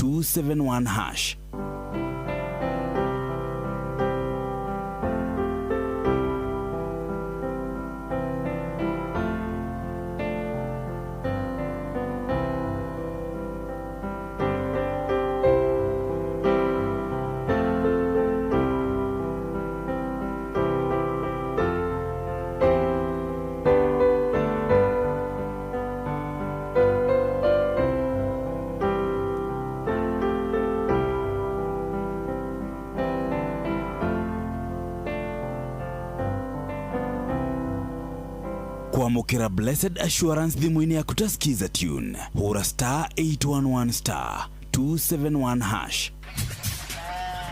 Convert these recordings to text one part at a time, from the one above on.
271 hash. Kwamũkĩra Blessed Assurance thimũ-inĩ yaku ta Skiza tune, hũra star 811 star 271 hash.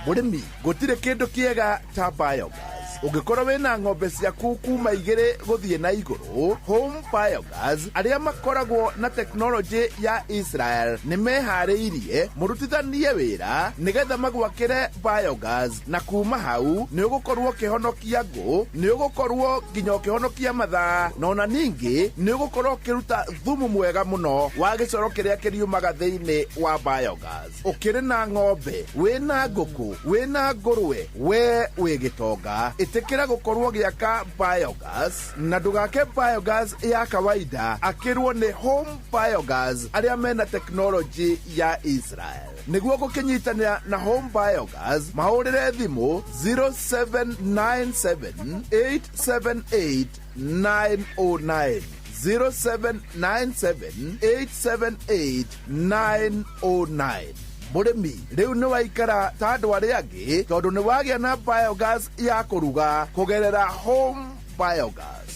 Mũrĩmi, gũtirĩ kĩndũ kĩega ta biogas. Ũngĩkorwo wĩna ng'ombe ciaku kuma 2 gũthiĩ na igũrũ, Home Biogas arĩa makoragwo na tekinoronjĩ ya Israel nĩ meharĩirie mũrutithanie wĩra nĩgetha magwakĩre biogas, na kuma hau nĩ ũgũkorwo ũkĩhonokia ngũ, nĩ ũgũkorwo nginya ũkĩhonokia mathaa, na ona ningĩ nĩ ũgũkorwo ũkĩruta thumu mwega mũno wa gĩcoro kĩrĩa kĩriumaga thĩinĩ wa biogas. Ũkĩrĩ na ng'ombe, wĩna ngũkũ, wĩna ngũrwe, we wĩ gĩtonga, ĩtĩkĩra gũkorwo gĩaka biogas, na ndũgake biogas ya kawaida, akĩrwo nĩ Home Biogas arĩa mena tekinoronjĩ ya Israel. Nĩguo gũkĩnyitanĩra na Home Biogas, mahũrĩre thimũ 0797 878 909, 0797 878 909. Mũrĩmi, rĩu nĩ waikara ta andũ arĩa angĩ tondũ nĩ wagĩa na biogas ya kũruga kũgerera Home Biogas.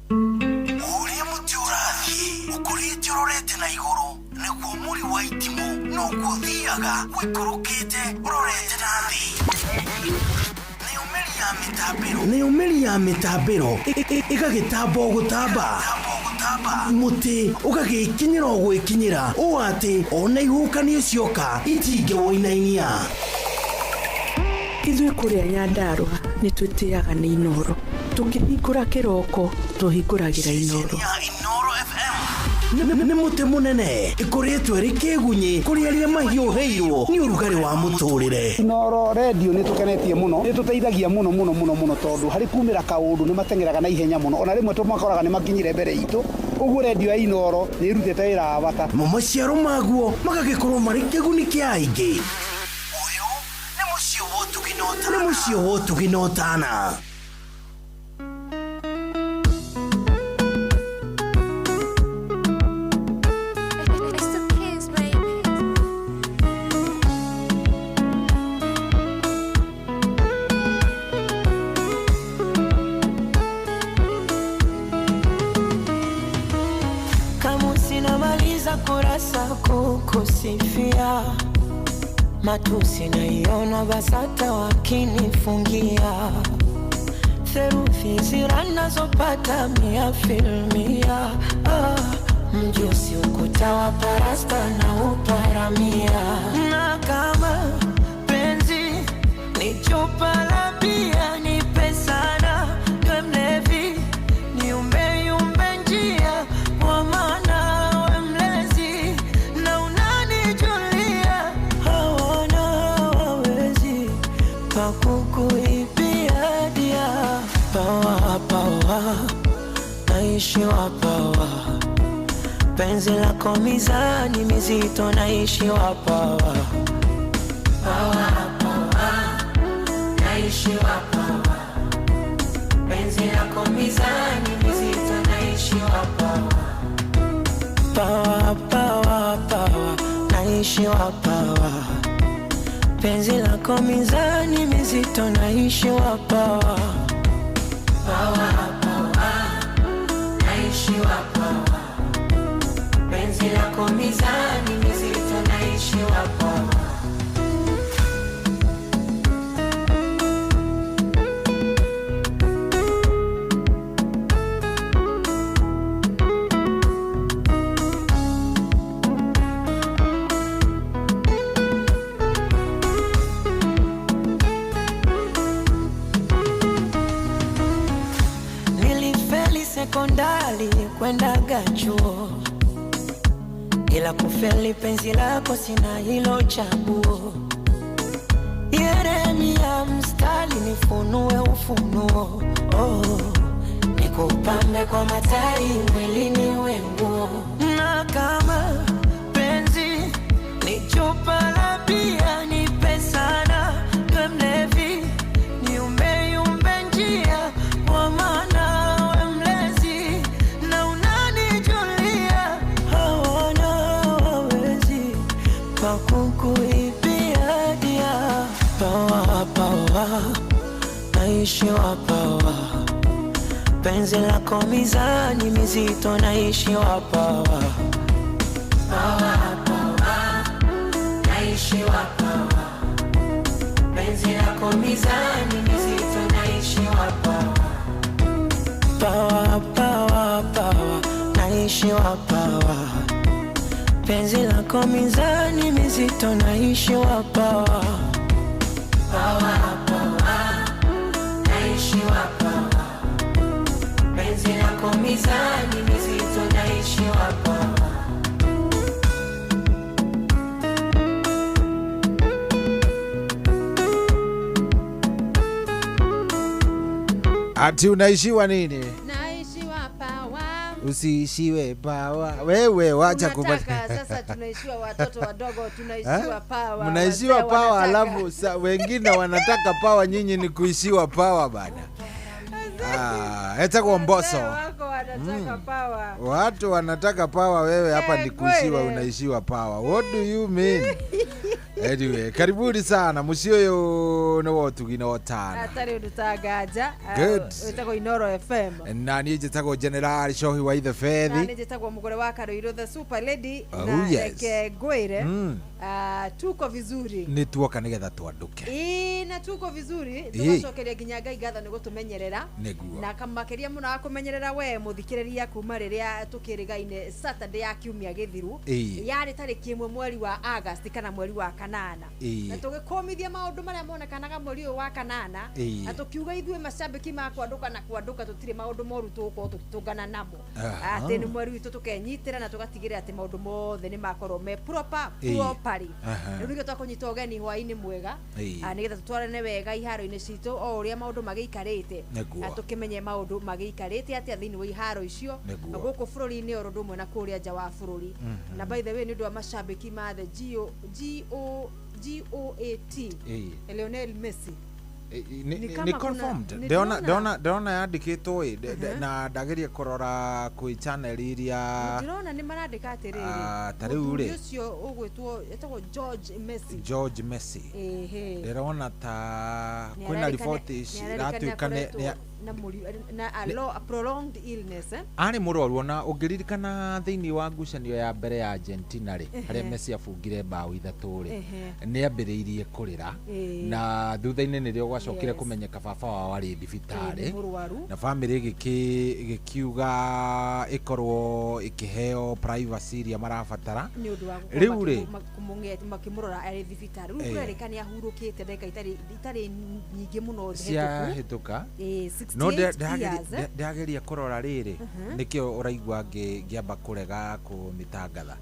Ũrĩa mũtĩ ũrathiĩ ũkũrĩte ũrorete na igũrũ, nĩguo mũri wa itimũ noguo ũthiaga ũikũrũkĩte ũrorete na thĩ. Nayo mĩri ya mĩtambĩro, nayo mĩri ya mĩtambĩro ĩgagĩtamba o gũtamba, mũtĩ ũgagĩkinyĩra o gwĩkinyĩra, ũũ atĩ ona ihuhũkanio cioka itingĩwũinainia. Ithuĩ kũrĩa Nyandarũa nĩ twĩtĩaga nĩ Inoro. Tũkĩhingũra kĩroko tũhingũragĩra Inoro. Inoro FM nĩ mũtĩ mũnene ĩkũrĩtwo ĩrĩ kĩgunyĩ kũrĩ arĩa mahiũhĩirwo nĩ ũrugarĩ wa mũtũrĩre. Inoro Radio nĩ tũkenetie mũno, nĩ tũteithagia mũno mũno mũno mũno, tondũ harĩ kumĩra kaũndũ nĩ mateng'eraga na ihenya mũno, ona rĩmwe tũmakoraga nĩ makinyire mbere itũ. Ũguo radio ya Inoro nĩ ĩrutĩte wĩra wa bata. Mo maciaro maguo magagĩkorwo marĩ kĩguni kĩa aingĩ. Ũyũ nĩ mũciĩ wa ũtugi na ũtana, nĩ mũciĩ wa ũtugi na ũtana. It's the kids, baby. Kama sinamaliza kurasa kukusifia, matusi naiona BASATA wakinifungia, theruthi zira nazopata mia filmia, mjusi ukuta wa parasta na uparamia, na kama penzi ni chupa la bia, nipe sana niwe mlevi, niumbe yumbe njia, kwa maana we mlezi na unanijulia, hawana wawezi pa kukuibia dia. Pawa pawa naishi wa pawa, penzi lako mizani mizito, naishi wa pawa pawa pawa, naishi wa pawa, penzi lako mizani mizito, naishi wa pawa pawa pawa pawa, naishi wa pawa, penzi lako mizani mizito, naishi wa pawa pawa pawa, naishi wa pawa, penzi lako mizani mizito, naishi wa pawa. Nilifeli sekondari kwendaga chuo, ila Ila kufeli penzi lako sina hilo chaguo. Yeremia mstari nifunue ufunuo. Oh, nikupambe kwa matari mwilini wenguo. Na kama penzi ni chupa la bia nipe sana we mlevi niumbe yumbe njia kwa maana we mlezi na unanijulia hawana wawezi pakukuibia dia pawa pawa naishi wa pawa penzi lako mizani mizito naishi wa pawa pawa pawa naishi wa pawa penzi lako mizani mizito naishi wa pawa pawa pawa pawa naishi wa pawa penzi lako mizani mizito naishi wa pawa pawa pawa naishi wa pawa penzi lako mizani mizito naishi wa pawa. Ati unaishiwa nini? Naishiwa pawa. Usiishiwe pawa. Wewe wacha Unataka sasa tunaishiwa watoto wadogo, tunaishiwa pawa. Mnaishiwa wazee pawa wanataka. alafu wengine wanataka pawa, nyinyi ni kuishiwa pawa bana. Etagwo Mbosso. Wazee wako wanataka pawa. Watu wanataka pawa, wewe hapa ni kuishiwa, kweli. unaishiwa pawa. What do you mean? Anyway, karibuni sana muciĩ ũyũ nĩ wa ũtugi na ũtana. Atarĩ ũndũ ta nganja. Good. Wĩtagwo Inoro FM. Na niĩ njĩtagwo General Shohi wa Ithe Na Fethi. nĩ njĩtagwo Mũgũre wa Karũirũ the super lady. Oh, Na yes. reke ngwĩre tuko vizuri. Nĩ tuoka nĩgetha twandũke. Ĩĩ, na tuko vizuri tũgacokeria nginya Ngai ngatho nĩ gũtũmenyerera. Nĩguo. Na makĩria mũno wa kũmenyerera we mũthikĩrĩria kuma rĩrĩa tũkĩrĩgaine Saturday ya kiumia gĩthiru. Ĩĩ. Yarĩ tarĩki 1 mweri wa August kana mweri wa kanana. Ĩĩ. Na tũgĩkũmithia maũndũ marĩa monekanaga mweri ũyũ wa kanana. Ĩĩ. Na tũkiuga ithuĩ macambĩki ma kwandũka na kwandũka tũtirĩ maũndũ moru tũgũkorwo tũgĩtũngana namo. Aha. Atĩ nĩ mweri witũ tũkenyitĩra na tũgatigĩrĩra atĩ maũndũ mothe nĩ makorwo me proper Ĩĩ. properly. Aha. Rĩu nĩkĩo twakũnyita ũgeni hwaĩ-inĩ mwega. Ĩĩ. Nĩgetha tũtwarane wega iharo-inĩ citũ o ũrĩa maũndũ magĩikarĩte. Nĩguo. Tũkĩmenye maũndũ magĩikarĩte atĩa thĩinĩ wa iharo icio Nĩguo. gũkũ bũrũri-inĩ oro ũndũ ũmwe na kũrĩa nja wa bũrũri. Na by the way nĩ ũndũ wa macambĩki ma the GOAT Ĩĩ. Lionel Messi. Ni Nĩ kama kuna- confirmed. nĩ Ndĩrona ndĩrona. ndĩrona ndĩrona yandĩkĩtwo ĩ na ndageria kũrora kwĩ channel iria Ndĩrona nĩ marandĩka atĩrĩrĩ. Ta rĩu rĩ. Mũthuri ũcio ũgwĩtwo etagwo George Messi. George Messi. Ehe. Ndĩrona ta Nĩ kwĩna arerĩkana- riboti nĩ arerĩkana ciratuĩka akoretwo na na a prolonged illness arĩ mũrwaru ona ũngĩririkana thĩinĩ wa ngucanio ya mbere ya Argentina rĩ harĩa Messi abungire mbaũ 3 rĩ nĩ ambĩrĩirie kũrĩra na thutha-inĩ nĩrĩo gwacokire kũmenyeka baba wao arĩ thibitarĩ Nĩ mũrwaru. na bamĩrĩ ĩgĩkiuga ĩkorwo ĩkĩheo privacy iria marabatara. Nĩ ũndũ wa gũkorwo Rĩu rĩ makĩmũrora arĩ thibitarĩ. Rĩu kũrerĩka nĩ ahurũkĩte ndagĩka itarĩ nyingĩ mũno hĩtũku. Ciahĩtũka. Ĩĩ, No 68 years. ndĩrageria kũrora rĩrĩ nĩkĩo ũraigua ngĩamba kũrega kũmĩtangatha.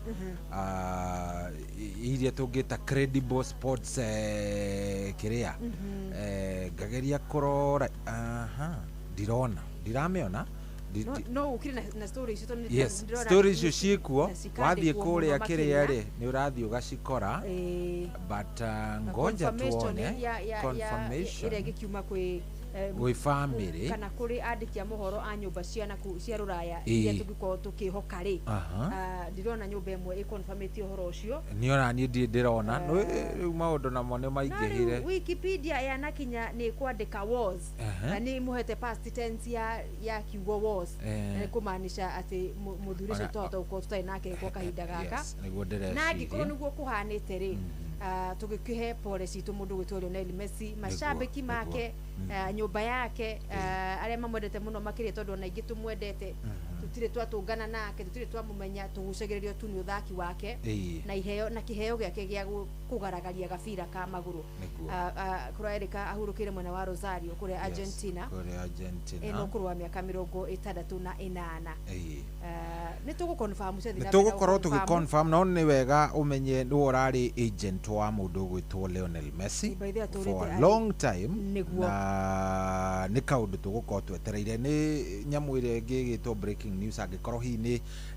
Iria tũngĩta credible sports kĩrĩa ngageria kũrora aha ndirona ndiramĩona No ũkire na story icio tondũ Yes, ndĩrona story icio ciĩkuo na wathiĩ cikandĩkwo kũrĩa mũno kĩrĩa makĩria. rĩ nĩ ũrathiĩ ũgacikora but Na ngoja confirmation tuone confirmation ĩrĩa ĩgĩkiuma kwĩ gwĩ family kana kũrĩ andĩki a mohoro a nyũmba cia naku cia rũraya Ĩĩ. iria tũngĩkorwo tũkĩhoka rĩ. Aha. Ndirona nyũmba ĩmwe ĩkonfamĩtie ũhoro ũcio. Niĩ ona niĩ ndirĩ ndĩrona rĩu maũndũ namo nĩ Na maingĩhire. rĩu Wikipedia yanakinya nĩ kwandĩka was na nĩ mũhete past tense ya kiugo was na nĩ kũmaanisha atĩ mũthuri ũcio twahota gũkorwo tũtarĩ nake gwa kahinda gaka. Yes, nĩguo Na angĩkorwo ndĩreciria. nĩguo kũhanĩte rĩ tũgĩkĩhe pole citũ mũndũ gwĩtwo Lionel Messi macambĩki make nyũmba yake arĩa mamwendete mũno makĩria tondũ ona ingĩ tũmwendete tũtirĩ twatũngana nake tũtirĩ twamũmenya tũgucagĩrĩrio tu nĩ ũthaki wake na iheo na kĩheo gĩake gĩa Kũgaragaria gabira ka magũrũ. Nĩguo. Kũrerĩka ahurũkĩire mwena wa Rosario kũrĩa Yes, Argentina. Kũrĩa Argentina. Ĩno ũkũrũ wa mĩaka 68. Ĩĩ. Nĩ tũgũconfirm ciathiĩ Nĩ na mbere na tũgũkorwo gũconfirm. tũgĩconfirm, no nĩ wega ũmenye nĩwe ũrarĩ agent wa mũndũ ũgwĩtwo Lionel Messi By the way, atũrĩte for a long time. Nĩguo. Na nĩ kaũndũ tũgũkorwo twetereire, nĩ nyamũ ĩrĩa ĩngĩ ĩgĩtwo breaking news, angĩkorwo hihi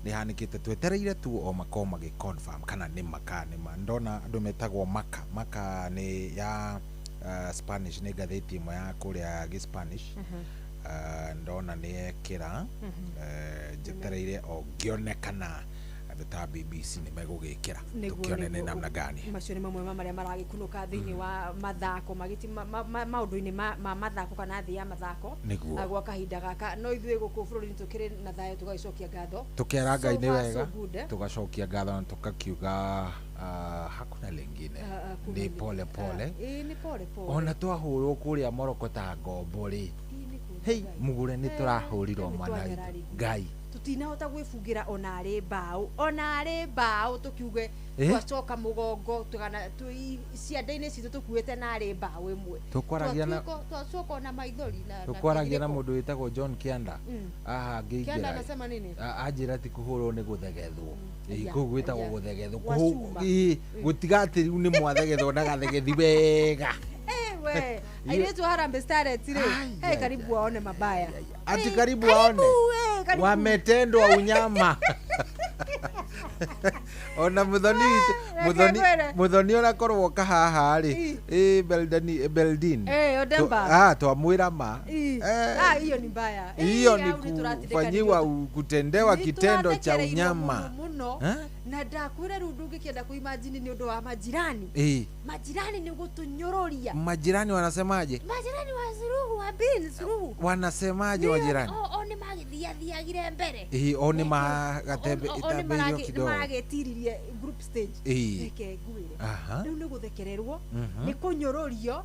nĩ hanĩkĩte, twetereire tu o makorwo magĩconfirm kana nĩ ma kana nĩ ma. Ndona andũ metagwo Maka. Maka nĩ ya Spanish, nĩ ngathĩti ĩmwe ya kũrĩa gĩ-Spanish. Ndona nĩ ekĩra, njetereire o ngĩone kana andũ ta BBC nĩ megũgĩkĩra, tũkĩone nĩ namna gani. Macio nĩ mamwe ma marĩa maragĩkunũka thĩinĩ wa mathako magĩti maũndũ-inĩ ma mathako kana thĩ ya mathako. Nĩguo. Gwa kahinda gaka, no ithuĩ gũkũ bũrũri-inĩ tũkĩrĩ na thayũ, tũgagĩcokia ngatho. Tukera Ngai So nĩ far, wega. so good, eh? Tugacokia ngatho na tukakiuga hakuna lingine. Hakuna Nĩ pole pole. Ĩĩ, nĩ pole pole. Ona twahũrwo kũrĩa Moroko ta ngombo rĩ, Ĩĩ, nĩ kuga hei, Ngai. mũgũre nĩ tũrahũrirwo nĩ mwana witũ. twanyararithio. Ngai. Tutinahota gwĩbungĩra ona arĩ mbaũ, ona arĩ mbaũ tũkiuge. Eh? Twacoka mũgongo tũgana cianda-inĩ citũ tũkuĩte na arĩ mbaũ ĩmwe. Twacoka ona maithori na Tũkwaragia na kĩgirĩko. mũndũ wĩtagwo John Kianda haha Kĩanda ngĩingĩra. anasema nini? Anjĩra ti kũhũrwo, nĩ gũthegethwo. Ĩĩ, Aya, kũu gwĩtagwo aya. gũthegethwo. Gwa cuma. Ĩĩ, gũtiga atĩ rĩu nĩ mwathegethwo na gathegethi wega. Eh, we airĩtu a Harambee Starlets rĩ, Ai, hey, ai, karibu ai, waone mabaya. Ati Eh, karibu waone. eh, karibu. Wametendwa unyama. Ona muthoni witũ Reke muthoni ngwĩre. Muthoni onakorwo kahaha rĩ, ĩ Beldani Beldin. Eh, Odemba. Twamwĩra ma. Ii. Eh, Ah, hiyo ni mbaya. Eh, hiyo ni hau nĩtũratindĩkanĩrio. kufanyiwa kutendewa kitendo cha Nĩtũrathekereirwo unyama. mũno mũno. Eh? Na ndakwĩra rĩu ndũngĩkĩenda kũimagine nĩ ũndũ wa majirani. Ĩ. Majirani nĩ gũtũnyũrũria. Majirani wanasemaje? Majirani wa Suluhu, wa Bin Suluhu. Wanasemaje wajirani? O nĩ magĩthiathiagire mbere. Ĩ, o nĩ O magatembeirio nĩ kidogo. maragĩtiririe group stage. Ĩ. Reke ngwĩre, rĩu nĩ gũthekererwo, nĩ kũnyũrũrio.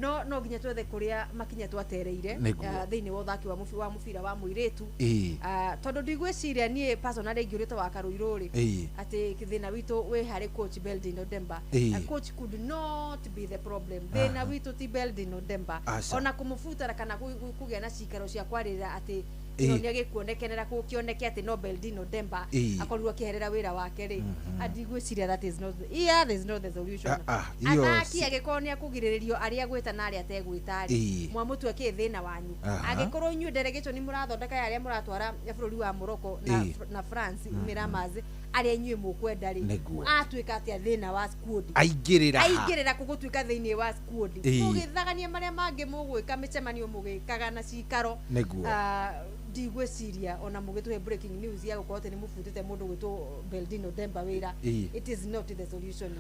No nginya twethe kũrĩa makinya twatereire Nĩguo. Thĩinĩ wa ũthaki wa mũbira wa mũirĩtu. Ĩ. Tondũ ndigwĩciria niĩ personally ingĩũrĩte wa Karũirũ rĩ, atĩ thĩna witũ wĩ harĩ coach Beldin Odemba. Coach could not be the problem. Thĩna witũ ti Beldin Odemba. Aca. Ona kũmũbutara kana kũgĩa na cikaro cia kwarĩrĩra atĩ nĩ agĩkuonekenera gũkĩoneke atĩ no Beldin Odemba akorirwo akĩherera wĩra wake rĩ, ndigwĩciria that is not, yeah, there is not the solution. Ah, ah, hiyo Athaki angĩkorwo nĩ akũgirĩrĩrio arĩa agwĩta na arĩa ategwĩta rĩ, mwamũtue kĩ thĩna wanyu? Angĩkorwo inyuĩ delegation mũrathondeka ya arĩa mũratwara bũrũri wa Morocco na, na France, Miramas, arĩa inyuĩ mũkwenda rĩ, Nĩguo. atuĩka atĩa thĩna wa squad? Aingĩrĩra ha? Aingĩrĩra kũ gũtuĩka thĩinĩ wa squad? Mũgĩthagania marĩa mangĩ mũgwĩka mĩcemanio mũgĩkaga na cikaro. Nĩguo. Ah, ndigwĩciria ona mũgĩtũhe breaking news ya gũkorwo atĩ nĩ mũbutĩte mũndũ gwĩtwo Beldino Demba wĩra, it is not the solution.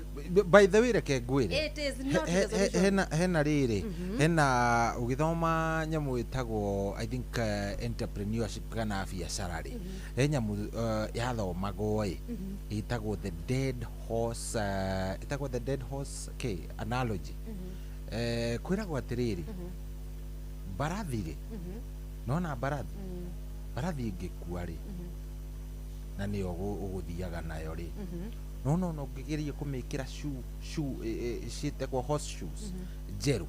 By the way, reke ngwĩre, It is not the solution. Hena rĩrĩ, hena ũgĩthoma nyamũ ĩtagwo, I think, entrepreneurship kana biacara rĩ, he nyamũ yathomagwo ĩ ĩtagwo the dead horse, ĩtagwo the dead horse k analogy. Kwĩragwo atĩrĩrĩ, mbarathi rĩ, nona mbarathi, mbarathi ĩngĩkua rĩ, na nĩyo ũgũthiaga nayo rĩ, no ũngĩgeria kũmĩkĩra shoe ciĩtagwo horse shoes njerũ,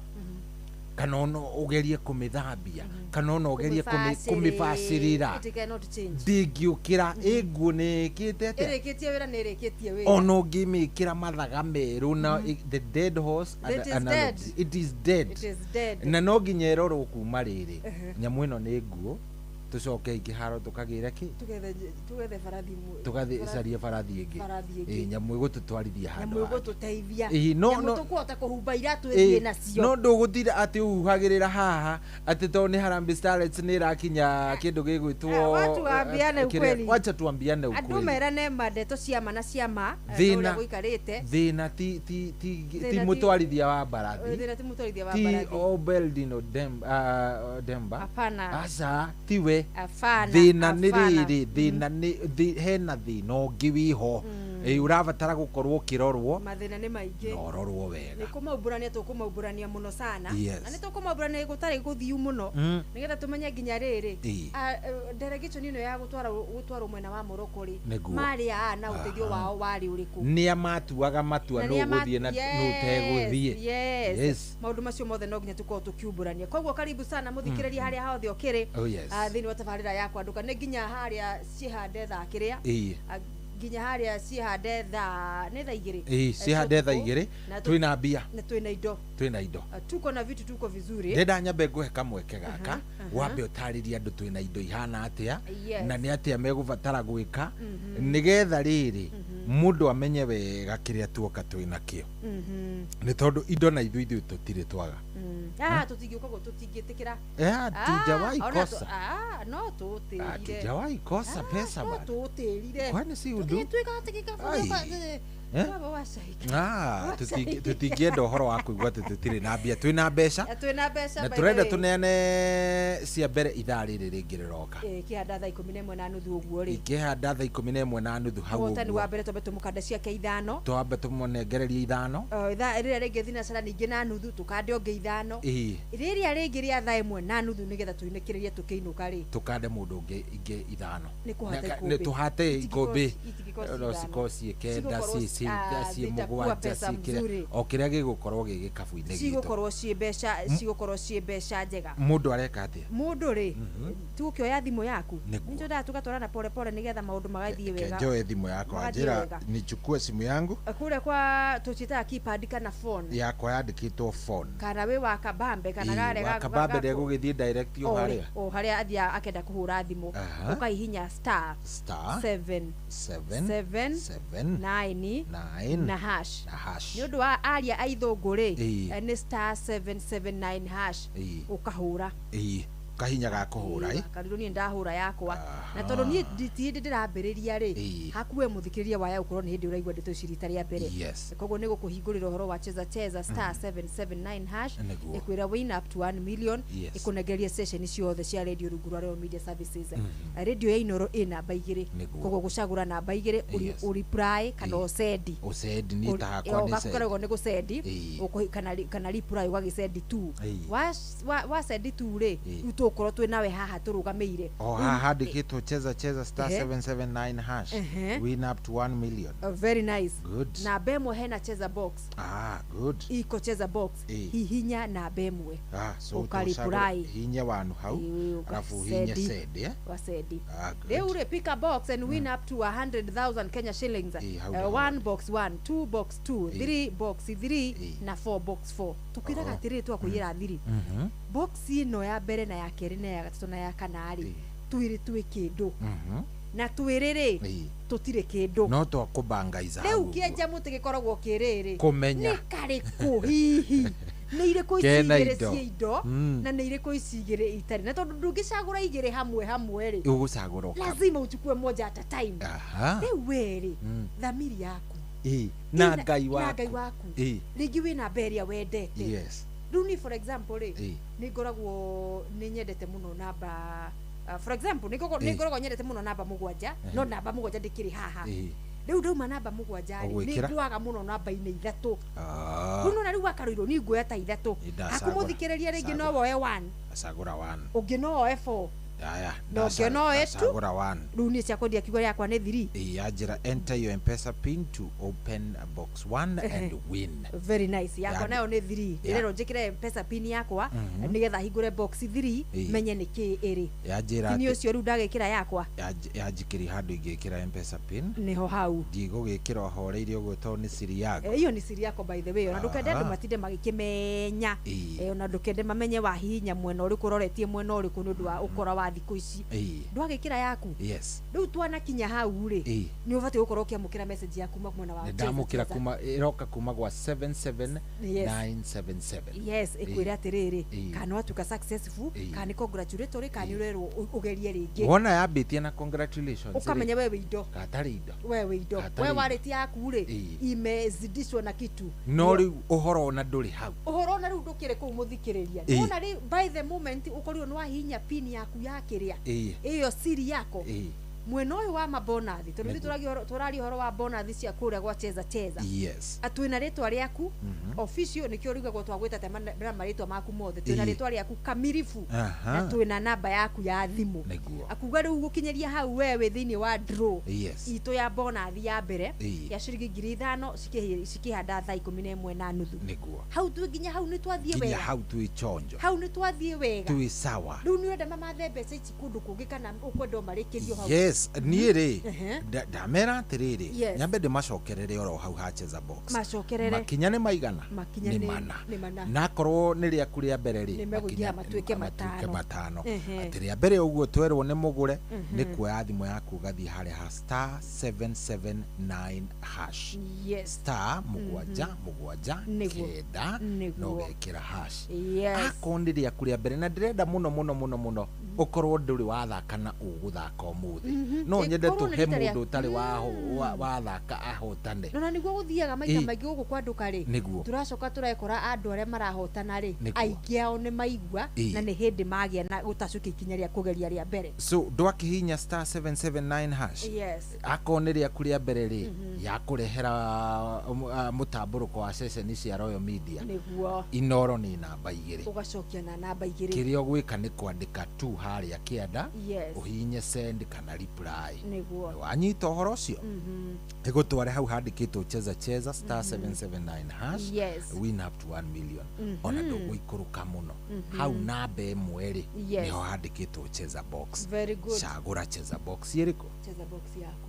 kana ona ũgerie kũmĩthambia, kana ona ũgerie kũmĩbacĩrĩra, It cannot change. Ndĩngĩũkĩra ĩnguo nĩ ĩkĩte atĩa? Ĩrĩkĩtie wĩra, nĩ ĩrĩkĩtie wĩra. Ona ũngĩmĩkĩra mathaga merũ na the dead horse It is analogy. dead. It is dead. It is dead. Na no nginya ĩrorwo kuma rĩrĩ, nyamũ ĩno nĩ nguo, tũcoke ikĩharo tũkagĩre kĩ? Tugethe barathi Tũgacarie barathi ĩngĩ. Barathi ĩngĩ. Ĩ, nyamũ ĩgũtũtwarithia handũ Nyamũ hangĩ. ĩgũtũteithia. Ĩĩ, Nyamũ tũkũhota kũhumba iratũ Ĩĩ, ĩthiĩ nacio. no ndũgũtinda atĩ ũhuhagĩrĩra haha atĩ tondũ nĩ Harambee Starlets nĩ ĩrakinya kĩndũ gĩgwĩtwo Ah, watu waambiane ukweli. Wacha tuambiane Andũ ukweli. merane ma ndeto ciama na ciama Thĩna- ũrĩa gũikarĩte. Thĩna ti Thĩna mũtwarithia wa mbarathi. Thĩna ti mũtwarithia wa Ti mbarathi. o Beldino Demba. Hapana. Aca, tiwe. Hapana, Thĩna nĩ hapana. rĩrĩ, thĩna nĩ hena thĩna ũngĩ wĩho. Ũrabatara gũkorwo ũkĩrorwo. Mathĩna nĩ maingĩ. Na ũrorwo wega. Nĩ kũmaumbũrania tũkũmaumbũrania mũno sana. Yes. Na nĩ tũkũmaumbũrania gũtarĩ gũthiu mũno. Nĩgetha tũmenye nginya rĩrĩ. Delegation ĩno ya gũtwarwo mwena wa Morocco rĩ. Marĩ a na ũteithio wao warĩ ũrĩkũ? Nĩa matuaga matua nũ gũthiĩ na nũ ũtegũthiĩ. Yes. Maũndũ macio mothe no nginya tũkorwo tũkiumbũrania. Koguo karibu sana mũthikĩrĩria harĩa hothe ũkĩrĩ. Oh, yes. Thĩinĩ wa tabarĩra ya kwandũka nĩ nginya harĩa ciĩhande thaa kĩrĩa. Nginya harĩa ciĩhande thaa nĩ thaa igĩrĩ. Ciĩhande thaa igĩrĩ. Twĩna mbia. Na twĩna indo. Twĩna indo. Tuko na vitu tuko vizuri. Ndenda nyambe ngũhe kamweke gaka wambe ũtarĩrie andũ twĩna indo ihana atĩa na nĩ atĩa megũbatara gwĩka nĩgetha rĩrĩ mũndũ amenye wega kĩrĩa tuoka twĩna kĩo. Nĩ tondũ indo na ithuĩ tũtirĩ twaga. Tũtingĩũka tũtingĩtĩkĩra. Hatujawahi kosa. No tũtĩrire. Hatujawahi kosa pesa bana. No tũtĩrire. Kwani si undu? Tũtingĩenda ũhoro wa kũigua atĩ tũtirĩ na mbia, twĩna mbeca. Twĩna mbeca. Na tũrenda tũneane cia mbere ithaa rĩrĩ rĩngĩ rĩroka. Kĩhanda thaa 11:30 ũguo rĩ. Kĩhanda thaa 11:30 hau ũguo. Mũhotani wa mbere twambe tũmũkande ciake ithano. Twambe tũmũnengererie ithano. Ithaa rĩrĩa rĩngĩ thinacara ningĩ na nuthu tũkande ũngĩ ithano. Rĩrĩa rĩngĩ rĩa thaa 1:30 nĩgetha tũinĩkĩrĩrie tũkĩinũka rĩ. Tũkande mũndũ ũngĩ ingĩ ithano. Nĩ kũhata ikũmbĩ. Tũhate ikũmbĩ. No cikorwo ciĩ kenda ciĩ mũgwanja ciĩ o kĩrĩa gĩgũkorwo gĩ gĩkabu-inĩ gitũ. Cigũkorwo ciĩ mbeca, cigũkorwo ciĩ mbeca njega. Mũndũ areka atĩa? Mũndũ rĩ, tũgũkĩoya thimũ yaku. Nĩtwendaga tũgatwarana pole pole nĩgetha maũndũ magathiĩ wega. Njoe thimũ yakwa, njĩra nichukue simu yangu. Kũrĩa kwa tũciĩtaga keypad kana phone. Yakwa yandĩkĩtwo phone. Kana wĩ wa kabambe kana gare ga kabambe ndegũgĩthiĩ direct o harĩa. O harĩa athiaga akenda kũhũra thimũ. Ũkaihinya star 7 7 7 9 na hash. Na hash. Nĩ ũndũ wa aria a ithũngũ rĩ, nĩ star 779 hash. Ũkahũra. Kahinya ga kũhũra. Karirũ niĩ ndahũra yakwa. Na tondũ niĩ ti hĩndĩ ndĩrambĩrĩria rĩ, hakuwe mũthikĩrĩria waya ũkorwo nĩ hĩndĩ ũraigua ndeto ici rita rĩa mbere. Koguo nĩ gũkũhingũrĩra ũhoro wa cheza cheza star 779 hash ĩkwĩra win up to 1 million ĩkũnengereria session ciothe cia radio rungu rwa Royal Media Services. Radio ya Inooro ĩ namba igĩrĩ. Koguo gũcagũra namba igĩrĩ ũreply kana ũsendi. Ũsendi niĩ ta hakwa nĩ sendi. Ũgakoragwo nĩ gũsendi kana reply ũgagĩsendi tu. Wa sendi tu rĩ, tũkorwo twĩ nawe haha tũrũgamĩire. O haha handĩkĩtwo cheza cheza star 779 hash win up to 1 million. Very nice. Good. Namba ĩmwe hena cheza box. Good. Iko cheza box. Hihinya namba ĩmwe. So ũkareply hinya wanu hau alafu hinya send. Wa send. Rĩu rĩ pick a box and win up to 100,000 Kenya shillings. 1 box 1, 2 box 2, 3 box 3 na 4 box 4. Tukiraga atĩrĩrĩ twakũiyĩra thiri. Box ĩno ya mbere na ya kerĩ na ya gatatũ na ya kana rĩ, twĩrĩ twĩ kĩndũ. Na twĩrĩ rĩ, tũtirĩ kĩndũ. No twakũbangaiza. Rĩu kĩenja mũtĩ gĩkoragwo kĩrĩrĩ. Kũmenya. Nĩ karĩkũ hihi? Nĩ irĩkũ ici igĩrĩ ciĩ indo na nĩ irĩkũ ici igĩrĩ itarĩ. Na tondũ ndũngĩcagũra igĩrĩ hamwe hamwe rĩ, ũgũcagũra ũkamwe. Lazima uchukue moja at a time. Rĩu we rĩ, thamiri yaku. Na Ngai waku. Na Ngai waku. Rĩngĩ wĩna mbe ĩrĩa wendete. Yes. Rĩu niĩ for example rĩ, nĩ ngoragwo nĩ nyendete mũno namba for example nĩ ngoragwo nyendete mũno namba mũgwanja, no namba mũgwanja ndĩkĩrĩ haha. Rĩu ndauma namba mũgwanja rĩ, nĩ ngũaga mũno namba-inĩ ithatũ. Rĩu nona rĩu wakarũirwo nĩ nguoya ta ithatũ. Haku mũthikĩrĩria rĩngĩ no woe 1. Acagũra 1. Ũngĩ no woe 4. Aya, no ũngĩ no woe 2. Acagũra 1. Rĩu niĩ ciakwa ndiakiuga rĩakwa nĩ 3. Yanjĩra enter your M-Pesa pin to open box 1 and win. Very nice. Yakwa nayo nĩ 3. Ndĩrerwo njĩkĩre M-Pesa pin yakwa nĩgetha hingũre box 3 menye nĩ kĩ ĩrĩ. Yanjĩra pin ũcio rĩu ndagĩkĩra yakwa. Yanjikĩria handũ ingĩkĩra M-Pesa pin. Nĩho hau. Ndigũgĩkĩra horeirie ũguo tondũ nĩ siri yaku. Iyo nĩ siri yakwa by the way. Ona ndũkende andũ matinde magĩkĩmenya. Ona ndũkende mamenye wahihinya mwena ũrĩkũ ũroretie mwena ũrĩkũ nĩ ũndũ wa ũkora wa thikũ ici. Ndwagĩkĩra yaku. Yes. Rĩu twanakinya hau rĩ, nĩ ũbatiĩ gũkorwo ũkĩamũkĩra message yaku kuma mwena wa ndamũkĩra kuma ĩroka kuma gwa 77977. Yes, ĩkwĩra atĩrĩrĩ, kana watuĩka successful, kana nĩ congratulatory, kana nĩ ũrerwo ũgerie rĩngĩ. Wona yambĩtie na congratulations. Ũkamenya we wĩ indo. Gatarĩ indo. We wĩ indo. We warĩti yaku rĩ, imezidishwa na kitu. No rĩu ũhoro ona ndũrĩ hau. Ũhoro ona rĩu ndũkĩrĩ kũu mũthikĩrĩria. Wona rĩ by the moment ũkorirwo nĩ wahihinya pin yaku ya kĩrĩa. Ĩyo siri yako. Mwena ũyũ wa mabonathi tondũ ithuĩ tũraria ũhoro wa bonathi cia kũrĩa gwa Cheza Cheza. Yes. Twĩna rĩtwa rĩaku official nĩkĩo rugagwo twagwĩta na marĩtwa maku mothe. Twĩna rĩtwa rĩaku kamirifu na twĩna namba yaku ya thimũ. Akuga rĩu gũkinyĩria hau we wĩ thĩinĩ wa draw itũ ya bonathi ya mbere ya ciringi 5,000 cikĩhanda thaa 11:30. Nĩguo. Hau twĩ nginya hau nĩ twathiĩ wega. Nginya hau twĩ chonjo. Hau nĩ twathiĩ wega. Twĩ sawa. Rĩu nĩ ũrenda mamathe mbeca ici kũndũ kũngĩ kana ũkwenda ũmarĩkĩrio hau? Yes, niĩ rĩ ndamera atĩrĩrĩ, nyambe ndĩmacokerere oro hau ha Cheza Box. Macokerere. Makinya nĩ maigana? Nĩ mana. Nakorwo nĩ rĩaku rĩa mbere rĩ, makinya matuĩke matano. Atĩ rĩa mbere ũguo twerwo nĩ mũgũre, nĩ kuoya thimũ yaku ũgathiĩ harĩa ha star 779 hash. Yes. Star 7 7 9 na ũgekĩra hash. Akorwo nĩ rĩaku rĩa mbere na ndĩrenda mũno mũno mũno mũno ũkorwo ndũrĩ wathaka na ũgũthaka ũmũthĩ. No nyende tũhe mũndũ ũtarĩ wathaka ahotane. No na nĩguo gũthiaga maita maingĩ gũkũ kwandũka rĩ, tũracoka tũrekora andũ arĩa marahotana rĩ, aingĩ ao nĩ maigua na nĩ hĩndĩ magĩa na gũtacũkia ikinya rĩa kũgeria rĩa mbere. So ndwakihinya star 779 hash. Yes. Akorwo nĩ rĩaku rĩa mbere rĩ, yakũrehera mũtambũrũko wa ceceni cia Royal Media. Nĩguo. Inoro nĩ namba 2. Ũgacokia na namba 2. Kĩrĩa ũgwĩka nĩ kwandĩka 2 harĩa kĩanda, ũhihinye send kana reply. Nĩguo. Wanyita ũhoro ũcio, ĩgũtware hau handĩkĩtwo Cheza Cheza star 779 hash. Yes. Win up to 1 million. Ona ndũgũikũrũka mũno. Hau namba 1 rĩ, nĩho handĩkĩtwo Cheza Box. Very good. Cagũra Cheza Box ĩrĩkũ? Cheza Box yaku.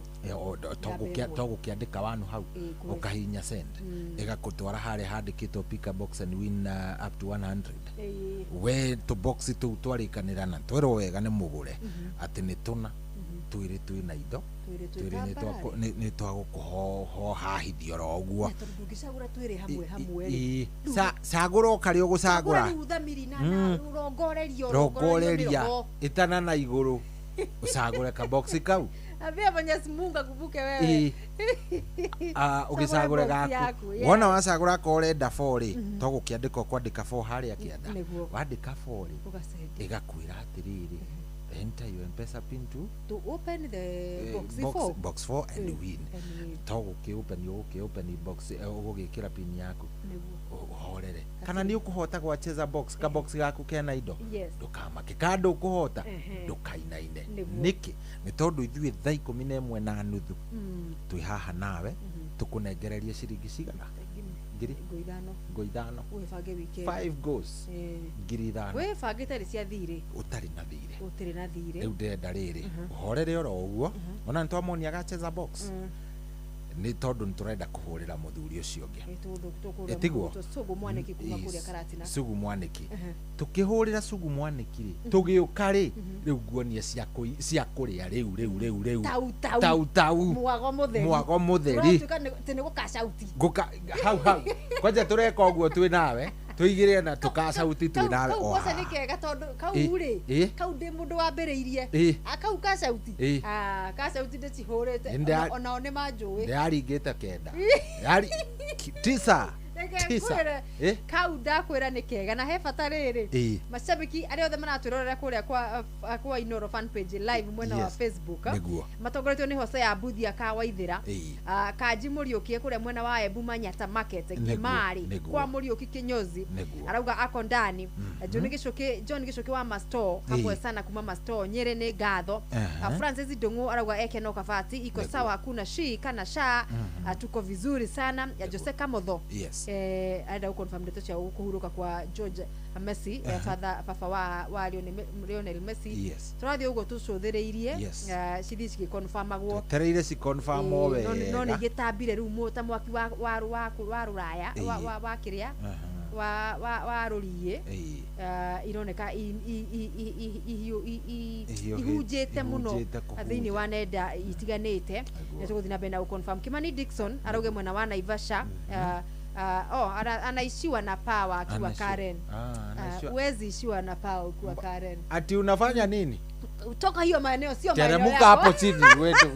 Togũkĩandĩka wanu hau ũkahihinya send, ĩgakũtwara harĩa handĩkĩtwo pick a box and win up to 100. We tũboxi tũu twarĩkanĩra na twerwo wega nĩ mũgũre atĩ nĩ tũna twĩrĩ twĩna indo twĩrĩ nĩ twagũkũhohahithia oro ũguo. Ndũngĩcagũra twĩrĩ hamwe hamwe rĩ. Cagũra o karĩa ũgũcagũra. Rĩu thamiri na rongoreria rongoreria ĩtana na igũrũ ũcagũre kaboxi kau. Ambia Mwenyezi Mungu akuvuke wewe. Ũgĩcagũre gaku. Wona wacagũra akorwo ũrenda 4 rĩ, to gũkĩandĩka ũkwandĩka 4 harĩa kĩanda. Wandĩka 4 rĩ, ĩgakwĩra atĩrĩrĩ, enter your M-Pesa pin to open the box 4. Box 4 and win. To gũkĩ-open ũgũkĩ-open box ũgũgĩkĩra pin yaku. Ũhorere. Kana nĩ ũkũhota gwa Cheza Box ka box gaku kena indo. Ndũkamake. Kana ndũkũhota, ndũkainaine. Nĩkĩ? Nĩ tondũ ithuĩ thaa 11:30 twĩ haha nawe tũkũnengererie ciringi cigana? Ngiri ngo ithano. Wĩbange weekend. 5 goes. 5,000. Wĩbangĩte rĩ cia thirĩ? Ũtarĩ na thirĩ. Ũtarĩ na thirĩ. Rĩu ndĩrenda rĩrĩ, ũhorere oro ũguo. Ona nĩ twamonia ga Cheza Box. Nĩ tondũ nĩ tũrenda kũhũrĩra mũthuri ũcio ũngĩ. Ĩtiguo? Sugu Mwanĩki kuma kũrĩa Karatina. Sugu Mwanĩki. Tũkĩhũrĩra Sugu Mwanĩki rĩ, tũgĩũka rĩ, rĩu nguonia cia kũrĩa rĩu rĩu rĩu rĩu. Tau tau. Tau tau. Mwago mũtheri. Mwago mũtheri. Tũratuĩka atĩ nĩ gũkacauti. Ngũka hau hau. Kwanja tũreka ũguo twĩ nawe, tũigĩrĩre na tũkacauti twĩ nawe o. Kau nĩ kega tondũ kau rĩ, kau ndĩ mũndũ wambĩrĩirie. Kau kacauti. Kacauti ndĩcihũrĩte onao nĩ manjũĩ. Ndĩraringĩte 9. Yari 9. Tisa. Kau ndakwĩra nĩ kega na he bata rĩrĩ. Macabiki arĩa othe maratwĩrorera kũrĩa kwa Inoro fan page live mwena wa Facebook matongoretio nĩ Hosea Mbuthia ka Waithĩra, Kanji Mũriũki kũrĩa mwena wa Embu Manyata Market, Kimari kwa Mũriũki Kinyozi arauga ako ndani. John Gĩcũkĩ wa Masto hamwe sana kuma Masto Nyĩrĩ nĩ ngatho. Francis Ndung'u arauga eke no kabati iko sawa hakuna shi kana sha, tuko vizuri sana. Jose Kamotho arenda gũconfirm ndeto cia kũhurũka kwa George Messi, father baba wa Lionel Messi. Tũrathiĩ ũguo tũcũthĩrĩirie cithiĩ cigĩconfirmagwo, twetereire ciconfirmwo wega, no nĩ igĩtambire rĩu ta mwaki wa rũraya wa kĩrĩa wa rũriĩ, ironeka ihunjĩte mũno thĩinĩ wa nenda itiganĩte. Nĩ tũgũthiĩ na mbere na gũconfirm. Kimani Dixon arauge mwena wa Naivasha, anaishiwa na power akiwa Karen. Huwezi ishiwa na power ukiwa Karen. Ati unafanya nini? Toka hiyo maeneo sio maeneo Teremuka yako. Hapo chini wetu.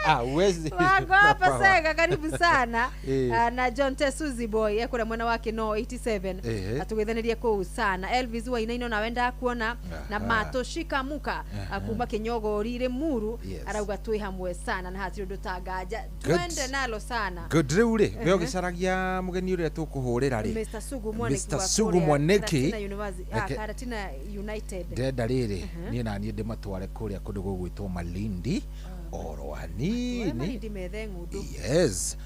Ah, huwezi. Wako hapa Sega, karibu sana. Eh. Ah, na John Tesuzi boy ekura mwena wake no 87. Atugethanirie kuu sana. Elvis Wainaino nawe ndakuona na Matoshika Muka kuma Kinyogori Limuru. Arauga twi hamwe sana na hatiri undu tanganja. Good. Twende nalo sana. Good. Rĩu rĩ, we ũgĩcaragia mũgeni ũrĩa tũkũhũrĩra rĩ, Mr. Sugu Mwaniki Mr. wa Sugu kũrĩa Mwaniki. Karatina University, ah, Karatina United. Ndenda rĩrĩ niĩ na niĩ ndĩmatware kũrĩa kũndũ gũgwĩtwo Malindi oro hanini. Malindi methe ng'undu. Yes,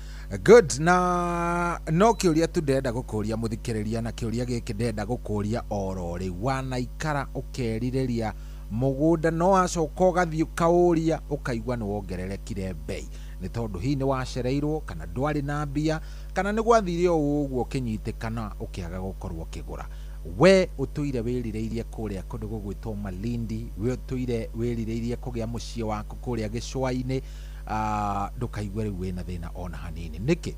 good. Na no kĩũria tu ndĩrenda gũkũria mũthikĩrĩria, na kĩũria gĩkĩ ndĩrenda gũkũria oro rĩu: wanaikara ũkerirĩria mũgũnda, no wacoka ũgathiĩ ũkaũria ũkaigua nĩ wongererekire mbei, nĩ tondũ hihi nĩ wacereirwo kana ndwarĩ na mbia kana nĩ gwathire o ũguo ũkĩnyitĩkana ũkĩaga gũkorwo ũkĩgũra. We ũtũire wĩrirĩirie kũrĩa kũndũ gũgwĩtwo Malindi, we ũtũire wĩrirĩirie kũgĩa mũciĩ waku kũrĩa gĩcũa-inĩ, ndũkaigue rĩu wĩna thĩna ona hanini. Nĩkĩ?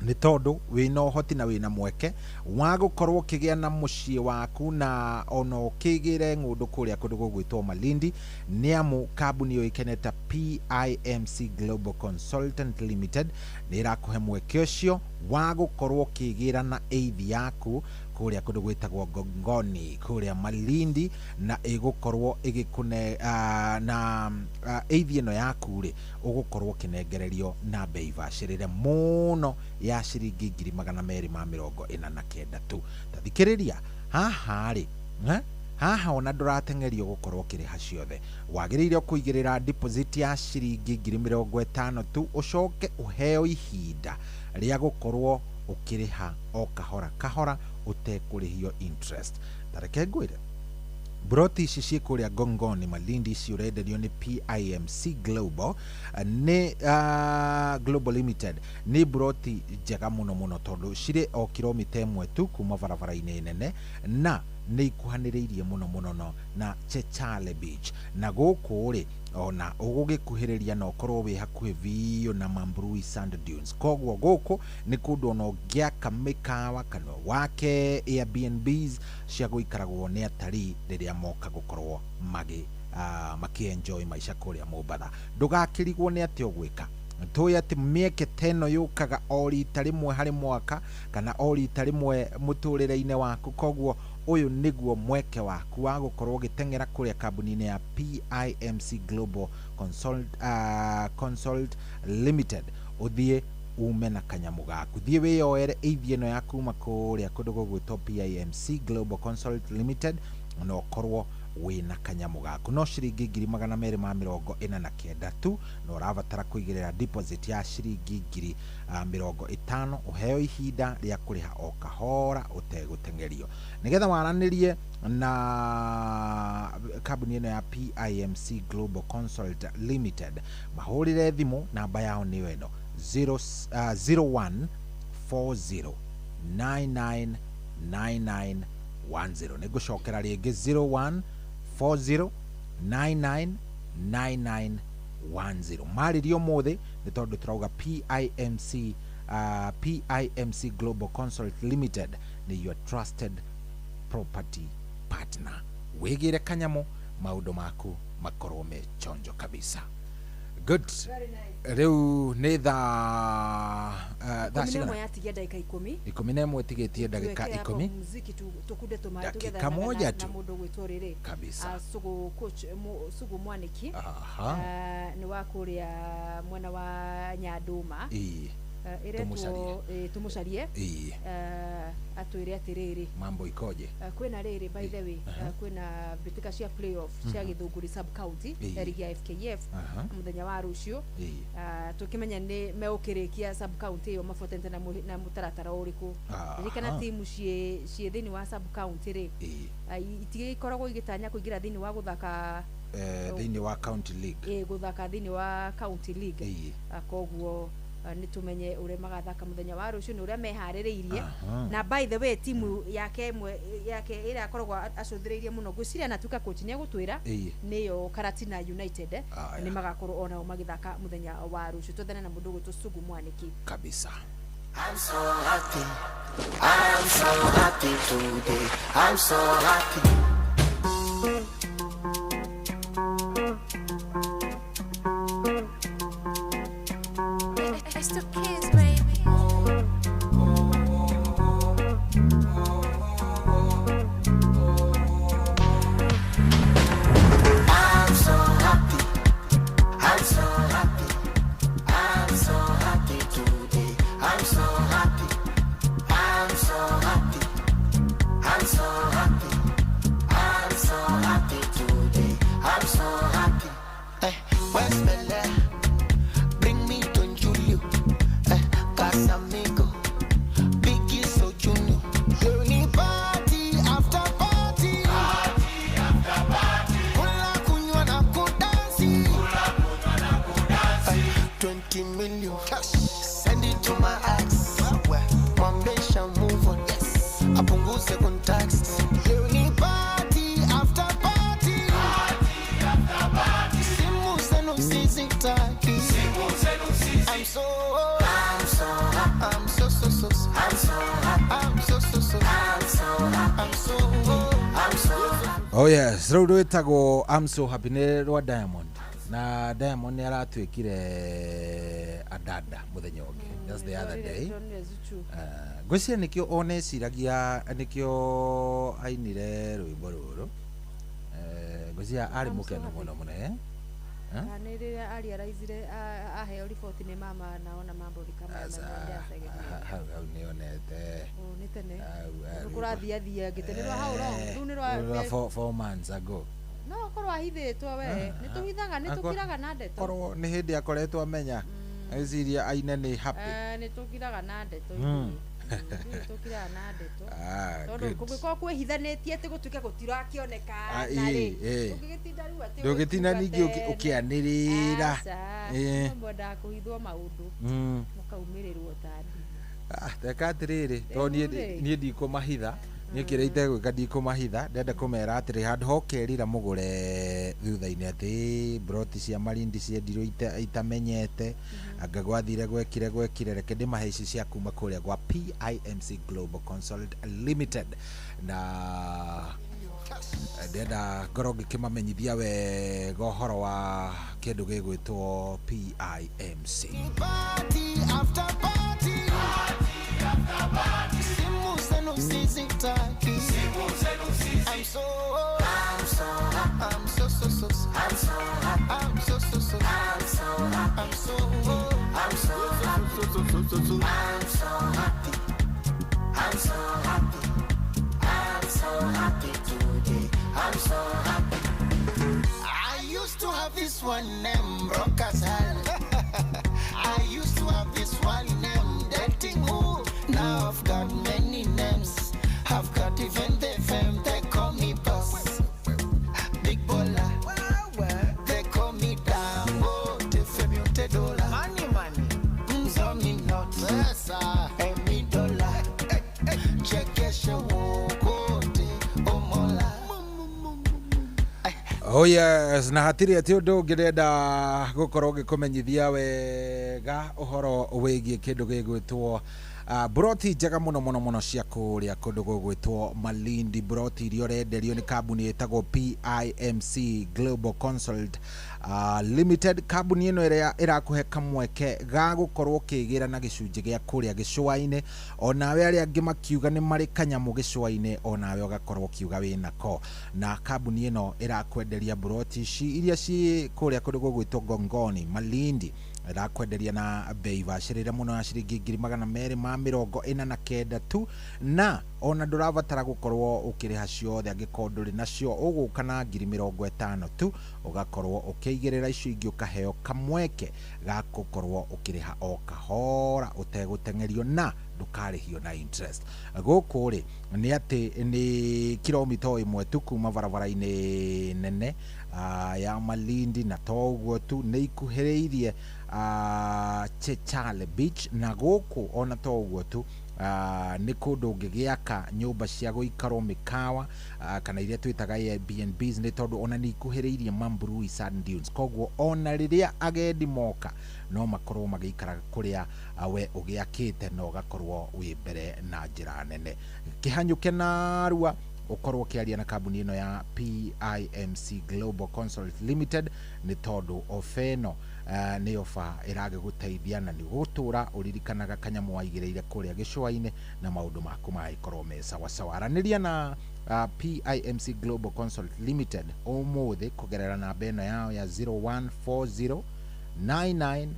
Nĩ tondũ wĩna ũhoti na wĩna mweke wa gũkorwo ũkĩgĩa na mũciĩ waku na ona ũkĩgĩre ng'ũndũ kũrĩa kũndũ gũgwĩtwo Malindi, nĩ amu kambuni yũĩkaine ta PIMC Global Consultant Limited nĩ ĩrakũhe mweke ũcio wa gũkorwo ũkĩgĩra na eithi yaku kũrĩa kũndũ gwĩtagwo Gongoni kũrĩa Malindi, na ĩgũkorwo ĩgĩkũne na eithi ĩno yaku rĩ, ũgũkorwo ũkĩnengererio na bei bacĩrĩre mũno ya ciringi 249,000 tu. Ta thikĩrĩria haha rĩ, eh? Haha ona ndũrateng'erio gũkorwo ũkĩrĩha ciothe, wagĩrĩire kũigĩrĩra deposit ya ciringi 50,000 tu, ũcoke ũheo ihinda rĩa gũkorwo ũkĩrĩha o kahora kahora ũtekũrĩhio interest. Ta reke ngwĩre, broti ici ciĩ kũrĩa Gongoni Malindi, ici ũrenderio nĩ PIMC Global nĩ Global Limited, nĩ broti njega mũno mũno tondũ cirĩ o kilomita 1 tu kuma barabara-inĩ nene na nĩ ikuhanĩrĩirie mũno mũno no na Chechale Beach, na gũkũ rĩ ona ũgũgĩkuhĩrĩria na ũkorwo wĩ hakuhĩ biũ na Mambrui Sand Dunes. Koguo gũkũ nĩ kũndũ ona ũngĩaka mĩkawa kana wake Airbnbs cia gũikaragwo nĩ atarii rĩrĩa moka gũkorwo magĩ makĩenjoy maica kũrĩa Mombatha. Ndũgakĩrigwo nĩ atĩ ũgwĩka. Tũĩ atĩ mĩeke ta ĩno yũkaga o rita rĩmwe harĩ mwaka kana o rita rĩmwe mũtũrĩre-inĩ waku, koguo ũyũ nĩguo mweke waku wa gũkorwo ũgĩteng'era kũrĩa kambuni-inĩ ya PIMC Global Consult Limited, ũthiĩ ume na kanyamũ gaku, thiĩ wĩyoere ĩithi ĩno ya kuma kũrĩa kũndũ gũgwĩtwo PIMC Global Consult Limited na ũkorwo wĩna kanyamũ gaku no ciringi 249,000 tu, na ũrabatara kũigĩrĩra deposit ya ciringi 50,000, ũheo ihinda rĩa kũrĩha o kahora ũtegũteng'erio, nĩgetha waranĩrie na kambuni ĩno ya PIMC Global Consult Limited. Mahũrĩre thimũ, namba yao nĩyo ĩno: 0140 9999 10. Nĩ ngũcokera rĩngĩ: 0140 9999 10. Marĩrio ũmũthĩ nĩ tondũ tũrauga PIMC Global Consult Limited nĩ your trusted property partner. Wĩgĩre kanyamũ, maũndũ maku makorwo me chonjo kabisa. Good. Rĩu nĩ thaa 11 cigana? Yatigia ndagĩka 10. 11 ĩtigĩtie ndagĩka Tuweke hapo 10. muziki tu, tukunde tũmaĩ Dakika tũgethanaga moja na, tu. na mũndũ gwĩtwo rĩrĩ Kabisa. Sugu coach Sugu Mwaniki. Nĩ wa kũrĩa mwena wa Nyandũma. Ĩretwo Tũmũcarie. Tũmũcarie. Atwĩre atĩrĩrĩ, Mambo ikoje? Kwĩna rĩrĩ, by the way, kwĩna mbĩtĩka cia playoff cia Gĩthũngũri sub county ya rigi ya FKF mũthenya wa rũciũ. Tũkĩmenya nĩ megũkĩrĩkia sub county ĩyo mabuatĩte na mũtaratara ũrĩkũ. Ririkana timu ciĩ thĩinĩ wa sub county rĩ, itigĩkoragwo igĩtanya kũingĩra thĩinĩ wa gũthaka Thĩinĩ wa county league. Gũthaka thĩinĩ wa county league. Koguo nĩ tũmenye ũrĩa magathaka mũthenya wa rũciũ nĩ ũrĩa meharĩrĩirie. Na by the way, timu yake ĩmwe yake ĩrĩa akoragwo acũthĩrĩirie mũno, ngwĩciria anatuĩka coach nĩ egũtwĩra, nĩyo Karatina United. Nĩ magakorwo onao magĩthaka mũthenya wa rũciũ. Twethane na mũndũ ũgwĩtwo Sugu Mwaniki. Kabisa. I'm so happy. I'm so happy today. I'm so happy. happy. I'm so happy. I'm so happy. I'm so happy today. I'm so happy. Hey, where's Bella? Bring me Don Julio. Hey, Casamigo. Biggie So Junior. Journey party after party. Party after party. Kula kunywa na kudansi. Kula kunywa na kudansi. 20 million cash. Send it to my ex. Mwambesha move on. Yes. Apunguze contacts. Leo ni party after party. Party after party. Simu zenu sizitaki. Simu zenu sizitaki. I'm so happy. I'm so so so. I'm so happy. I'm so so so. I'm so happy. I'm so I'm so happy. Oh yes, rĩu rwĩtagwo I'm so happy nĩ rwa Diamond. Na Diamond nĩ aratuĩkire adada mũthenya ũngĩ. That's the other day. Ngwĩciria nĩkĩo oneciragia nĩkĩo ainire rwĩmbo rũrũ. Ngwĩciria arĩ mũkenu mũno mũno Nĩ rĩrĩa ariaraizire aheo riboti nĩ mama naona mambo ni kama hau hau nĩonete. Nĩ tene kũrathiathia ngĩte nĩ rwa how long rĩu nĩ rwa 4 months ago. No korwo ahithĩtwo we nĩ tũhithaga nĩ tũkiraga na ndeto. Korwo nĩ hĩndĩ akoretwo amenya eciria aine nĩ happy. Nĩ tũkiraga na ndeto ithuĩ. Tũkiraga na ndeto tondũ kũngĩkorwo kwĩhithanĩtie atĩ gũtuĩke gũtirakĩoneka narĩ ũngĩgĩtinda rĩu atĩ ndũngĩtinda ningĩ ũkĩanĩrĩra. Mwendaga kũhithwo maũndũ mũkaumĩrĩrwo ta ndini. Teka atĩrĩrĩ tondũ niĩ ndikũmahitha niĩ kĩrĩa itegwĩka ndikũmahitha ndenda kũmera atĩrĩ handũ ha ũkerira mũgũre thutha-inĩ atĩ broti cia Malindi ciendirwo itamenyete anga gwathire gwekire reke ndĩmahe ici cia kuma kũrĩa gwa PIMC Global Consult Limited na ndenda ngorwo ngĩkĩmamenyithia wega ũhoro wa kĩndũ gĩgwĩtwo PIMC. Party after party. Party after party. Simu zenu sizitaki. Simu zenu sizitaki. I'm so happy. I'm so so so. I'm so happy. I'm so so so. I'm so happy. I'm so I'm so happy. I'm so happy. I'm so happy. I'm so happy today. I'm so happy. I used to have this one name, Brokasal. I used to have this one name, Dating Who. Now I've got many names. I've got even the fame. They call me Boss, Big Bola. They call me Dangote, Femute Dollar. Money, money. Mzomi not. Emi Dollar. Chekeshe Wokote, Omola. Oh yes, na hatirĩ atĩ ũndũ ũngĩrenda gũkorwo ngĩkũmenyithia wega ũhoro wĩgiĩ kĩndũ gĩgwĩtwo broti njega mũno mũno mũno cia kũrĩa kũndũ gũgwĩtwo Malindi. Broti iria ũrenderio nĩ kambuni ĩtagwo PIMC Global Consult Limited. Kambuni ĩno ĩrĩa ĩrakũhe kamweke ga gũkorwo ũkĩgĩra na gĩcunjĩ gĩa kũrĩa gĩcũa-inĩ, onawe arĩa angĩ makiuga nĩ marĩ kanyamũ gĩcũa-inĩ, onawe ũgakorwo ũkiuga wĩnako. Na kambuni ĩno ĩrakwenderia broti ici iria ciĩ kũrĩa kũndũ gũgwĩtwo Gongoni Malindi, ĩrakwenderia na bei bacĩrĩre mũno ya ciringi 249 tu, na ona ndũrabatara gũkorwo ũkĩrĩha ciothe angĩkorwo ndũrĩ nacio, ũgũka na 50,000 tu ũgakorwo ũkĩigĩrĩra icio ingĩ ũkaheo kamweke ga gũkorwo ũkĩrĩha o kahora ũtegũteng'erio na ndũkarĩhio na interest. Gũkũ rĩ nĩ atĩ nĩ kilomita 1 tu kuma barabara-inĩ nene ya Malindi, na to ũguo tu nĩ ikuhĩrĩirie Chechale Beach, na gũkũ ona to ũguo tu nĩ kũndũ ũngĩgĩaka nyũmba cia gũikarwo mĩkawa kana iria twĩtaga Airbnbs, nĩ tondũ ona nĩ ikuhĩrĩirie Mambrui Sand Dunes. Koguo ona rĩrĩa agendi moka no makorwo magĩikara kũrĩa we ũgĩakĩte na ũgakorwo wĩ mbere na njĩra nene. Kĩhanyũke narua ũkorwo ũkĩaria na kambuni ĩno ya PIMC Global Consult Limited, nĩ tondũ ofa ĩno nĩ ofa ĩragĩgũteithia na nĩ ũgũtũra ũririkanaga kanyamũ waigĩrĩire kũrĩa gĩcũa-inĩ na maũndũ maku magĩkorwo me sawasawa. Aranĩria na PIMC Global Consult Limited ũmũthĩ kũgerera namba ĩno yao ya 0140 99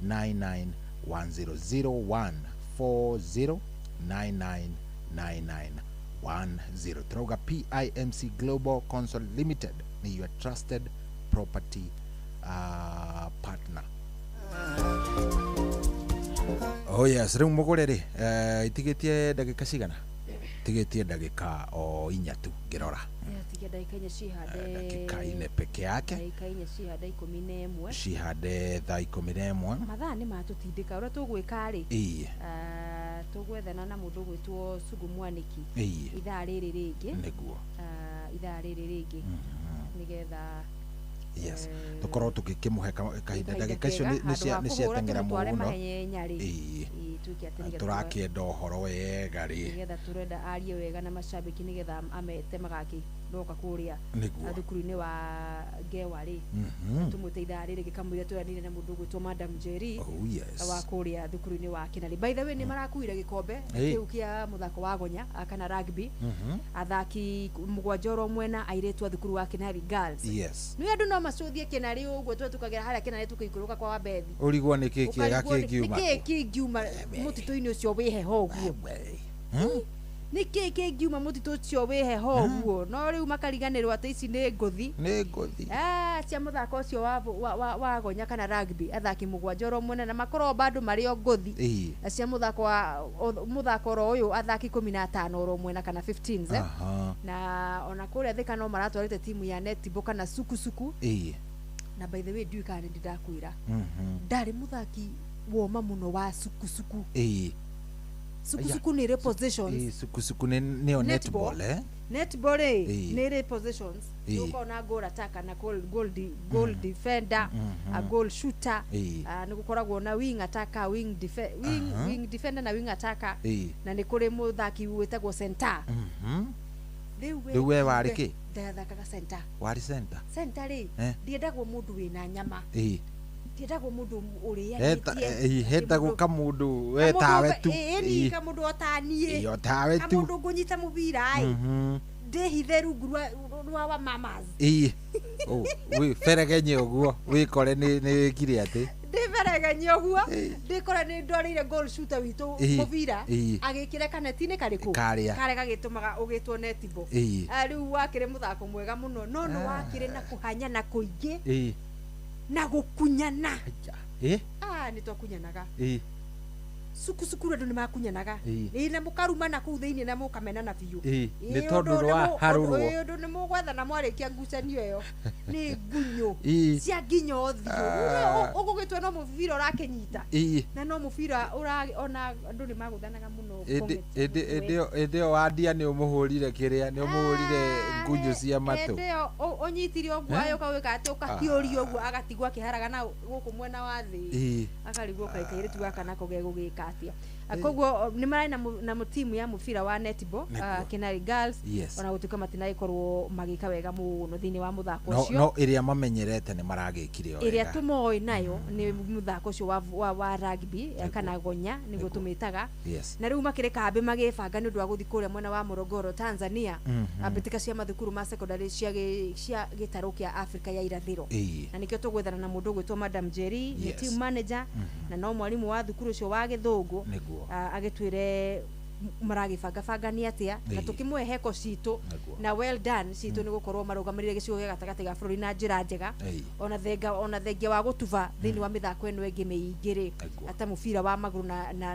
99 10 01 40999910. Turauga PIMC Global Consult Limited ni your trusted property partner. Oh yes, rĩu mũgũre rĩ, itigitie ndagĩka cigana? Itigitie ndagĩka o inya tu ngĩrora. Tiga ndagĩka inya cihande. Ndagĩka ine peke yake. Ndagĩka inya cihande 11. Cihande thaa 11. Mathaa nĩ matũtindĩka ũrĩa tũgwĩka rĩ. Ĩĩ. Tũgwethana na mũndũ ũgwĩtwo Sugu Mwanĩki. Ĩĩ. Ithaa rĩrĩ rĩngĩ. Nĩguo. Ithaa rĩrĩ rĩngĩ. Nĩgetha yes, tukorwo tugikimuhe kahinda ndagĩka icio nĩ ciateng'era mũno. Ĩĩ, tũrakĩenda ũhoro wega rĩ, nĩgetha tũrenda arie wega na macambĩki nĩgetha amete magakĩroka kũrĩa thukuru-inĩ wa Ngewa rĩ. Tũmwĩte ithaa rĩrĩ gĩkamũira tũranire na mũndũ ũgwĩtwo Madam Jerry. Oh yes, wa kũrĩa thukuru-inĩ wa Kinarĩ. By the way, nĩ marakuire gĩkombe kĩu kĩa mũthako wa gonya kana rugby. Athaki mũgwanja oro mwena airĩtu a thukuru wa Kinarĩ Girls. Yes, nĩ andũ no macuthie Kinarĩ ũguo tũkagera harĩa Kinarĩ tũkĩikũrũka kwa Wabethi. Ũrigwo nĩ kĩ kĩega kĩngiuma? Nĩ kĩ kĩngiuma mũtitũ-inĩ ũcio wĩ heho ũguo? Nĩ kĩ kĩngiuma mũtitũ ũcio wĩ heho ũguo? No rĩu makariganĩrwo atĩ ici nĩ ngũthi. Nĩ ngũthi. Cia mũthako ũcio wa gonya kana rugby, athaki mũgwanja oro mwena na makorwo bado marĩ o ngũthi. Cia mũthako wa mũthako oro ũyũ athaki 15 oro mwena kana 15. Na ona kũrĩa Thika no maratwarĩte timu ya netball kana sukusuku. Na by the way, ndiũĩ kana nĩ ndakwĩra, ndarĩ mũthaki woma mũno wa sukusuku. Sukusuku nĩ positions. Sukusuku nĩyo netball, eh? Netball nĩ ĩrĩ positions. Nĩũkoragwo goal attacker na goal defender, a goal shooter. Nĩ gũkoragwo na wing attacker, wing defender na wing attacker. Na nĩ kũrĩ mũthaki wĩtagwo center. Rĩu we warĩ kĩ? Ndathakaga center. Warĩ center? Center rĩ, ndiendagwo mũndũ wĩna nyama. Ndiendagwo mũndũ ũrĩanĩtie. Hetagwo kamũndũ we tawe tu. Ĩni kamũndũ o ta niĩ. O tawe tu. Kamũndũ ngũnyita mũbira ĩ. Ndĩhithe rungu rwa wa mamas. Ĩĩ. Wĩ beregenye ũguo wĩkore nĩ wĩkire atĩ. Ndĩberegenye ũguo ndĩkore nĩ ndwarĩire goal shooter witũ mũbira agĩkĩre kaneti-inĩ karĩkũ? Karĩa. Karĩa gagĩtũmaga ũgĩtwo netball. Rĩu wakĩrĩ mũthako mwega mũno no nĩ wakĩrĩ na kũhanyana kũingĩ. Na gũkunyana. Nĩ twakunyanaga. Sukusuku andũ nĩ makunyanaga. Na mũkarumana kũu thĩinĩ na mũkamenana biũ. Nĩ tondũ rwa harũrwo. Ũndũ nĩ mũgwethana mwarĩkia ngucanio ĩyo. Nĩ ngunyũ cia nginya ũthiũ. Ũgũgĩtua no mũbira ũrakĩnyita. Na no mũbira ona andũ nĩ magũthanaga mũno. Hĩndĩ ĩyo wandia nĩ ũmũhũrire kĩrĩa, nĩ ũmũhũrire ngunyũ cia matũ. Hĩndĩ ĩyo ũnyitire ũguo agĩũka gwĩka atĩ ũkahiũria ũguo agatigwo akĩharagana gũkũ mwena wa thĩ. Akarigwo kaĩ kairĩtu gaka nako gegũgĩka atĩa. Koguo nĩ mararĩ na timu ya mũbira wa netball Kinarĩ Girls. Ona gũtuĩka matinagĩkorwo magĩka wega mũno thĩinĩ wa mũthako ũcio. No ĩrĩa mamenyerete nĩ maragĩkire o wega. Ĩrĩa tũmoĩ nayo nĩ mũthako ũcio wa rugby kana gonya nĩguo tũmĩtaga. Na rĩu makĩrĩ kambĩ magĩbanga nĩ ũndũ wa gũthiĩ kũrĩa mwena wa Morogoro Tanzania. Mbĩtĩka cia mathukuru ma secondary cia gĩtarũ kĩa Afrika ya irathĩro. Na nĩkĩo tũgwethana na mũndũ ũgwĩtwo Madam Jerry, nĩ team manager na no mwarimũ wa thukuru ũcio wa Gĩthũngũ. Agĩtwĩre maragĩbangabanga nĩ atĩa na tũkĩmũhe heko citũ na well done citũ nĩ gũkorwo marũgamĩrĩire gĩcigo gĩa gatagatĩ ga bũrũri na njĩra njega. Ona thengia wa gũtuba thĩinĩ wa mĩthako ĩno ĩngĩ mĩingĩ rĩ, ata mũbira wa magũrũ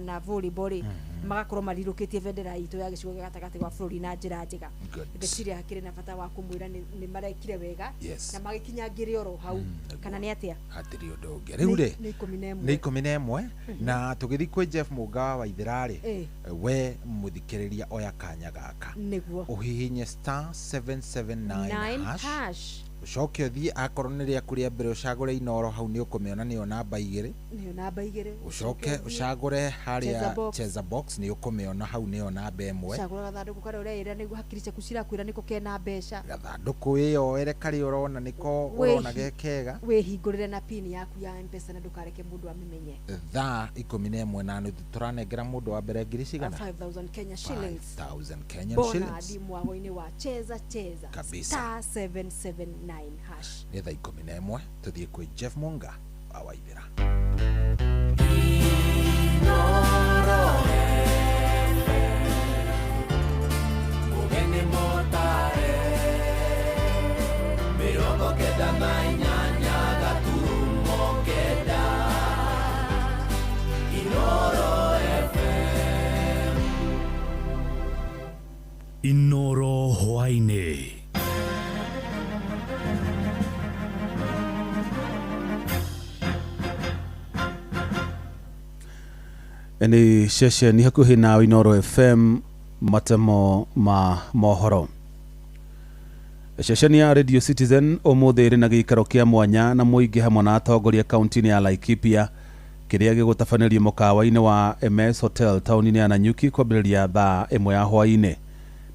na volleyball rĩ, magakorwo marirũkĩtie bendera itũ ya gĩcigo gĩa gatagatĩ ga bũrũri na njĩra njega. Ndeciria hakĩrĩ na bata wa kũmwĩra nĩ marekire wega na magĩkinyangĩre oro hau kana nĩ atĩa. Hatirĩ ũndũ ũngĩ. Rĩu rĩ nĩ 11. Nĩ 11 na tũgĩthiĩ kwĩ Jeff Mũnga wa Waithĩra rĩ, we mũthikĩrĩria oya kanya gaka nĩguo ũhihinye star 779 hash ũcoke ũthiĩ akorwo nĩ rĩaku rĩa mbere ũcagũre Inooro hau nĩ ũkũmĩona nĩyo namba 2. Nĩyo namba 2. Ũcoke ũcagũre harĩa Cheza Box nĩ ũkũmĩona hau nĩyo namba 1. Cagũra gathandũkũ karĩa ũreĩra nĩguo hakiri ciaku cirakwĩra nĩko kena mbeca. Gathandũkũ wĩyoere karĩa ũrona nĩko ũrona ge kega. Wĩhingũrĩre na pin yaku ya M-Pesa na ndũkareke mũndũ amĩmenye. Thaa 11:30 tũranengera mũndũ wa mbere ngiri cigana? 5000 Kenya shillings. 5000 Kenyan shillings. Bona mwago-inĩ wa Cheza Cheza. Kabisa. Star 779 hash. Nĩ thaa 11 tũthiĩ kwĩ Jeff Munga wa Waithĩra. Inooro. Inoro hwaĩ-inĩ. Nĩ ceceni hakuhĩ na Inooro FM, matemo ma mohoro. Ceceni ya Radio Citizen ũmũthĩ ĩrĩ na gĩikaro kĩa mwanya na mũingĩ hamwe na atongoria kaunti-inĩ ya Laikipia kĩrĩa gĩgũtabanĩrio mũkawa-inĩ wa MS Hotel taũni-inĩ ya Nanyuki kwambĩrĩria thaa 1 ya hwaĩ-inĩ,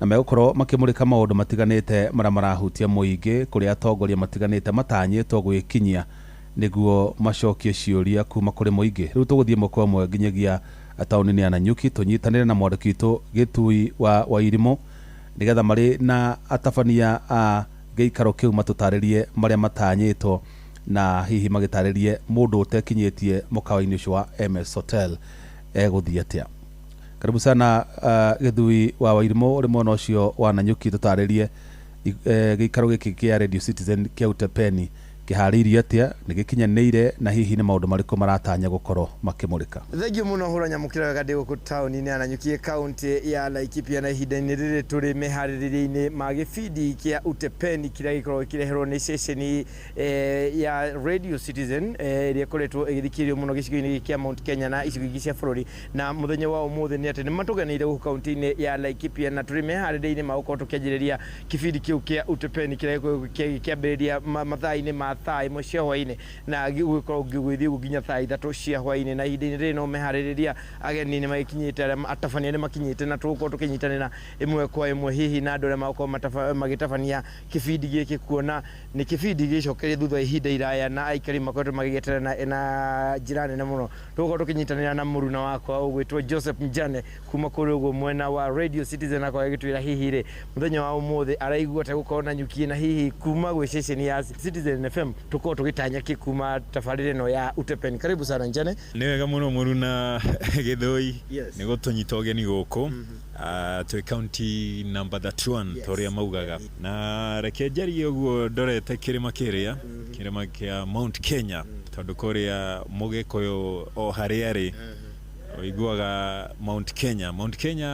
na megũkorwo makĩmũrĩka maũndũ matiganĩte marĩa marahutia mũingĩ kũrĩa atongoria matiganĩte matanyĩtwo gwĩkinyia nĩguo macokie ciũria kuma kũrĩ mũingĩ. Rĩu tũgũthiĩ ĩmwe kwa ĩmwe nginyagia taũni-inĩ ya Nanyuki tũnyitanĩre na mwandĩki witũ Gĩtui wa Wairimũ nĩgetha marĩ na atabania a gĩikaro kĩu matũtarĩrie marĩa matanyĩtwo na hihi magĩtarĩrie mũndũ ũtekinyĩtie mũkawa-inĩ ũcio wa MS Hotel egũthiĩ atĩa. Karibu sana Gĩthui wa Wairimũ ũrĩ mwena ũcio wa Nanyuki, tũtarĩrie gĩikaro gĩkĩ kĩa Radio Citizen kĩa Utepeni kĩharĩirio atĩa, nĩ gĩkinyanĩire na hihi nĩ maũndũ marĩkũ maratanya gũkorwo makĩmũrĩka. Thengiũ mũno hũra nyamũkĩra wega ndĩ gũkũ taũni-inĩ ya Nanyuki kaunti ya Laikipia, na ihinda-inĩ rĩrĩ tũrĩ meharĩrĩria-inĩ ma gĩbindi kĩa Utepeni kĩrĩa gĩkoragwo gĩkĩreherwo nĩ ceceni ya Radio Citizen ĩrĩa ĩkoretwo ĩgĩthikĩrĩrio mũno gĩcigo-inĩ gĩkĩ kĩa Mount Kenya na icigo ingĩ cia bũrũri. Na mũthenya wa ũmũthĩ nĩ atĩ nĩ matũganĩire gũkũ kaunti-inĩ ya Laikipia na tũrĩ meharĩrĩria-inĩ ma gũkorwo tũkĩanjĩrĩria kĩbindi kĩu kĩa Utepeni kĩrĩa gĩkoragwo gĩkĩambĩrĩria mathaa-inĩ ma thaa 1 cia hwaĩ-inĩ na gĩgũkorwo gĩgĩthiĩ nginya thaa 3 cia hwaĩ-inĩ. Na ihinda-inĩ rĩrĩ no meharĩrĩria ageni nĩ magĩkinyĩte, arĩa atabania nĩ makinyĩte, na tũgũkorwo tũkĩnyitanĩra ĩmwe kwa ĩmwe hihi na andũ arĩa magũkorwo magĩtabania kĩbindi gĩkĩ, kuona nĩ kĩbindi gĩcokerie thutha wa ihinda iraya na aikari makoretwo magĩgĩeterera na njĩra nene mũno. Tũgũkorwo tũkĩnyitanĩra na mũruna wakwa ũgwĩtwo Joseph Njane kuma kũrĩa ũguo mwena wa Radio Citizen, akorwo agĩtwĩra hihi rĩ mũthenya wa ũmũthĩ araigua ta gũkorwo na Nyuki, na hihi kuma gwĩ ceceni ya Citizen FM tukorwo tũgĩtanya kĩ kuma tabarĩra ĩno ya Utepeni. Karibu sana Njane. Nĩ wega mũno mũruna Gĩthũi nĩ gũtũnyita ũgeni gũkũ. Twĩ county number 31 ta ũrĩa maugaga, na reke njarie ũguo ndorete kĩrĩma kĩrĩa kĩrĩma kĩa Mount Kenya, tondũ kũrĩa Mũgĩkũyũ o harĩa arĩ ũiguaga Mount Kenya. Mount Kenya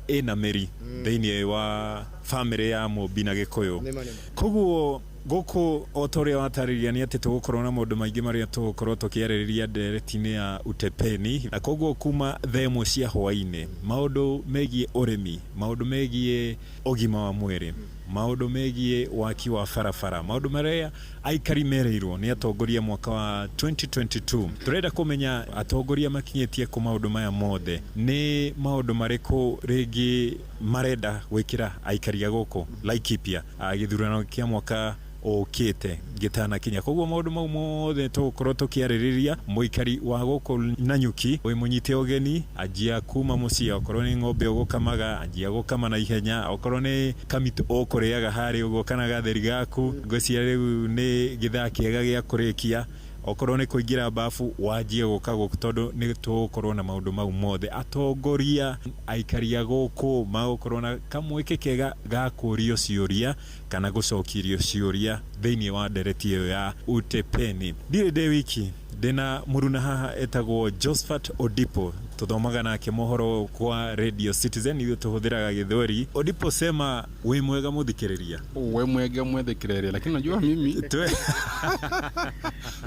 ĩna mĩri thĩinĩ wa family ya Mũmbi na Gĩkũyũ. Koguo gũkũ o ta ũrĩa watarĩria nĩ atĩ tũgũkorwo na maũndũ maingĩ marĩa tũgũkorwo tũkĩarĩrĩria ndereti-inĩ ya Utepeni, na koguo kuma thaa 1 cia hwaĩ-inĩ maũndũ megiĩ ũrĩmi, maũndũ megiĩ ũgima wa mwĩrĩ, maũndũ megiĩ waki wa barabara, maũndũ marĩa aikari merĩirwo nĩ atongoria mwaka wa 2022. Tũrenda kũmenya atongoria makinyĩtie kũ maũndũ maya mothe, nĩ maũndũ marĩkũ rĩngĩ marenda gwĩkĩra aikari a gũkũ Laikipia gĩthurano kĩa mwaka ũkĩte gĩtanakinya. Koguo maũndũ mau mothe tũgũkorwo tũkĩarĩrĩria. Mũikari wa gũkũ Nanyuki wĩ mũnyite ũgeni, anjia kuma mũciĩ, okorwo nĩ ng'ombe ũgũkamaga anjia gũkama na ihenya, okorwo nĩ kamito ũkũrĩaga harĩa ũguo kana gatheri gaku, ngwĩciria rĩu nĩ gĩthaa kĩega gĩa kũrĩkia. Okorwo nĩ kũingĩra bafu wanjie gũka gũkũ, tondũ nĩ tũgũkorwo na maũndũ mau mothe. Atongoria aikari a gũkũ magũkorwo na kamweke kega ga kũrio ciũria kana gũcokirio ciũria thĩinĩ wa ndereti ĩyo ya Utepeni. Ndirĩ ndĩ wiki, ndĩna mũruna haha etagwo Josephat Odipo, tuthomaga nake mohoro kwa Radio Citizen, ithuĩ tũhũthĩraga Gĩthweri. Odipo, sema wĩ mwega mũthikĩrĩria. We mwega mwethikĩrĩria, lakini najua mimi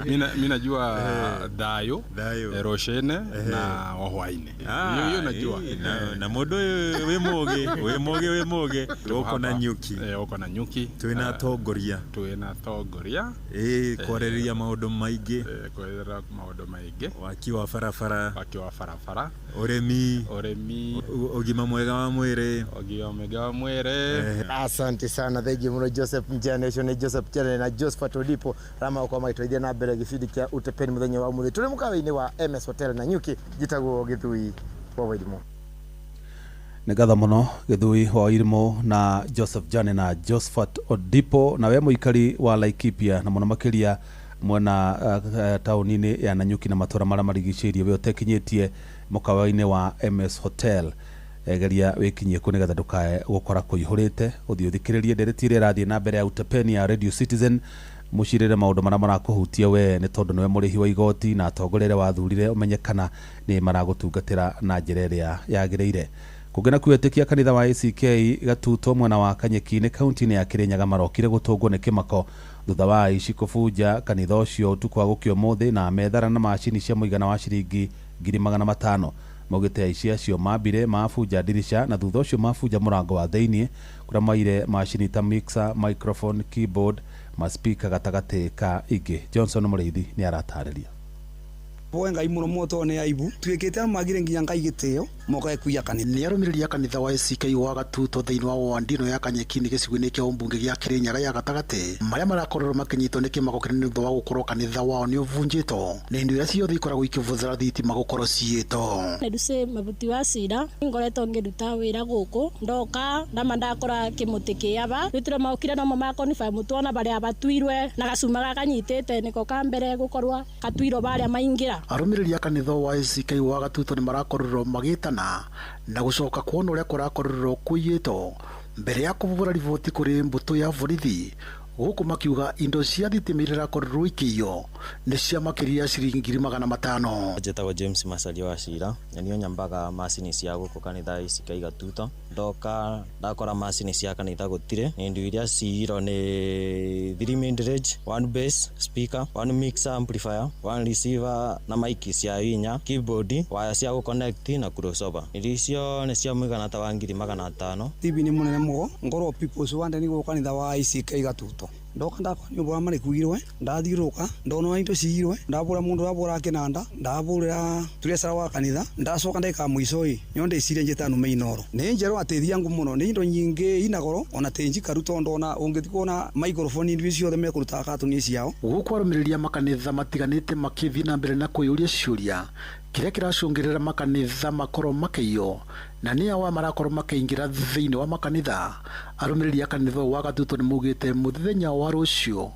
mimi najua thayo roshene na wahwaine, hiyo najua. Na mũndũ ũyũ wĩ mũgĩ, wĩ mũgĩ, wĩ mũgĩ. Gũkũ na Nyuki, gũkũ na Nyuki twĩna atongoria, twĩna atongoria kwarĩrĩria maũndũ maingĩ, kwarĩrĩria maũndũ maingĩ, waki wa barabara, waki wa barabara, ũrĩmi, ũrĩmi, ũgima mwega wa mwĩrĩ, ũgima mwega wa mwĩrĩ. Asante sana, thank you mũno Joseph Njane. Ũcio nĩ Joseph Njane na Josephat Odipo arĩa magũkorwo magĩtwarithia na mbere gĩbindi kĩa Utepeni mũthenya wa ũmũthĩ. Tũrĩ mũkawa-inĩ wa MS Hotel na Nyuki, njĩtagwo Gĩthui wa Wairimũ. Nĩ ngatho mũno Gĩthui wa Wairimũ na Joseph Jane na Josephat Odipo, na we mũikari wa Laikipia na mũno makĩria mwena taũni-inĩ ya Nanyuki na matũra marĩa marigicĩirie, we ũtekinyĩtie mũkawa-inĩ wa MS Hotel, geria wĩkinyie kũ nĩgetha ndũkae gũkora kũihũrĩte. Ũthiĩ ũthikĩrĩrie ndereti ĩrĩa ĩrathiĩ na mbere ya Utepeni ya Radio Citizen, mũcirĩre maũndũ marĩa marakũhutia we, nĩ tondũ nĩwe mũrĩhi wa igoti na atongoria arĩa wathurire ũmenye kana nĩ maragũtungatĩra na njĩra ĩrĩa yagĩrĩire. Kũngĩ nakuo etĩkia kanitha wa ACK Gatuto mwena wa Kanyeki-inĩ kaunti-inĩ ya Kirinyaga marokire gũtũngwo nĩ kĩmako thutha wa aici kũbunja kanitha ũcio ũtukũ wa gũkĩa ũmũthĩ na methara na macini cia mũigana wa ciringi 500,000. Maugĩte aici acio mambire mabunja ndirica na thutha ũcio mabunja mũrango wa thĩiniĩ kũrĩa maire macini ta mixer, microphone, keyboard, maspika gatagatĩ ka ingĩ. Johnson Mũrĩithi nĩ aratarĩria. Boe Ngai muno moto nĩ aibu tuĩkĩte magire nginya Ngai gĩtĩo mokae kuiya kanitha. Nĩ arũmĩrĩri a kanitha wa ACK wa Gatuto thĩinĩ wa ward ĩno ya Kanyeki-inĩ gĩcigo-inĩ kĩa ũmbunge gĩa Kirinyaga ya gatagatĩ marĩa marakorirwo makĩnyitwo nĩ kĩmako kĩnene thutha wa gũkorwo kanitha wao nĩ ũbunjĩtwo na indo iria ciothe ikoragwo ikĩbũthĩra thitima gũkorwo ciĩtwo. Nĩ Lucy Mabuti wa Cira ngoretwo ngĩruta wĩra gũkũ ndoka ndama ndakora kĩmũtĩ kĩaba rĩu maũkire namo makoniba mũtwana barĩa batuirwe na gacuma gakanyitĩte nĩko ka mbere gũkorwo gatuirwo barĩa maingĩra. Arũmĩrĩri a kanitha wa ACK wa Gatuto nĩ marakorirwo magĩtana na gũcoka kuona ũrĩa kũrakorirwo kũiyĩtwo mbere ya kũbũra riboti kũrĩ mbũtũ ya borithi gũkũ makiuga indo cia thitima iria irakorirwo ikĩiywo nĩ cia makĩria ciringi 500,000. Njĩtagwo James Macaria wa Cira na niĩ nyambaga macini cia gũkũ kanitha ACK Gatuto ndoka ndakora macini cia kanitha gũtirĩ na indo iria ciirwo nĩ 3 mid range, 1 bass speaker, 1 mixer amplifier, 1 receiver na mic cia inya, keyboard, waya cia gũconnect na crossover. Indo icio nĩ cia mũigana ta wa 500,000. TV nĩ mũnene mũgo ngorwo peoples wande nĩ gũkũ kanitha wa ACK Gatuto ndoka ndakora nyũmba marĩkuirwe ndathiũrũka ndona indo ciirwe ndabũra mũndũ ndabũra kĩnanda ndabũrĩra treasurer wa kanitha ndacoka ndagĩka mũico ĩ nyo ndĩcirie njĩta nume Inooro nĩ njerũ ateithia ngũ mũno nĩ indo nyingĩ ina goro ona tĩ njikaru tondũ ona ũngĩthiĩ kuona microphone indo ciothe mekũrutaga katoni ciao. Gũkũ arũmĩrĩri a makanitha matiganĩte makĩthiĩ na mbere na kwĩyũria ciũria kĩrĩa kĩracũngĩrĩra makanitha makorwo makĩiywo na nĩ awa marakorwo makĩingĩra thĩinĩ wa makanitha. Arũmĩrĩri a kanitha wa Gatuto nĩ maugĩte mũthenya wa rũciũ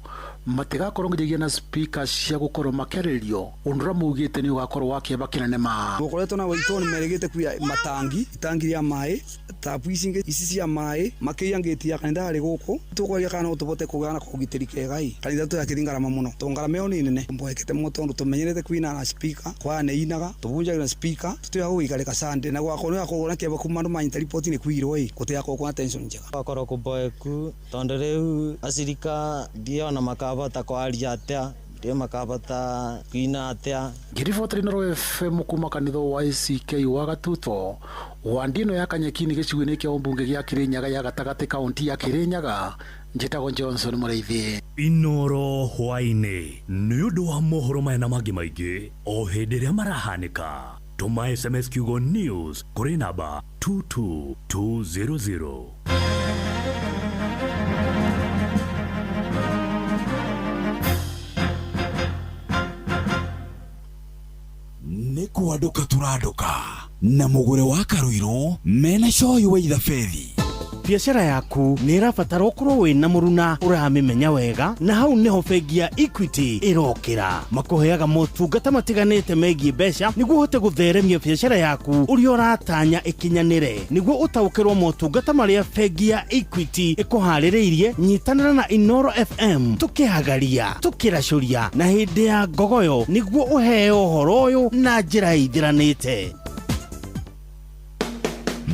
matigakorwo nginyagia na speaker cia gũkorwo makĩarĩrio ũndũ ũrĩa maugĩte nĩ ũgakorwo wa kĩeba kĩnene ma. Gũkoretwo na waitũ nĩ merĩgĩte kuya matangi itangi rĩa maĩ tabu ici ingĩ ici cia maĩ makĩiya ngĩti ya kanitha harĩ gũkũ tũkwaria kana no tũbote kũgĩa na kũgitĩri kega ĩ kanitha tũyakĩthi ngarama mũno to ngarama ĩyo nĩ nene mboekete mũno tondũ tũmenyerete kuina na speaker kwaya nĩ inaga tũbunjagĩra speaker tũtiaga gũikarĩka Sunday na gwakorwo nĩ gakorwo na kĩeba kuma andũ manyita riboti nĩ kuirwo ĩ gũtigakorwo na tension njega. Gwakorwo kũboeku tondũ rĩu acirika ndiona makabota kwaria atĩa ndiĩ makabota kuina atĩa. Ngĩribotera Inooro FM kuma kanitha wa ACK wa Gatuto wandi ĩno ya Kanyeki-inĩ gĩcigo-inĩ kĩa ũmbunge gĩa Kirinyaga ya gatagatĩ kaunti ya Kirinyaga njĩtagwo Johnson Mũrĩithi. Inooro hwaĩ-inĩ nĩ ũndũ wa mohoro maya na mangĩ maingĩ o hĩndĩ ĩrĩa marahanĩka. Tũma SMS kiugo news kũrĩ namba 22200. Nĩ kwandũka tũrandũka na mũgũre wa Karuirũ mena coyi wa ithabethi. Biacara yaku nĩ ĩrabatara ũkorwo wĩna mũruna ũramĩmenya wega na hau nĩho bengi ya Equity ĩrokĩra. Makũheaga motungata matiganĩte megiĩ mbeca nĩguo ũhote gũtheremia biacara yaku ũrĩa ũratanya ĩkinyanĩre. Nĩguo ũtaũkĩrwo motungata marĩa bengi ya Equity ĩkũharĩrĩirie, nyitanĩra na Inooro FM tũkĩhagaria tũkĩracũria na hĩndĩ ya ngogoyo nĩguo ũheo ũhoro ũyũ na njĩra ĩithiranĩte.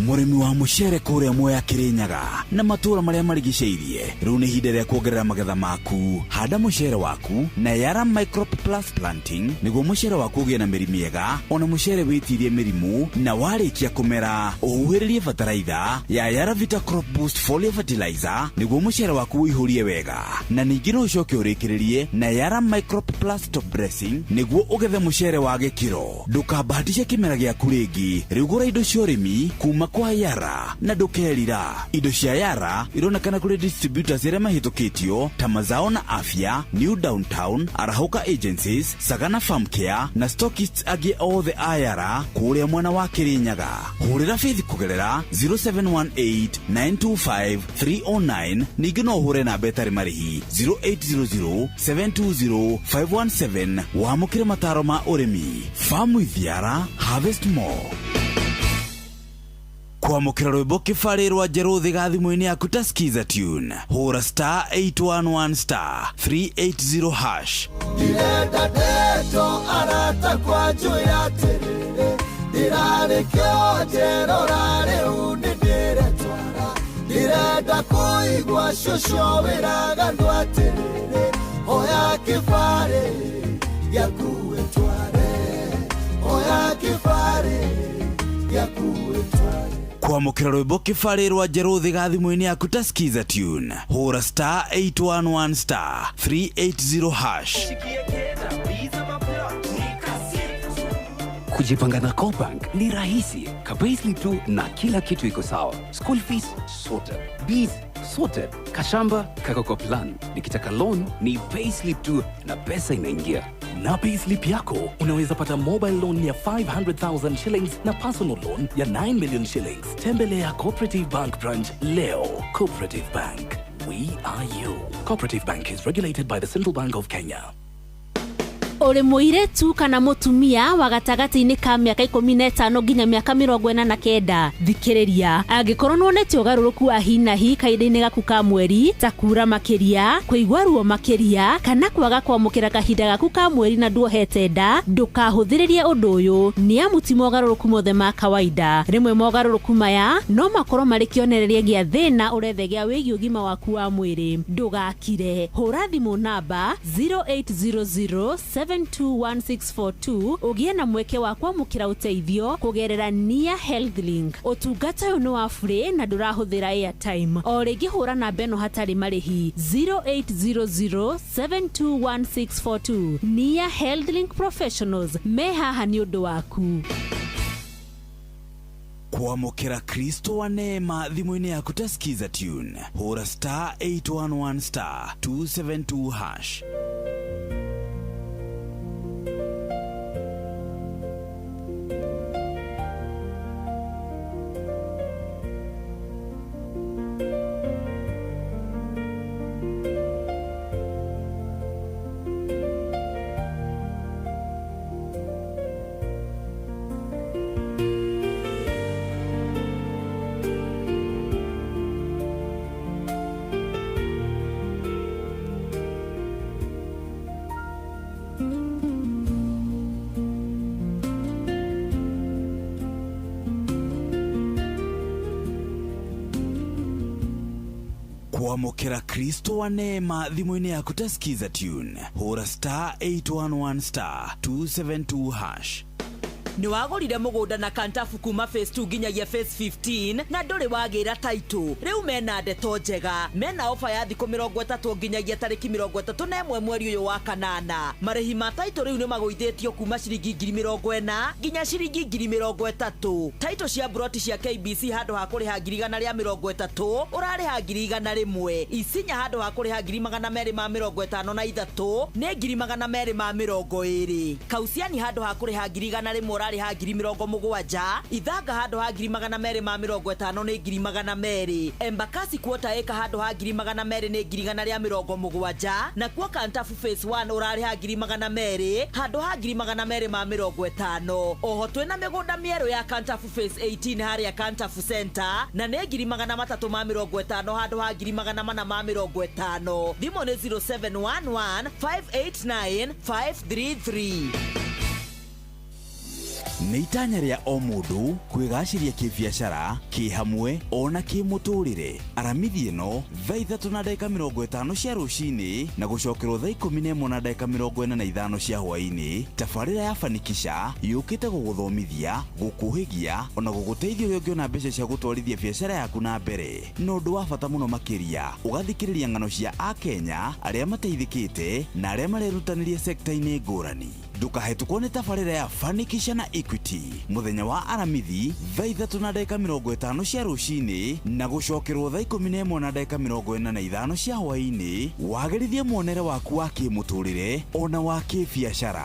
Mũrĩmi wa mũcere kũrĩa Mwea Kirinyaga na matũũra marĩa marigicĩirie rĩu nĩ ihinda rĩa kuongerera magetha maku. Handa mũcere waku na Yara Microp Plus Planting nĩguo mũcere waku ũgĩe na mĩri mĩega ona mũcere wĩtirie mĩrimũ na warĩkia kũmera ũhuhĩrĩrie bataraitha ya Yara Vita Crop Boost Foliar Fertilizer nĩguo mũcere waku ũihũrie wega na ningĩ no ũcoke ũrĩkĩrĩrie na Yara Microp Plus Top Dressing nĩguo ũgethe mũcere wa gĩkĩro. Ndũkabahatishe kĩmera gĩaku rĩngĩ, rĩu gũra indo cia ũrĩmi kuma kwa Yara na ndũkerira. Indo cia Yara ironekana kũrĩ distributors arĩa mahĩtũkĩtio ta Mazao na Afya, New Downtown, Arahũka Agencies, Sagana Farm Care na stockists angĩ othe a Yara kũrĩa mwena wa Kirinyaga. Hũrĩra Faith kũgerera 0718 925 309 ningĩ no ũhũre namba ĩtarĩ marĩhi 0800 720 517 wamũkĩre mataro ma ũrĩmi. Farm with Yara, harvest more. Kwamũkĩra rwĩmbo kĩbarĩ rwa njerũ thĩga thimũ-inĩ yaku ta Skiza Tune. Hũra star 811 star 380 hash. Ndirenda ndeto arata kwa njũĩ atĩrĩrĩ ndirarĩ kĩonje rora rĩu. Ndaigua cũcũ wĩraga andũ atĩrĩrĩ, oya kĩbarĩ gĩaku wĩtware, oya kĩbarĩ gĩaku wĩtware. Kwamũkĩra rwĩmbo kĩbarĩ rwa njerũ thiga thimũ-inĩ yaku ta skiza tune, hũra star 811 star 380 hash. Kujipanga na CoBank ni rahisi kabisa tu na kila kitu iko sawa. School fees sorted, bills sorted, kashamba kako kwa plan. Nikitaka loan ni payslip tu na pesa inaingia. Na payslip yako unaweza pata mobile loan ya 500,000 shillings na personal loan ya 9 million shillings. Tembelea Cooperative Bank branch leo. Cooperative Bank, we are you. Cooperative Bank is regulated by the Central Bank of Kenya. Ũrĩ mũirĩtu kana mũtumia wa gatagatĩ-inĩ ka mĩaka 15 nginya mĩaka 49, thikĩrĩria. Angĩkorwo nĩwonete ũgarũrũku wa hi na hi kahinda-inĩ gaku ka mweri, ta kura makĩria, kũigua ruo makĩria, kana kwaga kwamũkĩra kahinda gaku ka mweri na nduohete nda, ndũkahũthĩrĩrie ũndũ ũyũ, nĩ amu ti mogarũrũku mothe ma kawaida. Rĩmwe mogarũrũku maya no makorwo marĩ kĩonereria gĩa thĩna ũrethegea wĩgiĩ ũgima waku wa mwĩrĩ. Ndũgakire, hũra thimũ namba 0800 721642 ũgĩe na mweke wa kwamũkĩra ũteithio kũgerera Nia Health Link. Ũtungata ũyũ nĩ wa bure na ndũrahũthĩra airtime. O rĩngĩ hũra namba ĩno hatarĩ marĩhi 0800 721642. Nia Health Link Professionals me haha nĩ ũndũ waku. Kwamũkĩra Kristo wa neema thimũ-inĩ yaku ta skiza tune, hũra star 811 star 272 hash. Kwamũkĩra Kristo wa neema thimũ-inĩ yaku ta skiza tune, hũra star 811 star 272 hash. Nĩ wagũrire mũgũnda na Kantafu kuma phase 2 nginyagia phase 15 na ndũrĩ wagĩra taitũ. Rĩu mena ndeto njega, mena ofa ya thikũ 30 nginyagia tarĩki 31 mweri ũyũ wa kanana. Marĩhi ma taitũ rĩu nĩ magũithĩtio kuma ciringi 40,000 nginya ciringi 30,000. Taitũ cia broti cia KBC handũ ha kũrĩha 130,000 ũrarĩha 100,000. Isinya handũ ha kũrĩha 253,000 nĩ 220,000. Kausiani handũ ha kũrĩha 100,000 ũrarĩha 70,000. Ithanga handũ ha 250,000 nĩ 200,000. Embakasi quarter acre handũ ha 200,000 nĩ 170,000. Nakuo Kantafu phase 1 ũrarĩha 200,000 handũ ha 250,000. Oho twĩna mĩgũnda mĩerũ ya Kantafu phase 18 harĩa Kantafu Center na nĩ 350,000 handũ ha 450,000. Thimũ nĩ 0711 589 533. Nĩ itanya rĩa o mũndũ kwĩgacĩria kĩbiacara, kĩhamwe ona kĩmũtũrĩre. Aramithi ĩno thaa 3:50 cia rũcinĩ na gũcokerwo thaa 11:45 cia hwaĩ-inĩ. Tabarĩra ya Fanikisha yũkĩte gũgũthomithia, gũkũhĩgia ona gũgũteithia ũrĩa ũngĩona mbeca cia gũtwarithia biacara yaku na mbere. Na ũndũ wa bata mũno makĩria, ũgathikĩrĩria ng'ano cia Akenya arĩa mateithĩkĩte na arĩa marerutanĩria sekta-inĩ ngũrani. Ndũkahetũkwo nĩ tabarĩra ya Fanikisha na Equity mũthenya wa Aramithi thaa 3:50 cia rũcinĩ na gũcokerwo thaa 11:45 cia hwaĩ-inĩ. Wagĩrithie muonere waku wa kĩmũtũrĩre ona wa kĩbiacara.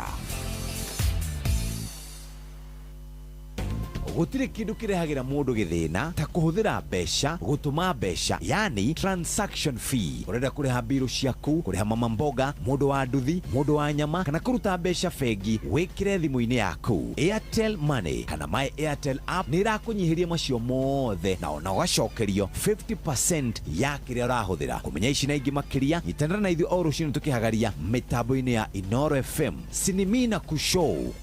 Gũtirĩ kĩndũ kĩrehagĩra mũndũ gĩthĩna ta kũhũthĩra mbeca gũtũma mbeca, yani transaction fee. Ũrenda kũrĩha mbirũ ciaku, kũrĩha mama mboga, mũndũ wa nduthi, mũndũ wa nyama, kana kũruta mbeca bengi, wĩkĩre thimũ-inĩ yaku. Airtel Money kana My Airtel app nĩ ĩrakũnyihĩria macio mothe na ona ũgacokerio 50% ya kĩrĩa ũrahũthĩra. Kũmenya ici na ingĩ makĩria, nyitanĩra na ithuĩ o rũcinĩ tũkĩhagaria mĩtambo-inĩ ya Inoro FM Sinimina Kushow.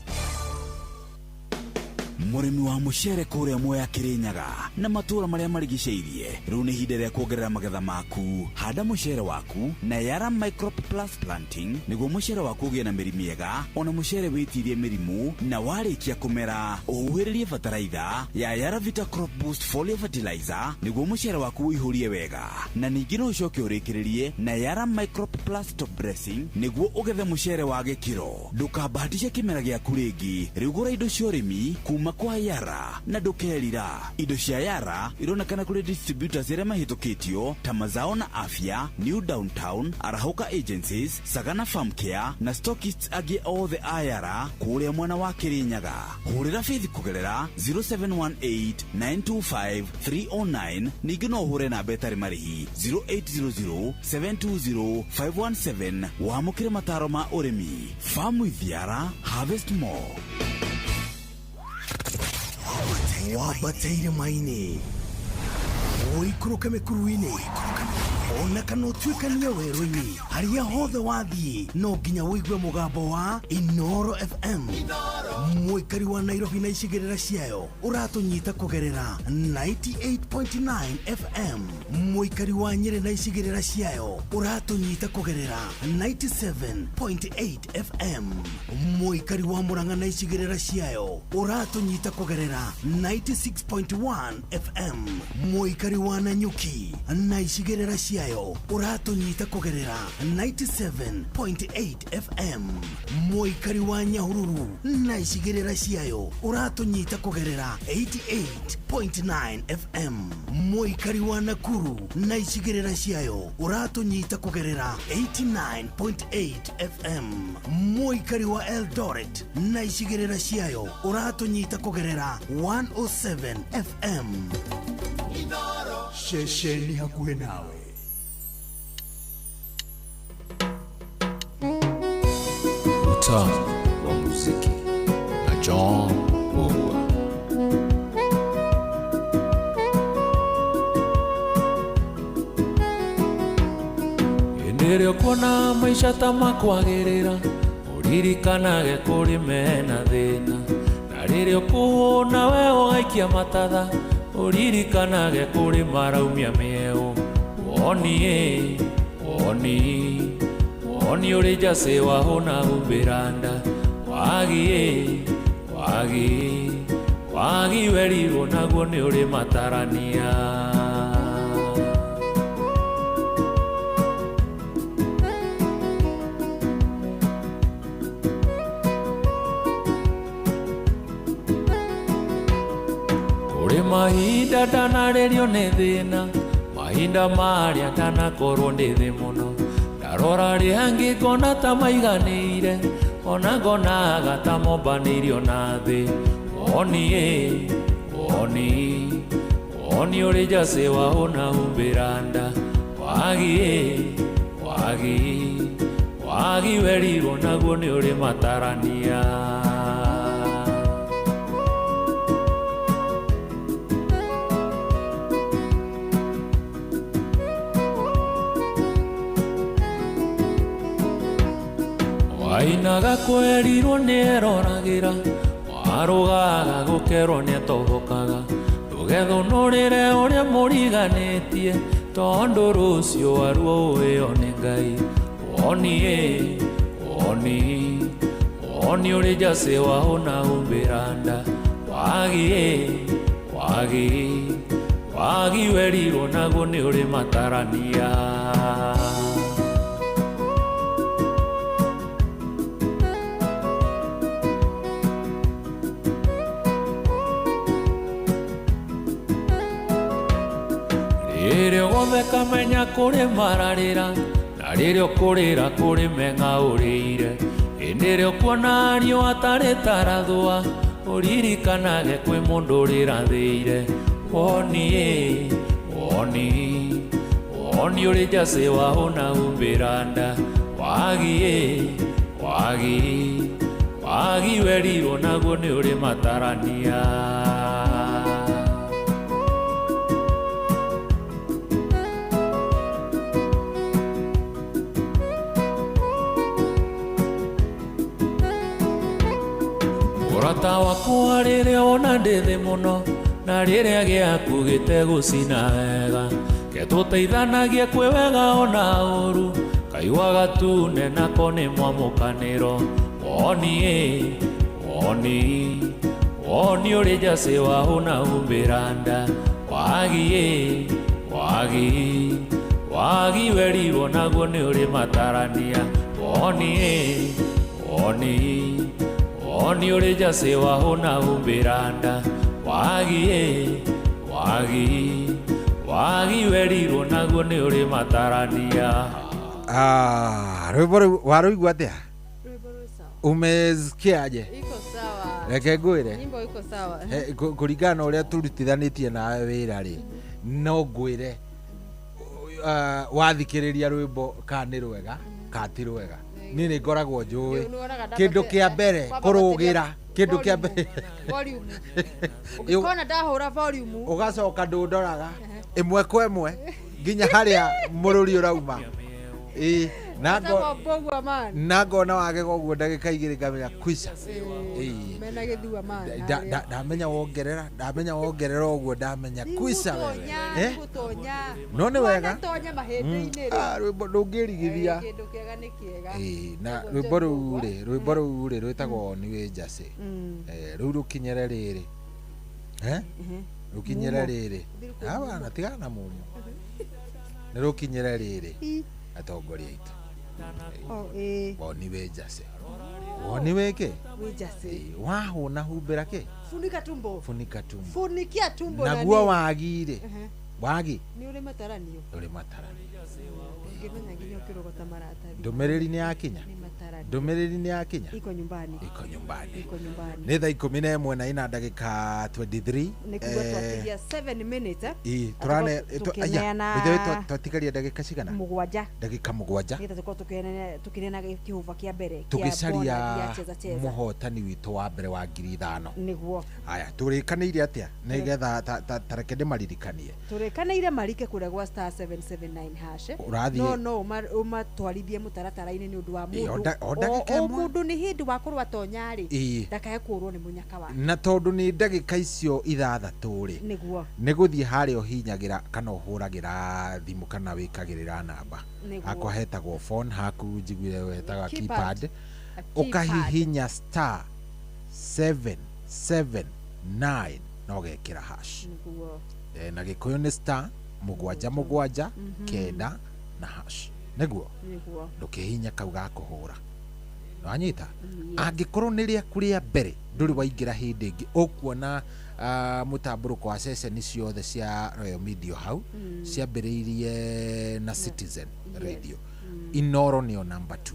Mũrĩmi wa mũcere kũrĩa Mwea Kĩrĩnyaga na matũũra marĩa marigicĩirie, rĩu nĩ ihinda rĩa kuongerera magetha maku. Handa mũcere waku na Yara Microp Plus Planting nĩguo mũcere waku ũgĩe na mĩri mĩega, ona mũcere wĩtirie mĩrimũ, na warĩkia kũmera ũhuhĩrĩrie bataraitha ya Yara Vita Crop Boost Foliar Fertilizer nĩguo mũcere waku ũihũrie wega, na ningĩ no ũcoke ũrĩkĩrĩrie na Yara Microp Plus Top Dressing nĩguo ũgethe mũcere wa gĩkĩro. Ndũkambahatishe kĩmera gĩaku rĩngĩ, rĩu gũra indo cia ũrĩmi kuma kwa Yara na ndũkerira. Indo cia Yara ironekana kũrĩ distributors arĩa mahĩtũkĩtio ta Mazao na Afya, New Downtown, Arahũka Agencies, Sagana Farm Care na stockists angĩ othe a Yara kũrĩa mwena wa Kĩrĩnyaga. Hũrĩra Faith kũgerera 0718 925 309, ningĩ no ũhũre namba ĩtarĩ marĩhi 0800 720 517 wamũkĩre mataro ma ũrĩmi. Farm with Yara, harvest more. Wambate irĩma-inĩ, ũikũrũke mĩkuru-inĩ, ona kana ũtuĩkanie werũ-inĩ, harĩa hothe wathiĩ no nginya ũigue mũgambo wa Inoro FM. Mũikari wa Nairobi na icigĩrĩra ciayo ũratũnyita kũgerera 98.9 FM. Mũikari wa Nyĩrĩ na icigĩrĩra ciayo ũratũnyita kũgerera 97.8 FM. Mũikari wa Murang'a na icigĩrĩra ciayo ũratũnyita kũgerera 96.1 FM. Mũikari wa Nanyuki na icigĩrĩra ciayo ũratũnyita kũgerera 97.8 FM. Mũikari wa Nyahururu na icigĩrĩra ciayo ũratũnyita kũgerera 88.9 FM. Mũikari wa Nakuru na icigĩrĩra ciayo ũratũnyita kũgerera 89.8 FM. Mũikari wa Eldoret na icigĩrĩra ciayo ũratũnyita kũgerera 107 FM. Ceceni hakuhĩ nawe. Utamu wa muziki na John Murua. Hĩndĩ ĩrĩa ũkuona maica ta makwagĩrĩra, ũririkanage kũrĩ mena thĩna, na rĩrĩa ũkũhũna we ũgaikia matatha, ũririkanage kũrĩ maraumia mĩeũ. Woni woni woni ũrĩ njacĩ wahũna humbĩra nda, wagi wagi wagi werirwo naguo nĩ ũrĩ matarania. Kũrĩ mahinda ndanarĩrio nĩ thĩna, mahinda marĩa ndanakorwo ndĩ thĩ mũno, ndarora rĩangĩ ngona ta maiganĩire, ona ngonaga ta mombanĩirio na thĩ. Woni woni woni ũrĩ njacĩ wahũna humbĩra nda, wagi wagi wagi werirwo naguo nĩ ũrĩ matarania. Wainaga kwerirwo nĩ eroragĩra, warũgaga gũkerwo nĩ atobokaga, ndũgethũnũrĩre ũrĩa mũriganĩtie, tondũ rũciũ waruo ũĩo nĩ Ngai. Woni woni woni ũrĩ njacĩ wahũna humbĩra nda, wagi wagi wagi werirwo naguo nĩ ũrĩ matarania. Rĩrĩa ũgũtheka menya kũrĩ mararĩra, na rĩrĩa ũkũrĩra kũrĩ meng'aũrĩire, hĩndĩ ĩrĩa ũkuona riũa tarĩ tarathũa, ũririkanage kwĩ mũndũ ũrĩrathĩire. Woni woni woni ũrĩ njacĩ wahũna humbĩra nda, wagi wagi wagi werirwo naguo nĩ ũrĩ matarania. Mũrata wakwa Rĩrĩa wona ndĩ thĩ mũno na rĩrĩa gĩaku gĩtegũcina wega ketũteithanagie kwĩ wega ona ũru kaigua gatune nako nĩ mwamũkanĩro woni ĩ woni woni ũrĩ njacĩ wa hũna humbĩra nda wagi ĩ wagi wagi werirwo naguo nĩ ũrĩ matarania woni ĩ woni woni ũrĩ njacĩ wa hũna humbĩra nda wagi ĩ wagi wagi werirwo naguo nĩ ũrĩ matarania. Rwĩmbo rũu warũigua atĩa? Umesikiaje? Iko sawa. Reke ngwĩre. Nyimbo iko sawa. Kũringana na ũrĩa tũrutithanĩtie nawe wĩra rĩ, no ngwĩre wathikĩrĩria rwĩmbo kana nĩ rwega kana ti rwega. Niĩ nĩ ngoragwo njũĩ kĩndũ kĩa mbere kũrũgĩra kĩndũ kĩa mbere volume. Ũngĩkona ndahũra volume ũgacoka ndũndoraga ĩmwe kwa ĩmwe nginya harĩa mũrũri ũrauma. Ĩĩ na ngona wagega ũguo ndagĩka igĩrĩ ngamenya kwica. Mena gĩthua man. Ndamenya wongerera ndamenya wongerera ũguo ndamenya kwica wewe. No nĩ wega. Tonya mahĩndĩ-inĩ rĩ. Rwĩmbo ndũngĩrigithia. Kĩndũ kĩega nĩ kĩega. Ĩĩ na rwĩmbo rũu rĩ rwĩmbo rũu rĩ rwĩtagwo Nĩ wĩ Njacĩ. Rũu rũkinyĩre rĩrĩ. Rũkinyĩre rĩrĩ. Abana tigana na mumo. Nĩ rũkinyĩre rĩrĩ. Atongoria aitũ. Woni wĩ njacĩ. Woni wĩ kĩ? Wĩ njacĩ. Wahũna humbĩra kĩ? Funika tumbo. Funika tumbo. Funikia tumbo. Naguo wagi rĩ. Wagi. Nĩ ũrĩ mataranio. Ũrĩ mataranio. Ũngĩmenya nginya ũkĩrogota maratathi. Ndũmĩrĩri nĩ yakinya. Ndũmĩrĩri nĩ yakinya. Iko nyumbani. Iko nyumbani. Iko nyumbani. Nĩ thaa 11 na ina ndagĩka 23. Nĩ kuga twatigia 7 minutes. Ĩ tũrane twatigaria ndagĩka cigana? Mũgwanja. Ndagĩka mũgwanja. Nĩgetha tũkorwo tũkĩneana kĩhũba kĩa mbere tũgĩcaria mũhotani witũ wa mbere wa 5,000. Nĩguo. Aya tũrĩkanĩire atĩa nĩgetha ta reke ndĩmaririkanie. Tũrĩkanĩire marike kũrĩa gwa star 779 hash. No no ũmatwarithie mũtaratara-inĩ nĩ ũndũ wa mũndũ o mũndũ nĩ hĩndĩ wakorwo atonya rĩ ndakae kũũrwo nĩ mũnyaka wake. Na tondũ nĩ ndagĩka icio ithathatũ rĩ nĩguo nĩ gũthiĩ harĩa ũhinyagĩra kana ũhũragĩra thimũ kana wĩkagĩrĩra namba hakwa hetagwo phone haku njiguire wetaga keypad ũkahihinya star 779 na ũgekĩra hash. Nĩguo. Na Gĩkũyũ nĩ star 7 7 9 na hash. Nĩguo ndũkĩhinya kau ga kũhũra. Nĩwanyita? Angĩkorwo nĩ rĩaku rĩa mbere ndũrĩ waingĩra hĩndĩ ĩngĩ ũkuona mũtambũrũko wa ceceni ciothe cia Royal Media hau ciambĩrĩirie na Citizen Radio. Inoro nĩyo number 2.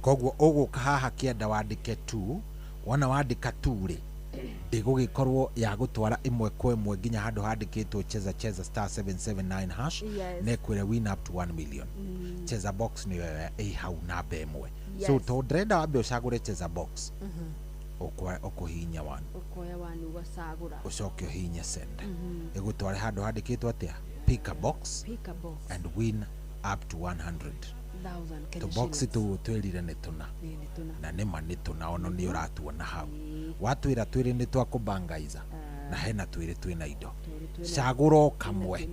Koguo ũgũka haha kĩanda wandĩke 2, wona wandĩka 2 rĩ ndĩgũgĩkorwo ya gũtwara ĩmwe kwa ĩmwe nginya handũ handĩkĩtwo cheza cheza star 779 hash na ĩkwĩre win up to 1 million. Cheza box nĩyo ĩ hau namba ĩmwe. So tondũ ndĩrenda wambe ũcagũre cheza box ũkũhihinya 1 ũkoya 1 ũgacagũra ũcoke ũhihinye send ĩgũtware handũ handĩkĩtwo atĩa pick a box and win up to 100,000. Tũboxi tũu twĩrire nĩ tũna na nĩma nĩ tũna ono nĩ ũratuona hau watwĩra twĩrĩ nĩ twakũbangaiza na hena twĩrĩ twĩna indo cagũra o kamwe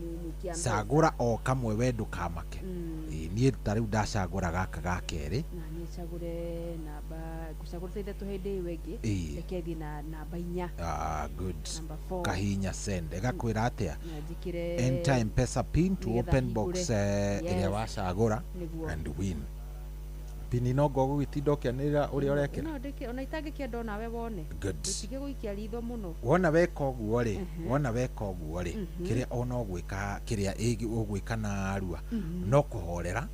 cagũra o kamwe we ndũkamake. Niĩ ta rĩu ndacagũra gaka ga kerĩ na niĩ cagũre namba ngũcagũrĩte ithatũ hĩndĩ ĩyo ĩngĩ reke thiĩ na namba 4. Good. Kahinya send ĩgakwĩra atĩa enter M-Pesa pin to open box ĩrĩa wacagũra and win. Pini no ngũgũgĩtinda ũkĩanĩrĩra ũrĩa ũrekĩra. No ndĩkĩ ona itangĩkĩenda onawe wone. Ndũtige gũikia ritho mũno. Wona weka ũguo rĩ wona weka ũguo rĩ kĩrĩa ona ũgwĩka kĩrĩa ũgwĩka narua no kũhorera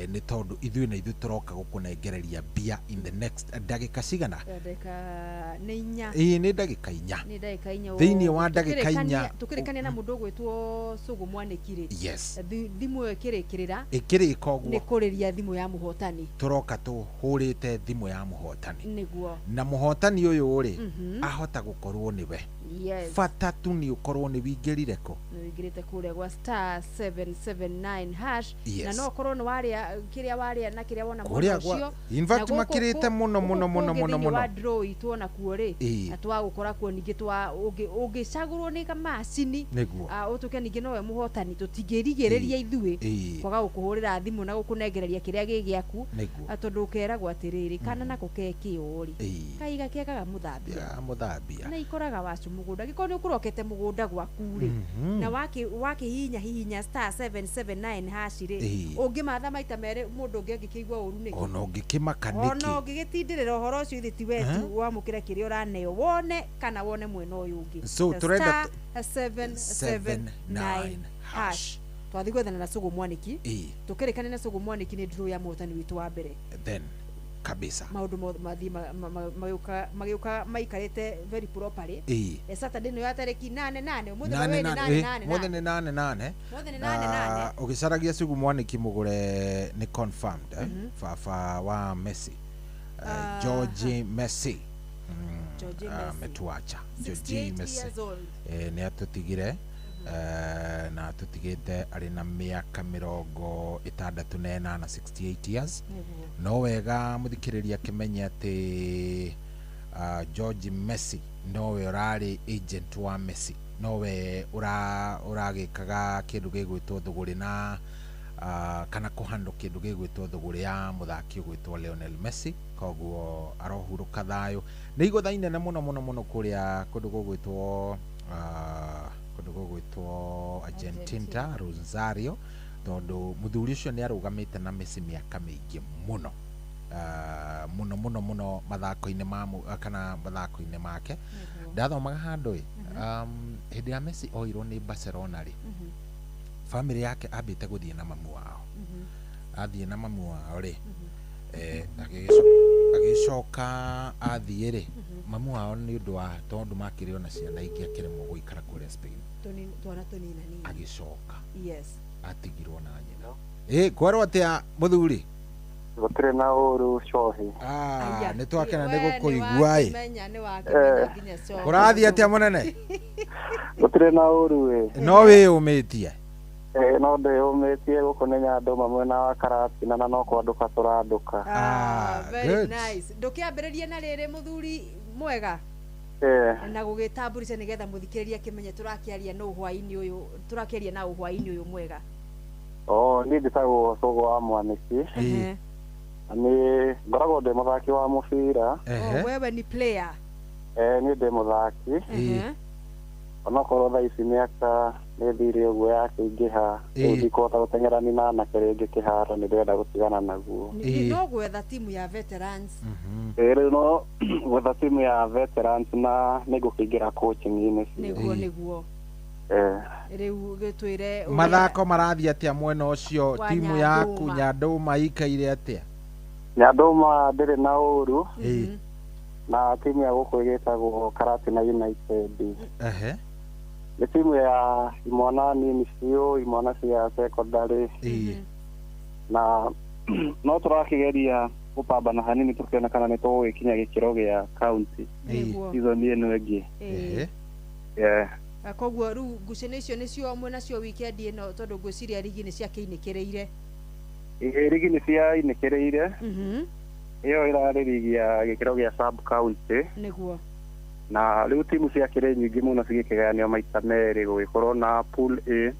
nĩ tondũ ithuĩ na ithuĩ tũroka gũkũnengereria mbia in the next ndagĩka cigana? Ndagĩka nĩ inya. Ĩĩ nĩ ndagĩka inya. Nĩ ndagĩka inya. Thĩinĩ wa ndagĩka inya tũkĩrĩkania na mũndũ ũgwĩtwo Cũgũ Mwanĩki rĩ. Yes. Thimũ ĩyo ĩkĩrĩkĩrĩra ĩkĩrĩka ũguo nĩ kũrĩria thimũ ya mũhotani. Tũroka tũhũrĩte thimũ ya mũhotani. Nĩguo. Na mũhotani ũyũ rĩ, ahota gũkorwo nĩwe. Yes. Bata tu nĩ ũkorwo nĩ wingĩrire kũ? Nĩ wĩingĩrĩte kũrĩa gwa *779#. Yes. Na no ũkorwo nĩ warĩa kĩrĩa warĩa na kĩrĩa wona Kũrĩa mwena gwa- ũcio. In fact, Na gũkũ makĩrĩte mũno, mũno, gũkũ mũno, kũngĩ mũno, thĩinĩ wa mũno. draw itũ ona kuo rĩ, na twagũkora kuo ningĩ twa ũngĩcagũrwo nĩ kamacini, Nĩguo. Ũtuĩke ningĩ nowe mũhotani, tũtingĩrigĩrĩria ithuĩ kwaga gũkũhũrĩra thimũ na gũkũnengereria kĩrĩa gĩ gĩaku. Nĩguo. Tondũ ũkeragwo atĩrĩrĩ, kana nako ke kĩo rĩ, kaiga kekaga mũthambia. Ya mũthambia. Na ikoraga wacu mũgũnda, gĩkorwo nĩ ũkũrokete mũgũnda gwaku rĩ, na wakĩhihinya hihinya *779# rĩ, ũngĩmatha maita merĩ mũndũ ũngĩ angĩkĩigua ũru nĩkĩ? Ona ũngĩkĩmaka Ona nĩkĩ? ũngĩgĩtindĩrĩra ũhoro ũcio ithe ti we tu wamũkĩre kĩrĩa ũraneo, wone kana wone mwena ũyũ ũngĩ. So, The tũrenda *779#. Twathiĩ gwethana na Cũgũ Mwanĩki, tũkĩrĩkane na Cũgũ Mwanĩki nĩ draw ya mũhotani witũ wa mbere. Then kabisa. Maũndũ mothe mathiĩ magĩũka maikarĩte very properly. Saturday nĩyo ya tarĩki 8 8, ũmũthĩ Nane nĩ nane, nane nane. Mũthĩ nĩ 8 8. Ũmũthĩ nĩ Na 8 8. ũgĩcaragia Cũgũ Mwanĩki mũgũre nĩ confirmed, eh? Baba wa Messi, George Messi. George Messi. Ametuacha George 68 Messi. years old. Nĩ atũtigire, na atũtigĩte arĩ na mĩaka 68, 68 years. Nĩguo. No wega mũthikĩrĩria akĩmenye atĩ George Messi nowe ũrarĩ agent wa Messi, nowe ũragĩkaga kĩndũ gĩgwĩtwo thũgũrĩ na kana kũhandũ kĩndũ gĩgwĩtwo thũgũrĩ ya mũthaki ũgwĩtwo Lionel Messi. Koguo arohurũka thayũ. Nĩ igũtha inene mũno mũno mũno kũrĩa kũndũ gũgwĩtwo Argentina, Rosario, tondũ mũthuri ũcio nĩ arũgamĩte na Messi mĩaka mĩingĩ mũno, mũno mũno mũno mathako-inĩ ma kana mathako-inĩ make. Ndathomaga handũ ĩ, hĩndĩ ya Messi oirwo nĩ Barcelona rĩ, family yake ambĩte gũthiĩ na mamu wao. Athiĩ na mamu wao rĩ, agĩcoka athiĩ rĩ, mamu wao nĩ ũndũ wa tondũ makĩrĩ ona ciana ingĩ akĩremwo gũikara kũrĩa Spain. Twana tũnina nini. Agĩcoka Yes. atigirwo na nyina. Kwerwo atĩa mũthuri? Gũtirĩ na ũru cohi. Ah, nĩ twakena nĩ gũkũigua ĩ. Nĩ wakĩmenya nginya cohi. Kũrathiĩ atĩa mũnene? Gũtirĩ na ũru ĩ. No wĩyũmĩtie? No ndĩyũmĩtie gũkũ nĩ Nyandũma mwena wa Karatina na no kwandũka tũrandũka. Ah, very nice. Ndũkĩambĩrĩrie na rĩrĩ mũthuri mwega na gũgĩtamburisha nĩgetha mũthikĩrĩria akĩmenye tũrakĩaria nũ hwaĩ-inĩ ũyũ, tũrakĩaria na hwaĩ-inĩ ũyũ mwega. Oh, niĩ njĩtagwo Cũgũ wa Mwanĩki. Na nĩ ngoragwo ndĩ mũthaki wa mũbira. Oh, wewe ni player. Niĩ ndĩ mũthaki. Onokorwo thaa ici mĩaka nĩ thire ũguo yakĩingĩha, rĩu ndikũhota gũteng'erani na anake rĩngĩ kĩharo, nĩ ndĩrenda gũtigana naguo. No gwetha timu ya veterans. Rĩu no gwetha timu ya veterans na nĩ ngũkĩingĩra coaching-inĩ biũ. Nĩguo nĩguo. Rĩu gĩtwĩre ũrĩa- Mathako marathiĩ atĩa mwena ũcio? Wa Timu yaku Nyandũma. Nyandũma ikaire atĩa? Nyandũma ndĩrĩ na ũru. Na timu ya gũkũ ĩgĩtagwo Karatina United. Nĩ timu ya imwana nini biũ, imwana cia secondary. Na no tũrakĩgeria gũpambana hanini tũkĩona kana nĩ tũgũgĩkinya gĩkĩro gĩa county Nĩguo. season ĩno ĩngĩ. Yeah. Koguo rĩu ngucanio icio nĩcio mwĩnacio weekend ĩno, tondũ ngwĩciria rigi nĩ ciakĩinĩkĩrĩire. Rigi nĩ ciainĩkĩrĩire. Ĩyo ĩrarĩ rigi ya gĩkĩro gĩa sub county. Nĩguo. Na rĩu timu ciakĩrĩ nyingĩ mũno cigĩkĩgayanio maita merĩ, gũgĩkorwo na pool A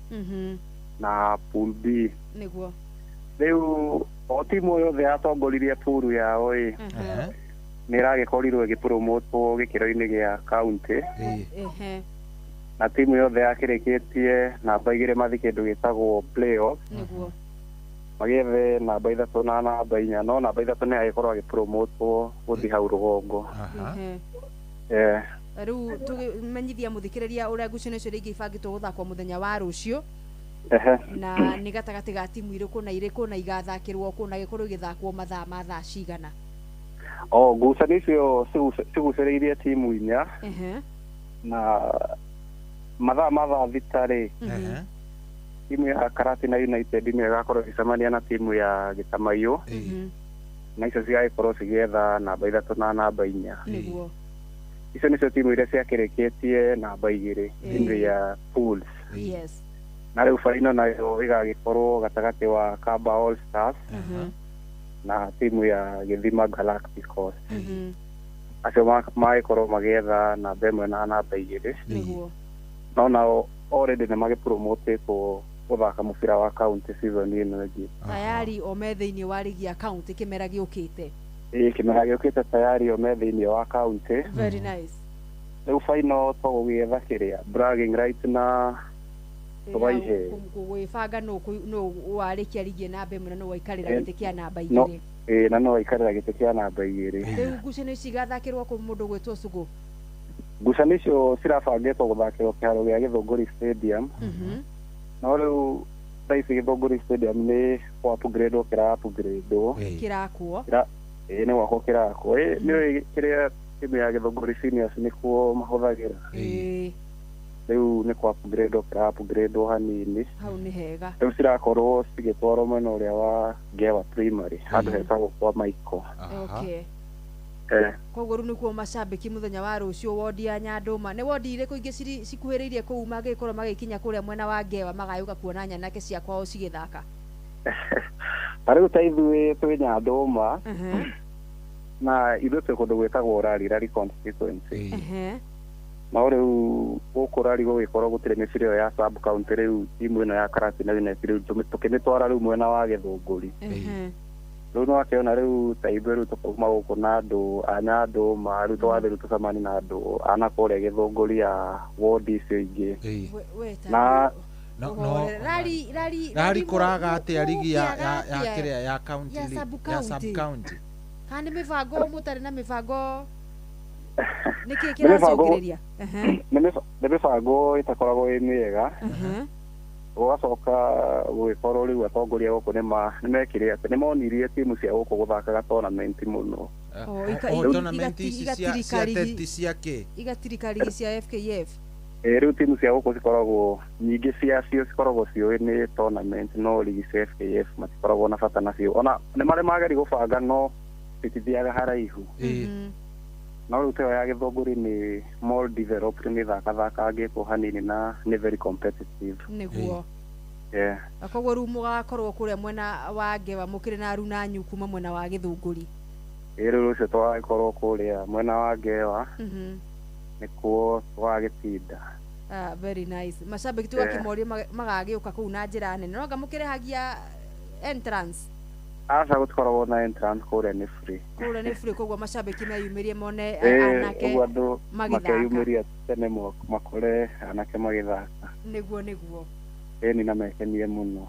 na pool B. Nĩguo. Rĩu o timu yothe yatongoririe pool yao ĩ, nĩ ĩragĩkorirwo ĩgĩpromotwo gĩkĩro-inĩ gĩa county. Na timu yothe yakĩrĩkĩtie namba 2 mathi kĩndũ gĩtagwo playoff. Nĩguo. Magĩethe namba 3 na namba 4, no namba 3 nĩ agĩkorwo agĩpromotwo gũthiĩ hau rũgongo. Rĩu tũmenyithia mũthikĩrĩria ũrĩa ngucanio icio rĩngĩ ibangĩtwo gũthakwo mũthenya wa rũciũ. Na nĩ gatagatĩ ga timu irĩkũ na irĩkũ, na igathakĩrwo kũ, na gĩkorwo igĩthakwo mathaa ma thaa cigana? O ngucanio icio cigucĩrĩirie timu 4. Na mathaa ma thaa 6 rĩ, Timu ya Karatina United nĩyo ĩgakorwo ĩgĩcemania na timu ya Gĩtamaiyũ. Na icio cigagĩkorwo cigĩetha namba 3 na namba 4. Nĩguo. Icio nĩcio timu iria ciakĩrĩkĩtie namba 2 timu ya pools. Yes. Na rĩu final nayo ĩgagĩkorwo gatagatĩ wa Kamba All Stars na timu ya Gĩthima Galacticos. Acio magĩkorwo magĩetha namba 1 na namba 2. Nĩguo. No nao already nĩ magĩpromotĩtwo gũthaka mũbira wa county season ĩno ĩngĩ. Tayari o me thĩinĩ wa rigi ya county kĩmera gĩũkĩte. Ĩĩ, kĩmera gĩũkĩte tayari o me thĩinĩ wa county. Very nice. Rĩu final tũgũgĩetha kĩrĩa bragging right na tũgaihe. Gwĩbanga nũ warĩkia rigi namba 1 na nũ waikarĩra gĩtĩ kĩa namba 2. Ĩĩ, na no waikarĩra gĩtĩ kĩa namba 2. Rĩu ngucanio ici igathakĩrwo kũ mũndũ gwĩtwo Sugu? Ngucanio icio cirabangĩtwo gũthakĩrwo kĩharo gĩa Gĩthũngũri Stadium. No rĩu thaa ici Gĩthũngũri Stadium nĩ kũ upgrade kĩra upgrade-wo. Kĩrakwo. Ĩĩ, nĩ gwakwo kĩrakwo. Ĩĩ, nĩũĩ kĩrĩa timu ya Gĩthũngũri Seniors nĩkuo mahũthagĩra. Rĩu nĩ kũ upgrade kĩra upgrade hanini. Hau nĩ hega. Rĩu cirakorwo cigĩtwarwo mwena ũrĩa wa Ngewa Primary, handũ hetagwo kwa Michael. Okay. Koguo rĩu nĩkuo macambĩki mũthenya wa rũciũ wondi ya Nyandũma. Nĩ wondi irĩkũ ingĩ cikuhĩrĩirie kũu mangĩgĩkorwo magĩkinya kũrĩa mwena wa Ngewa magagĩũka kuona nyanake cia kwao cigĩthaka? Ta rĩu ta ithuĩ twĩ Nyandũma na ithuĩ twĩ kũndũ gwĩtagwo Rari, Rari constituency. No rĩu gũkũ Rari gũgĩkorwo gũtirĩ mĩbira ĩyo ya sub county, rĩu timu ĩno ya Karatina United rĩu tũkĩmĩtwara rĩu mwena wa Gĩthũngũri. Rĩu nĩwakĩona rĩu ta ithuĩ rĩu tũkauma gũkũ na andũ a Nyandũma, rĩu tũgathiĩ rĩu tũcemanie na andũ a na kũrĩa Gĩthũngũri ya wodi icio ingĩ. Na Rari rari Rari kũraga atĩa rigi ya kĩrĩa ya county ya sub county? Kana nĩ mĩbango mũtarĩ na mĩbango nĩkĩ kĩracũngĩrĩria? Nĩ mĩbango ĩtakoragwo ĩ mĩega. Gũgacoka gũgĩkorwo rĩu atongoria gũkũ nĩ mekire atĩ nĩ monirie timu cia gũkũ gũthakaga tournament mũno. Tournament ici cia teti cia kĩ? Igatirika rigi cia FKF. Rĩu timu cia gũkũ cikoragwo nyingĩ ciacio cikoragwo ciũĩ nĩ tournament, no rigi cia FKF matikoragwo na bata nacio. Ona nĩ marĩ mageri gũbanga no citithiaga haraihu. No rĩu teo ya Gĩthũngũri nĩ more developed, nĩ thakathakangĩtwo hanini na nĩ very competitive. Nĩguo. Yeah. Koguo rĩu mũgakorwo kũrĩa mwena wa Ngewa mũkĩrĩ na aruna anyu kuma mwena wa Gĩthũngũri. Ĩĩ, rĩu rũciũ tũgagĩkorwo kũrĩa mwena wa Ngewa nĩkuo tũgagĩtinda. Very nice. Macambĩki tũgakĩmoria magagĩũka kũu na njĩra nene. No anga mũkĩrĩhagia entrance? Aca, gũtikoragwo na entrance, kũrĩa nĩ free. Kũrĩa nĩ free, koguo macambĩki meyumĩrie mone anake ũguo andũ magĩthaka. Makeyumĩria tene makore anake magĩthaka. Nĩguo nĩguo. Ĩni na mekenie mũno.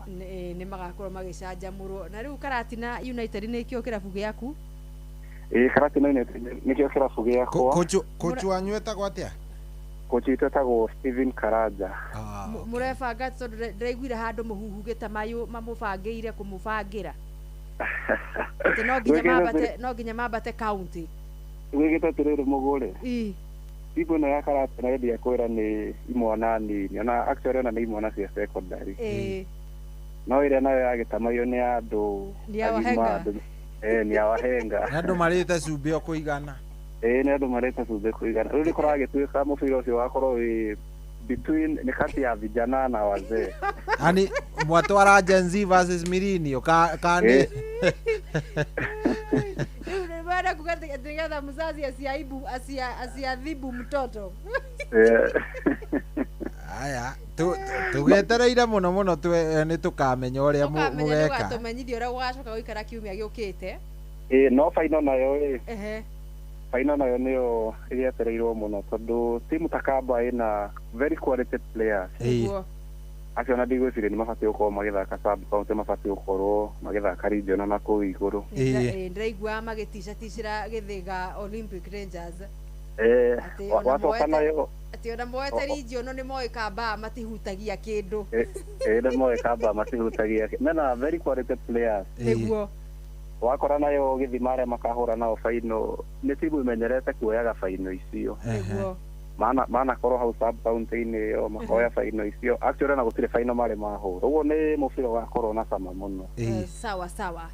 Nĩ magakorwo magĩcanjamũrwo. Na rĩu Karatina United nĩkĩo kĩrabu gĩaku? Ĩĩ, Karatina United nĩkĩo kĩrabu gĩakwa. Kochu wanyu etagwo atĩa? Kochi witũ etagwo Steven Karanja. Mũrebanga tondũ ndĩraiguire handũ mũhuhu gĩtamayũ mamũbangĩire kũmũbangĩra. Atĩ no nginya mambate county. Gwĩkĩte atĩrĩrĩ mũgũre. Ii. Timu ĩno ya Karatina ĩndia kwĩra nĩ imwana nini, ona actually ona nĩ imwana cia secondary. No ĩrĩa nayo ya Gĩtamaiyũ nĩ ya andũ Nĩ ya wahenga. Nĩ ya wahenga. Nĩ andũ marĩte cumbĩ o kũigana. Ĩĩ, nĩ andũ marĩte cumbĩ kũigana. Rĩu nĩ kũragĩtuĩka mũbira ũcio wakorwo wĩ between ni kati ya vijana na wazee. Yaani mwatwara Gen Z versus millennial ka ni Baada kukatengeneza mzazi asiaibu asiadhibu mtoto. Aya, tugetereire muno muno nĩ tũkamenya ũrĩa mũgeka. Tũmenyithio ũrĩa gũgacoka gũikara kiumia gĩũkĩte. Ĩĩ, no final nayo ĩ. Final nayo nĩyo ĩgĩetereirwo mũno tondũ timu ta Kamba ĩna very quality players. Acio na ndigwĩciria nĩ mabatiĩ gũkorwo magĩthaka sub county, mabatiĩ gũkorwo magĩthaka regional na kũu igũrũ. Ndĩraigua magĩticaticĩra Gĩthĩga Olympic Rangers. Wacoka nayo atĩ ona moete regional nĩ moĩ Kamba matihutagia kĩndũ. Nĩ moĩ Kamba matihutagia. Mena very quality players. Nĩguo. Wakora nayo Gĩthima arĩa makahũra nao final nĩ timu imenyerete kuoyaga final icio. Nĩguo. Manakorwo hau sub county-inĩ ĩyo makoya baino icio. Actually na gũtirĩ baino marĩ mahũra. Ũguo nĩ mũbira ũgakorwo na cama mũno. Sawa sawa.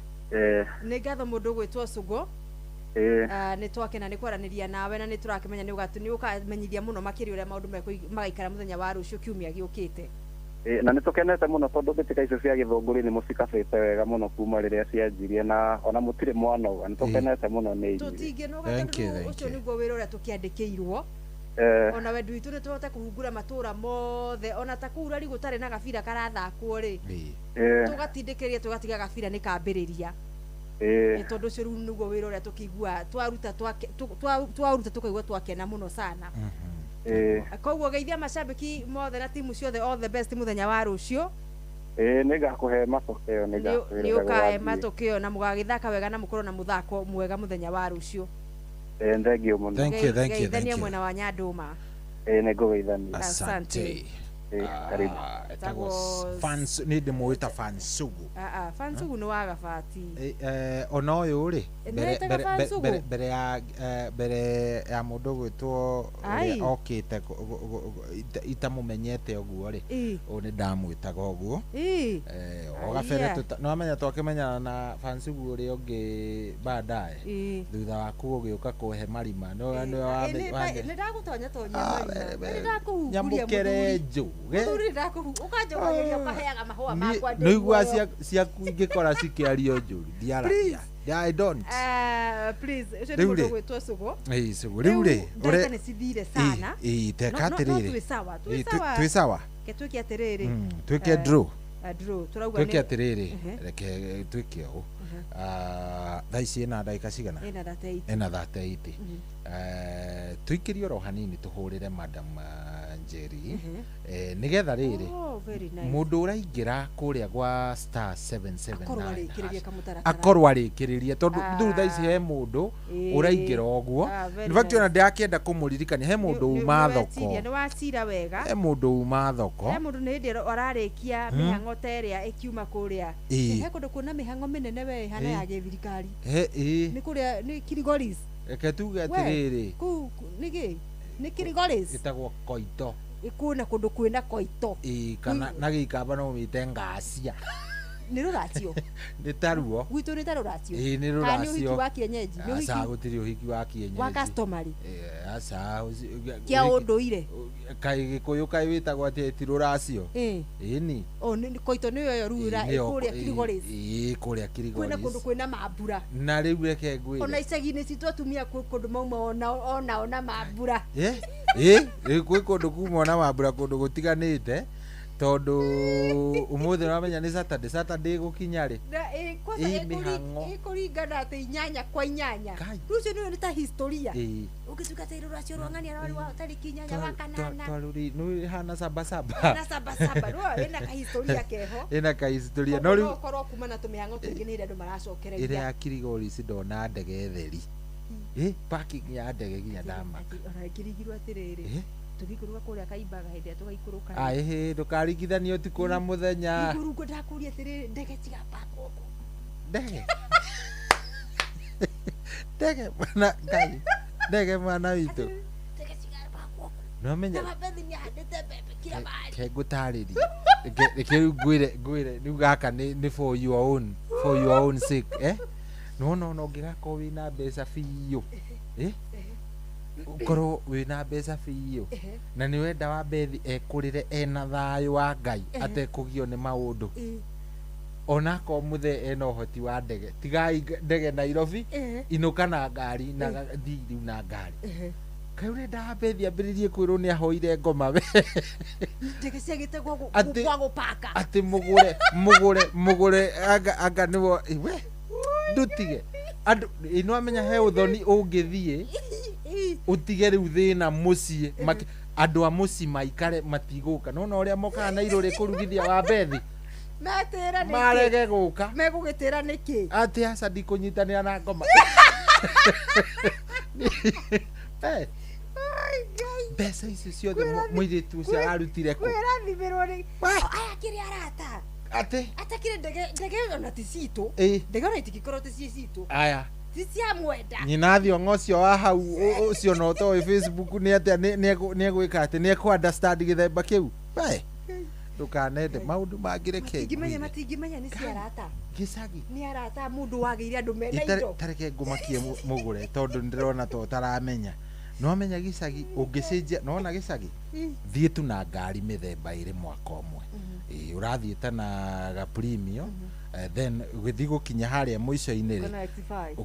Nĩ ngatho mũndũ ũgwĩtwo Cũgũ. Nĩ twakena nĩ kwaranĩria nawe na nĩ tũrakĩmenya nĩ ũkamenyithia mũno makĩria ũrĩa maũndũ magaikara mũthenya wa rũciũ kiumia gĩũkĩte. Na nĩ tũkenete mũno tondũ mbĩtĩka icio cia Gĩthũngũri nĩ mũcikabĩte wega mũno kuma rĩrĩa cianjirie na ona mũtirĩ mwanoga. Nĩ tũkenete mũno nĩ inyuĩ. Tũtingĩnoga tondũ ũcio nĩguo wĩra ũrĩa tũkĩandĩkĩirwo. Ona wendi witũ nĩ tũhote kũhungura matũra mothe ona ta kũu rari gũtarĩ na gabira karathakwo rĩ, tũgatindĩkĩria tũgatiga gabira nĩ kambĩrĩria. Tondũ ũcio rĩu nĩguo wĩra ũrĩa tũkĩigua twaruta twaruta tũkaigua twakena mũno sana. Koguo geithia macambĩki mothe na timu ciothe all the best mũthenya wa rũciũ. Nĩ ngakũhe matokeo, nĩ ngakwĩra. Nĩ ũkahe matokeo na mũgagĩthaka wega na mũkorwo na mũthako mwega mũthenya wa rũciũ. Thank you mũno. Thank you, thank you, thank Geithania you. mwena wa Nyandũma. Nĩ ngũgeithania. Asante. Karibu. Etagwo fans nĩ ndĩmũĩ ta Fansugu. Fansugu nĩ wa Gabati. Ona ũyũ rĩ mbere ya mbere ya mũndũ gwĩtwo ũrĩa okĩte itamũmenyete ũguo rĩ, ũyũ nĩ ndamwĩtaga ũguo. O gabere nĩ wamenya twakĩmenyana na Fansugu ũrĩa ũngĩ baadaye thutha waku ũgĩũka kũhe marima. Nĩ ndagũtonya tonya marima. Nĩ ndakũhunguria nyamũkĩre njũ. Mũthuri ndakũhu ũkanjokagĩria ũkaheaga mahũa makwa. Nĩ igua ciaku ingĩkora cikĩario njũru ndiaragia. I don't. Please ũcio nĩ mũndũ ũgwĩtwo Cũgũ. Cũgũ rĩu rĩ ndagĩka nĩ cithire sana. Teka atĩrĩrĩ. Twĩ sawa, twĩ sawa. Twĩ sawa. Ke twĩke atĩrĩrĩ. Twĩke draw. Draw tũrauga nĩ twĩke atĩrĩrĩ reke twĩke ũũ. Thaa ici ĩna ndagĩka cigana? Ĩna 38. Ĩna 38. Tũikĩrie oro hanini tũhũrĩre Madam Njeri nĩgetha rĩrĩ mũndũ ũraingĩra kũrĩa gwa star 779 akorwo arĩkĩrĩrie tondũ rĩu thaa ici he mũndũ ũraingĩra ũguo. In fact ona ndĩrakĩenda kũmũririkania he mũndũ uma thoko. Nĩ wacira wega. He mũndũ uma thoko. He mũndũ nĩ hĩndĩ ararĩkia mĩhang'o ta ĩrĩa ĩkiuma kũrĩa. He kũndũ kwĩna mĩhang'o mĩnene we ĩhana ya gĩthirikari. Nĩ kũrĩa nĩ Kirigoris. Reke tuge atĩrĩrĩ kũu nĩkĩ nĩ Kirigoris ĩtagwo Koito. Kwĩna kũndũ kwĩna Koito. Kana na Gĩikamba no wĩte Ngacia. Nĩ rũracio. Nĩ taruo. Gwitũ nĩ ta rũracio. Nĩ rũracio. Kana nĩ ũhiki wa kienyeji. Aca gũtirĩ ũhiki wa kienyeji. Wa customary. Aca kĩa ũndũire. Kaĩ Gĩkũyũ kaĩ wĩtagwo atĩa ti rũracio? Ĩni. Koito nĩyo ĩyo rĩu kũrĩa Kirigoris. Kũrĩa Kirigoris. Kwĩna kũndũ kwĩna mambura. Na rĩu reke ngwĩre. Ona icagi-inĩ citũ atumia kwĩ kũndũ mauma onao na mambura. Rĩu kwĩ kũndũ kuma ona mambura kũndũ gũtiganĩte tondũ ũmũthĩ nĩwamenya nĩ Saturday. Saturday gũkinya rĩ ĩkũringana atĩ 8 kwa 8. Rĩu ũcio nĩwe nĩ ta historia. Ũngĩtuĩka atĩ rũracio rwa ng'ania rwarĩ wa tarĩki 8 wa kanana. Twarũri nĩ hana sabasaba. Hana sabasaba. Rĩu ĩna kahistoria keho. Ĩna kahistoria. No rĩu ũkorwo kuma na tũmĩhang'o tũingĩ nĩ hĩndĩ andũ maracokereria. Ĩrĩa ya Kirigoris ndona ndege theri. Parking ya ndege nginya ndamaka. Ona ĩkĩrigirwo atĩrĩrĩ. Tũgĩikũrũka kũrĩa Kaimbaga hĩndĩ ĩrĩa tũgaikũrũka. Ndũkaringithanie ũtukũ na mũthenya. Igũrũ ndakũria atĩrĩrĩ ndege cigapakwo kũ. Ndege. Ndege mwana Ngai. Ndege mwana witũ. Ndege cigapakwo kũ. Nĩwamenya. Na Mabethi nĩahandĩte mbembe kila mahali. Ke ngũtarĩrie. Reke rĩu ngwĩre rĩu gaka nĩ for your own sake. Nĩwona ona ũngĩgakorwo wĩna mbeca biũ. Ũkorwo wĩna mbeca biũ na nĩ wenda wa Bethi ekũrĩre ena thayũ wa Ngai atekũgio nĩ maũndũ. Onakorwo mũthee ena ũhoti wa ndege tigai ndege Nairobi inũka na ngari na thiĩ rĩu na ngari. Kaĩ ũrenda wa Bethi ambĩrĩrie kwĩrwo nĩ ahoire ngoma we. Ndege ciagĩte gwa gũpaka. Atĩ mũgũre anga nĩwo we ndũtige andũ nĩwamenya he ũthoni ũngĩthiĩ ũtige rĩu thĩna mũciĩ andũ a mũciĩ maikare matigũka. Nĩwona ũrĩa mokaga na irũrĩ kũrugithia wa Bethi metĩra nĩkĩ marege gũka megũgĩtĩra nĩkĩ atĩ aca ndikũnyitanĩra na ngoma. Mbeca icio ciothe mũirĩtu ũcio ararutire kũ? Kwĩrathimĩrwo nĩ aya kĩrĩ arata atĩ atakĩrĩ ndege ona ti citũ. Ndege ona itingĩkorwo ti ci citũ. Aya Ti cia mwenda. Nyina Thiong'o ũcio wa hau ũcio no ũtoĩ Facebook nĩ atĩa nĩ egwĩka atĩ nĩ ekũ understand gĩthemba kĩu. We ndũkanende maũndũ mangĩ reke Matingĩmenya ngwĩre. matingĩmenya nĩ cia arata. Gĩcagi. Nĩ arata mũndũ wagĩire andũ mena indo. Tareke ngũmakie mũgũre tondũ nĩndĩrona to ũtaramenya. Nĩwamenya gĩcagi ũngĩcenjia nĩwona gĩcagi thiĩ tu na ngari mĩthemba ĩrĩ mwaka ũmwe. Ĩĩ ũrathiĩ ta na ga premium then ũgĩthiĩ gũkinya harĩa mũico-inĩ rĩ Kana X5.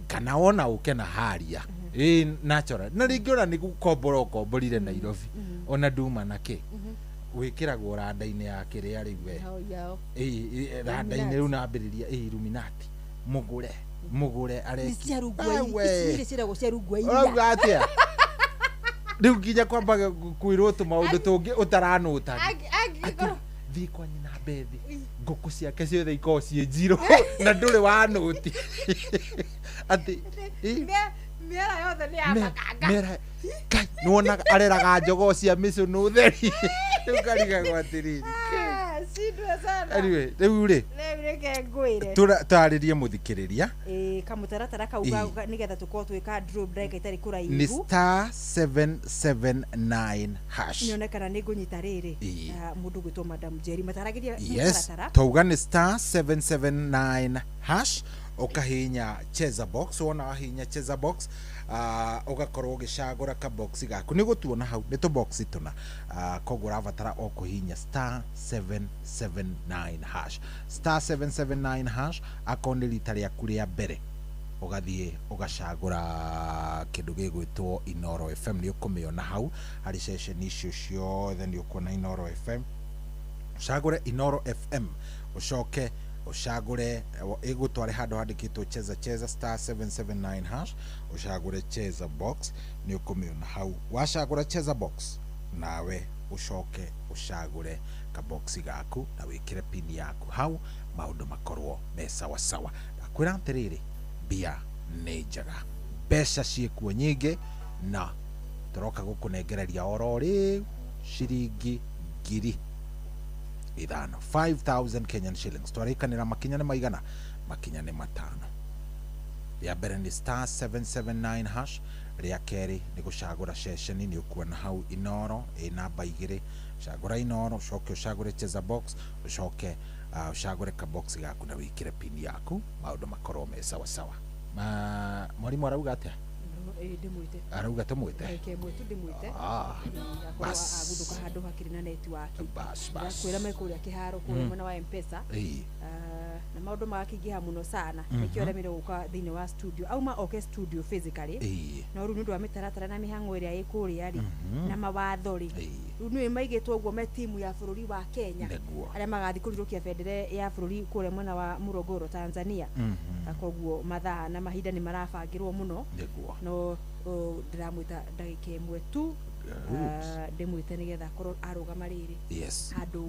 Kana wona ũke na haria ĩĩ natural na rĩngĩ ona nĩ gũkombora ũkomborire Nairobi ona nduma na kĩ wĩkĩragwo randa-inĩ ya kĩrĩa rĩu we. Hau yao. Ĩĩ randa-inĩ rĩu nambĩrĩria ĩĩ Illuminati mũgũre mũgũre Nĩ areki cia rungwa ici ici ciĩragwo cia rungwa iria. Ũrauga atĩa rĩu nginya kwamba kwĩrwo tũmaũndũ tũngĩ ũtaranũta. Angĩkorwo Thiĩ kwa nyina Bethi ngũkũ ciake ciothe ikoragwo ciĩ njirũ na ndũrĩ wa nũti atĩ mĩera yothe nĩ ya makanga. Mĩera kai nĩwonaga areraga njogoo cia mĩcũnũ theri rĩu karigagwo atĩrĩrĩ. Shindwe sana. Anyway rĩu rĩ Rĩu reke ngwĩre. Twarĩrie mũthikĩrĩria. Ĩĩ kamũtaratara kau nĩgetha tũkorwo twĩka draw ndagĩka itarĩ Nĩ kũraihu. star 779 hash. Nyone kana nĩ ngũnyita rĩrĩ. Mũndũ gwĩtwo Madam Jerry mataragĩria Yes, mũtaratara. twauga nĩ star 779 hash ũkahihinya cheza box. Wona wahihinya cheza box ũgakorwo ũgĩcagũra kabox gaku nĩ gũtuona hau nĩ tũbox tũna koguo ũrabatara o kũhihinya star 779 hash star 779 hash akorwo nĩ rita rĩaku rĩa mbere ũgathiĩ ũgacagũra kĩndũ gĩgwĩtwo Inoro FM nĩ ũkũmĩona hau harĩ ceceni icio ciothe nĩ ũkuona Inoro FM. Ũcagũre Inoro FM ũcoke ũcagũre ĩgũtware handũ handĩkĩtwo cheza cheza star 779 hash ũcagũre cheza box nĩ ũkũmĩona hau. Wacagũra cheza box nawe ũcoke ũcagũre kaboxi gaku na wĩkĩre pin yaku hau maũndũ makorwo me sawasawa. Ndakwĩra atĩrĩrĩ mbia nĩ njega mbeca ciĩkuo nyingĩ na tũroka gũkũnengereria oro rĩu ciringi 5,000 5000 Kenyan shillings. Twarĩkanĩra makinya nĩ maigana? Makinya nĩ matano. Rĩa mbere nĩ star 779 hash rĩa kerĩ nĩ gũcagũra ceceni nĩ ũkuona hau Inoro ĩ namba 2 cagũra Inoro ũcoke ũcagũre cheza box ũcoke ũcagũre kabox gaku na wĩkĩre pin yaku maũndũ makorwo me sawasawa. Mwarimũ arauga atĩa? Ndĩmwĩte. Arauga tũmwĩte? Reke mwĩtu ndĩmwĩte. Akorwo aguthũka handũ hakĩrĩ na network. Bas bas. Ndakwĩra me kũrĩa kĩharo kũrĩa mwena wa M-Pesa. Na maũndũ magakĩingĩha mũno sana. Nĩkĩo aremirwo gũka thĩinĩ wa studio. Auma oke studio physically. No rĩu nĩ ũndũ wa mĩtaratara na mĩhang'o ĩrĩa ĩ kũrĩa rĩ na mawatho rĩ rĩu nĩwe maigĩtwo ũguo me timu ya bũrũri wa Kenya arĩa magathiĩ kũrirũkia bendera ya bũrũri kũrĩa mwena wa Morogoro Tanzania. Koguo mathaa na mahinda nĩ marabangĩrwo mũno. No ndĩramwĩta ndagĩka ĩmwe tu ndĩmwĩte nĩgetha akorwo arũgama rĩrĩ. Yes. Handũ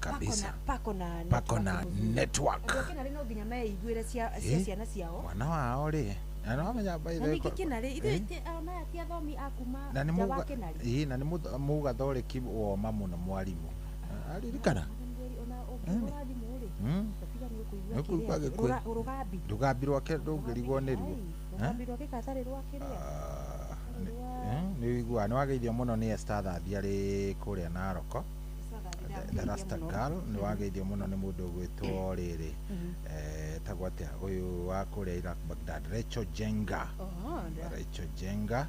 Kabisa. pako na Pako na network. Andũ a Kĩnarĩ no nginya meiguĩre cia ciana ciao. Mwana wao rĩ na no amenya by the Na way ningĩ Kĩnarĩ ithuĩ ona ti athomi a kuma na nĩ nja wa Kĩnarĩ. Ĩĩ na nĩ mũgathoreki woma mũno mwarimũ aririkana. Ona ũngĩhũra thimũ rĩ ũtiga nĩ Nĩ ũkũigua ũkũigua gĩkũyũ. rũgambi. Rũgambi rwake ndũngĩrigwo nĩruo. Rũgambi rwake katarĩ rwa kĩrĩa. Nĩ ũiguaga nĩ wageithio mũno nĩ Esther Thathi arĩ kũrĩa Naroko. The Rasta Girl nĩ wageithio mũno nĩ mũndũ ũgwĩtwo rĩrĩ etagwo atĩa ũyũ wa kũrĩa Iraq Baghdad Rachel Jenga. Rachel Jenga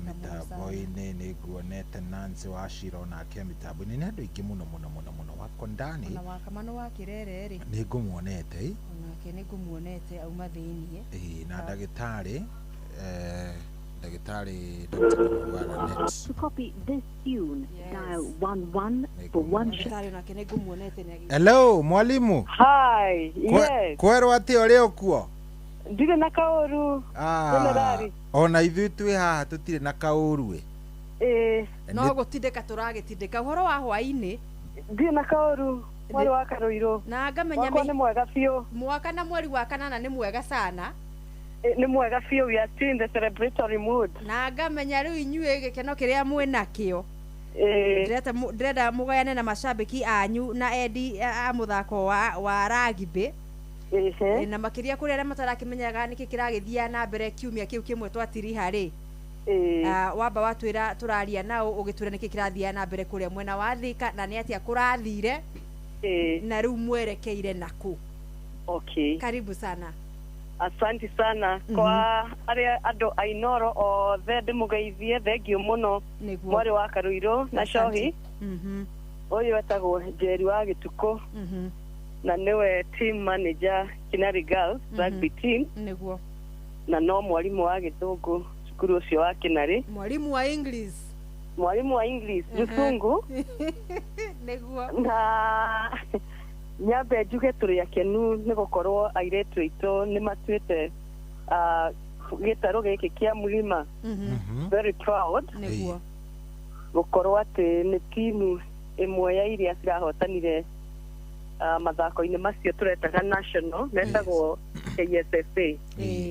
mĩtambo-inĩ nĩ nguonete Nancy wa Shiro nake mĩtambo-inĩ nĩ andũ aingĩ mũno mũno mũno mũno wako ndani. Ona wa Kamano wa Kĩrere rĩ nĩ ngũmuonete. Onake nĩ ngũmuonete auma thĩiniĩ. Ĩĩ na ndagĩtarĩ ndagĩtarĩ Dr. Warranet. To copy this tune, dial 11 for 1 Ndagĩtarĩ onake nĩ ngũmuonete nĩ Hello mwalimu. Hi, yes. Kwerwo atĩa ũrĩ ũkuo? Ndirĩ na kaũru. Generali. Ona ithuĩ twĩ haha tũtirĩ na kaũru ĩ. Ĩĩ. No gũtindĩka tũragĩtindĩka ũhoro wa hwaĩ-inĩ. Ndirĩ na kaũru. Mweri wa Karũirũ. Na ngamenya Wakwa nĩ mwega biũ. Mwaka na mweri wa kanana nĩ mwega sana. Nĩ mwega biũ, we are still in the celebratory mood. Na ngamenya rĩu inyuĩ gĩkeno kĩrĩa mwĩ nakĩo. Ndĩrenda mũgayane na macambĩki anyu na endi a mũthako wa rugby. Na makiria kuri aria matarakimenyaga niki kiragithia na mbere kiumia kiu kimwe twatiriha ri. Wamba watwira turaria nao ugitwira niki kirathia na mbere kuria mwena wa Thika na ni atia kurathire na riu mwerekeire naku. Okay. Karibu sana. Asante sana kwa aria andu a Inoro othe ndimugeithie thengio muno mwari wa Karuiro na Cohi. Uyu etagwo Njeri wa Gituku. Na niwe team manager Kinari Girls rugby team. Niguo. Na no mwarimu wa githungu cukuru ucio wa Kinari. Mwarimu wa English. Mwarimu wa English githungu. Niguo. Na nyambe njuge turi akenu ni gukorwo airetu aitu ni matuite gitaru giki kia mulima. Very proud. Niguo. Gukorwo ati ni timu imwe ya iria cirahotanire mathako-inĩ macio turetaga national metagwo KSFA.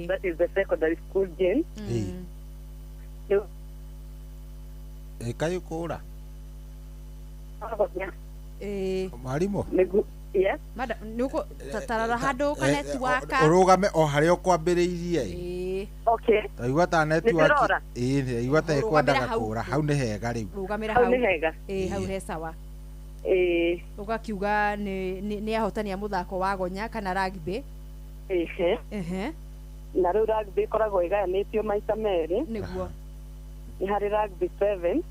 That is the secondary school game. Kayukura mwarimu. Yes. Madam nuko tarara handu ka network urugame o haria ukwambiriirie. Okay. Taigua ta network igua ta ikwendaga kura hau ni hega riu. Rugamira hau ni hega. Hau he sawa. Ugakiuga ni ahotani a muthako wa gonya kana rugby. Na riu rugby ikoragwo igayanitio maita meri. Niguo. Ni hari rugby 7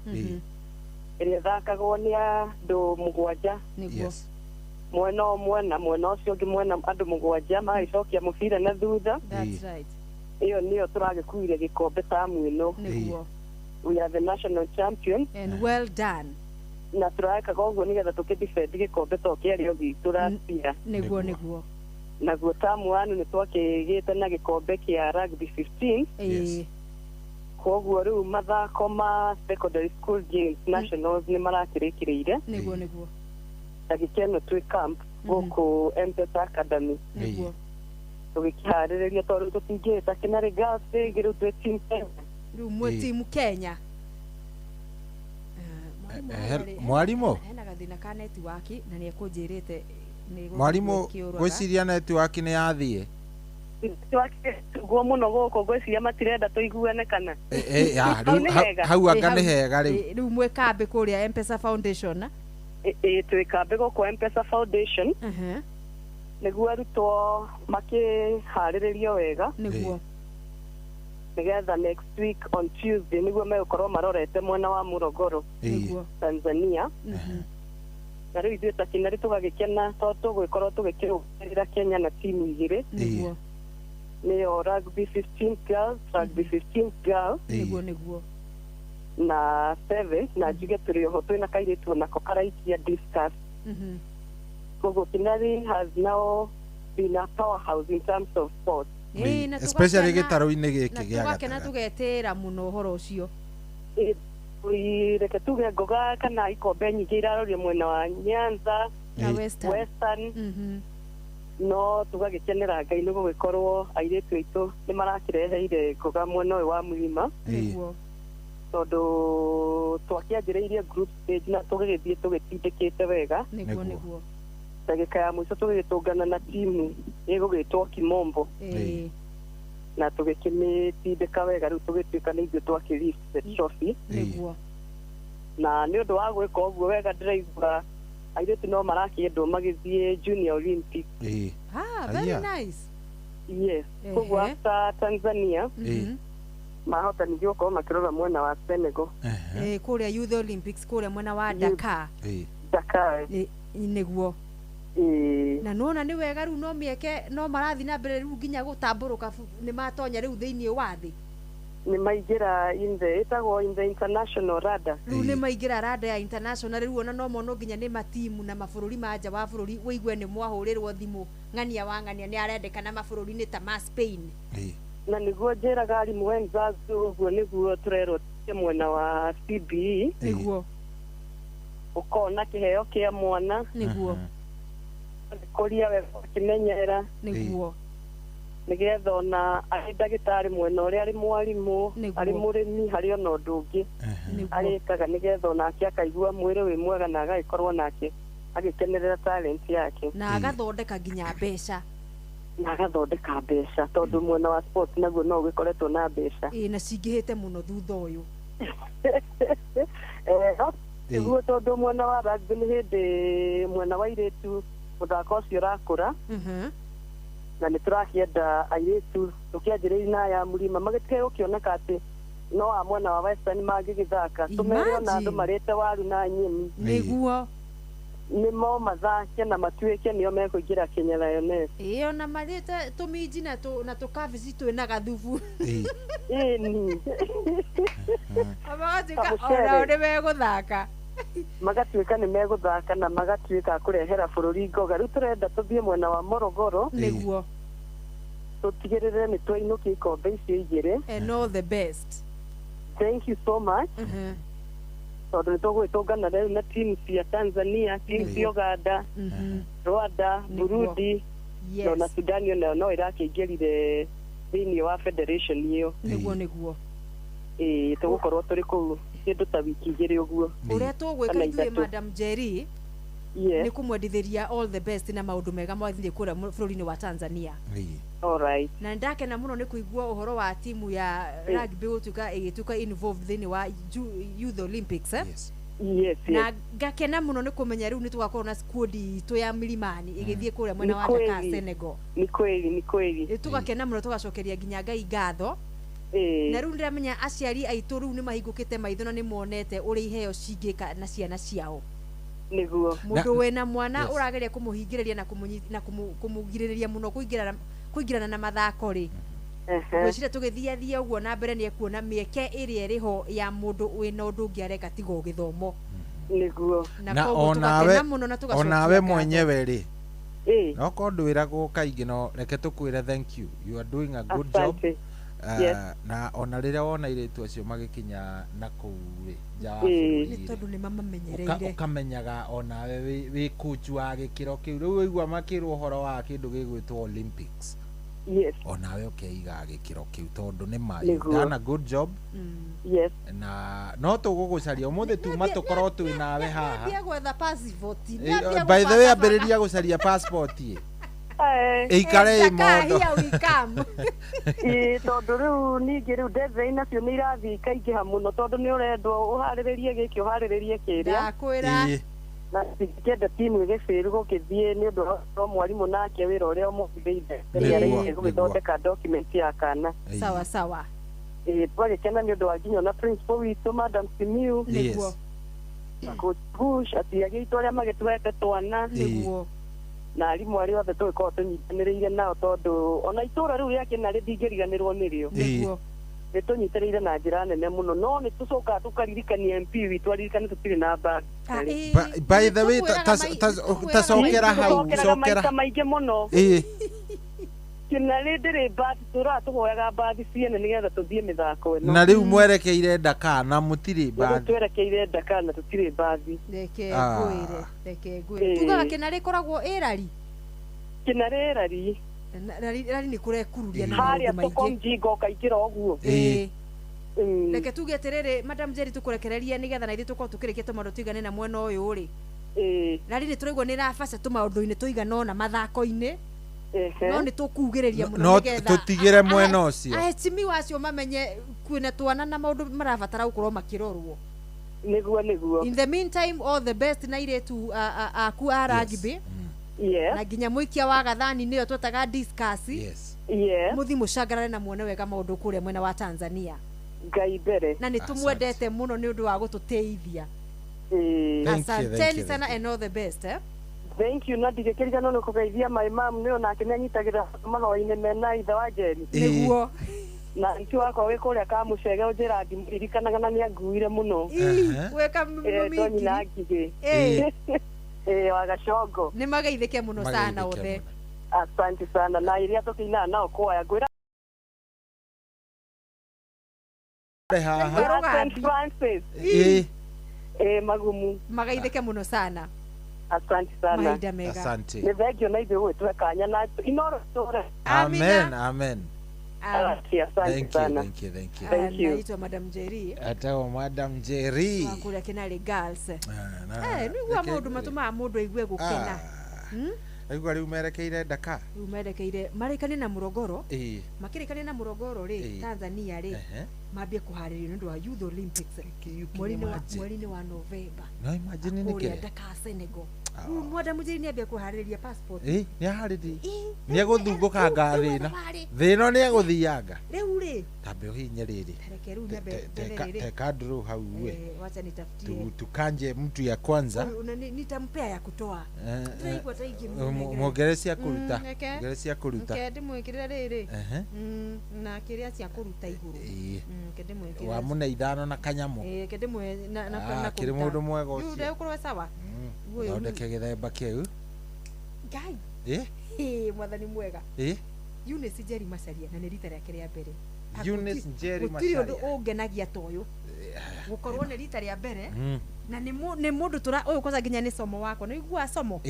ĩrĩa ĩthakagwo nĩ andũ mũgwanja. Niguo. Mwena ũmwe na mwena ũcio ũngĩ mwena andũ mũgwanja magagĩcokia mũbira na thutha. That's right. Ĩyo nĩyo tũragĩkuire gĩkombe tamu ĩno. Niguo. We are the national champion. And well done. Na tũrekaga ũguo nĩgetha tũkĩdefend gĩkombe to kĩarĩ o gitũ last year. Niguo niguo. Naguo tamu wanu nĩ twakĩgĩte na gĩkombe kĩa rugby 15. Yes. Koguo rĩu mathako ma secondary school games nationals nĩ marakĩrĩkĩrĩire. Niguo niguo. Ndagĩka ĩno twĩ camp gũkũ Mpesa Academy. Niguo. Tũgĩkĩharĩrĩria tondũ tũtingĩhĩta Kinari Girls rĩngĩ rĩu twĩ team Kenya. Rĩu mwĩ team Kenya. Mwarimu hena gathina ka network na nĩ ekũnjĩrĩte mwarimu gwĩciria network nĩ yathiĩ. Guo muno gũkũ ngwĩciria matirenda tũiguane kana hau anga nĩ hega rĩu. Rĩu mwĩ kambĩ kũrĩa Mpesa Foundation. Twĩ kambĩ gũkũ Mpesa Foundation nĩguo arutwo makĩharĩrĩrio wega. Nĩguo. Nĩgetha next week on Tuesday nĩguo megũkorwo marorete mwena wa Morogoro Tanzania. Na rĩu ithuĩ ta Kinari tũgagĩkena tondũ tũgũgĩkorwo tũgĩkĩrũgamĩrĩra Kenya na timu igĩrĩ. Nĩguo. Nĩyo rugby 15 girls, rugby 15 girls. Nĩguo nĩguo. Na 7 na njuge tũrĩ oho twĩna kairĩtu onako karaikia discus. Koguo Kinari has now been a powerhouse in terms of sports. Especially gĩtarũ-inĩ gĩkĩ gĩa tũgakena tũgetĩra mũno ũhoro ũcio. Reke tuge ngoga kana ikombe nyingĩ irarorio mwena wa Nyanza na Western. No tũgagĩkenera Ngai nĩ gũgĩkorwo airĩtu aitũ nĩ marakĩreheire ngoga mwena ũyũ wa mũrima. Nĩguo. Tondũ twakĩanjĩrĩirie group stage na tũgĩgĩthiĩ tũgĩtindĩkĩte wega. Nĩguo nĩguo. Ndagĩka ya mũico tũgĩgĩtũngana na timu ĩgũgĩtwo Kimombo. Na tũgĩkĩmĩtindĩka wega rĩu tũgĩtuĩka nĩ ithuĩ twakĩ-lift the trophy. Nĩguo. Na nĩ ũndũ wa gwĩka ũguo wega ndĩraigua airĩtu no marakĩendwo magĩthiĩ Junior Olympics. Very nice. Yes. Koguo after Tanzania mahotanithio gũkorwo makĩrora mwena wa Senegal. Kũrĩa Youth Olympics kũrĩa mwena wa Dakar. Dakar. Nĩguo. Na nona nĩ wega rĩu no mĩeke no marathiĩ na mbere rĩu nginya gũtambũrũka nĩ matonya rĩu thĩinĩ wa thĩ. Nĩ maingĩra in the ĩtagwo in the international radar. Rĩu nĩ maingĩra radar ya international rĩu ona no mono nginya nĩ matimu na mabũrũri ma nja wa bũrũri ũigue nĩ mwahũrĩrwo thimũ ng'ania wa ng'ania nĩ arendekana mabũrũri-inĩ ta ma Spain. Na nĩguo njĩraga arimũ wenzangu ũguo nĩguo tũrerwo mwena wa CBE. Nĩguo. Ũkona kĩheo kĩa mwana. Nĩguo. Kũria wega ũkĩmenyera. Nĩguo. Nĩgetha ona arĩ ndagĩtarĩ mwena ũrĩa arĩ mwarimũ arĩ mũrĩmi harĩ ona ũndũ ũngĩ arĩkaga nĩgetha onake akaigua mwĩrĩ wĩ mwega na agagĩkorwo nake agĩkenerera talent yake na agathondeka nginya mbeca. Na agathondeka mbeca tondũ mwena wa sport naguo no ũgĩkoretwo na mbeca. Ĩĩ, na cingĩhĩte mũno thutha ũyũ. Nĩguo tondũ mwena wa rugby nĩ hĩndĩ mwena wa airĩtu mũthako ũcio ũrakũra. Na nĩ tũrakĩenda airĩtu tũkĩanjĩrĩria na aya Mũrima magĩtige gũkĩoneka atĩ no a mwena wa Western mangĩgĩthaka tũmere ona andũ marĩte waru na nyeni. Nĩguo. Nĩmo mathake na matuĩke nĩo mekũingĩra Kenya Lioness. Ĩĩ, ona marĩte tũminji na tũkabici twĩna gathubu. Ĩni. Magatuĩka onao nĩ megũthaka. Magatuĩka nĩ megũthaka na magatuĩka a kũrehera bũrũri ngoga. Rĩu tũrenda tũthiĩ mwena wa Morogoro. Nĩguo. Tũtigĩrĩre nĩ twainũkia ikombe icio igĩrĩ. And all the best. Thank you so much. Tondũ nĩ tũgũgĩtũngana rĩu na team cia Tanzania, team cia Uganda, Rwanda, Burundi, na Sudan onayo no ĩrakĩingĩrire thĩinĩ wa federation ĩyo. Nĩguo nĩguo. Ĩĩ, tũgũkorwo tũrĩ kũu kĩndũ ta wiki igĩrĩ ũguo. Ũrĩa tũgwĩka ithuĩ Madam Jerry nĩ kũmwendithĩria all the best na maũndũ mega mwathiĩ kũrĩa bũrũri-inĩ wa Tanzania. All right. Na ndakena mũno nĩ kũigua ũhoro wa timu ya rugby gũtuĩka ĩgĩtuĩka involved thĩinĩ wa Youth Olympics. Yes. Yes, na ngakena mũno nĩ kũmenya rĩu nĩ tũgakorwo na squad itũ ya Milimani ĩgĩthiĩ kũrĩa mwena wa Dakar, Senegal. Nĩ kweli, nĩ kweli. Tũgakena mũno tũgacokeria nginya Ngai ngatho. Na rĩu ndĩramenya aciari aitũ rĩu nĩ mahingũkĩte maitho na nĩ monete ũrĩa iheo cingĩka na ciana ciao. Nĩguo. Mũndũ wĩna mwana ũrageria kũmũhingĩrĩria na kũmũgirĩrĩria mũno kũingĩrana na mathako rĩ. Ngwĩciria tũgĩthiathia ũguo na mbere nĩ ekuona mĩeke ĩrĩa ĩrĩho ya mũndũ wĩna ũndũ ũngĩ areka tiga o gĩthomo. Nĩguo. Na onawe mwenyewe rĩ, no korwo ndwĩragwo kaingĩ no reke tũkwĩre thank you. You are doing a good job. Yes. Na ona rĩrĩa wona airĩtu acio magĩkinya na kũu rĩ nja wa bũrũri nĩ tondũ nĩ mamamenyereire. Ũkamenyaga onawe wĩ coach wa gĩkĩro kĩu. Rĩu waigua makĩrwo ũhoro wa kĩndũ gĩgwĩtwo Olympics. Yes. Onawe ũkeiga gĩkĩro kĩu tondũ nĩ ma you've done a good job. Yes. Na no tũgũgũcaria ũmũthĩ tuma tũkorwo twĩ nawe haha. Nĩambia gwetha passport. By the way, ambĩrĩria gũcaria passport ĩ. Ĩikare ĩ mondo. Ĩĩ, tondũ rĩu ningĩ rĩu deadline nacio nĩ irathiĩ ikaingĩha mũno tondũ nĩ ũrendwo ũharĩrĩrie gĩkĩ ũharĩrĩrie kĩrĩa. Ndakwĩra. Na ndingĩenda timu ĩgĩbĩrũ gũkĩthiĩ nĩ ũndũ wa mwarimũ nake wĩra ũrĩa ũmũhithĩire nĩ gũgĩthondeka document ya kana. Sawa sawa. Ĩĩ, twagĩkena nĩ ũndũ wa nginya na principal witũ Madam Simiu. Nĩguo. Coach Bush aciari aitũ arĩa magĩtũhete twana. Nĩguo. Na arimũ arĩa othe tũgĩkorwo tũnyitanĩrĩire nao tondũ ona itũra rĩu rĩa Kĩnarĩ ndingĩriganĩrwo nĩrĩo. Nĩguo. Nĩ tũnyitĩrĩire na njĩra nene mũno no nĩ tũcokaga tũkaririkania MP witũ aririkane tũtirĩ na mbathi. By the way, tacokera hau, cokera maita maingĩ mũno. Ĩĩ. Kĩnarĩ ndĩrĩ mbathi, tũraga tũhoyaga mbathi ciene nĩgetha tũthiĩ mĩthako ĩno. Na rĩu mwerekeire Dakar na mũtirĩ mbathi. Twerekeire Dakar na tũtirĩ mbathi. Reke ngwĩre, reke ngwĩre. Tugaga Kĩnarĩ ĩkoragwo ĩ rari. Kĩnarĩ ĩ rari. Rari nĩ kũrekururia na maũndũ Harĩa maingĩ. soko mjinga ũkaingĩra ũguo. Ĩĩ. Reke tuge atĩrĩrĩ, Madam Jerry tũkũrekererie nĩgetha na ithuĩ tũkorwo tũkĩrĩkia tũmaũndũ tũigane na mwena ũyũ rĩ. Rari nĩ tũraigua nĩ ĩrabaca tũmaũndũ-inĩ tũigana ũna mathako-inĩ. No nĩ tũkugĩrĩria mũno No nĩgetha tũtigĩre mwena ũcio. aheshimiwa acio mamenye kwĩna twana na maũndũ marabatara gũkorwo makĩrorwo. Nĩguo nĩguo. In the meantime, all the best na airĩtu aku a rugby. Yes. Na nginya mũikia wa gathani nĩyo twetaga discuss. Yes. Yes. Mũthiĩ mũcangarare na muone wega maũndũ kũrĩa mwena wa Tanzania. Ngai mbere. Na nĩ tũmwendete mũno nĩ ũndũ wa gũtũteithia. Asanteni sana and all the best. Thank you. Na ndigĩkĩriganwo nĩ kũgeithia my mom nĩ onake nĩ anyitagĩrĩra mahoya-inĩ mena ithe wa Njeri. Nĩguo. Na nti wakwa wĩ kũrĩa Kamũcege ũnjĩra ndimũririkanaga na nĩanguire mũno. Weka Etwo nyina Ngigĩ. Wa Gacongo. Nĩ mageithĩke mũno sana othe. Asante sana na iria tũkĩinaga nao kwaya ngwĩra haha. St. Francis. Magumu. Mageithĩke mũno sana. Asante sana. Mahinda mega. Asante. Nĩ thengio na ithuĩ gũgĩtũhe kanya na Inoro tũre. Amen, amen. Asante Thank you, sana. thank you, thank you. Thank you. Naitwa Madam Jerry. Atagwo Madam Jerry. Wa kũrĩa Kĩnarĩ Girls. Na Nĩguo maũndũ matũmaga mũndũ aigue gũkena. Aigua rĩu merekeire Dakar. Rĩu merekeire marĩkanie na Morogoro. Makĩrĩkania na Morogoro rĩ, Tanzania rĩ, mambie kũharĩrio nĩ ũndũ wa Youth Olympics mweri-inĩ wa November. No imagine nĩ kũrĩa Dakar, Senegal. Rĩu Mwenda Mũnjĩri nĩ ambia kũharĩrĩria passport. Nĩ aharĩrĩrie. Nĩ egũthungũkanga thĩna. Thĩna nĩ egũthianga. Rĩu rĩ, tambe ũhihinye rĩrĩ. Reke rĩu nyambe rĩrĩ. Teka draw hau we. Wacha nitafutie. Tukanje mtu ya kwanza. Nitampea ya kutoa. Ndiraigua ta ingĩ Muongerere cia kũruta. Muongerere cia kũruta. Reke ndĩmwĩkĩrĩre rĩrĩ. Na kĩrĩa cia kũruta igũrũ. Reke ndĩmwĩkĩrĩre. Wamũne ithano na kanyamũ. Reke ndĩmũhe na kũruta. Kĩrĩ mũndũ mwega ũcio. Rĩu ndegũkorwo sawa. Thondeke gĩthemba kĩu. Ngai. Mwathani mwega. Eunice Njeri Macharia na nĩ rita rĩake rĩa mbere. Eunice Njeri Macharia. Gũtirĩ ũndũ ũngenagia ta ũyũ. Gũkorwo nĩ rita rĩa mbere. Na nĩ mũndũ tũra ũyũ kwanza nginya nĩ somo wakwa. Nĩ ũiguaga somo?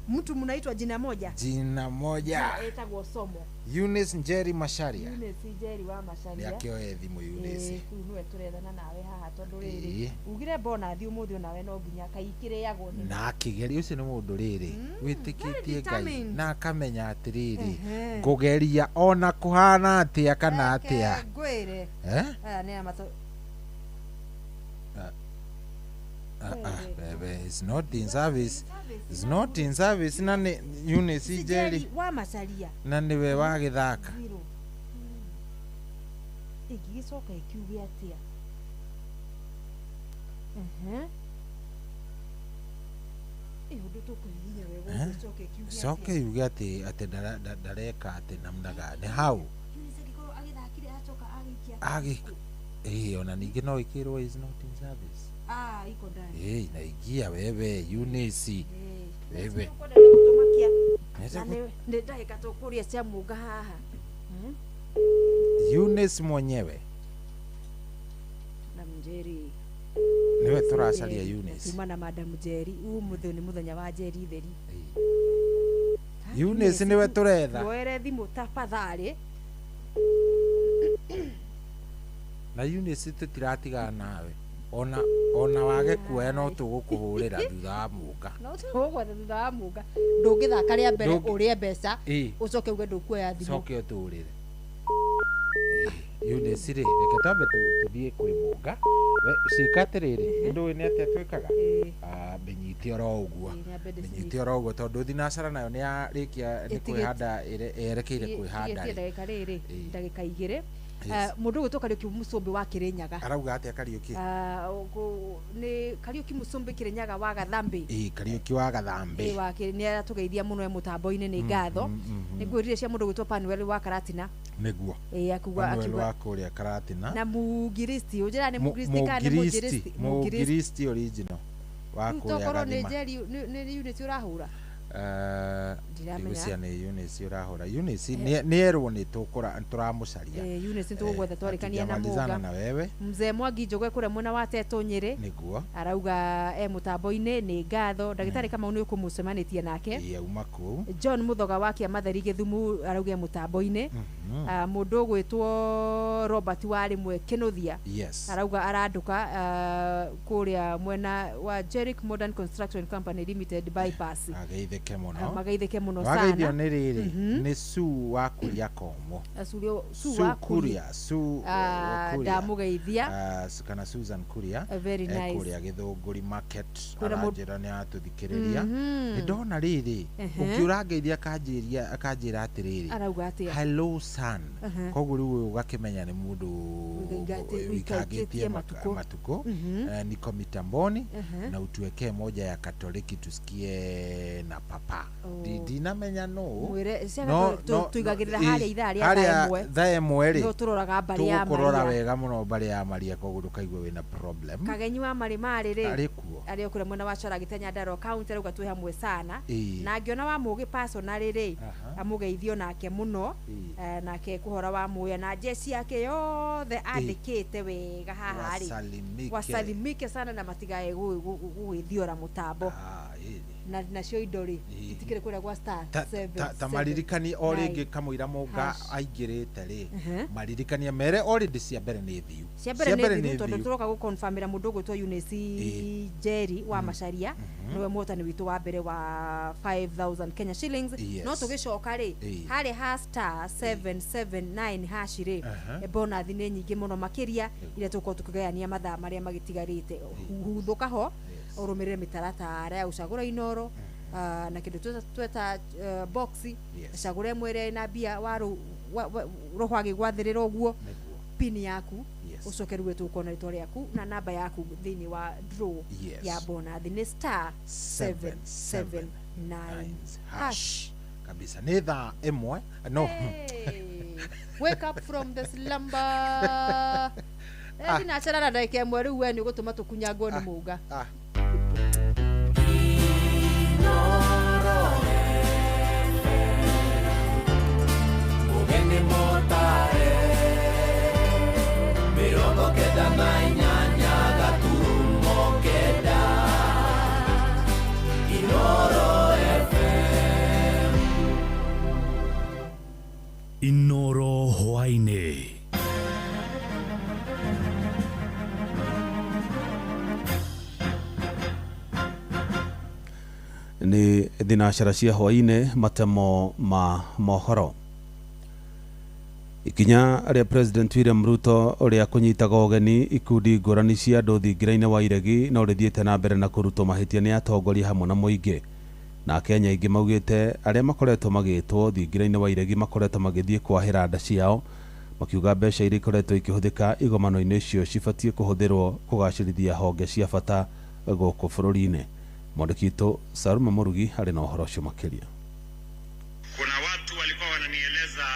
Mtu mnaitwa jina moja. Jina moja. Etagwo somo. Eunice Njeri Macharia. Eunice Njeri wa Macharia. Nĩ akĩoe thimũ Eunice. Rĩu nĩwe tũrethana nawe haha tondũ rĩrĩ ugire bonathi ũmũthĩ onawe no nginya kaikĩrĩagwo nĩ. Na akĩgeria ũcio nĩ mũndũ rĩrĩ wĩtĩkĩtie Ngai na akamenya atĩrĩrĩ ngũgeria ona kũhana atĩa kana atĩa. Ngwĩre. Aya nĩ amato. It's not in service. It's not in service. Na nĩ Eunice Njeri wa Macharia. Na nĩwe wagĩthaka. Ĩngĩgĩcoka ĩkiuge atĩa? Ũndũ tũkũhihinya wega ũcoke ĩkiuge atĩa? Coke yuge atĩ atĩ ndareka atĩ namna gani hau. Eunice angĩkorwo agĩthakire acoka agĩikia. Ona ningĩ no ĩkĩrwo is not in service. Iko ndani. Inaingia wewe Eunice. Wewe. Nĩ ndagĩka tũkũria cia mũnga haha. Eunice mwenyewe. Na Njeri. Niwe tũracaria Eunice. Tuma na Madam Njeri. Ũmũthĩ nĩ mũthenya wa Njeri theri. Eunice niwe tũretha. Woere thimũ tafadhali. Na Eunice tũtiratigana nawe. Ona wage kuoya no tũgũkũhũrĩra thutha wa mũnga. No tũgũgwetha thutha wa mũnga. Ndũngĩthaka rĩa mbere ũrĩe mbeca ũcoke uge ndũkuoya thimũ. Coke ũtũrĩre. Eunice rĩ, reke twambe tũthiĩ kwĩ mũnga. We cika atĩrĩrĩ, ndũĩ nĩ atĩa twĩkaga? Mĩnyite oro ũguo. Mĩnyite oro ũguo tondũ thinacara nayo nĩ yarĩkia nĩ kwĩhanda yerekeire kwĩhanda. Tigĩtie ndagĩka rĩrĩ, ndagĩka igĩrĩ. Mũndũ ũgwĩtwo Kariũki Mũcũmbĩ wa Kĩrĩnyaga. Arauga atĩa Kariũki? Nĩ Kariũki Mũcũmbĩ Kĩrĩnyaga wa Gathambĩ. Kariũki wa Gathambĩ. Nĩ aratũgeithia mũno e mũtambo-inĩ nĩ ngatho. Nĩ ngwĩrire cia mũndũ ũgwĩtwo Panuel wa Karatina. Nĩguo. Akiuga Panuel wa kũrĩa Karatina. Na Mũngiristi, ũnjĩra nĩ Mũngiristi kana nĩ Mũnjiristi? Mũngiristi original wa kũrĩa Gathima. Nĩ Njeri nĩ Eunice ũrahũra? Ndĩramenya nĩ Eunice ũrahũra. Eunice nĩ erwo nĩ tũramũcaria. Eunice nĩ tũgũgwetha twarĩkania na mũnga. Na wewe. Mzee Mwangi Njũgũ kũrĩa mwena wa Tetũ Nyĩrĩ. Nĩguo. Arauga e mũtambo-inĩ nĩ ngatho. Ndagĩtarĩ Kamau nĩ ũkũmũcemanĩtie nake. Auma kũu. John Mũthoga wa Kĩamatheri Gĩthumu arauga e mũtambo-inĩ. Mũndũ ũgwĩtwo Robert wa Rĩmwe Kĩnũthia. Yes. Arauga arandũka kũrĩa mwena wa Jerick Modern Construction Company Limited bypass. Ageithĩke mũno. Magaithĩke mũno sana. Wageithio nĩ rĩrĩ nĩ Sue wa Kuria Komo. Sue wa Kuria. Sue Kuria. Ndamũgeithia. Kana Susan Kuria. Very nice. Kũrĩa Gĩthũngũri Market. Aranjĩra nĩ atũthikĩrĩria. Nĩ ndona rĩrĩ ũngĩ ũrangeithia akanjĩra atĩrĩrĩ. Arauga atĩa? Hello son. Koguo rĩu ũgakĩmenya nĩ mũndũ wĩikangĩtie matukũ. Niko mitamboni na utuwekee moja ya Katoliki tusikie na papa. Ndinamenya no. Mwĩre ciana tũigagĩrĩra harĩa ithaa rĩa thaa ĩmwe. Thaa ĩmwe rĩ. No tũroraga mbarĩ ya Maria. Tũgũkũrora wega mũno mbarĩ ya Maria koguo ndũkaigue wĩna problem. Kagenyi wa marĩ marĩ rĩ. Arĩ kuo. Arĩ o kũrĩa mwena wa Caragita Nyandarua County arauga twĩ hamwe sana. Na ngĩona wa Mũgĩ personally rĩ amũgeithio nake mũno. Nake kũhora wa muya na jeshi yake yothe andĩkĩte wega haha rĩ. Wasalimike sana na matigae gũgĩthiora mũtambo. Na nacio indo rĩ itikĩrĩ kũrĩa gwa star 7 ta maririkani o rĩngĩ kamũira mũnga aingĩrĩte rĩ, maririkania mere already cia mbere nĩ thiu. Cia mbere nĩ thiu tondũ tũroka gũconfirmĩra mũndũ ũgwĩtwo Eunice Njeri wa Macharia nĩwe mũhotani witũ wa mbere wa 5000 Kenya shillings. No tũgĩcoka rĩ harĩ ha star 779 hash rĩ, bonathi nĩ nyingĩ mũno makĩria iria tũgũkorwo tũkĩgayania mathaa marĩa magĩtigarĩte. Huthũka ho ũrũmĩrĩre mĩtaratara ya gũcagũra Inoro na kĩndũ tweta box, cagũra ĩmwe ĩrĩa ĩna mbia roho agĩgwathĩrĩra ũguo pin yaku, ũcoke rĩu tũkuona rĩtwa rĩaku na namba yaku thĩinĩ wa draw ya bonathi nĩ star 779 hash kabisa. Nĩ thaa ĩmwe no. Wake up from the slumber. Thinacara na ndagĩka ĩmwe rĩu we nĩ ũgũtũma tũkunyangwo nĩ mũnga. Mugeni motare 98 gaturumo kenda Inoro FM. Inoro hwaini. Ni thinacara cia hwaini matemo ma mohoro. Ikinya rĩa President William Ruto ũrĩa kũnyitaga ũgeni ikundi ngũrani cia andũ thingira-inĩ wa iregi no rĩthiĩte na mbere na kũrutwo mahĩtia nĩ atongoria hamwe na mũingĩ. Na Kenya aingĩ maugĩte arĩa makoretwo magĩtwo thingira-inĩ wa iregi makoretwo magĩthiĩ kwahĩra nda ciao, makiuga mbeca iria ikoretwo ikĩhũthĩka igomano-inĩ icio cibatiĩ kũhũthĩrwo kũgacĩrithia honge cia bata gũkũ bũrũri-inĩ. Mwandĩki witũ Salma Murugi arĩ na ũhoro ũcio makĩria. Kuna watu walikuwa wananieleza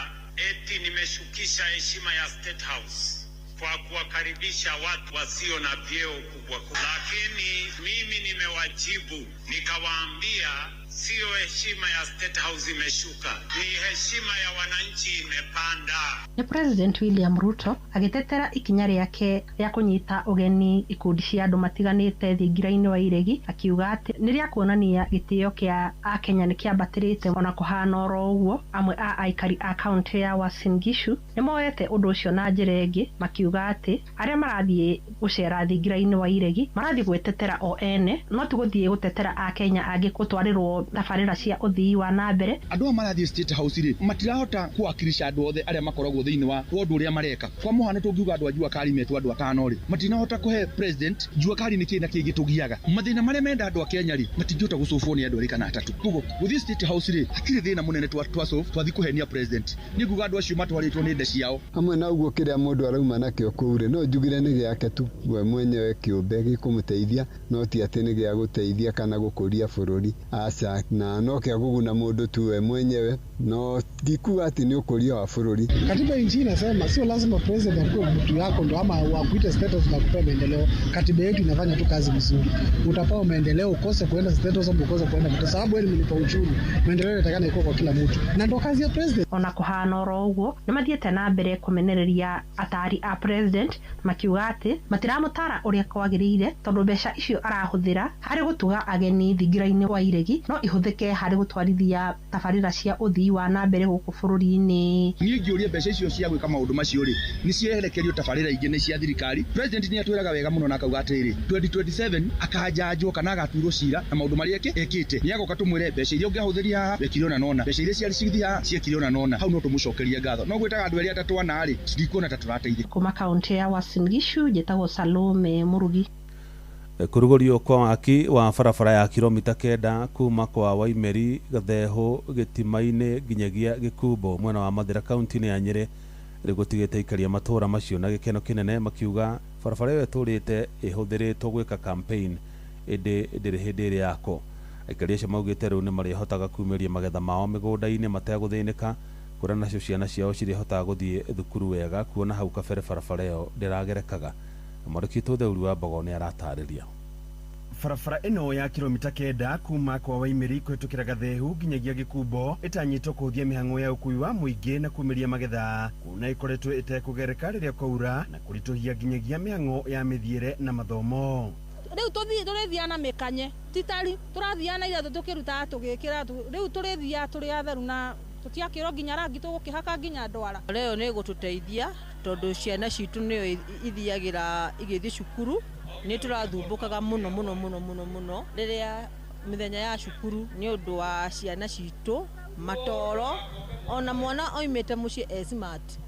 eti nimeshukisha heshima ya State House kwa kuwakaribisha watu wasio na vyeo kubwa, lakini mimi nimewajibu nikawaambia sio heshima ya State House imeshuka, ni heshima ya wananchi imepanda. Ni President William Ruto agitetera ikinya riake ria kunyita ugeni ikundi cia andu matiganite thingira-ini wa iregi, akiuga ati ni ria kuonania gitio kia akenya ni kiambatirite. Ona kuhana oro uguo, amwe a aikari a kaunti ya Uasin Gishu ni moete undu ucio na njira ingi, makiuga ati aria marathie gucera thingira-ini wa iregi marathie gwitetera o ene, no ti guthie gutetera akenya angi gutwarirwo tabarĩra cia ũthii wa na mbere. Andũ aya marathiĩ State House rĩ matirahota kuwakilisha andũ othe arĩa makoragwo thĩinĩ wa ward ũrĩa mareka. Kwa mũhano tũngiuga andũ a Jua Kali metwo andũ atano rĩ, matinahota kũhe president Jua Kali nĩ kĩ na kĩ gĩtũgiaga. Mathĩna marĩa menda andũ a Kenya rĩ matingĩhota gũcũbwo nĩ andũ erĩ kana atatũ. Koguo gũthiĩ State House rĩ hatirĩ thĩna mũnene twa twathiĩ kũhenia president. Nĩ nguga andũ acio matwarĩtwo nĩ nda ciao. Hamwe na ũguo kĩrĩa mũndũ arauma nakĩo kũu rĩ no njugire nĩ gĩake tu we mwenyewe kĩũmbe gĩkũmũteithia, no ti atĩ nĩ gĩa gũteithia kana gũkũria bũrũri. Aca, na no kĩa kũguna mũndũ tu we mwenyewe, no ndikuga atĩ nĩ ũkũria wa bũrũri. Katiba nchi inasema sio lazima president akuwe mtu yako ndo ama akuite status na kupewa maendeleo. Katiba yetu inafanya tu kazi vizuri. Utapewa maendeleo ukose kuenda status au ukose kuenda kwa sababu wewe ni mlipa ushuru. Maendeleo yanatakana iko kwa kila mtu. Na ndo kazi ya president. Ona kuhana oro uguo ni mathiete na mbere kumenereria atari a president makiuga ati matiramutara uria kwagiriire tondu mbeca icio arahuthira hari gutuga ageni thingira-ini wa iregi no ihuthike hari gutwarithia tabarira cia uthii wa na mbere guku bururi-ini. Niĩ ngĩũria mbeca icio cia gwĩka maũndũ macio rĩ nĩ cierekerio tabarĩra ingĩ nĩ cia thirikari. President nĩ atwĩraga wega mũno na akauga atĩrĩrĩ 2027 akanjanjwo kana agatuirwo cira na maũndũ marĩa ekĩte. Nĩ agoka tũmwĩre mbeca iria ũngĩahũthĩria haha wekire ona nona, mbeca iria ciarĩ cigĩthiĩ haha ciekire ona nona. Hau no tũmũcokerie ngatho. No gwĩtaga andũ erĩ atatũ ana rĩ ndikuona ta tũrateithĩka. Kuma kaunti ya Uasin Gishu njĩtagwo Salome Murugi. Kũrugũrio kwa waki wa barabara ya kilomita 9 kuma kwa Waimeri Gathehu Gĩtimainĩ nginyagia Gĩkumbo mwena wa Mathĩra kaunti-inĩ ya Nyĩrĩ rĩgũtigĩte aikaria matũra macio na gĩkeno kĩnene, makiuga barabara ĩyo ĩtũrĩte ĩhũthĩrĩtwo gwĩka campaign ĩndĩ ndĩrĩ hĩndĩ ĩrĩ yako. Aikari acio maugĩte rĩu nĩ marĩhotaga kumĩria magetha mao mĩgũnda-inĩ mategũthĩnĩka, kũrĩa nacio ciana ciao cirĩhotaga gũthiĩ thukuru wega kuona hau kabere barabara ĩyo ndĩragerekaga. Mwandĩki witũ Theuri wa Mbogo nĩ aratarĩria. Barabara ĩno ya kilomita 9 kuma kwa Waimeri kũhĩtũkĩra Gathehu nginyagia Gĩkumbo ĩtanyĩtwo kũhũthia mĩhang'o ya ũkui wa mũingĩ na kumĩria magetha, kuona ĩkoretwo ĩtekũgereka rĩrĩa kwaura na kũritũhia nginyagia mĩhang'o ya mĩthiĩre na mathomo. Rĩu tũrĩthiaga na mĩkanye titari tũrathiaga na iratũ tũkĩrutaga tũgĩkĩra rĩu tũrĩthiaga tũrĩ atheru na tũtiakĩrwo nginya rangi tũgũkĩhaka nginya ndwara. Rĩo nĩ gũtũteithia tondũ ciana citũ nĩyo ithiagĩra igĩthiĩ cukuru. Nĩ tũrathumbũkaga mũno mũno mũno mũno mũno rĩrĩa mĩthenya ya cukuru nĩ ũndũ wa ciana citũ matoro. Ona mwana oimĩte mũciĩ e smart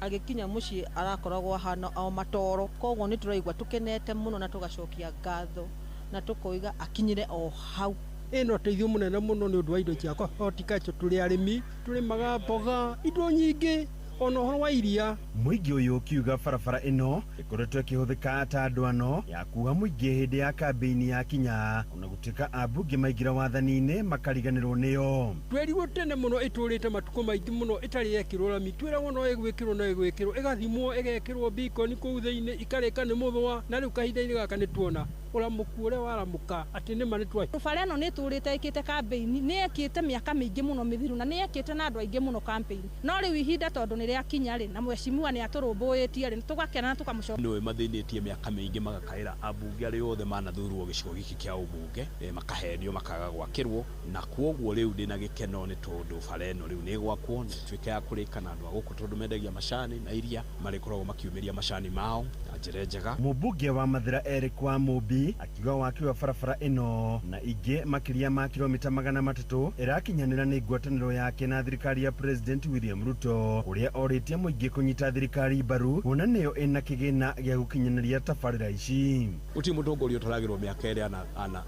agĩkinya mũciĩ arakoragwo ahana o matoro. Koguo nĩ tũraigua tũkenete mũno na tũgacokia ngatho na tũkoiga akinyire o hau. Ĩno ũteithio mũnene mũno nĩ ũndũ wa indo cia horticulture. Tũrĩ arĩmi, tũrĩmaga mboga, indo nyingĩ, ona ũhoro wa iria. Mũingĩ ũyũ ũkiuga barabara ĩno ĩkoretwo ĩkĩhũthĩka ta ndwano ya kuga mũingĩ hĩndĩ ya kambĩini ya kinya, ona gũtuĩka ambunge maingĩra wathani-inĩ makariganĩrwo nĩyo. Twerirwo tene mũno ĩtũrĩte matukũ maingĩ mũno ĩtarĩ yekĩrwo rami. Twĩragwo no ĩgwĩkĩrwo, no ĩgwĩkĩrwo, ĩgathimwo, ĩgekĩrwo beacon kũu thĩinĩ, ikarĩka nĩ mũthũa. Na rĩu kahinda-inĩ gaka nĩ tuona ũramũku ũrĩa waramũka atĩ nĩma nĩ twa. Bara ĩno nĩ ĩtũrĩte ĩkĩte kambĩini, nĩ ĩkĩte mĩaka mĩingĩ mũno mĩthiru na nĩ ĩkĩte na andũ aingĩ mũno kambĩini. No rĩu ihinda tondũ nĩ rĩakinya rĩ, na mheshimiwa nĩ atũrũmbũĩtie rĩ, tũgakena na tũkamũcokia. Nĩwe mathĩnĩtie mĩaka mĩingĩ magakaĩra ambunge arĩa othe manathurwo gĩcigo gĩkĩ kĩa ũmbunge, makahenio makaga gwakĩrwo, na kwoguo rĩu ndĩna gĩkeno nĩ tondũ bara ĩno rĩu nĩ ĩgwakwo na ĩtuĩke ya kũrĩka na andũ a gũkũ tondũ mendagia macani na iria marĩkoragwo makiumĩria macani mao na njĩra njega. Mũmbunge wa Mathĩra Eric wa Mũmbi akiuga waki wa barabara ĩno na ingĩ makĩria ma kilomita 300 ĩrakinyanĩra nĩ ngwatanĩro yake na thirikari ya President William Ruto, ũrĩa orĩtie mũingĩ kũnyita thirikari mbaru kuona nĩyo ĩna kĩgĩna gĩa gũkinyanĩria tabarĩra ici. Gũtirĩ mũtongoria ũtaragĩrwo mĩaka ĩrĩa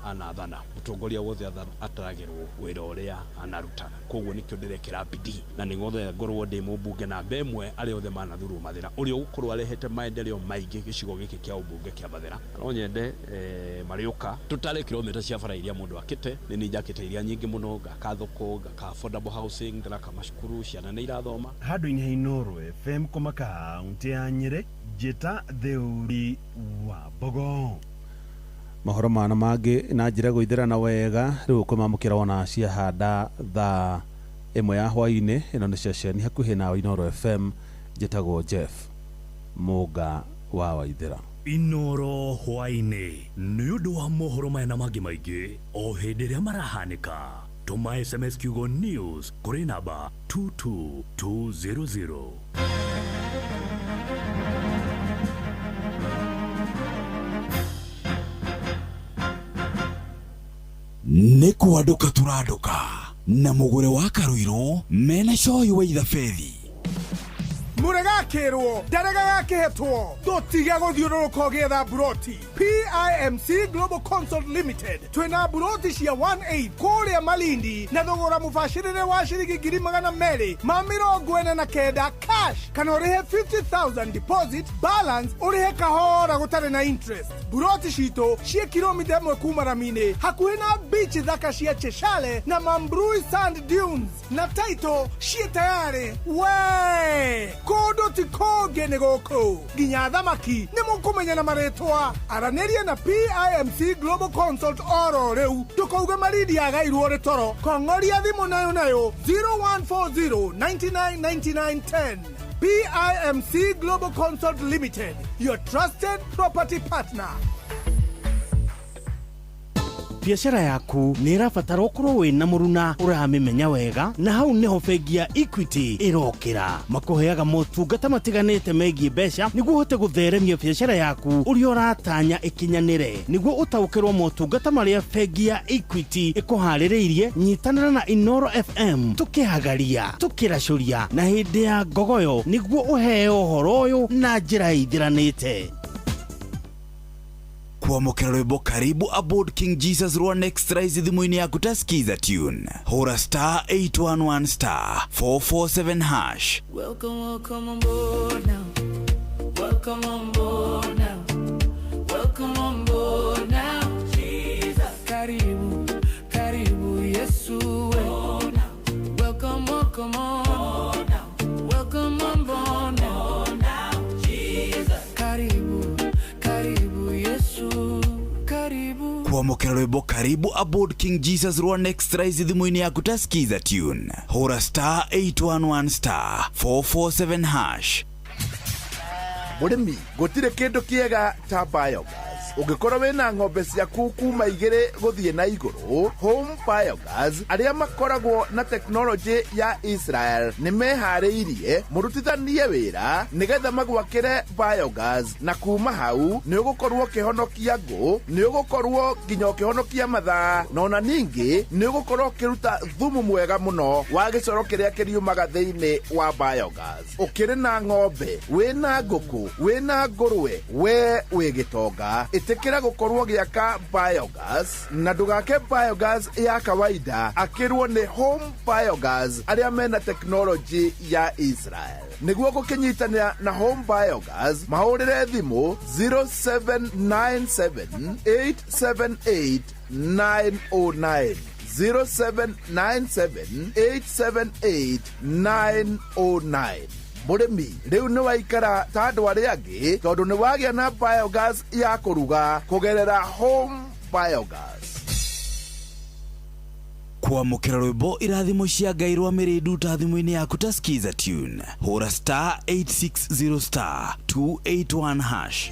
anathana, mũtongoria wothe ataragĩrwo wĩra ũrĩa anaruta. Koguo nĩkĩo ndĩrekĩra bidii na nĩngothe ngorwo ndĩ mũmbunge namba ĩmwe arĩa othe manathurwo Mathĩra, ũrĩa ũgũkorwo arehete maendeleo maingĩ gĩcigo gĩkĩ kĩa ũmbunge kĩa Mathĩra. No nyende marĩũka tũtare kilomita cia bara iria mũndũ akĩte. Nĩ niĩ njakĩte iria nyingĩ mũno, ngaka thoko, ngaka affordable housing, ndĩraka macukuru, ciana nĩ irathoma. Handũ-inĩ ha Inooro FM kuma kaunti ya Nyĩrĩ, Njĩta Theuri wa Mbogo. Mohoro mana mangĩ na njĩra gũithĩrana wega rĩu ũkũmamũkĩra wona ciahanda thaa 1 ya hwaĩ-inĩ. Ĩno nĩ ceceni hakuhĩ nawe Inooro FM. Njĩtagwo Jeff Mũnga wa Waithĩra. Inooro hwaĩ-inĩ nĩ ũndũ wa mohoro maya na mangĩ maingĩ o hĩndĩ ĩrĩa marahanĩka. Tũma SMS kiugo news kũrĩ namba 22200. Nĩ kwandũka tũrandũka na mũgũre wa Karũirũ mena cohi wa ithabethi. Mũregakĩrwo ndarega gakĩhetwo ndũtige gũthiũrũrũka ũgĩetha mburoti. PIMC Global Consult Limited twĩna mburoti cia 18 kũrĩa Malindi na thogora mũbacĩrĩre wa ciringi 249,000 cash, kana ũrĩhe 50,000 deposit, balance ũrĩhe kahora gũtarĩ na interest. Mburoti citũ ciĩ kilomita 1 kuma rami-inĩ hakuhĩ na beach thaka cia Cheshale na Mambrui Sand Dunes, na title ciĩ tayarĩ. We kũndũ ti kũngĩ nĩ gũkũ, nginya thamaki nĩ mũkũmenya na marĩtwa. Aranĩria na PIMC Global Consult oro rĩu, ndũkauge Malindi yagairwo rĩ toro. Kong'oria thimũ nayo nayo 0140 99 99 10. PIMC Global Consult Limited, your trusted property partner. Biacara yaku nĩ ĩrabatara ũkorwo wĩna mũruna ũramĩmenya wega, na hau nĩho bengi ya Equity ĩrokĩra. Makũheaga motungata matiganĩte megiĩ mbeca nĩguo ũhote gũtheremia biacara yaku ũrĩa ũratanya ĩkinyanĩre. Nĩguo ũtaũkĩrwo motungata marĩa bengi ya Equity ĩkũharĩrĩirie, nyitanĩra na Inooro FM tũkĩhagaria, tũkĩracũria na hĩndĩ ya ngogoyo nĩguo ũheo ũhoro ũyũ na njĩra ĩithiranĩte. Kuamũkĩra rwĩmbo karibu aboard King Jesus rwa Next Rise thimũ-inĩ yaku ta skiza tune. Hũra star 811 star 447 hash. Welcome, welcome on board now. Welcome on board now. Welcome on board now. Jesus. Karibu, karibu Yesu. Welcome, welcome on. Welcome on board now. Jesus. Karibu, karibu Yesu. Karibu. Kuamũkĩra rwĩmbo karibu aboard King Jesus rwa Next Rise thimũ-inĩ yaku ta skiza tune. Hũra star 811 star 447 hash. Mũrĩmi, gũtirĩ kĩndũ kĩega ta biogas. Ũngĩkorwo wĩna ng'ombe ciaku kuma 2 gũthiĩ na igũrũ, Home Biogas arĩa makoragwo na tekinoronjĩ ya Israel nĩ meharĩirie mũrutithanie wĩra nĩgetha magwakĩre biogas, na kuma hau nĩ ũgũkorwo ũkĩhonokia ngũ, nĩ ũgũkorwo nginya ũkĩhonokia mathaa, na ona ningĩ nĩ ũgũkorwo ũkĩruta thumu mwega mũno wa gĩcoro kĩrĩa kĩriumaga thĩinĩ wa biogas. Ũkĩrĩ na ng'ombe, wĩna ngũkũ, wĩna ngũrwe, we wĩ gĩtonga, ĩtĩkĩra gũkorwo gĩaka biogas, na ndũgake biogas ya kawaida, akĩrwo nĩ Home Biogas arĩa mena tekinoronjĩ ya Israel. Nĩguo gũkĩnyitanĩra na Home Biogas, mahũrĩre thimũ 0797 878 909, 0797 878 909. Mũrĩmi rĩu nĩ waikara ta andũ arĩa angĩ tondũ nĩ wagĩa na biogas ya kũruga kũgerera Home Biogas. Kwamũkĩra rwĩmbo irathimo cia Ngai rwa mĩrĩndu ta thimũ-inĩ yaku ta Skiza Tune, hũra star 860 star 281 hash.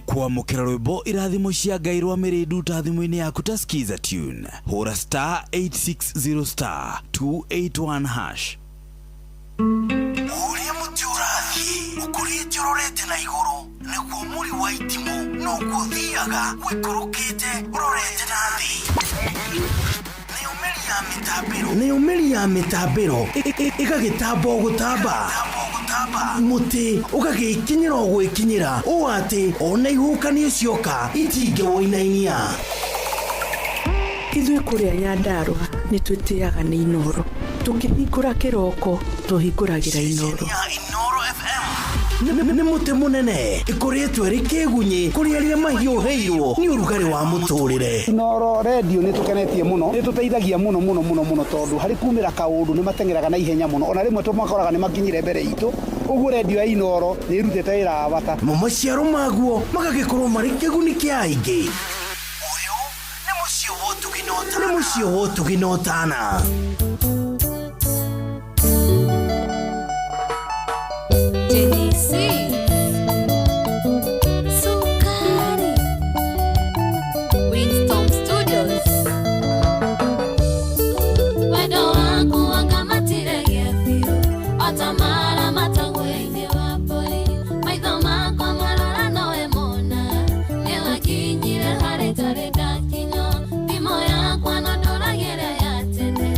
Kwamũkĩra rwĩmbo irathimo cia Ngai rwa mĩrĩndu ta thimũ-inĩ yaku ta Skiza Tune, hũra star 860 star 281 hash. Ũrĩa mũtĩ ũrathiĩ ũkũrĩte ũrorete na igũrũ, nĩguo mũri wa itimũ noguo ũthiaga ũikũrũkĩte ũrorete na thĩ. Nayo mĩri ya mĩtambĩro ĩgagĩtamba o gũtamba, mũtĩ ũgagĩkinyĩra o gwĩkinyĩra, ũũ atĩ ona ihuhũkanio cioka itingĩwũinainia. Ithuĩ kũrĩa Nyandarũa nĩ twĩtĩaga nĩ Inoro, tũkĩhingũra kĩroko tũhingũragĩra Inoro. Nĩ mũtĩ mũnene ĩkũrĩtwo ĩrĩ kĩgunyĩ kũrĩ arĩa mahiũhĩirwo nĩ ũrugarĩ wa mũtũrĩre. Inoro redio nĩ tũkenetie mũno, nĩ tũteithagia mũno mũno mũno mũno, tondũ harĩ kumĩra kaũndũ nĩ mateng'eraga na ihenya mũno, ona rĩmwe tũmakoraga nĩ makinyire mbere itũ. Ũguo redio ya Inoro nĩ ĩrutĩte wĩra wa bata. Mo maciaro maguo magagĩkorwo marĩ kĩguni kĩa aingĩ. Ũyũ nĩ mũciĩ wa ũtugi na ũtana. Nĩ mũciĩ wa ũtugi na ũtana. Sukari Winston Studios. Wendo waku wangamatire biũ otamara matagwe-inĩ wa mbũri, maitho makwa marora nowe mona, nĩwakinyire harĩ tarĩ ndakinya, thimũ yakwa no ndũragĩra ya tene.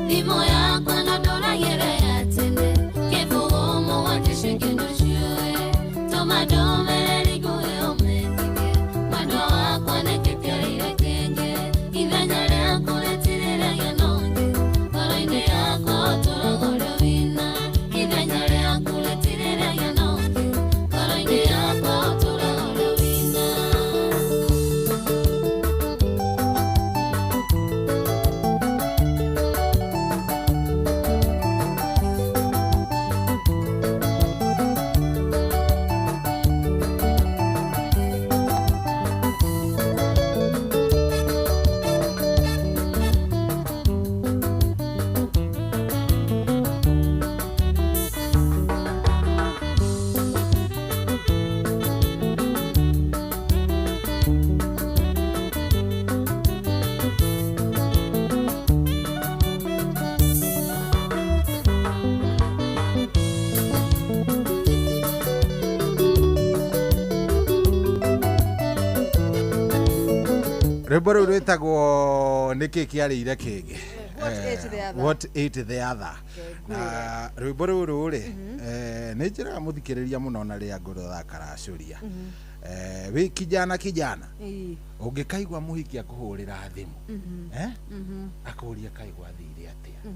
Thimũ yakwa no ndũragĩra ya tene kĩbũgũ mũgwanja kĩndũ ciũĩ tũma ndũmĩrĩri ngũĩ ũmĩtige mwendwa wakwa nĩkĩkĩrĩire kĩngĩ ithenya rĩaku rĩtirĩragia nongĩ ngoro-inĩ yakwa ũtũraga ũrĩ wina ithenya rĩaku rĩtirĩragia nongĩ ngoro-inĩ yakwa ũtũraga ũrĩ wina. Rwĩmbo rũu rwĩtagwo nĩkĩ kĩarĩire kĩngĩ. What ate the other. What ate the other. Na rwĩmbo rũrũ rĩ, nĩ njĩraga mũthikĩrĩria mũno na rĩrĩa ngũrora karacũria, wĩ kijana kijana ũngĩkaigua mũhiki akũhũrĩra thimũ, akũrie kaĩ gwathire atĩa,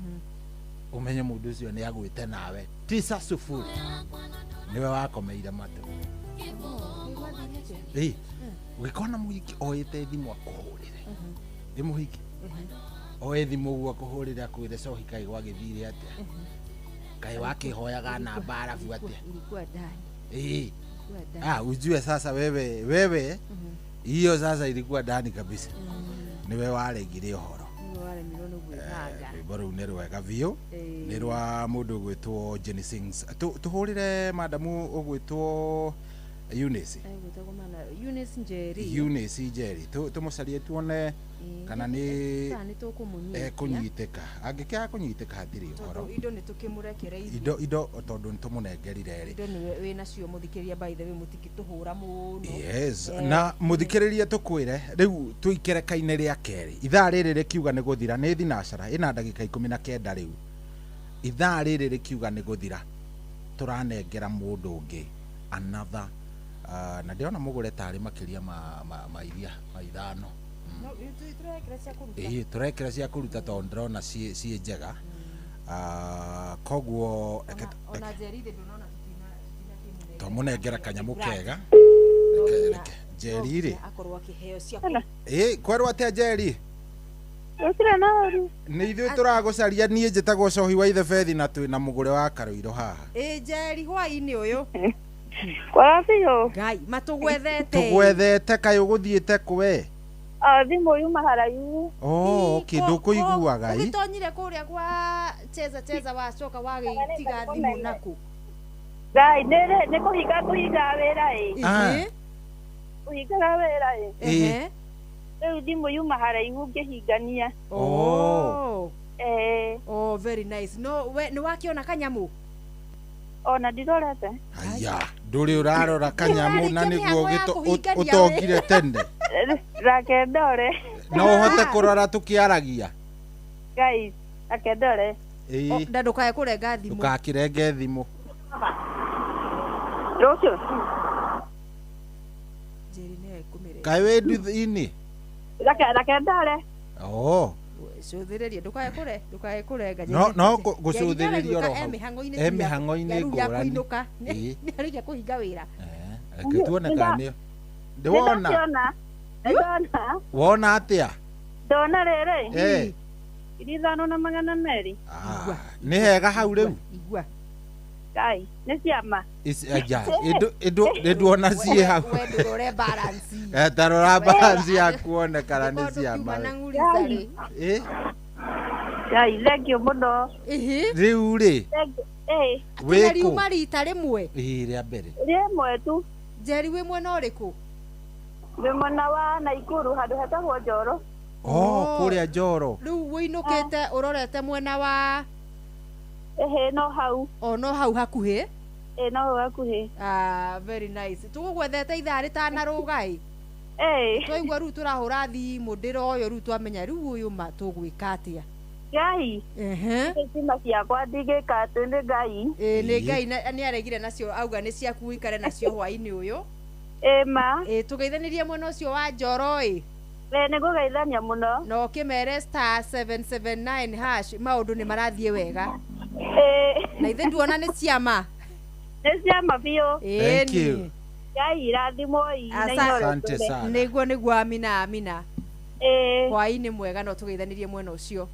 ũmenye mũndũ ũcio nĩ agwĩte nawe 9-0 nĩwe wakomeire matũ. Ĩ, ũngĩkona mũhiki oete thimũ akũhũrĩre, ĩ mũhiki oe thimũ ũguo akũhũrĩre akwĩre cohi kaĩ gwagĩthire atĩa, kaĩ wakĩhoyaga namba arabu atĩa. Ilikuwa ndani. Ĩ. Ilikuwa ndani. Ah, ujue sasa wewe hiyo sasa ilikuwa ndani kabisa, niwe waregire ũhoro. Nĩwe waremirwo nĩ gwĩbanga. Rwĩmbo rũu nĩ rwega biũ. Ĩĩ. Nĩ rwa mũndũ ũgwĩtwo Jenny Sings. Tũhũrĩre madamu ũgwĩtwo Eunice. Egwĩtagwo mana Eunice Njeri. Eunice Njeri, tũmũcarie tuone kana nĩ Kana nĩ tũkũmũnyitia. Ekũnyitĩka. Angĩkĩaga kũnyitĩka hatirĩ ũhoro. Tondũ indo nĩ tũkĩmũrekereirie. Indo tondũ nĩ tũmũnengerire rĩ. Indo nĩwe wĩnacio mũthikĩrĩria, by the way mũtingĩtũhũra mũno. Yes, na mũthikĩrĩrie tũkwĩre rĩu tũikereka-inĩ rĩa kerĩ ithaa rĩrĩ rĩkiuga nĩ gũthira nĩ thinacara ĩna ndagĩka 19 rĩu ithaa rĩrĩ rĩkiuga nĩ gũthira tũranengera mũndũ ũngĩ another, na ndĩrona mũgũre tarĩ makĩria ma iria ma ithano. No, tũrekĩra cia kũruta. Ĩĩ, tũrekĩra cia kũruta tondũ ndĩrona ciĩ njega. Koguo Ona Njeri thĩ ndũnona tutinakĩmũnengera. Twamũnengera kanyamũ kega. No Reke nginya- reke Njeri rĩ. No nginya akorwo akĩheo cia Ĩĩ, kwerwo atĩa Njeri? Gũtirĩ na ũru. Nĩ ithuĩ tũragũcaria. Niĩ njĩtagwo cohi wa Ithebethi na twĩ na mũgũre wa Karũirũ haha. Ĩ Njeri, hwaĩ-inĩ ũyũ. Kwara biũ. Ngai matũgwethete. Tũgwethete kaĩ ũgũthiĩte kwe? O thimũ yuma haraihu. Oh, okay, ndũkũiguaga ĩ. Ũgĩtonyire kũrĩa kwa cheza cheza wacoka wagĩtiga thimũ nakũ? Ngai nĩ kũhinga kũhinga wĩra ĩ. Ah. Kũhingaga wĩra ĩ. Ĩ. Rĩu thimũ yuma haraihu ngĩhingania. Oh. Eh. Oh, very nice. No, we nĩ wakĩona kanyamũ? Ona ndirorete. Haya, ndũrĩ ũrarora kanyamũ na Ũrarĩkia nĩguo mĩhang'o ya kũhingania ũtongire tene. Rake ndore. No ũhote kũrora tũkĩaragia. Ngai, rake ndore. Ĩ. Na ndũkae kũrenga thimũ. Ndũgakĩrenge thimũ. Rũciũ. Njeri nĩwe ekũmĩrenga. Kaĩ wĩ nduthi-inĩ? Rake ndore. Oh. Cũthĩrĩrie ndũkae kũrenga. No gũcũthĩrĩria oro hau. Mĩhang'o-inĩ E mĩhang'o-inĩ ya ngũrani. kũinũka. Ĩ. Nĩ arĩkia kũhinga wĩra. Reke tuone kana nĩ ndĩwona. Nĩndakĩona. Nĩndona. Wona atĩa? Ndona rĩrĩ. Eh. 5200. Nĩ hega hau rĩu. Igua. Ngai, nĩ ciama. Aja, ĩnduona ciĩ hau. We ndũrore balance. Ta rora balance yaku wone kana nĩ ciama. Na ng'urica rĩ. Ĩ. Ngai, thank you mũno. Rĩu rĩ, Ĩ. wĩ Na kũ? riuma rita rĩmwe. Ĩ, rĩa mbere. Rĩmwe tu. Njeri wĩ mwena ũrĩkũ? Ndĩ mwena wa Naikuru handũ hetagwo Njoro. Oh, kũrĩa Njoro. Rĩu wũinũkĩte ũrorete mwena wa Ĩhĩ, no hau. O no hau hakuhĩ? Ĩ, no hau hakuhĩ. Ah, very nice. Tũgũgwethete ithaa rĩtanarũga ĩ. Ĩ. Twaigua rĩu tũrahũra thimũ ndĩroyo rĩu twamenya rĩu ũyũ ma tũgwĩka atĩa. Ngai. Ehe. Thitima ciakwa ndigĩka atĩ nĩ Ngai. Ĩĩ nĩ Ngai nĩ aregire nacio auga nĩ ciaku ũikare nacio hwaĩ-inĩ ũyũ. Ĩma. Ĩĩ tũgeithanĩrie mwena ũcio wa Njoro ĩ. Ĩĩ nĩ ngũgeithania mũno. Na ũkĩmere *779# maũndũ nĩ marathiĩ wega. Ĩĩ. Na ithe nduona nĩ ciama. Nĩ ciama biũ. Thank you. Ngai irathimwo na Asante Inooro. Nĩguo nĩguo amina amina. Ĩĩ. Hwaĩ-inĩ mwega no tũgeithanĩrie mwena ũcio.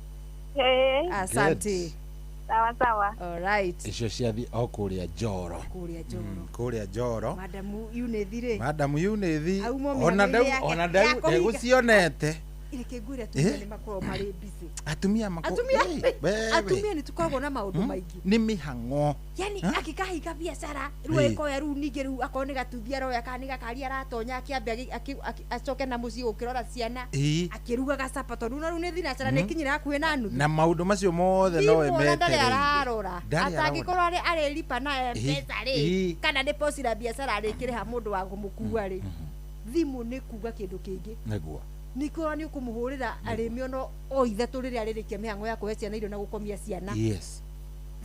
Ĩĩ. Asante. Sawa sawa. All right. Icio ciathiĩ o kũrĩa Njoro. Kũrĩa Njoro. Kũrĩa Njoro. Madamu Yunithi rĩ. Madamu Yunithi Auma ona mĩhang'o-inĩ ndau yake ona ya ndau kũhinga. ndegũcionete. Reke ngwĩre atumia nĩ makoragwo marĩ busy. Atumia mako Atumia wewe. atumia nĩ tũkoragwo na maũndũ maingĩ. Nĩ mĩhang'o. Yani Ha? akĩkahinga biacara rĩu Ĩĩ. ĩkoya rĩu ningĩ rĩu akorwo nĩ gatuthi aroya kana nĩ gakari aratonya akĩambe acoke na mũciĩ gũkĩrora ciana Ĩĩ. akĩrugaga capa tondũ no rĩu nĩ thinacara nĩ ĩkinyire hakuhĩ na nuthu. Na maũndũ macio mothe nowe Thimũ ona ndarĩ metereire. ararora Ndarĩ ararora. atangĩkorwo arĩripa na M-Pesa rĩ Ĩĩ. kana nĩ posti la biacara arĩkĩrĩha mũndũ wa kũmũkua rĩ thimũ nĩ kuga kĩndũ kĩngĩ Nĩguo. nĩkĩo nĩ ũkũmũhũrĩra arĩmĩona o ithatũ rĩrĩa arĩrĩkia mĩhang'o ya kũhe ciana irio na gũkomia ciana. Yes.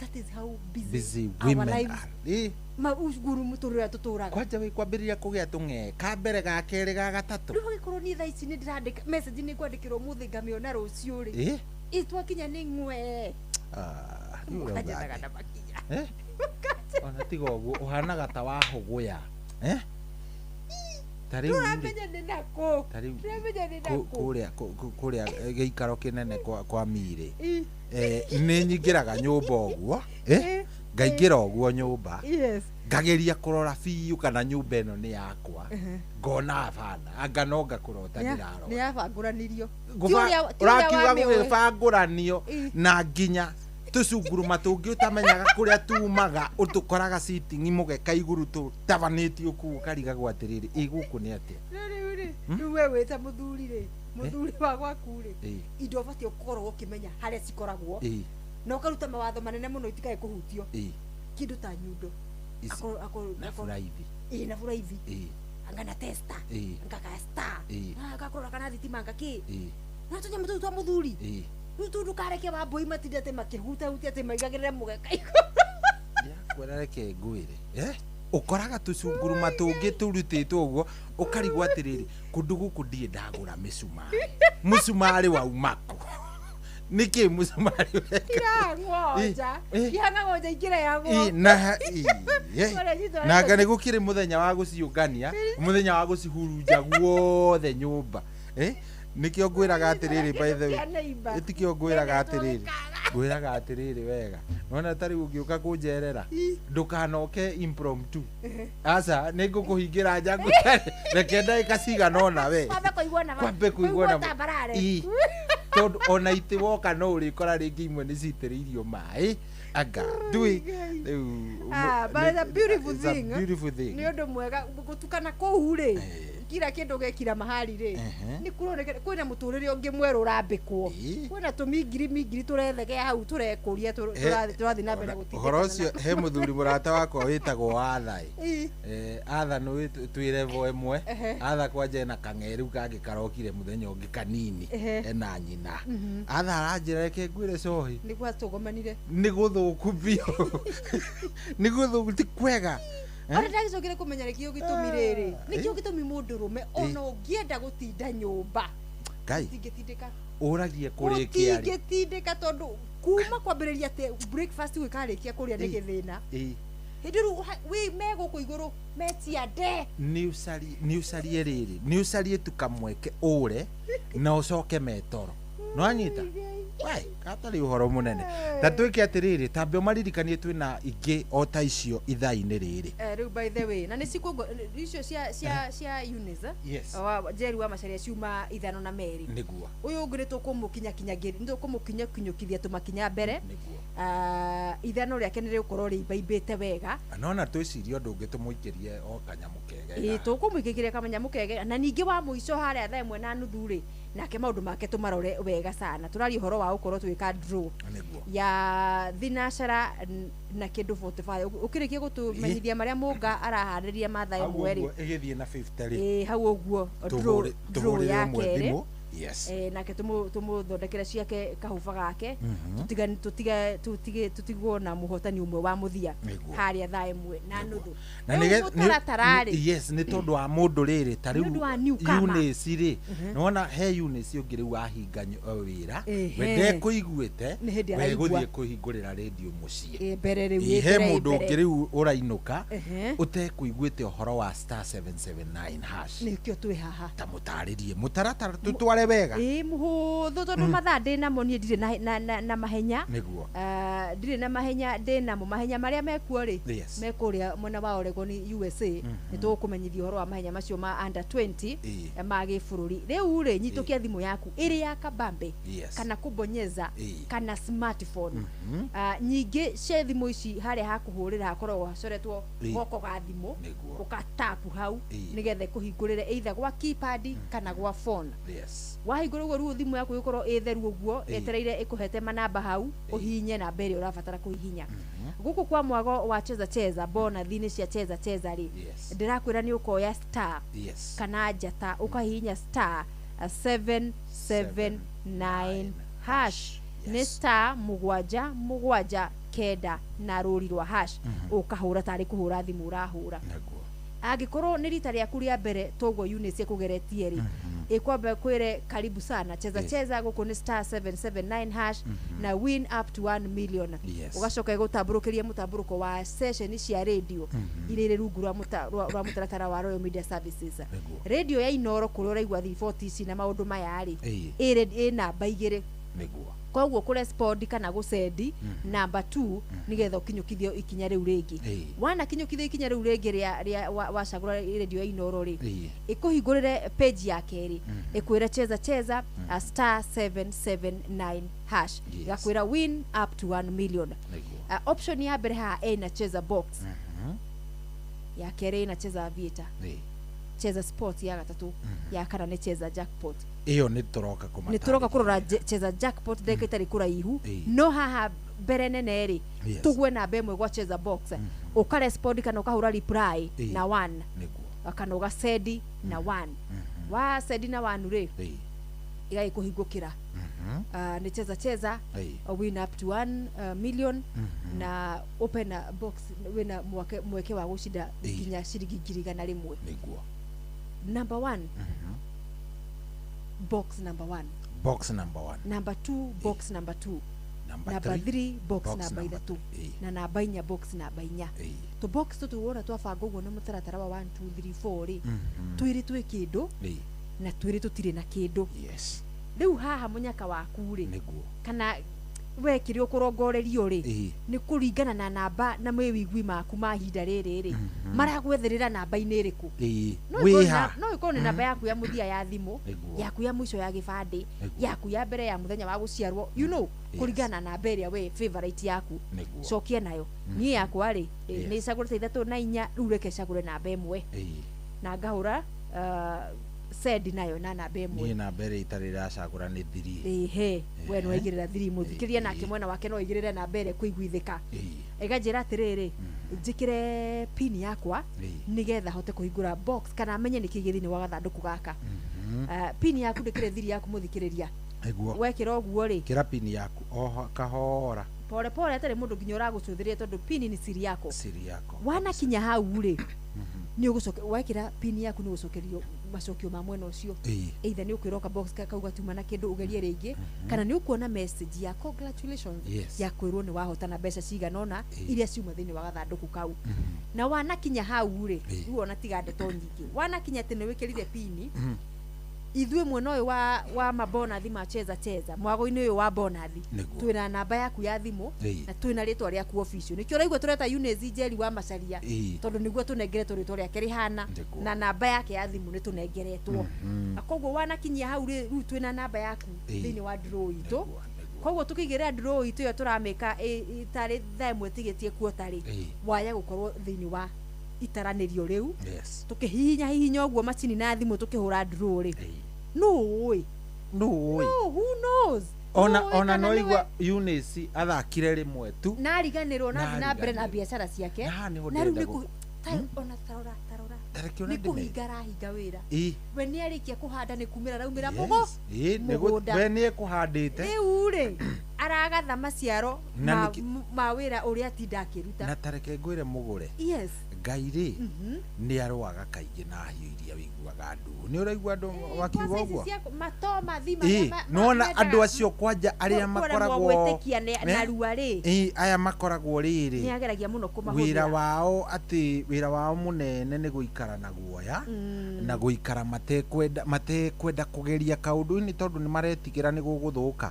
That is how busy, Busy our women lives are. Ĩĩ. mauguru mũtũrĩre ũrĩa tũtũraga. Kwanja wĩ kwambĩrĩria kũgĩa tũng'e ka mbere ga kerĩ ga gatatũ. Rĩu agĩkorwo niĩ thaa ici nĩ ndĩrandĩka message nĩ ngwandĩkĩrwo ũmũthĩ ngamĩona rũciũ rĩ. Ĩĩ. Ĩ twakinya nĩ ng'we. Ah, rĩu ũrauga Mũkanjethaga atĩa? na makinya. Eh? Ona tiga ũguo ũhanaga ta wahũgũya. Eh? Ta rĩu rĩ, Ndũramenya nĩ nakũ. ta rĩu Ndũramenya nĩ nakũ. kũrĩa kũrĩa gĩikaro kĩnene kwa Mirĩ. Ĩ. Nĩ nyingĩraga nyũmba ũguo. Eh? Ngaingĩra ũguo nyũmba. Yes. Ngageria kũrora biũ kana nyũmba ĩno nĩ yakwa. Ngona hapana. Anga no ngakũrota ndĩrarora. Nĩ yabangũranirio. Ũrakiuga gũgĩbangũranio na nginya tũcunguruma tũngĩ ũtamenyaga kũrĩa tumaga ũtũkoraga sitting mũgeka igũrũ tũtabanĩtio kũu ũkarigagwo atĩrĩrĩ ĩ gũkũ nĩ atĩa. Rĩu rĩ, rĩu we wĩ ta mũthuri rĩ, mũthuri wa gwaku rĩ, Ĩĩ. indo ũbatiĩ gũkorwo ũkĩmenya harĩa cikoragwo Ĩĩ. na ũkaruta mawatho manene mũno itikae kũhutio. Ĩĩ. Kĩndũ ta nyundo. Ici. Na buraithi. Ĩĩ na buraithi. Ĩĩ. Anga na testa. Ĩĩ. Anga ka star. Ĩĩ. Gakũrora kana thitima anga kĩ. Ĩĩ. Na tũnyamũ tũu twa mũthuri. Ĩĩ. Rĩu tũu ndũkareke wambũi matinde atĩ makĩhutahutia atĩ maigagĩrĩre mũgeka igũrũ. Kwĩra reke ngwĩre. Eh? Ũkoraga tũcunguruma tũngĩ tũrutĩtwo ũguo ũkarigwo atĩrĩrĩ kũndũ gũkũ ndirĩ ndagũra mĩcumarĩ. Mũcumarĩ wauma kũ? Nĩkĩ mũcumarĩ ũreka? Ihang'wo nja. Ĩĩ. Ihang'agwo nja ikĩrehagwo. Ĩ, na ĩ, Ũrĩa citwarĩtwo na anga nĩ gũkĩrĩ mũthenya wa gũciũngania mũthenya wa gũcihurunja guothe nyũmba. Eh? Nĩkĩo ngwĩraga atĩrĩrĩ by the way Cia neighbor. ĩtikĩo ngwĩraga atĩrĩrĩ ngwĩraga atĩrĩrĩ wega nona ta rĩu ũngĩũka kũnjerera ndũkanoke impromptu aca nĩ ngũkũhingĩra nja ngwĩre reke ndagĩka cigana ũna we Kwambe kũiguana kwambe kũiguana tambarare. Ĩ. Tondũ ona itĩ woka no ũrĩkora rĩngĩ imwe nĩ citĩrĩirio maĩ anga ndui rĩu Ah, but it's a beautiful it's a thing. beautiful thing. Nĩ ũndũ mwega gũtukana kũu rĩ kira kĩndũ gekira mahali rĩ nĩ kũroneka kwĩna mũtũrĩre ũngĩ mwerũ ũrambĩkwo kwĩna tũmingiri mingiri tũrethegea hau tũrekũria tũrathiĩ na mbere ũhoro ũcio he mũthuri mũrata wakwa wĩtagwo Atha Ĩ. Atha nĩ twĩ level ĩmwe Ehe. Atha kwanja ena kang'eru kangĩ karokire mũthenya ũngĩ kanini Ehe. ena nyina Mhm. Atha aranjĩra reke ngwĩre cohi nĩguo atũgomanire nĩ gũthũku biũ nĩ gũthũku ti kwega ona ndagĩcokire kũmenya nĩkĩo gĩtũmi rĩrĩ nĩkĩo gĩtũmi mũndũrũme ona ũngĩenda gũtinda nyũmba Ngai ũtingĩtindĩka ũragie kũrĩkia rĩ ũtingĩtindĩka tondũ kuma kwambĩrĩria atĩ breakfast gũkarĩkia kũrĩa nĩ gĩthĩna Ĩ. hĩndĩ rĩu wĩ me gũkũ igũrũ metia nde nĩ ũcarie rĩrĩ nĩ ũcarie tu kamweke ũre na ũcoke metoro nĩwanyita we gatarĩ ũhoro mũnene ta twĩke atĩrĩrĩ tambe ũmaririkanie twĩna ingĩ o ta icio ithaa-inĩ rĩrĩ Rĩu by the way na nĩ cikuo icio cia cia cia Eunice Yes. wa Jerry wa Macharia ciuma 52 nĩguo ũyũ ũngĩ nĩ tũkũmũkinyakinyagĩria nĩ tũkũmũkinyakinyũkithia tũmakinya mbere ithano rĩake nĩ rĩgũkorwo rĩimbaimbĩte wega nona twĩcirie ũndũ ũngĩ tũmũikĩrie o kanyamũ kegega ĩĩ tũkũmũikĩkĩria kamanyamũ kege na ningĩ wa mũico harĩa 1:30 rĩ nake maũndũ make tũmarore wega sana tũraria ũhoro wa gũkorwo tũgĩka draw nĩguo ya thinacara na kĩndũ 45 ũkĩrĩkia gũtũmenyithia marĩa mũnga araharĩria ma thaa Hau ĩmwe rĩ ũguo ĩgĩthiĩ na 50 rĩ ĩĩ hau ũguo draw Tũhũrĩre ya ũmwe kerĩ thimũ Yes. Nake tumuthondekere ciake kahuba gake. Tutige tutigwo na muhotani umwe wa muthia haria thaa 1:30. Na nĩ yes, nĩ tondũ wa mũndũ rĩrĩ ta rĩu Eunice rĩ, nĩwona he Eunice ũngĩ rĩu wahinga wĩra we ndekũiguĩte we gũthiĩ kũhingũrĩra rĩndiũ mũciĩ mbere rĩu he mũndũ ũngĩ rĩu ũrainũka ũtekũiguĩte ũhoro wa *779 hash nĩkĩo twĩ haha ta mũtarĩrie mũtaratara tũtware wega ĩĩ mũhũthũ tondũ mathaa ndĩ namo niĩ ndirĩ na mahenya nĩguo ndirĩ na mahenya ndĩ namo mahenya marĩa mekuo rĩ mekũrĩa mwena wa Oregon USA nĩ tũgũkũmenyithia ũhoro wa mahenya macio ma under 20 ma gĩbũrũri rĩu rĩ nyitũkia thimũ yaku ĩrĩ ya kabambe kana kũbonyeza kana smartphone. Nyingĩ cia thimũ ici harĩa hakũhũrĩra hakoragwo hacoretwo goko ga thimũ ũgatapu hau nĩgetha ĩkũhingũrĩre either gwa keypad kana gwa phone. Wahingũra ũguo rĩu thimũ yaku ĩgũkorwo ĩ theru ũguo yetereire ĩkũhete manamba hau ũhihinye namba ĩrĩa ũrabatara kũhihinya. Gũkũ kwa mwago wa cheza cheza bonathi-inĩ cia cheza cheza rĩ ndĩrakwĩra nĩ ũkoya star kana njata ũkahihinya star 779 hash nĩ star 7 7 9 na rũri rwa hash ũkahũra tarĩ kũhũra thimũ ũrahũra. Angĩkorwo nĩ rita rĩaku rĩa mbere toguo Eunice ĩkũgeretie rĩ ĩkwamba kwĩre karibu sana cheza cheza gũkũ nĩ star 779 hash na win up to 1 million. Ũgacoka ĩgũtambũrũkĩria mũtambũrũko wa session cia radio iria irĩ rungu rwa mũtaratara wa Royal Media Services. Radio ya Inoro kũrĩa ũraigua 340 ici na maũndũ maya rĩ ĩ namba 2 nĩguo koguo kũrespond kana gũsendi namba 2 nigetha ũkinyũkithio ikinya rĩu rĩngĩ. Wana kinyũkithio ikinya rĩu rĩngĩ rĩa wacagũra radio ya Inoro rĩ ĩkũhingũrĩre page ya kerĩ ĩkwĩre cheza cheza star 779 hash ĩgakwĩra win up to 1 million. Option ya mbere haha ĩna cheza box, ya kerĩ ĩna cheza aviator, cheza sport ya gatatũ, ya kana nĩ cheza jackpot. Iyo nĩ tũroka kũmata nĩ tũroka kũrora cheza jackpot ndagĩka itarĩ kũraihu no haha mbere nene rĩ tũgwe namba 1 gwa cheza box ũkarespond kana ũkahũra reply na 1 kana ũgasendi na 1 wa sendi na 1 rĩ igagĩkũhingũkĩra nĩ cheza cheza win up to 1 million na open a box wina mweke wa gũcinda nginya ciringi 100,000. Nĩguo number 1 box number 1, box number 1, number 2 box number 2, number 3 box number 3 na namba 4 box namba 4. To box tũtũ wona twabanga ũguo na mũtaratara wa 1 2 3 4 rĩ twĩrĩ twĩ kĩndũ na twĩrĩ tũtirĩ na kĩndũ. Yes. Rĩu haha mũnyaka waku rĩ kana we kĩrĩa ũkũrongorerio rĩ nĩ kũringana na namba na mawĩigwi maku ma ihinda rĩrĩ rĩ maragwetherera namba-inĩ ĩrĩkũ. No ĩkorwo nĩ namba yaku ya mũthia ya thimũ, yaku ya mũico ya gĩbandĩ, yaku ya mbere ya mũthenya wa gũciarwo, you know, kũringana na namba ĩrĩa we favorite yaku cokia nayo. Niĩ yakwa rĩ nĩ cagũrĩte 3 na 4 rĩu reke cagũre namba 1 na ngahũra send nayo na namba 1. Niĩ namba ĩrĩa itarĩ ĩracagũra nĩ 3. Ehe, we no waigĩrĩra 3 mũthikĩria nake mwena wake no aigĩrĩre namba ĩrĩa kũiguithĩka. Ĩganjĩra atĩrĩrĩ njĩkĩre pin yakwa nĩgetha hote kũhingũra box kana menye nĩkĩ gĩ thĩinĩ wa gathandũkũ gaka. Pin yaku ndĩkĩre thiri yaku mũthikĩrĩria. Wekĩra ũguo rĩ kĩra pin yaku oho kahora pole pole atarĩ mũndũ nginya ũragũcũthĩrĩria tondũ pin nĩ siri yako. Siri yako. Wanakinya hau rĩ nĩ ũgũcoka wekĩra pin yaku nĩ ũgũcokerio macokio ma mwena ũcio either nĩ ũkwĩra box kau gatuma na kĩndũ ũgerie rĩngĩ kana nĩ ũkuona message ya congratulations ya kwĩrwo nĩ wahotana mbeca cigana ũna iria ciuma thĩinĩ wa gathandũkũ kau. Na wanakinya hau rĩ rĩu ona tiga ndeto nyingĩ wanakinya atĩ nĩ wĩkĩrire pini ithuĩ mwena ũyũ wa mabonathi ma cheza cheza mwago-inĩ ũyũ wa bonathi twĩna namba yaku ya thimũ na twĩna rĩtwa rĩaku official nĩkĩo ũraigua tũreta Eunice Njeri wa Macharia tondũ nĩguo tũnengeretwo rĩtwa rĩake rĩhana na namba yake ya thimũ nĩ tũnengeretwo. Koguo wanakinyia hau rĩu twĩna namba yaku thĩinĩ wa draw itũ koguo tũkĩigĩrĩra draw itũ ĩyo tũramĩka tarĩ thaa 1 tigĩtie kuota rĩ waya gũkorwo thĩinĩ wa itaranĩrio rĩu tũkĩhihinya hihinya ũguo macini na thimũ tũkĩhũra draw rĩ no ũĩ no ũĩ no who knows ona no igua Eunice athakire rĩmwe tu na ariganĩrwo na na mbere na biacara ciake na rĩu nĩ ona tarora Tareke ona Nĩ ndĩme. kũhinga arahinga wĩra. We nĩ arĩkia kũhanda, nĩ kumĩra araumĩra Yes. Ĩ, mũgũnda. We nĩ ekũhandĩte. Rĩu rĩ, aragatha maciaro Na ma wĩra ũrĩa atinda akĩruta. Na tareke ngwĩre mũgũre. Yes. Ngai rĩ, nĩ arũaga kaingĩ na hiũ iria wĩiguaga andũ. Nĩ ũraigua andũ wakiuga Kwanza ici ũguo? cia matoma thima. Ĩ, nĩwona andũ acio kwanja arĩa kũremwo makoragwo gwĩtĩkia Eh? narua rĩ, Ĩ, aya makoragwo rĩrĩ nĩ ageragia mũno wĩra kũmahũthĩra. Wao atĩ wĩra wao mũnene nĩ gũikara na guoya na gũikara matekwenda kũgeria kaũndũ-inĩ tondũ nĩ maretigĩra nĩ gũgũthũka.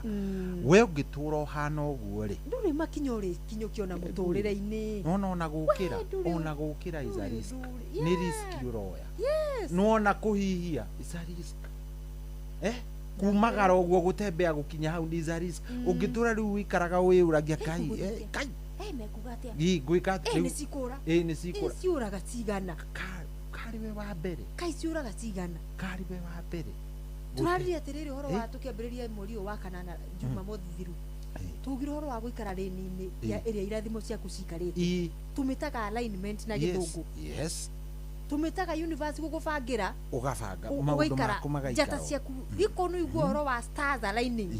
We ũngĩtũra ũhana ũguo rĩ, Ndũrĩ makinya ũrĩkinyũkia ona mũtũrĩre-inĩ. Nona ona gũkĩra We, ndũrĩ ona gũkĩra is a ndũrĩ risk. ũndũ Nĩ risk ũroya. Yes. Nona kũhihia is a risk, kumagara ũguo gũtembea gũkinya hau is a risk. Ũngĩtũra rĩu wĩikaraga wĩyũragia, kai, kai, Eh, mekuga atĩa? Ĩ, ngwĩka atĩa Eh, rĩu? nĩ cikũra. Ĩ, nĩ cikũra. Eh, ciũraga cigana? Karĩ we wa mbere. Kai ciũraga cigana? Karĩ we wa mbere. Tũraririe atĩrĩrĩ ũhoro wa Eh. tũkĩambĩrĩria mweri ũyũ wa kanana Jumamothi thiru, tugire ũhoro wa gũikara rĩni-inĩ ya ĩrĩa irathimo ciaku ciikarĩte. Tũmĩtaga alignment na gĩthũngũ. Yes. Tũmĩtaga universe gũgũbangĩra. Ũgabanga maũndũ Ũgaikara maku magaikara njata ciaku iko nĩ igua ũhoro wa stars aligning.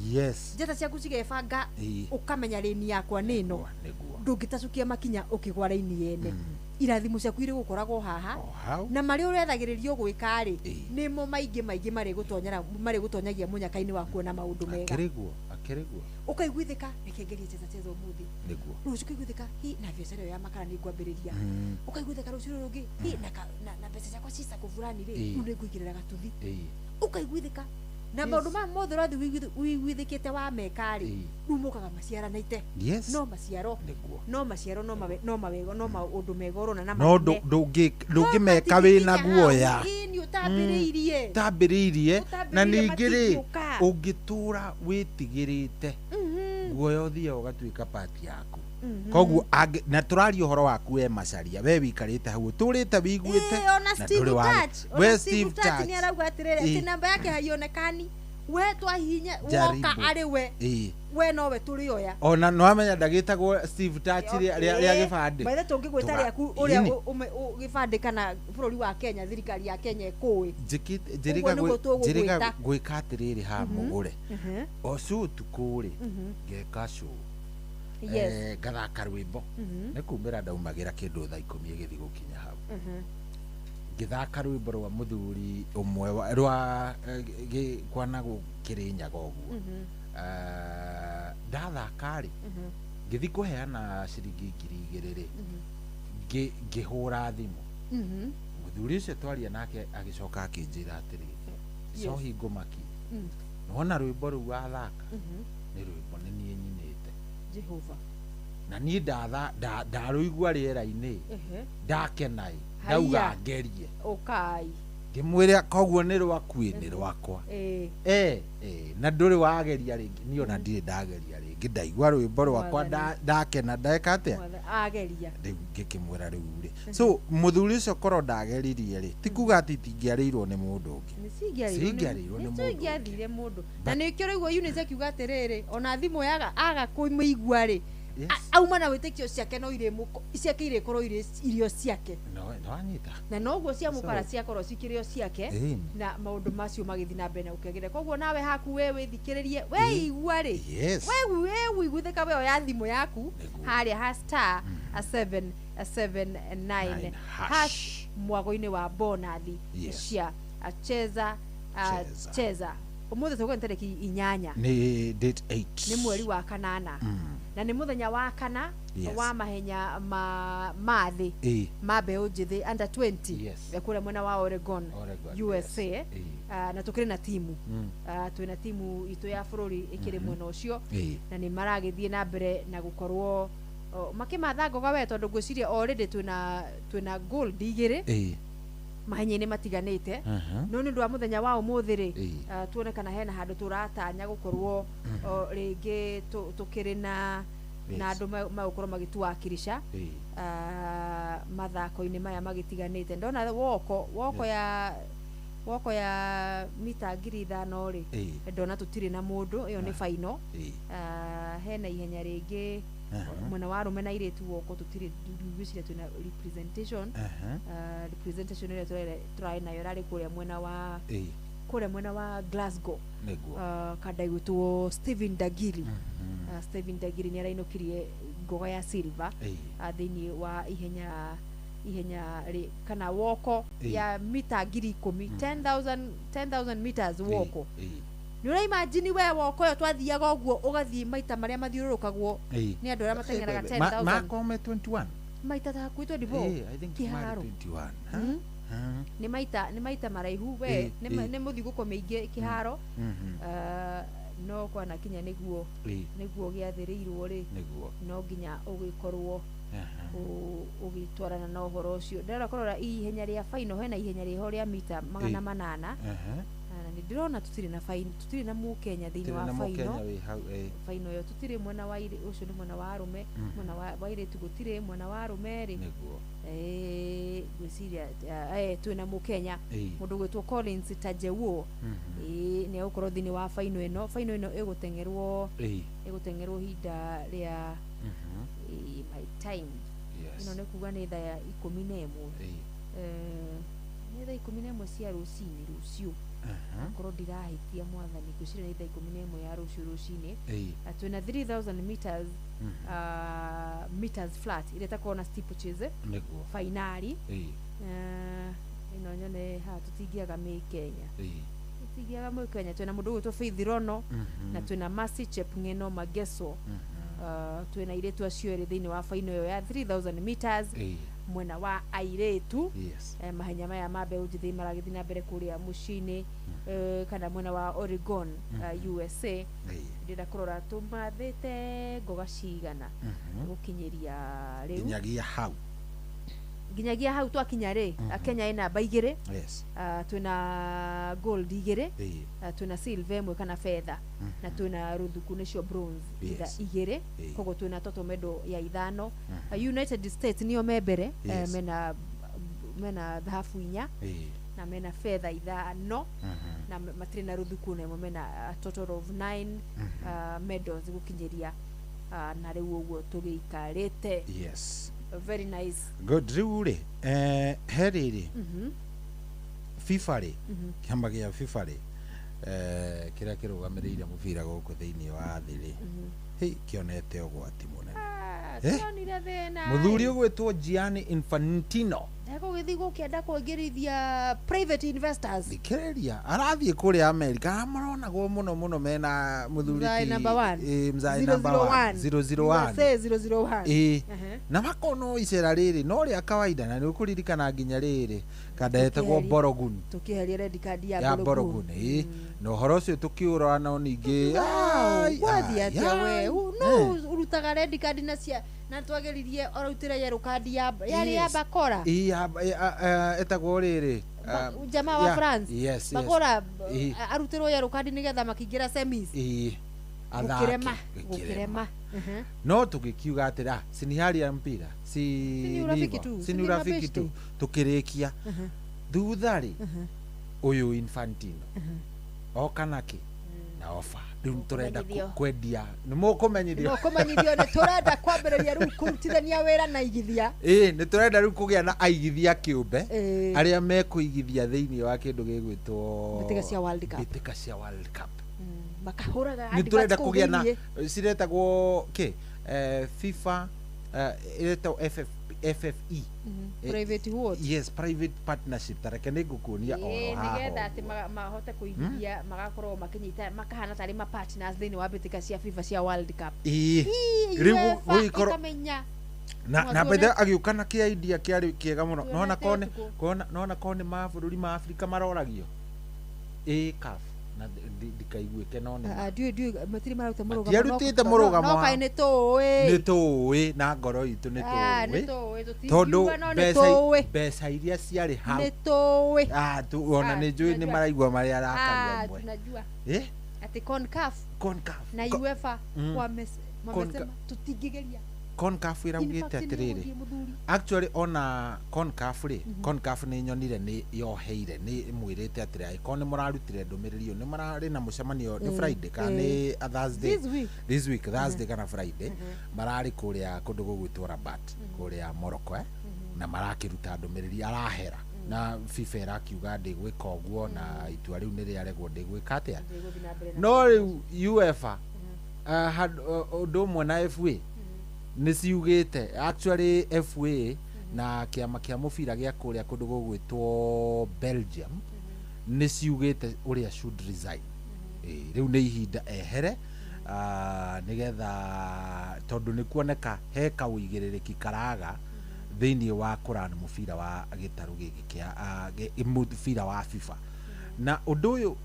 Njata ciaku cigebanga, ũkamenya rĩni yakwa nĩ ĩno. Nĩguo. Ndũngĩtacũkia makinya ũkĩgwa raini yene, irathimo ciaku irĩ gũkoragwo haha. Hau. Na marĩa ũrethagĩrĩrio gwĩka rĩ, nĩmo maingĩ maingĩ marĩgũtonyagia mũnyaka-inĩ wa kuona maũndũ mega. Akĩrĩguo, akĩrĩguo. Ũkaiguithĩka, reke ngerie cheza cheza ũmũthĩ. Rũciũ ũkaiguithĩka, hi, na biacara ĩyo ya makara nĩ ngwambĩrĩria. Ũkaiguithĩka rũciũ rũrũ rũngĩ, hi, na mbeca ciakwa ci sacco fulani rĩ, rĩu nĩ ngũigĩrĩra gatuthi. Ũkaiguithĩka na maũndũ maya mothe ũrathiĩ ũiguithĩkĩte wameka rĩ, rĩu mokaga maciaranĩte. No maciaro, Nĩguo. no maciaro, no mawe, no mawega, no maũndũ mega ũrona na No manene. ndũngĩmeka wĩna guoya. Ĩĩ, nĩ ũtambĩrĩirie. Tambĩrĩirie na Ũtambĩrĩirie, ningĩ rĩ, matingĩũka. ũngĩtũra wĩtigĩrĩte guoya ũthiaga ũgatuĩka pati yaku. Koguo na tũraria ũhoro waku we Macaria, we wĩikarĩte hau ũtũrĩte wĩiguĩte Ĩĩ, ona na Steve ndũrĩ Touch, we ona Steve Steve Touch Touch. nĩ arauga atĩrĩrĩ, atĩ namba yake haionekani, we twahihinya woka Jaribu. arĩ we, we nowe tũrĩoya. Ona nĩwamenya ndagĩtagwo Steve Touch rĩa gĩbandĩ. By the tũngĩgwĩta rĩaku ũrĩa gĩbandĩ kana bũrũri wa Kenya, thirikari ya Kenya ĩkũĩ. Njĩkĩte Ũguo njĩrĩga nĩguo njĩrĩga tũgũgwĩta. gwĩka atĩrĩrĩ ha mũgũre, o cio ũtukũ rĩ, ngeka show. Ngathaka rwĩmbo. Nĩ kumĩra ndaumagĩra kĩndũ thaa 10 ĩgĩthiĩ gũkinya hau, ngĩthaka rwĩmbo rwa mũthuri ũmwe rwa kwana Kĩrĩnyaga ũguo. Ndathaka rĩ, ngĩthiĩ kũheana ciringi 2000 rĩ, ngĩhũra thimũ. Mũthuri ũcio twaria nake agĩcoka akĩnjĩra atĩrĩrĩ, cohi ngũmaki, nĩwona rwĩmbo rũu wathaka nĩ rwĩmbo nĩ niĩ nyinĩte. Jehova. Na niĩ ndarũigua rĩera-inĩ, ndakena ĩ, ndauga Haiya. ngerie. Ũkai. Ngĩmwĩra koguo nĩ rwaku? Ĩ, nĩ rwakwa. Na ndũrĩ wageria rĩngĩ? Niĩ ona ndirĩ ndageria rĩngĩ, ndaigua rwĩmbo rwakwa. Mwathani. Ndakena, ndeka atĩa? Ageria. Rĩu ngĩkĩmwĩra rĩu rĩ, so mũthuri ũcio korwo ndageririe rĩ, ti kuga atĩ itingĩarĩirwo nĩ mũndũ ũngĩ. Cingĩarĩirwo nĩ mũndũ. Cingĩathire mũndũ, na nĩkĩo rĩu Eunice akiuga atĩrĩrĩ, ona thimũ yaga aga kũmĩigua rĩ, auma na wĩtĩkio ciake no irĩmũko ciake irĩkorwo irĩ irio ciake. No nĩwanyita. Na noguo ciamũkara ciakorwo cikĩrĩ o ciake. Ĩni. Na maũndũ macio magĩthiĩ na mbere na gũkĩagĩrĩra, koguo nawe haku we wĩthikĩrĩrie, weigua rĩ, we wĩiguithĩka, we oya thimũ yaku harĩa ha star 779 hash mwago-inĩ wa bonathi cia cheza Cheza. Cheza ũmũthĩ tũgũĩ nĩ tarĩki 8. Nĩ date 8. Nĩ mweri wa kanana na nĩ mũthenya wa kana wa mahenya ma thĩ ma mbeũ njĩthĩ under 20 kũrĩa mwena wa Oregon, Oregon, USA. yes. Na tũkĩrĩ na timu. Twĩna timu itũ ya bũrũri ĩkĩrĩ mwena ũcio na nĩ maragĩthiĩ na mbere na gũkorwo makĩmatha ngoga we, tondũ ngwĩciria already twĩna gold 2 mahenya-inĩ matiganĩte. No nĩ ũndũ wa mũthenya wa ũmũthĩ rĩ, tuone kana hena handũ tũratanya gũkorwo rĩngĩ tũkĩrĩ na andũ magũkorwo magĩtuwakirisha mathako-inĩ maya magĩtiganĩte. Ndona woko ya mita 5000 rĩ, ndona tũtirĩ na mũndũ, ĩyo nĩ final. Hena ihenya rĩngĩ Mwena wa arũme na airĩtu woko tũtirĩ, ngwĩciria twĩna representation. Representation ĩrĩa tũrarĩ nayo ĩrarĩ kũrĩa mwena wa kũrĩa mwena wa Glasgow. Kanda ĩgwĩtwo Stephen Dagiri. Stephen Dagiri nĩ arainũkirie ngoga ya silver thĩinĩ wa ihenya kana woko ya mita 10,000, 10,000 meters woko. Nĩ ũraimagine we woko ĩyo twathiaga ũguo, ũgathiĩ maita marĩa mathiũrũrũkagwo nĩ andũ arĩa mateng'eraga 10,000. Makorwo me 21. Maita ta hakuhĩ 24. I think kĩharo. marĩ 21. Nĩ maita maraihu we. Nĩ mũthiũrũrũko mĩingĩ kĩharo. No kwanakinya nĩguo nĩguo gĩathĩrĩirwo rĩ, no nginya ũgĩkorwo ũgĩtwarana na ũhoro ũcio. Ndĩrenda kũrora ihenya rĩa final, hena ihenya rĩho rĩa mita magana manana. Na nĩ ndĩrona tũtirĩ na final, tũtirĩ na mũkenya thĩinĩ Tũtirĩ wa na final. Mũkenya wĩ hau. Final ĩyo tũtirĩ mwena wa ũcio nĩ mwena wa arũme. Mwena wa airĩtu gũtirĩ, mwena wa arũme rĩ, ngwĩciria twĩna mũkenya, mũndũ ũgwĩtwo Collins Tajewuo. Nĩ egũkorwo thĩinĩ wa final ĩno. Final ĩno ĩgũteng'erwo ĩgũteng'erwo ihinda rĩa my time ĩno nĩ kuga nĩ thaa ya 11. Nĩ thaa 11 cia rũcinĩ rũciũ, akorwo ndirahĩtia mwathani, ngwĩciria nĩ thaa 11 ya rũciũ rũcinĩ. Twĩna 3000 meters, meters flat ĩrĩa ĩtakorwo na steeplechase fainali. Ĩno nyone haha tũtingĩaga mĩ Kenya, tũtingĩaga mĩ Kenya. Twĩna mũndũ ũgwĩtwo Faith Rono na twĩna Mercy Chepng'eno Mageso. Twĩna airĩtu acio erĩ thĩinĩ wa final ĩyo ya 3000 meters mwena wa airĩtu. Mahenya maya ma mbeũ njĩthĩ maragĩthiĩ na mbere kũrĩa mũciĩ-inĩ, kana mwena wa Oregon, USA. Ndĩrenda kũrora tũmathĩte ngoga cigana gũkinyĩria rĩu. Nginyagia hau. Nginyagia hau twakinya rĩ, Kenya ĩ namba igĩrĩ. Twĩna gold igĩrĩ, twĩna silver ĩmwe kana fedha, na twĩna rũthuku nĩcio bronze igĩrĩ. Koguo twĩna total medal ya ithano. United States nĩo me mbere, mena thahabu inya na mena fedha ithano na matirĩ na rũthuku na ĩmwe, mena a total of nine medals gũkinyĩria na rĩu ũguo tũgĩikarĩte. Very nice. Good. Rĩu rĩ, he rĩrĩ, FIFA rĩ, kĩama gĩa FIFA rĩ, kĩrĩa kĩrũgamĩrĩire mũbira gũkũ thĩinĩ wa thĩ rĩ, hĩ kĩonete ũgwati mũnene. Kĩonire thĩna. Mũthuri ũgwĩtwo Gianni Infantino. Egũgĩthiĩ gũkĩenda kũingĩrithia private investors. Thikĩrĩria, arathiĩ kũrĩa America, arĩa maronagwo mũno mũno mena mũthuri Mzae number one. Mzae number one. 001. USA 001. Na makono icera rĩrĩ no rĩa kawaida, na nĩ ũkũririkana nginya rĩrĩ kanda etagwo Borogun. Tũkĩeheria red card ya ya Borogun. Borogun, na ũhoro ũcio tũkĩũrora, no ningĩ Wow, gwathiĩ ai, atĩa we? ai. No ũrutaga red card na cia na twageririe ũrautĩra yellow card ya yarĩ ya Bakora. Ĩtagwo rĩrĩ Jamaa wa France. Yes. Bakora arutĩrwo yellow card nĩgetha makĩingĩra semis. Athake, Gũkĩrema, gũkĩrema. gũkĩrema. No tũgĩkiuga atĩrĩ, si ni hali ya mpira, si ni urafiki hivyo, tu, si si ni ni urafiki mabeshte. tu, tukĩrĩkia. Thutha rĩ, ũyũ Infantino oka nake na ofa rĩu tũrenda Mũkũmenyithio. Kwendia nĩ mũkũmenyithio. Nĩmũkũmenyithio nĩ tũrenda kwambĩrĩria rĩu kũrutithania wĩra na igithia. Nĩ tũrenda rĩu kũgĩa na aigithia kĩũmbe arĩa mekũigithia thĩinĩ wa kĩndũ gĩgwĩtwo Mbĩtĩka cia World Cup. Mbĩtĩka cia World Cup. Makahũraga Nĩ tũrenda adverts kũu kũgĩa na thĩiniĩ. ciretagwo kĩ, FIFA, ĩretagwo FFE. Private what? Yes, private partnership. Tareke nĩ ngũkuonia oro haha nĩgetha atĩ ũguo. mahote kũigithia, magakorwo makĩnyita makahana tarĩ ma partners thĩinĩ wa mbĩtĩka cia FIFA cia World Cup. Rĩu UEFA gũgĩkorwo ĩkamenya. na No, na tuone- bethe agĩũka na kĩa idea kĩarĩ kĩega mũno. Nona Tuonete kone ũtukũ. kona nona kone mabũrũri ma Afrika maroragio CAF na ndikaiguĩke no nĩ Ah, ndiũĩ matirĩ maruta mũrũgamo. Matiarutĩte mũrũgamo no kaĩ nĩ tũĩ. Nĩ tũĩ na ngoro itũ nĩ Ah, nĩ tũĩ. tũĩ, Tondũ tũtingiuga no nĩ mbeca tũĩ. mbeca iria ciarĩ hau Nĩ tũĩ. Ah, ona Ah, nĩ njũĩ nĩ tunajua. maraigua marĩ arakaru Ah, amwe. tunajua atĩ CONCACAF CONCACAF na UEFA wamesema tutingĩgeria. CONCACAF ĩraugĩte atĩrĩrĩ, actually ona CONCACAF rĩ, CONCACAF nĩ nyonire nĩ yoheire, nĩ ĩmwĩrĩte atĩrĩ, angĩkorwo nĩ mũrarutire ndũmĩrĩri ĩyo, nĩ mararĩ na mũcemanio nĩ Friday kana nĩ Thursday? This week. This week, Thursday kana Friday, mararĩ kũrĩa kũndũ gũgwĩtwo Rabat kũrĩa Morocco, na marakĩruta ndũmĩrĩri arahera na FIFA ĩrakiuga ndĩgwĩka ũguo, na itua rĩu nĩ rĩaregwo, ndĩgwĩka atĩa. No rĩu UEFA ũndũ ũmwe na FA nĩ ciugĩte, actually FA na kĩama kĩa mũbira gĩa kũrĩa kũndũ gũgwĩtwo Belgium nĩ ciugĩte ũrĩa should resign. Rĩu nĩ ihinda ehere, nĩgetha tondũ nĩ kuoneka he kaũigĩrĩrĩki karaga thĩinĩ wa kũrani mũbira wa gĩtarũ gĩkĩ kĩa mũbira wa FIFA. Na ũndũ ũyũ,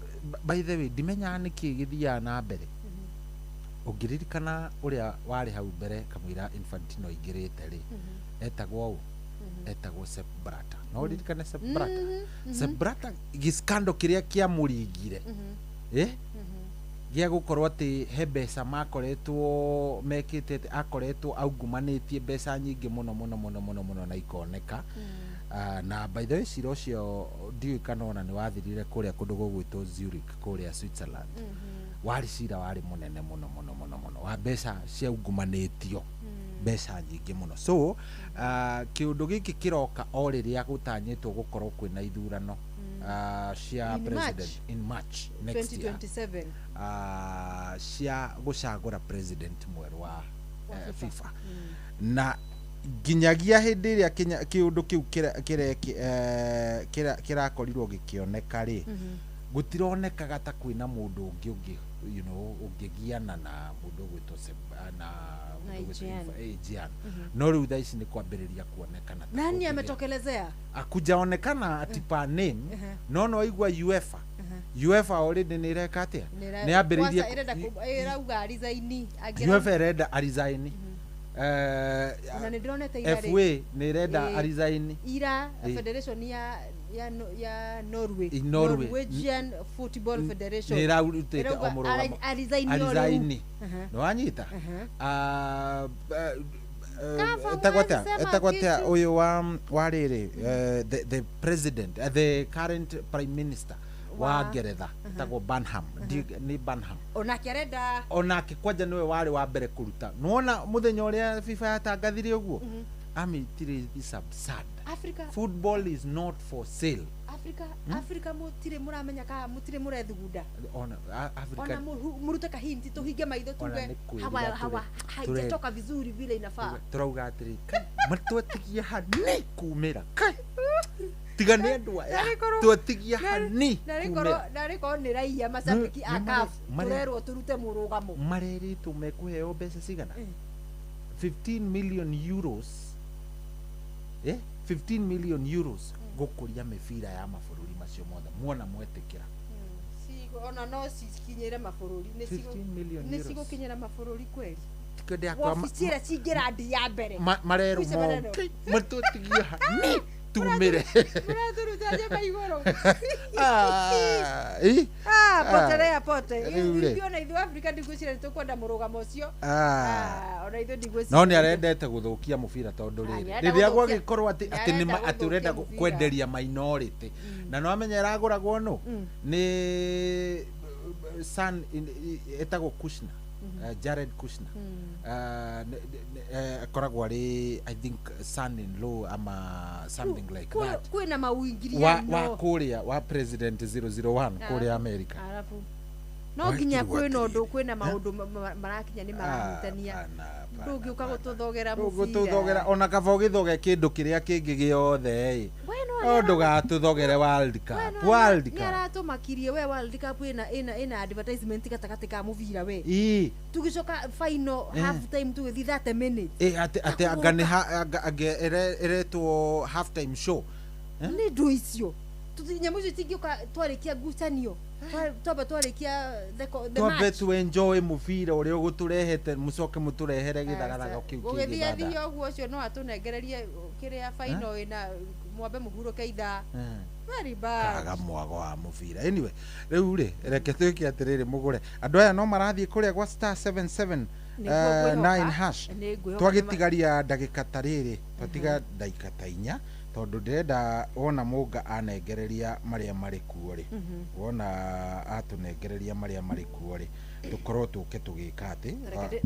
by the way, ndimenyaga nĩkĩ gĩthiaga na mbere. Ũngĩririkana ũrĩa warĩ hau mbere kamũira Infantino aingĩrĩte rĩ, etagwo ũ? Etagwo Sepp Blatter. No ũririkane Sepp Blatter? Sepp Blatter, gĩskando kĩrĩa kĩamũringire gĩa gũkorwo atĩ he mbeca makoretwo mekĩte atĩ akoretwo aungumanĩtie mbeca nyingĩ mũno mũno mũno mũno mũno na ikoneka. Na by the way, cira ũcio ndiũĩ kana ona nĩ wathirire kũrĩa kũndũ gũgwĩtwo Zurich kũrĩa Switzerland. Warĩ cira warĩ mũnene mũno mũno mũno mũno wa mbeca ciaungumanĩtio, mbeca nyingĩ mũno. So kĩũndũ gĩkĩ kĩroka o rĩrĩa gũtanyĩtwo gũkorwo kwĩna ithurano cia In president March. In March next year. 2027. Cia gũcagũra president mwerũ wa FIFA. FIFA. Na nginyagia hĩndĩ ĩrĩa kĩũndũ kĩu kĩrakorirwo gĩkĩoneka rĩ, gũtironekaga ta kwĩna mũndũ ũngĩ ũngĩgiana na mũndũ ũgwĩtwo na mũndũ ũgwĩtwo Gian. Gian. No rĩu thaa ici nĩ kwambĩrĩria kuonekana ta Nani kũngĩgĩa. ametokelezea? Akujaonekana ati per name, no waigua UEFA, UEFA already nĩ ĩreka atĩa? Nĩ yambĩrĩirie. Kwanza ĩrenda ĩrauga resign. UEFA ĩrenda aresign. Ona nĩ ndĩronete ira rĩ. FA nĩ ĩrenda aresign. Ira federation ya Norway, Norway. Norwegian Football Federation nĩ ĩrarutĩte ĩrauga o mũrũgamo. Aresign o rĩu. Aresign. Nĩ wanyita? Kafa Etagwo atĩa? huwezi sema Etagwo atĩa kitu. ũyũ wa rĩrĩ, the president, the current prime minister wa Ngeretha etagwo Burnham. Nĩ Burnham. Onake arenda. Onake kwanja nĩwe warĩ wa mbere kũruta. Nĩwona mũthenya ũrĩa FIFA yatangathire ũguo, amĩtire is absurd. Africa. Football is not for sale. Africa, Africa, mũtirĩ mũramenya kana mũtirĩ mũrethugunda? Ona Africa. Ona murute kahinti, tuhinge maitho, Ona tuge nĩ kwĩrira hawa haijatoka vizuri vile inafaa. Tũrauga atĩrĩ, "Kai, matwatigie hani kumĩra, kai tiga nĩ andũ aya, twatigie hani kumĩra." Narĩ korwo nĩ raia macambĩki a Nĩ CAF tũrerwo tũrute mũrũgamo. Marerĩtwo mekũheo mbeca cigana? 15 million euros, 15 million euros gũkũria mĩbira ya mabũrũri macio mothe muona mwetĩkĩra. Ona no cikinyĩre mabũrũri? Nĩ 15 million nĩ euros. Cigũkinyĩra mabũrũri kweli? Tikĩndĩ yakwa Wabici ĩrĩa cingĩrandi ya mbere. Marerwo Icio marerwo. Matwatigie hani tumĩre. Mũratũruta nyama igũrũ. Ah, ĩ? Ah, potelea pote. Rĩu rĩ. Ithuĩ ona ithuĩ Africa ndigwĩciria nĩ tũkwenda mũrũgamo ũcio. Ah. Ah, ona ithuĩ ndigwĩciria. No nĩ arendete gũthũkia mũbira tondũ Ah, rĩrĩ nĩarenda rĩrĩa gũthũkia- gwagĩkorwo atĩ atĩ nĩ nĩarenda atĩ ũrenda gũthũkia mũbira. kwenderia minority, na no amenya ĩragũragwo nũ nĩ son etagwo Kushner, Jared Kushner. Akoragwo arĩ, I think, son in law ama something like that Kwĩna wa mauingiliano kũrĩa wa president 001 kũrĩa America. Arabu no nginya Wakirwo kwĩna ũndũ, kwĩna maũndũ marakinya nĩ marahutania, ndũngĩũka gũtũthogera mũbira. Gũtũthogera, ona kaba ũgĩthoge kĩndũ kĩrĩa kĩngĩ gĩothe ĩ, We no no ndũgatũthogere World Cup, World nĩ Cup. Aratũmakirie we. World Cup ĩna advertisement gatagatĩ ka mũbira we. Tũgĩcoka final half time tũgĩthiĩ 30 minutes. Ĩ, atĩ anga nĩ anga ĩretwo half time show. Nĩ ndũ icio nyamũ icio itingĩũka twarĩkia ngucanio, twamba twarĩkia the Twambe match. tu enjoy mũbira ũrĩa ũgũtũrehete, mũcoke mũtũrehere gĩthagathago kĩu kĩngĩ Gũgĩthiĩ baadaye. athie ũguo, ũcio no atũnengererie kĩrĩa final ĩna mwambe mũhurũke ithaa. Very bad. Kaga mwago wa mũbira. Anyway, rĩu rĩ, reke twĩke atĩrĩrĩ, mũgũre andũ aya no marathiĩ kũrĩa gwa star 77 Nĩguo ngwĩhoka. 9 hash. Nĩ ngwĩhoka. Twagĩtigaria ndagĩka ta rĩrĩ, twatiga ndagĩka ta 4, tondũ ndĩrenda wona Mũnga anengereria marĩa marĩ kuo rĩ, wona atũnengereria marĩa marĩ kuo rĩ, tũkorwo tũke tũgĩka atĩ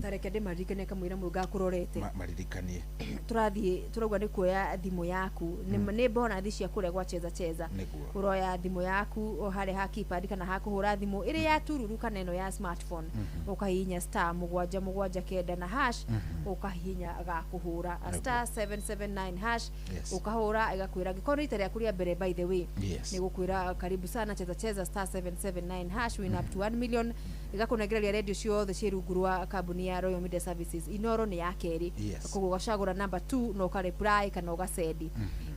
Tareke ndĩmaririkanie kamũira Mũnga akũrorete. Maririkanie. Tũrathiĩ tũrauga nĩ kuoya thimũ yaku, nĩ bonathi cia kũrĩa gwa Cheza Cheza. Nĩguo. Ũroya thimũ yaku o harĩa ha keypad kana ha kũhũra thimũ ĩrĩ ya tururu kana ĩno ya smartphone, ũkahihinya star 7 7 9 na hash, ũkahihinya ga kũhũra star 779 hash. Ũkahũra ĩgakwĩra angĩkorwo nĩ rita rĩaku rĩa mbere, by the way, nĩ gũkwĩra karibu sana Cheza Cheza, star 779 hash, win up to 1 million. Ĩgakũnengereria radio ciothe ciĩ rungu rwa kambuni ya Royal Media Services. Inoro nĩ ya kerĩ. Koguo ũgacagũra number 2 na ũkareply kana ũgacendi.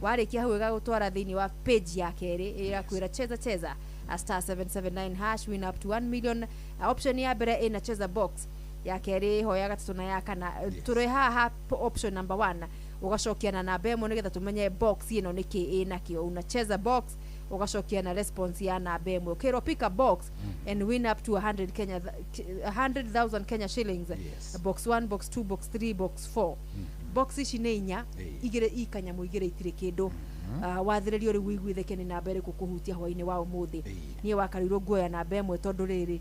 Warĩkia hau ĩgagũtwara thĩinĩ wa page ya kerĩ, ĩgakwĩra Cheza Cheza a star 779 hash, win up to 1 million. Option ya mbere ĩna cheza box, ya kerĩ ho, ya gatatũ na ya kana. Tũrĩ haha option number 1, ũgacokia na namba 1 nĩgetha tũmenye box ĩno nĩkĩ ĩnakĩo. Unacheza box, ũgacokia na response ya namba 1, ũkĩrwo pick a box and win up to 100 Kenya 100,000 Kenya shillings. Box 1, box 2, box 3, box 4. Box ici nĩ 4, 2 ikanyamũ, 2 itirĩ kĩndũ. Wathĩrĩrio rĩu ũiguithĩke nĩ namba ĩrĩkũ kũhutia hwainĩ wa ũmũthĩ. Niĩ wakarĩirwo nguoya namba 1 tondũ rĩrĩ,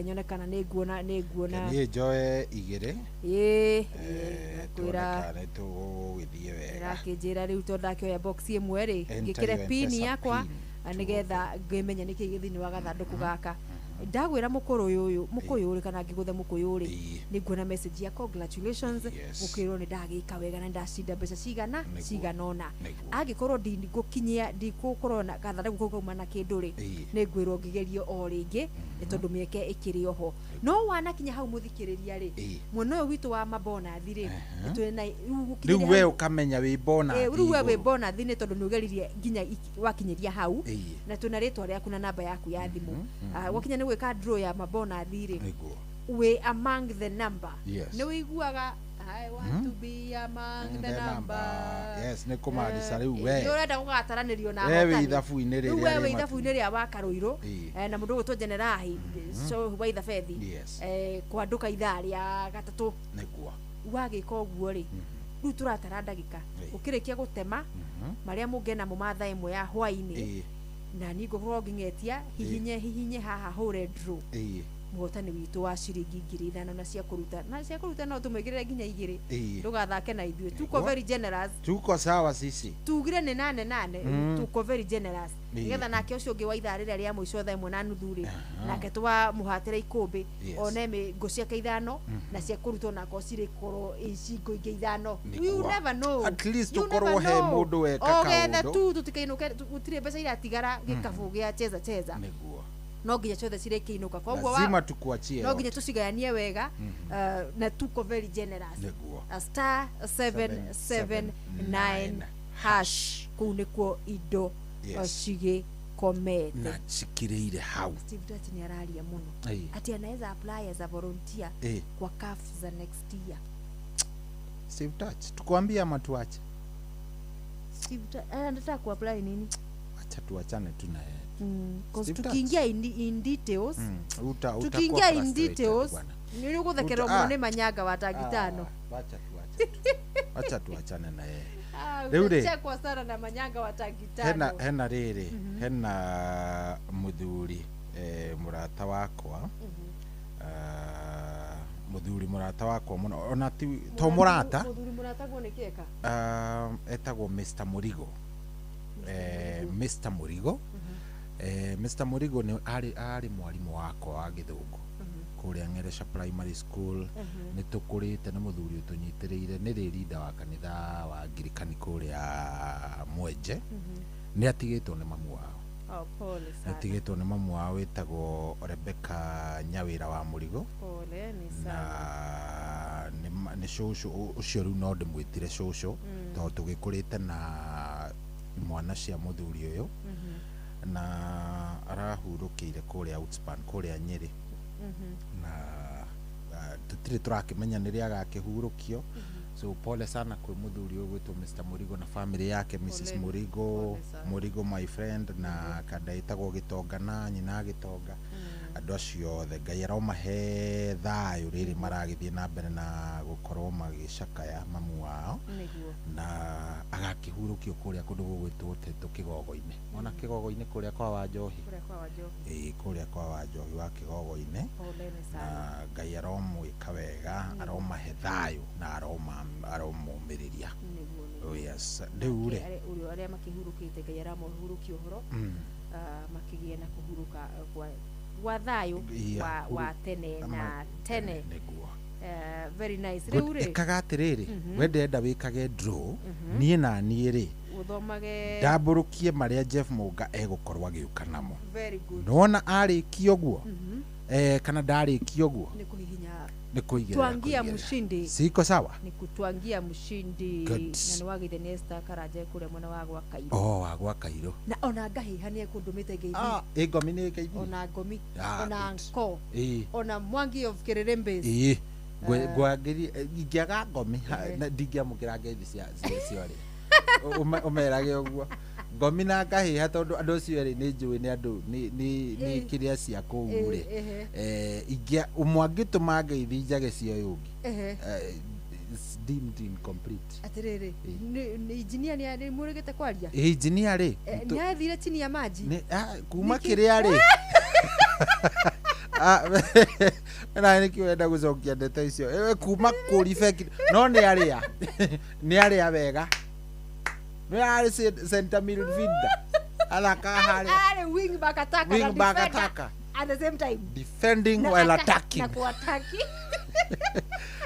nyone kana nĩ nguona. Niĩ njoe 2. Ĩĩ. Tuone Kwĩra kana nĩ tũgũgĩthiĩ wega. Ĩrakĩnjĩra rĩu tondũ ndakĩoya box 1 rĩ, Enter ngĩkĩre your pin M-Pesa yakwa pin. Nĩgetha ngĩmenye nĩkĩ gĩ thĩinĩ wa gathandũkũ gaka. Ndagwĩra mũkũrũ ũyũ, mũkũyũ rĩ, kana ngĩgũthe mũkũyũ rĩ, nĩ nguona message ya congratulations, gũkĩrwo nĩ ndagĩka wega na ndacinda mbeca cigana cigana ũna. Angĩkorwo ndingũkinyia, ndikũkorwo na gathandũkũ kau kauma na kĩndũ rĩ, nĩ ngwĩrwo ngĩgerie o rĩngĩ, nĩ tondũ mĩeke ĩkĩrĩ oho. No wanakinya hau mũthikĩrĩria rĩ, mwena ũyũ witũ wa mabonathi rĩ, twĩ na rĩu gũkinyĩria Rĩu we hau- ũkamenya wĩ bonathi Rĩu we wĩ igũrũ. bonathi nĩ tondũ nĩ ũgeririe nginya wakinyĩria hau, na twĩna rĩtwa rĩaku na namba yaku ya thimũ. Gwakinya nĩ gwĩka draw ya mabonathi rĩ, wĩ among the number. Nĩ wĩiguaga "I want to be among the number". Yes, nĩ kũmaanisha rĩu we Nĩ ũrenda gũgataranĩrio na we wĩ ahotani. ithabu-inĩ Rĩu rĩrĩa we rĩ wĩ ithabu-inĩ rĩa wakarũirũ, na mũndũ ũgwĩtwo Jenerahi so wa ithabethi, kwandũka ithaa rĩa gatatũ. Wagĩka ũguo rĩ, rĩu tũratara ndagĩka ũkĩrĩkia gũtema marĩa mũngĩnamo ma thaa 1 ya hwainĩ, na niĩ ngũkorwo ngĩng'etia hihinye hihinye haha hũre draw mũhotani witũ wa ciringi 5,000 na cia kũruta, na cia kũruta no tũmwĩkĩrĩre nginya 2. Ndũgathake na ithuĩ, tuko very generous. Tuko sawa sisi. Tugire nĩ 8 8. Tuko very generous nĩgetha nake ũcio ũngĩ wa ithaa rĩrĩa rĩa mũico thaa 1:30 rĩ, nake twamũhatĩra ikũmbĩ, one ngũ ciake 5 na cia kũrutwo nako cirĩkorwo icingo ingĩ 5. You never know. At least You ũkorwo never he know. mũndũ weka O getha kaũndũ. tu tũtikainũke gũtirĩ mbeca iratigara gĩkabũ gĩa Cheza Cheza. No nginya ciothe cirĩkĩinũka, koguo Lazima tukuachie no nginya yote. tũcigayanie wega, na tuko very generous. A star 779 hash, kũu nĩkuo indo cigĩkomete. Na cikĩrĩire hau. Steve Dutch nĩ araria mũno ati anaweza apply as a volunteer kwa CAF za next year. Steve Touch, tukwambie ama tuache? Steve anataka kuapply nini? Acha tuachane tu na yeye. 'Cause Steve Touch. tukiingia in details, Uta, utakuwa tukiingia in frustrated details bwana. nĩ ũgũthekerwo mũno nĩ manyanga wa tangitano. Wacha tuache tu. Wacha tuachane na yeye. Rĩu rĩ, Utachekwa sana na manyanga wa tangitano. Hena rĩrĩ, hena mũthuri, mũrata wakwa, mũthuri mũrata wakwa mũno, ona ti to mũrata. Mũthuri mũratagwo nĩ kĩeka? Etagwo Mr Mũrigo. Mr Mũrigo, Mr Mũrigo nĩ arĩ mwarimũ wakwa wa gĩthũngũ kũrĩa Ng'ereca Primary School. Nĩ tũkũrĩte, nĩ mũthuri ũtũnyitĩrĩire, nĩ rĩrinda wa kanitha wa Angirikani kũrĩa Mwenje. Nĩ atigĩtwo nĩ mamu wao. Oh, pole Nĩ sana. atigĩtwo nĩ mamu wao wĩtagwo Rebecca Nyawĩra wa Mũrigo. Pole ni sana. Na nĩ cũcũ ũcio, rĩu no ndĩmwĩtire cũcũ, tondũ tũgĩkũrĩte na mwana cia mũthuri ũyũ, na arahurũkĩire kũrĩa Outspan kũrĩa Nyĩrĩ. Na Tũtirĩ tũrakĩmenya nĩ rĩ agakĩhurũkio. So pole sana kwĩ mũthuri ũgwĩtwo Mr. Mũrigo na family yake, Mrs. Poleni, Mũrigo. Pole sana. Mũrigo my friend, na kanda ĩtagwo Gĩtonga na nyina Gĩtonga, andũ acio othe Ngai aromahe thayũ rĩrĩ maragĩthiĩ na mbere na gũkorwo magĩcakaya mamu wao. Nĩguo. Na agakĩhurũkio kũrĩa kũndũ gũgwĩtwo Tetũ Kĩgogo-inĩ, ona Kĩgogo-inĩ kũrĩa kwa Wanjohi. Kũrĩa kwa Wanjohi. Ĩĩ, kũrĩa kwa Wanjohi wa Kĩgogo-inĩ. Poleni sana. Na Ngai aromwĩka wega, aromahe thayũ na aromomĩrĩria. Nĩguo, nĩguo. Oh, yes, rĩu rĩ Arĩa makĩhurũkĩte, Ngai aramahurũkia ũhoro, makĩgĩe na kũhurũka kwa thayũ wa tene na tene. Nĩguo. Very nice. Good. Rĩu rĩ, Ĩkaga atĩrĩrĩ, we ndĩrenda wĩkage draw, niĩ na niĩ rĩ ũthomage ndambũrũkie marĩa Jeff Mũnga egũkorwo agĩũka namo. Very good. Nona arĩkia ũguo, kana ndarĩkia ũguo, nĩ kũhihinya nĩ kũigĩrĩra. Twangia Kũigĩrĩra. Mshindi. Siko sawa. Nĩ kutwangia mshindi. Good. Na nĩ wagĩire nĩ Esther Karanja kũrĩa mwena wa gwa Kairũ. Oh, wa gwa Kairũ. Na ona ngahĩha nĩ ekũndũmĩte ngeithi. Ah, ĩ ngomi nĩ ngeithi. Ona ngomi. Ah, Ona good. nko. Ona Mwangi of Kererembes. Ĩĩ. Ngwangĩrie ingĩaga ngomi ndingĩamũkĩra ngeithi cia cio rĩ. Ũmerage ũguo ngomi na ngahĩha, tondũ andũ acio erĩ nĩ njũĩ nĩ andũ nĩ kĩrĩa cia kũu rĩ. Ingĩa ũmwe angĩtũma ngeithi njage cia ũyũ ũngĩ, it's deemed incomplete. Atĩrĩrĩ, nĩ injinia nĩ mũrĩgĩte kwaria? Ĩ, engineer rĩ, Nĩ athire chini ya maji. Kuma Nĩkĩ? kĩrĩa rĩ. Ah, na nĩkĩ ũrenda gũcokia ndeto icio? Kuma kũribeki no nĩ arĩa wega nĩ arĩ center midfielder athaka harĩa Arĩ wing back attacker na Wing back defender attacker. at the same time. Defending Na while attacking. Na kuataki.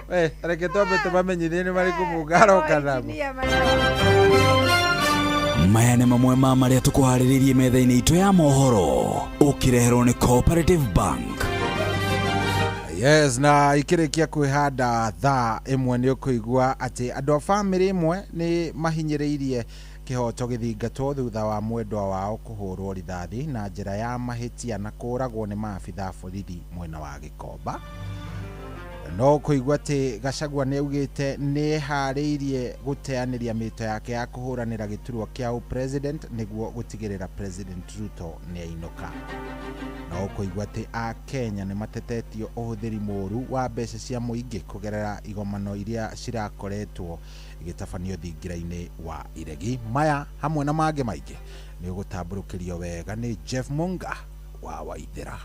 We reke twambe tũmamenyithie nĩ marĩkũ mũngaroka namo. Engineer. Maya nĩ mamwe ma marĩa tũkũharĩrĩirie metha-inĩ itũ ya mohoro, ũkĩreherwo nĩ Cooperative Bank. Yes, na ikĩrĩkia kwĩhanda thaa 1 nĩ ũkũigua atĩ andũ a bamĩrĩ ĩmwe nĩ mahinyĩrĩirie kĩhoto gĩthingatwo thutha wa mwendwa wao kũhũrwo rithathi na njĩra ya mahĩtia na kũragwo nĩ maabitha a borithi mwena wa Gĩkomba. No kũigua atĩ Gachagua nĩ augĩte nĩ eharĩirie gũteanĩria mĩto yake ya kũhũranĩra gĩturwa kĩa ũpresident nĩguo gũtigĩrĩra President Ruto nĩ ainũka. No ũkũigua atĩ a Kenya nĩ matetetio ũhũthĩri mũũru wa mbeca cia mũingĩ kũgerera igomano iria cirakoretwo igĩtabanio thingira-inĩ wa Iregi. Maya hamwe na mangĩ maingĩ nĩ ũgũtambũrũkĩrio wega nĩ Jeff Munga wa Waithĩra.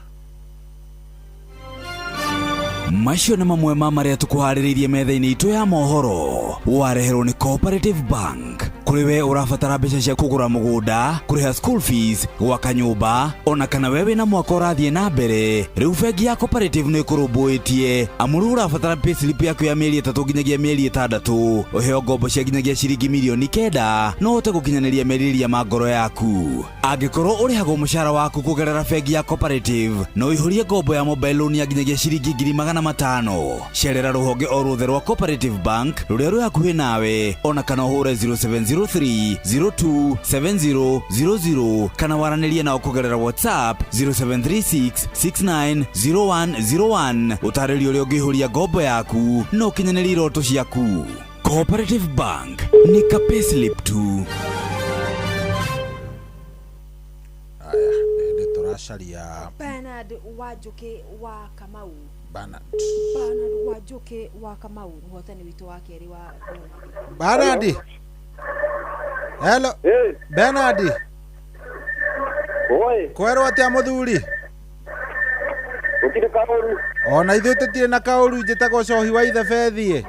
Macio nĩ mamwe ma marĩa tũkũharĩrĩirie metha-inĩ itũ ya mohoro, wareherwo nĩ Cooperative Bank. Kũrĩ we ũrabatara mbeca cia kũgũra mũgũnda, kũrĩha school fees, gwaka nyũmba, ona kana we wĩna mwaka ũrathiĩ na mbere, rĩu bengi ya Cooperative nĩ ĩkũrũmbũĩtie, amu rĩu ũrabatara payslip yaku ya mĩeri 3 nginyagia mĩeri 6, ũheo ngombo cia nginyagia ciringi mirioni 9 no ũhote gũkinyanĩria merirĩria ma ngoro yaku. Angĩkorwo ũrĩhagwo mũcara waku kũgerera bengi ya Cooperative, no ũihũrie ngombo ya mobile loan ya nginyagia ciringi 500,000. Cerera rũhonge o ruothe rwa Cooperative Bank rũrĩa rwĩ hakuhĩ nawe, ona kana ũhũre 0703 027000 kana waranĩrie nao kũgerera WhatsApp 0736 690101, ũtarĩrio ũrĩa ũngĩihũria ngombo yaku na ũkinyanĩrie iroto ciaku. Cooperative Bank nĩ ka payslip tu. Aya, hĩndĩ tũracaria Bernard Wanjũkĩ wa Kamau. Bernard. Bernard Wanjũkĩ wa Kamau, mũhotani witũ wa kerĩ wa Bernard, hello Bernard. Oi. Kwerwo atĩa mũthuri? Gũtirĩ kaũru. Ona ithuĩ tũtirĩ na kaũru. Njĩtagwo Cohi wa ithe bethiĩ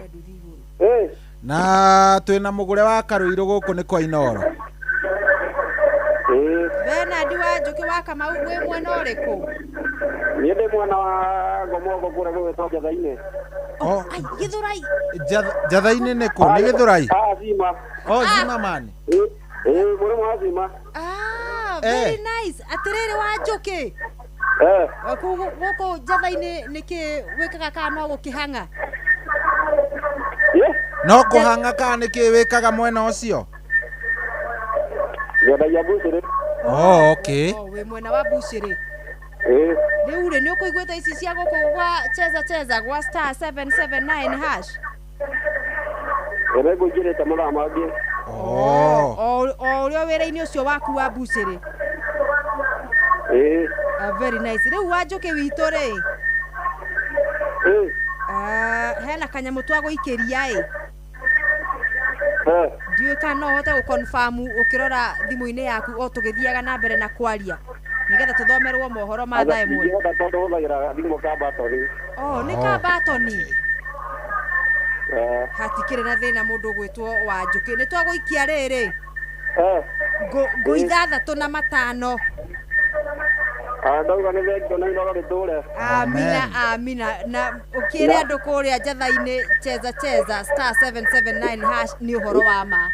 na twĩna mũgũre wa Karũirũ gũkũ nĩ kwa Inoro. Bernard Wanjũkĩ wa Kamau, wĩ mwena ũrĩkũ? Niĩ ndĩ mwena wa Ngomongo kũrĩa gũgĩtwo Njatha-inĩ. Oh. Ai, Gĩthũrai. Njatha-inĩ nĩ kũ? Nĩ Gĩthũrai? Ah, Zima. Oh, Zimmerman. Ĩĩ, mũrĩmo wa Zima. Ah, very nice. Atĩrĩrĩ Wanjũkĩ, kũu gũkũ Njatha-inĩ nĩkĩ wĩkaga kana no gũkĩhang'a? No kũhang'a kana nĩkĩ wĩkaga mwena ũcio? Nyendagia mbucĩrĩ. Oh, okay. Oh, wĩ mwena wa mbucĩrĩ. Ĩĩ. Rĩu rĩ, nĩ ũkũiguĩte ici cia gũkũ gwa cheza cheza gwa star 779 hash? Ĩrĩ ngũingĩrĩte mathaa mangĩ. O o ũrĩa wĩra-inĩ ũcio waku wa mbucĩrĩ. Ĩĩ. Ah, very nice. Rĩu Wanjũkĩ witũ rĩ, Ĩĩ. ah, hena kanyamũ twagũikĩria ĩ. Eh. Ndiũĩ kana no ũhote gũconfirm ũkĩrora thimũ-inĩ yaku o tũgĩthiaga na mbere na kwaria nĩgetha tũthomerwo mohoro ma thaa ĩmwe. Ndingĩhota tondũ hũthagĩra thimũ ka batoni. Oh, nĩ ka batoni. Eh. Hatikĩrĩ na thĩna mũndũ ũgwĩtwo Wanjũkĩ. Nĩ twagũikia rĩrĩ. Eh. Ngũ ithathatũ na matano. Ah, ndauga nĩ thengio na Inooro rĩtũre. Amina, amina. Na ũkĩre andũ kũrĩa njatha-inĩ cheza cheza star 779 hash nĩ ũhoro wa ma.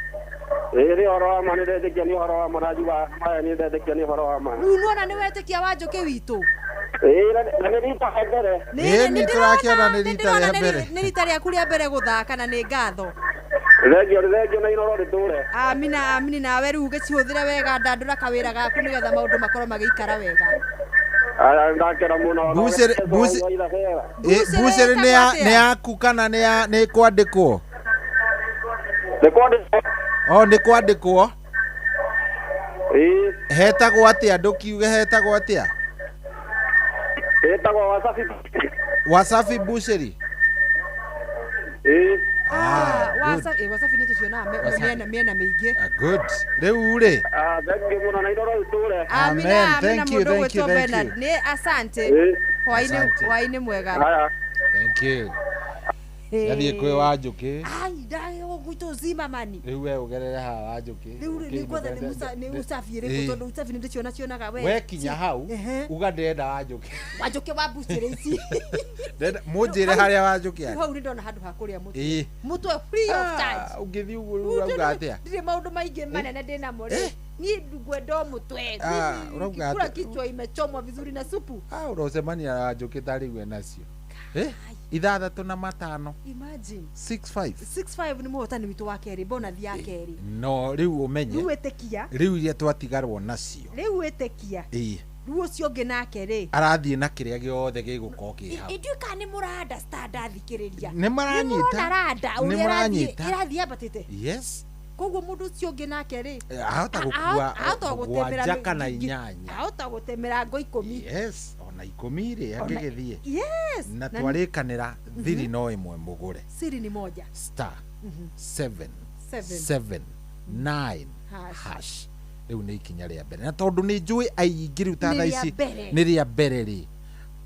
Ĩĩ nĩ ũhoro wa ma, nĩ ndetĩkia nĩ ũhoro wa ma, na njuga maya nĩ ndetĩkia nĩ ũhoro wa ma. Rĩu nĩwona nĩ wetĩkia Wanjũkĩ witũ. Ĩĩ na nĩ rita rĩa mbere. Nĩ- Ĩĩ, tũrakĩona nĩ rita ndĩrona rĩa mbere. nĩ rita rĩaku rĩa mbere gũthaka na nĩ ngatho. Thengio, nĩ thengio na Inooro rĩtũre. Amina, amini nawe rĩu ũgĩcihũthĩre wega ndandũra kawĩra gaku nĩgetha maũndũ makorwo magĩikara wega. Aya ndakena mũno. Mbucĩrĩ mbucĩrĩ nĩ ya nĩ yaku kana nĩ ya nĩ kwandĩkwo? Nĩ kwandĩkwo. Oh, nĩ kwandĩkwo. Ĩĩ. Hetagwo atĩa? Ndũkiuge hetagwo atĩa? Ĩtagwo Wasafi. Wasafi Mbucĩrĩ. Ĩĩ. Ah, good. Wasafi, Wasafi nĩ tũcionaga Wasafi. mĩena mĩingĩ. Ah, good. Rĩu rĩ. Ah, thengio mũno na Inooro rĩtũre. Amina, Amen. amina Thank you, mũndũ thank you, ũgwĩtwo thank Bernard. you. Nĩ asante. Ĩĩ. Hwaĩ-inĩ Asante. hwaĩ-inĩ mwega. Haya. Thank you. Yathiĩ kwĩ Wanjũkĩ. Ai, ndagũgwitwo Zimmerman. Rĩu we ũgerere haha Wanjũkĩ. Rĩu rĩ, nĩ kwatha nĩ nĩ usafi ĩrĩkũ Ĩĩ. tondũ usafi nĩ ndĩciona cionaga we. We kinya hau Ehe. uga ndĩrenda Wanjũkĩ. Wanjũkĩ wa mbucĩrĩ ici. Ndĩrenda- Mũnjĩre harĩa Wanjũkĩ Rĩu arĩ. hau nĩ ndona handũ ha kũrĩa mũtwe. Ĩĩ. Mũtwe free of charge. Ũngĩthiĩ ũguo rĩu ũrauga atĩa? Ndirĩ maũndũ maingĩ manene ndĩnamo rĩ. Niĩ ngwenda o mũtwe. Ah, ũrauga Kula atĩa? kichwa imechomwa vizuri na supu. Ah, ũrocemania na Wanjũkĩ ta rĩu enacio. Eh? Ithathatũ na matano. Imagine. 65. 65 nĩ mũhotani witũ wa kerĩ, bonathi ya kerĩ. No, rĩu ũmenye. Rĩu ĩtĩkia. Rĩu iria twatigarwo nacio. Rĩu ĩtĩkia. Ĩĩ. Rĩu ũcio ũngĩ nake rĩ. Arathiĩ na kĩrĩa gĩothe gĩgũkorwo kĩ hau. Ndiũĩ kana nĩ mũra understand athikĩrĩria. Nĩ maranyita. Nĩ mũrona randa Nĩ ũrĩa ĩrathiĩ maranyita. ĩrathiĩ yambatĩte. Yes. Koguo mũndũ ũcio ũngĩ nake rĩ. Ahota gũkua ahota gũtemera mũgwanja kana inyanya. Ahota gũtemera ngo ikũmi. Yes, ona ikũmi rĩ Ona- angĩgĩthiĩ. Yes. Na twarĩkanĩra thiri no ĩmwe mũgũre. Siri ni moja. Star 7 Seven. 7 9 Hash. hash. Rĩu nĩ ikinya rĩa mbere. Na tondũ nĩ njũĩ aingĩ rĩu ta Nĩ thaa rĩa ici mbere. nĩ rĩa mbere rĩ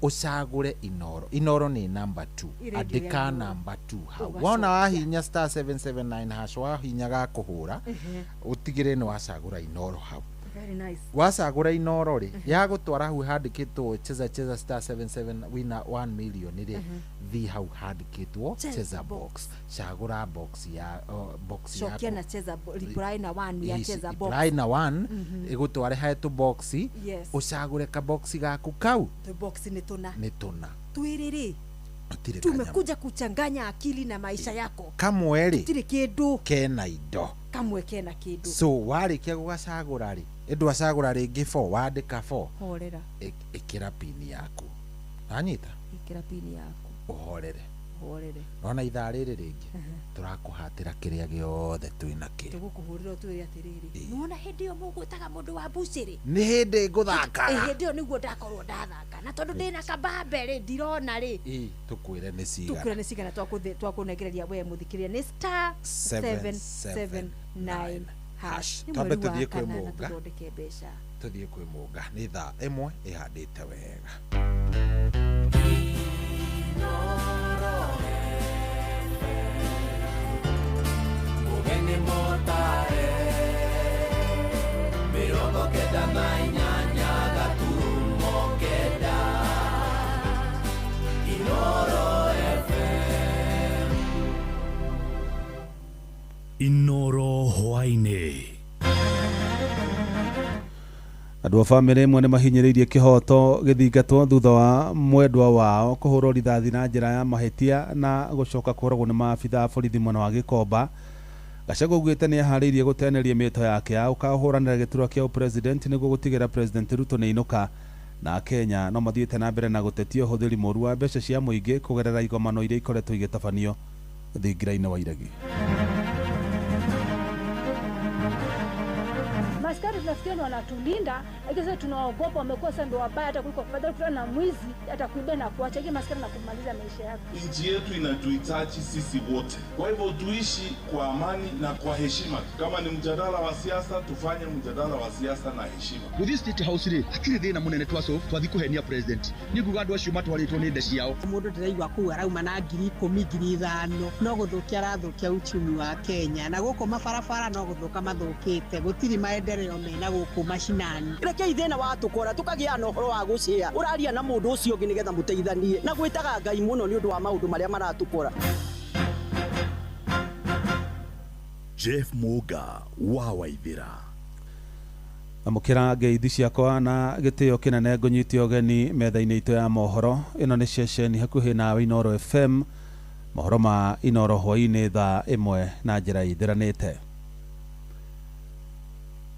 ũcagũre Inoro. Inoro nĩ namba 2. Ĩrĩ Andĩka Inoro. namba 2 hau. Ũgacokia. Wona wahinya star 779 hash wahinya ga kũhũra ũtigĩrĩre nĩ wacagũra Inoro hau. Very nice. Wacagũra Inoro rĩ yagũtwara hau handĩkĩtwo cheza cheza star 77 wina 1 million rĩ thi hau handĩkĩtwo Cheza cheza box cagũra box ya box Cokia yaku na cheza reply na one ya Ĩĩ, cheza box. reply na one ĩgũtware he tũ box Yes. ũcagũre kaboxi gaku kau Tũ box nĩ tũna. nĩ tũna Twĩrĩ rĩ. Gũtirĩ kanyamũ. Tumekuja kuchanganya akili na maisha yako. Kamwe rĩ Gũtirĩ kĩndũ. kena indo Kamwe kena kĩndũ. so warĩkia gũgacagũra rĩ ĩndwacagũra rĩngĩ 4 wandĩka 4 Horera. ĩkĩra pini yaku nanyita Ĩkĩra pini yaku. ũhorere Horere. nona ithaa rĩrĩ rĩngĩ tũrakũhatĩra kĩrĩa gĩothe twĩ nakĩo Tũgũkũhũrĩra ũtwĩre atĩrĩrĩ. Nĩwona hĩndĩ ĩyo mũgwĩtaga mũndũ wa mbucĩrĩ. nĩ hĩndĩ ngũthakaga Hĩndĩ ĩyo nĩguo ndakorwo ndathaka. Na tondũ ndĩna kabambe rĩ ndirona rĩ. Ĩ, tũkwĩre nĩ Tũkwĩra cigana nĩ cigana twakũnengereria we mũthikĩrĩria nĩ star 779 hash. Nĩ Twambe mweri wa tũthiĩ kwĩ kanana Mũnga. tũthondeke mbeca. Tũthiĩ kwĩ Mũnga nĩ thaa ĩmwe ĩhandĩte wega. Mũgeni mũtare mĩrongo kenda na inyanya gaturumo kenda Inoro FM. Inoro hwaĩ-inĩ. Andũ a bamĩrĩ ĩmwe nĩ mahinyĩrĩirie kĩhoto gĩthingatwo thutha wa mwendwa wao kũhũrwo rithathi na njĩra ya mahĩtia na gũcoka kũragwo nĩ maabitha a borithi mwena wa Gĩkomba. Gachagua augĩte nĩ eharĩirie gũteanĩria mĩĩto yake ya gũkahũranĩra gĩturwa kĩa ũpresident nĩguo gũtigĩrĩra President Ruto nĩ ainũka Na Kenya no mathiĩte na mbere na gũtetia ũhũthĩri mũru wa mbeca cia mũingĩ kũgerera igomano iria ikoretwo igĩtabanio thingira-inĩ wa iregi. Maskari tunafikiri wanatulinda, lakini sasa tunaogopa, wamekuwa sasa ndio wabaya hata kuliko afadhali kutana na mwizi atakuibia na kuacha, lakini maskari na kumaliza maisha yako. Nchi yetu inatuhitaji sisi wote, kwa hivyo tuishi kwa amani na kwa heshima. Kama ni mjadala wa siasa, tufanye mjadala wa siasa na heshima. Guthii State House ri hatirĩ thĩna mũnene twasolve twathi kũhenia president nĩ nguga andũ acio matwarĩtwo nĩ nda ciao. Mũndũ ndĩraigua kũu arauma na 10,000 5,000 no gũthũkia arathũkia uchumi wa Kenya, na gũkũ mabarabara no gũthũka mathũkĩte, gũtirĩ maendeleo mena gũkũ macinani. Rekei thĩna wa tũkora tũkagĩa na ũhoro wa gũcĩa ũraria na mũndũ ũcio ũngĩ nĩgetha mũteithanie na gwĩtaga Ngai mũno nĩ ũndũ wa maũndũ marĩa maratũkora. Jeff Muga wa Waithira. Amũkĩra ngeithi ciakwa na gĩtĩo kĩnene ngũnyite ũgeni metha-inĩ itũ ya mohoro. Ĩno nĩ ceceni hakuhĩ nawe Inooro FM, mohoro ma Inooro hwaĩ-inĩ thaa 1 na njĩra ithĩranĩte.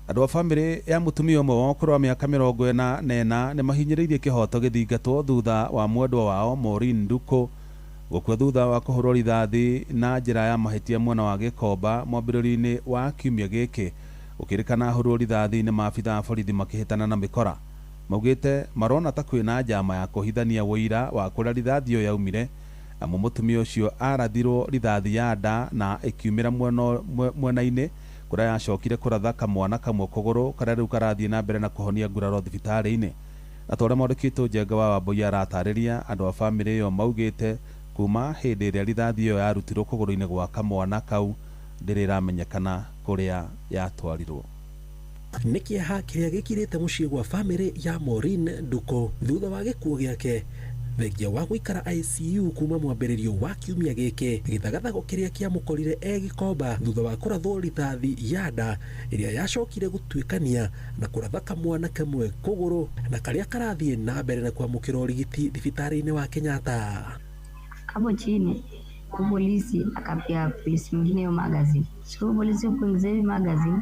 Andũ a bamĩrĩ ya mũtumia ũmwe wa ũkũrũ wa mĩaka 44 nĩ mahinyĩrĩirie kĩhoto gĩthingatwo thutha wa mwendwa wao Maureen Nduku gũkua thutha wa kũhũrwo rithathi na njĩra ya mahĩtia mwena wa Gĩkomba mwambĩrĩrio-inĩ wa kiumia gĩkĩ. Gũkĩrĩkana ahũrwo rithathi nĩ maabitha a borithi makĩhĩtana na mĩkora. Maugĩte marona ta kwĩna njama ya kũhithania ũira wa kũrĩa rithathi ĩyo yaumire, amu mũtumia ũcio arathirwo rithathi ya nda na ĩkiumĩra mwena-inĩ kũrĩa yacokire kũratha kamwana kamwe kũgũrũ karĩa rĩu karathiĩ na mbere na kũhonia nguraro thibitarĩ-inĩ. Na ta ũrĩa mwandĩki Njenga wa Wambui aratarĩria, andũ a bamĩrĩ ĩyo maugĩte kuma hĩndĩ ĩrĩa rithathi ĩyo yarutirwo kũgũrũ-inĩ gwa kamwana kau ndĩrĩ ĩramenyekana kũrĩa yatwarirwo. Nĩ kĩeha kĩrĩa gĩkirĩte mũciĩ gwa bamĩrĩ ya Maureen Nduku thutha wa gĩkuũ gĩake thengia wa gũikara ICU kuma mwambĩrĩrio wa kiumia gĩkĩ, gĩthagathago kĩrĩa kĩamũkorire e Gĩkomba thutha wa kũrathwo rithathi ya nda ĩrĩa yacokire gũtuĩkania na kũratha kamwana kamwe kũgũrũ na karĩa karathiĩ na mbere na kwamũkĩra ũrigiti thibitarĩ-inĩ wa Kenyatta. Hapo chini polisi akapia polisi mwingine hiyo magazine. So polisi kuingiza hivi magazine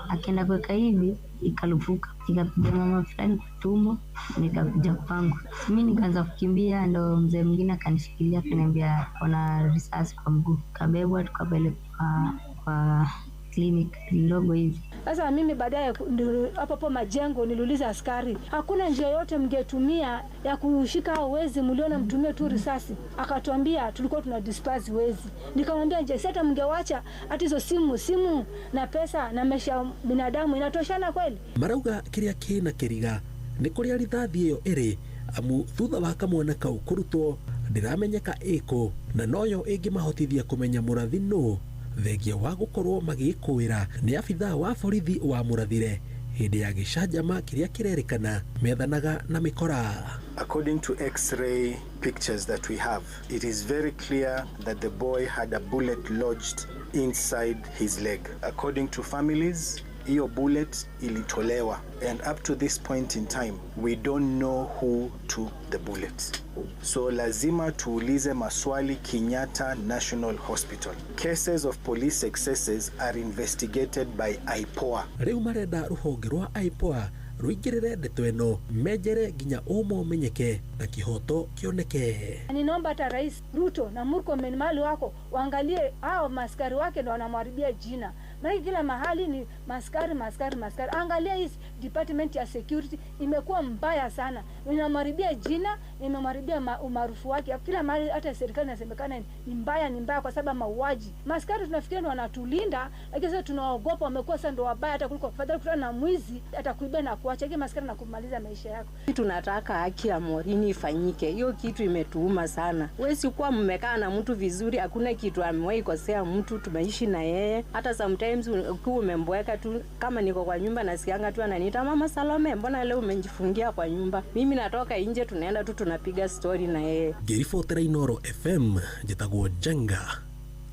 akaenda kuweka hivi ikalupuka, ikapiga mama fulani kwa tumbo, nikakuja kwangu. Mimi nikaanza kukimbia, ndo mzee mwingine akanishikilia akaniambia kuna risasi kwa mguu. Kabebwa tukapelekwa kwa clinic ndogo hivi. Sasa mimi baadaye hapo hapo majengo niliuliza askari, hakuna njia yote mngetumia ya kushika hao wezi, mliona mtumie tu risasi? Akatuambia tulikuwa tuna disperse wezi. Nikamwambia je, sasa mngewacha hata hizo simu na pesa na maisha binadamu inatoshana kweli? Marauga kiria kina kiriga ni kuria rithathi iyo iri amu thutha wa kamwana kau kurutwo ndiramenyeka iko na noyo ingimahotithia kumenya murathi no thengia wa gukorwo magĩkũĩra nĩ abithaa wa borithi wa mũrathire hĩndĩ ya gĩcanjama kĩrĩa kĩrerĩkana methanaga na mĩkora. According to x-ray pictures that we have, it is very clear that the boy had a bullet lodged inside his leg. According to families, hiyo bullet ilitolewa, and up to this point in time we don't know who took the bullet. So lazima tuulize maswali Kenyatta National Hospital. Cases of police excesses are investigated by IPOA. Rĩu marenda rũhonge rwa IPOA rũingĩrĩre ndeto ĩno menjere nginya ũma ũmenyeke na kĩhoto kĩoneke. Ninaomba hata Rais Ruto na Murkomen mahali wako waangalie hao maskari wake ndo wanamharibia jina. Maana kila mahali ni maskari maskari maskari. Angalia hii department ya security imekuwa mbaya sana. Inamharibia jina, imemharibia umaarufu wake. Kila mahali hata serikali inasemekana ni mbaya kwa sababu mauaji. Maskari tunafikiri wanatulinda, lakini sasa tunaogopa, wamekuwa sasa ndo wabaya hata kuliko afadhali kutana na mwizi atakuibia na kuacha, lakini maskari na kumaliza maisha yako. Tunataka haki ya Maureen ifanyike. Hiyo kitu imetuuma sana. Wewe si kuwa mmekaa na mtu vizuri, hakuna kitu amewahi kosea mtu, tumeishi na yeye. Hata sometimes ukiwa umemboeka tu, kama niko kwa nyumba nasikianga tu ananiita Mama Salome, mbona leo umejifungia kwa nyumba? Mimi natoka nje, tunaenda tu tunapiga story na yeye. Ngĩribotera Inooro FM njĩtagwo Njenga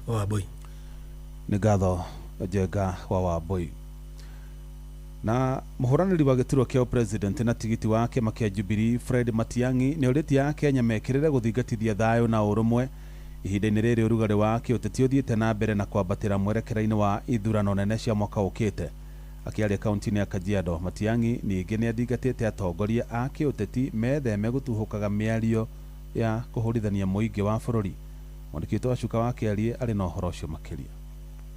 wa Wambui. Nĩ ngatho Njenga wa Wambui. Na mũhũranĩri wa gĩturwa kĩa president na tigiti wa kĩama kĩa Jubilee Fred Matiang'i nĩ orĩtie Akenya mekĩrĩre gũthingatithia thayũ na ũrũmwe ihinda-inĩ rĩrĩ ũrugarĩ wa kĩũteti ũthiĩte na mbere na kwambatĩra mwerekera-inĩ wa ithurano nene cia mwaka ũkĩte. Akĩaria kaunti-inĩ ya Kajiado, Matiang'i ningĩ nĩathingatĩte atongoria a kĩũteti metheme gũtuhũkaga mĩario ya kũhũrithania mũingĩ wa bũrũri. Mwandĩki witũ Wacuka wa Kĩarie arĩ na ũhoro ũcio makĩria.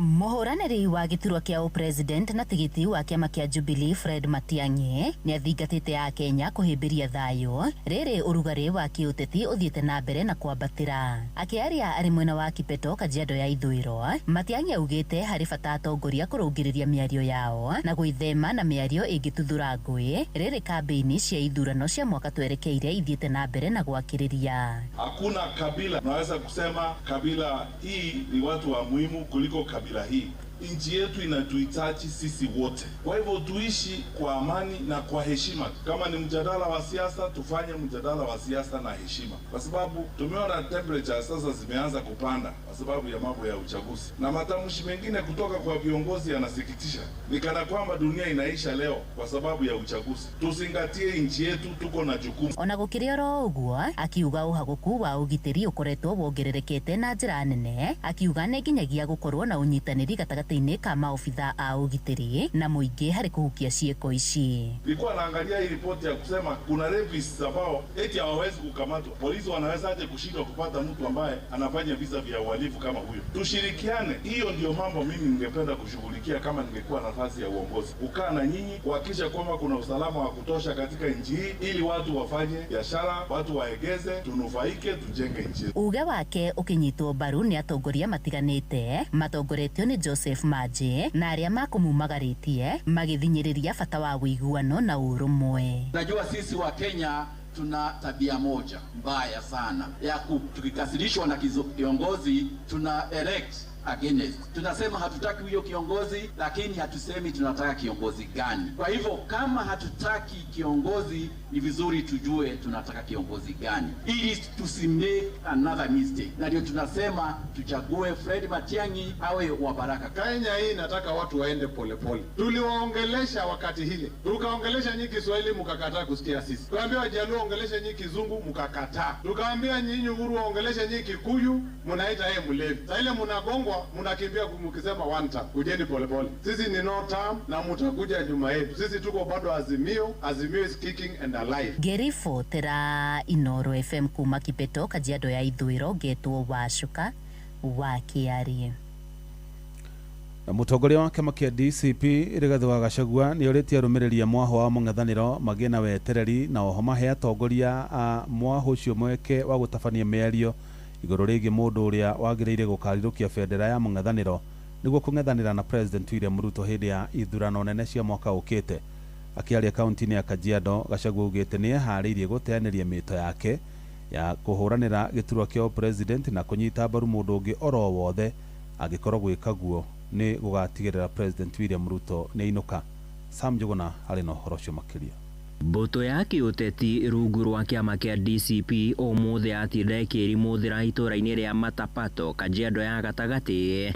Mũhũranĩri wa gĩturwa kĩa ũpresident na tigiti wa kĩama kĩa Jubilee Fred Matiang'i nĩathingatĩte Akenya kũhĩmbĩria thayũ rĩrĩ ũrugarĩ wa kĩũteti ũthiĩte na mbere na kwambatĩra. Akĩaria arĩ mwena wa Kipeto, Kajiado ya Ithũĩro, Matiang'i augĩte harĩ bata atongoria kũrũngĩrĩria mĩario yao na gwĩthema na mĩario ĩngĩtuthũra ngũĩ rĩrĩ kambĩini cia ithurano cia mwaka twerekeire ithiĩte na mbere na gwakĩrĩria. Hakuna kabila naweza kusema kabila hii ni watu wa muhimu kuliko kabila hii. Nchi yetu inatuhitaji sisi wote. Kwa hivyo tuishi kwa amani na kwa heshima. Kama ni mjadala wa siasa, tufanye mjadala wa siasa na heshima, kwa sababu tumeona temperature sasa zimeanza kupanda kwa sababu ya mambo ya uchaguzi, na matamshi mengine kutoka kwa viongozi yanasikitisha, ni kana kwamba dunia inaisha leo kwa sababu ya uchaguzi. Tuzingatie nchi yetu, tuko na jukumu. Ona gũkĩrĩ oro ũguo, akiuga ũhagũku wa ũgitĩri ũkoretwo wongererekete na njĩra nene, akiuga nĩ nginyagia gũkorwo na ũnyitanĩri gatagatĩ ka maobitha a ũgitĩri na mũingĩ harĩ kũhukia ciĩko ici. Nilikuwa naangalia hii ripoti ya kusema kuna rapists ambao eti hawawezi kukamatwa. Polisi wanaweza aje kushindwa kupata mtu ambaye anafanya visa vya uhalifu kama huyo? Tushirikiane. Hiyo ndio mambo mimi ningependa kushughulikia kama ningekuwa nafasi ya uongozi. Kukaa na nyinyi kuhakikisha kwamba kuna usalama wa kutosha katika nchi hii ili watu wafanye biashara, watu waegeze, tunufaike, tujenge nchi. Uge wake ũkĩnyitwo mbaru nĩ atongoria matiganĩte matongoretio nĩ Joseph Maje na arĩa makũmumagarĩtie magĩthinyĩrĩria bata wa ũiguano na ũrũmwe. Najua sisi wa Kenya tuna tabia moja mbaya sana ya tukikasirishwa na kiongozi tuna elect against. Tunasema hatutaki huyo kiongozi, lakini hatusemi tunataka kiongozi gani. Kwa hivyo kama hatutaki kiongozi, ni vizuri tujue tunataka kiongozi gani ili tusimake another mistake. Na ndio tunasema tuchague Fred Matiang'i awe wa baraka. Kenya hii nataka watu waende polepole. Tuliwaongelesha wakati hile, tukaongelesha nyinyi Kiswahili mkakataa kusikia sisi. Tukaambia Wajaluo ongelesha nyinyi Kizungu mkakataa. Tukaambia nyinyi Uhuru ongelesha nyinyi Kikuyu, mnaita yeye mlevi. Sasa ile mnagongwa mnakimbia mkisema one term. Kujeni polepole. Sisi ni no term na mtakuja nyuma yetu. Sisi tuko bado Azimio. Azimio is kicking and alive. Ngĩribotera Inoro FM kuma Kipeto, Kajiado ya Ithũĩro, ngetwo Wacuka wa Kĩarie. Mũtongoria wa kĩama kĩa DCP Rigathĩ wa Gachagua nĩorĩtie arũmĩrĩri a mwahũ wa mũng'ethanĩro magĩe na wetereri na oho mahe atongoria a mwahũ ũcio mweke wa gũtabania mĩario igũrũ rĩgiĩ mũndũ ũrĩa wagĩrĩire gũkarirũkia bendera ya mũng'ethanĩro nĩguo kũng'ethanĩra na President William Ruto hĩndĩ ya ithurano nene cia mwaka ũkĩte. Akĩaria kaunti-inĩ ya Kajiado, Gachagua augĩte nĩeharĩirie gũteanĩria mĩto yake ya kũhũranĩra gĩturwa kĩa president na kũnyita mbaru mũndũ ũngĩ oro wothe angĩkorwo gwĩka guo nĩ gũgatigĩrĩra President William Ruto nĩainũka. Sam Njuguna arĩ na ũhoro ũcio makĩria. Mbũtũ ya kĩũteti rungu rwa kĩama kĩa DCP ũmũthĩ yatinda ĩkĩĩrimũthĩra itũũra-inĩ rĩa Matapato, Kajiado ya gatagatĩ.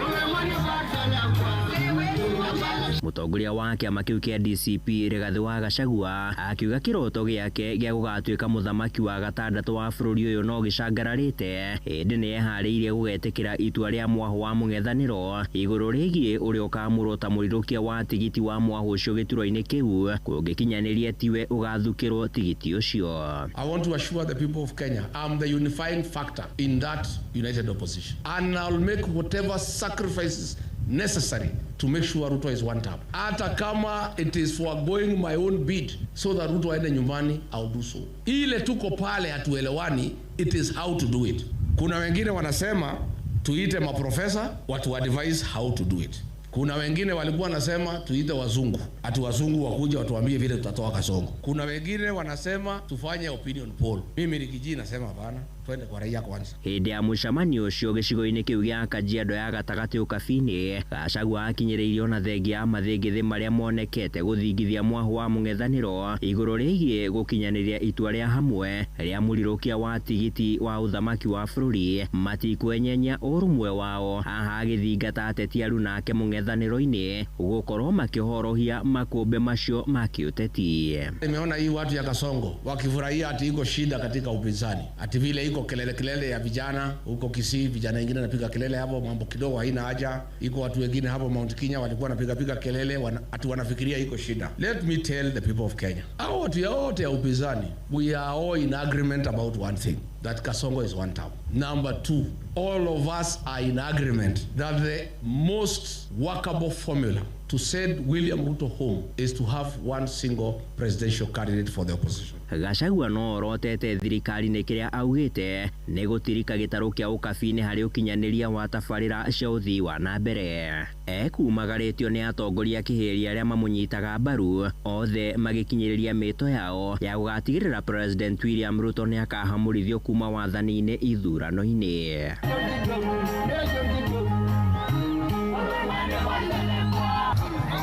Mũtongoria wa kĩama kĩu kĩa DCP Rigathĩ wa Gachagua akiuga kĩroto gĩake gĩa gũgatuĩka mũthamaki wa gatandatũ wa bũrũri ũyũ no gĩcangararĩte, ĩndĩ nĩeharĩirie gũgetĩkĩra itua rĩa mwahũ wa mũng'ethanĩro igũrũ rĩgiĩ ũrĩa ũkamũrwo ta mũrirũkia wa tigiti wa mwahũ ũcio gĩturwa-inĩ kĩu kũngĩkinyanĩria tiwe ũgathukĩrwo tigiti ũcio. I want to assure the people of Kenya I'm the unifying factor in that united opposition, and I'll make whatever sacrifices necessary to make sure Ruto is one term. Hata kama it is foregoing my own bid so that Ruto aende nyumbani, I'll do so. Ile tuko pale hatuelewani, it is how to do it. Kuna wengine wanasema tuite maprofesa watu advise how to do it. Kuna wengine walikuwa wanasema tuite wazungu, ati wazungu wakuja watuambie vile tutatoa Kasongo. Kuna wengine wanasema tufanye opinion poll. Mimi Rigiji nasema hapana, twende kwa raia kwanza. Hĩndĩ ya mũcemanio ũcio gĩcigo-inĩ kĩu gĩa Kajiado ya gatagatĩ ũkabi-inĩ, Gachagua akinyĩrĩirio na thengia ya mathĩngĩthĩ marĩa monekete gũthingithia mwahũ wa mũng'ethanĩro igũrũ rĩgiĩ gũkinyanĩria itua rĩa hamwe rĩa mũrirũkia wa tigiti wa ũthamaki wa bũrũri matikwenyenya ũrũmwe wao, haha agĩthingata ateti aruna ake mũng'ethanĩro-inĩ gũkorwo makĩhorohia makũmbĩ macio ma kĩũteti. Nimeona hii watu ya Kasongo wakifurahia ati iko shida katika upinzani, ati vile Iko kelele kelele ya vijana huko Kisii, vijana wengine wanapiga kelele hapo, mambo kidogo haina haja. Iko watu wengine hapo Mount Kenya walikuwa wanapiga piga kelele ati wanafikiria iko shida. Let me tell the people of Kenya, hao watu yote ya upinzani, we are all in agreement about one thing, that Kasongo is one term. Number two, all of us are in agreement that the most workable formula to send William Ruto home is to have one single presidential candidate for the opposition. Gachagua no orotete thirikari nĩ kĩrĩa augĩte nĩ gũtirika gĩtarũ kĩa ũkabi-inĩ harĩ ũkinyanĩria wa tabarĩra cia ũthii wa na mbere. Ekumagarĩtio nĩ atongoria kĩhĩri arĩa mamũnyitaga mbaru othe magĩkinyĩrĩria mĩto yao ya gũgatigĩrĩra President William Ruto nĩ akahamũrithio kuma wathani-inĩ ithurano-inĩ.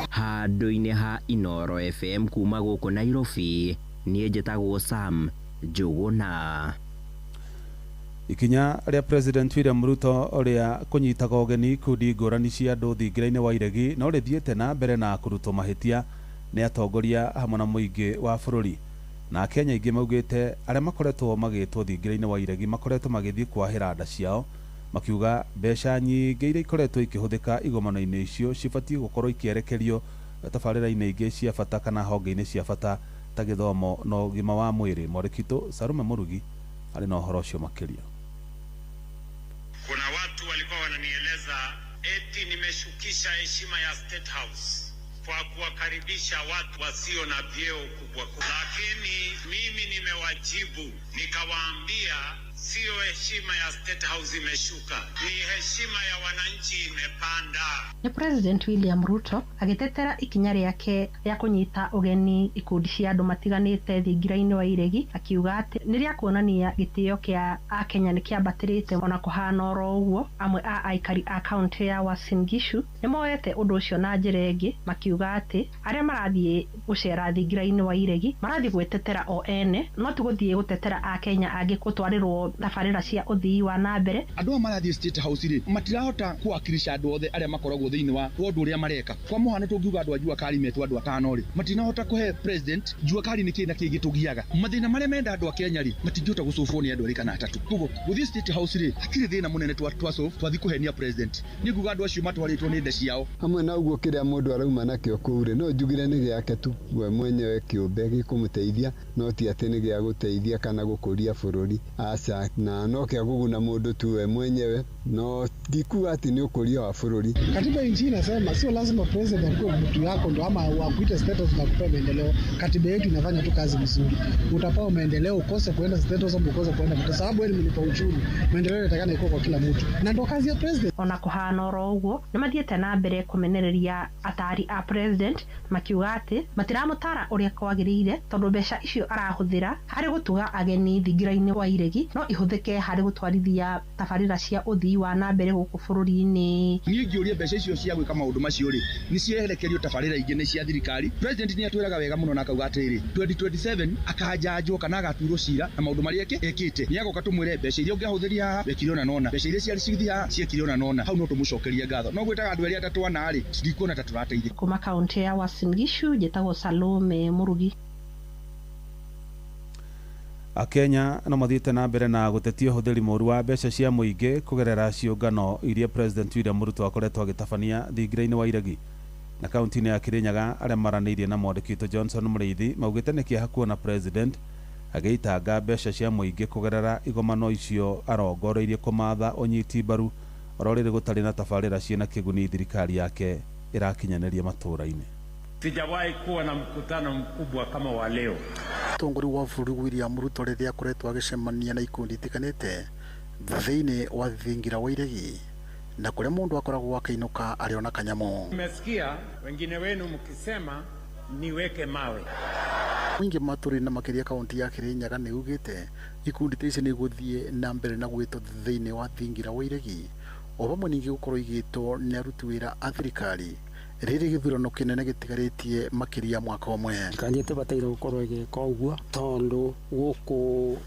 Handũ-inĩ ha Inoro FM kuma gũkũ Nairobi, niĩ njĩtagwo Sam Njũgũna. Ikinya rĩa President William Ruto rĩa kũnyitaga ũgeni ikundi ngũrani cia andũ thingira-inĩ wa iregi no rĩthiĩte na mbere na kũrutwo mahĩtia nĩ atongoria hamwe na mũingĩ wa bũrũri. Na Akenya aingĩ maugĩte arĩa makoretwo magĩtwo thingira-inĩ wa iregi makoretwo magĩthiĩ kwahĩra nda ciao, makiuga mbeca nyingĩ iria ikoretwo ikĩhũthĩka igomano-inĩ icio cibatiĩ gũkorwo ikĩerekerio tabarĩra-inĩ ingĩ cia bata kana honge-inĩ cia bata ta gĩthomo na ũgima wa mwĩrĩ. Mwandĩki Sarume Mũrugi arĩ na ũhoro ũcio makĩria. Kuna watu walikuwa wananieleza eti nimeshukisha heshima ya State House kwa kuwakaribisha watu wasio na vyeo kubwa kubwa, lakini mimi nimewajibu nikawaambia sio heshima ya State House imeshuka, ni heshima ya wananchi imepanda. Ni President William Ruto agitetera ikinya rĩake rĩa kũnyita ũgeni ikundi cia andũ matiganĩte thingira-inĩ wa iregi, akiuga atĩ nĩ rĩa kuonania gĩtĩo kĩa Akenya nĩ kĩambatĩrĩte. Ona kũhana oro ũguo, amwe a aikari a kaunti ya Uasin Gishu nĩ moete ũndũ ũcio na njĩra ĩngĩ, makiuga atĩ arĩa marathiĩ gũcera thingira-inĩ wa iregi marathiĩ gwĩtetera o ene, no ti gũthiĩ gũtetera Akenya angĩ gũtwarĩrwo tabarĩra cia ũthii wa na mbere. Andũ aya marathiĩ State House rĩ, matirahota kuwakilisha andũ othe arĩa makoragwo thĩinĩ wa ward ũrĩa mareka. Kwa mũhano tũngiuga andũ a Jua Kali metwo andũ atano rĩ, matinahota kũhe president Jua Kali nĩ kĩ na kĩ gĩtũgiaga. Mathĩna marĩa menda andũ a Kenya rĩ, matingĩhota gũcũbwo nĩ andũ erĩ kana atatũ. Koguo gũthiĩ State House rĩ, hakiri thĩna mũnene twasolve twathiĩ kũhenia president. Nĩ nguga andũ acio matwarĩtwo nĩ nda ciao. Hamwe na ũguo kĩrĩa mũndũ arauma nakĩo kũu rĩ, no njugire nĩ gĩake tu we mwenyewe kĩũmbe gĩkũmũteithia, no ti atĩ nĩ gĩa gũteithia kana gũkũria bũrũri, aca, na no kĩa kũguna mũndũ tu we mwenyewe, no ndikuga atĩ nĩ ũkũria wa bũrũri. Katiba nchi inasema sio lazima president akuwe mtu yako ndo ama wakuite status na kupewa maendeleo. Katiba yetu inafanya tu kazi vizuri. Utapewa maendeleo ukose kuenda status au ukose kuenda, kwa sababu wewe ni mlipa ushuru. Maendeleo yanatakana iko kwa kila mtu, na ndo kazi ya president. Ona kuhana oro ũguo, nĩ mathiĩte na mbere kũmenereria atari a president makiuga atĩ matiramũtara ũrĩa kwagĩrĩire, tondũ mbeca icio arahũthĩra harĩ gũtuga ageni thingira-inĩ wa iregi no ihũthĩke harĩ gũtwarithia tabarĩra cia ũthii wa na mbere gũkũ bũrũri-inĩ. Niĩ ngĩũria mbeca icio cia gwĩka maũndũ macio rĩ, nĩ cierekerio tabarĩra ingĩ nĩ cia thirikari. President nĩ atwĩraga wega mũno na akauga atĩrĩrĩ, 2027 akanjanjwo kana agatuĩrwo cira na maũndũ marĩa ekĩte. Nĩ agoka tũmwĩre mbeca iria ũngĩahũthĩria haha wekire ona nona, mbeca iria ciarĩ cigĩthiĩ haha ciekire ona nona, hau no tũmũcokerie ngatho. No gwĩtaga andũ erĩ atatũ ana rĩ, ndikuona ta tũrateithĩka. Kuma kaunti ya Uasin Gishu, njĩtagwo Salome Mũrugi. Akenya no mathiĩte na mbere na gũtetia ũhũthĩri mũru wa mbeca cia mũingĩ kũgerera ciũngano iria President William Ruto akoretwo agĩtabania thingira-inĩ wa iregi. Na kaunti-inĩ ya Kirinyaga, arĩa maranĩirie na mwandĩki witũ Johnson Mũrĩithi maugĩte nĩ kĩeha kuona president agĩitanga mbeca cia mũingĩ kũgerera igomano icio arongoreirie kũmatha ũnyiti mbaru oro rĩrĩ gũtarĩ na tabarĩra ciĩna kĩguni thirikari yake ĩrakinyanĩria matũũra-inĩ. Sijawahi kuwa na mkutano mkubwa kama wa leo. Mũtongoria wa bũrũri William Ruto rĩrĩa akoretwo agĩcemania na ikundi itiganĩte thĩinĩ wa thingira wa iregi, na kũrĩa mũndũ akoragwo akĩinũka arĩ ona kanyamũ. Nimesikia wengine wenu mkisema niweke mawe. Mũingĩ matũra na makĩria kaunti ya Kirinyaga nĩ ugĩte ikundi ta ici nĩ igũthiĩ na mbere na gwĩtwo thĩinĩ wa thingira wa iregi, o vamwe ningĩ gũkorwo igĩtwo nĩ aruti wĩra a thirikari rĩrĩ gĩthurano kĩnene gĩtigarĩtie makĩria mwaka ũmwe. Thirikari ĩtibataire gũkorwo ĩgĩka ũguo tondũ gũkũ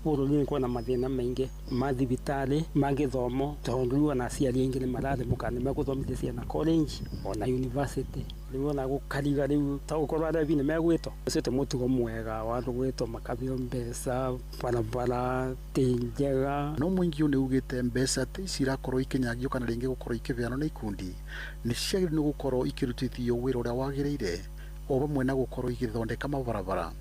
bũrũri-inĩ kwĩna mathĩna maingĩ ma thibitarĩ, ma gĩthomo, tondũ rĩu ona aciari aingĩ nĩ mararemwo kana nĩ megũthomithia ciana college ona university. Rĩu ona gũkariga rĩu ta gũkorwo arebi nĩ megwĩtwo ũcio ti mũtugo mwega wa andũ gwĩtwo makabio mbeca barabara ti njega. No mũingĩ ũyũ nĩ ugĩte mbeca ta ici irakorwo ikinyagio kana rĩngĩ gũkorwo ikĩbeanwo nĩ ikundi nĩ ciagĩrĩirwo nĩ gũkorwo ikĩrutithio wĩra ũrĩa wagĩrĩire, o vamwe na gũkorwo igĩthondeka mabarabara,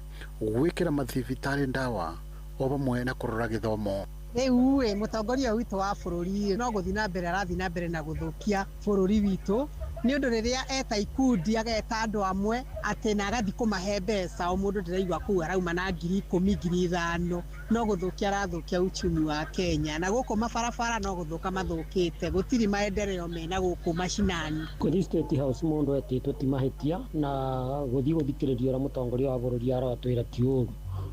gwĩkĩra mathibitarĩ ndawa, o vamwe na kũrora gĩthomo. Rĩu ĩ mũtongoria witũ wa bũrũri no gũthiĩ na mbere arathiĩ na mbere na gũthũkia bũrũri witũ, nĩ ũndũ rĩrĩa eta ikundi ageta andũ amwe atĩ na agathiĩ kũmahe mbeca, o mũndũ ndĩraigua kũu arauma na 10,000 5,000, no gũthũkia arathũkia uchumi wa Kenya. Na gũkũ mabarabara no gũthũka mathũkĩte, gũtirĩ maendeleo mena gũkũ macinani. Kũthiĩ State House mũndũ etĩtwo ti mahĩtia, na gũthiĩ gũthikĩrĩria ũrĩa mũtongoria wa bũrũri aratwĩra ti ũru.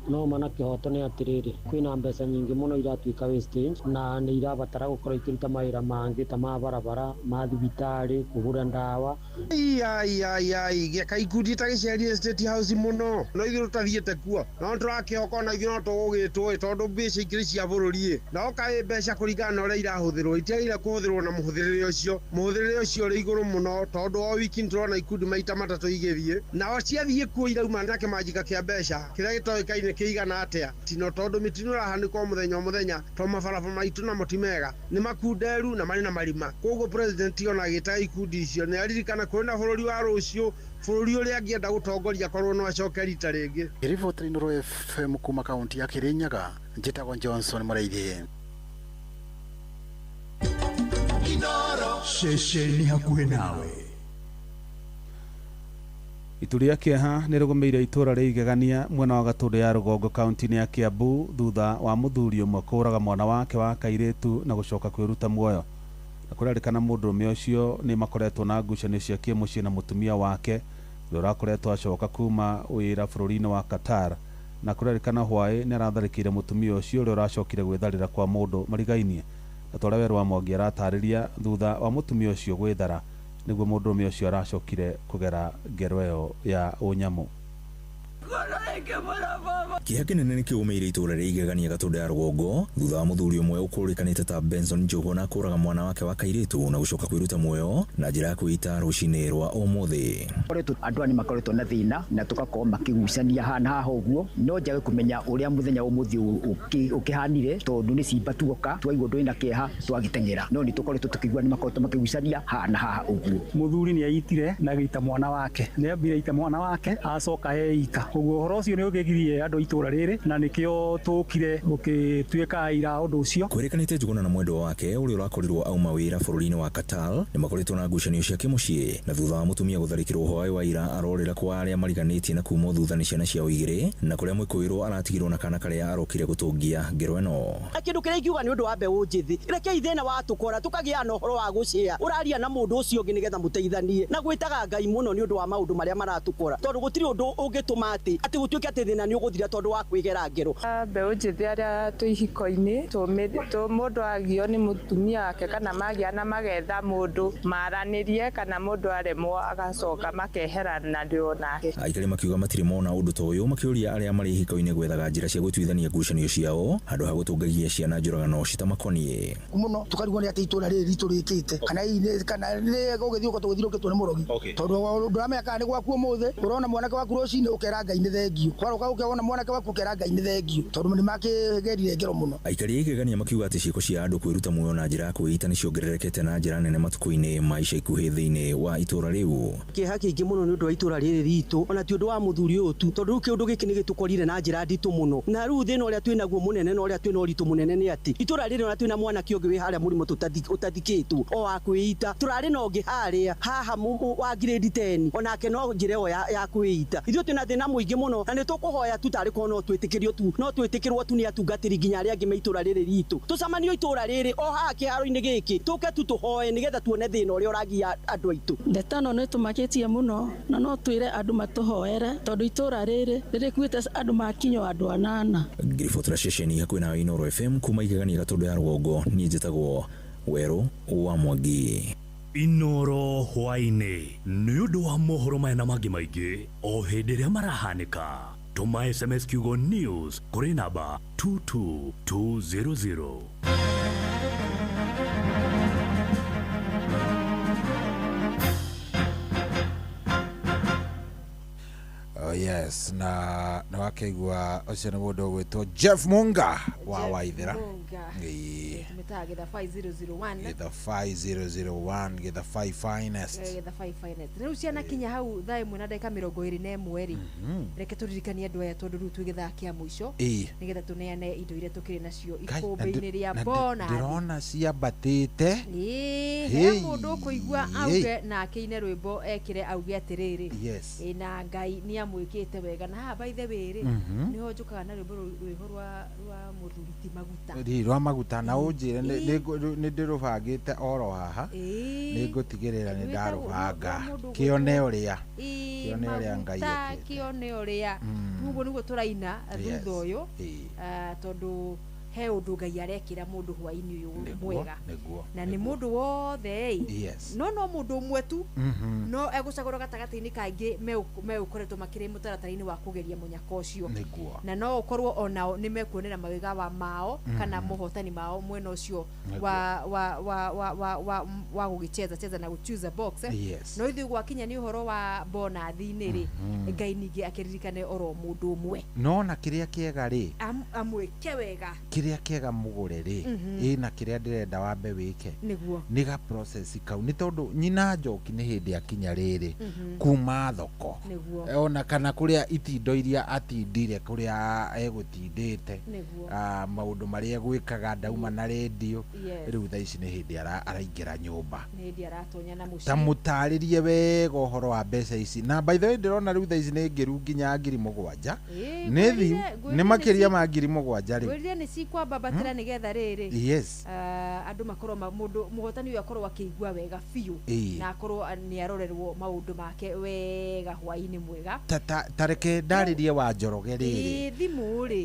No mana kĩhoto nĩ atĩrĩrĩ, kwĩna mbeca nyingĩ mũno iratuĩka wastage na nĩ irabatara gũkorwo ikĩruta mawĩra mangĩ ta ma barabara, ma thibitarĩ, kũgũra ndawa. Ai gĩaka ikundi ta gĩcerire State House mũno, no ithuĩ tũtathiĩte kuo, no tũrakĩhoka ona ithuĩ no tũgũgĩtwo ĩ, tondũ mbeca ikĩrĩ cia bũrũri ĩ, no kaĩ mbeca kũringana na ũrĩa irahũthĩrwo itiagĩrĩire kũhũthĩrwo na mũhũthĩrĩre ũcio, mũhũthĩrĩre ũcio ũrĩ igũrũ mũno, tondũ o wiki nĩtũrona ikundi maita matatũ igĩthiĩ, nao ciathiĩ kuo irauma na kĩmanjĩka kĩa mbeca kĩrĩa gĩtoĩkaine kĩigana atĩa tino, tondũ mĩtino ĩrahanĩka o mũthenya o mũthenya, tondũ mabarabara maitũ namo ti mega, nĩ makunderu na marĩ na marima. Koguo president ona agĩtaga ikundi icio nĩ aririkana kwĩna bũrũri wa rũciũ, bũrũri ũrĩa angĩenda gũtongoria korwo no acoke rita rĩngĩ. Riboti Inooro FM kuma kaunti ya Kirinyaga, njĩtagwo Johnson Mũraithi. Ceceni hakuhĩ nawe. Itu rĩa kĩeha nĩ rĩgũmĩire itũũra rĩa Igegania mwena wa Gatũndũ ya rũgongo kaunti-inĩ ya Kiambu thutha wa mũthuri ũmwe kũũraga mwana wake wa kairĩtu na gũcoka kwĩruta muoyo. Na kũrerĩkana mũndũrũme ũcio nĩ makoretwo na ngucanio cia kĩmũciĩ na mũtumia wake ũrĩa ũrakoretwo acoka kuma wĩra bũrũri-inĩ wa Qatar, na kũrerĩkana hwaĩ nĩ aratharĩkĩire mũtumia ũcio ũrĩa ũracokire gwĩtharĩra kwa mũndũ marigainie. Na ta ũrĩa Werũ wa Mwangi aratarĩria, thutha wa mũtumia ũcio gwĩthara nĩguo mũndũrũme ũcio aracokire kũgera ngero ĩyo ya ũnyamũ. Kĩeha kĩnene nĩ kĩgũmĩire itũũra rĩa Igegania Gatũndũ ya rũgongo thutha wa mũthuri ũmwe ũkũrĩkanĩte ta Benson Njũgũna kũũraga mwana wake wa kairĩtu na gũcoka kwĩruta muoyo na njĩra ya kwĩita rũcinĩ rwa ũmũthĩ. Andũ aya nĩ makoretwo na thĩna na tũgakorwo makĩgucania haha na haha ũguo, no njage kũmenya ũrĩa mũthenya ũmũthĩ ũkĩhanire, tondũ nĩ cimba tuoka twaigua ndũrĩ na kĩeha twagĩteng'era, no nĩ tũkoretwo tũkĩigua nĩ makoretwo makĩgucania haha na haha ũguo. Mũthuri nĩ aitire na agĩita mwana wake, nĩ ambire aita mwana wake acoka eita, ũguo ũhoro ũcio nĩ ũkĩgirie andũ itũũra rĩrĩ na nĩkĩo tũkire gũgĩtuĩka aira ũndũ ũcio. Kwĩrĩkanĩte Njũgũna na mwendwa wake ũrĩa ũrakorirwo auma wĩra bũrũri-inĩ wa Qatar nĩ makoretwo na ngucanio cia kĩmũciĩ, na thutha wa mũtumia gũtharĩkĩrwo hwaĩ wa ira arorĩra kwa arĩa mariganĩtie na kumwo thutha nĩ ciana ciao igĩrĩ, na kũrĩa mwĩkũĩrwo aratigirwo na kana karĩa arokire gũtũngia ngero ĩno. Na kĩndũ kĩrĩa ingiuga nĩ ũndũ wa mbeũ njĩthĩ, rekei thĩna watũkora tũkagĩa na ũhoro wa gũcĩa, ũraria na mũndũ ũcio ũngĩ nĩgetha mũteithanie, na gwĩtaga Ngai mũno nĩ ũndũ wa maũndũ marĩa maratũkora, tondũ gũtirĩ ũndũ ũngĩtũma atĩ gũtuĩke atĩ thĩna nĩ ũgũthira tondũ wa kwĩgera ngero. Mbeũ njĩthĩ arĩa twĩ ihiko-inĩ, mũndũ agio nĩ mũtumia wake kana magiana magetha mũndũ maranĩrie, kana mũndũ aremwo agacoka makeherananio nake. Aikari makiuga matirĩ mona ũndũ ta ũyũ, makĩũria arĩa marĩ ihiko-inĩ gwethaga njĩra cia gũtuithania ngucanio ciao handũ ha gũtũngagia ciana njũragano citamakoniĩ. Mũno tũkarigwo nĩ atĩ itũũra rĩrĩ ritũ rĩkĩte kana nĩ gũgĩthiĩ ũko tũgũthiũrũkĩtwo nĩ mũrogi, tondũ ndũramenya kana nĩ gwaku ũmũthĩ ũrona mwanake waku rũcinĩ ũkera Ngai nĩ thengio, kwaroka ũkona mwanake waku ũkera Ngai nĩ thengio, tondũ nĩ makĩgerire ngero mũno. Aikari a Igegania makiuga atĩ ciĩko cia andũ kwĩruta muoyo na njĩra ya kwĩita nĩ ciongererekete na njĩra nene matukũ-inĩ ma ica ikuhĩ thĩinĩ wa itũũra rĩu. Kĩeha kĩingĩ mũno nĩ ũndũ wa itũũra rĩrĩ ritũ, ona ti ũndũ wa mũthuri ũyũ tu, tondũ rĩu kĩũndũ gĩkĩ nĩ gĩtũkorire na njĩra nditũ mũno, na rĩu thĩna ũrĩa twĩ naguo mũnene na ũrĩa twĩ na ũritũ mũnene nĩ atĩ itũũra rĩrĩ ona twĩ na mwanake ũngĩ wĩ harĩa mũrimũ ũtathikĩtwo o wa kwĩita, tũrarĩ na ũngĩ harĩa haha wa grade 10 onake no njĩra ĩyo ya kwĩita. Ithuĩ twĩna thĩna mũingĩ mũno na nĩ tũkũhoya tu tarĩ korwo no twĩtĩkĩrio tu, no twĩtĩkĩrwo tu nĩ atungatĩri nginya arĩa angĩ me itũũra rĩrĩ ritũ, tũcamanio itũũra rĩrĩ o haha kĩharo-inĩ gĩkĩ, tũke tu tũhoe nĩgetha tuone thĩna ũrĩa ũragia andũ aitũ. Ndeto ĩno nĩ tũmakĩtie mũno na no twĩre andũ matũhoere, tondũ itũũra rĩrĩ rĩrĩkuĩte andũ makinyo andũ anana. Ngiribotera ceceni hakuhĩ nawe Inooro FM kuma Igegania Gatũndũ ya rũgongo, niĩ njĩtagwo Werũ wa Mwangi. Inooro hwaĩ-inĩ nĩ ũndũ wa mohoro maya na mangĩ maingĩ o hĩndĩ ĩrĩa marahanĩka. Tũma SMS kiugo news kũrĩ namba 22200. Oh yes, na nĩ wakĩigua ũcio nĩ mũndũ ũgwĩtwo Jeff Munga wa Waithera. Ĩĩ. Tumetaga Githabai 001. Githabai 001, Githabai finest. Githabai finest. Rĩu cianakinya hau thaa 1 na ndagĩka 21 rĩ, reke tũririkanie andũ aya tondũ rĩu twĩ gĩthaa kĩa mũico, nĩgetha tũneane indo iria tũkĩrĩ nacio Kai, na ikũmbĩ-inĩ rĩa na bonathi. Ndĩrona ciambatĩte. Ĩĩ, Hey. he mũndũ ũkũigua auge na akĩine rwĩmbo ekĩre auge atĩrĩrĩ, ĩ na Ngai nĩ amwĩkĩte wega. Na haha by the way rĩ, nĩho njũkaga na rwĩmbo rwĩho rwa mũthuri ti maguta. Ri rwa maguta, na ũnjĩre nĩ ndĩrũbangĩte oro haha, nĩ ngũtigĩrĩra nĩ Rwĩtagwo- ndarũbanga. rwa mũndũ Kĩone ũgwĩtwo- ũrĩa Ĩĩ, kĩone ũrĩa Ngai maguta ekĩte. kĩone ũrĩa. Ũguo nĩguo tũraina thutha ũyũ, tondũ he ũndũ Ngai arekĩra mũndũ hwaĩ-inĩ ũyũ mwega. Na nĩ mũndũ wothe ĩ, no mũndũ ũmwe tu no egũcagũrwo gatagatĩ-inĩ kaingĩ megũkoretwo makĩrĩ mũtaratara-inĩ wa kũgeria mũnyaka ũcio. Na no ũkorwo onao nĩ mekuonera mawega wa mao kana mohotani mao mwena ũcio wa wa wa wa wa wa wa gũgĩcheza cheza na gũchuza box. No ithuĩ gwakinya nĩ ũhoro wa bonathi-inĩ rĩ, Ngai ningĩ akĩririkane oro mũndũ ũmwe. No na kĩrĩa kĩega rĩ, Amwĩke wega. Kĩrĩa kĩega mũgũre rĩ, ĩ na kĩrĩa ndĩrenda wambe wĩke nĩ ga process kau, nĩ tondũ nyina Njoki nĩ hĩndĩ akinya rĩrĩ kuma thoko, ona kana kũrĩa itindo iria atindire, kũrĩa egũtindĩte, maũndũ marĩa egwĩkaga ndauma na rendio, rĩu thaa ici nĩ hĩndĩ araingĩra nyũmba. Nĩ hĩndĩ aratonya na Ta mũciĩ. mũtarĩrie wega ũhoro wa mbeca ici. Na by the way, ndĩrona rĩu thaa ici nĩ ngĩru nginya 7,000. Ĩĩ, Nĩ thiu ngwĩrire nĩ makĩria ma 7,000 rĩu. Ngwĩrire nĩ cikwambambatĩra nĩgetha rĩrĩ, andũ makorwo mũndũ mũhotani ũyũ akorwo akĩigua wega biũ, na akorwo nĩ arorerwo maũndũ make wega hwaĩ-inĩ mwega. Ta reke ndarĩrie wa Njoroge rĩrĩ. Ĩĩ, thimũ rĩ,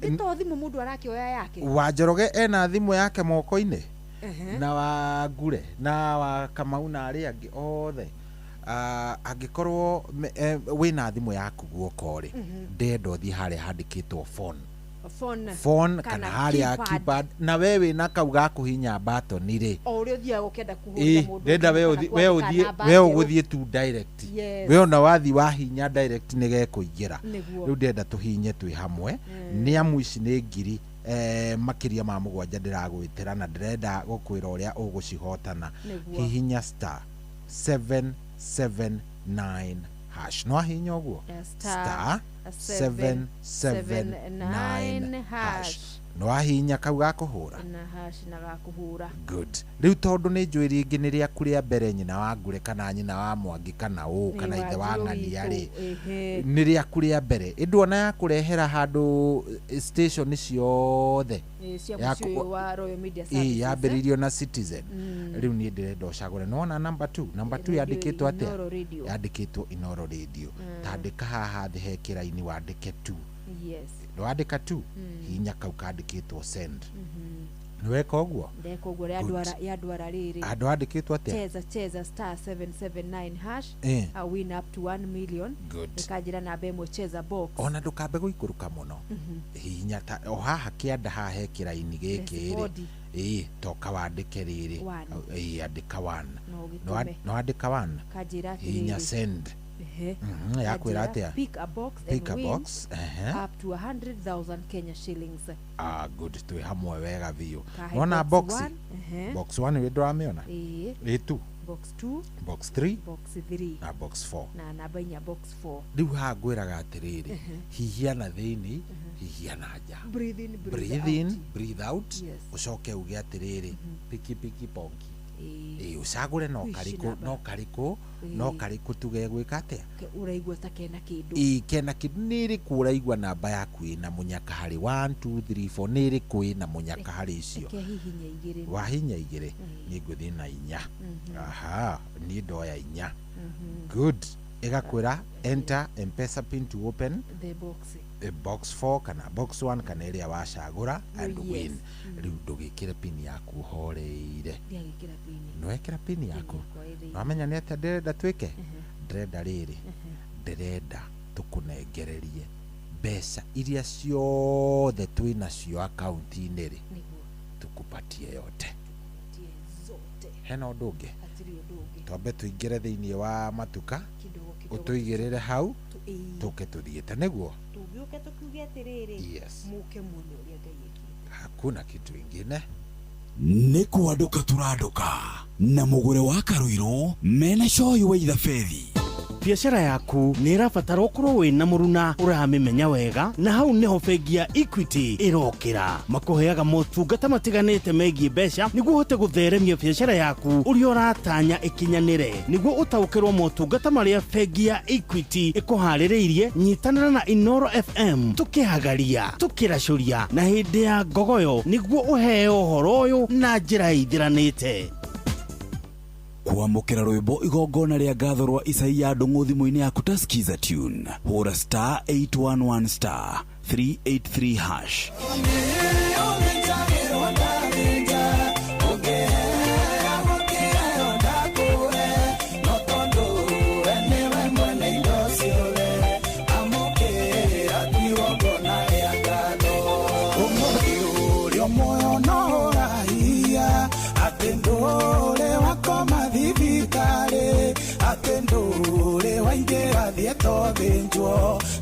nĩ to thimũ mũndũ arakĩoya yake. Wa Njoroge ena thimũ yake moko-inĩ, na wa Ngure na wa Kamau na arĩa angĩ othe. Angĩkorwo wĩna thimũ yaku guoko rĩ, ndenda ũthiĩ harĩa handĩkĩtwo phone. Phone, Phone kana harĩa keypad, na we wĩna kau ga kũhinya batoni rĩ, o ũrĩa ũthiaga ũkĩenda kũhũrĩra mũndũ ndenda we kana we kwandĩka ũthiĩ namba we njerũ. ũgũthiĩ tu direct. We ona wathi wahinya direct nĩ gekũingĩra. Rĩu ndĩrenda tũhinye twĩ hamwe, nĩ amu ici nĩ ngiri makĩria ma 7 ndĩragwĩtĩra, na ndĩrenda gũkwĩra ũrĩa ũgũcihotana. Hihinya star 779 hash. No ahinya ũguo, Star star 779 hash. No ahinya kau ga kũhũra na hash na ga kũhũra. Good. Rĩu tondũ nĩ njũĩ rĩngĩ nĩ rĩaku rĩa mbere, nyina wa Ngure kana nyina wa Mwangi kana ũ kana ithe wa Ng'ania rĩ, nĩ rĩaku rĩa mbere, ĩndũ ona yakũrehera handũ station ciothe cia mũciĩ ũyũ wa Royal Media Services. Yambĩrĩirio na Citizen. Rĩu niĩ ndĩrenda ũcagũre, nĩwona number 2, number 2 Radio yandĩkĩtwo atĩa? Inooro Radio. Yandĩkĩtwo Inooro Radio. Tandĩka haha thĩ he kĩraini wandĩke 2. Nĩwandĩka 2, hihinya kau kandĩkĩtwo send. Nĩweka ũguo? Ndeka ũguo. Yandwara rĩrĩ. Handũ handĩkĩtwo atĩa? Cheza cheza star 779 hash, win up to 1 million. Good. Ĩkanjĩra namba ĩmwe, cheza box. Ona ndũkambe gũikũrũka mũno, hihinya ta o haha kĩanda haha he kĩraini gĩkĩ rĩ. Dashboard. Ĩĩ, toka wandĩke rĩrĩ. One. Ĩĩ, andĩka 1. No ũgĩtũme. Nĩwandĩka 1, Kanjĩra hihinya atĩrĩrĩ. send. Yakwĩra Kanjĩra, atĩa? Pick a box Pick and a win box, up to 100,000 Kenya shillings. Ah, good, twĩ hamwe wega biũ. Kahe Nĩwona box box one, box 1 wĩ ndũramĩona? Ĩĩ. Ĩ 2. Box 2. Box 3. Box 3. Na box 4. Na namba inya, box 4. Rĩu haha ngwĩraga atĩrĩrĩ, hihia na thĩinĩ, hihia na nja. Breathe in, breathe Breathe out. in, breathe out. Ũcoke uge atĩrĩrĩ, piki piki ponki. Ĩĩ, ũcagũre no Ici karĩkũ, namba. no karĩkũ, no karĩkũ tuge gwĩka atĩa. Ũraigua ta kena kĩndũ. Ĩĩ, kena kĩndũ. Nĩ ĩrĩkũ ũraigua namba yaku ĩna mũnyaka harĩ 1 2 3 4? Nĩ ĩrĩkũ ĩna mũnyaka harĩ icio? Reke hihinye igĩrĩ. Wahinya igĩrĩ, niĩ ngũthiĩ na inya. Aha, niĩ ndoya inya. Good. Ĩgakwĩra enter M-Pesa pin to open the box. Box 4 kana box 1 kana ĩrĩa wacagũra and Oh, yes. win. Rĩu ndũgĩkĩre pin yaku ũhoreire. Ndiagĩkĩra pini. Nĩwekĩra pin yaku? Yakwa ĩrĩ. Wamenya nĩ atĩa ndĩrenda twĩke? Ndĩrenda rĩrĩ, ndĩrenda tũkũnengererie mbeca iria ciothe twĩ nacio akaunti-inĩ rĩ, tukupatie yote. Tie zote. Hena ũndũ ũngĩ? Hatirĩ ũndũ ũngĩ. Twambe tũingĩre thĩinĩ wa matuka, Kidogo kidogo. ũtũigĩrĩre hau. Tu Tũke tũthiĩte nĩguo. Tũgĩũke tũkiuge atĩrĩrĩ, mũke muone ũrĩa Ngai ekĩte. Hakuna kitu ingine. Nĩ kwandũka tũrandũka na mũgũre wa Karũirũ mena coyi wa ithabethi. Biacara yaku nĩ ĩrabatara ũkorwo wĩna mũruna ũramĩmenya wega, na hau nĩho bengi ya Equity ĩrokĩra. Makũheaga motungata matiganĩte megiĩ mbeca nĩguo ũhote gũtheremia biacara yaku ũrĩa ũratanya ĩkinyanĩre. Nĩguo ũtaũkĩrwo motungata marĩa bengi ya Equity ĩkũharĩrĩirie, nyitanĩra na Inoro FM tũkĩhagaria, tũkĩracũria na hĩndĩ ya ngogoyo nĩguo ũheo ũhoro ũyũ na njĩra ĩithiranĩte. Kwamũkĩra rwĩmbo igongona rĩa ngatho rwa Isaia Ndung'u thimũ-inĩ yaku ta Skiza Tune, hũra star 811 star 383 hash.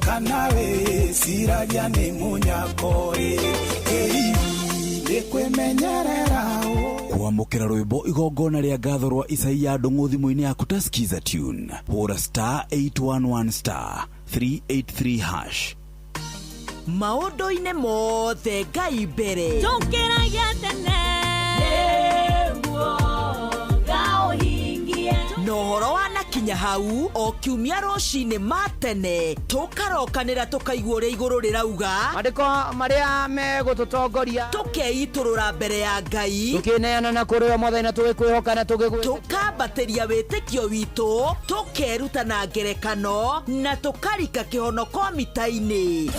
Kana wĩciragia nĩ mũnyakori nĩ kwĩmenyerera. Kwamũkĩra rwĩmbo igongona rĩa ngatho rwa Isaia Ndung'u thimũ-inĩ yaku ta Skiza Tune, hũra star 811 star 383 hash. Maũndũ-inĩ mothe Ngai mbere. Tũkĩragia tene nĩguo ngaũhingie. Na ũhoro wanakinya hau o kiumia rũcinĩ ma tene tũkarokanĩra tũkaigua ũrĩa igũrũ rĩrauga, mandĩko marĩa megũtũtongoria, tũkeitũrũra mbere ya Ngai, tũkĩneana na kũrĩ o Mwathani na tũgĩkwĩhoka na tũkambatĩria wĩtĩkio witũ, tũkeruta na ngerekano na tũkarika kĩhonoko mita-inĩ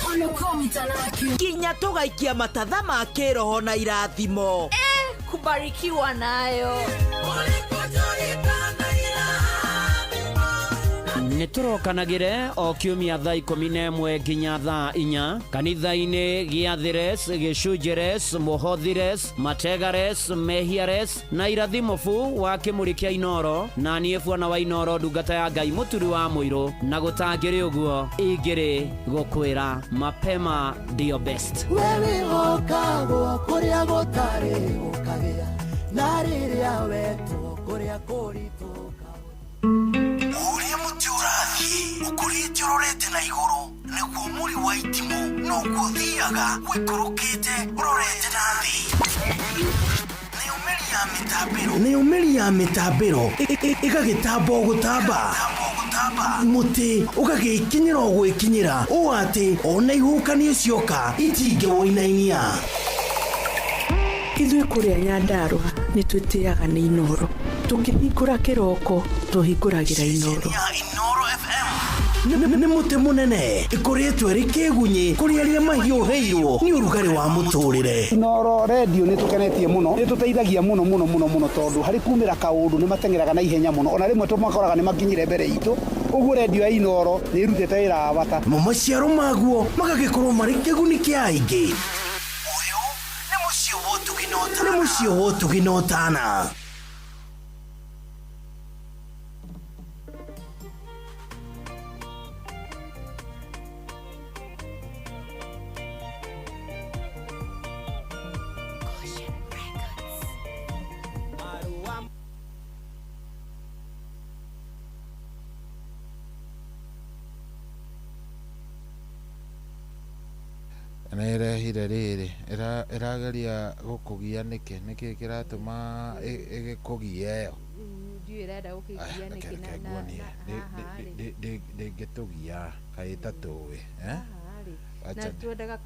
nginya tũgaikia matatha ma kĩroho na irathimo. Kubarikiwa nayo. Nĩtũrokanagĩre o kiumia thaa 11 nginya thaa 4 kanitha-inĩ gĩathĩres, gĩcunjĩres, mũhothires, mategares, mehiares na irathimobu wa kĩmũrĩ kĩa Inoro, na niĩ bwana wa Inoro ndungata ya Ngai mũturi wa mũirũ, na gũtangĩrĩ ũguo ingĩrĩ gũkwĩra mapema ndio best. Wewe wokagwo kũrĩa gũtarĩ gũkagĩa, na rĩrĩa wetwo kũrĩa kũritũ. Ũrĩa mũtĩ ũrathiĩ ũkũrĩte ũrorete na igũrũ nĩguo mũri wa itimũ noguo ũthiaga ũikũrũkĩte ũrorete na thĩ. Nĩyo mĩri ya mĩtambĩro ĩgagĩtamba o gũtamba, mũtĩ ũgagĩkinyĩra o gwĩkinyĩra ũũ atĩ ona ihuhũkanio cioka itingĩwũinainia. Ithuĩ kũrĩa Nyandarũa nĩ twĩtĩaga nĩ Inoro. Tũkĩhingũra kĩroko tũhingũragĩra Inoro. Nĩ mũtĩ mũnene ĩkoretwo ĩrĩ kĩgunyĩ kũrĩ arĩa mahiũhĩirwo nĩ ũrugarĩ wa mũtũrĩre. Inoro radio nĩ tũkenetie mũno, nĩ tũteithagia mũno mũno mũno mũno tondũ harĩ kumĩra kaũndũ nĩ mateng'eraga na ihenya mũno, ona rĩmwe tũmakoraga nĩ makinyire mbere itũ. Ũguo radio ya Inoro nĩ ĩrutĩte wĩra wa bata. Mo maciaro maguo magagĩkorwo marĩ kĩguni kĩa aingĩ. Ũyũ nĩ mũciĩ wa ũtugi na ũtana. Nĩ mũciĩ wa ũtugi na ũtana. Na ĩrehire rĩrĩ ĩrageria gũkũgia nĩkĩ nĩkĩ kĩratũma ĩgĩkũgie ĩyo. Ndiũĩ ĩrenda gũkĩgia nĩkĩ na ndĩngĩtũgia kaĩ ĩtatũĩ na twendaga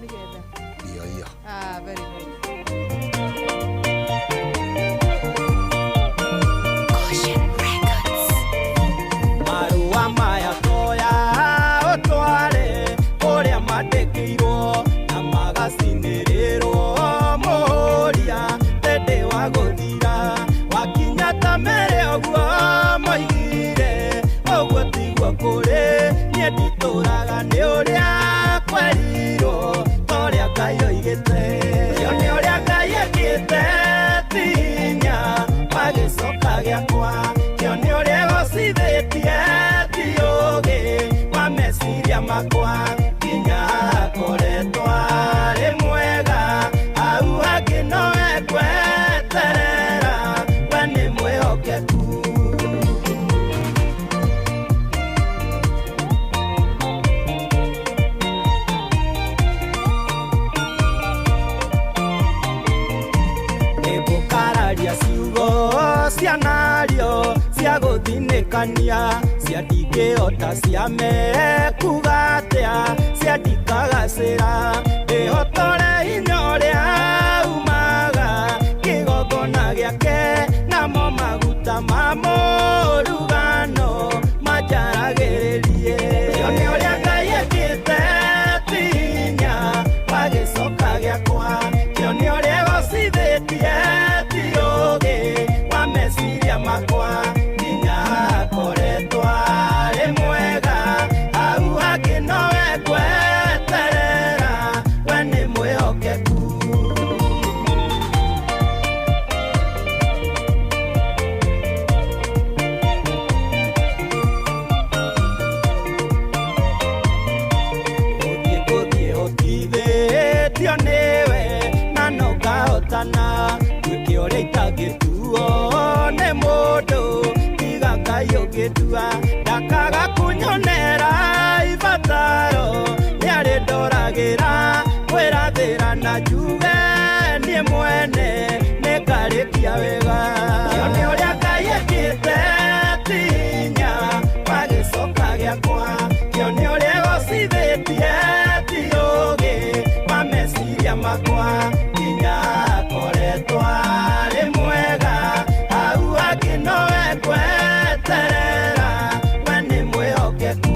nĩgetha iyo iyo. Very nice. Marua maya toya ũtware kũrĩa mandĩkĩirwo na magacinĩrĩrwo mũhũria tende wa gũthira wakinya ta mere ũguo moigire ũguo tiguo kũrĩ niĩ nditũraga nĩ ũrĩa kwerirwo torĩa Ngai oigĩte ĩyo nĩ ũrĩa Ngai ekĩte ti hinya wa gĩcoka gĩakwa kĩo nĩ ũrĩa gũcithĩtie ti ũũgĩ wa meciria. makwa nginya akoretwo arĩ mwega hau hangĩ nowe ngweterera we nĩ mwĩhokeku. Nĩngũkararia ciugo cianario cia gũthinĩkania cia ndingĩhota ciame kuga atĩa cia ndikagacĩra ndĩhotore hinya ũrĩa umaga kĩgongona gĩake namo maguta ma mũrugano manjaragĩrĩrie. Kĩone ũrĩa Ngai ekĩte ti hinya wa gĩcoka gĩakwa kĩone ũrĩa ĩgocithĩtie ti ũũgĩ wa meciria makwa nginya akoretwo arĩ mwega hau hangĩ nowe ngweterera we nĩ mwĩhokeku. Gũthiĩ hotithĩtio nĩwe na no ngahotana nduĩke ũrĩa itangĩtuo nĩ mũndũ tiga Ngai ũngĩtua ndakaga kunyonera ibataro nĩarĩ ndoragĩra kwĩrathĩra na njuge niĩ mwene nĩngarĩkia wega. Kĩone ũrĩa Ngai ekĩte ti hinya wa gĩcoka gĩakwa kĩone ũrĩa ĩgocithĩtie ti ũũgĩ wa meciria makwa nginya akoretwo arĩ mwega hau hangĩ nowe ngweterera we nĩ mwĩhokeku.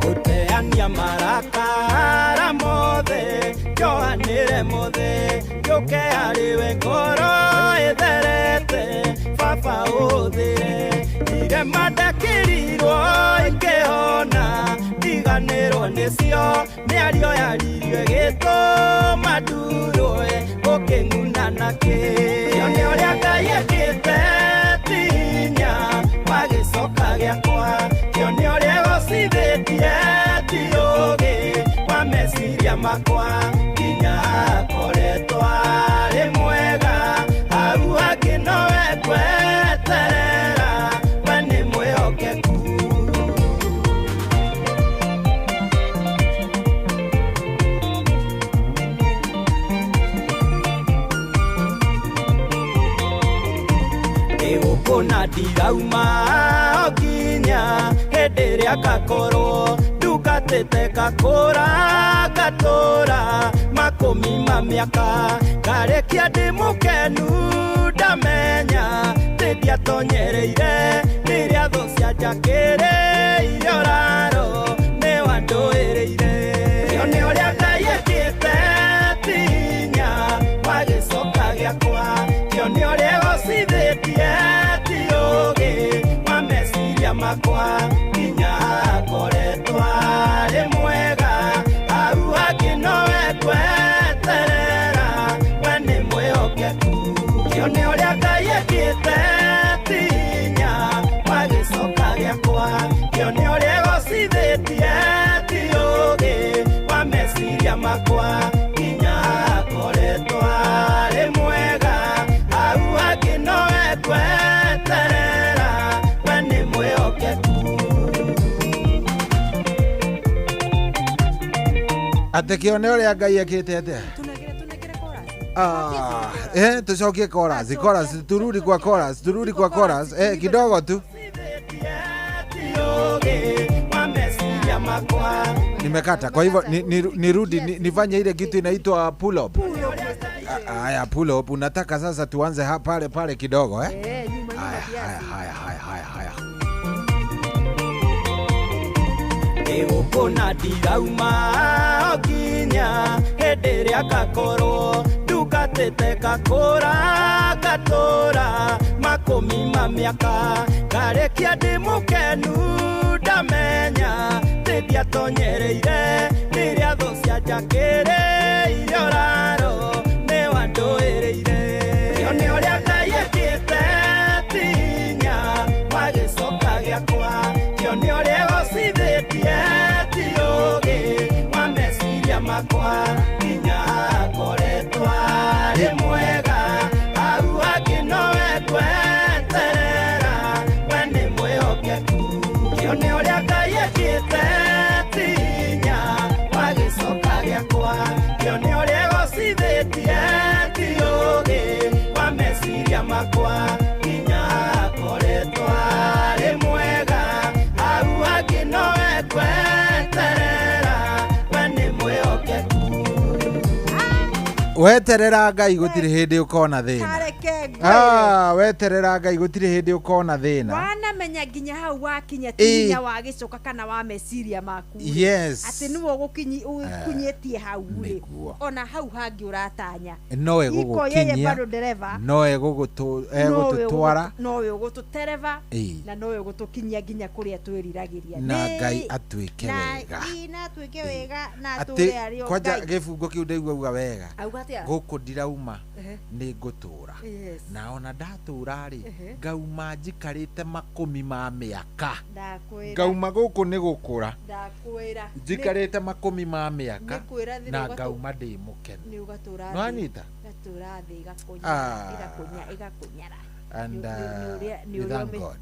Gũteania marakara mothe njohanĩre mothe njũke harĩwe ngoro ĩtherete baba ũhũthĩre irema ndakĩrirwo ingĩhona ndiganĩrwo nĩcio mĩario yaririo ĩgĩtũma ndurwe ũkĩng'una nakĩ. Kĩone ũrĩa Ngai ekĩte ti hinya wa gĩcoka gĩakwa kĩone ũrĩa ĩgocithĩtie ti ũũgĩ wa meciria makwa nginya akoretwo arĩ mwega hau hangĩ nowe ngweterera we nĩ mwĩhokeku. Ndĩgũkũ na ndirauma o nginya hĩndĩ ĩrĩa ngakorwo ndungatĩte ngakũra ngatũra makũmi ma mĩaka ngarĩkia ndĩ mũkenu ndamenya atĩ ndiatonyereire rĩrĩa thũ cianjakĩrĩire ũraro nĩ wandũĩrĩire. Kĩone ũrĩa Ngai ekĩte ti hinya wa gĩcoka gĩakwa kĩone ũrĩa ĩgocithĩtie ti ũũgĩ wa meciria makwa nginya akoretwo arĩ mwega hau hangĩ nowe ngweterera we nĩ mwĩhokeku. Kĩone ũrĩa Ngai ekĩte ti hinya wa gĩcoka gĩakwa kĩone ũrĩa ĩgocithĩtie ti ũũgĩ wa meciria makwa nginya akoretwo arĩ mwega hau hangĩ nowe ngweterera we nĩ mwĩhokeku. Atĩ kĩone ũrĩa Ngai ekĩte atĩa? Tucokie chorus, chorus, turudi kwa chorus, turudi kwa chorus, kidogo tu. Nimekata, kwa hivyo nirudi nifanye ile kitu inaitwa pull up. Haya, pull up, unataka sasa tuanze hapa pale pale kidogo eh? Haya haya haya haya haya. Ndĩgũkũ na ndirauma o nginya hĩndĩ ĩrĩa ngakorwo ndungatĩte ngakũra ngatũra makũmi ma mĩaka ngarĩkia ndĩ mũkenu ndamenya atĩ ndiatonyereire rĩrĩa thũ cianjakĩrĩire ũraro Makwa nginya akoretwo arĩ mwega hau hangĩ nowe ngweterera we nĩ mwĩhokeku kĩone ũrĩa Ngai ekĩte ti hinya wa gĩcoka gĩakwa kĩone ũrĩa egocithĩtie ti ũũgĩ wa meciria makwa nginya akoretwo arĩ mwega hau hangĩ nowe ngweterera we nĩ mwĩhokeku. Weterera Ngai gũtirĩ hĩndĩ ũkona thĩna. Kareke ngwĩre. Weterera Ngai gũtirĩ hĩndĩ ũkona thĩna. Wanamenya nginya hau wakinya ti hinya wa gĩcoka kana wa meciria maku. Yes. Atĩ nĩwe ũgũkinyĩtie hau rĩ. Ona hau hangĩ ũratanya. No Iko yeye egũgũkinyia. bado dereva. No egũtũtwara. Nowe ũgũtũtereva na nowe ũgũtũkinyia nginya kũrĩa twĩriragĩria. Na Ngai atuĩke wega. Na atuĩke wega na Atĩ atũre arĩ o kwanja Ngai. gĩbungo kĩu ndaigua uga wega. Auga atĩa? Gũkũ ndirauma Ehe. nĩ ngũtũra. Yes. Na ona ndatũra rĩ Ehe. ngauma njikarĩte makũmi ma mĩaka. Ndakwĩra. Ngauma gũkũ nĩ gũkũra. Ndakwĩra. Njikarĩte makũmi ma mĩaka Nĩkwĩra thĩ na ngauma ndĩ mũkenu. Nĩ ũgatũra thĩ. Nĩwanyita? Ũgatũra thĩ ĩgakũnyara ĩgakũnyara. And we thank God.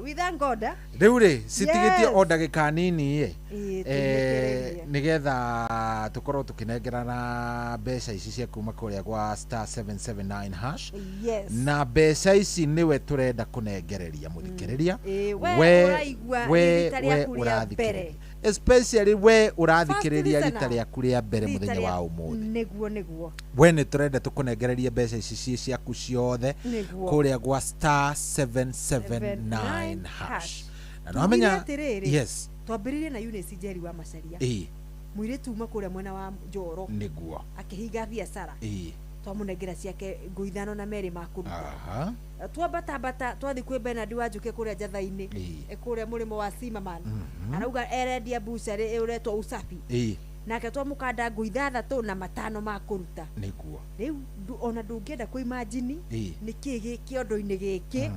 We thank God. Rĩu rĩ citigĩtie Yes. o ndagĩka nini ĩ Ĩĩ, tũmĩkererie. nĩgetha tũkorwo tũkĩnengerana mbeca ici cia kuma kũrĩa gwa star 779 hash. Yes. Na mbeca ici nĩwe tũrenda kũnengereria mũthikĩrĩria. Ĩĩ, we ũraigua we rita rĩaku rĩa ũrathikĩrĩria. mbere. Especially we ũrathikĩrĩria First rita listener. rĩaku rĩa mbere Rita mũthenya wa rĩa- ũmũthĩ. Nĩguo nĩguo. We nĩ tũrenda tũkũnengererie mbeca ici ciĩ ciaku ciothe Nĩguo. kũrĩa gwa star 779 hash. Na Tugire nĩwamenya atĩrĩrĩ, yes twambĩrĩrie na Eunice Njeri wa Macharia. Ĩĩ. Mũirĩtu uma kũrĩa mwena wa Njoro. Nĩguo. Akĩhinga biacara. Ĩĩ. Twamũnengera ciake ngũ ithano na merĩ ma kũruta. Aha. Twambatambata twathiĩ kwĩ Bernard Wanjũke kũrĩa Njatha-inĩ. Ĩĩ. Kũrĩa mũrĩmo wa Simaman. Arauga erendia bucharĩ ũretwo Usafi. Ĩĩ. Nake twamũkanda ngũ ithathatũ na matano ma kũruta. Nĩguo. Rĩu ona ndũngĩenda kũimagine Ĩĩ. nĩkĩ gĩ kĩondo-inĩ gĩkĩ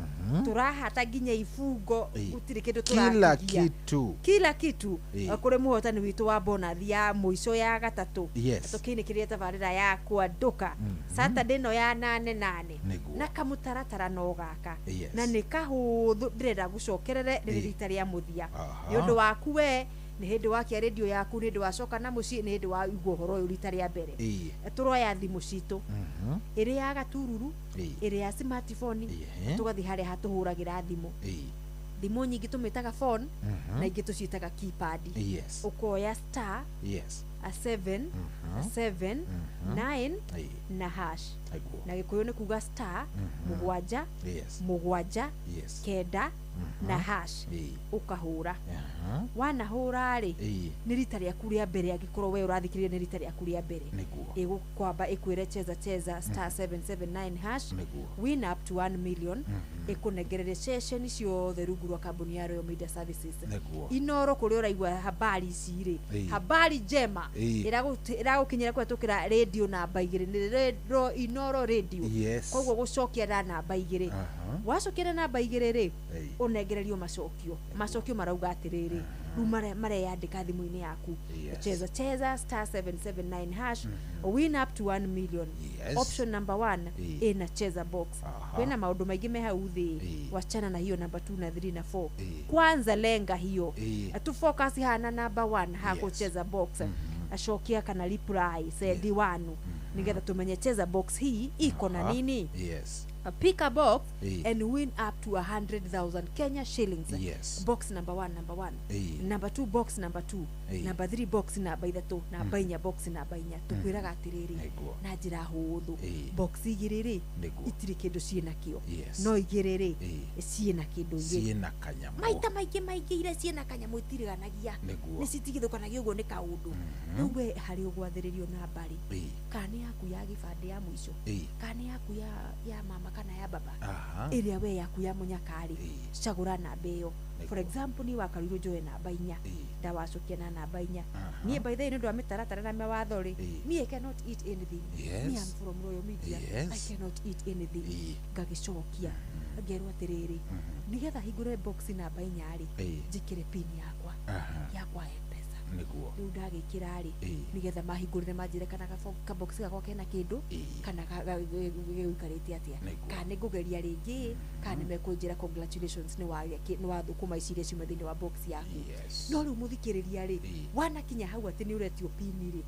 tũrahata nginya ibungo Ĩĩ. gũtirĩ kĩndũ Kila tũratigia. kitu. Kila kitu. Ĩĩ. Kũrĩ mũhotani witũ wa bonathi ya mũico ya gatatũ. Yes. Tũkĩinĩkĩria tabarĩra ya kwanduka Saturday ĩno ya nane nane. Nĩguo. Na kamũtaratara no gaka. Yes. Na nĩ kahũthũ ndĩrenda gũcokerere rĩrĩ Ĩĩ. rita rĩa mũthia. Aha. Nĩ ũndũ waku we nĩ hĩndĩ wakia rĩndio yaku nĩ hĩndĩ wacoka na mũciĩ nĩ hĩndĩ waigua ũhoro ũyũ rita rĩa mbere. Ĩĩ. Tũroya thimũ citũ ĩrĩ ya gatururu Ĩĩ. ĩrĩ ya smartphone Ĩĩ. tũgathiĩ harĩa hatũhũragĩra thimũ. Ĩĩ. Thimũ nyingĩ tũmĩtaga phone na ingĩ tũciĩtaga keypad. Yes. Ũkoya star Yes. a 7 7 9 Ĩĩ. na hash. Nĩguo. Na gĩkũyũ nĩ kuga star mũgwanja Yes. mũgwanja Yes. kenda na hash Ĩĩ. ũkahũra. Aha. Wanahũra rĩ Ĩĩ. nĩ rita rĩaku rĩa mbere angĩkorwo we ũrathikĩrĩria nĩ rita rĩaku rĩa mbere. Nĩguo. Ĩgũkwamba ĩkwĩre cheza cheza star 779 hash Nĩguo. win up to 1 million ĩkũnengererie ceceni ciothe rungu rwa kambuni ya Royal Media Services. Nĩguo. Inoro kũrĩa ũraigua habari ici rĩ Ĩĩ. habari njema Ĩĩ. ĩragũkinyĩra kũhetũkĩra rĩndio namba igĩrĩ nĩ Inoro rĩndio. Yes. Koguo gũcokia na namba igĩrĩ. Aha. Wacokia na namba igĩrĩ rĩ Ĩĩ. ũnengererio macokio. Macokio marauga atĩrĩrĩ rĩu mareyandĩka thimũ-inĩ yaku. Yes. Cheza cheza star 779 hash win up to 1 million. Yes. Option number 1 Ĩĩ. ĩna cheza box. Aha. Kwĩna maũndũ maingĩ me hau thĩ. Ĩĩ. Wachana na hiyo namba 2 na 3 na 4. Ĩĩ. Kwanza lenga hiyo. Ĩĩ. Tu focus hana namba 1 hakucheza box. Acokia kana reply sendi wanu nigetha tumenye cheza box hii iko na Aha. nini. Yes. Pick a box Ĩĩ. and win up to 100,000 Kenya shillings. Yes. Box number 1, number 1. Ĩĩ. Number 2 box number 2. Ĩĩ. Number 3 box namba ithatũ, namba inya box namba inya. Tũkwĩraga atĩrĩrĩ Nĩguo. na njĩra hũthũ. Ĩĩ. Box igĩrĩ rĩ Nĩguo. itirĩ kĩndũ ciĩnakĩo. Yes. No igĩrĩ rĩ Ĩĩ. ciĩna kĩndũ igĩrĩ. Ciĩna kanyamũ. Maita maingĩ maingĩ iria ciĩna kanyamũ itiriganagia. Nĩguo. Nĩ citigithũkanagia ũguo nĩ kaũndũ. Rĩu we harĩ ũgwathĩrĩrio namba rĩ Ĩĩ. kana nĩ yaku ya gĩbandĩ ya mũico Ĩĩ. kana nĩ yaku ya mama kana ya baba Aha. ĩrĩa we yaku ya mũnyakarĩ Ĩĩ. cagũra namba ĩyo. For Nĩguo. example niĩ wakarirwo njoe namba inya Ĩĩ. ndawacokia na namba inya. Aha. Niĩ by the way nĩ ũndũ wa mĩtaratara na mawatho rĩ Ĩĩ. me I cannot eat anything. Yes. Me I'm from Royal Media. Yes. I cannot eat anything. Ĩĩ. Ngagĩcokia ngerwo atĩrĩrĩ nĩgetha hingũre box namba inya rĩ Ĩĩ. njĩkĩre pin yakwa Aha. yakwa M-Pesa. Nĩguo. Rĩu ndagĩkĩra rĩ, nĩgetha mahingũrĩre manjĩre kana kabox gakwa kena kĩndũ, kana gĩgũikarĩte atĩa, kana nĩ ngũgeria rĩngĩ, kana nĩ mekũnjĩra congratulations nĩ wathũkũma ici iria ciuma thĩinĩ wa box yaku. No rĩu mũthikĩrĩria rĩ, wanakinya hau atĩ nĩ ũretio pini rĩ,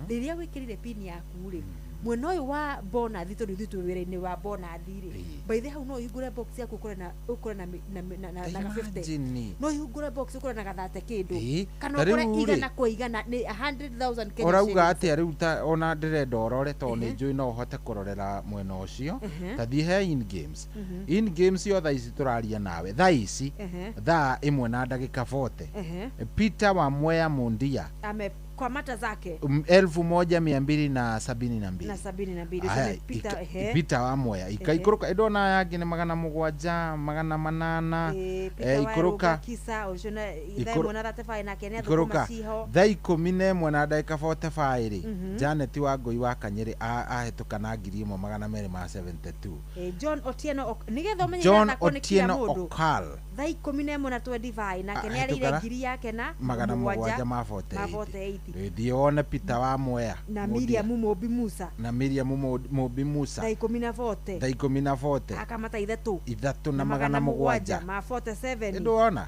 rĩrĩa wĩkĩrire pini yaku rĩ, mwena ũyũ wa bonathi, tondũ ithuĩ twĩ wĩra-inĩ wa bonathi rĩ, by the hau no ũhingũre box yaku ũkore na ga 50, no ũhingũre box ũkore na gathate kĩndũ, kana ũkore igana kwa igana nĩ 100,000 Kenya. Ũrauga atĩa rĩu ta ona ndĩrenda ũrore tondũ nĩ njũĩ no ũhote kũrorera mwena ũcio, ta thiĩ he in games. In games yo thaa ici tũraria nawe thaa ici thaa 1 na ndagĩka 40, Peter wa Mwea Mundia kwa mata zake 1272 na 72. Peter, Peter wa Mwea ikaikũrũka ndona yangi nĩ 700 800, ikũrũka kisa ucio na ithaa 1 na 35 nake nĩ athũkũma ciho thaa 11 na ndagĩka 45 rĩ, Janet wa Ngũi wa Kanyĩrĩ ahĩtũka na 1272. John Otieno, nĩgetha ũmenye John Otieno Okal thaa 11 na 25 nake nĩ arĩire ngiri yake na 700 ma 48. Thiĩ wone Peter wa Mwea na Miriam Mũmbi Musa, na Miriam Mũmbi Musa thaa 10:40, thaa 10:40 akamata ithatũ na 700 ma 47. Ndũona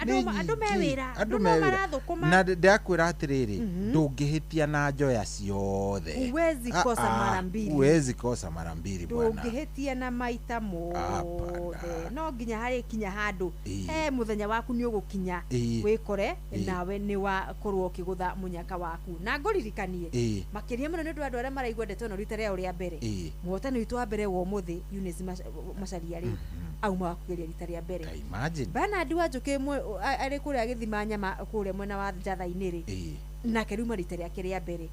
andũ me wĩra, andũ marathũkũma. Na ndakwĩra atĩrĩrĩ, ndũngĩhĩtia na njoya ciothe, huwezi kosa mara mbili, huwezi kosa mara mbili bwana, ndũngĩhĩtia na maita mothe, no nginya harĩ kinya handũ he mũthenya waku nĩ ũgũkinya wĩkore nawe nĩ wakorwo ũkĩgũtha mũnyaka waku. Na ngũririkanie makĩria mũno nĩ ũndũ wa andũ arĩa maraigua ndeto ĩno rita rĩao rĩa mbere, mũhotani witũ wa mbere wa ũmũthĩ Eunice Macharia rĩ, auma wa kũgeria rita rĩa mbere. Bernard wa Njũkĩ arĩ kũrĩa gĩthima nyama kũrĩa mwena wa Njatha-inĩ rĩ, nake rĩu rita rĩake rĩa mbere,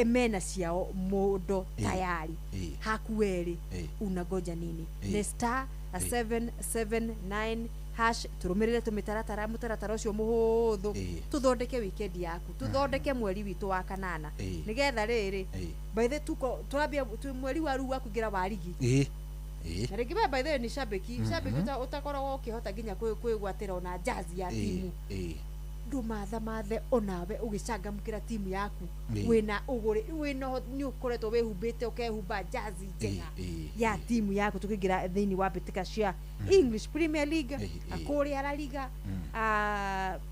mena ciao mũndo tayari haku werĩ, unangoja nini? Nĩ star 779 hash, tũrũmĩrĩre tũmĩtaratara mũtaratara ũcio mũhũthũ, tũthondeke weekend yaku, tũthondeke mweri witũ wa kanana, nĩgetha rĩrĩ by the tuko twambia mweri wa rĩu wa kũingĩra wa rigi. Na rĩngĩ we by the way nĩ shabiki, shabiki ũtakoragwo ũkĩhota nginya kwĩgwatĩra ona jazi ya timu, ndũmathamathe onawe ũgĩcangamũkĩra timu yaku, wĩna ũgũrĩ wĩna nĩ ũkoretwo wĩhumbĩte ũkehumba jazi njega ya timu yaku, tũkĩingĩra thĩinĩ wa mbĩtĩka cia English Premier League, kũrĩa La Liga,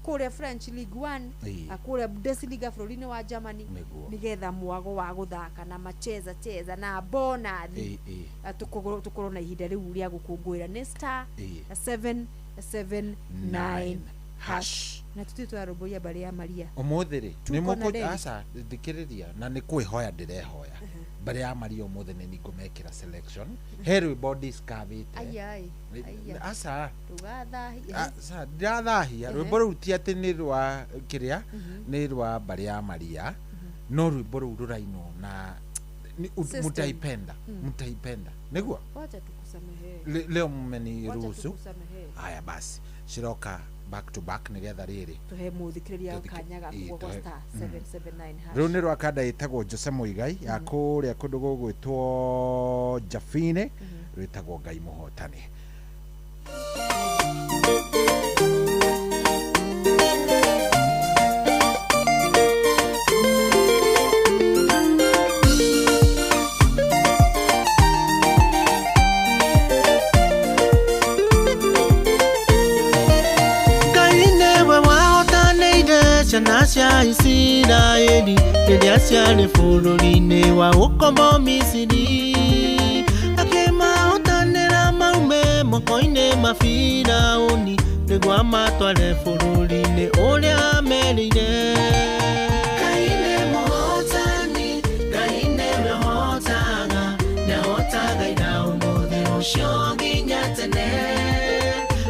kũrĩa French League 1, kũrĩa Bundesliga bũrũri-inĩ wa Germany, nĩgetha mwago wa gũthaka na macheza cheza na bonathi tũkorwo na ihinda rĩu rĩa gũkũngũĩra. Nĩ star 779 hash. Na tũthiĩ twarũmbũiya mbarĩ ya Maria ũmũthĩ rĩ, nĩ mũkũ aca thikĩrĩria, na nĩ kwĩhoya ndĩrehoya mbarĩ ya Maria ũmũthĩ nĩ ningũmekĩra selection he rwĩmbo ndiscavĩte. Aca aca ndirathahia rwĩmbo rũu, ti atĩ nĩ rwa kĩrĩa, nĩ rwa mbarĩ ya Maria, no rwĩmbo rũu rũrainwo na mutaipenda, mutaipenda nĩguo. Wacha tukusamehe leo, mmeniruhusu. Haya basi, ciroka back to back nigetha riri tuhe muthikiriria kanya ga kugwa star 779 hash. Rũu nĩ rwa kanda ĩtagwo Jose Muigai ya kũrĩa kũndũ gũgwĩtwo Jafine, rwĩtagwo Ngai Mũhotani. Ciana cia Isiraeli rĩrĩa ciarĩ bũrũri-inĩ wa ũkombo Misiri, akĩmahotanĩra maume moko-inĩ ma Firaũni nĩguo amatware bũrũri-inĩ ũrĩa ameriire. Ngai nĩ mũhotani, Ngai nĩwe ũhotaga, nĩahotaga ira ũmũthĩ rũciũ nginya tene.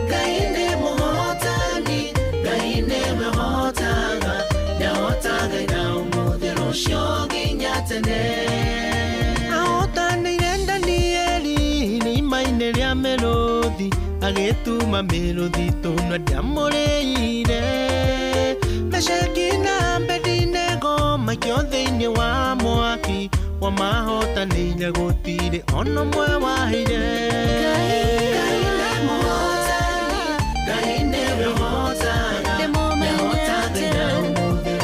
Ngai nĩ mũhotani, Ngai nĩwe ũhotaga, nĩahotaga ira ũmũthĩ rũciũ nginya tene. Ahotanĩire Danieli irima-inĩ rĩa mĩrũthi, agĩtuma mĩrũthi tũnua ndĩamũrĩire. Meshaki na Abedinego maikio thĩinĩ wa mwaki, wamahotanĩire gũtirĩ ona ũmwe waheire. Ngai nĩ mũhotani, Ngai nĩwe ũhotaga, nĩahotaga ira ũmũthĩ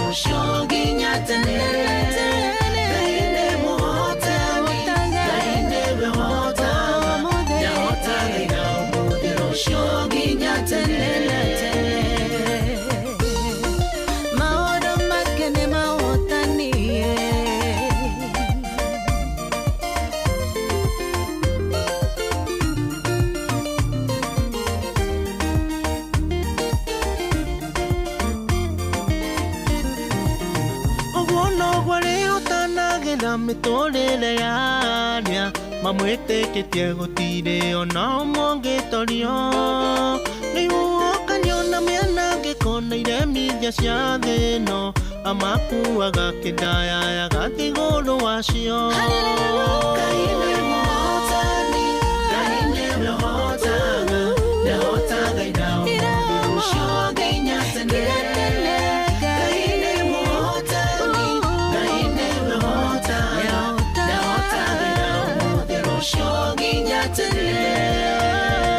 Agitagĩra mĩtũrĩre ya arĩa mamwĩtĩkĩtie gũtirĩ ona ũmwe ũngĩtorio. Nĩ ihuhũkanio na mĩanangĩko na iremithia cia thĩ ĩno, amakuaga kĩndaya agathiĩ igũrũ wacio. Ngai nĩ mũhotani, Ngai nĩwe ũhotaga, nĩahotaga ira ũmũthĩ rũciũ nginya tene. Ngai nĩ mũhotani, Ngai nĩwe ũhotaga, nĩahotaga ira ũmũthĩ rũciũ nginya tene.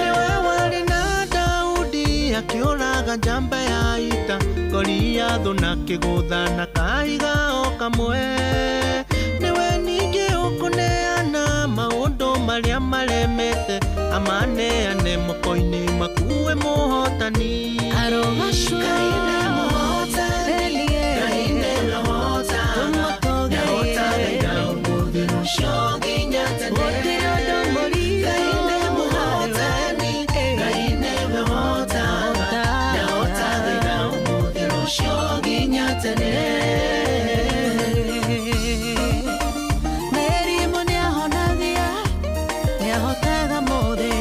Nĩwe warĩ na Daudi akĩũraga njamba ya ita, Goliathũ na kĩgũtha na kahiga o kamwe. Nĩwe ningĩ ũkũneana maũndũ marĩa maremete, amaneane moko-inĩ makuwe mũhotani. Arogocwo. Ngai nĩ mũhotani, Ngai nĩwe ũhotaga, nĩahotaga ira ũmũthĩ rũciũ nginya tene. Gũtirĩ ũndũ mũritũ. Ngai nĩ mũhotani, Ngai nĩwe ũhotaga, nĩahotaga ira ũmũthĩ rũciũ nginya tene. Mĩrimũ nĩahonagia, nĩahotaga mothe.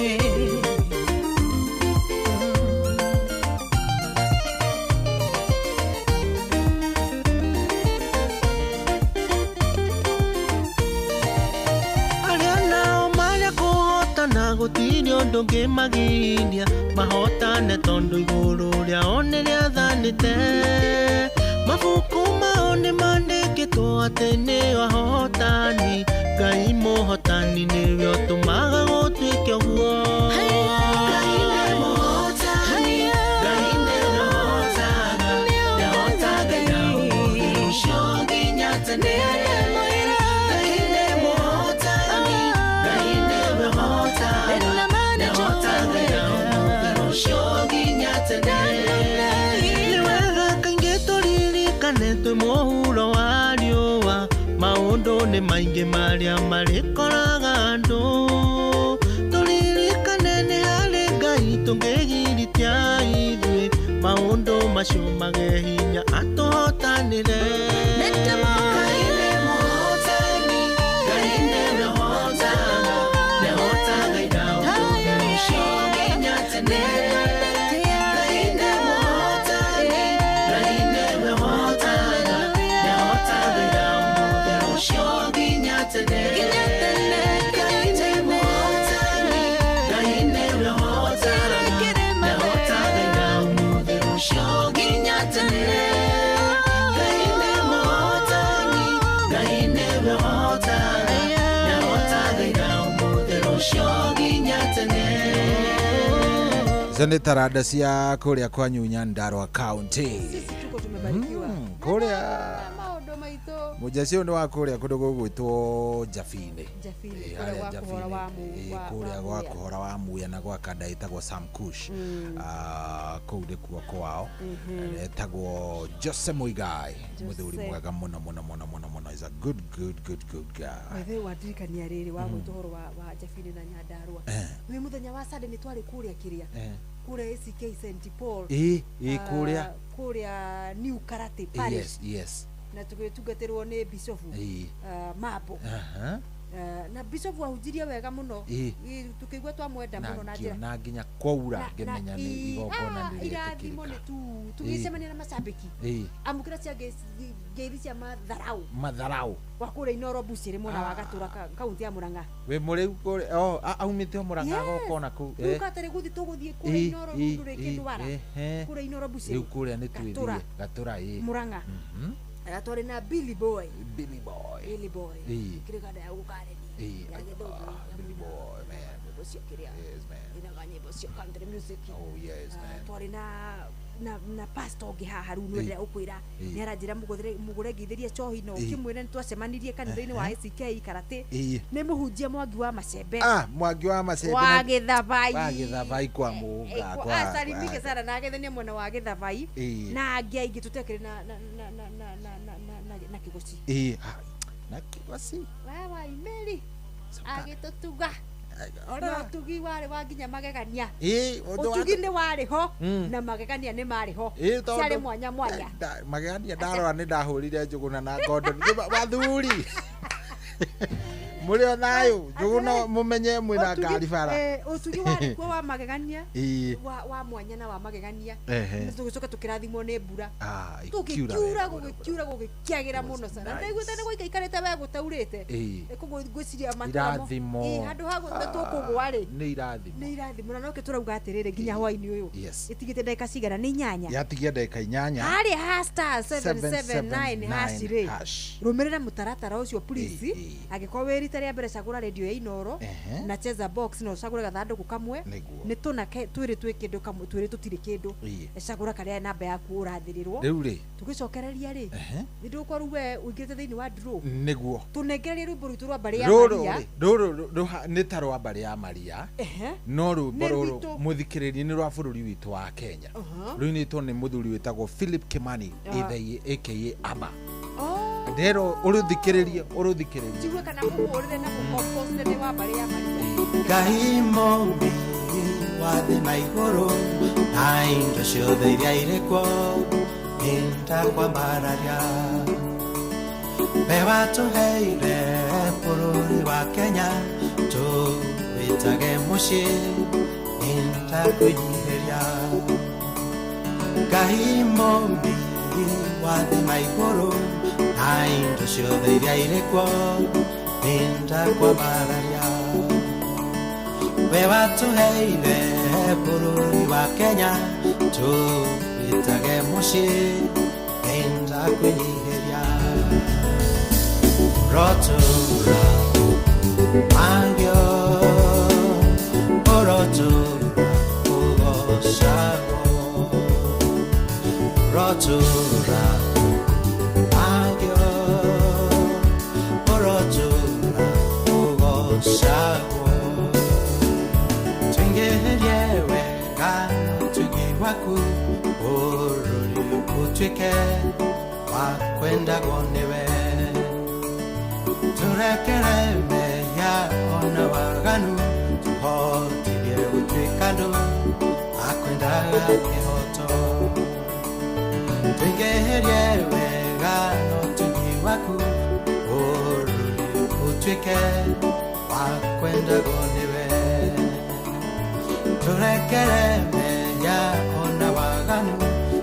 Arĩa nao marĩa kũhotana gũtirĩ ũndũ ũngĩmagiria mahotane tondũ igũrũ rĩao nĩrĩathanĩte. Mabuku mao nĩmandĩkĩtwo atĩ nĩo ahotani, Ngai mũhotani nĩwe ũtũmaga gũtuĩke ũguo. Ngai nĩ mũhotani, Ngai nĩwe ũhotaga, nĩahotaga ira ũmũthĩ rũciũ nginya tene. Ngai nĩ mũhotani, Ngai nĩwe ũhotaga, nĩahotaga ira ũmũthĩ rũciũ nginya tene. Nĩ wega kaingĩ tũririkane twĩ mũhuro wa riũa, maũndũ nĩ maingĩ marĩa marĩkoraga andũ. Tũririkane nĩ harĩ Ngai tũngĩgiritia ithuĩ, maũndũ macio mage hinya atũhotanĩre. Ngai nĩ mũhotani, Ngai nĩwe ũhotaga, nĩahotaga ira ũmũthĩ rũciũ nginya tene. Ngai nĩ mũhotani, Ngai nĩwe ũhotaga, nĩahotaga ira ũmũthĩ rũciũ nginya tene. Ngai nĩ mũhotani, Ngai nĩwe ũhotaga, nĩahotaga ira ũmũthĩ rũciũ nginya tene. Ngai nĩ mũhotani, Ngai nĩwe ũhotaga, nĩahotaga ira ũmũthĩ rũciũ nginya tene. Icio nĩ taranda cia kũrĩa kwa Nyandarua County. Sisi tuko tumebarikiwa. Kũrĩa Maũndũ maitũ. mũjaci ũyũ nĩ wa kũrĩa kũndũ gũgwĩtwo Jabinĩ. Jabinĩ, Ĩ, kũrĩa harĩa gwa kũhora Jabinĩ. wa Ĩ, kũrĩa wa gwa Muya. kũhora wa Muya na gwa kanda ĩtagwo Sam Kush. Kũu nĩkuo kwao. Etagwo Jose Muigai, mũthuri Jose. mwega mũno mũno mũno mũno mũno. Is a good good good good guy. Wethe wandirikania rĩrĩ wa gwĩtwo ũhoro wa Jabinĩ na Nyandarua. Nĩ mũthenya wa Sunday nĩ twarĩ kũrĩa kĩrĩa. Kũrĩa ACK St Paul. Ĩ, ĩ, kũrĩa. Kũrĩa New Karate Parish. Yes, yes. Na tũgĩtungatĩrwo nĩ bishofu Mambo. Na bishofu ahunjirie wega mũno. Tũkĩigua twamwenda mũno na njĩra na nginya kwaura ngĩmenya nĩ igongona nĩ irathimo nĩ rĩetĩkĩrĩka. tu tũgĩcemania na macambĩki. Amũkĩra cia ngeithi cia matharau Matharau. wa kũrĩa Inooro Bucĩrĩ mwena wa Gatũra kaunti ya Murang'a. Wĩ mũrĩu kũrĩa oh, aumĩte o Murang'a agoka ona kũu. Rĩu katarĩ gũthiĩ tũgũthiĩ kũrĩa Inooro rũndũ rĩngĩ ndwara. Kũrĩa Inooro Bucĩrĩ. Rĩu kũrĩa nĩ Gatũra. twĩthiĩ Gatũra ĩ. Murang'a. Twarĩ na Billy Boy. Billy Boy. Billy Boy. Kĩrĩ kanda ya gũkareni. Ya gĩthũngũ. Billy Boy man. Nyĩmbo cia kĩrĩa. Yes man. Inaga nyĩmbo cia country music. Oh yes man. Twarĩ na pastor ũngĩ haha rĩu nĩ ũkwĩra nĩ aranjĩra mũgũre ngeithĩrie cohi na ũkĩmwĩra nĩ twacemanirie kanitha-inĩ wa ACK Karate. Nĩ mũhunjia Mwangi wa Macembe. Mwangi wa Macembe. Wa Gĩthabai. Wa Gĩthabai kwa Mũũga kwa. Asalimike sana na agethenie mwena wa Gĩthabai. Na angĩ aingĩ tũtekĩrĩ na Kĩgoci. Na Kĩgoci. Wa Imeri. Agĩtũtuga. Na ũtugi warĩ wa nginya magegania. Ũtugi nĩ warĩ ho na magegania nĩ marĩ ho. Ciarĩ mwanya mwanya. Magegania ndarora nĩ ndahũrire njũgũna na ngondo. Wathuri. Mũrĩ o thayũ Njũgũna, mũmenye mwĩna ngari bara. Ũtugi warĩ kuo wa magegania, Ĩĩ. wa mwanya na wa magegania. Tũgĩcoka tũkĩrathimwo nĩ mbura. Ah, ikiura tũgĩkiura wega. Gũgĩkiura gũgĩkĩagĩra mũno sana. Nice. Ndaiguĩte nĩ gũikaikarĩte we gũtaurĩte. Ĩĩ. Koguo ngwĩciria matũra Irathimo. Ĩĩ, handũ ha tũkũgwa rĩ, nĩ irathimo. Nĩ irathimo, na nokĩo tũrauga atĩrĩrĩ, nginya hwainĩ ũyũ Yes. ĩtigĩte ndagĩka cigana? Nĩ 8. Yatigia ndagĩka 8. Harĩa ha star 779 hash rĩ, hash. Rũmĩrĩra mũtaratara ũcio please. Angĩkorwo wĩ rita rĩa mbere, cagũra rĩndio ya Inoro na cheza box na ũcagũre gathandũkũ kamwe. Nĩguo. Nĩ tũna twĩrĩ twĩ kĩndũ kamwe, twĩrĩ tũtirĩ kĩndũ. Cagũra karĩa namba yaku ũrathĩrĩrwo. Rĩu rĩ, tũgĩcokereria rĩ, nĩ ndũgũkorwo rĩu we ũingĩrĩte thĩinĩ wa draw. Nĩguo. Tũnengererie rwĩmbo rwitũ rwa mbarĩ ya Rũrũ Maria. rĩ, rũrũ nĩ ta rwa mbarĩ ya Maria, no rwĩmbo Nĩ rũrũ rwitũ. Mũthikĩrĩria, nĩ rwa bũrũri witũ wa Kenya. Rũinĩtwo nĩ mũthuri wĩtagwo Philip Kimani, aka Aba. Ndero ũrũthikĩrĩrie, ũrũthikĩrĩrie. Njigue kana mũhũrĩre na mũkompose nĩ wa mbarĩ ya Maria. Ngai mũmbi wa thĩ na igũrũ na indo ciothe iria irĩ kuo, nĩndakwambararia. We watũheire bũrũri wa Kenya tũwĩtage mũciĩ, nĩndakwĩnyihĩria. Ngai mũmbi wa thĩ na igũrũ na indo ciothe iria irĩ kuo, nĩndakwambararia. We watũheire bũrũri wa Kenya tũwĩtage mũciĩ, nĩndakwĩnyihĩria. Rotũra mangio, ũrotũra ũgocagwo. Rotũra mangio, ũrotũra ũgocagwo. Twingĩhĩrie wega na ũtugi waku, bũrũri ũtuĩke wa kwendagwo nĩwe. Tũrekere mehia ona waganu, tũhotithie gũtuĩka andũ a kwendaga kĩhoto. Twingĩhĩrie wega na ũtugi waku, bũrũri ũtuĩke wa kwendagwo nĩwe. Tũrekere mehia ona waganu,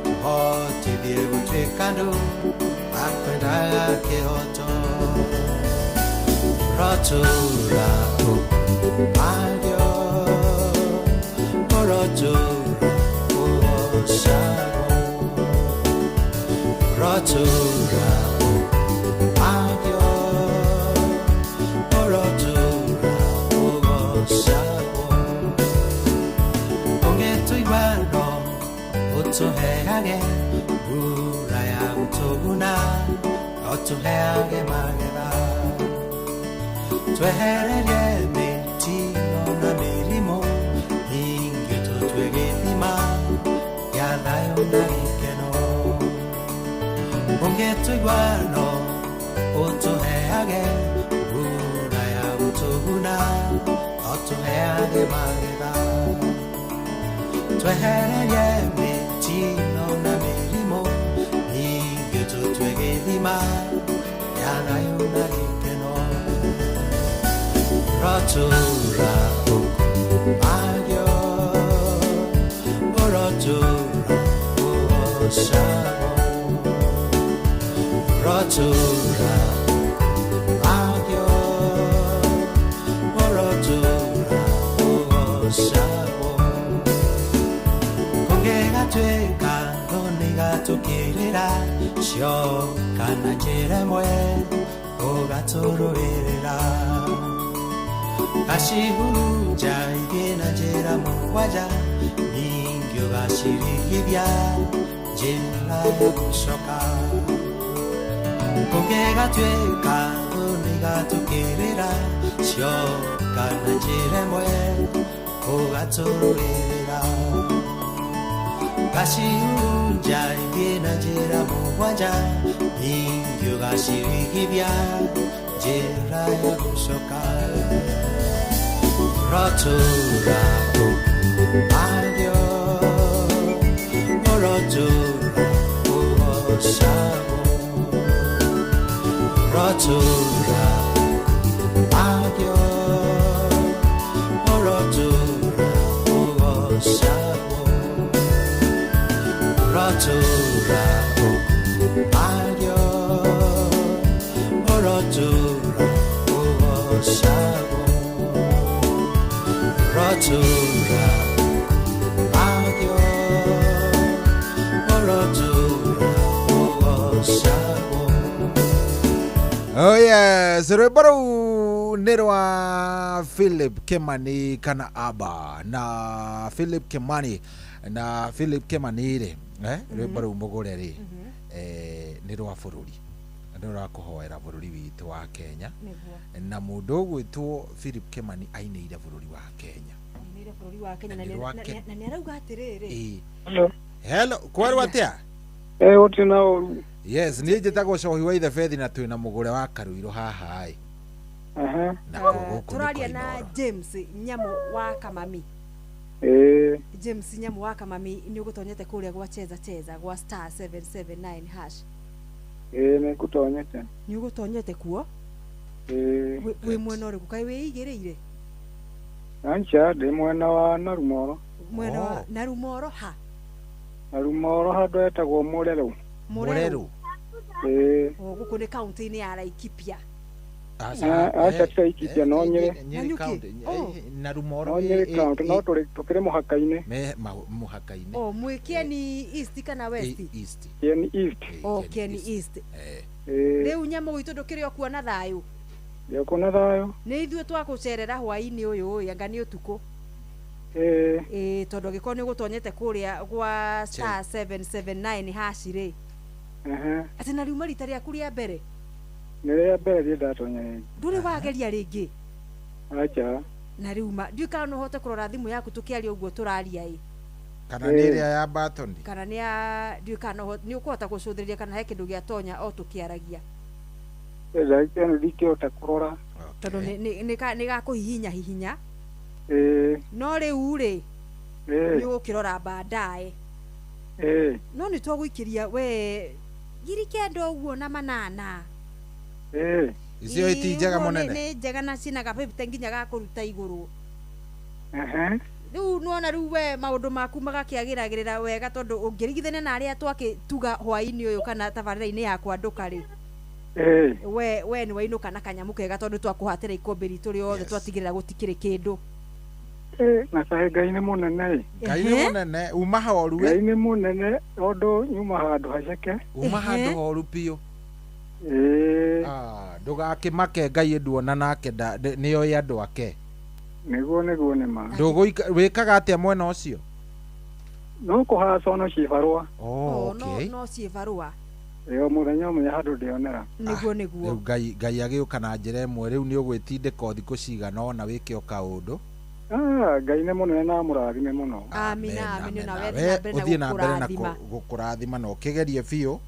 tũhotithie gũtuĩka andũ a kwendaga kĩhoto. Rotũra ũmagio, ũrotũra ũgocagwo. Rotũra ũmagio, ũrotũra ũgocagwo. Ũngĩtũigua no ũtũheage mbura ya gũtũguna, no tũheage magetha. Twehererie mĩtino na mĩrimũ, ningĩ tũtue gĩthima gĩa thayũ na gĩkeno. Ũngĩtũigua no ũtũheage mbura ya gũtũguna, no tũheage magetha. Twehererie mĩtino na mĩrimũ, ningĩ tũtue gĩthima gĩa thayũ na gĩkeno. Rotũra ũmagio, ũrotũra ũgocagwo. Rotũra ũmagio, ũrotũra ũgocagwo. Kũngĩgatuĩka thũ nĩigatũkĩrĩra, cioka na njĩra ĩmwe ũgatũrũĩrĩra. Gacihurunja ithiĩ na njĩra mũgwanja, ningĩ ũgacirigithia njĩra ya gũcoka. Kũngĩgatuĩka thũ nĩigatũkĩrĩra, cioka na njĩra ĩmwe ũgatũrũĩrĩra. Gacihurunja ithiĩ na njĩra mũgwanja, ningĩ ũgacirigithia njĩra ya gũcoka. Rotũra ũmagio, ũrotũra ũgocagwo. Rotũra Agĩo ũrotũra ũgocagwo. Ũrotũra ũkumagio. Ũrotũra ũgocagwo. Ũrotũra ũkumagio. Ũrotũra ũgocagwo. Oh yes, rwĩmbo rũu nĩ rwa Philip Kimani kana Abba na Philip Kimani na Philip Kimani rĩ rwĩmbo rũu mũgũre rĩ nĩ rwa bũrũri, nĩ rwa kũhoera bũrũri witũ wa Kenya. Nĩguo. Na mũndũ ũgwĩtwo Philip Kimani ainĩire bũrũri wa Kenya. Ainĩire bũrũri wa Kenya Na na nĩ rwa na nĩ arauga atĩrĩrĩ. Ĩĩ. Hello. Hello, kwerwo atĩa? Gũtirĩ na ũru. Yes, niĩ njĩtagwo Cohi wa Ithebethi na twĩna mũgũre wa Karuirũ haha ĩ. Na gũkũ nĩ Tũraria na kwa Inooro. James Nyamu wa Kamami. Ĩĩ. James Nyamu wa Kamami, nĩ ũgũtonyete kũrĩa gwa Cheza Cheza gwa star 779 hash? Ĩĩ, nĩ ngũtonyete. Nĩ ũgũtonyete kuo? Ĩĩ. Wĩ mwena ũrĩkũ, kaĩ wĩigĩrĩire? Anja, ndĩ mwena wa Narumoro. Mwena wa Narumoro ha? Narumoro handũ hetagwo Mũrerũ. Mũrerũ. Ĩĩ. O gũkũ nĩ kaunti-inĩ ya Laikipia. Aca, ti Laikipia, no Nyĩrĩ. Nyĩrĩ Nanyuki? county. Oh. Narumoro. No Nyĩrĩ county, no tũkĩrĩ mũhaka-inĩ. Me mũhaka-inĩ. O mwĩ Kieni East kana West? East. Kieni East. O Kieni East. Ĩĩ. Rĩu Nyamũ witũ, ndũkĩrĩ o kuona thayũ? Ndĩ na thayũ. Nĩ ithuĩ twagũcerera hwaĩ-inĩ ũyũ ĩ, anga nĩ ũtukũ. Ĩĩ. Ĩĩ, tondũ angĩkorwo nĩ ũgũtonyete kũrĩa gwa star 779 hash rĩ, atĩ na riuma rita rĩaku rĩa mbere? Nĩ rĩa mbere thiĩ ndatonya rĩngĩ. Ndũrĩ wageria rĩngĩ? Aca. Na rĩu ma ndiũĩ kana no ũhote kũrora thimũ yaku tũkĩaria ũguo tũraria ĩ. Kana nĩ ĩrĩa ya batoni. Kana nĩ ya, ndiũĩ kana no nĩ ũkũhota gũcũthĩrĩria kana he kĩndũ gĩatonya o tũkĩaragia. Ndagĩka ĩno ndingĩhota kũrora. Tondũ nĩ gakũhihinya hihinya. Ĩĩ. No rĩu rĩ, Ĩĩ. nĩ ũgũkĩrora baadaye. Ĩĩ. No nĩ twagũikĩria we 9,000 ũguo na 8. Ĩĩ. Icio iti njega Ũguo mũnene. Nĩ njega na cina gabĩbte nginya gakũruta igũrũ. Rĩu nĩwona rĩu we maũndũ maku magakĩagĩragĩrĩra wega, tondũ ũngĩringithania na arĩa twakĩtuga hwaĩ-inĩ ũyũ kana tabarĩra-inĩ ya kwandũka rĩ, Ĩĩ. we nĩ wainũka na kanyamũ kega, tondũ twakũhatĩra ikũmbĩ ritũ rĩothe, twatigĩrĩra gũtikĩrĩ kĩndũ. Ĩĩ, na caĩ Ngai nĩ mũnene ĩ. Ngai nĩ mũnene, uma horu Ngai nĩ mũnene tondũ nyuma handũ haceke. Uma handũ horu biũ. Ĩĩ. Ndũgakĩmake, Ngai nduona nake nĩoĩ andũ ake. Nĩguo, nĩguo, nĩ ma. Ndũgũika wĩkaga atĩa mwena ũcio? No kũhaca no cibarũa. Oh, okay. No cibarũa. Ĩĩ, o mũthenya o mũthenya handũ ndĩonera. Nĩguo, nĩguo. Rĩu Ngai agĩũka na njĩra ĩmwe, rĩu nĩ ũgwĩtindĩka o thikũ cigana ũna wĩke o kaũndũ. Ngai nĩ mũnene na amũrathime mũno. Amina, amina, na We we ũthiĩ na mbere na gũkũrathima. gũkũrathima na ũkĩgerie biũ.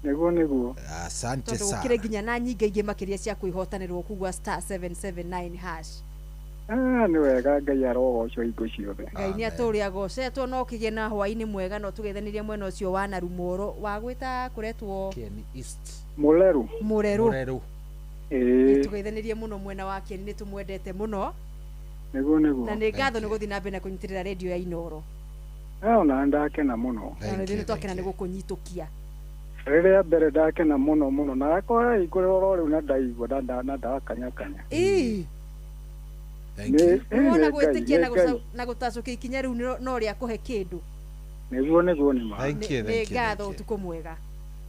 Nĩguo, nĩguo. Asante Tondũ sana. gũkĩrĩ nginya na nyingĩ ingĩ makĩria cia kwĩhotanĩrwo kugua star 779 hash. Nĩ wega, Ngai arogocwo hingo ciothe. Ngai nĩ atũrĩ agocetwo. No ũkĩgĩe na hwaĩ-inĩ mwega, no tũgeithanĩrie mwena ũcio wa Narumoro wa gwĩta kũretwo Kieni East. Mũrerũ. Mũrerũ. Mũrerũ. Ĩĩ. Tũgeithanĩrie mũno mwena wa Kieni, nĩ tũmwendete mũno. Nĩguo, nĩguo. Na nĩ ngatho nĩ gũthiĩ na mbere na kũnyitĩrĩra rĩndio ya Inooro. Ona ndakena mũno. Na ithuĩ nĩ twakena nĩ gũkũnyitũkia. Rĩrĩa mbere ndakena mũno mũno, na akwa hingũrĩra oro rĩu na ndaigua na ndakanyakanya. Ĩĩ. Nĩ Nĩwona nĩ Ngai, gwĩtĩkia nĩ Ngai. na gũtacũkia ikinya rĩu no rĩa kũhe kĩndũ. Nĩguo, nĩguo, nĩ ma. Nĩ ngatho, ũtukũ mwega.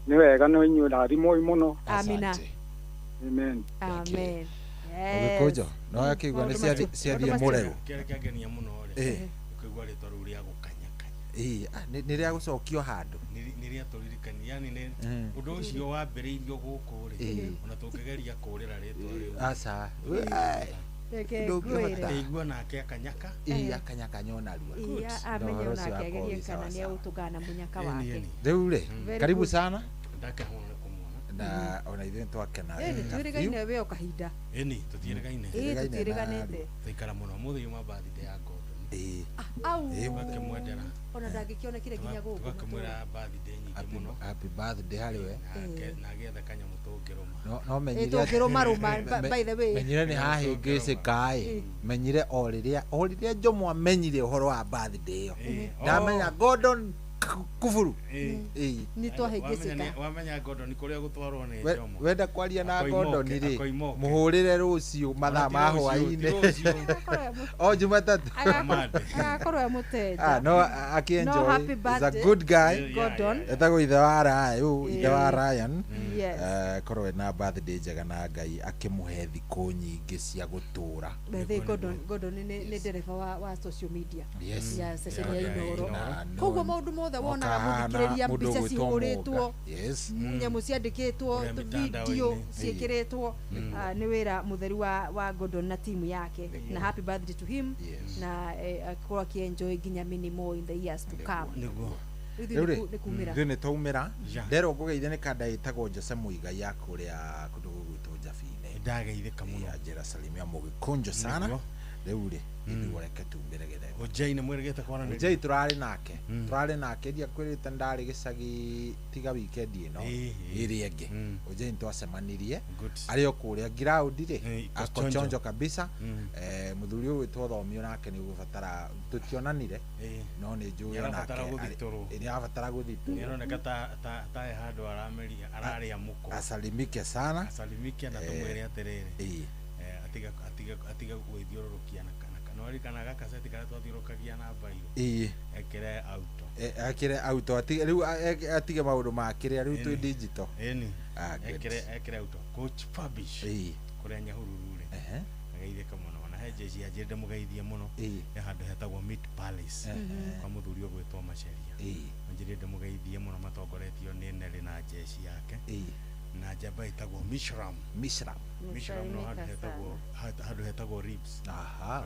Nĩ wega, no inyuĩ rathimoi mũno. Amina. Amen. Amen. Ũgĩkũnjo no akĩigua nĩ ciathiĩ Mũrerũ. Kĩrĩa kĩangenia mũno rĩ, ũkĩigua rĩtwa rĩu rĩa gũkanyakanya. Ĩĩ, nĩ rĩa gũcokio handũ. Nĩ rĩatũririkania, yani nĩ ũndũ ũcio wambĩrĩirio gũkũ rĩ, ona tũngĩgeria kũrĩra rĩtwa rĩu. Aca. Reke Ndũngĩhota. ngwĩre. Ndĩigua nake akanyaka. Ĩĩ, akanyakanya ona narua. Iya, amenye onake agerie kana nĩ egũtũngana na mũnyaka wake. Rĩu rĩ, Very karibu good. sana. Ndakena mũno nĩ kũmuona. Na ona ithuĩ nĩ twakena. Ĩĩ, nĩ twĩrĩgaine we o kahinda. Ĩni, tũtiĩrĩgaine. Ĩĩ, tũtiĩrĩganĩte. Tũikara mũno. Ũmũthĩ yuma birthday ya Gordon. Ĩĩ. Au. Ĩĩ. Tũgakĩmwendera. Ona ndangĩkĩonekire nginya gũkũ. Tũgakĩmwĩra birthday nyingĩ mũno. Happy birthday harĩ we. Na agĩethe kanyamũ tũngĩrũma. No menyire Ĩ, tũngĩrũmarũma, by the way. Menyire nĩ hahĩngĩcĩka ĩ. Menyire o rĩrĩa Njomo amenyire ũhoro wa birthday ĩyo. Ndamenya Gordon Kuburu. Ĩĩ. Nĩ twahĩngĩcĩka. Wamenya Gordon kũrĩa gũtwarwo nĩ Njomo. Wenda kwaria na Gordon rĩ, Akoimoke. mũhũrĩre rũciũ mathaa ma hwaĩ-inĩ. O Jumatatũ. Agakorwo e mũteja. Ah, no akienjoy. No, happy He's a birthday, good guy. Gordon. Etagwo ithe wa Ryan, ithe wa Ryan. Yes. Korwo ena birthday njega na Ngai akĩmũhe thikũ nyingĩ cia gũtũra. By the way, Gordon nĩ ndereba wa social media. Yes. Ya ceceni ya Yeah, Inooro. na no- Koguo maũndũ mothe wonaga Oka mũthikĩrĩria mũndũ mbica ũgwĩtwo cihũrĩtwo, Mũnga. Yes. nyamũ ciandĩkĩtwo, Kũrĩa video mitandao-inĩ. ciĩkĩrĩtwo. Nĩ wĩra mũtheru wa Gordon na timu yake. Na happy birthday to him. Na akorwo akĩenjoy nginya many more in the years to come. Nĩguo. Rĩu Rĩu ithuĩ rĩ, nĩ kumĩra. ithuĩ nĩ twaumĩra. Ja. Nderwo ngũgeithie nĩ kanda ĩtagwo Jose Muigai ya kũrĩa kũndũ gũgwĩtwo Njabinĩ. Ndageithĩka mũno. Ya njĩra salimia mũgĩkũnjo sana. Nĩguo. Rĩu rĩ, ithuĩ reke tumĩre gĩthemba. Ojei nĩ mwĩrĩgĩte kwaranĩria. Ojei tũrarĩ nake. Tũrarĩ nake ndiakwĩrĩte ndarĩ gĩcagi tiga weekend ĩno. Ĩrĩa ĩngĩ. Ojei nĩtwacemanirie. Arĩ o kũrĩa ground rĩ. Ako Ako chonjo. chonjo kabisa. Mũthuri ũyũ gwĩtwo Thomio nake nĩ ũgũbatara tũtionanire. No nĩ njũĩ Nĩarabatara onake. gũthitũrwo. Nĩarabatara gũthitũrwo. Nĩaroneka ta he handũ arameria ararĩa mũkwa. Asalimike sana. Asalimike na tũmwĩre atĩrĩrĩ. Atiga gwĩthiũrũrũkia na nĩwaririkana gakaceti karĩa twathiũrũrũkagia na mbairũ. Ĩĩ. Ekĩre auto. Ekĩre auto atige rĩu atige maũndũ ma kĩrĩa rĩu twĩ digital. Ĩni. Ah, good. Ekĩre auto. Coach Fabish. Ĩĩ. Kũrĩa Nyahururu rĩ. Ageithĩka mũno. Na he jeshi yanjĩrire ndĩmũgeithie mũno. Ĩĩ. He handũ hetagwo Meat Palace. Kwa mũthuri ũgwĩtwo Macharia. Ĩĩ. Anjĩrire ndĩmũgeithie mũno matongoretio nĩ Nelly na jeshi yake. Ĩĩ. Na njamba ĩtagwo Mishram. Mishram. Mishram no handũ hetagwo handũ hetagwo Ribs. Aha.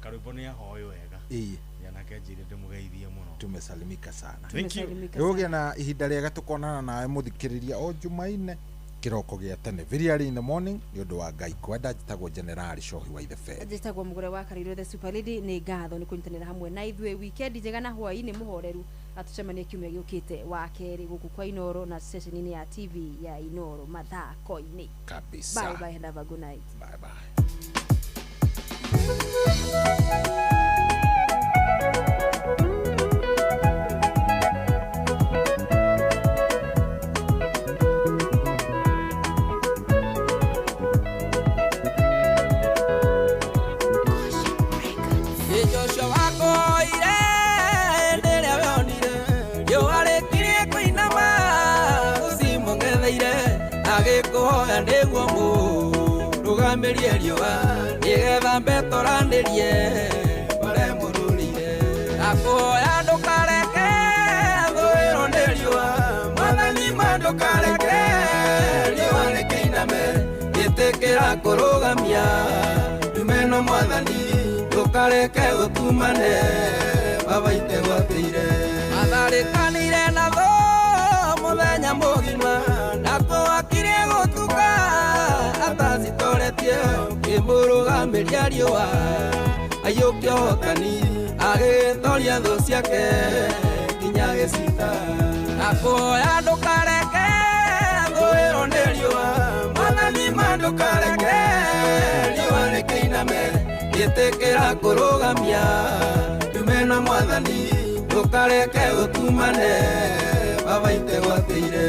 Karwĩmbo nĩ ahoywo wega. Ĩĩ. Nake anjĩrire ndĩmũgeithie mũno. Tumesalimika sana. Thank you. Rĩu na ihinda rĩega tũkonana nawe mũthikĩrĩria o Jumaine kĩroko gĩa tene very early in the morning nĩ ũndũ wa Ngai kwenda. Njĩtagwo General Cohi wa Ithe. Njĩtagwo Mũgũre wa Karĩirũ the Super Lady. Nĩ ngatho nĩ kũnyitanĩra hamwe na ithuĩ. Weekend njega na hwaĩ-inĩ mũhoreru. Atũcemanie kiumia gĩũkĩte wa kerĩ gũkũ kwa Inooro na ceceni-inĩ ya TV ya Inooro mathako-inĩ. Kabisa. Bye bye and have a good night. Bye bye. Joshua wakoire rĩrĩa wonire riũa rĩkirie kũinama ũcimũng'etheire agĩkũhoya nĩguo mũrũgamĩrie riũa nĩgetha mbetoranĩrie marĩa mũrũrĩire. Akũhoya ndũkareke thũĩrwo nĩ riũa, Mwathani ma ndũkareke riũa rĩkĩiname, ĩtĩkĩra kũrũgamia ndume ĩno Mwathani ndũkareke gũtumane baba itegwatĩire. Matharĩkanĩire na thũ mũthenya mũgima na kũhakirie gũtuka atacitoretie kĩmũrũgamĩria riũa aiyũkia ũhotani agĩtoria thũ ciake nginya gĩcita. Akũhoya ndũkareke thũĩrwo nĩ riũa, Mwathani ma ndũkareke riũa rĩkĩiname, ĩtĩkĩra kũrũgamia ndume ĩno Mwathani ndũkareke gũtumane baba itegwatĩire.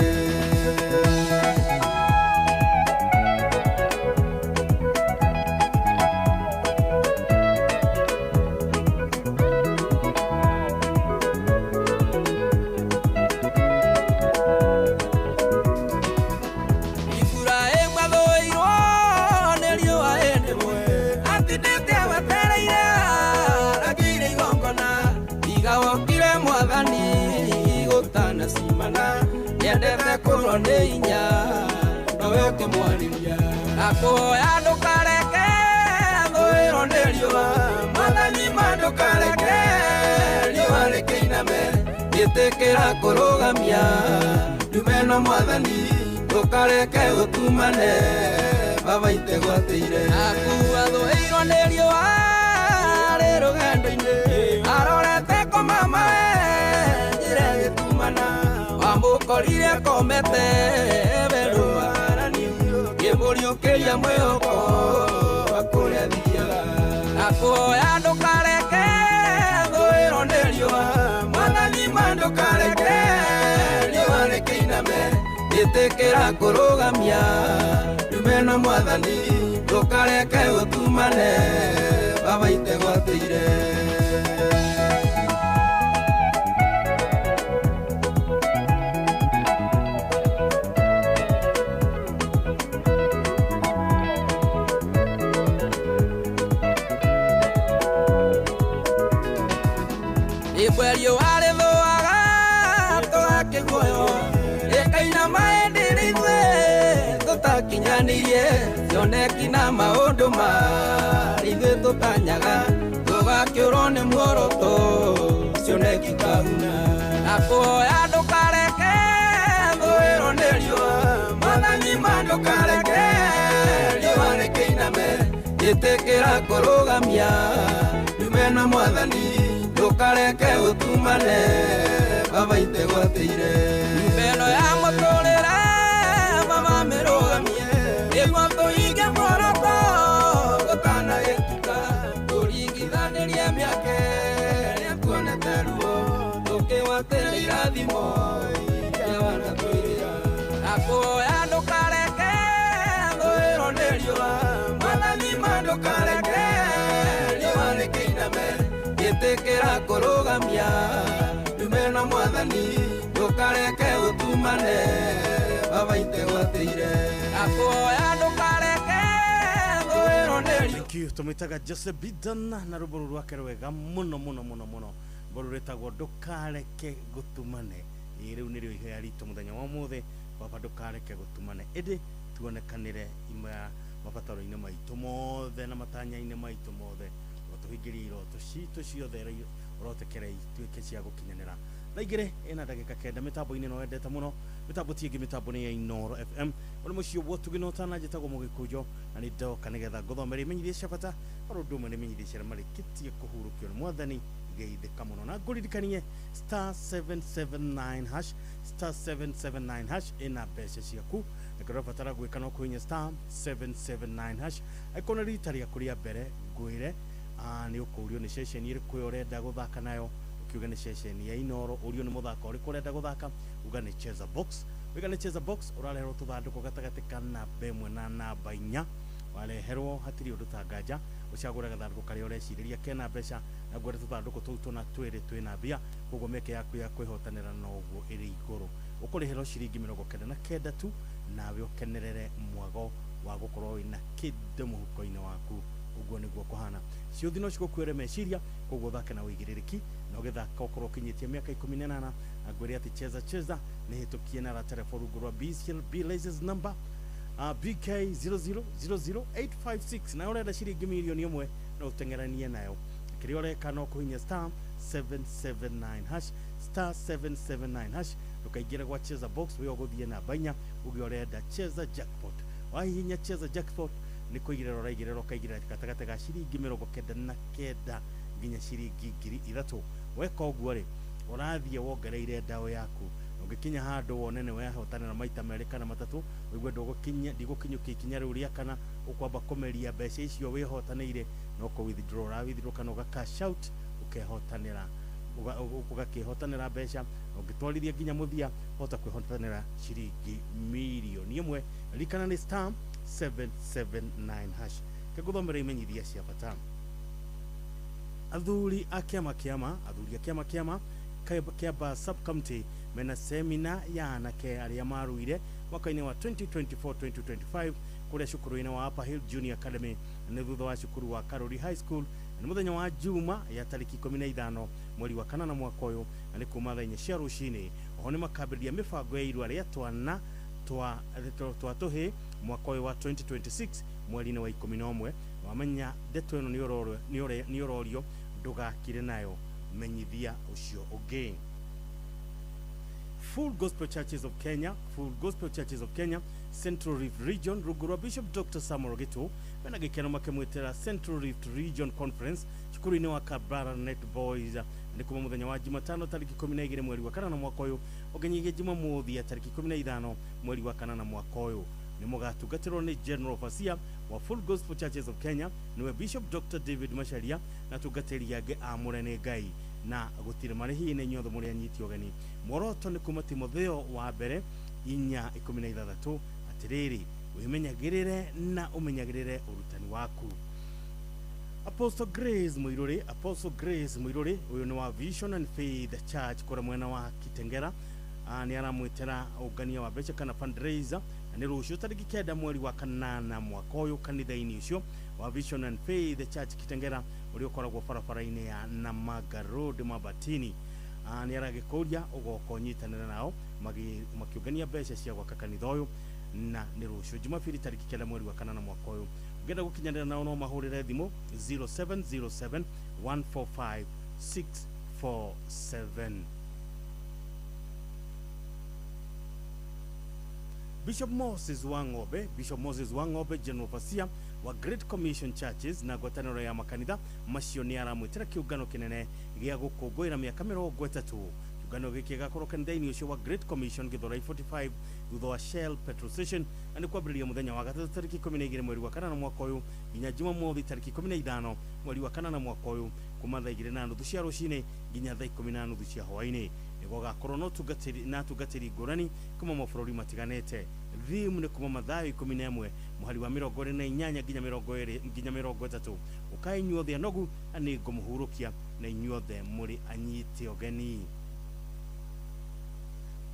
Iburahĩmu athũirwo nĩ riũa hĩndĩ ĩmwe atindĩte agwetereire arangĩire igongona tiga wokire Mwathani gũtanacimana nĩendete kũrwo nĩ hinya nowe ũkĩmwarĩria. Akũhoya ndũkareke thũĩrwo nĩ riũa, Mwathani ma ndũkareke riũa rĩkĩiname, ĩtĩkĩra kũrũgamia ndume ĩno Mwathani ndũkareke gũtumane baba itegwatĩire. Akua thũĩirwo nĩ riũa rĩrũgamĩte rũgendo-inĩ arorete kũmama njĩra ĩgĩtumana wamũkorire komete werũarani ngĩmũriũkĩria mwĩhoko wa kũrĩa thiaga nakuoya ndũkareke thũĩrwo nĩ riũa mwathani ma ndũkareke riũa rĩkĩiname ĩtĩkĩra kũrũgamia ndume na mwathani ndũkareke gũtumane baba itegwatĩire. Ibwe riũa rĩthũaga tũgakĩguoyo rĩkainama ĩndĩ ithuĩ tũtakinyanĩirie cioneki na maũndũ ma ithuĩ tũtanyaga tũgakĩũrwo nĩ muoroto cioneki kahuna nakuoya ndũkareke thũĩrwo nĩ riũa mwathani ma ndũkareke riũa rĩkĩiname ĩtĩkĩra kũrũgamia ndume na mwathani ndũkareke ũtumane baba itegwatĩire mbeno ya mũtũrĩre baba mĩrũgamie nĩguo tũhinge muoroto gũtanagĩtuka tũringithanĩrie mĩaka ĩrĩa tuonete ruo tũkĩgwatĩra irathimo iria wanatwĩrĩra nakuoya ndũkareke thũĩrwo nĩ riũa mwathani ma ndũkareke riũa rĩkĩiname ĩtĩkĩra kũrũgamia ndume na mwathani ndũkareke ũtumane baba itegwatĩire nakuoya ndũkareke thũĩrwo nĩ riũa. Thank you. Tũmwĩtaga Joseph Bidon na rwĩmbo rũrũ rwake rwega mũno mũno mũno mũno rwĩmbo rũrũ rwĩtagwo ndũkareke gũtumane. Ĩĩ rĩu nĩrĩo ihoya ritũ mũthenya wa ũmũthĩ baba ndũkareke gũtumane ĩndĩ tuonekanĩre mabataro-inĩ maitũ mothe na matanya-inĩ maitũ mothe ũtũhingĩrie iroto citũ ciothe ũrotekere ituĩke cia gũkinyanĩra. Thaa igĩrĩ ĩna ndagĩka kenda mĩtambo-inĩ no wendete mũno mĩtambo ti ĩngĩ mĩtambo nĩ ya Inooro FM ũrĩ mũciĩ wa ũtugi na ũtana njĩtagwo Mũgĩkũnjo na nĩ ndoka nĩgetha ngũthomere imenyithia cia bata oro ũndũ ũmwe nĩ imenyithia cia marĩkĩtie kũhurũkio nĩ mwathani geithĩka mũno na ngũririkanie star 779 hash star 779 hash ĩna mbeca ciaku na kĩrĩa ũrabatara gwĩka no kũhihinya star 779 hash angĩkorwo nĩ rita rĩaku rĩa mbere ngwĩre nĩ ũkũrio nĩ ceceni ĩrĩkũ ĩyo ũrenda gũthaka nayo ukiuga nĩ ceceni ya Inooro ũrio nĩ mũthako ũrĩkũ ũrenda gũthaka uga nĩ Cheza Box uga nĩ Cheza Box ũrareherwo tũthandũkũ gatagatĩ ka namba ĩmwe na namba inya wareherwo hatirĩ ũndũ ta nganja ũcagũre gathandũkũ karĩa ũrecirĩria kena mbeca na ngwĩre tũthandũkũ tũu tũna twĩrĩ twĩna mbia koguo mĩeke yaku ya kwĩhotanĩra noguo ĩrĩ igũrũ ũkũrĩhĩrwo ciringi 99 tu nawe ũkenerere mwago wa gũkorwo wĩna kĩndũ mũhuko-inĩ waku ũguo nĩguo kũhana ciũthi no cigũkuĩre meciria koguo ũthake na ũigĩrĩrĩki na ũgĩthaka ũkorwo ũkinyĩtie mĩaka 18 na ngwĩre atĩ Cheza Cheza nĩ hĩtũkie na raterebo rungu rwa B license number BK 0000856 na ũrenda ciringi mirioni ĩmwe no ũteng'eranie nayo kĩrĩa ũreka no kũhihinya star 779 hash star 779 hash ndũkaingĩre gwa Cheza Box wĩ ũgũthiĩ namba inya uge ũrenda Cheza Jackpot wahihinya Cheza Jackpot nĩ kũigĩrĩra ũraigĩrĩra ũkaigĩrĩra gatagatĩ ga ciringi 99 nginya ciringi 3000 weka ũguo rĩ ũrathiĩ wongereire ndawa yaku ũngĩkinya handũ wone nĩ wehotanĩra maita merĩ kana matatũ ũigue ndigũkinyũkia ikinya rĩu rĩa kana ũkwamba kũmeria mbeca icio wĩhotanĩire no kũ withdraw ũra withdraw kana ũga cash out ũkehotanĩra ũgakĩhotanĩra mbeca ũngĩtwarithia nginya mũthia hota kwĩhotanĩra ciringi mirioni ĩmwe ririkana nĩ star 779 hash kĩngũthomera imenyithia cia bata athuri a kĩama kĩama athuri a kĩama kĩama Kiambaa sub-county mena semina ya anake arĩa maruire mwaka-inĩ wa 2024-2025 kũrĩa cukuru-inĩ wa Upper Hill Junior Academy nĩ thutha wa cukuru wa Karori High School nĩ mũthenya wa Juma ya tarĩki 15 mweri wa kanana mwaka ũyũ na nĩ kuma thaa inya cia rũcinĩ oho nĩ makambĩrĩria mĩbango ya irua rĩa twana twa tũhĩ mwaka ũyũ wa 2026 mweri-inĩ wa 11 wamenya ndeto ĩno nĩ ũrorio ndũgakire nayo menyithia ũcio ũngĩ. Full Gospel Churches of Kenya, Full Gospel Churches of Kenya Central Rift Region rungu rwa Bishop Dr. Samuel Gitu mena gĩkeno makĩmwĩtĩra Central Rift Region Conference cukuru-inĩ wa Kabarnet Boys nĩ kuma mũthenya wa Jumatano tarĩki 12 mweri wa kanana mwaka ũyũ ũnginyagia Jumamothi ya tarĩki 15 mweri wa kanana mwaka ũyũ. Nĩ mũgatungatĩrwo nĩ General Overseer wa Full Gospel Churches of Kenya niwe Bishop Dr. David Macharia na tungatĩri angĩ amũre nĩ Ngai na gũtirĩ marĩhi nĩ inyuothe mũrĩ anyiti ũgeni. Muoroto nĩ kuma Timotheo wa mbere 4:16 atĩrĩrĩ wĩmenyagĩrĩre na ũmenyagĩrĩre ũrutani waku. Apostle Grace Muiruri uyu ni wa Vision and Faith Church kura mwena wa Kitengera ni aramwitira ungania wa mbeca kana fundraiser na ni rucio tariki 9 mweri wa kanana mwaka uyu kanitha-ini ucio wa Vision and Faith Church Kitengera uria ukoragwo barabara-ini ya Namaga Road Mabatini. Ni aragikuria ugoka unyitanira nao makiungania mbeca cia gwaka kanitha uyu na ni rucio Jumapili tariki 9 mweri wa kanana mwaka uyu. Ungenda gukinyanira nao no mahurire thimu 0707 145 647. Bishop Moses Wang'ombe General Overseer wa Great Commission Churches na ngwatanĩro ya makanitha macio nĩ aramwĩtĩra kĩũngano kĩnene gĩa gũkũngũĩra mĩaka 30. Kĩũngano gĩkĩ gĩgakorwo kanitha-inĩ ũcio wa Great Commission Githurai 45 thutha wa Shell petrol station na nĩ kwambĩrĩria mũthenya wa gatatũ tarĩki 12 mweri wa kanana mwaka ũyũ nginya Jumamothi tarĩki 15 mweri wa kanana mwaka ũyũ kuma thaa 2:30 cia rũcinĩ nginya thaa 10:30 cia hwaĩ-inĩ. Nĩgũgakorwo na atungatĩri ngũrani kuma mabũrũri matiganĩte. Thimu nĩ kuma Mathayo 11 mũhari wa 28 nginya 20 nginya 30. Ũkai inyuothe anogu na nĩngũmũhurũkia na inyuothe mũrĩ anyite ũgeni.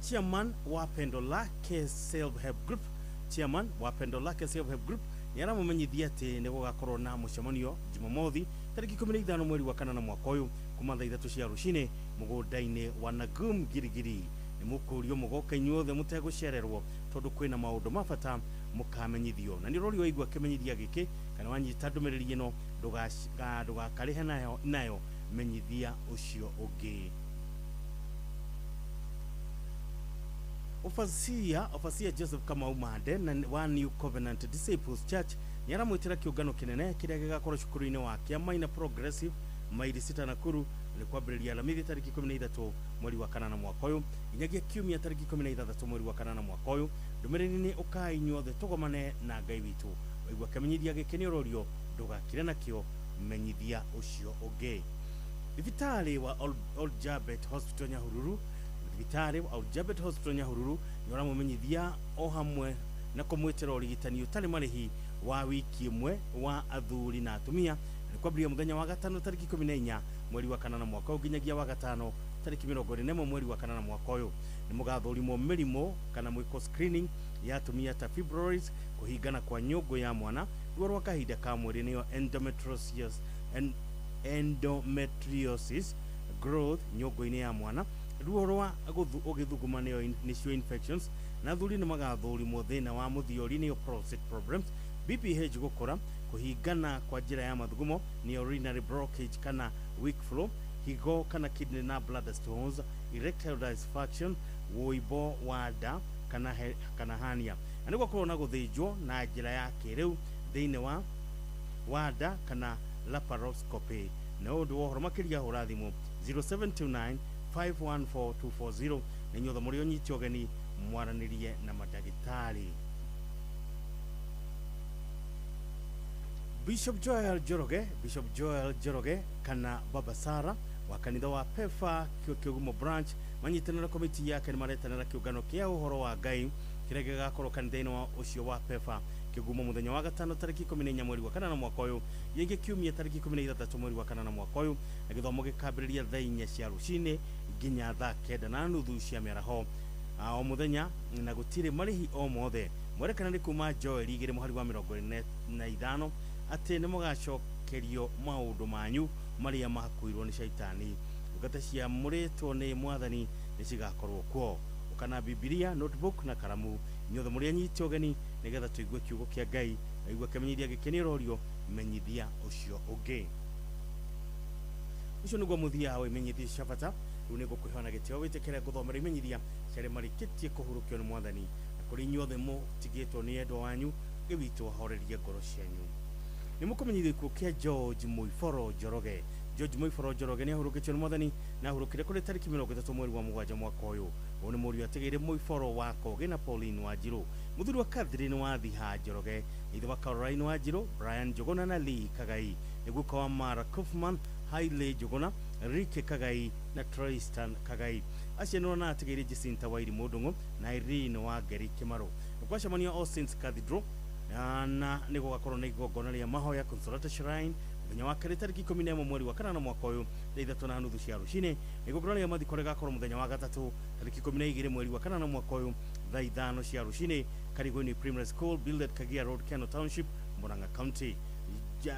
Chairman wa Pendo Lake Self Help Group nĩ aramumenyithia atĩ nĩ gũgakorwo na mũcemanio Jumamothi tarĩki 15 mweri wa kanana mwaka ũyũ kuma thaa 3 cia rũcinĩ mũgũnda-inĩ wa Nagum Girigiri. Nĩ mũkũrio mũgoka inyuothe mũtegũcererwo tondũ kwĩna maũndũ ma bata mũkamenyithio. Na nĩ ũrorio waigua kĩmenyithia gĩkĩ kana wanyita ndũmĩrĩri ĩno ndũgakarĩhe nayo menyithia ũcio ũngĩ. Overseer Joseph Kamau Mande na wa New Covenant Disciples Church nĩ aramwĩtĩra kĩũngano kĩnene kĩrĩa gĩgakorwo cukuru-inĩ wa Kĩamaina Progressive maili 6 Nakuru nĩ kwambĩrĩria Alhamisi tarĩki 13 mweri wa kanana mwaka ũyũ nginyagia Kiumia tarĩki 16 mweri wa kanana mwaka ũyũ. Ndũmĩrĩri nĩ ũkai inyuothe tũgomane na Ngai witũ. Waigua kĩmenyithia gĩkĩ nĩ ũrorio ndũgakire nakĩo menyithia ũcio ũngĩ. Thibitarĩ wa Old Jabet Hospital Nyahururu nĩ ũramũmenyithia o hamwe na kũmwĩtĩra ũrigitani ũtarĩ marĩhi wa wiki ĩmwe wa athuri na atumia nĩ kwambĩrĩria mũthenya wa gatano tarĩki 14 mweri wa kanana mwaka ũyũ nginyagia wa gatano tarĩki 21 mweri wa kanana mwaka ũyũ. Nĩ mũgathũrimwo mĩrimũ kana mwĩko screening ya atumia ta fibroids, kũhingana kwa nyũngũ ya mwana, ruo rwa kahinda ka mwĩrĩ nĩyo endometriosis growth nyũngũ-inĩ ya mwana, ruo rwa ũgĩthuguma nĩyo nĩcio infections, na athuri nĩ magathũrimwo thĩna wa mũthiori nĩyo prostate problems, BPH gũkũra, kũhingana kwa njĩra ya mathugumo nĩyo urinary blockage kana weak flow, higo kana kidney na bladder stones, erectile dysfunction, wũimbo wa nda kana hernia. Na nĩ gũkorwo na gũthĩnjwo na njĩra ya kĩrĩu thĩinĩ wa nda kana laparoscopy. Na ũndũ wa ũhoro makĩria hũra thimũ 0729 514 240 na inyuothe mũrĩ ũnyiti ũgeni mwaranĩrie na mandagĩtarĩ. Bishop Joel Njoroge kana Baba Sara wa kanitha wa Pefa Kĩgumo branch manyitanĩra komiti yake nĩ maretanĩra kĩũngano kĩa ũhoro wa Ngai kĩrĩa gĩgakorwo kanitha-inĩ wa ũcio wa Pefa Kĩgumo mũthenya wa gatano tarĩki 14 mweri wa kanana mwaka ũyũ nginyagia Kiumia tarĩki 16 mweri wa kanana mwaka ũyũ na gĩthomo gĩkambĩrĩria thaa 4 cia rũcinĩ nginya thaa 9:30 cia mĩaraho o mũthenya na gũtirĩ marĩhi o mothe. Mwerekana nĩ kuma Joel 2 mũhari wa 45 atĩ nĩ mũgacokerio maũndũ manyu marĩa makuirwo nĩ shaitani. Ndungata ciamũrĩtwo nĩ Mwathani nĩ cigakorwo kuo. Ũka na Bibilia, notebook na karamu inyuothe mũrĩ anyiti ũgeni nĩgetha tũigue kiugo kĩa Ngai na igue kĩmenyithia gĩkĩ nĩ ũrorio menyithia ũcio ũngĩ. Ũcio nĩguo mũthia wa imenyithia cia bata. Rĩu nĩngũkwĩhoya na gĩtĩo wĩtĩkĩre gũthomera imenyithia cia arĩa marĩkĩtie kũhurũkio nĩ Mwathani. Kũrĩ inyuothe mũtigĩtwo nĩ endwa wanyu, Ngai witũ ahorerie ngoro cianyu. Nĩ mũkũmenyithio gĩkuũ kĩa George Mũiboro Njoroge. George Mũiboro Njoroge nĩ ahurũkĩtio nĩ Mwathani na ahurũkire kũrĩ tarĩki 30 mweri wa 7 mwaka ũyũ. Ũyũ nĩ mũriũ atigĩire Mũiboro wa Kogi na Pauline Wanjirũ. Mũthuri wa Catherine wa Thiha Njoroge, ithe wa Caroline Wanjirũ, Brian Njuguna na Lee Kagai. Nĩ guka wa Mara Kaufman, Hailey Njuguna, Rike Kagai na Tristan Kagai. Acianirwo na atigĩire Jacinta Wairi Mũndũng'ũ na Irene wa Ngeri Kĩmarũ. Nĩ kwacemanio All Saints Cathedral na nĩ gũgakorwo na igongona rĩa mahoya Consolata Shrine mũthenya wa kerĩ tarĩki 11 mweri wa 5 mwaka ũyũ thaa 3:30 cia rũcinĩ. Igongona rĩa mathiko rĩgakorwo mũthenya wa gatatũ tarĩki 12 mweri wa 5 mwaka ũyũ thaa 5 cia rũcinĩ Karigoni Primary School, Builded Kagia Road, Keno Township, Murang'a County.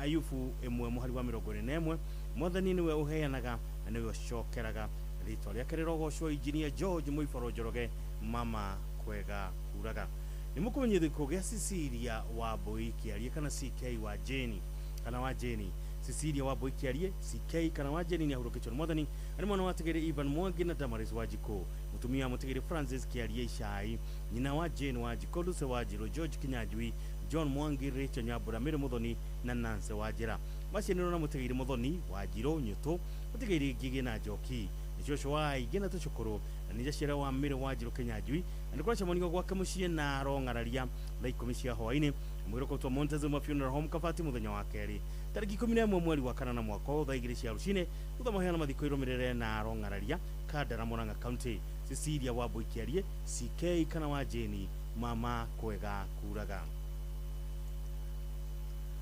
Ayubu 1 mũhari wa 41. Mwathani nĩwe ũheanaga na nĩwe ũcokeraga. Rĩtwa rĩake rĩrogocwo Engineer George Mũiboro Njoroge, mama kwega kuraga. Nĩ mũkũmenyithio gĩkuũ gĩa Cecilia Wambui Kĩarie kana CK wa Jane kana wa Jane. Cecilia Wambui Kĩarie CK kana wa Jane nĩ ahurũkĩtio nĩ Mwathani. Arĩ mwana wa Tigĩrĩ Ivan Mwangi na Damaris Wanjikũ. Mũtumia wa Mũtigĩrĩ Francis Kĩarie Icai, nyina wa Jane Wanjikũ, Lucy Wanjirũ, George Kinyanjui, John Mwangi, Rachel Nyambura, Mary Muthoni na Nancy Wanjĩra. Macianirwo na Mũtigĩrĩ Muthoni Wanjirũ Nyũtũ, Mũtigĩrĩ Ngigĩ na Njoki. Nĩ cũcũ wa aingĩ na tũcũkũrũ na nĩ njaciara wa Mary Wanjirũ Kinyanjui na nĩ kũracemanio gwake mũciĩ na arong'araria thaa 10 cia hwaĩ-inĩ. Mwĩrĩ ũkũrutwo Montezuma Funeral Home Kabati mũthenya wa kerĩ tarĩki 11 mweri wa 5 mwaka ũyũ thaa 2 cia rũcinĩ. Thutha maheana mathiko irũmĩrĩre na arong'araria Kandara, Murang'a County. Cecilia Wambui Kĩarie CK kana wa Jane, mama kwega kuraga.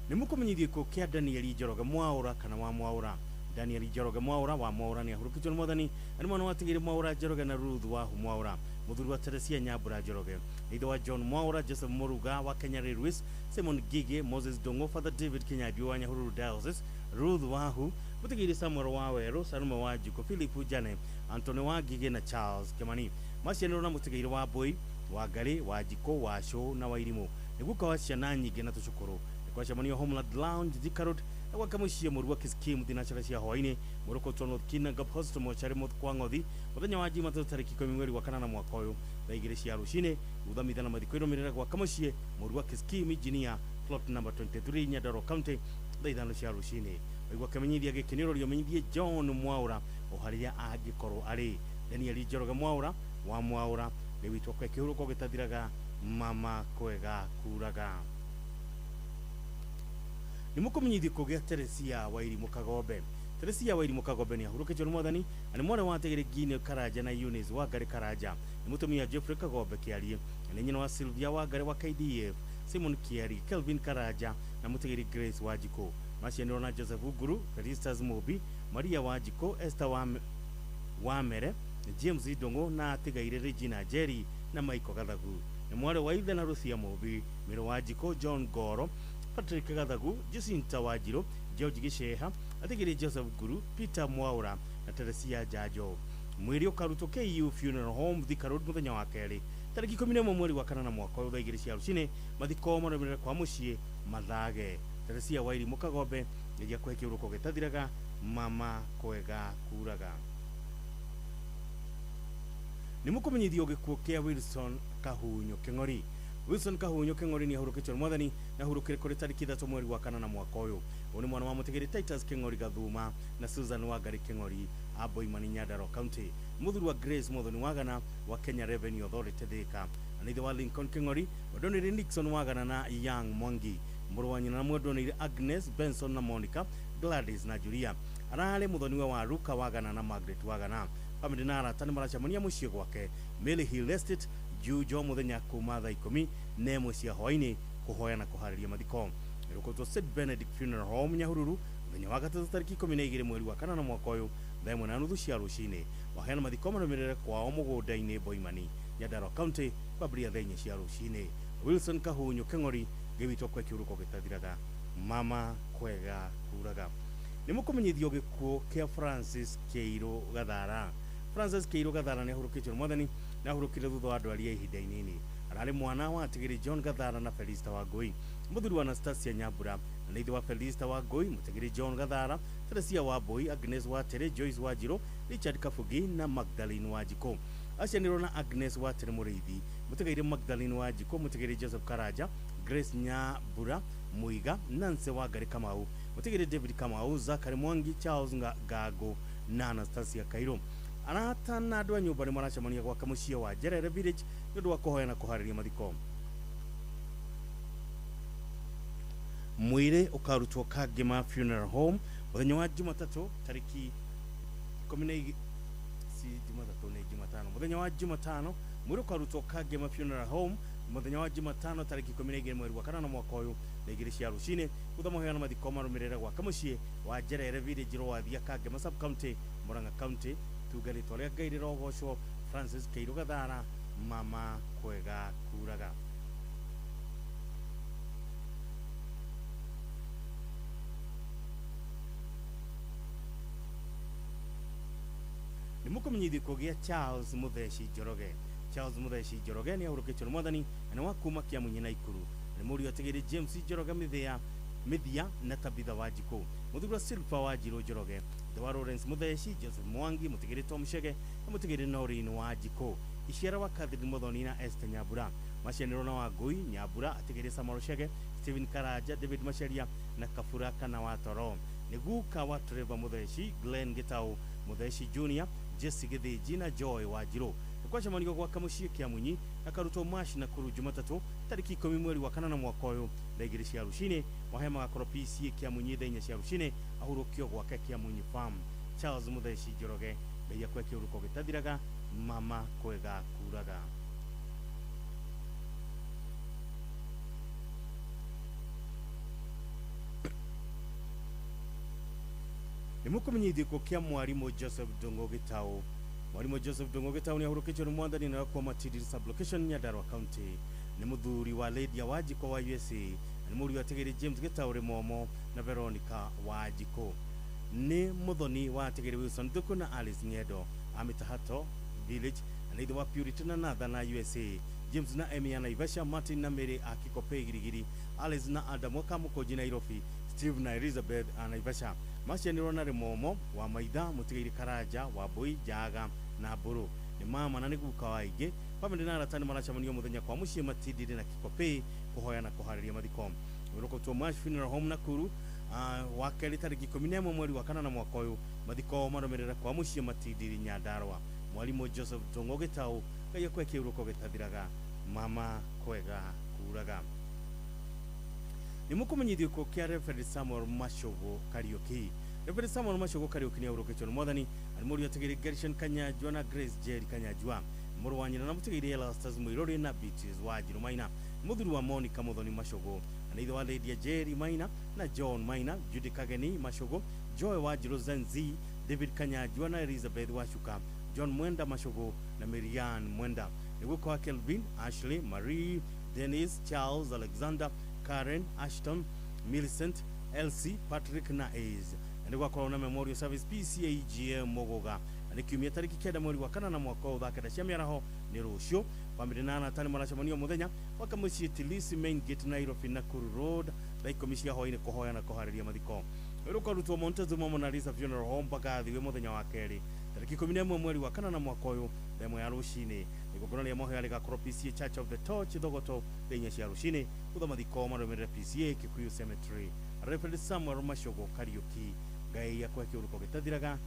Nĩ mũkũmenyithio gĩkuũ kĩa Daniel Njoroge Mwaũra kana wa Mwaũra. Daniel Njoroge Mwaũra wa Mwaũra nĩ ahurũkĩtio nĩ Mwathani. Arĩ mwana wa Tigĩrĩ Mwaũra Njoroge na Ruth Wahu Mwaũra. Mũthuri wa Teresia Nyambura Njoroge. Ithe wa John Mwaũra, Joseph Muruga wa Kenya Railways, Simon Gige, Moses Dongo, Father David Kinyanjui wa Nyahururu Diocese, Ruth Wahu, Mũtigĩrĩ Samuel wa Werũ, Salome wa Njukũ, Philip Jane, Anthony wa Ngige na Charles Kimani. Macianirwo na Mũtigĩrĩ wa Mbui, wa Ngarĩ, wa Njikũ, wa Cũ na wa Irimũ. Nĩ guka wa ciana nyingĩ na tũcũkũrũ. Kwacemanio Homeland Lounge Thika Road na gwake mũciĩ mũru wa Kiskim thinacera cia hwaĩ-inĩ. Mwĩrĩ ũkũrutwo North Kinangop Hospital mocarĩ kwa Ng'othi mũthenya wa Jumatatu tarĩki 10 mweri wa 5 mwaka ũyũ thaa 2 cia rũcinĩ. Thutha mitha na mathiko irũmĩrĩre gwake mũciĩ mũru wa Kiskim Engineer plot number 23 Nyandarua County thaa 5 cia rũcinĩ. Waigua kĩmenyithia gĩkĩ nĩ ũrorio ũmenyithie John Mwaũra o harĩa angĩkorwo arĩ. Daniel Njoroge Mwaũra wa Mwaũra, Ngai witũ akwe kĩhurũko gĩtathiraga, mama kwega kuraga. Nĩ mũkũmenyithio gĩkuũ gĩa Teresia Wairimũ Kagombe. Teresia Wairimũ Kagombe nĩ ahurũkĩtio nĩ Mwathani na nĩ mwana wa Tigĩrĩ Ngine Karanja na Eunice Wangari Karanja. Nĩ mũtumia Geoffrey Kagombe Kĩarie na nĩ nyina wa Sylvia Wangari wa KDF, Simon Kĩarie, Kelvin Karanja na Mũtigĩrĩ Grace Wanjikũ. Macianirwo na Joseph Uguru, Felicitas Mũmbi, Maria Wanjikũ, Esther Wamere, James Ndũng'ũ na atigaire Regina Njeri na Michael Gathagu. Nĩ mwarĩ wa ithe na Ruthia Mũmbi, Mary Wanjikũ, John Goro, Patrick Gathagu, Jacinta Wanjirũ, George Gĩceha, atigĩrĩ Joseph Nguru, Peter Mwaũra na Teresia Njanjo. Mwĩrĩ ũkarutwo KU Funeral Home Thika Road mũthenya wa kerĩ tarĩki 11 mweri wa 5 mwaka ũyũ thaa 2 cia rũcinĩ. Mathiko marũmĩrĩre kwa mũciĩ Mathage. Teresia Wairimũ Kagombe, Ngai akũhe kĩhurũko gĩtathiraga, mama kwega kuraga. Nĩ mũkũmenyithio gĩkuũ kĩa Wilson Kahunyo Kĩng'ori. Wilson Kahunyo Kĩng'ori nĩ ahurũkĩtio nĩ Mwathani na ahurũkire kũrĩ tarĩki 3 mweri wa 5 mwaka ũyũ. Ũyũ nĩ mwana wa Mũtigĩrĩ Titus Kĩng'ori Gathuma na Susan Wangari Kĩng'ori a Boimani, Nyandarua County. Mũthuri wa Grace Muthoni Wagana wa Kenya Revenue Authority Thika. Na ithe wa Lincoln Kĩng'ori, mwendonĩire Nixon Wagana na Young Mwangi. Mũrũ wa nyina na mwendonĩire Agnes Benson na Monica, Gladys na Julia. Ararĩ mũthoniwe wa Ruka Wagana na Margaret Wagana. Famĩlĩ na arata nĩ maracemania mũciĩ gwake Mary Hill Estate Juja mũthenya kuma thaa 11 cia hwaĩ-inĩ kũhoya na kũharĩria mathiko. Ĩrũkũtwo St Benedict Funeral Home Nyahururu mũthenya wa gatatũ tarĩki 12 mweri wa 5 mwaka ũyũ thaa 1:30 cia rũcinĩ. Waheana mathiko marũmĩrĩre kwao mũgũnda-inĩ Boimani, Nyandarua County kwambĩrĩria thaa 4 cia rũcinĩ. Wilson Kahunyo Kĩng'ori, Ngai witũ akũhe kĩhurũko gĩtathiraga, mama kwega kuraga. Nĩ mũkũmenyithio gĩkuũ kĩa Francis Kĩirũ Gathara. Francis Kĩirũ Gathara nĩ ahurũkĩtio nĩ Mwathani na ahurũkire thutha wa ndwari ya ihinda inini. Ararĩ mwana wa Tigĩrĩ John Gathara na Felista Wangũi. Mũthuri wa Anastasia Nyambura na nĩ ithe wa Felista Wangũi, Mũtigĩrĩ John Gathara, Teresia Wambui, Agnes Watere, Joyce Wanjirũ, Richard Kabugi na Magdalene Wanjikũ. Acianirwo na Agnes wa Tere Mũrĩithi, mũtigaire Magdalene wa Njiko, mũtigaire Joseph Karanja, Grace Nyambura Muiga, Nancy wa Ngari Kamau, mũtigaire David Kamau, Zachary Mwangi, Charles Ngago na Anastasia Kairo. Arata na andũ a nyũmba nĩ maracemania gwaka mũciĩ wa Njerere Village nĩ ũndũ wa kũhoya na kũharĩria mathiko. Mwĩrĩ ũkarutwo Kangema Funeral Home mũthenya wa Jumatatũ tarĩki 12, si Jumatatũ nĩ Jumatano, mũthenya wa Jumatano mwĩrĩ ũkarutwo Kangema Funeral Home mũthenya wa Jumatano tarĩki 12 mweri wa kanana mwaka ũyũ thaa 2 cia rũcinĩ. Thutha mahoya na mathiko marũmĩrĩre gwaka mũciĩ wa Njerere Village Rwathia, Kangema Sub County, Murang'a County. Tuge rĩtwa rĩa Ngai rĩrogocwo. Francis Kairu Gathara, mama kwega kuraga. Nĩ mũkũmenyithio kũgĩa Charles Mutheci Njoroge. Charles Mutheci Njoroge nĩ ahurũkĩtio nĩ Mwathani na nĩ wa kuma Kĩamunyi na Ikuru. Nĩ mũriũ atigĩire James Njoroge Mithia na Tabitha Wanjikũ. Mũthuri wa Silva Wanjirũ Njoroge, ithe wa Lawrence Mutheci, Joseph Mwangi, mũtigĩre Tom Chege na mũtigĩre Noreen Wanjikũ. Iciara wa Catherine Muthoni na Esther Nyambura. Macianĩrwo na Wangũi Nyambura, atigĩre Samuel Chege, Stephen Karanja, David Macharia na Kabura kana wa Toro. Nĩ guka wa Trevor Mutheci, Glenn Gitau Mutheci Junior, Jesse Gĩthĩnji na Joy Wanjirũ. Nĩ kwacemanio gwaka mũciĩ Kĩamunyi akarutwo Mash na Kuru Jumatatũ tarĩki 10 mweri wa kanana mwaka ũyũ thaa 2 cia rũcinĩ. Mahoya magakorwo PCA Kĩamunyi thaa 4 cia rũcinĩ, ahurũkio gwake Kĩamunyi Farm. Charles Mutheci Njoroge, Ngai akwe kĩhuruko gĩtathiraga, mama kwega kuraga. Nĩ mũkũmenyithio kĩa mwarimũ Joseph Ndung'u Gĩtaũ. Mwarimũ Joseph Ndung'u Gĩtaũ nĩ ahurũkĩtio nĩ Mwathani na kwa Matidi Sublocation Nyandarua County. Nĩ mũthuri wa Lydia Wanjikũ wa USA, na nĩ mũriũ atigĩrĩ James Gĩtaũ Rĩmomo na Veronica Wanjikũ. Nĩ mũthoni wa atigĩrĩ Wilson Thuku na Alice Ng'endo a Mĩtahato Village, na nĩ ithe wa Purity na Nathan na USA, James na Emmy a Naivasha, Martin na Mary a Kikopey Girigiri, Alice na Adam wa Kamũkũnji Nairobi, Steve na Elizabeth a Naivasha. Macianĩrwo na Rĩmomo wa Maitha, mũtigairĩ Karanja wa Mbũi, Njaga na Mbũrũ. Nĩ mama na nĩ guka wa aingĩ. Bamĩrĩ na arata nĩ maracemanio mũthenya kwa mũciĩ Matindiri na Kikopey kũhoya na kũharĩria mathiko. Ũrũkũtwo Mash Funeral Home Nakuru wa kerĩ tarĩki 11 mweri wa kanana mwaka ũyũ. Mathiko marũmĩrĩra kwa mũciĩ Matindiri Nyandarua. Mwarimũ Joseph Ndung'u Gĩtaũ, Ngai akwe kĩhuruko gĩtathiraga, mama kwega kuraga. Nĩ mũkũmenyithio kĩa Reverend Samuel Machogo Kariuki. Reverend Samuel Machogo Kariuki nĩ ahurũkĩtio nĩ Mwathani, na nĩ mũriũ atigĩrĩ Gershon Kanyanjua na Grace Jerry Kanyanjua. Mũrũ wa nyina na mũtigĩrĩ Elastus Mũirũrĩ na Beatrice Wanjirũ Maina. Mũthuri wa Monica Muthoni Machogo, na ithe wa Lydia Jerry Maina na John Maina, Judy Kageni Machogo, Joy Wanjirũ Zenzi, David Kanyanjua na Elizabeth Wachuka, John Mwenda Machogo na Marianne Mwenda. Nĩ guka wa Kelvin, Ashley, Marie, Dennis, Charles, Alexander, Karen, Ashton, Millicent, Elsie, Patrick na Ace. Na nĩ gwakorwo na Memorial Service PCAGM Muguga. Na nĩ kiumia tarĩki 9 mweri wa kanana mwaka ũyũ thaa 9 cia mĩaraho nĩ rũciũ. Bamĩrĩ na arata nĩ maracemanio mũthenya gwaka mũciĩ Tilisi Main Gate Nairobi Nakuru Road thaa 10 cia hwaĩ-inĩ kũhoya na kũharĩria mathiko. Wĩra ũkarutwo Montezuma Mona Lisa Funeral Home Mbagathi wĩ mũthenya wa kerĩ tarĩki 11 mweri wa kanana mwaka ũyũ thaa 1 ya rũcinĩ. Igongona rĩa mahoya rĩgakorwo PCA Church of the Torch Thogoto thaa 4 cia rũcinĩ. Thutha mathiko marũmĩrĩre PCA Kikuyu Cemetery. Reverend Samuel Machogo Kariuki, Ngai akwe kĩhuruko gĩtathiraga,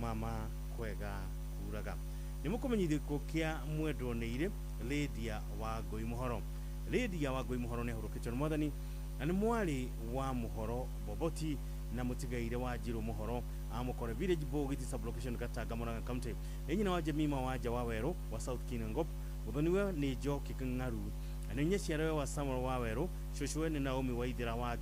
mama kwega kuraga. Nĩ mũkũmenyithio kĩa mwendwo nĩ Lydia wa Ngũi Mũhoro. Lydia wa Ngũi Mũhoro nĩ ahurũkĩtio nĩ Mwathani, na nĩ mwarĩ wa Mũhoro Boboti na mũtigaire wa Njirũ Mũhoro Amũkore Village Bogiti Sublocation Gatanga Murang'a County. Nĩ nyina wa Jemima Wanja wa Werũ wa South Kinangop. Mũthoniwe nĩ Njoki Ng'aru, na nĩ nyaciarawe wa Samuel wa Werũ. Cũcũwe nĩ Naomi Waithera wa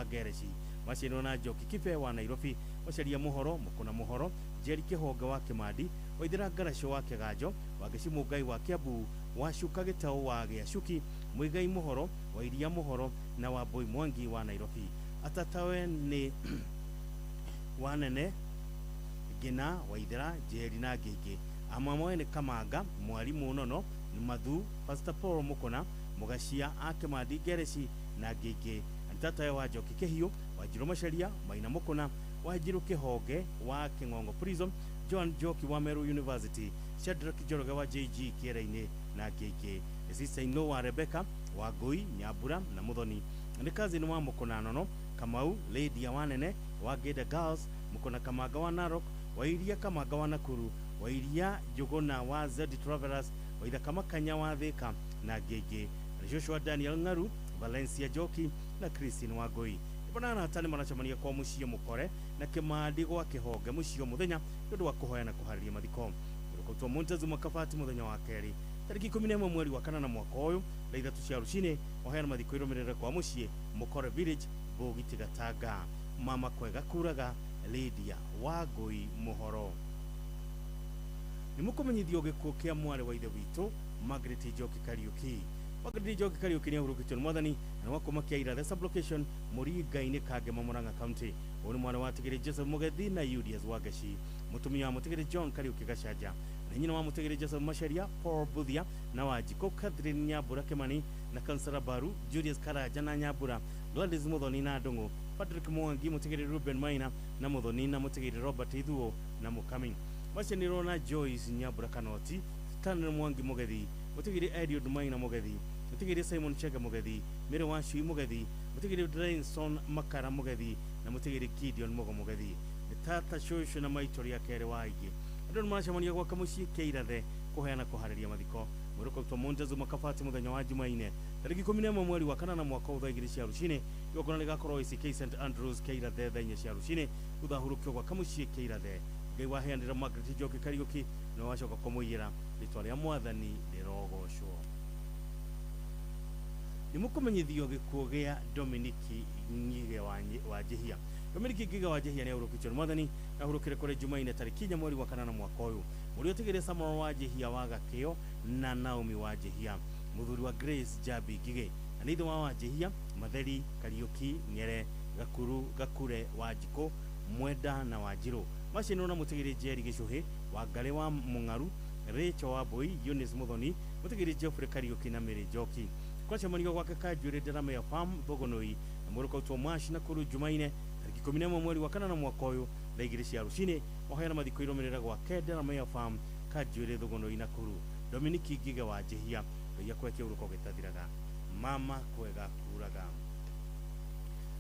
Ngereci. Maciarirwo na Njoki Kibe wa Nairobi, Macharia Mũhoro, Mũkũna Mũhoro, Njeri Kĩhonge wa Kĩmandi, Waithera Ngaracio wa Kĩganjo, Wangeci Mũngai wa Kĩambu, Wacuka Gĩtaũ wa Gĩacuki, Mũigai Mũhoro, Wairia Mũhoro na Wambũi Mwangi wa Nairobi. Atatawe nĩ Wanene Ngina, Waithera, Njeri na Ngĩngĩ. Amamwe nĩ Kamanga, Mwarimũ Nono, Mathu, Pastor Paul Mũkũna, Mũgacia a Kĩmandi Ngereci na Ngĩngĩ. Tatawe wa Njoki Kĩhiũ, Wanjirũ Macharia, Maina Mũkũna, Wanjirũ Kĩhonge wa Kĩng'ong'o Prison, John Njoki wa Meru University, Shadrack Njoroge wa JG Kĩera-inĩ na angĩ aingĩ. Sister in law wa Rebecca Wangui Nyambura na Muthoni. Nĩ cousin wa Mukuna Nono Kamau, Lydia Wanene wa Ngenda Girls, Mukuna Kamanga wa Narok, Wairia Kamanga wa Nakuru, Wairia Njuguna wa Z Travelers, Waithaka Makanya wa Thika na angĩ aingĩ. Joshua Daniel Ng'aru, Valencia Njoki na Christine Wangui. Bana hatani maracemania kwa muciĩ Mukore na Kĩmandi gwa Kĩhonge mũciĩ mũthenya nĩ ũndũ wa kũhoya na kũharĩria mathiko. Rũkũtwo Montezuma Kabati mũthenya wa kerĩ tarĩki 11 mweri wa kanana mwaka ũyũ thaa 3 cia rũcinĩ oheana mathiko irũmĩrĩre kwa mũciĩ Mukore Village Mbũgiti Gatanga. Mama kwega kuraga Lydia Wangui Mũhoro. Nĩ mũkũmenyithio gĩkuũ kĩa mwarĩ wa ithe witũ Margaret Njoki Kariuki. Margaret Njoki Kariuki nĩ ahurũkĩtio nĩ mwathani na wa kuma kĩa Irathe sublocation Mũringa-inĩ Kangema Murang'a County. Ũyũ nĩ mwana wa Tigiri Joseph Mugethi na Julius Wangeci, mũtumia wa Mũtigiri John Kariuki Gacanja, na nyina wa Mũtigiri Joseph Macharia, Paul Buthia na Wanjikũ Catherine Nyambura Kimani na Kansara Baru, Julius Karanja na Nyambura, Gladys Muthoni na Ndung'u, Patrick Mwangi, Mũtigiri Ruben Maina na Muthoni na Mũtigiri Robert Ithuo na Mukami. Macenirwo na Joyce Nyambura Kanoti, Stanley Mwangi Mugethi, Mũtigiri Eliud Maina Mugethi, Mũtigiri Simon Chege Mugethi, Mary Wacui Mugethi, Mũtigiri Drainson Makara Mugethi na Mũtigiri Gideon Mugo Mugethi. Nĩ tata cũcũ na maitũ rĩa kerĩ wa aingĩ. Andũ nĩ maracemania gwaka mũciĩ Kĩirathe kũheana kũharĩria mathiko. Mwĩrĩ Montezuma Kabati mũthenya wa Jumaine tarĩki 11 mweri wa kanana mwaka thaa 2 cia rũcinĩ. Igongona rĩgakorwo ACK St Andrews Kĩirathe thaa 4 cia rũcinĩ thutha hurũkio gwaka mũciĩ Kĩirathe. Ngai waheanĩra Margaret Njoki Kariuki na wacoka kũmũiyĩra rĩtwa rĩa mwathani rĩrogocwo. Nĩ mũkũmenyithio gĩkuũ gĩa Dominiki Ngige wa Njihia. Dominiki Ngige wa Njihia nĩ ahurũkĩtio nĩ mwathani na ahurũkire kũrĩ Jumaine tarĩki 4 mweri wa kanana mwaka ũyũ. Mũriũ Tigiri Samuel wa Njihia wa Gakĩo na Naomi wa Njihia, mũthuri wa Grace Jabi Ngige, na nĩ ithe wa Njihia, Matheri Kariuki Ng'ere Gakuru Gakure Wanjikũ Mwenda na Wanjirũ. Macinirwo na Mũtigiri Njeri Gĩcũhĩ, Wangarĩ wa Mũng'aru, Rachel Wambui, Eunice Muthoni, Mũtigiri Geoffrey Kariuki na Mary Njoki. Kwacemanio gwake Kanjuĩrĩ Delamere Farm Thogonoi na mũrũkautwo Mash Nakuru Jumaine tarĩki 11 mweri wa kanana mwaka ũyũ thaa 2 cia rũcinĩ oheana mathiko irũmĩrĩra gwake Delamere Farm Kanjuĩrĩ Thogonoi Nakuru. Dominiki Ngige wa Njihia, Ngai akũhe kĩhurũko gĩtathiraga. Mama kwega kuraga.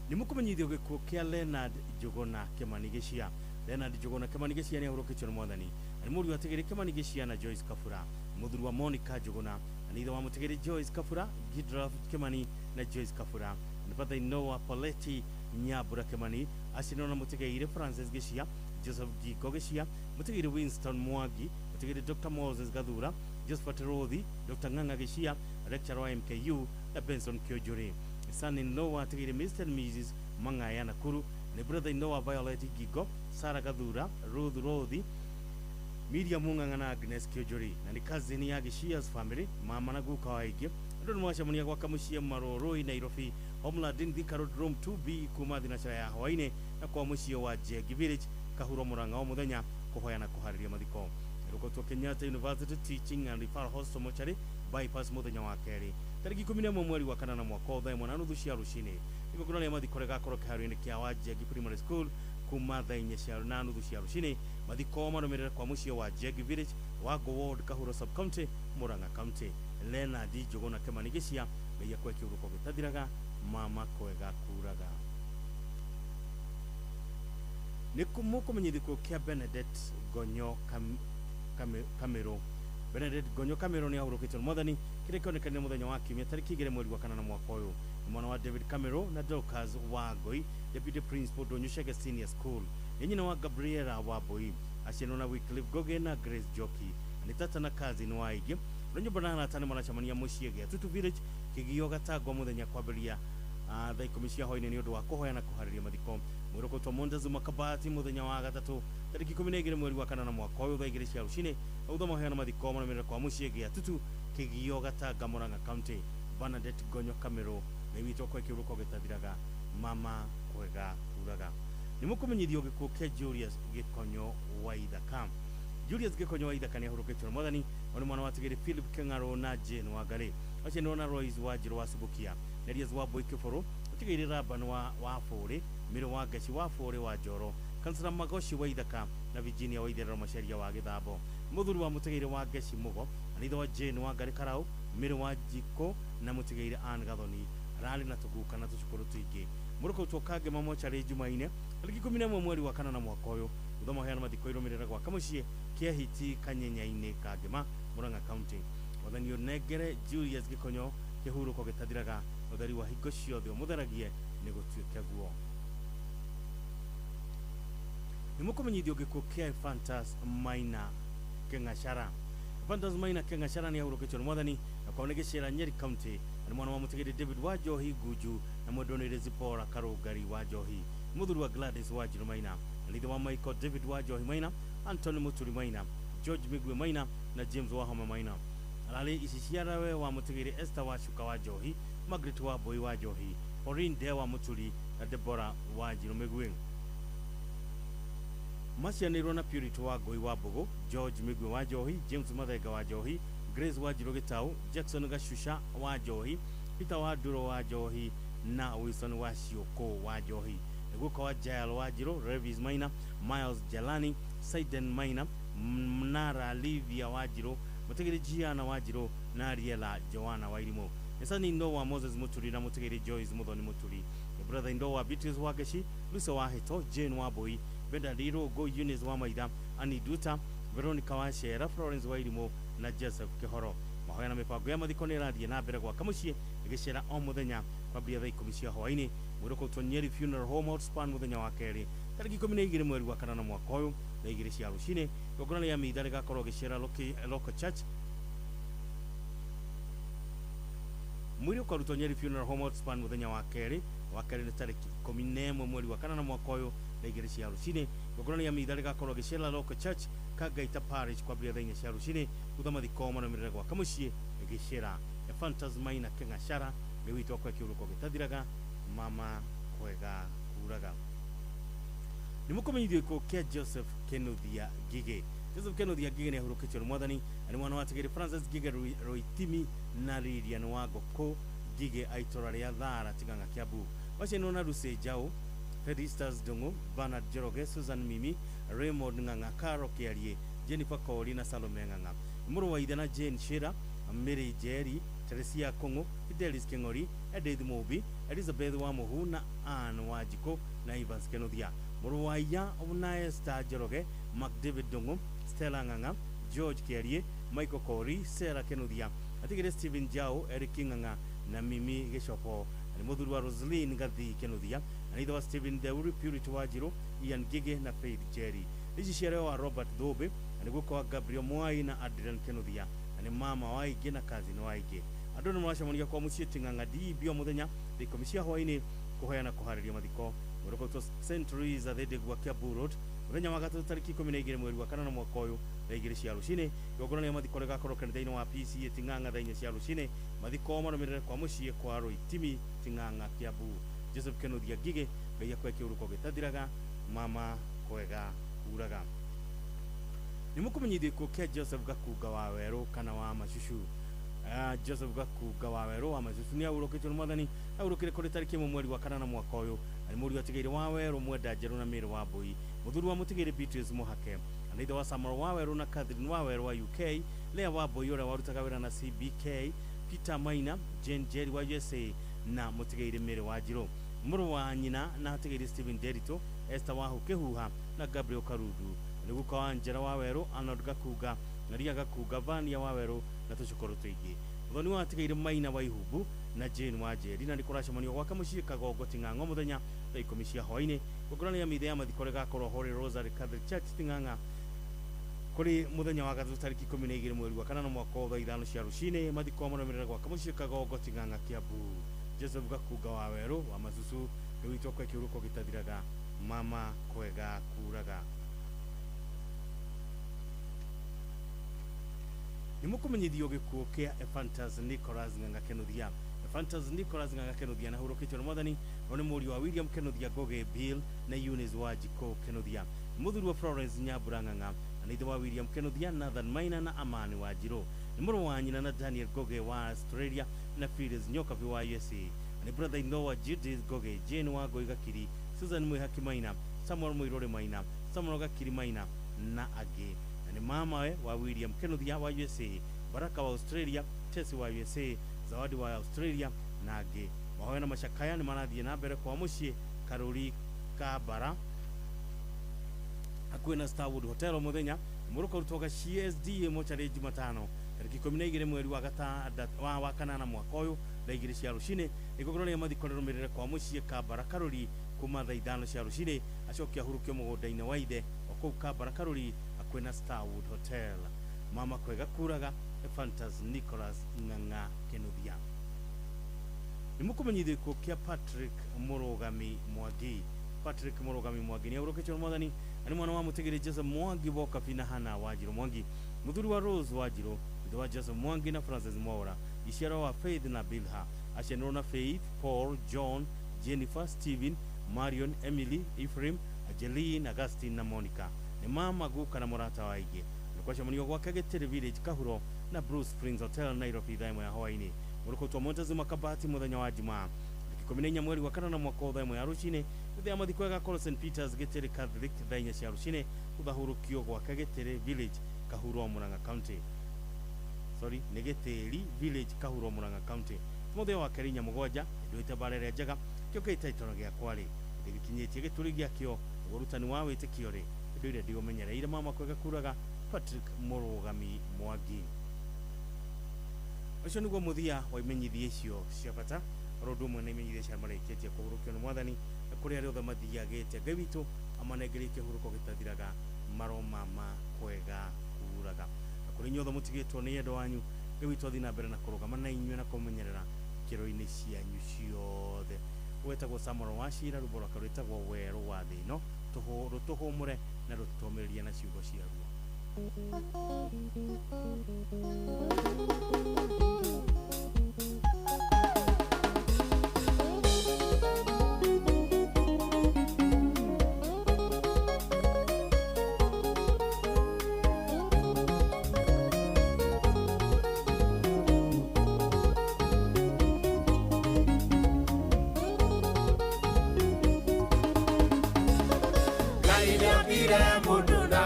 Nĩ mũkũmenyithio gĩkuũ kĩa Leonard Njuguna Kimani Gĩcia. Leonard Njuguna Kimani Gĩcia nĩ ahurũkĩtio nĩ mwathani. Nĩ mũriũ wa Tigiri Kimani Gĩcia na Joyce Kabura, mũthuri wa Monica Njuguna, na nĩ ithe wa Mũtigiri Joyce Kabura, Gidraf Kimani na Joyce Kabura. Nĩ brother in law wa Poleti Nyambura Kimani, acinirwo na Mũtigiri Francis Gĩcia, Joseph Gingo Gĩcia, Mũtigiri Winston Mwangi, Mũtigiri Dr. Moses Gathura, Josephat Rothi, Dr. Ng'ang'a Gĩcia, lecturer wa MKU na Benson Kĩonjũrĩ. Son in law wa Tigiri Mr. and Mrs. Mang'aya Nakuru, nĩ brother in law wa Violet Gingo, Sarah Gathura, Ruth Rothi, Miriam Mung'ang'a na Agnes Kĩonjũrĩ, na nĩ cousin ya Gĩcia's family, mama na guka wa aingĩ. Andũ nĩ maracemania gwaka mũciĩ Marũrũi Nairobi, Homeland in Thika Road Room 2B kuma thinacara ya hwaĩ-inĩ na kwa mũciĩ wa Njegi Village Kahuro Murang'a o mũthenya kũhoya na kũharĩria mathiko. Rũkotwo Kenyatta University Teaching and Referral Hospital Mortuary bypass mũthenya wa kerĩ tarĩki 11 mweri wa kanana mwaka thaa 1:30 cia rũcinĩ. Igongona rĩa mathiko rĩgakorwo kĩharo-inĩ kĩa Wanjegi Primary School kuma thaa 4:30 cia rũcinĩ. Mathiko marũmĩrĩre kwa mũciĩ wa Njegi Village, Wango Ward, Kahuro Sub County, Murang'a County. Leonard Njuguna Kimani Gĩcia, Ngai akũhe kĩhurũko gĩtathiraga. Mama kwega kuraga. Nĩ mũkũmenyithio kĩa Benedict Gonyo Kamero. Benedict Gonyo Kamero nĩ ahurũkĩtio nĩ mwathani kĩrĩa kĩonekanire mũthenya wa kiumia tarĩki 2 mweri wa kanana mwaka ũyũ. Nĩ mwana wa David Kamero na Dorcas Wangui, Deputy Principal Ndũnyũ Senior School. Nĩ nyina wa Gabriela Wambui, aciarwo na Wycliffe Ngoge na Grace Njoki. Nĩ tata na cousin wa aingĩ. Andũ nyũmba na arata nĩ maracemania mũciĩ Gĩatutu Village Kĩgio Gatangwa mũthenya kwambĩrĩria thaa 10 cia hwaĩ-inĩ nĩ ũndũ wa kũhoya na kũharĩria mathiko. Mwĩrĩ Montezuma Kabati mũthenya wa gatatũ tarĩki 12 mweri wa kanana mwaka ũyũ thaa 2 cia rũcinĩ. Thutha maheana mathiko marũmĩrĩre kwa mũciĩ Gĩatutu Kĩgio Gatanga Murang'a County. Bernadette Gonyo Kamero, Ngai witũ akũhe kĩhurũko gĩtathiraga. Mama kwega kuraga. Nĩ mũkũmenyithio gĩkuũ kĩa Julius Gĩkonyo wa Ithaka. Julius Gĩkonyo wa Ithaka nĩ ahurũkĩtio nĩ mwathani. Nĩ mwana wa Tigiri Philip Kĩng'arũ na Jane Wangarĩ, aciarwo na Royce Wanjirũ wa Subukia, Nerias wa Mbui Kĩbũrũ, Mũtigiri Laban wa Bũrĩ, Mĩrũ wa Ngeci wa Bũrĩ wa Njoro, Kansela Magoci wa Ithaka na Virginia wa Itherero Macharia wa Gĩthambo. Mũthuri wa mũtigĩire wa Ngeci Mũgo, na ithe wa Jane wa Ngarĩ Karau, Mĩrĩ wa Njiko na mũtigĩire Ann Gathoni. Ararĩ na tũguka na tũcukũrũ tũingĩ. Mũrũkũ tũkangema mocarĩ Jumaine tarĩki 11 mweri wa 5 mwaka ũyũ. Thutha maheana mathiko irũmĩrĩra gwaka mũciĩ kĩa hiti Kanyenya-inĩ Kangema, Murang'a County. Wathani ũnengere Julius Gĩkonyo kĩhurũko gĩtathiraga, ũtheri wa hingo ciothe ũmũtheragie nĩ gũtuĩke guo. Nĩ mũkũmenyithio gĩkuũ kĩa Ephantus Maina Keng'achara. Ephantus Maina Keng'achara nĩ ahurũkĩtio nĩ mwathani na kwao nĩ Gĩcera, Nyeri County. Na nĩ mwana wa mũtigĩrĩ David wa Njohi Ngunju na mwendwa nĩ Zipporah Karũngari wa Njohi. Mũthuri wa Gladys wa Njirũ Maina, na ithe wa Michael David wa Njohi Maina, Anthony Muturi Maina, George Migwe Maina na James Wahoma Maina. Ararĩ ici ciarawe wa mũtigĩrĩ Esther wa Shuka wa Njohi, Margaret wa Mbui wa Njohi, Pauline De wa Muturi na Deborah wa Njirũ Migwe. Macianĩirwo na Purity wa Ngui wa Mbũgũ, George Migwe wa Njohi, James Mathenga wa Njohi, Grace wa Njirũ Gĩtaũ, Jackson Gashusha wa Njohi, Peter wa Nduro wa Njohi na Wilson wa Ciũkũ wa Njohi. Guka wa Jael wa Njirũ, Revis Maina, Miles Jalani, Saiden Maina, Mnara Livia wa Njirũ, mũtigĩrĩ Giana wa Njirũ na Ariela Joana wa Irimũ. Nĩ ndo wa Moses Muturi na mũtigĩrĩ Joyce Muthoni Muturi. Brother ndo wa Beatrice wa Ngeci, Lucy wa Hito, Jane wa Mbui, Benda Rirongo, Eunice wa Maitha, Annie Duta, Veronica wa Cera, Florence wa Irimũ na Joseph Kĩhoro. Mahoya na mĩbango ya mathiko nĩ ĩrathiĩ na mbere gwaka mũciĩ gĩcera o mũthenya kwambĩrĩria thaa 10 cia hwaĩ-inĩ. Mwĩrĩ ũkarutwo Nyeri Funeral Home Outspan mũthenya wa kerĩ tarĩki 12 mweri wa 5 mwaka ũyũ thaa 2 cia rũcinĩ. Igongona rĩa mitha rĩgakorwo gĩcera Local Church. Mwĩrĩ ũkarutwo Nyeri Funeral Home Outspan mũthenya wa kerĩ nĩ tarĩki 11 mweri wa 5 mwaka ũyũ thaa 2 cia rũcinĩ. Igongona rĩa mitha rĩgakorwo gĩcera Local Church Kagaita Parish kwambĩrĩria thaa 4 cia rũcinĩ. Thutha mathiko marũmĩrĩre gwaka mũciĩ gĩcera. Ephantus Maina Keng'achara nĩ witũ kwa kĩhurũko gĩtathiraga, mama kwega kuraga. Nĩ mũkũmenyithio gĩkuũ kĩa Joseph Kenothia Ngigĩ. Joseph Kenothia Ngigĩ nĩ ahurũkĩtio nĩ mwathani, na nĩ mwana wa Tigĩrĩ Francis Ngigĩ Roitimi na Lilian wa Ngũkũ Ngigĩ a itũra rĩa Thara Tigang'a Kiambu. Macianirwo na Lucy Njaũ, Felistas Ndung'u, Bernard Njoroge, Susan Mimi, Raymond Ng'ang'a, Caro Kĩarie, Jennifer Kori na Salome Ng'ang'a. Mũrũ wa ithe na Jane Shira, Mary Njeri, Teresia Kũng'ũ, Fidelis Kĩng'ori, Edith Mũmbi, Elizabeth wa Mũhu na Ann wa Njikũ na Evans Kenothia. Mũrũ wa iya na Esther Njoroge, Mark David Ndung'u, Stella Ng'ang'a, George Kĩarie, Michael Kori, Sarah Kenothia, atigĩrĩ Stephen Njau, Eric Ng'ang'a na Mimi Gĩcobo. Nĩ mũthuri wa Roslyn Gathii Kenothia, na ithe wa Stephen Deuri, Purity wa Njirũ, Ian Ngigĩ na Faith Njeri. Ici ciareo wa Robert Thũmbĩ, na nĩ guka wa Gabriel Mwai na Adrian Kenothia, na nĩ mama wa aingĩ na cousin wa aingĩ. Andũ nĩ maracemania kwa mũciĩ Ting'ang'a DB o mũthenya thaa 10 cia hwaĩ-inĩ kũheana kũharĩria mathiko. Mwĩrĩ St. Teresa Thĩndĩgua Kiambu Road mũthenya wa gatatũ tarĩki 12 mweri wa 5 mwaka ũyũ thaa 2 cia rũcinĩ. Igongona rĩa mathiko rĩgakorwo kanitha-inĩ wa PCA Ting'ang'a thaa 4 cia rũcinĩ. Mathiko marũmĩrĩre kwa mũciĩ kwa Roitimi Ting'ang'a Kiambu. Joseph Kenothia Ngigĩ, Ngai akwe kĩhurũko gĩtathiraga, mama kwega kuraga. Nĩ mũkũmenyithio gĩkuũ kĩa Joseph Gakunga wa Werũ kana wa Macucu. Joseph Gakunga wa Werũ wa Macucu nĩ ahurũkĩtio nĩ mwathani, ahurũkire kũrĩ tarĩki 1 mweri wa 5 mwaka ũyũ. Na nĩ mũriũ atigĩire wa Werũ Mwenda Njerũ na Mĩrĩ wa Mbui. Mũthuri wa mũtigĩrĩ Beatrice Mũhake, na ithe wa Samuel wa Werũ na Catherine wa Werũ wa UK, Lea wa Mbui ũrĩa warutaga wĩra na CBK, Peter Maina, Jane Jerry wa USA na mũtigĩrĩ Mĩrĩ wa Njirũ. Mũrũ wa nyina na atigĩrĩ Stephen Derito, Esther wa Kĩhuha na Gabriel Karundu. Nĩ guka wa Njera wa Werũ, Arnold Gakunga, Maria Gakunga, Vania wa Werũ na tũcũkũrũ tũingĩ. Mũthoni wa atigĩrĩ Maina wa Ihumbu na Jane wa Njeri, na nĩ kũracemanio gwaka mũciĩ Kagongo Ting'ang'a mũthenya thaa 10 cia hwaĩ-inĩ. Igongona rĩa mitha ya mathiko rĩgakorwo Holy Rosary Catholic Church Ting'ang'a kũrĩ mũthenya wa gatatũ tarĩki 12 mweri wa 5 mwaka wa thaa 5 cia rũcinĩ. Mathiko marũmĩrĩre gwaka mũciĩ Kagongo Ting'ang'a Kiambu. Joseph Gakunga wa Werũ wa Macucu nĩ witũ kwa kĩhurũko gĩtathiraga, mama kwega kuraga. Nĩ mũkũmenyithio gĩkuũ kĩa Ephantus Nicholas Ng'ang'a Kenothia. Ephantus Nicholas Ng'ang'a Kenothia na ahurũkĩtio nĩ mwathani, no nĩ mũriũ wa William Kenothia Ngũgĩ Bill na Eunice wa Njikũ Kenothia. Mũthuri wa Florence Nyambura Ng'ang'a, na ithe wa William Kenothia, Nathan Maina na Amani wa Njirũ. Nĩ mũrũ wa nyina na Daniel Ngũgĩ wa Australia na Phyllis Nyokabi wa USA. Nĩ brother in law wa Judith Ngũgĩ, Jane wa Ngũi Gakiri, Susan Mwihaki Maina, Samuel Mũirũrĩ Maina, Samuel Gakiri Maina na angĩ. Na nĩ mamawe wa William Kinuthia wa USA, Baraka wa Australia, Tesi wa USA, Zawadi wa Australia na angĩ. Mahoya na macakaya nĩ marathiĩ na mbere kwa mũciĩ Karũri Kabara hakuhĩ na Starwood Hotel mũthenya. Mũrũko rutwoga CSD mocarĩ Jumatano tarĩki 12 mweri wa gatandatũ wa kanana mwaka ũyũ thaa 2 cia rũcinĩ. Igongona rĩa mathiko rĩrũmĩrĩre kwa mũciĩ Kabara Karũri kuma thaa 5 cia rũcinĩ, acoke ahurũkio mũgũnda-inĩ wa ithe o kũu Kabara Karũri hakuhĩ na Starwood Hotel. Mama kwega kuraga Ephantus Nicholas Ng'ang'a Kinuthia. Nĩ mũkũmenyithio gĩkuũ kĩa Patrick Mũrũgami Mwangi. Patrick Mũrũgami Mwangi nĩ ahurũkĩtio nĩ Mwathani. Nĩ mwana wa mũtigĩrĩ Joseph Mwangi Wokabi na Hana Wanjirũ Mwangi, mũthuri wa Rose Wanjirũ, ithe wa Joseph Mwangi na Francis Mwaura, iciaro wa Faith na Bilha, aciarirwo na Faith, Paul, John, Jennifer, Stephen, Marion, Emily, Ephraim, Angeline, Augustine na Monica. Nĩ mama guka na mũrata wa aingĩ. Nĩ kwacemanio gwake Gĩtĩrĩ Village Kahuro na Bruce Springs Hotel Nairobi thaa 1 ya hwaĩ-inĩ. Mũrũkũtwo Montezuma Kabati mũthenya wa Jumaa 14 mweri wa kanana mwaka thaa 1 ya rũcinĩ. Thutha ya mathiko ĩgakorwo St Peters Gĩtĩrĩ Catholic thaa 4 cia rũcinĩ. Gũthahũrũkio gwake Gĩtĩrĩ Village Kahuro Murang'a County. Sorry, nĩ Gĩtĩri Village Kahuro Murang'a County. Mũthenya wa kerĩ 7 ndũĩte mbara ĩrĩa njega kĩo kĩhĩtahĩtano gĩakwa rĩ ndĩgĩkinyĩtie gĩtũri gĩakĩo nĩguo ũrutani wa wĩtĩkio rĩ ndũire ndĩũmenyereire. Mama kwega kuraga Patrick Mũrũgami Mwangi. Ũcio nĩguo mũthia wa imenyithia icio cia bata oro ũndũ ũmwe na imenyithia cia marĩkĩtie kũhurũkio nĩ Mwathani na kũrĩ arĩa othe mathiagĩte. Ngai witũ amanengerie kĩhurũko gĩtathiraga maromama kwega kuraga. Na kũrĩ inyuothe mũtigĩtwo nĩ endwa wanyu, Ngai witũ athiĩ na mbere na kũrũgama na inyuĩ na kũmenyerera ikĩro-inĩ cianyu ciothe. Wetagwo Samuel Wachira, rwĩmbo rwake rwĩtagwo Werũ wa Thĩ ĩno, rũtũhũmũre na rũtũmĩrĩrie na ciugo ciaruo.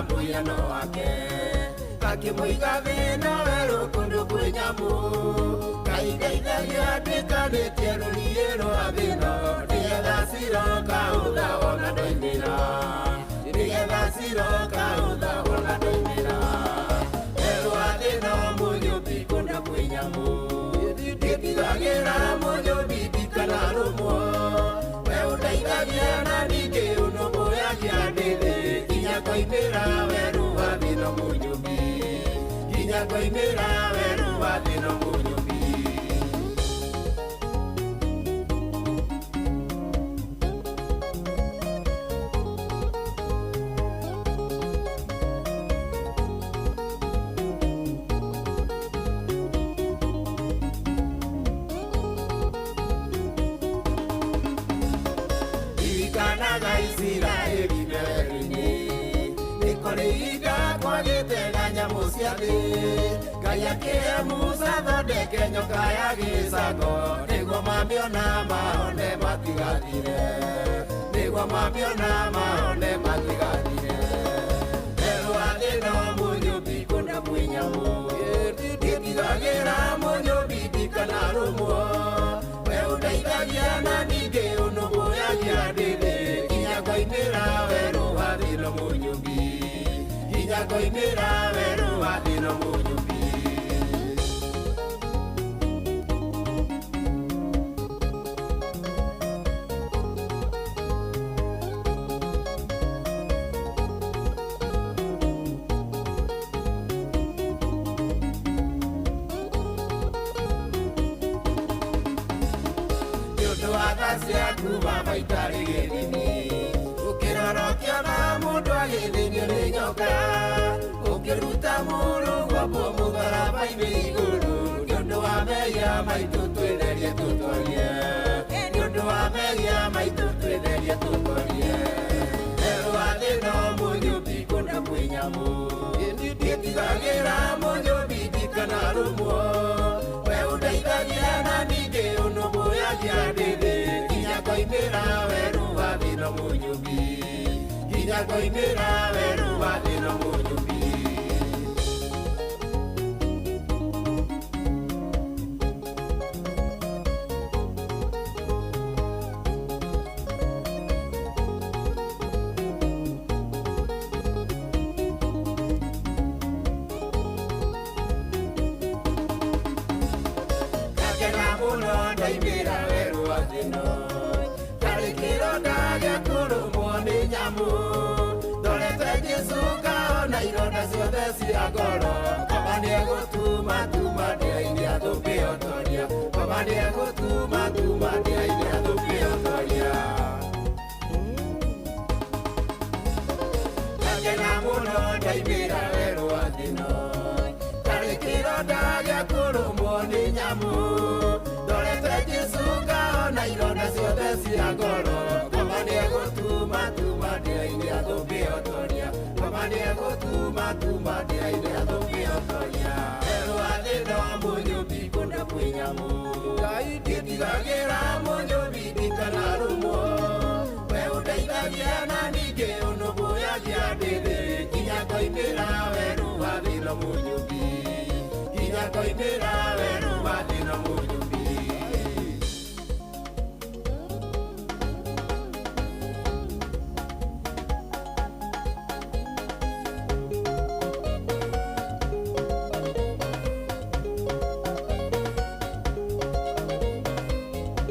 Mũhiano wake akĩmũiga thĩna werũ kũndũ kwĩ nyamũ. Ngai ndeithagia nduĩkanĩtie rũriĩ rwa thĩno, nĩgetha ciroka ũtha wona ndoimĩra, nĩgetha ciroka ũtha wona ndoimĩra. Werũ wa thĩno mũnyũmbi kũndũ kwĩ nyamũ, nditigagĩra mũnyũmbi ndikanarũmwo. We ũndeithagia na ningĩ ũnũmbũyagia ndĩ thĩ nginya ngoimĩra werũ wa thĩno mũnyũmbi, nginya ngoimĩra werũ wa thĩno mũnyũmbi. Ririkanaga Isiraeli werũ-inĩ, nĩ kũrĩ ihinda kwagĩte na nyamũ cia thĩ. Ngai akĩhe Musa athondeke nyoka ya gĩcango, nĩguo mamĩona mahone matigathire, nĩguo mamĩona mahone matigathire. Werũ wa thĩno mũnyũmbi kũndũ kwĩ nyamũ, nditigagĩra mũnyũmbi ndikanarũmwo. We ũndeithagia na ningĩ ũnũmbũyagia ndĩ thĩ nginya ngoimĩra werũ wa thĩno mũnyũmbi, nginya ngoimĩra werũ wa thĩno mũnyũmbi. Nĩ ũndũ wa tha ciaku Baba itarĩ gĩthimi, ũkĩrora ũkĩona mũndũ agĩthĩnio nĩ nyoka, ũkĩruta mũrũ guoko mũtharaba-inĩ igũrũ. Nĩ ũndũ wa mehia maitũ twĩtherie tũtorie, nĩ ũndũ wa mehia maitũ twĩtherie tũtorie. Werũ wa thĩno mũnyũmbi kũndũ kwĩ nyamũ, nditigagĩra mũnyũmbi ndikanarũmwo. We ũndeithagia na ningĩ ũnũmbũyagia ndĩ thĩ nginya ngoimĩra werũ wa thĩno mũnyũmbi, nginya ngoimĩra werũ wa thĩno mũnyũmbi. cia ngoro. Koma nĩegũtuma tuma ndĩa-inĩ athũmbĩ otoria. Koma nĩegũtuma tuma ndĩa-inĩ athũmbĩ otoria. Ndakena mũno ndaimĩra werũ wa thĩno. Tarĩ kĩronda gĩa kũrũmwo nĩ nyamũ. Ndorete Jesũ ngahona ironda ciothe cia ngoro. Koma nĩegũtuma tuma ndĩa-inĩ athũmbĩ otoria. Koma nĩegũtuma tuma ndĩa-inĩ athũmbĩ otoria. Werũ wa thĩno mũnyũmbi kũndũ kwĩ nyamũ. Ngai nditigagĩra mũnyũmbi ndikanarũmwo. We ũndeithagia na ningĩ ũnũmbũyagia ndĩ thĩ. Nginya ngoimĩra werũ wa thĩno mũnyũmbi. Nginya ngoimĩra werũ wa thĩno mũnyũmbi.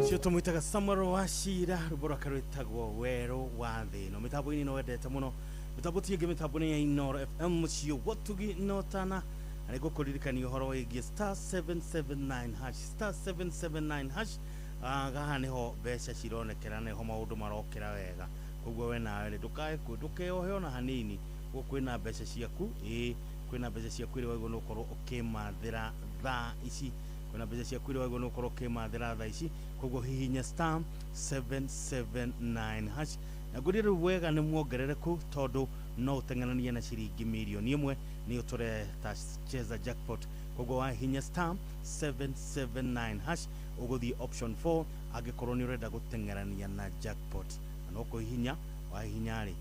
Cio tũmwĩtaga Samuel wa Cira, rwĩmbo rwake rwĩtagwo Werũ wa Thĩ. No mĩtambo-inĩ no wendete mũno, mĩtambo ti ĩngĩ, mĩtambo nĩ ya Inooro FM, mũciĩ wa ũtugi na ũtana. Na nĩngũkũririkania ũhoro wĩgiĩ star 779 hash, star 779 hash. Haha nĩho mbeca cironekera, nĩho maũndũ marokĩra wega. Koguo we nawe rĩ, ndũkae ndũkeohe ona hanini. Gũkũ kwĩna mbeca ciaku, ĩĩ kwĩna mbeca ciaku iria wagĩrĩirwo nĩ gũkorwo ũkĩmathĩra thaa ici. Kwĩna mbeca ciaku iria wagĩrĩirwo nĩ gũkorwo ũkĩmathĩra thaa ici. Koguo hihinya star 779 hash. Na ngwĩrire rĩu wega nĩ muongerereku, tondũ no ũteng'eranie na ciringi mirioni 1, nĩyo tũreta cheza jackpot. Koguo wahihinya star 779 hash ũgũthiĩ option 4 angĩkorwo nĩ ũrenda gũteng'erania na jackpot. Na no kũhihinya, wahihinya rĩ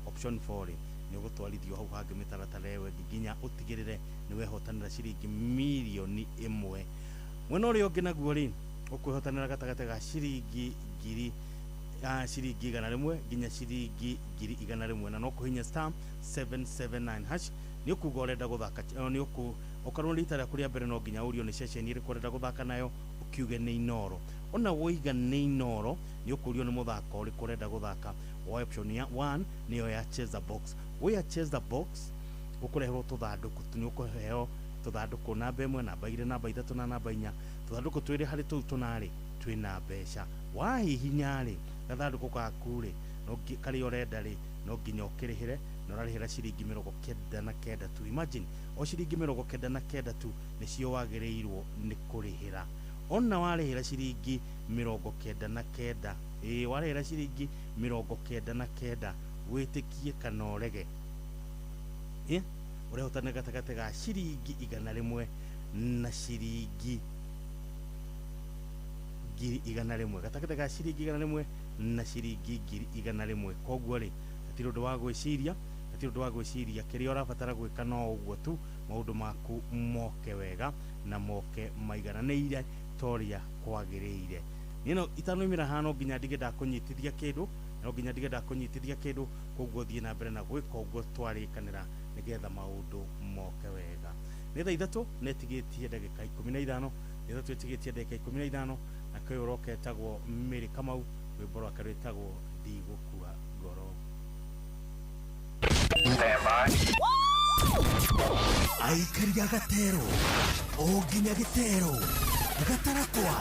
option 4 rĩ, nĩ ũgũtwarithio hau hangĩ mĩtaratara ĩyo ĩngĩ nginya ũtigĩrĩre nĩ wehotanĩra ciringi mirioni 1. Mwena ũrĩa ũngĩ naguo rĩ, ũkwĩhotanĩra gatagatĩ ga ciringi ngiri ciringi 100 nginya ciringi 100,000. Na no kũhihinya star 779 hash. Nĩ ũkuga ũrenda gũthaka, nĩ ũku okorwo nĩ rita rĩaku rĩa mbere, no nginya ũrio nĩ ceceni ĩrĩkũ ũrenda gũthaka nayo, ũkiuge nĩ Inooro. Ona woiga nĩ Inooro, nĩ ũkũrio nĩ mũthako ũrĩkũ ũrenda gũthaka. Woe option ya 1, nĩyo ya cheza box. Woya cheza box, ũkũreherwo tũthandũkũ, nĩ ũkũheo tũthandũkũ namba 1, namba 2, namba 3 na namba 4. Tũthandũkũ twĩrĩ harĩ tũu tũna rĩ twĩna mbeca. Wahihinya rĩ gathandũkũ gaku rĩ, no karĩa ũrenda rĩ, no nginya ũkĩrĩhĩre, na ũrarĩhĩra ciringi 99 tu. Imagine, o ciringi 99 tu nĩcio wagĩrĩirwo nĩ kũrĩhĩra. Ona warĩhĩra ciringi 99, ĩĩ warĩhĩra ciringi 99, wĩtĩkie kana ũrege, ĩ ũrehotana gatagatĩ ga ciringi 100 na ciringi 100,000, gatagatĩ ga ciringi 100 na ciringi 100,000. Koguo rĩ, hatirĩ ũndũ wa gwĩciria, hatirĩ ũndũ wa gwĩciria. Kĩrĩa ũrabatara gwĩka no ũguo tu, maũndũ maku moke wega na moke maigananĩire ta ũrĩa kwagĩrĩire. Niĩ no itanoimĩra haha, no nginya ndige ndakũnyitithia kĩndũ, no nginya ndige ndakũnyitithia kĩndũ. Koguo thiĩ na mbere na gwĩka ũguo twarĩkanĩra, nĩgetha maũndũ moke wega. Nĩ thaa 3 na ĩtigĩtie ndagĩka 15, nĩ 3 ĩtigĩtie ndagĩka 15. Na kwĩ ũroka etagwo Mary Kamau, rwĩmbo rwake rwĩtagwo Ndigũkua Ngoro. Aikari a Gatero o nginya Gĩtero, Gatarakwa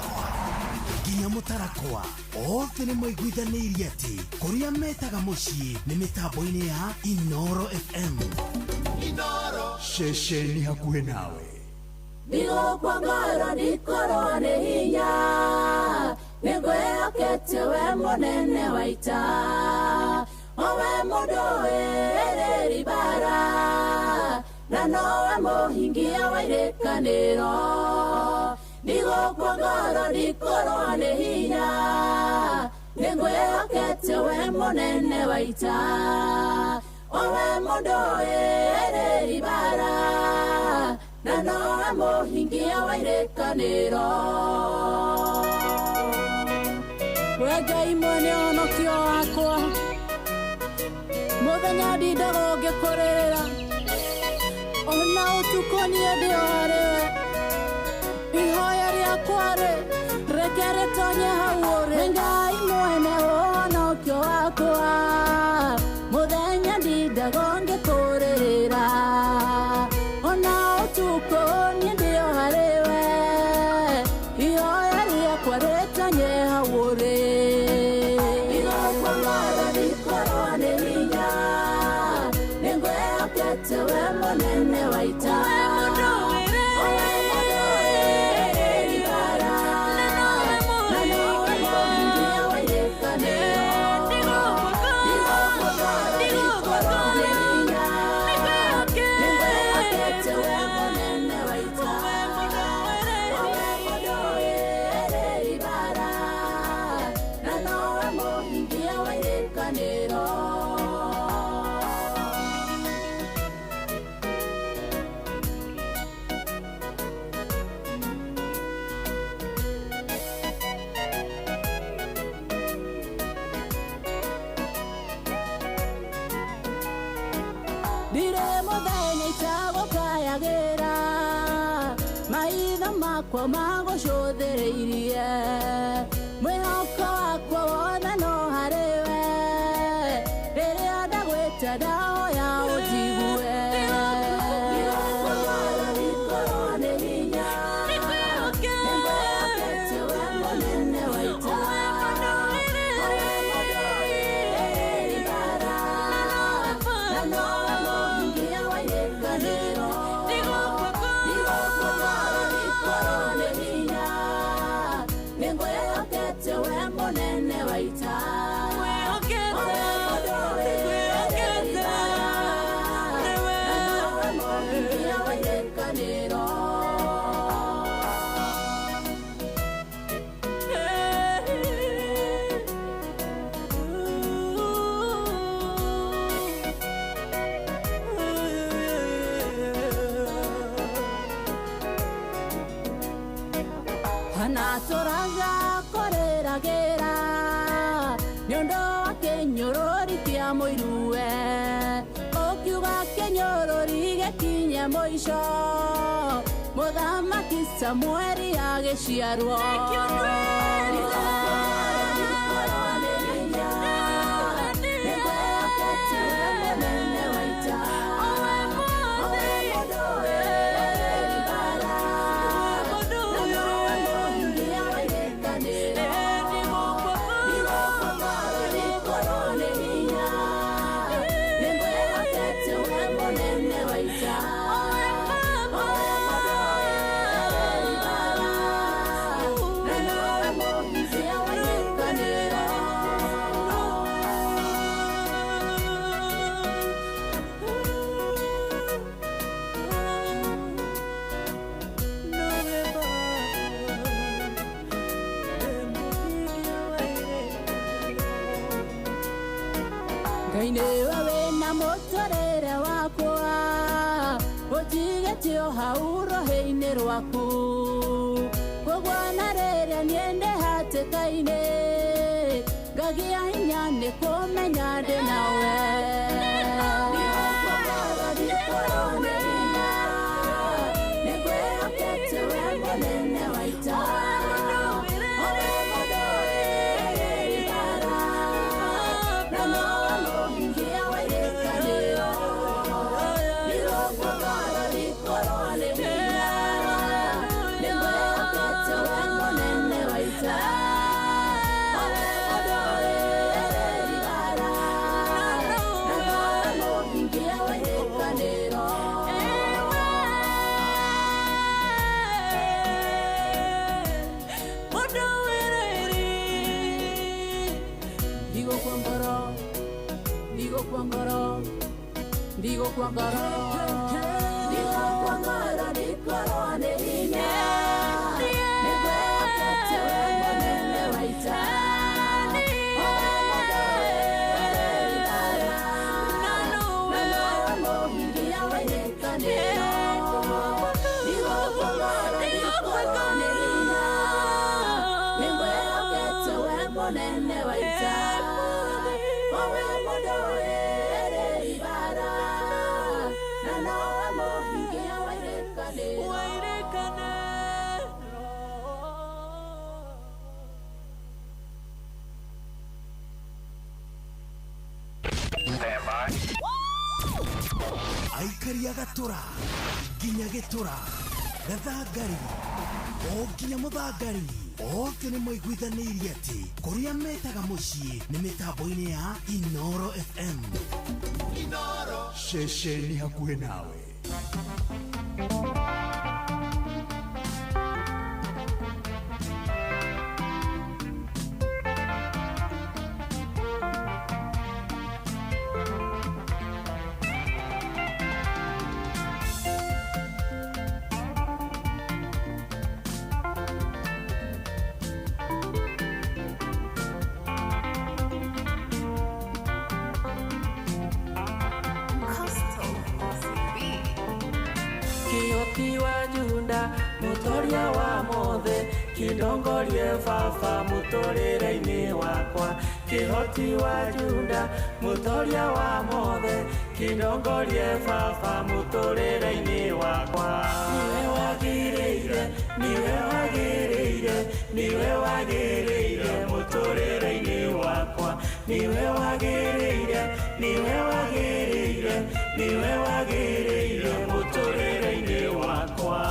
nginya Mũtarakwa, othe nĩ maiguithanĩirie atĩ kũrĩa metaga mũciĩ nĩ mĩtambo-inĩ ya Inooro FM. Inooro. Ceceni hakuhĩ nawe. Ndigũkua ngoro, ndikorwo nĩ hinya, nĩngwĩhokete we mũnene wa ita, o we mũndũ wĩrĩri mbara, na nowe mũhingia wa irĩkanĩro. Ndigũkua ngoro, ndikorwo nĩ hinya, nĩngwĩhokete we mũnene wa ita, o we mũndũ wĩrĩri mbara, na nowe mũhingia wa irĩkanĩro. We Ngai mwene ũhonokio wakwa, mũthenya ndindaga ngĩkũrĩrĩra, ona ũtukũ niĩ ndĩ o harĩwe. Ihoya rĩakwa rĩ, reke rĩtonye hau ũrĩ. Ngai mwene ũhonokio wakwa, mũthenya ndindaga ngĩkũrĩrĩra. Nĩngwĩhokete we mũnene wa ita, owe mũndũĩrĩri mbara, na nowe mũhingia wa irĩkanĩro. Ndigũkua ngoro, ndikorwo nĩ hinya. Nĩngwĩhokete we mũnene wa ita, owe mũndũĩrĩri mbara, na nowe mũhingia wa irĩkanĩro. Ndirĩ mũthenya itagũkayagĩra, maitho makwa magũcũthĩrĩirie, mwĩhoko wakwa wothe no harĩ we, rĩrĩa ndagwĩta ndahoya ũnjigue. Ndigũkua ngoro, ndikorwo nĩ hinya. Nĩngwĩhokete we mũnene wa ita, owe mũndũĩrĩri mbara, na nowe mũhingia wa irĩkanĩro. Ndigũkua ngoro, ndikorwo nĩ hinya. Nĩngwĩhokete we mũnene wa ita, owe mũndũĩrĩri mbara, na nowe mũhingia wa irĩkanĩro. Hanatũraga kũrĩragĩra nĩ ũndũ wa kĩnyũrũri kĩa mũiruwe, ũkiuga kĩnyũrũri gĩkinye mũico, mũthamaki Samueli agĩciarwo. Ndigũkua ngoro, ndikorwo nĩ hinya. Nĩngwĩhokete we mũnene wa ita, owe mũndũĩrĩri mbara, na nowe mũhingia wa irĩkanĩro. Ndigũkua ngoro, ndikorwo nĩ hinya. Nĩngwĩhokete we mũnene wa ita, owe mũndũĩrĩri mbara, na nowe mũhingia wa irĩkanĩro. Ngai nĩwe wĩna mũtũrĩre wakwa, ũnjigĩte o hau rũhĩ-inĩ rwaku, koguo na rĩrĩa niĩ ndĩ hatĩka-inĩ, ngagĩa hinya nĩ kũmenya ndĩ nawe. Ndigũkua ngoro, ndikorwo nĩ hinya. Nĩngwĩhokete we mũnene wa ita, owe mũndũĩrĩri mbara, na nowe mũhingia wa irĩkanĩro. Ndigũkua ngoro, ndikorwo nĩ hinya. Nĩngwĩhokete we mũnene wa ita, owe mũndũĩrĩri mbara, na nowe mũhingia wa irĩkanĩro. Ndigũkua ngoro, ndigũkua ngoro, ndigũkua ngoro, ndigũkua ngoro, ndikorwo nĩ hinya. Nĩngwĩhokete we mũnene wa ita, owe mũndũĩrĩri mbara, na nowe mũhingia wa irĩkanĩro. Ndigũkua ngoro, ndikorwo nĩ hinya. Nĩngwĩhokete we mũnene wa ita, owe mũndũĩrĩri mbara, na nowe mũhingia wa irĩkanĩro. Aikari a gatũra nginya gĩtũra, gathangari o nginya mũthangari, othe nĩ maiguithanĩirie atĩ kũrĩa metaga mũciĩ nĩ mĩtambo-inĩ ya Inoro FM. Ceceni hakuhĩ nawe. Kĩhoti wa Juda mũtoria wa mothe kĩndongorie baba mũtũrĩre-inĩ wakwa. Kĩhoti wa Juda mũtoria wa mothe kĩndongorie baba mũtũrĩre-inĩ wakwa. Niwe wagĩrĩire, niwe wagĩrĩire, niwe wagĩrĩire mũtũrĩre-inĩ wakwa. Niwe wagĩrĩire, niwe wagĩrĩire, niwe wagĩrĩire mũtũrĩre-inĩ wakwa.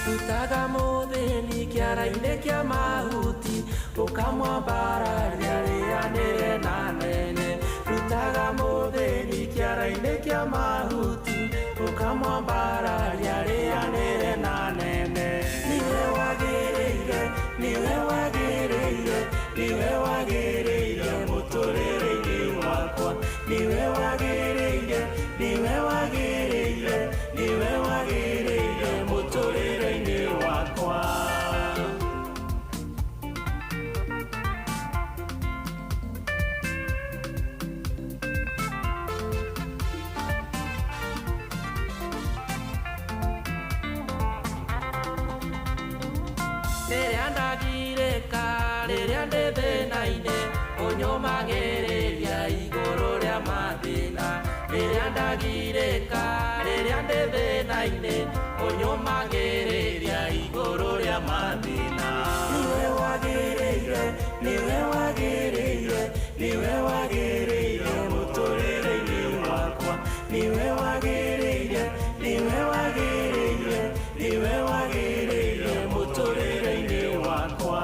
Rutaga mũthĩni kĩara-inĩ kĩa mahuti ũkamwambararia rĩanĩre na nene. Rutaga mũthĩni kĩara-inĩ kĩa mahuti ũkamwambararia rĩanĩre na nene. Niwe wagĩrĩire, niwe wagĩrĩire, niwe wagĩrĩire mũtũrĩre-inĩ wakwa. Niwe wagĩrĩire, niwe wagĩrĩire, niwe wagĩrĩire mũtũrĩre-inĩ wakwa. Rĩrĩa ndagirĩka, rĩrĩa ndĩ thĩna-inĩ, ũnyũmagĩrĩria igũrũ rĩa mathĩna. Rĩrĩa ndagirĩka, rĩrĩa ndĩ thĩna-inĩ, ũnyũmagĩrĩria igũrũ rĩa mathĩna. Niwe wagĩrĩire, niwe wagĩrĩire, niwe wagĩrĩire mũtũrĩre-inĩ wakwa. Niwe wagĩrĩire, niwe wagĩrĩire, niwe wagĩrĩire mũtũrĩre-inĩ wakwa.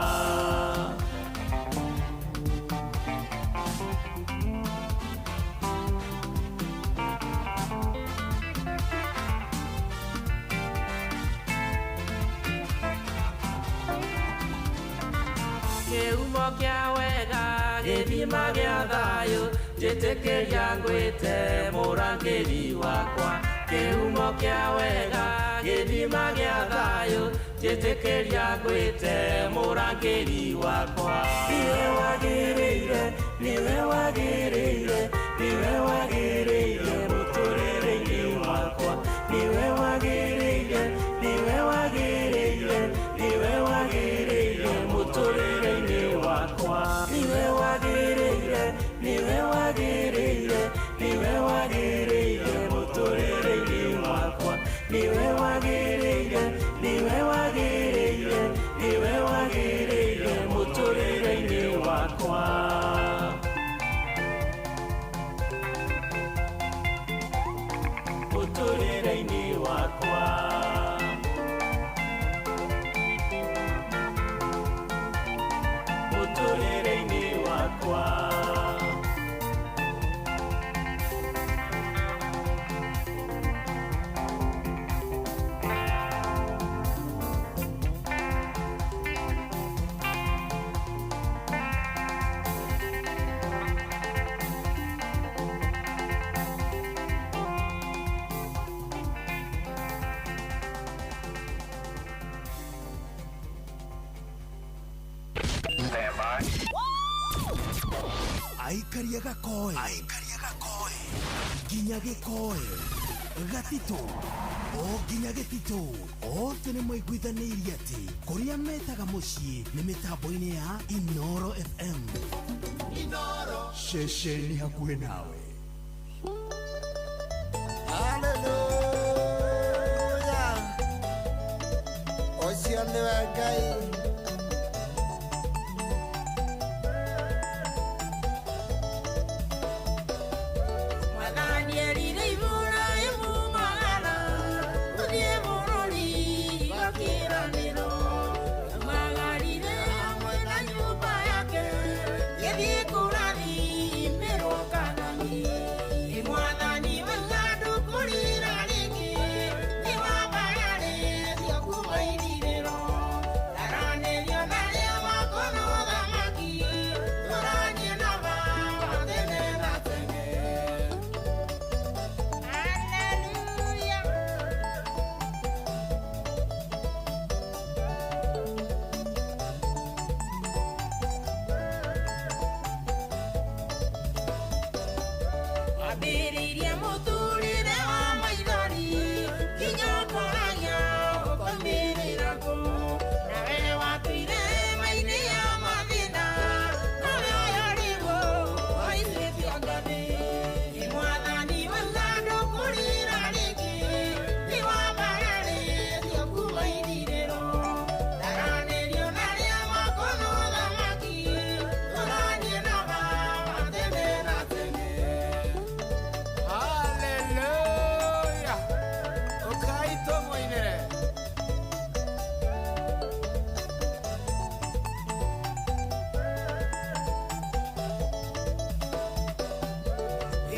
Kĩhumo kĩa wega, gĩthima gĩa thayũ, njĩtĩkĩria ngwĩte mũrangĩri wakwa. Kĩhumo kĩa wega, gĩthima gĩa thayũ, njĩtĩkĩria ngwĩte mũrangĩri wakwa. Niwe wagĩrĩire, niwe wagĩrĩire, niwe wagĩrĩire mũtũrĩre-inĩ wakwa. Niwe wagĩrĩire, niwe wagĩrĩire, niwe wagĩrĩire mũtũrĩre-inĩ wakwa. Niwe wagĩrĩire, niwe wagĩrĩire, niwe wagĩrĩire mũtũrĩre-inĩ wakwa. Niwe wagĩrĩire, niwe wagĩrĩire, niwe wagĩrĩire mũtũrĩre-inĩ wakwa. Mũtũrĩre-inĩ wakwa. Mũtũrĩre-inĩ wakwa. Aikaria gakoe, nginya gĩkoe, gatitũ o nginya gĩtitũ, othe nĩ maiguithanĩirie atĩ kũrĩa metaga mũciĩ nĩ mĩtambo-inĩ ya Inoro FM. Inoro, ceceni hakuhĩ nawe. Hallelujah, ũcio nĩwe Ngai. Mwathani erire Wambĩrĩirie mũtũrĩre wa maithori nginya ũkoragia ũkoimĩrĩra kũ. Nawe watũire hema-inĩ ya mathĩna, nawe ũyũ rĩu ũhaicĩtio ngathĩ. Ĩ Mwathani wauga ndũkũrĩra rĩngĩ, nĩ wambararĩtio kuma ithirĩro. Ndaranĩrio na arĩa makono ũthamaki, tũranie na Baba tene na tene. Haleluya. Ũkai tũmũinĩre.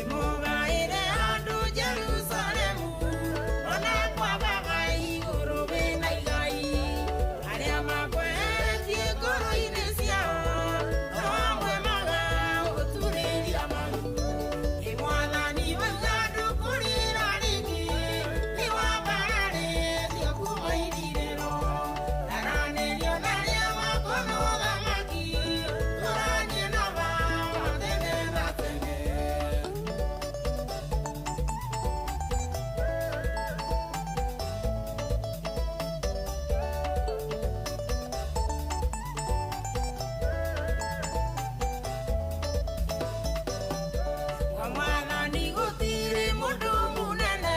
Ĩmũgaĩre andũ Jerusalemu, ona kwa Baba igũrũ wĩna igai. Arĩa makweheretie ngoro-inĩ ciao, no amwe magagũturĩria maru. Ĩ Mwathani wauga ndũkũrĩra rĩngĩ, nĩ wambararĩtio kuma ithirĩro. Ndaranĩrio na arĩa makono ũthamaki, tũranie na Baba tene na tene. Kwa Mwathani gũtirĩ mũndũ mũnene,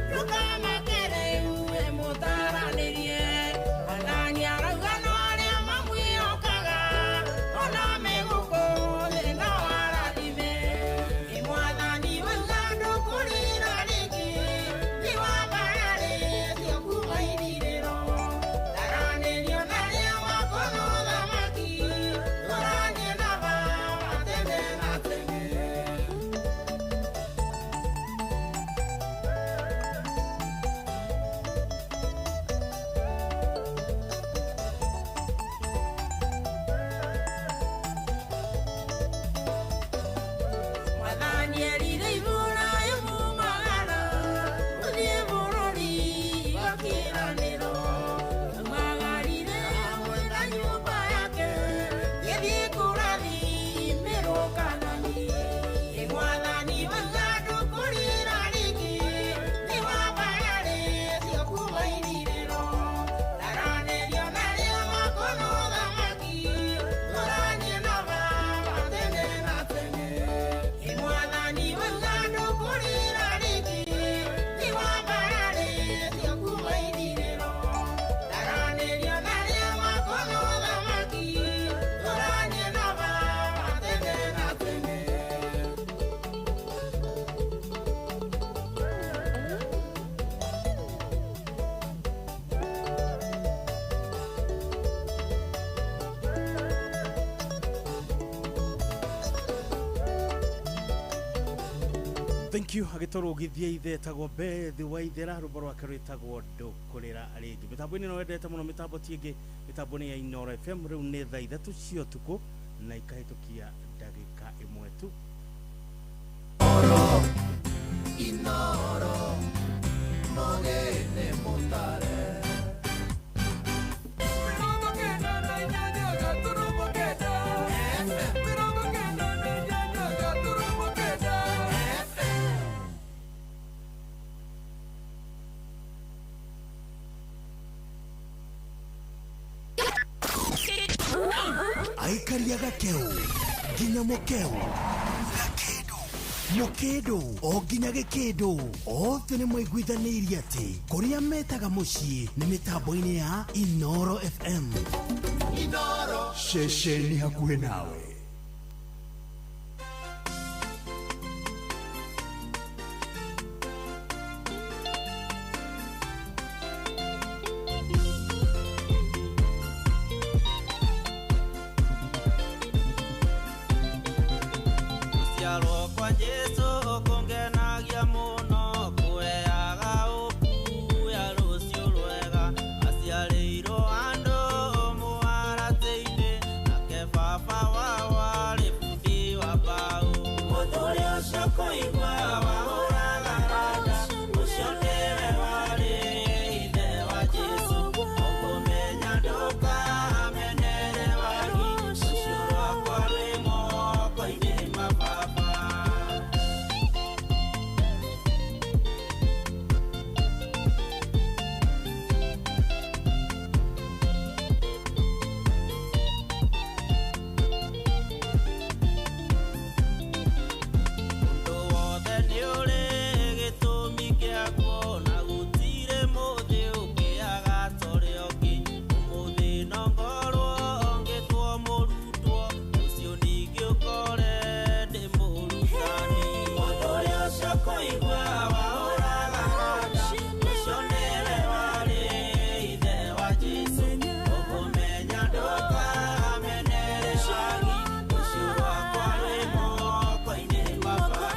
ndũkamake rĩu wĩ mũtaranĩrie. Mwathani arauga no arĩa mamwĩhokaga, ona me gũkũ thĩ no arathime. Ĩ Mwathani wauga ndũkũrĩra rĩngĩ, nĩ wambararĩtio kuma ithirĩro. Ndaranĩrio na arĩa makono ũthamaki, tũranie na Baba tene na tene. Mwathani erire Iburahĩmu magana, ũthiĩ bũrũri wa kĩĩranĩro. Aumagarire hamwe na nyũmba yake, gĩthiĩ kũrathimĩrwo Kaanani. Ĩ Mwathani wauga ndũkũrĩra rĩngĩ, nĩ wambararĩtio kuma ithirĩro. Ndaranĩrio na arĩa makono ũthamaki, tũranie na Baba tene na tene. Ĩ Mwathani wauga ndũkũrĩra rĩngĩ, nĩ wambararĩtio kuma ithirĩro. Ndaranĩrio na arĩa makono ũthamaki, tũranie na Baba tene na tene. Thank you. Agĩtorwo ũgĩthiĩ ithe etagwo Beth Waithera, rwĩmbo rwake rwĩtagwo ndũkũrĩra rĩngĩ. Mĩtambo-inĩ ĩno wendete mũno, mĩtambo ti ĩngĩ, mĩtambo nĩ ya Inooro FM. Rĩu nĩ thaa 3 cia ũtukũ na ikahĩtũkia ndagĩka 1 tu. Inoro mogene mutare. Aikaria gakeu nginya mukeu gakindu mukindu o nginya gikindu othe nĩ maiguithanĩirie atĩ kũrĩa metaga mũciĩ nĩ mĩtambo-inĩ ya Inooro FM. Inoro ceceni hakuhĩ nawe. Gũciarwo kwa Jesũ kũngenagia mũno, kũheaga ũkuya rũciũ rwega. Aciarĩirwo andũ mũharatĩ-inĩ, nake baba wao arĩ bundi wa mbaũ. Mũthuri ũcio kũigua wahũraga randa, ũcio nĩwe warĩ ithe wa Jesũ. Ũkũmenya ndũkamenere wagi, rũciũ rwakwa rwĩ moko-inĩ ma baba. ũkũigua wahũraga randa ũcio nĩwe warĩ ithe wa Jesũ ũkũmenya ndũkamenere wagi rũciũ rwakwa rwĩ moko-inĩ ma Baba.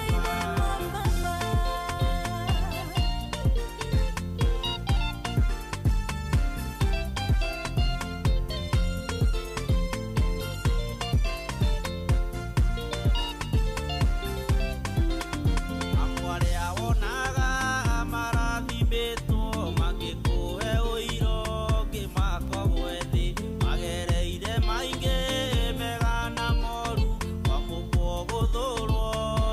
Amwe arĩa wonaga marathimĩtwo mangĩkũhe ũira ũngĩmaka gwethĩ magereire maingĩ mega na moru kwamũkwo gũthũrwo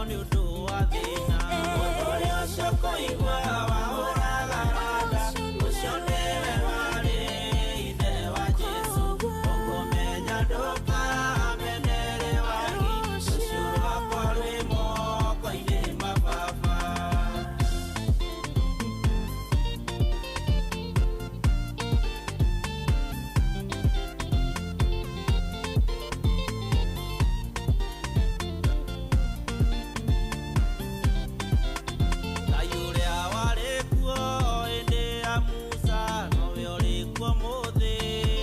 nĩ ũndũ wa thĩna. Mũndũ ũrĩa ũcio ũkũigua wahũraga randa ũcio nĩwe warĩ ithe wa Jesũ ũkũmenya ndũkamenere wagi rũciũ rwakwa rwĩ moko-inĩ ma Baba. Ngai ũrĩa warĩ kuo hĩndĩ ya Musa nowe ũrĩ kuo ũmũthĩ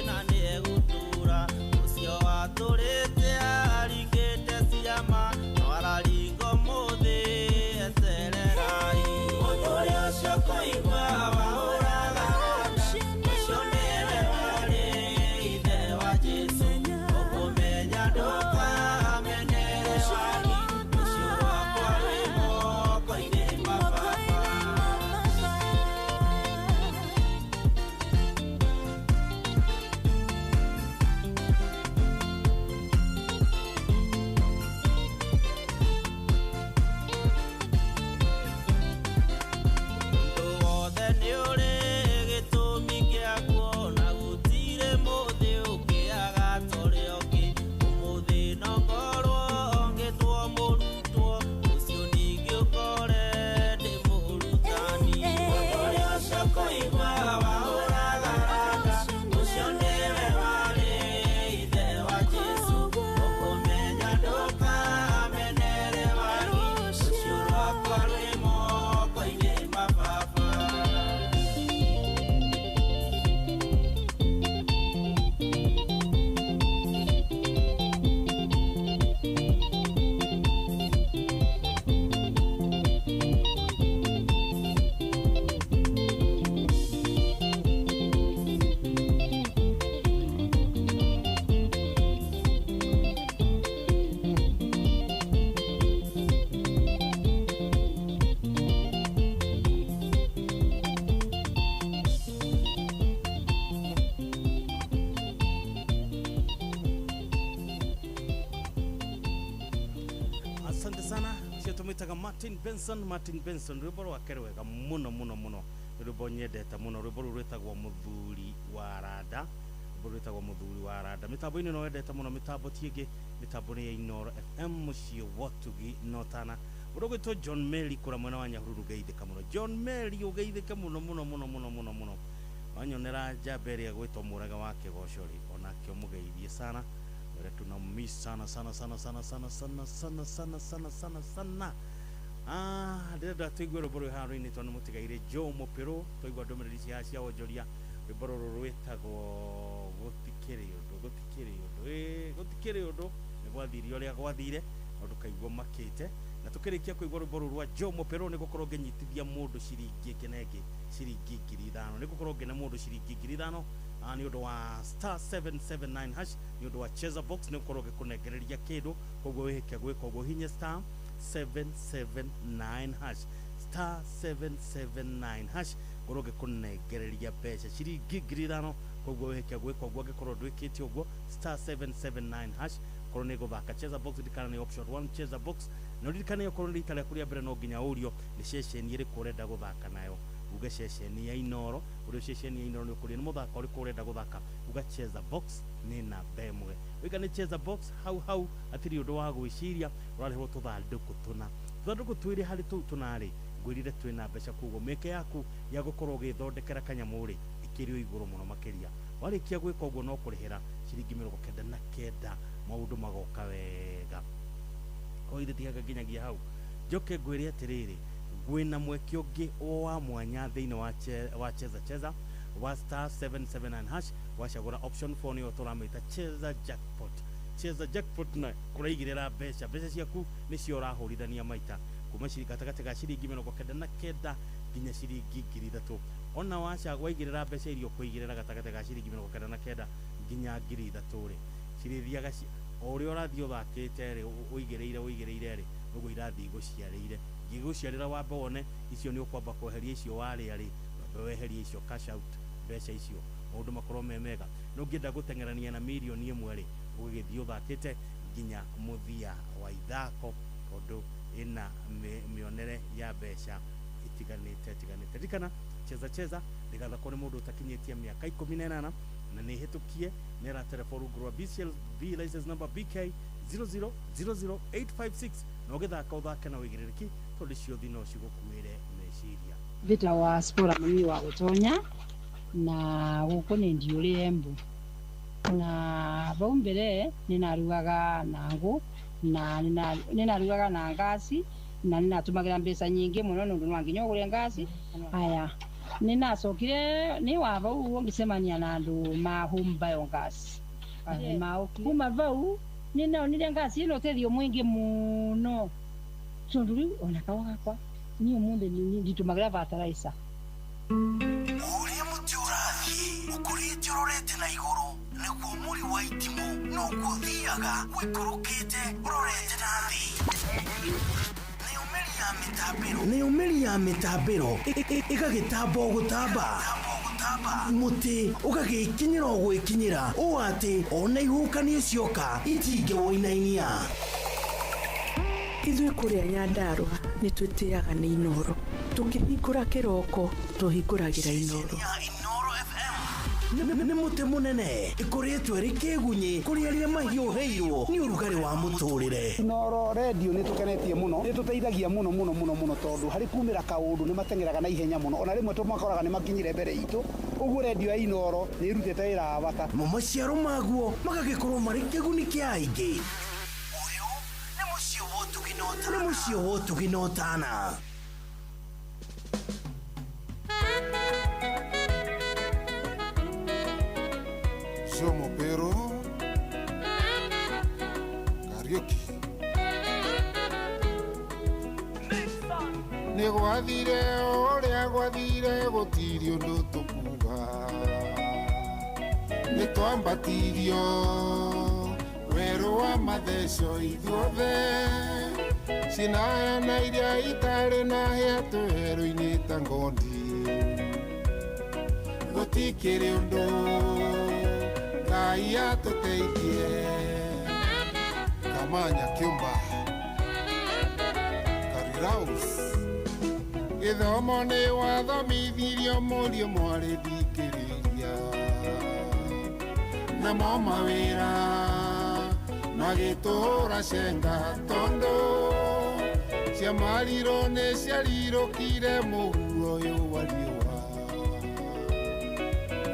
na nĩegũtũũra. Ũcio watũrĩte aringĩte ciama no araringa ũmũthĩ etererai. Mũndũ ũrĩa ũcio ũkũigua wahũraga randa ũcio nĩwe warĩ ithe wa Jesũ ũkũmenya ndũkamenere wagi rũciũ rwakwa rwĩ moko-inĩ ma Baba. Ũndũ wothe nĩ ũrĩ gĩtũmi kĩaguo na gũtirĩ mũthĩ ũkĩaga ta ũrĩa ũngĩ. Ũmũthĩ no ngorwo ngĩtwo mũrutwo rũciũ ningĩ ũkore ndĩ mũrutani. Mũndũ ũrĩa ũcio ũkũigua wahũraga randa ũcio nĩwe warĩ ithe wa Jesũ ũkũmenya ndũkamenere wagi rũciũ rwakwa rwĩ moko-inĩ ma Baba. Asante sana cio tumitaga Martin Benson. Martin Benson rwimbo rwake rwega muno muno muno, nĩ rwimbo nyendete muno, rwimbo rũu rwĩtagwo Mũthuri wa Randa, rwimbo rwĩtagwo Mũthuri wa Randa. Mĩtambo-inĩ no wendete mũno, mĩtambo ti ĩngĩ, mĩtambo nĩ ya Inooro FM mũciĩ wa Ũtugi na Ũtana. Mũndũ ũgwĩtwo John Mary kũrĩa mwena wa Nyahururu geithĩka mũno. John Mary ũgeithĩke mũno mũno mũno mũno mũno mũno. Wanyonera njamba ĩrĩa ĩgwĩtwo Mũraga wa Kĩgoco rĩ, onake ũmũgeithie sana wĩre tunamiss sana sana sana sana sana sana sana sana sana sana sana. Ndĩrenda tũigue rwĩmbo rwĩ haha rũinĩtwo nĩ mũtigairĩ Joe Mũpĩrũ. Twaigua ndũmĩrĩri cia cia wonjoria, rwĩmbo rũrũ rwĩtagwo gũtikĩrĩ ũndũ, gũtikĩrĩ ũndũ, gũtikĩrĩ ũndũ, nĩ gwathire ũrĩa gwathire na ndũkaigua makĩte. Na tũkĩrĩkia kũigua rwĩmbo rũrũ rwa Joe Mũpĩrũ nĩ gũkorwo ngĩnyitithia mũndũ ciringi ĩngĩ na ĩngĩ ciringi 5,000, nĩ gũkorwo ngĩne mũndũ ciringi 5,000 nĩ ũndũ wa star 779 hash, nĩ ũndũ wa Cheza Box, nĩ gũkorwo ngĩkũnengereria kĩndũ. Koguo wĩhĩke gwĩka ũguo, hinya star 779 hash, star 779 hash, ngorwo ngĩkũnengereria mbeca ciringi 5,000. Koguo wĩhĩke gwĩka ũguo, angĩkorwo ndwĩkĩte ũguo star 779 hash, korwo nĩ gũthaka Cheza Box ririkana nĩ option 1 Cheza Box, na ũririkane okorwo nĩ rita rĩaku rĩa mbere no nginya ũrio nĩ ceceni ĩrĩkũ ũrenda gũthaka nayo. Uge ceceni ya Inooro, ũrĩa ceceni ya Inooro nĩ ũkũria nĩ mũthako ũrĩkũ ũrenda gũthaka, uga Cheza Box nĩ namba ĩmwe. Wĩka nĩ Cheza Box hau hau hatirĩ ũndũ wa gwĩciria, ũrarĩhwo tũthandũkũ tũna, tũthandũkũ twĩrĩ harĩ tũu tũna-rĩ ngwĩrire twĩna mbeca, koguo mĩeke yaku ya gũkorwo ũgĩthondekera kanyamũ rĩ ĩkĩrĩ o igũrũ mũno makĩria. Warĩkia gwĩka ũguo no kũrĩhĩra ciringi 99 maũndũ magoka wega. Ko ithe tigaga nginyagia hau, njoke ngwĩre atĩrĩrĩ, Wĩna mweke ũngĩ o wa mwanya thĩinĩ wa Cheza Cheza wa star 779 hash, wacagũra option 4 nĩyo tũramĩta Cheza Jackpot. Cheza Jackpot na kũraigĩrĩra mbeca, mbeca ciaku nĩcio ũrahũrithania maita kuma gatagatĩ ga ciringi 99 nginya ciringi 3,000. Ona waca waigĩrĩra mbeca iria ũkũigĩrĩra gatagatĩ ga ciringi 99 nginya 3,000 rĩ, cirĩthiaga o ũrĩa ũrathiĩ ũthakĩte rĩ, ũigĩrĩire rĩ, noguo irathiĩ igũciarĩire. Igĩgũciarĩra wambe wone icio nĩ ũkwamba kweheria icio warĩa rĩ, wambe weherie icio cash out mbeca icio, maũndũ makorwo me mega. No ũngĩenda gũteng'erania na mirioni 1 rĩ, ũgĩgĩthiĩ ũthakĩte nginya mũthia wa ithako, tondũ ĩna mĩonere ya mbeca itiganĩte. Ririkana Cheza Cheza ndĩgathakwo nĩ mũndũ ũtakinyĩtie mĩaka 18 na nĩ hĩtũkie nĩ ĩratereba rungu rwa BCLB license number BK 0000856, na ũgĩthaka ũthake na ũigĩrĩrĩki tondũ ciothe no cigũkuĩre meciria. Vita wa Spora mami wa gũtonya na gũkũ nĩ ndiũrĩ Embu, na vau mbere nĩnarugaga na ngũ na nĩnarugaga na ngasi na nĩnatũmagĩra mbeca nyingĩ mũno nĩũndũ no nginya ũgũre ngasi. Aya nĩnacokire nĩ wa vau ngĩcemania na andũ ma home biogas kuma vau nĩnaonire ngasi ĩno ũteithio mũingĩ mũno, tondũ rĩu ona kawa gakwa niĩ ũmũthĩ nditũmagĩra fertilizer. Ũrĩa mũtĩ ũrathiĩ ũkũrĩte ũrorete na igũrũ nĩguo mũri wa itimũ noguo ũthiaga ũikũrũkĩte ũrorete na thĩ. Nĩyo mĩri ya mĩtambĩro ĩgagĩtamba o gũtamba, mũtĩ ũgagĩkinyĩra o gwĩkinyĩra ũũ atĩ ona ihuhũkanio cioka itingĩwũinainia. Ithuĩ kũrĩa Nyandarũa nĩ twĩtĩaga nĩ Inooro. Tũkĩhingũra kĩroko tũhingũragĩra Inooro. Nĩ mũtĩ mũnene ĩkoretwo ĩrĩ kĩgunyĩ kũrĩ arĩa mahiũhĩirwo nĩ ũrugarĩ wa mũtũrĩre. Inooro redio nĩ tũkenetie mũno, nĩ tũteithagia mũno mũno mũno mũno, tondũ harĩ kumĩra kaũndũ nĩ mateng'eraga na ihenya mũno, ona rĩmwe tũmakoraga nĩ makinyire mbere itũ. Ũguo redio ya Inooro nĩ ĩrutĩte wĩra wa bata. Mo maciaro maguo magagĩkorwo marĩ kĩguni kĩa aingĩ. Ũyũ nĩ mũciĩ wa ũtugi na ũtana. Somo Pero Kariuki Nĩ gwathire ũrĩa gwathire gũtirĩ ũndũ tũkuga, nĩ twambatirio werũ wa matheco ithuothe, cinaya na iria itarĩ na hĩa twĩ werũ-inĩ ta ngondi, gũtikĩrĩ ũndũ Ngai atũteithie. Kamanya Kĩũmba Kariraus gĩthomo nĩ wathomithirio mũriũ mwarĩ thikĩrĩria, namo mawĩra magĩtũhũra cenga, tondũ ciamarirwo nĩ ciarirũkire mũhuro ũyũ wa riũa,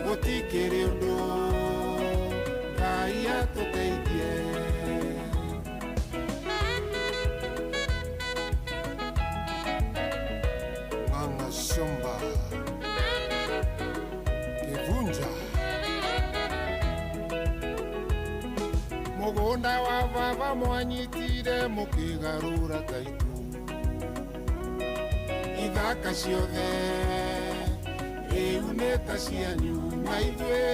gũtikĩrĩ ũndũ Ngai atũteithie. Ng'ang'a Shomba Kĩvunja mũgũnda wa baba mwanyitire mũkĩgarũra taitũ, ithaka ciothe rĩu nĩ ta cianyu, na ithuĩ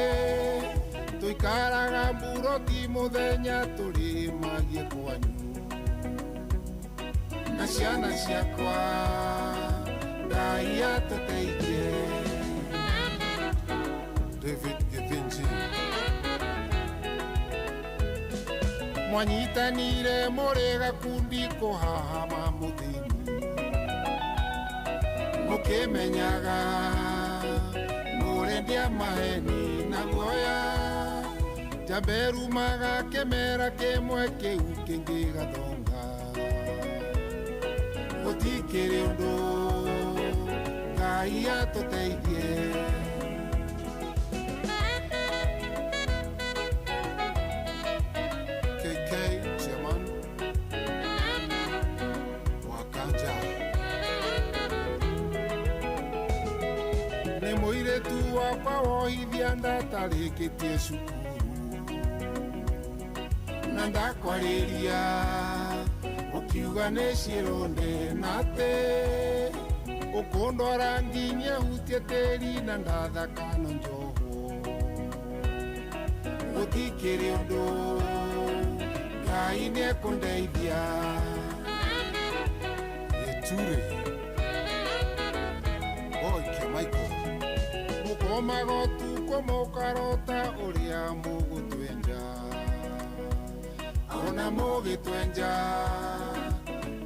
tũikaraga mburoti mũthenya tũrĩmagie kwanyu, na ciana ciakwa Ngai atũteithie. David Githinji mwanyitanire mũrĩ gakundi kũhahama mũthĩni, mũkĩmenyaga mũrendia maheni na guoya, njamberumaga kĩmera kĩmwe kĩu kĩngĩ gathonga, gũtikĩrĩ ũndũ Ngai atũteithie. KK Chairman Wakanja Mũirĩtu wakwa wohithia ndatarĩkĩtie cukuru na ndakwarĩria ũkiuga nĩ ciĩrũndĩ na atĩ ũkũndwara nginya hutie tĩri na ndathakano njohwo gũtikĩrĩ ũndũ Ngai nĩekũndeithia Gĩture Boy Michael mũkomaga ũtukũ mũkarota ũrĩa mũgũtwenja ona mũgĩtwenja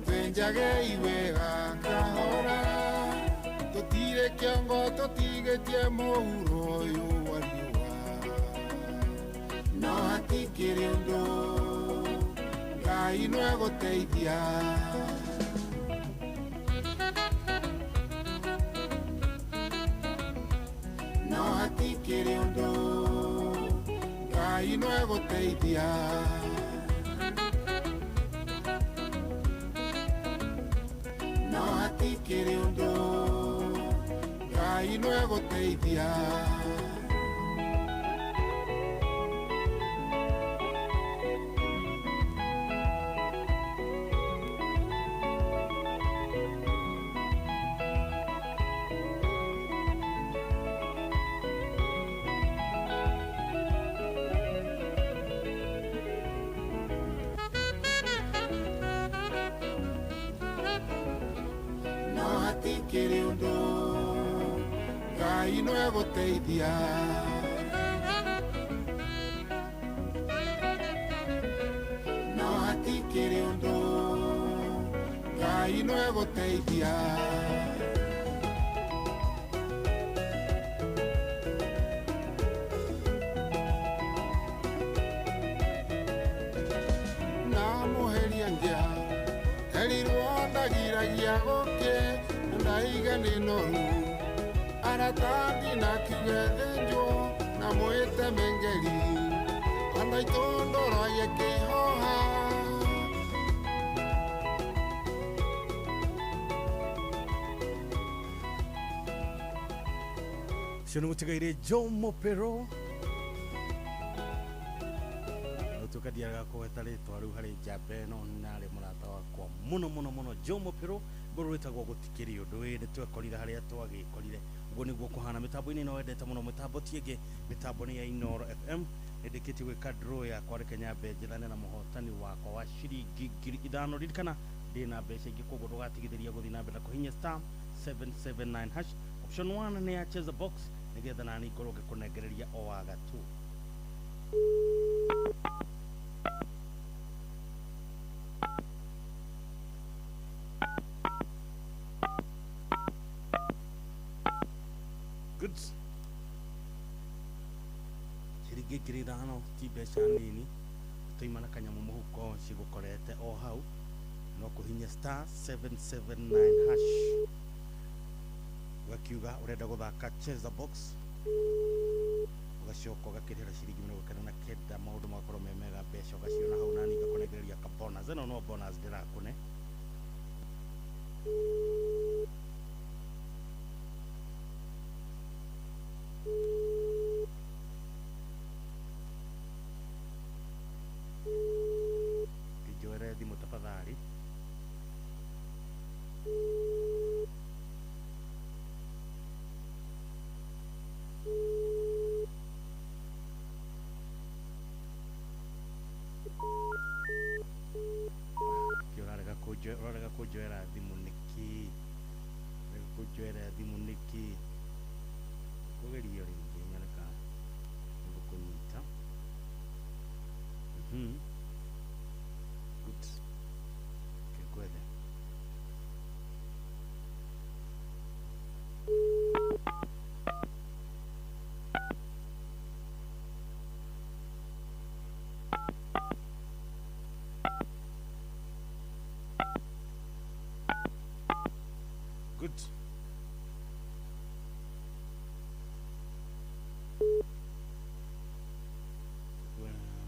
twenjagei wega kahora tũtirĩ kĩongo tũtigĩtie mũhuro ũyũ wa riũa no hatikĩrĩ ũndũ Ngai no egũteithia no hatikĩrĩ ũndũ Ngai no egũteithia no hatikĩrĩ ũndũ Ngai no egũteithia no hatikĩrĩ ũndũ Ngai no egũteithia no hatikĩrĩ ũndũ Ngai no egũteithia na mũheria ngĩa erirwo ndagiragia gũkĩ na ndaiga nĩ noru arata ndinakiuge thĩnjwo na mwĩte mengeri andũ aitũ ndũroye kĩhoha Ũcio nĩ mũtigairĩ Jomo Pero tuka ndiaraga kũgweta rĩtwa rĩu harĩ njamba ĩno narĩ mũrata wakwa mũno mũno mũno Jomo Pero ngũrũ rwĩtagwo gũtikĩrĩ ũndũ ĩ nĩ twekorire harĩa twagĩkorire ũguo nĩguo kũhana mĩtambo-inĩ ĩno wendete mũno mĩtambo ti ĩngĩ mĩtambo nĩ ya Inooro FM nĩndĩkĩtie gwĩka draw yakwa reke nyambe njethane na mũhotani wakwa wa ciringi 5,000 ririkana ndĩna mbeca ingĩ koguo ndũgatigithĩria gũthiĩ na mbere na kũhihinya star 779 hash option 1 nĩ ya cheza box nĩgetha nani ngorwo ngĩkũnengereria o wa gatũ good ciringi 5,000 ti mbeca nini tũima na kanyamũ mũhuko cigũkorete o hau no kũhihinya star 779 hash ũgakiuga ũrenda gũthaka cheza box ũgacoka ũgakĩrĩhĩra ciringi 99 maũndũ magakorwo me mega mbeca ũgaciona hau nani ngakũnengereria ka bonus ĩno no bonus ndĩrakũne njoere thimũ tafadhali ũrarega kũnjoera thimũ nĩkĩ ũrarega kũnjoera thimũ nĩkĩ kũgerio rĩngĩ nyone kana nĩngũkũnyita good kĩngwethe good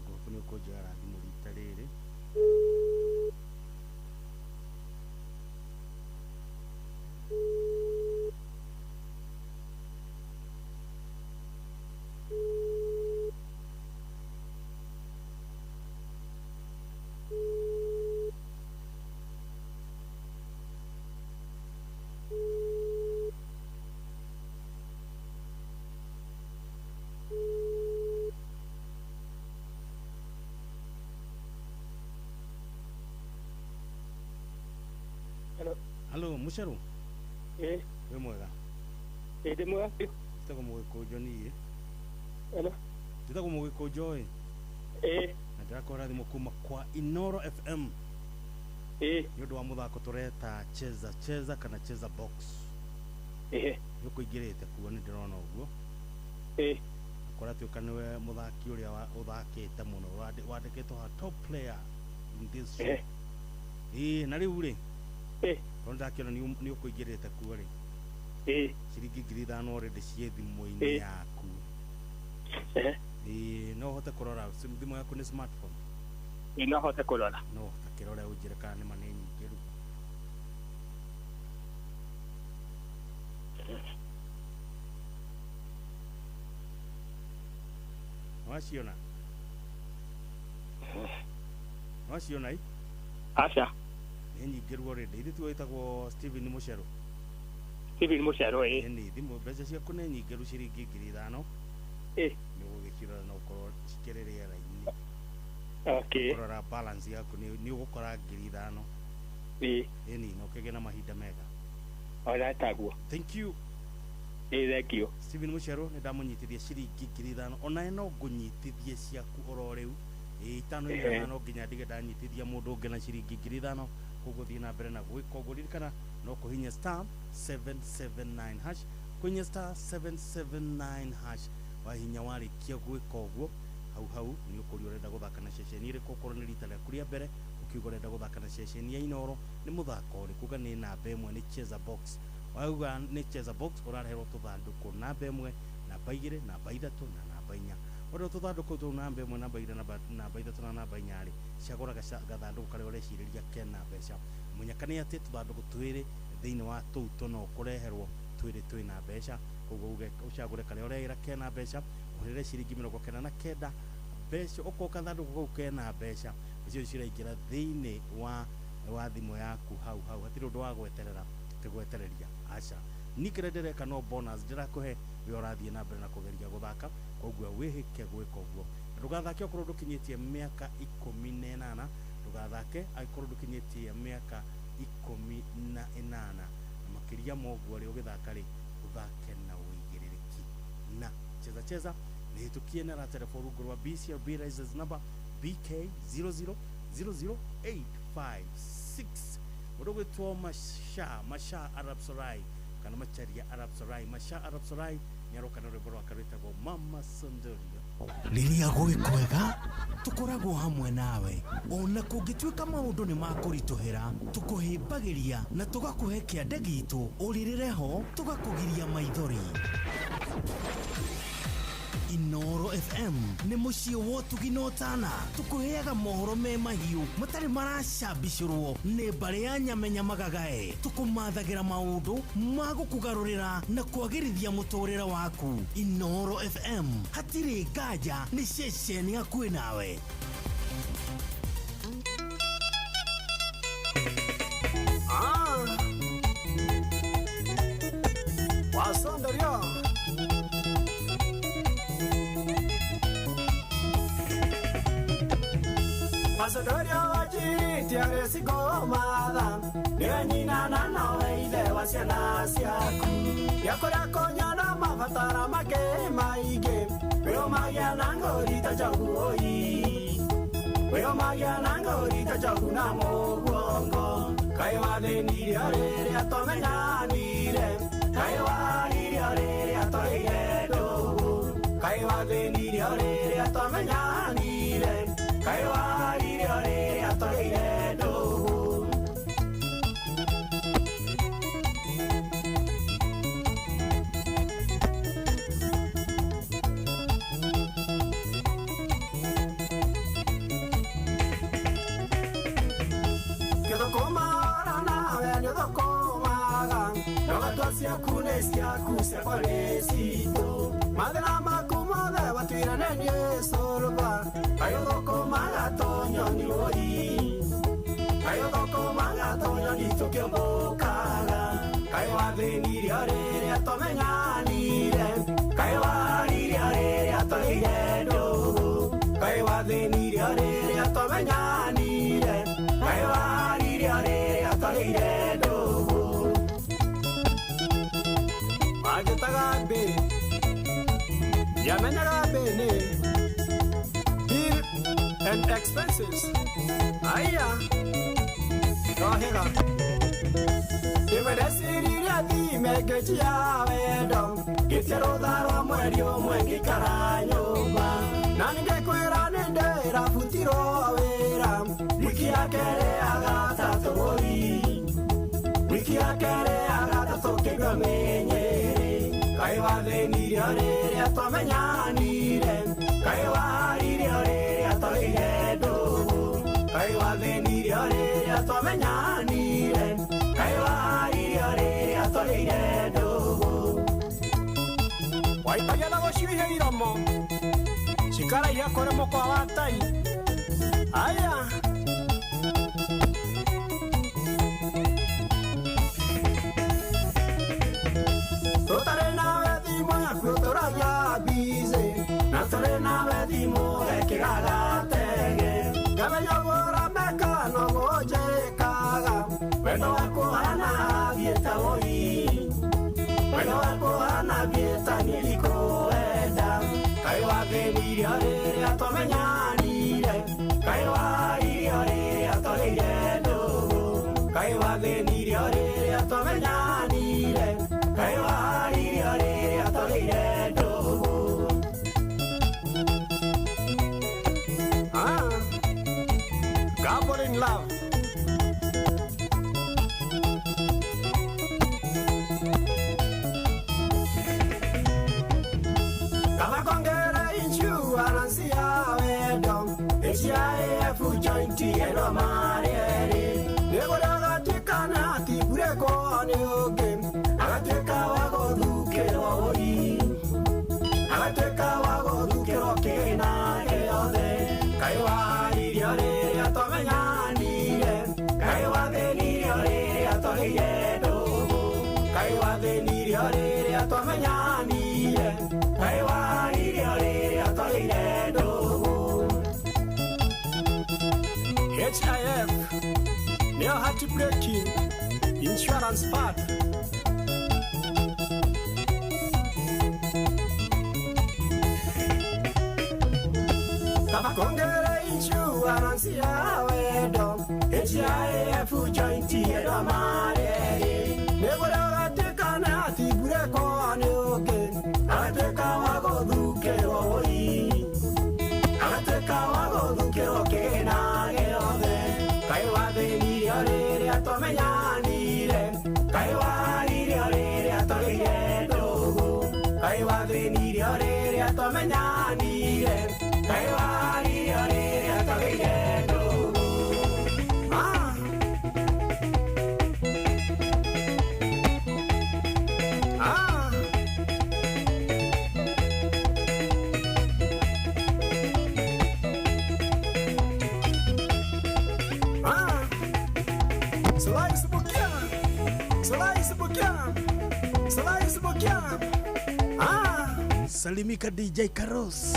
ngũkũ nĩ ũkũnjoera thimũ rita rĩrĩ Hello Mucheru. Ĩĩ. Wĩ mwega? Ĩĩ ndĩ mwega. Njĩtagwo Mũgĩkũnjo niĩ. Hello. Njĩtagwo Mũgĩkũnjo ĩ. Ĩĩ. Na ndĩrakũhũra thimũ kuma kwa Inoro FM. Ĩĩ. Nĩ ũndũ wa mũthako tũreta cheza cheza kana cheza box. Ĩĩ. Nĩ ũkũingĩrĩte kuo nĩ ndĩrona ũguo. Ĩĩ. Kũratuĩka nĩwe mũthaki ũrĩa ũthakĩte mũno wandĩkĩtwo ha top player in this show. Ĩĩ na rĩu rĩ. Ĩĩ. Tondũ ndakĩona nĩ ũkũingĩrĩte kuo rĩ. Ĩĩ. Ciringi 5,000 already ciĩ thimũ-inĩ yaku. Ĩĩ no ũhote kũrora thimũ yaku nĩ smartphone? Ĩĩ no hote kũrora. No ũtakĩrore ũnjĩre kana nĩ ma nĩ nyingĩru. Waciona? Waciona i? Aca. Nĩ nyingĩru already. Ithuĩ tiwe wĩtagwo Steven Mucheru? Steven Mucheru ĩĩ. Nĩ thimũ mbeca ciaku nĩ nyingĩru ciringi 5,000. Ĩĩ. Nĩ ũgũgĩcirora na ũkorwo cikĩrĩ rĩera-inĩ. Okay. Kũrora balance yaku nĩ ũgũkora 5,000. Ĩĩ. Ĩni na ũkĩgĩe na mahinda mega. Ona taguo. Thank you. Ĩĩ thank you. Steven Mucheru nĩ ndamũnyitithia ciringi 5,000 onawe no ngũnyitithie ciaku oro rĩu. Ĩĩ itano inya no nginya ndige ndanyitithia mũndũ ũngĩ na ciringi 5,000 koguo thiĩ na mbere na gwĩka ũguo. Ririkana no kũhinya star 779 hash, kũhinya star 779 hash. Wahinya warĩkia gwĩka ũguo hau hau nĩ ũkũria ũrenda gũthaka na ceceni ĩrĩkũ, okorwo nĩ rita rĩaku rĩa mbere ũkiuga ũrenda gũthaka na ceceni ya Inoro nĩ mũthako ũrĩkũ, uga nĩ namba ĩmwe nĩ cheza box. Wauga nĩ cheza box ũrareherwo tũthandũkũ namba ĩmwe, namba igĩrĩ, namba ithatũ na namba inya. Ũrĩa tũthandũkũ tũu namba ĩmwe, namba igĩrĩ, namba ithatũ na namba inya rĩ, cagũra gathandũkũ karĩa ũrecirĩria kena mbeca. Mũnyaka nĩ atĩ tũthandũkũ twĩrĩ thĩinĩ wa tũu tũna ũkũreherwo twĩrĩ twĩna mbeca, koguo uge ũcagũre karĩa ũreĩra kena mbeca, ũhũrĩre ciringi 99 mbeca, ũkorwo kathandũkũ kau kena mbeca icio ciraingĩra thĩinĩ wa thimũ yaku hau hau, hatirĩ ũndũ wa gweterera gwetereria aca. Niĩ kĩrĩa ndĩreka no bonus ndĩrakũhe we ũrathiĩ na mbere na kũgeria gũthaka, koguo wĩhĩke gwĩka ũguo. Ndũgathake okorwo ndũkinyĩtie mĩaka 18, ndũgathake angĩkorwo ndũkinyĩtie mĩaka 18 na makĩria ma ũguo rĩ, ũgĩthaka rĩ ũthake na ũigĩrĩrĩki. Na cheza cheza nĩ hĩtũkie na raterebo rungu rwa BCLB license number BK 0000856. Mũndũ gwĩtwo Masha Arab Sarai kana Macharia Arab Sarai, Masha Arab Sarai nĩ aroka na rwĩmbo rwake rwĩtagwo Mama Sondoria. Rĩrĩa gwĩ kwega tũkoragwo hamwe nawe, ona kũngĩtuĩka maũndũ nĩ makũritũhĩra, tũkũhĩmbagĩria na tũgakũhe kĩande gitũ, ũrĩrĩre ho tũgakũgiria maithori. Inoro FM nĩ mũciĩ wa ũtugi na ũtana, tũkũheaga mohoro me mahiũ matarĩ maracambicũrwo nĩ mbarĩ ya nyamenya magagae, tũkũmathagĩra maũndũ ma gũkũgarũrĩra na kwagĩrithia mũtũrĩre waku. Inoro FM hatirĩ nganja, nĩ ceceni hakuhĩ nawe. Wasondorio. Masodoria wajiri tiare sikomatha niwe nyina na nowe ithe wa ciana ciaku yakũrĩa kũnyona mabatara make maingĩ wĩũmagia na ngũri ta njogu ũi wĩũmagia na ngũri ta njogu na mũguongo kaĩ wathĩnirio rĩrĩa twamenyanire kaĩ waririo rĩrĩa twaigire ndũgũ kaĩ wathĩnirio rĩrĩa twamenyanire kaĩ waririo rĩrĩa twaigire ndũgũ. Ciaku nĩ ciaku ciakwa nĩ citũ mathĩna maku mothe watuire nĩ niĩ cũrũba kaĩ ũthũkũmaga tũnyoni ũi kaĩ ũthũkũmaga tũnyoni tũkĩũmbũkaga kaĩ wathĩnirio rĩrĩa twamenyanire kaĩ waririo rĩrĩa twaigire ndũgũ kaĩ wathĩnirio rĩrĩa twamenyanire kaĩ waririo rĩrĩa twaigire ndũgũ. Ndiamenyaga mbĩ, ndiamenyaga mbĩ nĩ bill and expenses. Aya rohĩga rĩmwe ndeciririe thime ngĩnjia wendo, ngĩtia rũtha rwa mweri ũmwe ngĩikara nyũmba. Na nĩngĩkwĩra nĩ ndĩrabutirwo wĩra wiki ya kerĩ ya gatatũ wũi, wiki ya kerĩ ya gatatũ kĩigua mĩnyĩrĩ. Kaĩ wathĩnirio rĩrĩa twamenyanire, kaĩ waririo rĩrĩa twagĩire ndũgũ, kaĩ wathĩnirio rĩrĩa twamenyanire, kaĩ waririo rĩrĩa twagĩire ndũgũ. Waitagia na gũcuihia iromo cikaraiha kũrĩ mũkwa wa tai. Aya tũtarĩ nawe thimũ yaku ũtũragia busy, na tũrĩ nawe thimũ wekĩraga tege. Ngamenya ũguo ũrameka noguo njĩkaga, wendo waku ũhana thiĩte wũi, wendo waku ũhana thiĩte niĩ ndikũwenda. Kaĩ wathĩnirio rĩrĩa twamenyanire, kaĩ waririo rĩrĩa twagĩire ndũgũ, kaĩ wathĩnirio rĩrĩa twamenyanire, kaĩ waririo rĩrĩa twagĩire ndũgũ. Ah, Gamble in love. Kama kongera insurance ya wendo, HIF joint eno marieri. Nĩgũrĩa agatuĩka na atiburekwo nĩ ũngĩ, agatuĩka wa gũthukĩrwo wũi, agatuĩka wa gũthukĩrwo kĩgĩna gĩothe. Kaĩ waririo rĩrĩa twamenyanire, kaĩ wathĩnirio rĩrĩa twagĩire ndũgũ, kaĩ wathĩnirio rĩrĩa twamenyanire, kaĩ waririo rĩrĩa twagĩire ndũgũ. HIF nĩyo heartbreaking insurance fund. Kama kongere insurance ya wendo, HIF joint eno mareri. Nĩgũrĩa ũgatuĩka na atiburekwo nĩ ũngĩ, agatuĩka wa gũthukĩrwo wũi, agatuĩka wa gũthukĩrwo kĩgĩna gĩothe. Kaĩ wathĩnirio rĩrĩa twamenyanire, kaĩ waririo rĩrĩa twagĩire ndũgũ, kaĩ wathĩnirio rĩrĩa twamenyanire, kaĩ waririo rĩrĩa twagĩire ndũgũ. Ah. Ah. Ah. Slice Bukia. Slice Bukia. Slice Bukia. Ah. Salimika DJ Karos.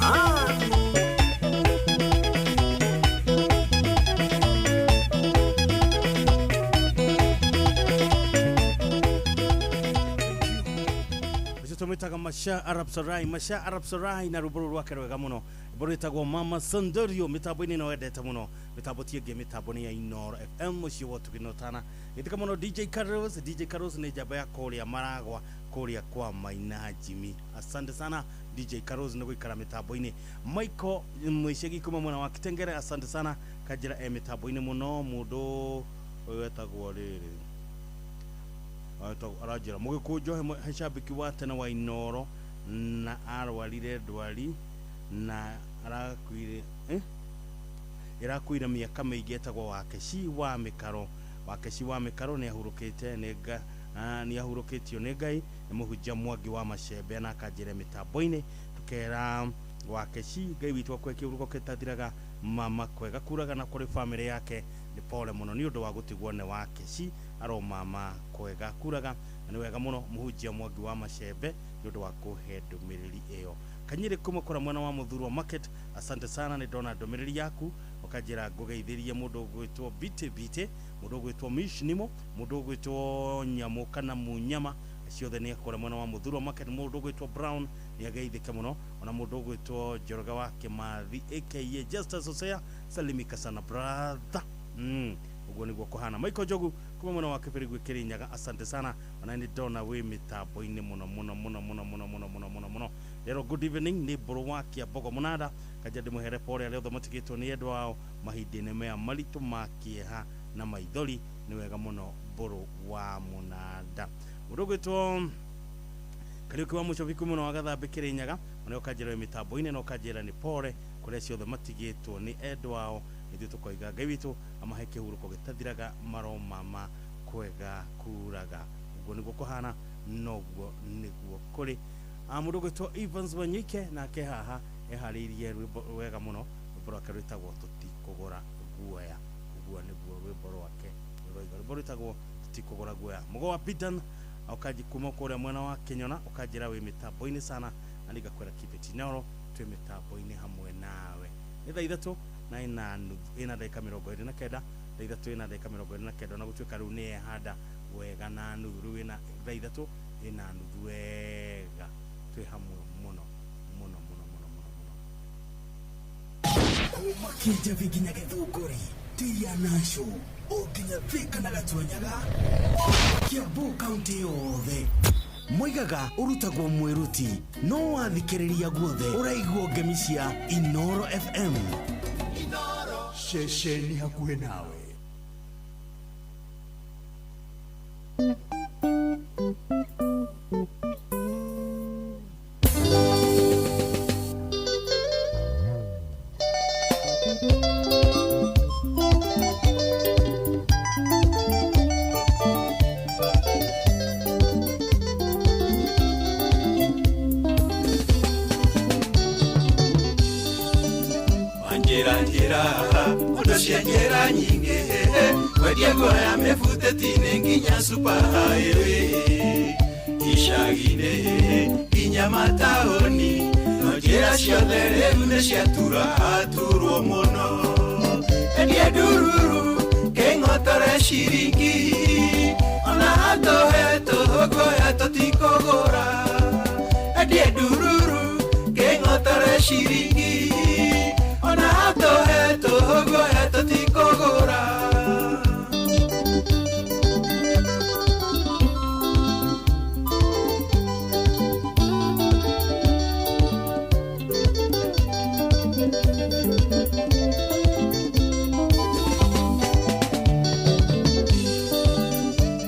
Ah. Tumitaga Masha Arab Sarai, Masha Arab Sarai na rwĩmbo rũu rwake rwega mũno. Rwĩmbo rwĩtagwo Mama Sandorio mĩtambo-inĩ ĩno wendete mũno, mĩtambo ti ĩngĩ, mĩtambo nĩ ya Inooro FM mũciĩ wa ũtugi na ũtana. Gĩtĩka mũno DJ Karos. DJ Karos nĩ njamba ya kũrĩa Maragwa, kũrĩa kwa Maina Jimmy. Asante sana DJ Karos nĩ gũikara mĩtambo-inĩ. Michael Mwĩcegi kuma mwena wa Kitengere, asante sana kanjĩra e mĩtambo-inĩ mũno. Mũndũ ũyũ wetagwo rĩrĩ aranjĩra mũgĩkũnjo he shabiki wa tene wa Inooro na arwarire ndwari na arakuire ĩrakuire mĩaka mĩingĩ, etagwo Wakeci wa Mĩkaro. Wakeci wa Mĩkaro nĩ ahurũkĩte nĩ ahurũkĩtio nĩ Ngai, nĩ mũhunjia Mwangi wa Macembe na akanjĩra mĩtambo-inĩ. Tũkera Wakeci Ngai witũ akwe kĩhuruko kĩtathiraga, mama kwega kuraga na kũrĩ famĩlĩ yake nĩ pole mũno nĩ ũndũ wa gũtigwo nĩ Wakeci aro mama kwega kuraga na nĩ wega mũno mũhunjia Mwangi wa Macembe nĩ ũndũ wa kũhe ndũmĩrĩri ĩyo. Kanyiri kuma kũra mwena wa Muthurwa Market, asante sana nĩ ndona ndũmĩrĩri yaku. Ũkanjĩra ngũgeithĩrie mũndũ ũgwĩtwo Bite Bite, mũndũ ũgwĩtwo Mishnimo, mũndũ ũgwĩtwo Nyamũ kana Munyama, ciothe nĩ akũrĩa mwena wa Muthurwa Market. Mũndũ ũgwĩtwo Brown nĩ ageithĩke mũno, ona mũndũ ũgwĩtwo Njoroge wa Kĩmathi aka Justus Hosea, salimika sana brother. Ũguo nĩguo kũhana. Michael Njogu kuma mwena wa Kĩbĩrĩgwe Kĩrĩnyaga, asante sana. Ona nĩ ndona wĩ mĩtambo-inĩ mũno mũno mũno mũno mũno mũno mũno mũno mũno. Rero good evening nĩ Mbũrũ wa Kĩambogo Mũnanda, kanja ndĩmũhere pole arĩa othe matigĩtwo nĩ endwa ao mahinda-inĩ maya maritũ ma kĩeha na maithori. Nĩ wega mũno Mbũrũ wa Mũnanda. Mũndũ ũgwĩtwo Kariũki wa Mũcobi kuma mwena wa Gathambĩ Kĩrĩnyaga, ona ũkanjĩra wĩ mĩtambo-inĩ na ũkanjĩra nĩ pole kũrĩa ciothe matigĩtwo nĩ endwa ao. Ithuĩ tũkoiga Ngai witũ amahe kĩhurũko gĩtathiraga, maromama kwega kuraga. Ũguo nĩguo kũhana, noguo nĩguo kũrĩ. Mũndũ ũgwĩtwo Evans Wanyike nake haha eharĩirie rwĩmbo wega mũno, rwĩmbo rwake rwĩtagwo Tũtikũgũra Guoya. Ũguo nĩguo rwĩmbo rwake rũroiga, rwĩmbo rwĩtagwo Tũtikũgũra Guoya. Mũgo wa Bidan ũkanji kuma kũrĩa mwena wa Kĩnyona, ũkanjĩra wĩ mĩtambo-inĩ sana, na nĩngakwĩra keep it Inooro, twĩ mĩtambo-inĩ hamwe nawe. Nĩ thaa ithatũ na ĩna nuthu, ĩna ndagĩka 29, thaa ithatũ ĩna ndagĩka 29, na gũtuĩka rĩu nĩ yehanda wega na nuthu, rĩu ĩna thaa ithatũ ĩna nuthu wega, twĩ hamwe mũno mũno mũno mũno mũno mũno. Kuma Kĩnjabi nginya Gĩthũngũri, Tia Nasho, o nginya Thika na Gatuanyaga, Kiambu kaunti yothe. Moigaga ũrutagwo mwĩruti, no wathikĩrĩria guothe ũraigua ngemi cia Inooro FM. Ceceni hakuhĩ nawe. Njĩra ũndũ cia njĩra nyingĩ, kwendia guoya mĩbutĩti-inĩ nginya super highway, icagi-inĩ nginya mataũni, no njĩra ciothe rĩu nĩ ciatura aturwo mũno. Endia ndururu kĩng'otore ciringi, ona hatũhetwo guoya tũtikũgũra. Endia ndururu kĩng'otore ciringi, ona hatũhetwo guoya tũtikũgũra.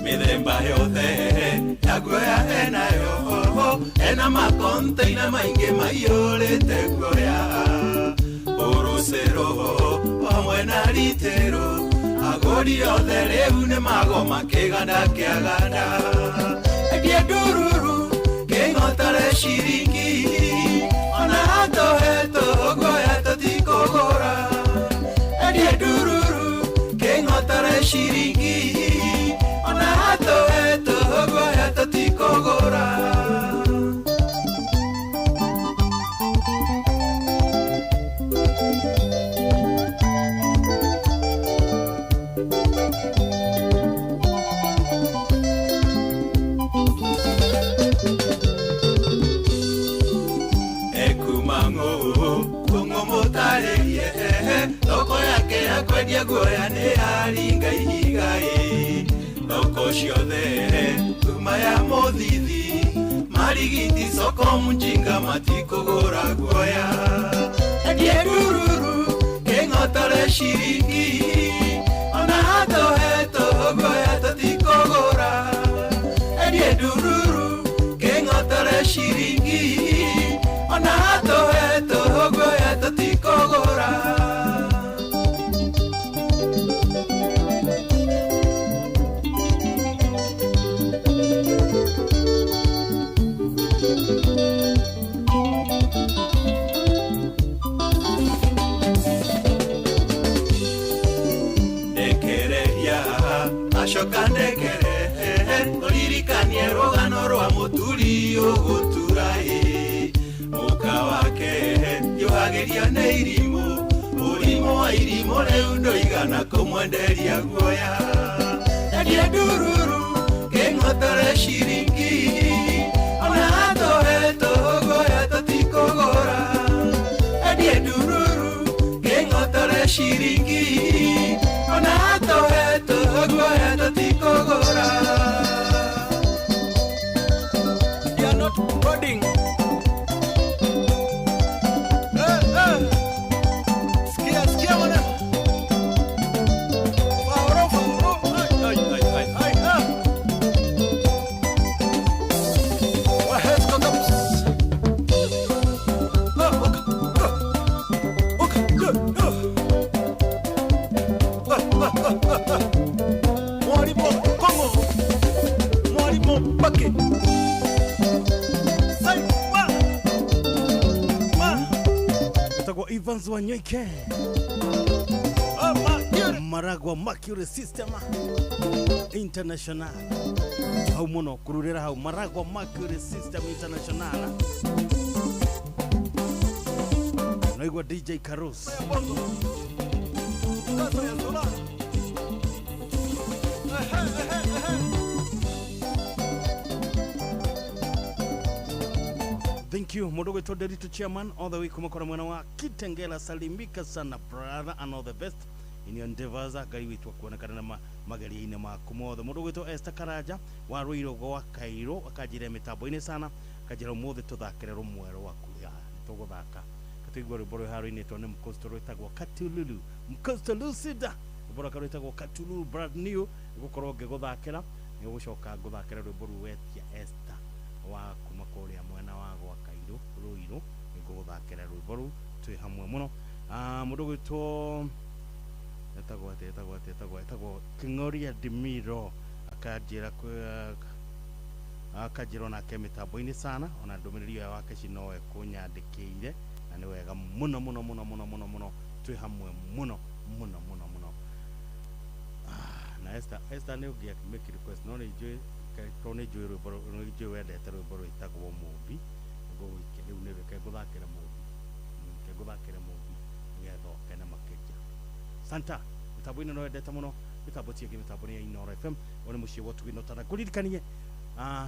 Mĩthemba yothe ya guoya enayo, ena makonteina maingĩ maiyũrĩte guoya. Ũrũcero hamwe na ritĩro, agũri othe rĩu nĩ magoma kĩganda kĩaganda. Endia ndururu kĩng'otore ciringi, ona hatũhetwo guoya tũtikũgũra. Endia ndururu kĩng'otore ciringi, ona hatũhetwo guoya tũtikũgũra. Thoko yake ya kwendia guoya nĩ yaringa ihiga ĩ, thoko ciothe kuma ya Mũthithi, Marigiti, soko Mjinga matikũgũra guoya. Endia ndururu kĩng'otore ciringi, ona hatũhetwo guoya tũtikũgũra. Endia ndururu kĩng'otore ciringi, ona hatũhetwo guoya tũtikũgũra. Acoka ndekere ũririkanie rũgano rwa mũturi ũgũtura ĩ, mũka wake yohagĩria nĩ irimũ, ũrimũ Irimũ wa irimũ rĩu ndũigana kũmwenderia guoya. Endia ndururu kĩng'otore ciringi, ona tũhetwo guoya tũtikũgũra. Endia ndururu kĩng'otore ciringi, ona tũhetwo guoya tũtikũgũra. You are not coding. Sikia, sikia mwana. Faoro, faoro. Ai, ai, ai, ai, ai, ah. Wahesko tops. Ah, oka, ah. Oka, ah, ah. Ah, ah, ah, ah, ah. Mwalimu Kongo. Mwalimu Bake. Sai, ma. Ma. Etagwo Evans Wanyoike. Maragwa Mercury System International. Hau muno kururira hau Maragwa Mercury System International. Naigua DJ Carlos. Thank you Mudogo Toderito Chairman all the way kuma kora mwana wa Kitengela. Salimika sana brother and all the best in your endeavors. Ngai witũ kuonekana na mageria-inĩ maku mothe. Mũndũ gwĩtwo Esther Karanja wa Ruiru gwa Kairo akanjĩra mĩtambo-inĩ sana, akanjĩra ũmũthĩ tũthakĩre rũmwe rwaku. Ya nĩtũgũthaka tũigua rwĩmbo rwĩ harũinĩtwo nĩ Mcosto rwĩtagwo Katululu. Mcosto Lucida rwĩmbo rwake rwĩtagwo Katululu brand new. Nĩgũkorwo ngĩgũthakĩra, nĩgũcoka ngũthakĩre rwĩmbo rũu wetia Esther wa kuma kũrĩa mwena wa gwa Kairo Ruiru. Nĩngũgũthakĩra rwĩmbo rũu twĩ hamwe mũno. Mũndũ gwĩtwo etagwo atĩa, etagwo atĩa, etagwo etagwo King'oria Dimiro akanjĩra akanjĩra onake mĩtambo-inĩ sana, ona ndũmĩrĩri ĩyo wake ci nowe kũnyandĩkĩire, na nĩ wega mũno mũno mũno mũno mũno mũno, twĩ hamwe mũno mũno mũno mũno. Na Esther, Esther nĩ ũngĩ make request, no nĩ njũĩ tondũ nĩ njũĩ rwĩmbo nĩ njũĩ wendete rwĩmbo rwĩtagwo Mũmbi. Ngũgũikia rĩu nĩ reke ngũthakĩre Mũmbi, reke ngũthakĩre Mũmbi nĩgetha ũkene makĩria. Santa mitambo-inĩ no wendete mũno, mitambo ti ĩngĩ, mitambo nĩ ya Inooro FM. Ũyũ nĩ mũciĩ wa ũtugi na ũtana. Ngũririkanie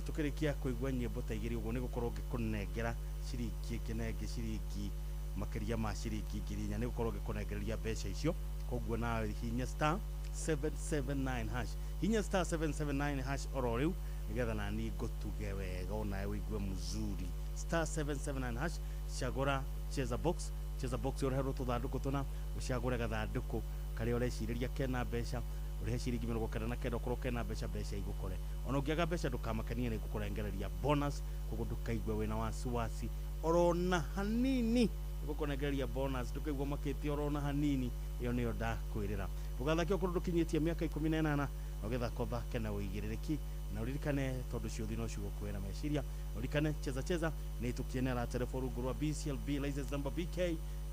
tũkĩrĩkia kũigua nyĩmbo ta igĩrĩ ũguo nĩgũkorwo ngĩkũnengera ciringi ĩngĩ na ĩngĩ, ciringi makĩria ma ciringi 4,000, nĩgũkorwo ngĩkũnengereria mbeca icio. Koguo nawe hinya star 779 hash, hinya star 779 hash oro rĩu nĩgetha nani ngũtuge wega onawe ũigue mzuri. Star 779 hash, cagũra cheza box, cheza box ũreherwo tũthandũkũ tũna, ũcagũre gathandũkũ karĩa ũrecirĩria kena mbeca, ũrĩhe ciringi 99 ũkorwo kena mbeca, mbeca igũkore. Ona ũngĩaga mbeca ndũkamakanie, nĩ ngũkũrengereria bonus, koguo ndũkaigue wĩna wasiwasi orona hanini. Ngũkũnengereria bonus ndũkaigua makĩtie orona hanini, ĩyo nĩyo ndakwĩrĩra. Ndũgathake okorwo ndũkinyĩtie mĩaka 18, na ũgĩthaka ũthake na ũigĩrĩrĩki, na ũririkane tondũ ciũthi no cigũkuĩra na meciria. Ũririkane cheza cheza nĩ ĩtũkienera telefoni rungu rwa BCLB license number BK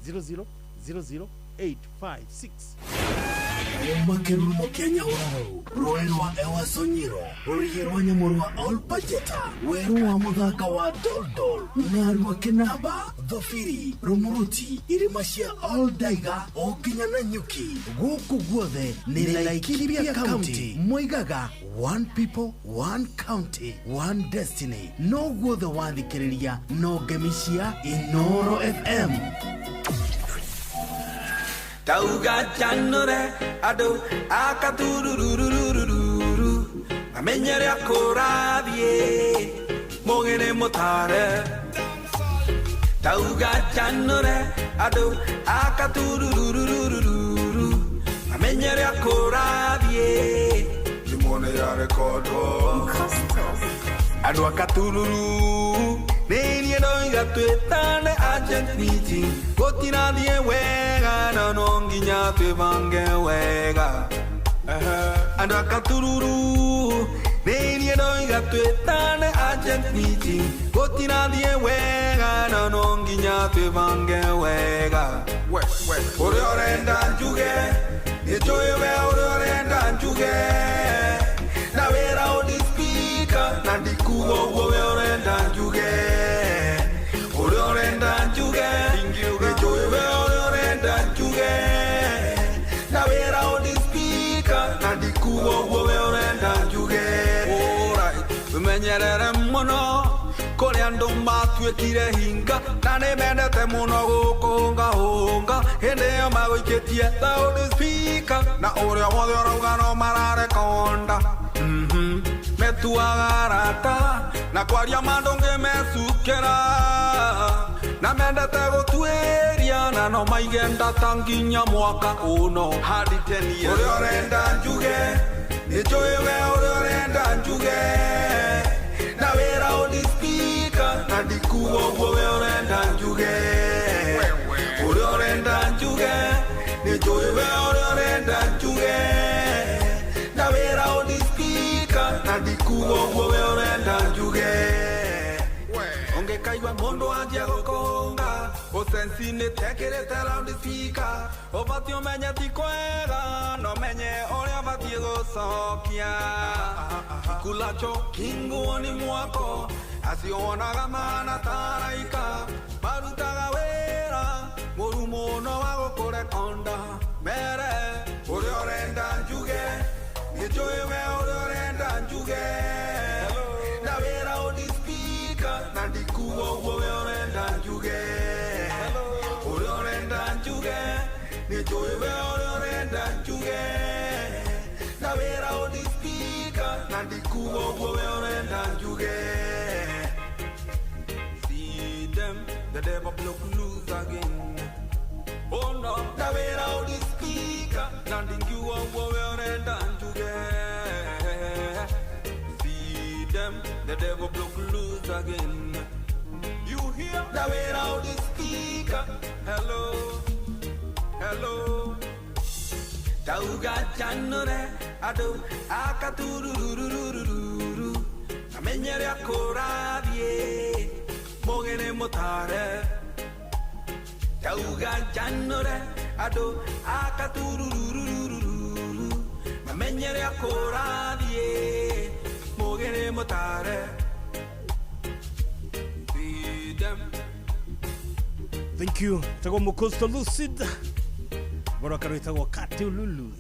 0000856. Kuma kĩrurumo kĩa Nyahururu, rũĩ rwa Ewasonyiro, rũrĩgĩ rwa nyamũ rwa Olpajeta, werũ wa mũthanga wa Doldol, Narua Kĩnamba, Thobiri, Rumuruti, irĩma cia Oldaiga o nginya Nanyuki. Gũkũ guothe nĩ Laikipia County. Moigaga one people, one county, one destiny. No guothe wathikĩrĩria no ngemi cia Inooro FM. Tauga chanore adu akaturururururu amenyere akorathie mugene mutare. Tauga chanore adu akaturururururu amenyere akorathie Timone ya rekodo adu akatururu Nini ndoiga twĩtane urgent meeting gũtirathiĩ wega na no nginya twĩbange wega. Andũ akatururu nini ndoiga twĩtane urgent meeting gũtirathiĩ wega na no nginya twĩbange wega. Ũrĩa ũrenda njuge nĩnjũĩ we ũrĩa ũrenda njuge na wĩra ũndi speaker na ndikuga ũguo we ũrenda njuge. Ũrĩa ũrenda njuge nĩnjũĩ we ũrĩa ũrenda njuge ndikuga ũguo we ũrenda njuge. Alright, wĩmenyerere mũno kũrĩ andũ matuĩkire hinga na nĩ mendete mũno gũkũhũngahũnga hĩndĩ ĩyo magũikĩtie loudspeaker na ũrĩa wothe ũrauga no mararekonda. Metuaga arata na kwaria mandũngĩmecukĩra na mendete gũtuĩria na no maige ndata nginya mwaka ũno. Hadi 10 years. Ũrĩa ũrenda njuge nĩ njũĩ we ũrĩa ũrenda njuge na wĩra ũdispika na ndikuga ũguo we ũrenda njuge. Ũrĩa ũrenda njuge nĩ njũĩ we ũrĩa ũrenda njuge na wĩra ũdispika na ndikuga ũguo we ũrenda njuge. Ongekaigua mũndũ anjia gũkũhũnga ũcenci nĩ tekĩrĩte loudspeaker ũbatiĩ ũmenye ti kwega no menye ũrĩa ũbatiĩ gũcokia. Kikulacho kinguoni mwako acio wonaga mahana ta araika marutaga wĩra mũru mũno wa gũkũrekonda. Mere ũrĩa ũrenda njuge nĩ njũĩ we ũrĩa ũrenda njuge na wĩra ũdispika na ndikuga ũguo we ũrenda njuge. Ũrĩa ũrenda njuge nĩ njũĩ we ũrĩa ũrenda njuge na wĩra ũdispika na ndikuga ũguo we ũrenda njuge. See them, the devil broke loose again. Oh no, na wĩra ũdispika na ndingiuga ũguo we ũrenda njuge. See them, the devil broke loose again. You hear the way out the speaker. Hello, hello. Tauga chanore adu akaturururururu. Amenyere akorathie mogene mutare. Tauga chanore adu akaturururururu. Amenyere akorathie mogene mutare. See them. Thank you. Tagwo Mukosto Lucid. Bora karwitagwo Katululu.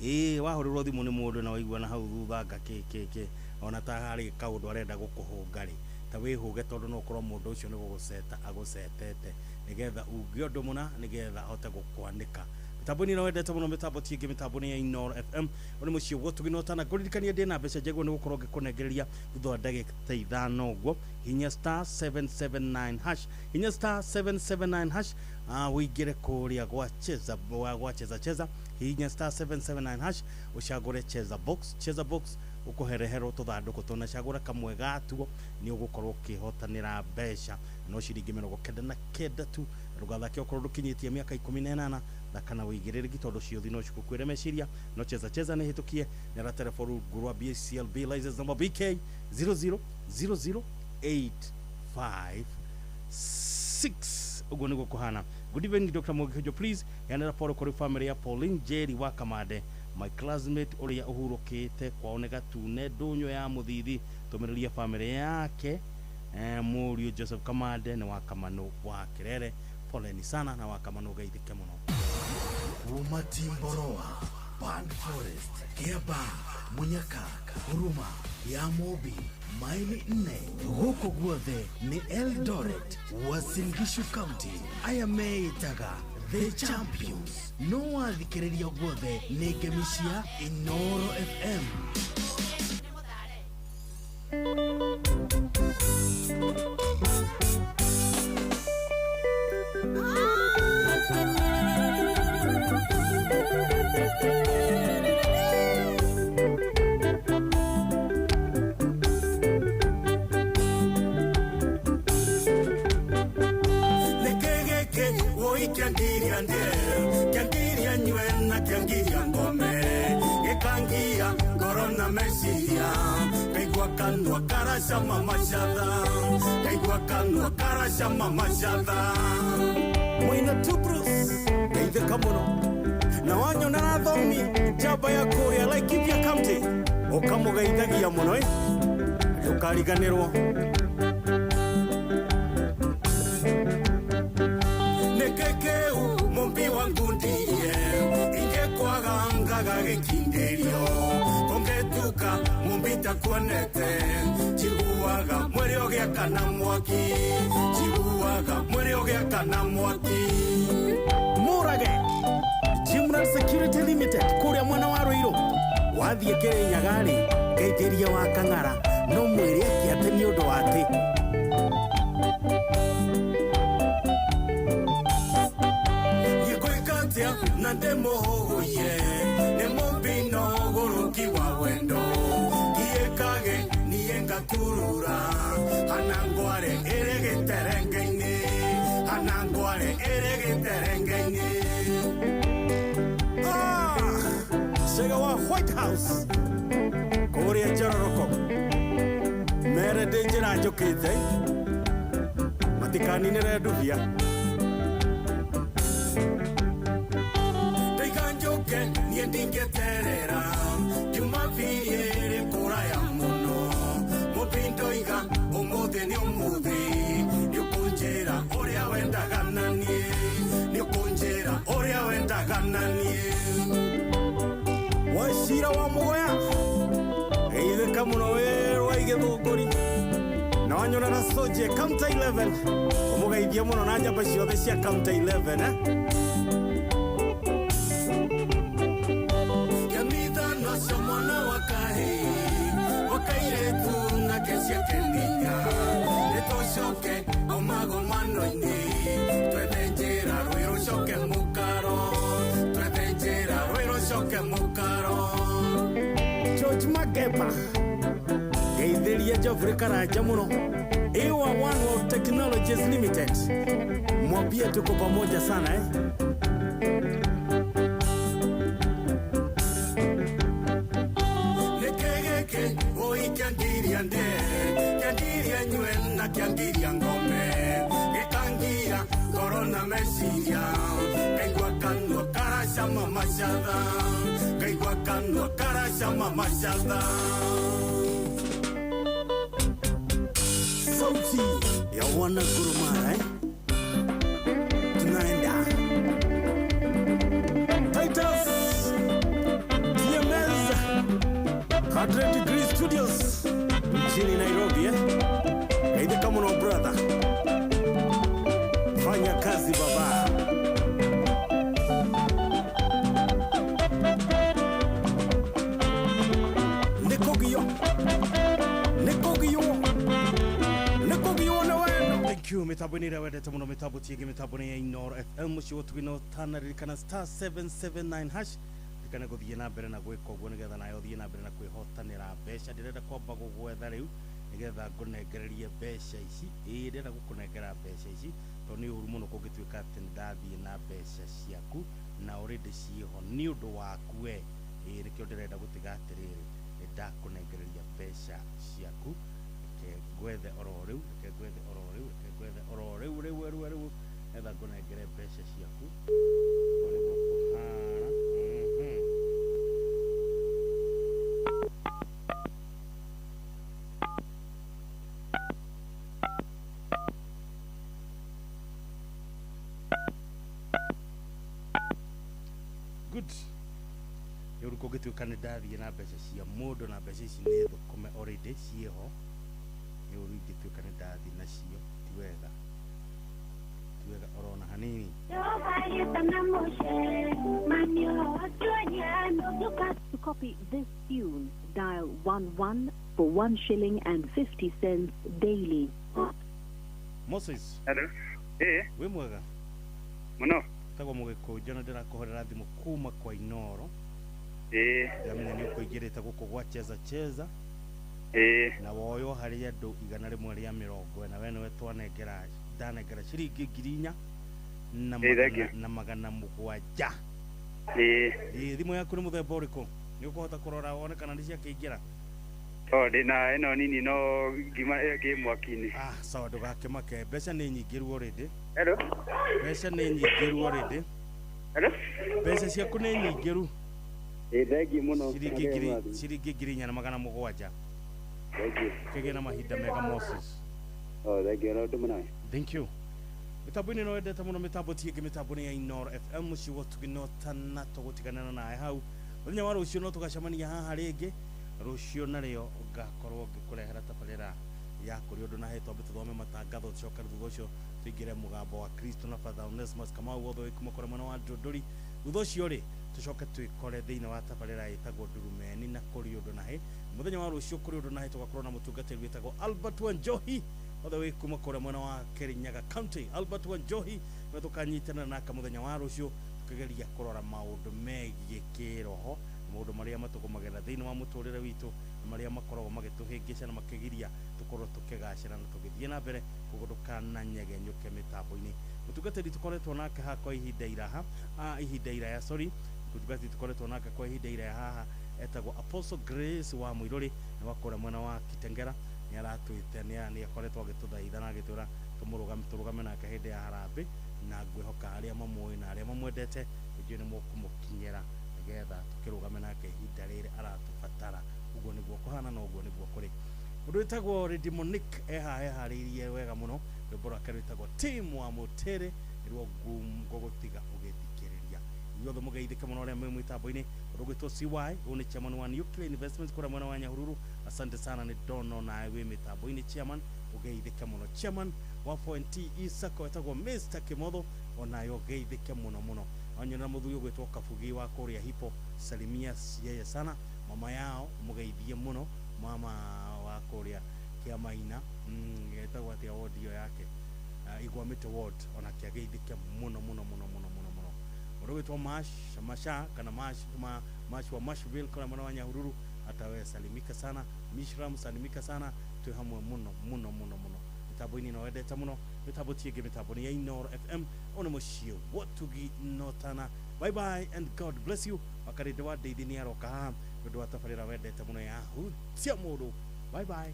Wahũrĩrwo thimũ nĩ mũndũ na waigua na hau thutha nga kĩ ona ta harĩ kaũndũ arenda gũkũhũnga rĩ, ta wĩhũge tondũ no ũkorwo mũndũ ũcio nĩ gũgũceta agũcetete nĩgetha uge ũndũ mũna nĩgetha ahote gũkwanĩka. Mĩtambo-inĩ ĩno wendete mũno, mĩtambo ti ĩngĩ, mĩtambo nĩ ya Inooro FM. Ũyũ nĩ mũciĩ ũguo tũgĩnotana na ngũririkanie ndĩ na mbeca njegwo nĩ gũkorwo ngĩkũnengereria thutha wa ndagĩka 5 ũguo. Hinya star 779 hash, hinya star 779 hash, wĩingĩre kũrĩa gwa cheza gwa cheza cheza, hinya star 779 hash ũcagũre cheza box, cheza box ũkũhereherwo tũthandũkũ tũna, cagũra kamwe gatuo nĩ ũgũkorwo ũkĩhotanĩra mbeca no ciringi 99 tu. Ndũgathake okorwo ndũkinyĩtie mĩaka 18 thaka na wĩigĩrĩrĩki tondũ ciũthi no cigũkuĩre meciria. No cheza cheza nĩ hĩtũkie nĩ araterebo rungu rwa BCLB license number BK 0000856. Ũguo nĩguo kũhana. Good evening Dr. Mugijo, please yanera poro kũrĩ family ya Pauline Jerry wa Kamande, my classmate ũrĩa ũhurũkĩte kwao nĩ Gatune ndũnyũ ya Mũthithi. Tũmĩrĩria family yake mũriũ Joseph Kamande nĩ wa Kamano wa Kerere. Poleni sana na wa Kamano geithĩke mũno. Kuma Timboroa, Band Forest, Kiaba, Munyaka, Huruma, ya Mobi, maili 4 gũkũ guothe nĩ Eldoret, Uasin Gishu County. Aya meĩtaga The Champions. No wathikĩrĩria guothe nĩ ngemi cia Inooro FM. Mwina Tubrus geithĩka mũno na wanyona rathomi njamba ya kũrĩa Laikipia County ũkamũgeithagia mũno ndũkariganĩrwo. Nĩkĩkĩu mũmbi wa ngundie ingĩkwaga ngaga gĩkindĩrio. itakuonete njiguaga mwĩrĩ ũgĩakana mwaki njiguaga mwĩrĩ ũgĩakana mwaki Murage Jimran Security Limited kũrĩa mwena wa Ruiru wathiĩ Kĩrĩnyaga-rĩ ngeithĩria wa Kang'ara no mwĩre atĩ nĩ ũndũ wa atĩ Ngwĩka atĩa na ndĩmũhũgũye nĩ mũmbi na ũgũrũki wa wendo ngiĩkage niĩ ngakurura hana ngware ĩrĩ gĩterenge-inĩ hana ngware ĩrĩ gĩterenge-inĩ. Cega wa White House kũrĩa Njororoko mere ndĩ njĩra njũkĩte matikaninĩre ndubia Ndaiga njoke niĩ ndingĩterera Jumapili ĩrĩ kũraya mũno mũmbi ndoiga ũmũthĩ nĩ ũmũthĩ nĩũkũnjĩra ũrĩa wendaga na niĩ nĩũkũnjĩra ũrĩa wendaga na niĩ. Wacira wa Mũgoya geithĩka mũno wĩ rwa Igĩthũngũri na wanyonera Soje Counter 11 ũmũgeithie mũno na njamba ciothe cia Counter 11 eh? Kĩamithano cio mwana wa kahĩĩ wa kairĩtu nake ciake nginya nĩtũcoke o magomano-inĩ twethe njĩra rũĩ rũcoke mũkaro twethe njĩra rũĩ rũcoke mũkaro. George Makepa geithĩria Geoffrey Karanja mũno Ewa One World Technologies Limited mwambie tuko pamoja sana eh? Nĩkĩ gĩkĩ ũi kĩangiria ndĩe kĩangiria nyue na kĩangiria ngome gĩkangia ngoro na meciria ngaigua kanua karacama macatha ngaigua kanua karacama macatha. Sauti ya wana Gurumara eh? Tunaenda Titus TMS 100 Degree Studios mjini Nairobi eh? Geithĩka mũno brother, fanya kazi baba. Nĩkũgio nĩkũgio nĩkũgio nĩ wendo. Thank you mĩtambo-inĩ ĩrĩa wendete mũno mĩtambo tiĩngĩ mĩtambo nĩ ya Inooro FM mũciĩ gũtugĩ na ũtanaririkana star 779 hash ririkana gũthiĩ na mbere na gwĩka ũguo nĩgetha nawe ũthiĩ na mbere na kwĩhotanĩra mbeca. Ndĩrenda kwamba gũgwetha rĩu nĩgetha ngũnengererie mbeca ici. Ĩĩ ndĩrenda gũkũnengera mbeca ici tondũ nĩ ũru mũno kũngĩtuĩka atĩ nĩ ndathiĩ na mbeca ciaku na already ciĩho nĩ ũndũ waku we. Ĩĩ nĩkĩo ndĩrenda gũtiga atĩrĩrĩ nĩ ndakũnengereria mbeca ciaku. Reke ngwethe oro rĩu, reke ngwethe oro rĩu, reke ngwethe oro rĩu rĩu rĩu rĩu nĩgetha ngũnengere mbeca ciaku. Ũguo nĩguo kũhana. Good. Rĩu kũngĩtuĩka nĩ ndathiĩ na mbeca cia mũndũ na mbeca ici nĩ thũkũme already ciĩho nĩ ũru ingĩtuĩka nĩ ndathiĩ nacio ti wega ti wega orona hanini. To copy this tune, dial 11 for 1 shilling and 50 cents daily. Moses. Hello. Eh. Wĩ mwega mũno. Tagwo Mũgĩkũnjo na ndĩrakũhũrĩra thimũ kuma kwa Inooro. Ĩĩ. Ndĩramenya nĩ ũkũingĩrĩte gũkũ gwa Cheza Cheza. Ĩĩ. Na woywo harĩ andũ 140 we nĩwe twanengera ndanengera ciringi 4,000 na na 700. Ĩĩ. Ĩĩ thimũ yaku nĩ mũthemba ũrĩkũ? Nĩ ũkũhota kũrora wone kana nĩ ciakĩingĩra? O ndĩna ĩno nini no ngima ĩyo ĩngĩ mwaki-inĩ. Ah, sawa ndũgakĩmake mbeca nĩ nyingĩru already. Hello. Mbeca nĩ nyingĩru already. Hello. Mbeca ciaku nĩ nyingĩru. Ĩĩ thengiũ mũno. Ciringi 4,700. Thengiũ. Kĩgĩe na mahinda mega Moses. Oh, thengiũ na ũndũ mũnene. Thank you. Mĩtambo-inĩ ĩno wendete mũno mĩtambo ti ĩngĩ mĩtambo nĩ ya Inooro FM mũciĩ gũtugĩ no tana tũgũtiganana nawe hau. Mũthenya wa rũciũ no tũgacemania haha rĩngĩ. Rũciũ narĩo ngakorwo ngĩkũrehera tabarĩra ya kũrĩ ũndũ na hĩ twambe tũthome matangatho tũcoke thutha ũcio tũingĩre mũgambo wa Kristo na Father Onesmus Kamau wothe wĩ kuma kũrĩa mwena wa Ndũndũri. Thutha ũcio rĩ tũcoke twĩkore thĩinĩ wa tabarĩra ĩtagwo Ndurumeni na kũrĩ ũndũ na hĩ. Mũthenya wa rũciũ kũrĩ ũndũ na hĩ tũgakorwo na mũtungatĩri wĩtagwo Albert Wanjohi othe wĩ kuma kũrĩa mwena wa Kirinyaga County. Albert Wanjohi nĩwe tũkanyitanĩra nake mũthenya wa rũciũ tũkĩgeria kũrora maũndũ megiĩ kĩroho, maũndũ marĩa matũgũmagĩra thĩinĩ wa mũtũrĩre witũ na marĩa makoragwo magĩtũhĩngĩca na makĩgiria tũkorwo tũkĩgacĩra na tũgĩthiĩ na mbere. Koguo ndũkananyegenyũke mĩtambo-inĩ. Mũtungatĩri tũkoretwo nake haha kwa ihinda iraha, ihinda iraya, sorry, mũtungatĩri tũkoretwo nake kwa ihinda iraya haha etagwo Apostle Grace wa Mũirũrĩ, nĩ wa kũrĩa mwena wa Kitengera. Nĩ aratwĩte, nĩ akoretwo agĩtũthaitha na agĩtwĩra tũrũgame nake hĩndĩ ya harambĩ, na ngwĩhoka arĩa mamũĩ na arĩa mamwendete nĩnjũĩ nĩ mũkũmũkinyĩra nĩgetha tũkĩrũgame nake ihinda rĩrĩ aratũbatara. Ũguo nĩguo kũhana na ũguo nĩguo kũrĩ. Mũndũ wĩtagwo Lady Monique ehaha eharĩirie wega mũno, rwĩmbo rwake rwĩtagwo Tim wa Mũtĩrĩ nĩruo ngũgũtiga ũgĩthikĩrĩria. Inyuothe mũgeithĩke mũno arĩa mwĩ mĩtambo-inĩ. Ũndũ ũgwĩtwo CY, ũyũ nĩ chairman wa Nuclear Investments kũrĩa mwena wa Nyahururu. Asante sana, nĩ ndona nawe wĩ mĩtambo-inĩ chairman, ũgeithĩke mũno. Chairman wa 4NT Sacco etagwo Mr. Kimotho, onawe ũgeithĩke mũno mũno. Wanyona mũthuri ũgwĩtwo Kabugi wa kũrĩa Hipo, salimia yeye sana. Mama yao mũgeithie mũno, mama wa kũrĩa Kĩamaina, etagwo atĩa ward ĩyo yake, Igwamĩte ward, onake ageithĩke mũno mũno mũno mũno mũno mũno. Mũndũ ũgwĩtwo Mash Masha kana Mash Mash wa Mashville kũrĩa mwena wa Nyahururu, hata wewe salimika sana. Mishram salimika sana, twĩ hamwe mũno mũno mũno mũno mĩtambo-inĩ ĩno wendete mũno. Mĩtambo ti ĩngĩ, mĩtambo nĩ ya Inooro FM. Ũyũ nĩ mũciĩ wotugi notana. Bye bye and God bless you. Wakarĩndĩ wa Ndeithi nĩ aroka haha nĩ ũndũ wa tabarĩra wendete mũno ya Hutia Mũndũ. Bye bye.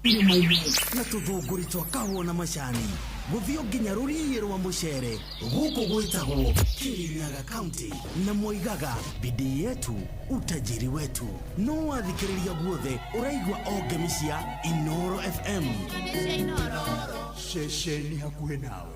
Irĩma-inĩ na tũthũngũri twa kahũa na macani gũthiĩ nginya rũriĩ rwa mũcere gũkũ gwĩtagwo Kirinyaga County, na moigaga bidii yetu utajiri wetu. No wathikĩrĩria guothe ũraigua o ngemi cia Inooro FM, ceceni hakuhĩ nawe.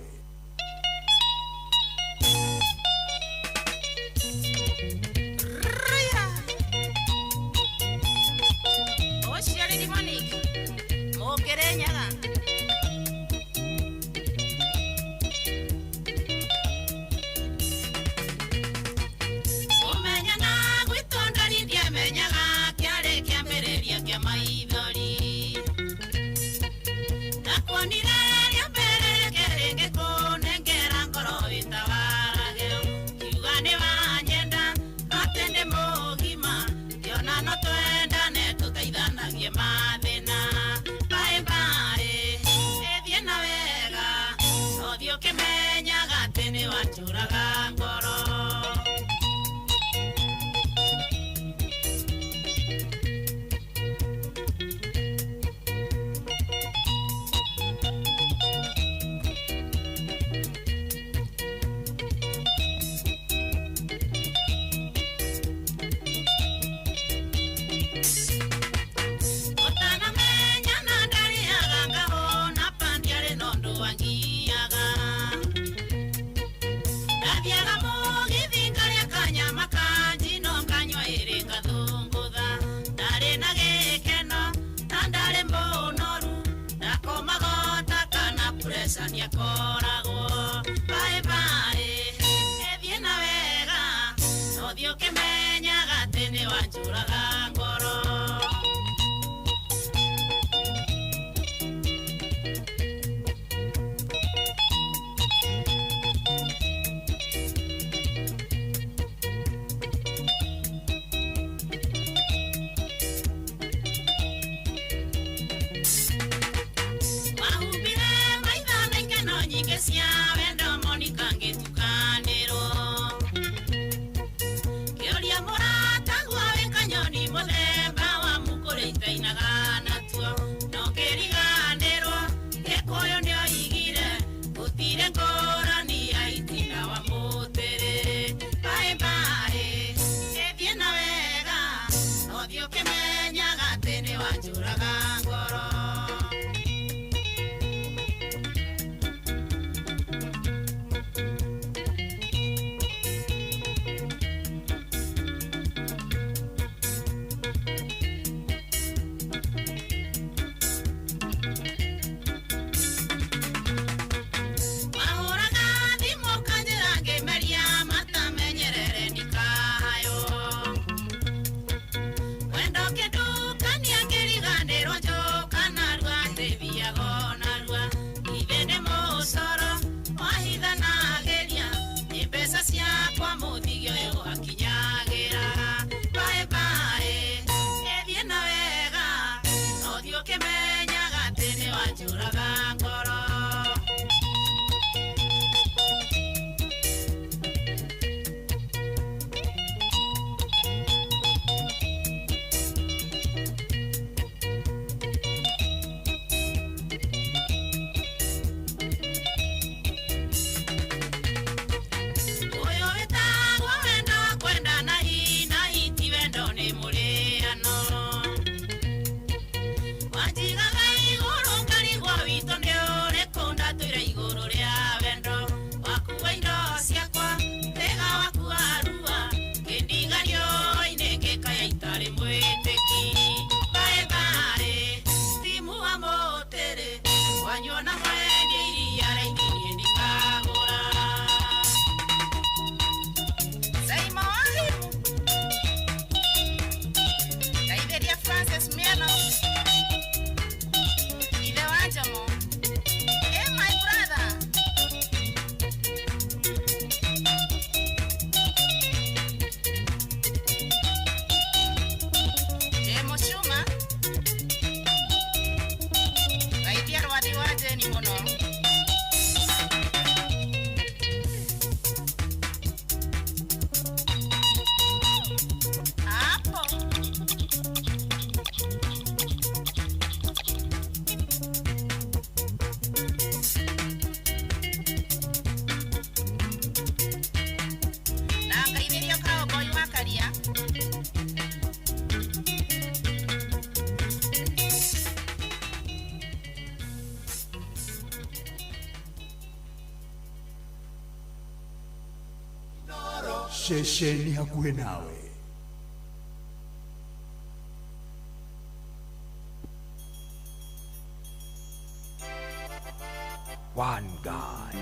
Ceceni hakuhĩ nawe. One guy.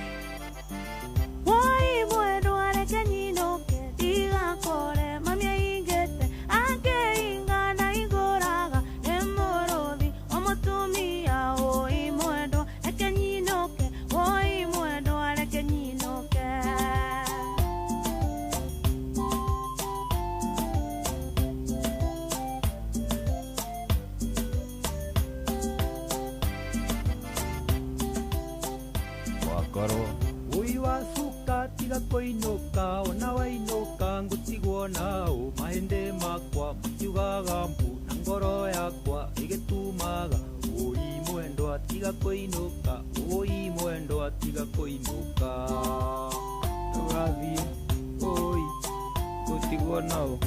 Woi mwendwa reke nyinũke ndigakore mami aingĩte akĩinga na igũraga nĩ mũrũthi wa mũtumia. Woi mwendwa reke nyinũke, woi mwendwa reke nyinũke. Wakorwo Ui wa cuka tiga kũinũka ona wainũka ngũtigwo nao mahĩndĩ makwa makiugaga mbu na ngoro yakwa ĩgĩtumaga. Ui mwendwa tiga kũinũka, ui mwendwa tiga kũinũka. Ndũgathiĩ ũi ngũtigwo nao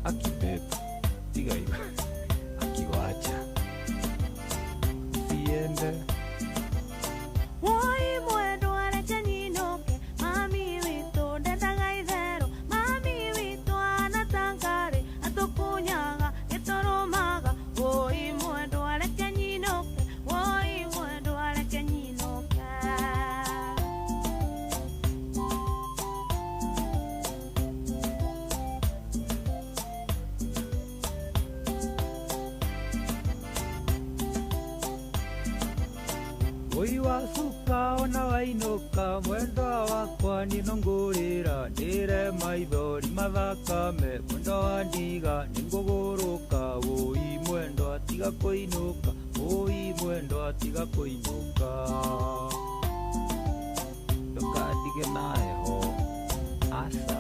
akibeb tiga iba akiwacha siende. Woi mwendwa reke nyinũke mami witũ ndendaga itherũ mami witũ anatangarĩ atũkunyaga gĩtũrũmaga. Woi mwendwa reke nyinũke, woi mwendwa reke nyinũke. Ui wa cuka ona wainũka mwendwa wakwa niĩ no ngũrĩra ndĩre maithori mathakame mwendwa wa ndiga nĩngũgũrũka. Ui mwendwa tiga kũinũka, ui mwendwa tiga kũinũka. Ndũkandige na heho aca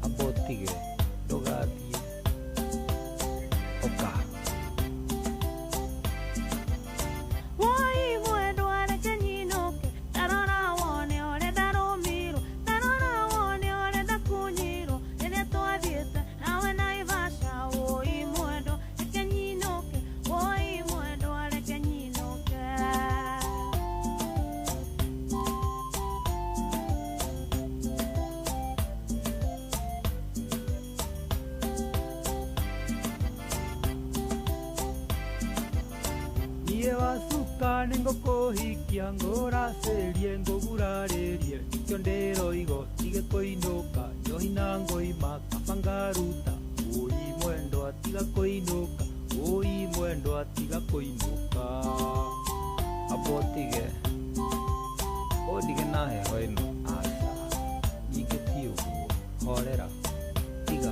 amba ũtige ndũgathiĩ ũka. Woi mwendwa reke nyinũke ndarora wone ũrĩa ndarũmirwo ndarora wone ũrĩa ndakunyirwo rĩrĩa twathiĩte nawe Naivasha. Woi mwendwa reke nyinũke, woi mwendwa reke nyinũke. Niĩ wa cuka nĩngũkũhikia ngũracĩrie ngũgurarĩrie nĩkĩo ndĩroigo tige kũinũka njohi na ngoima kaba ngaruta. Ui mwendwa tiga kũinũka, ui mwendwa tiga kũinũka. Amba ũtige ũndige na heho ĩno aca ningĩ ti ũguo horera tiga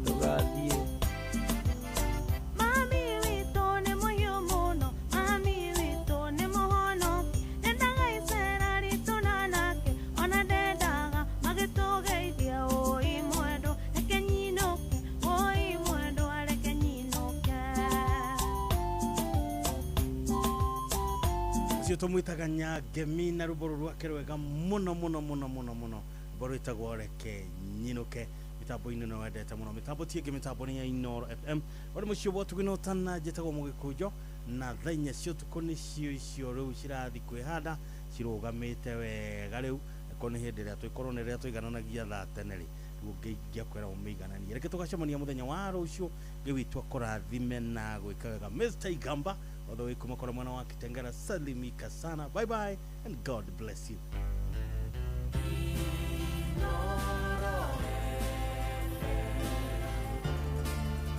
ndũgathiĩ. Mami witũ nĩ mũhiũ mũno, mami witũ nĩ mũhonoki ndendaga icera ritũ na nake ona ndendaga magĩtũgeithia. Woi mwendwa reke nyinũke, woi mwendwa reke nyinũke. Ũcio tũmwĩtaga Nyangemi na rwĩmbo rũrũ rwake rwega mũno mũno mũno mũno mũno, rwĩmbo rwĩtagwo reke nyinũke. Mĩtambo-inĩ no wendete mũno, mĩtambo ti ĩngĩ, mĩtambo nĩ ya Inooro FM. Warĩ mũciĩ wa ũtugi na ũtana, njĩtagwo Mũgĩkũnjo na thaa inya cia ũtukũ nĩcio icio rĩu cirathiĩ kwĩhanda cirũgamĩte wega rĩu ko nĩ hĩndĩ ĩrĩa twĩkorwo nĩ rĩrĩa tũigananagia thaa tene rĩ rĩu ngĩkwĩra ũmĩigananie. Reke tũgacemania mũthenya wa rũciũ, Ngai witũ akũrathime na gwĩka wega. Mr. Igamba all the way kuma kora mwana wa Kitengela, salimika sana, bye bye and God bless you.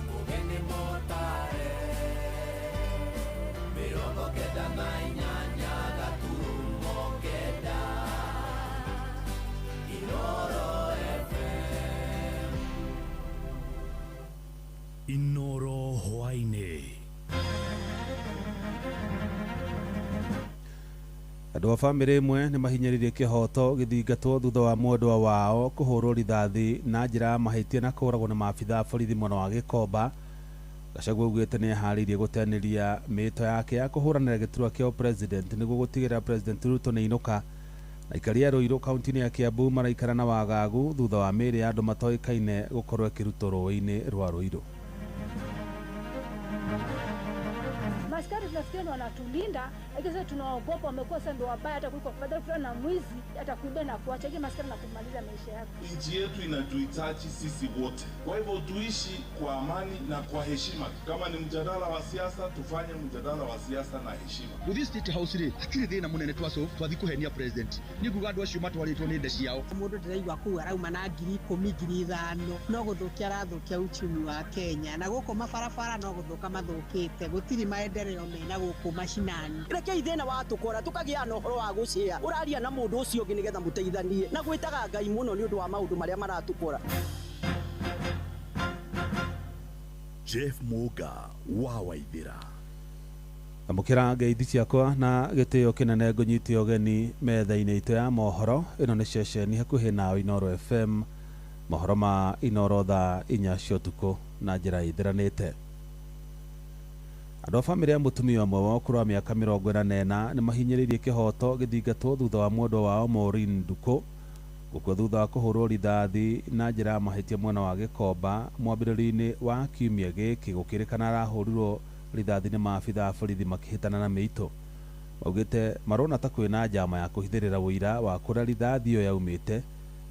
Mugeni motare 98 gaturumo 9 Inooro FM. Inooro hwaĩ-inĩ. Andũ a bamĩrĩ ĩmwe nĩ mahinyĩrĩirie kĩhoto gĩthingatwo thutha wa mwendwa wao kũhũrwo rithathi na njĩra ya mahĩtia na kũũragwo nĩ maabitha a borithi mwena wa Gĩkomba. Gachagua augĩte nĩ eharĩirie gũteanĩria mĩĩto yake ya kũhũranĩra gĩturwa kĩa president nĩguo gũtigĩrĩra President Ruto nĩ ainũka Aikari a Ruiru kaunti-inĩ ya Kiambu maraikara na wagagu thutha wa mĩĩrĩ ya andũ matoĩkaine gũkorwo ĩkĩrutwo rũĩ-inĩ rwa Ruiru. Maskari tunafikiri wanatulinda, lakini sasa tunaogopa, wamekuwa sasa ndio wabaya hata kuliko badala kutana na mwizi atakuibia na kuacha. Lakini maskari na kumaliza maisha yako. Nchi yetu inatuhitaji sisi wote, kwa hivyo tuishi kwa amani na kwa heshima. Kama ni mjadala wa siasa, tufanye mjadala wa siasa na heshima. Guthii State House ri hatirĩ thĩna mũnene twasolve twathi kũhenia president nĩ nguga andũ acio matwarĩtwo nĩ nda ciao. Mũndũ ndĩraigua kũu arauma na 10,000 5,000 no gũthũkia arathũkia uchumi wa Kenya, na gũkũ mabarabara no gũthũka mathũkĩte, gũtirĩ maendeleo mena gũkũ macinani. Rekei thĩna wa tũkora tũkagĩa na ũhoro wa gũcĩa ũraria na mũndũ ũcio ũngĩ nĩgetha mũteithanie na gwĩtaga Ngai mũno nĩ ũndũ wa maũndũ marĩa maratũkora. Jeff Muga wa Waithira. Amũkĩra ngeithi ciakwa na gĩtĩo kĩnene ngũnyite ũgeni metha-inĩ itũ ya mohoro. Ĩno nĩ ceceni hakuhĩ nawe Inooro FM, mohoro ma Inooro thaa 4 cia ũtukũ na njĩra ĩtheranĩte. Andũ a bamĩrĩ ya mũtumia ũmwe wa ũkũrũ wa mĩaka 44 nĩ mahinyĩrĩirie kĩhoto gĩthingatwo thutha wa mwendwa wao Maureen Nduku gũkua thutha wa kũhũrwo rithathi na njĩra ya mahĩtia mwena wa Gĩkomba mwambĩrĩrio-inĩ wa kiumia gĩkĩ. Gũkĩrĩkana arahũrirwo rithathi nĩ maabitha a borithi makĩhĩtana na mĩitũ. Maugĩte marona ta kwĩna njama ya kũhithĩrĩra ũira wa kũrĩa rithathi ĩyo yaumĩte,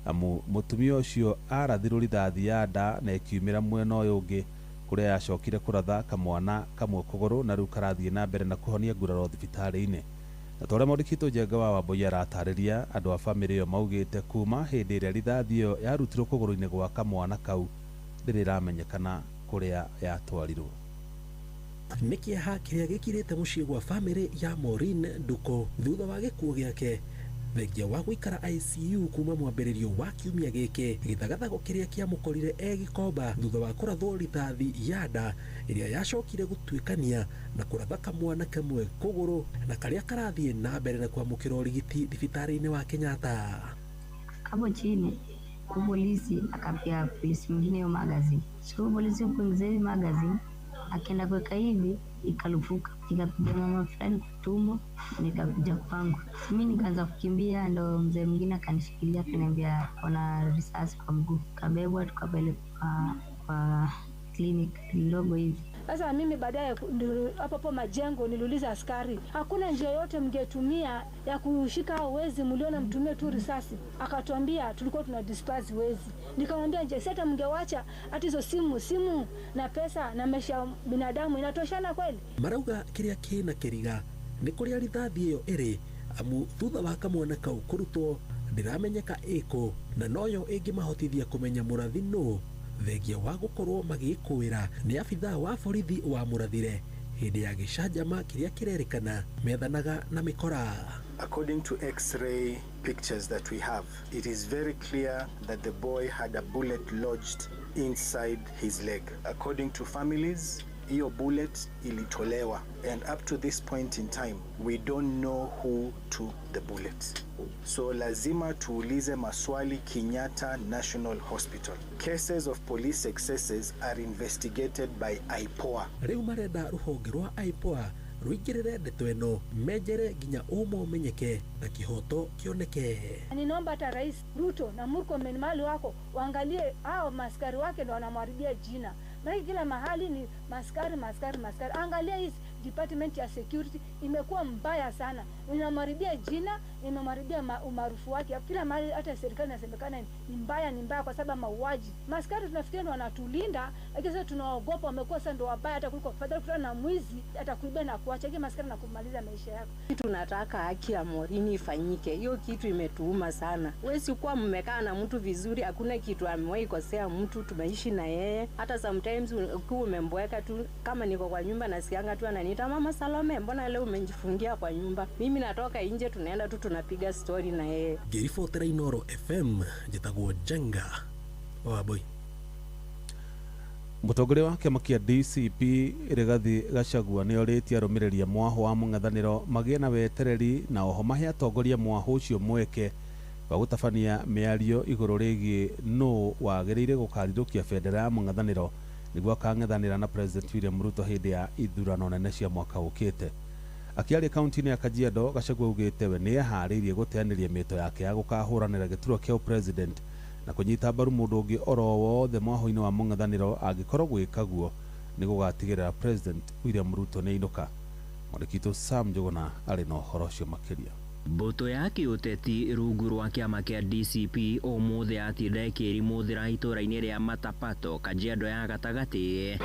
amu mũtumia ũcio arathirwo rithathi ya nda na ĩkiumĩra mwena ũyũ ũngĩ kũrĩa yacokire kũratha kamwana kamwe kũgũrũ na rĩu karathiĩ na mbere na kũhonia nguraro thibitarĩ-inĩ. Na ta ũrĩa mwandĩki Njenga wa Wambui aratarĩria, andũ a bamĩrĩ ĩyo maugĩte kuma hĩndĩ ĩrĩa rithathi ĩyo yarutirwo kũgũrũ-inĩ gwa kamwana kau ndĩrĩ ĩramenyekana kũrĩa yatwarirwo. Nĩ kĩeha kĩrĩa gĩkirĩte mũciĩ gwa bamĩrĩ ya Maureen Nduku thutha wa gĩkuũ gĩake thengia wa gũikara ICU kuma mwambĩrĩrio wa kiumia gĩkĩ. Gĩthagathago kĩrĩa kĩamũkorire e Gĩkomba thutha wa kũrathwo rithathi ya nda ĩrĩa yacokire gũtuĩkania na kũratha kamwana kamwe kũgũrũ na karĩa karathiĩ na mbere na kwamũkĩra ũrigiti thibitarĩ-inĩ wa Kenyatta. Hapo chini polisi akapia polisi mwingine hiyo magazine, so polisi kuingiza hiyo magazine akaenda kuweka hivi ikalupuka, ikapiga mama fulani tumbo, nikakuja kwangu. Mimi nikaanza kukimbia, ndo mzee mwingine akanishikilia akaniambia kuna risasi kwa mguu. Kabebwa tukapelekwa kwa clinic ndogo hivi. Sasa mimi baadaye hapo hapo majengo niliuliza askari, hakuna njia yote mngetumia ya kushika hao wezi, mliona mtumie tu risasi? Akatuambia tulikuwa tuna disperse wezi. Nikamwambia je, sasa mngewacha hata hizo simu na pesa na maisha binadamu inatoshana kweli? Marauga kĩrĩa kĩna kĩriga nĩ kũrĩa rithathi ĩyo ĩrĩ, amu thutha wa kamwana kau kũrutwo ndĩramenyeka ĩkũ na noyo ĩngĩmahotithia kũmenya mũrathi nũ, thengia wa gũkorwo magĩkũĩra nĩ abithaa wa borithi wa mũrathire hĩndĩ ya gĩcanjama kĩrĩa kĩrerĩkana methanaga na mĩkora. According to X-ray pictures that we have, it is very clear that the boy had a bullet lodged inside his leg. According to families, hiyo bullet ilitolewa, and up to this point in time we don't know who took the bullet. So lazima tuulize maswali Kenyatta National Hospital. Cases of police excesses are investigated by IPOA. Rĩu marenda rũhonge rwa IPOA rũingĩrĩre ndeto ĩno menjere nginya ũma ũmenyeke na kĩhoto kĩoneke. Ninaomba hata Rais Ruto na Murkomen mahali wako waangalie hao maskari wake ndo wanamharibia jina. Maana kila mahali ni maskari maskari maskari. Angalia hii department ya security imekuwa mbaya sana. Inamharibia jina, imemharibia umaarufu wake. Kila mahali hata serikali inasemekana ni mbaya, ni mbaya kwa sababu mauaji. Maskari tunafikiri wanatulinda, lakini sasa tunaogopa, wamekuwa sasa ndio wabaya hata kuliko badala kutana na mwizi atakuibia na kuacha. Lakini maskari na kumaliza maisha yako. Tunataka haki ya Maureen ifanyike. Hiyo kitu imetuuma sana. Wewe kuwa mmekaa na mtu vizuri, hakuna kitu amewahi kosea mtu, tumeishi na yeye. Hata sometimes ukiwa umemboeka tu, kama niko kwa nyumba nasikianga tu ananiita Mama Salome, mbona leo umejifungia kwa nyumba? Mimi natoka nje, tunaenda tu tunapiga story na yeye. Ngĩribotera Inooro FM, njĩtagwo Njenga wa Boy. Mũtongoria wa kĩama kĩa DCP Rigathi Gachagua nĩ orĩtie arũmĩrĩri a mwahũ wa mũng'ethanĩro magĩe na wetereri na oho mahe atongoria mwahũ ũcio mweke wa gũtabania mĩario igũrũ rĩgiĩ nũ wagĩrĩire gũkarirũkia bendera ya mũng'ethanĩro nĩguo akang'ethanĩra na President William Ruto hĩndĩ ya ithurano nene cia mwaka ũkĩte. Akĩaria kaunti-inĩ ya Kajiado, Gachagua augĩte we nĩ eharĩirie gũteanĩria mĩto yake ya gũkahũranĩra gĩturwa kĩa president na kũnyita mbaru mũndũ ũngĩ oro wothe mwahũ-inĩ wa mũng'ethanĩro angĩkorwo gwĩka guo nĩ gũgatigĩrĩra President William Ruto nĩ ainũka. Mwandĩki witũ Sam Njũgũna arĩ na ũhoro ũcio makĩria. Mbũtũ ya kĩũteti rungu rwa kĩama kĩa DCP ũmũthĩ yatinda ĩkĩĩrimũthĩra itũũra-inĩ rĩa Matapato, Kajiado ya gatagatĩ.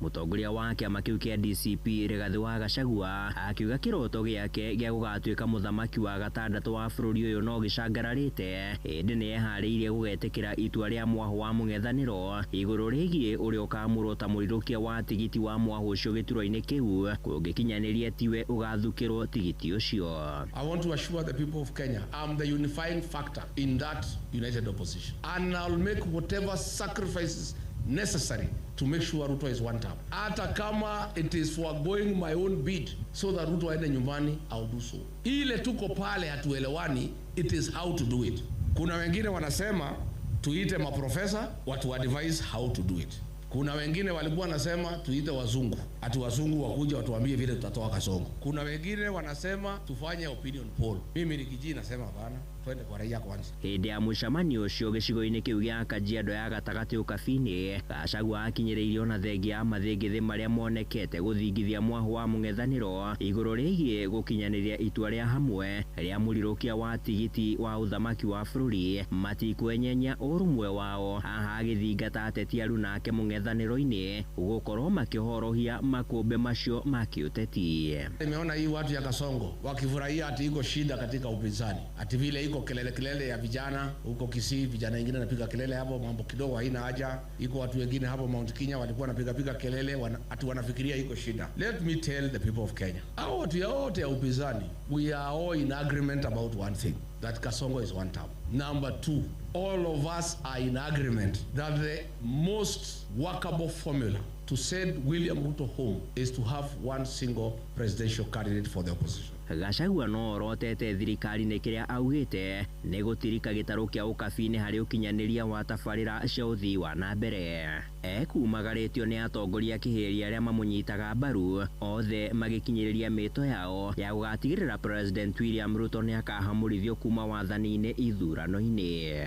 Mũtongoria wa kĩama kĩu kĩa DCP Rigathĩ wa Gachagua akiuga kĩroto gĩake gĩa gũgatuĩka mũthamaki wa gatandatũ wa bũrũri ũyũ no gĩcangararĩte, ĩndĩ nĩ eharĩirie gũgetĩkĩra itua rĩa mwahũ wa mũng'ethanĩro igũrũ rĩgiĩ ũrĩa ũkamũrwo ta mũrirũkia wa tigiti wa mwahũ ũcio gĩturwa-inĩ kĩu kũngĩkinyanĩria tiwe ũgathukĩrwo tigiti ũcio. I want to assure the people of Kenya I'm the unifying factor in that united opposition, and I'll make whatever sacrifices necessary to make sure Ruto is one term. Hata kama it is foregoing my own bid so that Ruto aende nyumbani, I'll do so. Ile tuko pale hatuelewani, it is how to do it. Kuna wengine wanasema tuite maprofesa watu advise how to do it. Kuna wengine walikuwa wanasema tuite wazungu, ati wazungu wakuja watuambie vile tutatoa Kasongo. Kuna wengine wanasema tufanye opinion poll. Mimi nikijii nasema hapana, twende kwa raia kwanza. Hĩndĩ ya mũcemanio ũcio gĩcigo-inĩ kĩu gĩa Kajiado ya gatagatĩ ũkabi-inĩ, Gachagua akinyĩrĩirio na thengia ya mathĩngĩthĩ marĩa monekete gũthingithia mwahũ wa mũng'ethanĩro igũrũ rĩgiĩ gũkinyanĩria itua rĩa hamwe rĩa mũrirũkia wa tigiti wa ũthamaki wa bũrũri matikwenyenya ũrũmwe wao, haha agĩthingata ateti aruna ake mũng'ethanĩro-inĩ gũkorwo makĩhorohia makũmbĩ macio ma kĩũteti. Nimeona hii watu ya Kasongo wakifurahia ati iko shida katika upinzani, ati vile iko kelele kelele ya vijana huko Kisii, vijana wengine wanapiga kelele hapo, mambo kidogo haina haja. Iko watu wengine hapo Mount Kenya walikuwa wanapiga piga kelele ati wanafikiria iko shida. Let me tell the people of Kenya, hao watu yote ya upinzani, we are all in agreement about one thing, that Kasongo is one term. Number two, all of us are in agreement that the most workable formula to send William Ruto home is to have one single presidential candidate for the opposition. Gachagua no orotete thirikari nĩ kĩrĩa augĩte nĩ gũtirika gĩtarũ kĩa ũkabi-inĩ harĩ ũkinyanĩria wa tabarĩra cia ũthii wa na mbere. Ekumagarĩtio nĩ atongoria kĩhĩri arĩa mamũnyitaga mbaru othe magĩkinyĩrĩria mĩto yao ya gũgatigĩrĩra President William Ruto nĩ akahamũrithio kuma wathani-inĩ ithurano-inĩ.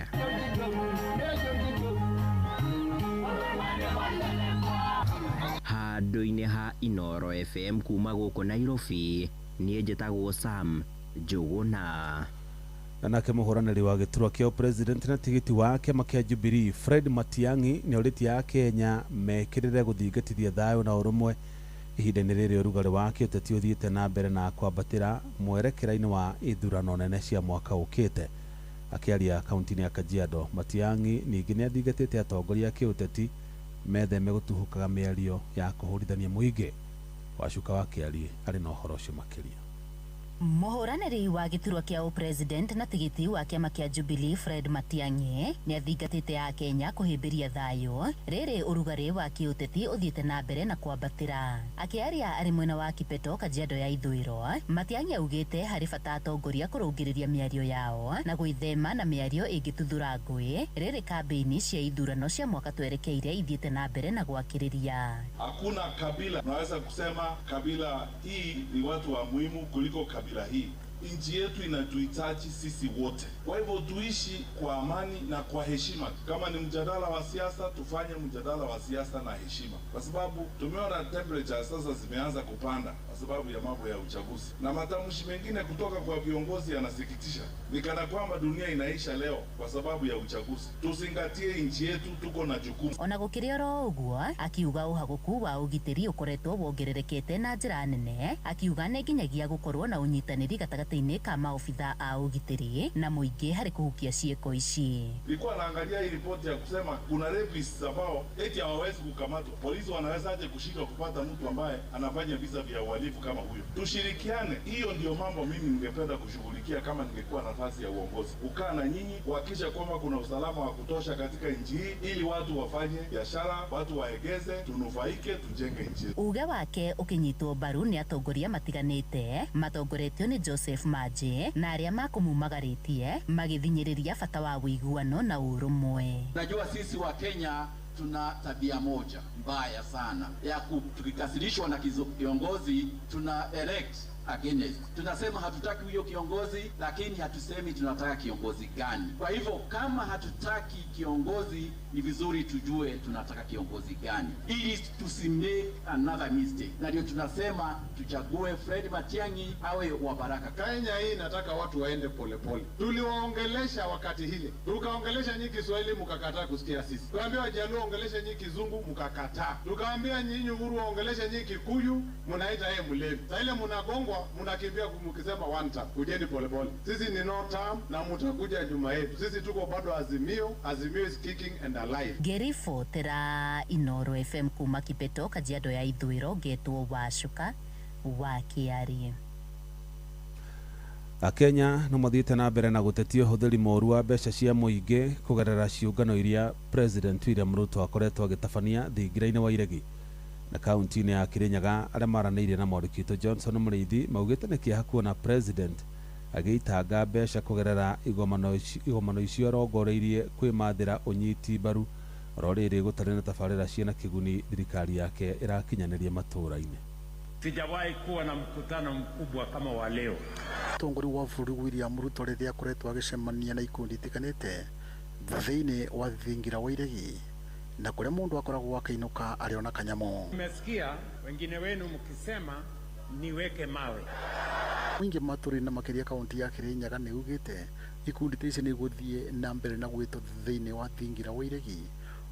Handũ-inĩ ha Inoro FM kuma gũkũ Nairobi, niĩ njĩtagwo Sam Njũgũna. Na nake mũhũranĩri wa gĩturwa kĩa president na tigiti wa kĩama kĩa Jubilee Fred Matiang'i nĩ orĩtie Akenya mekĩrĩre gũthingatithia thayũ na ũrũmwe ihinda-inĩ rĩrĩ ũrugarĩ wa kĩũteti ũthiĩte na mbere na kwambatĩra mwerekera-inĩ wa ithurano nene cia mwaka ũkĩte. Akĩaria kaunti-inĩ ya Kajiado, Matiang'i ningĩ nĩ athingatĩte atongoria a kĩũteti metheme gũtuhũkaga mĩario ya kũhũrithania mũingĩ. Wacuka wa Kĩarie arĩ na ũhoro ũcio makĩria. Mũhũranĩri wa gĩturwa kĩa ũpresident na tigiti wa kĩama kĩa Jubilee Fred Matiang'i nĩ athingatĩte Akenya kũhĩmbĩria thayũ rĩrĩ ũrugarĩ wa kĩũteti ũthiĩte na mbere na kwambatĩra. Akĩaria arĩ mwena wa Kipeto, Kajiado ya ithũĩro, Matiang'i augĩte harĩ bata atongoria kũrũngĩrĩria mĩario yao na gwĩthema na mĩario ĩngĩtuthũra ngũĩ rĩrĩ kambĩini cia ithurano cia mwaka twerekeire ithiĩte na mbere na gwakĩrĩria. Hakuna kabila unaweza kusema kabila hii ni watu wa muhimu kuliko kabila hii. Nchi yetu inatuhitaji sisi wote. Kwa hivyo tuishi kwa amani na kwa heshima. Kama ni mjadala wa siasa, tufanye mjadala wa siasa na heshima, kwa sababu tumeona temperature sasa zimeanza kupanda kwa sababu ya mambo ya uchaguzi, na matamshi mengine kutoka kwa viongozi yanasikitisha, ni kana kwamba dunia inaisha leo kwa sababu ya uchaguzi. Tuzingatie nchi yetu, tuko na jukumu. Ona gũkĩrĩ oro ũguo, akiuga ũhagũku wa ũgitĩri ũkoretwo wongererekete na njĩra nene, akiuga nĩ nginyagia gũkorwo na ũnyitanĩri gatagatĩ-inĩ ka maobitha a ũgitĩri na mũingĩ harĩ kũhukia ciĩko ici. Nilikuwa naangalia hii ripoti ya kusema kuna rapists ambao eti hawawezi kukamatwa. Polisi wanawezaje kushindwa kupata mtu ambaye anafanya visa vya uhalifu kama huyo? Tushirikiane. Hiyo ndio mambo mimi ningependa kushughulikia kama ningekuwa nafasi ya uongozi. Kukaa na nyinyi kuhakikisha kwamba kuna usalama wa kutosha katika nchi hii ili watu wafanye biashara, watu waegeze, tunufaike, tujenge nchi. Uge wake ũkĩnyitwo mbaru nĩ atongoria matiganĩte matongoretio nĩ Joseph Maje na arĩa makũmumagarĩtie magĩthinyĩrĩria bata wa ũiguano na ũrũmwe. Najua sisi wa Kenya Tuna tabia moja mbaya sana ya tukikasirishwa na kiongozi tuna elect against. Tunasema hatutaki huyo kiongozi, lakini hatusemi tunataka kiongozi gani. Kwa hivyo kama hatutaki kiongozi, ni vizuri tujue tunataka kiongozi gani, ili tusimake another mistake. Na ndio tunasema tuchague Fred Matiang'i awe wa baraka. Kenya hii nataka watu waende polepole. Tuliwaongelesha wakati hile, tukaongelesha nyinyi Kiswahili mkakataa kusikia sisi, tukaambia Wajaluo ongelesha nyinyi Kizungu mkakataa, tukaambia nyinyi Uhuru waongelesha nyinyi Kikuyu, mnaita yeye mlevi. Sasa ile mnagongwa mnakimbia mkisema one term. Kujeni polepole, sisi ni no term na mtakuja nyuma yetu. Sisi tuko bado Azimio. Azimio is kicking and alive. Ngĩribotera Inoro FM kuma Kipeto, Kajiado ya Ithũĩro, ngetwo Wacuka wa Kĩarie. Akenya no mathiĩte na mbere na gũtetia ũhũthĩri mũru wa mbeca cia mũingĩ kũgerera ciũngano iria President William Ruto akoretwo agĩtabania thingira-inĩ wa Iregi na kaunti-inĩ ya Kirinyaga. Arĩa maranĩirie na mwandĩki witũ Johnson Mũrĩithi maugĩte nĩ kĩeha kuona President agĩitanga mbeca kũgerera igomano icio arongoreirie kwĩmathĩra ũnyiti mbaru oro rĩrĩ gũtarĩ na tabarĩra ciĩna kĩguni thirikari yake ĩrakinyanĩria matũũra-inĩ. Sijawahi kuwa na mkutano mkubwa kama wa leo. Mũtongoria wa bũrũri William Ruto rĩrĩa akoretwo agĩcemania na ikundi itiganĩte thĩinĩ wa thingira wa Iregi na kũrĩa mũndũ akoragwo akĩinũka arĩ ona kanyamũ. Nimesikia wengine wenu mkisema niweke mawe. Mũingĩ matũra-inĩ na makĩria kaunti ya Kirinyaga nĩ ugĩte ikundi ta ici nĩ igũthiĩ na mbere na gwĩtwo thĩinĩ wa thingira wa Iregi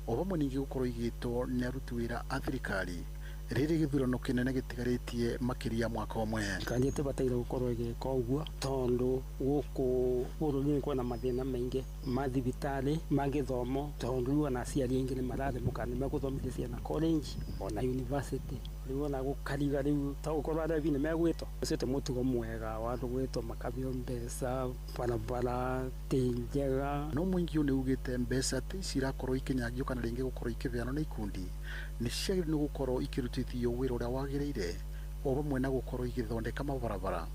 o vamwe ningĩ gũkorwo igĩtwo nĩ aruti wĩra a thirikari rĩrĩ gĩthurano kĩnene gĩtigarĩtie makĩria mwaka ũmwe. Thirikari ĩtibataire gũkorwo ĩgĩka ũguo tondũ gũkũ bũrũri-inĩ kwĩna mathĩna maingĩ ma thibitarĩ, ma gĩthomo, tondũ rĩu ona aciari aingĩ nĩ mararemwo kana nĩ megũthomithia ciana college ona university. Rĩu ona gũkariga rĩu ta gũkorwo arebi nĩ megwĩtwo, ũcio ti mũtugo mwega wa andũ gwĩtwo makabio mbeca, barabara ti njega. No mũingĩ ũyũ nĩ ugĩte mbeca ta ici irakorwo ikĩnyangio kana rĩngĩ gũkorwo ikĩbeanwo nĩ ikundi nĩ ciagĩrĩirwo nĩ gũkorwo ikĩrutithio wĩra ũrĩa wagĩrĩire o vamwe na gũkorwo igĩthondeka mabarabara,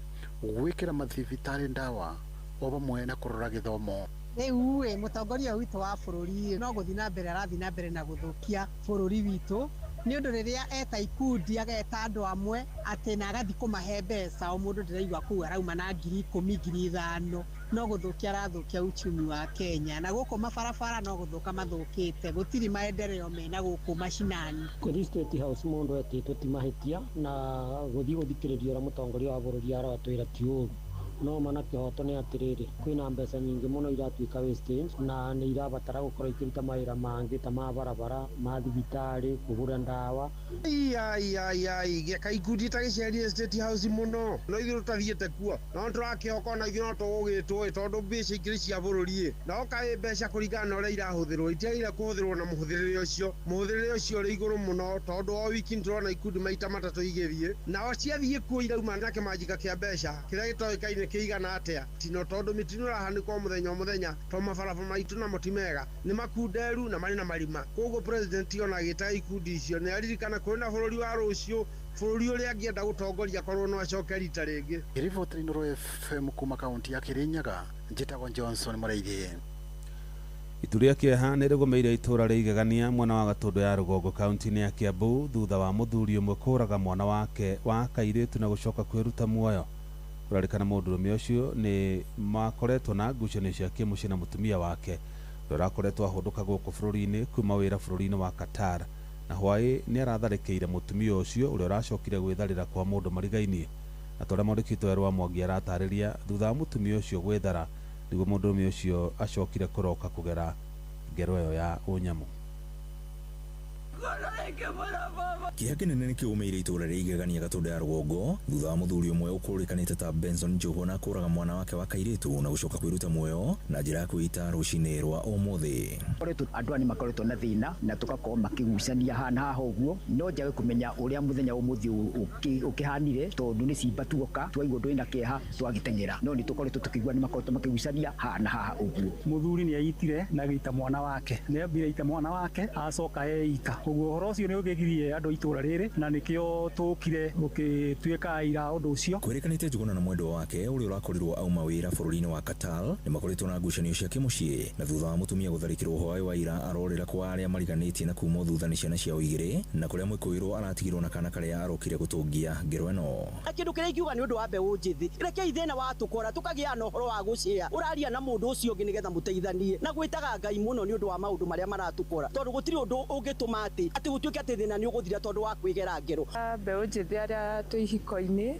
gwĩkĩra mathibitarĩ ndawa o vamwe na kũrora gĩthomo. Rĩu ĩ mũtongoria witũ wa bũrũri no gũthiĩ na mbere arathiĩ na mbere na gũthũkia bũrũri witũ nĩ ũndũ rĩrĩa eta ikundi ageta andũ amwe atĩ na agathiĩ kũmahe mbeca o mũndũ ndĩraigua kũu arauma na 10,000 5,000 no gũthũkia arathũkia uchumi wa Kenya na gũkũ mabarabara no gũthũka mathũkĩte gũtirĩ maendeleo mena gũkũ mashinani. Kũthiĩ State House mũndũ etĩtwo ti mahĩtia na gũthiĩ gũthikĩrĩria ũrĩa mũtongoria wa bũrũri aratwĩra ti ũru. No mana kĩhoto nĩ atĩrĩrĩ, kwĩna mbeca nyingĩ mũno iratuĩka wastage na nĩ irabatara gũkorwo ikĩruta mawĩra mangĩ ta ma barabara, ma thibitarĩ, kũgũra ndawa. Ai gĩaka ikundi ta gĩcerie State House mũno no ithuĩ tũtathiĩte kuo no tũrakĩhoka ona ithuĩ no tũgũgĩtwo ĩ tondũ mbeca ikĩrĩ cia bũrũri ĩ no kaĩ mbeca kũringana na ũrĩa irahũthĩrwo itiagĩrĩire kũhũthĩrwo na mũhũthĩrĩre ũcio ũrĩ igũrũ mũno tondũ o wiki nĩtũrona ikundi maita matatũ igĩthiĩ nao ciathiĩ kuo irauma na kĩmanjĩka kĩa mbeca kĩrĩa gĩtoĩkaine kĩigana atĩa tino tondũ mĩtino ĩrahanĩka o mũthenya o mũthenya to mabarabara maitũ namo ti mega nĩ makunderu na marĩ na marima. Koguo president ona agĩtaga ikundi icio nĩ aririkana kwĩna bũrũri wa rũciũ, bũrũri ũrĩa angĩenda gũtongoria korwo no acoke rita rĩngĩ. Riboti Inooro FM kuma kaunti ya Kirinyaga, njĩtagwo Johnson Mũrĩithi. Itu rĩa kĩeha nĩ rĩgũmĩire itũũra rĩa Igegania mwena wa Gatũndũ ya Rũgongo kaunti-inĩ ya Kiambu thutha wa mũthuri ũmwe kũũraga mwana wake wa kairĩtu na gũcoka kwĩruta muoyo. Kũrarĩkana mũndũrũme ũcio nĩ makoretwo na ngucanio cia kĩmũciĩ na mũtumia wake ũrĩa ũrakoretwo ahũndũka gũkũ bũrũri-inĩ kuma wĩra bũrũri-inĩ wa Qatar na hwaĩ nĩ aratharĩkĩire mũtumia ũcio ũrĩa ũracokire gwĩtharĩra kwa mũndũ marigainie. Na torĩa mwandĩki witũ Erwa Mwangi aratarĩria, thutha wa mũtumia ũcio gwĩthara nĩguo mũndũrũme ũcio acokire kũroka kũgera ngero ĩyo ya ũnyamũ. Kĩeha kĩnene nĩ kĩũmĩire itũũra rĩa Igegania Gatũndũ ya Rũgongo thutha wa mũthuri ũmwe ũkũrĩkanĩte ta Benson Njũgũna kũraga mwana wake wa kairĩtu na gũcoka kwĩruta muoyo na njĩra ya kwĩita rũcinĩ rwa ũmũthĩ. Koretwo andũ aya nĩ makoretwo na thĩna na tũgakorwo makĩgucania haha na haha ũguo no njage kũmenya ũrĩa mũthenya ũmũthĩ ũkĩhanire tondũ nĩ cimba tuoka twaigua ndũrĩ na kĩeha twagĩteng'era no nĩ tũkoretwo tũkĩigua nĩ makoretwo makĩgucania haha na haha ũguo. Mũthuri nĩ aitire na agĩita mwana wake, nĩ ambire aita mwana wake acoka eita ũguo ũhoro Ũhoro ũcio nĩ ũgĩgirie andũ itũra rĩrĩ, na nĩkĩo tũkire gũgĩtuĩka aira ũndũ ũcio. Kwĩrĩkanĩte Njuguna na mwendwa wake ũrĩa ũrakorirwo auma wĩra bũrũri-inĩ wa Qatar nĩ makoretwo na ngucanio cia kĩmũciĩ, na thutha wa mũtumia gũtharĩkĩrwo hwaĩ wa ira arorĩra kwa arĩa mariganĩtie na kuma thutha nĩ ciana ciao igĩrĩ, na kũrĩa mwĩkũĩrwo aratigirwo na kana karĩa arokire gũtũngia ngero ĩno. Na kĩndũ kĩrĩa ingiuga nĩ ũndũ wa mbeũ njĩthĩ, rekei thĩna watũkora tũkagĩa na ũhoro wa gũcĩa ũraria na mũndũ ũcio ũngĩ nĩgetha mũteithanie, na gwĩtaga Ngai mũno nĩ ũndũ wa maũndũ marĩa maratũkora, tondũ gũtirĩ ũndũ ũngĩtũma atĩ gũtuĩke atĩ thĩna nĩ ũgũthira tondũ wa kwĩgera ngero. Mbeũ njĩthĩ arĩa twĩ ihiko-inĩ,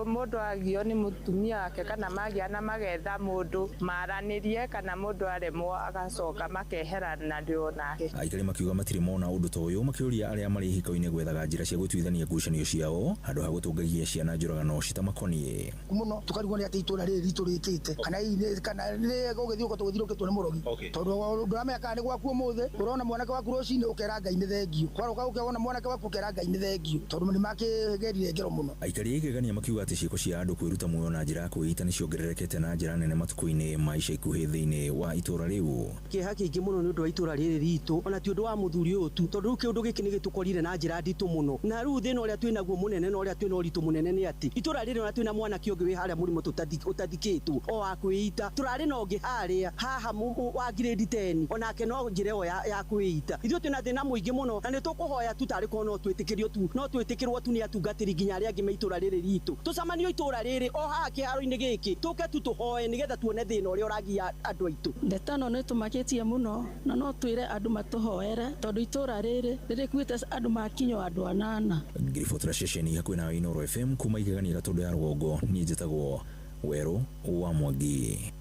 mũndũ agio nĩ mũtumia wake kana magĩa na magetha mũndũ maranĩrie, kana mũndũ aremwo agacoka makeherananio nake. Aikari makiuga matirĩ mona ũndũ ta ũyũ, makĩũria arĩa marĩ ihiko-inĩ gwethaga njĩra cia gũtuithania ngucanio ciao handũ ha gũtũngagia ciana njũragano citamakoniĩ. Mũno tũkarigwo nĩ atĩ itũra rĩrĩ ritũ rĩkĩte kana hihi kana nĩ gũgĩthiĩ ũko tũgĩthirũkĩtwo nĩ mũrogi, tondũ ndũramenya kana nĩ gwaku ũmũthĩ ũrona mwanake waku rũcinĩ ũkera Ngai nĩ thengio, kwaroka ũkewona mwanake waku ũkera Ngai nĩ thengio, tondũ nĩ makĩgerire ngero mũno. Aikari a igegania makiuga atĩ ciĩko cia andũ kwĩruta muoyo na njĩra ya kwĩita nĩ ciongererekete na njĩra nene matukũ-inĩ ma ica ikuhĩ thĩinĩ wa itũra rĩu. Kĩeha kĩingĩ mũno nĩ ũndũ wa itũra rĩrĩ ritũ, ona ti ũndũ wa mũthuri ũyũ tu, tondũ rĩu kĩũndũ gĩkĩ nĩ gĩtũkorire na njĩra nditũ mũno, na rĩu thĩna ũrĩa twĩ naguo mũnene na ũrĩa twĩ na ũritũ mũnene nĩ atĩ itũra rĩrĩ ona twĩ na mwanake ũngĩ wĩ harĩa mũrimũ ũtathikĩtwo o wa kwĩita, tũrarĩ na ũngĩ harĩa haha wa grade 10 onake no njĩra ĩyo ya kwĩita. Ithuĩ twĩna thĩna mũingĩ mũno na nĩ tũkũhoya tu tarĩ korwo no twĩtĩkĩrio tu, no twĩtĩkĩrwo tu nĩ atungatĩri nginya arĩa angĩ me itũra rĩrĩ ritũ, tũcamanio itũra rĩrĩ o haha kĩharo-inĩ gĩkĩ, tũke tu tũhoe nĩgetha tuone thĩna ũrĩa ũragia andũ aitũ. Ndeto ĩno nĩ tũmakĩtie mũno na no twĩre andũ matũhoere, tondũ itũra rĩrĩ rĩrĩkuĩte andũ makinywo andũ 8. Ngiribotera ceceni hakuhĩ na Inooro FM kuma igegania Gatũndũ ya rũgongo, niĩ njĩtagwo Werũ wa Mwangi.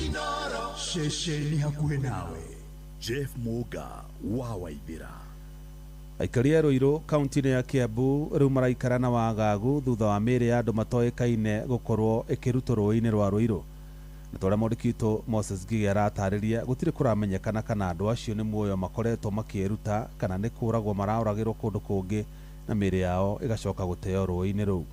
Inooro ceceni hakuhĩ nawe, Jeff Muga wa Waithĩra. Aikari a Ruiru kaunti-inĩ ya Kiambu rĩu maraikara na wagagu thutha wa mĩĩrĩ ya andũ matoĩkaine gũkorwo ĩkĩrutwo rũĩ-inĩ rwa Ruiru. Na ta ũrĩa mwandĩki witũ Moses Ngigĩ aratarĩria, gũtirĩ kũramenyekana kana andũ acio nĩ muoyo makoretwo makĩĩruta kana nĩ kũragwo maraũragĩrwo kũndũ kũngĩ na mĩĩrĩ yao ĩgacoka gũteo rũĩ-inĩ rũu.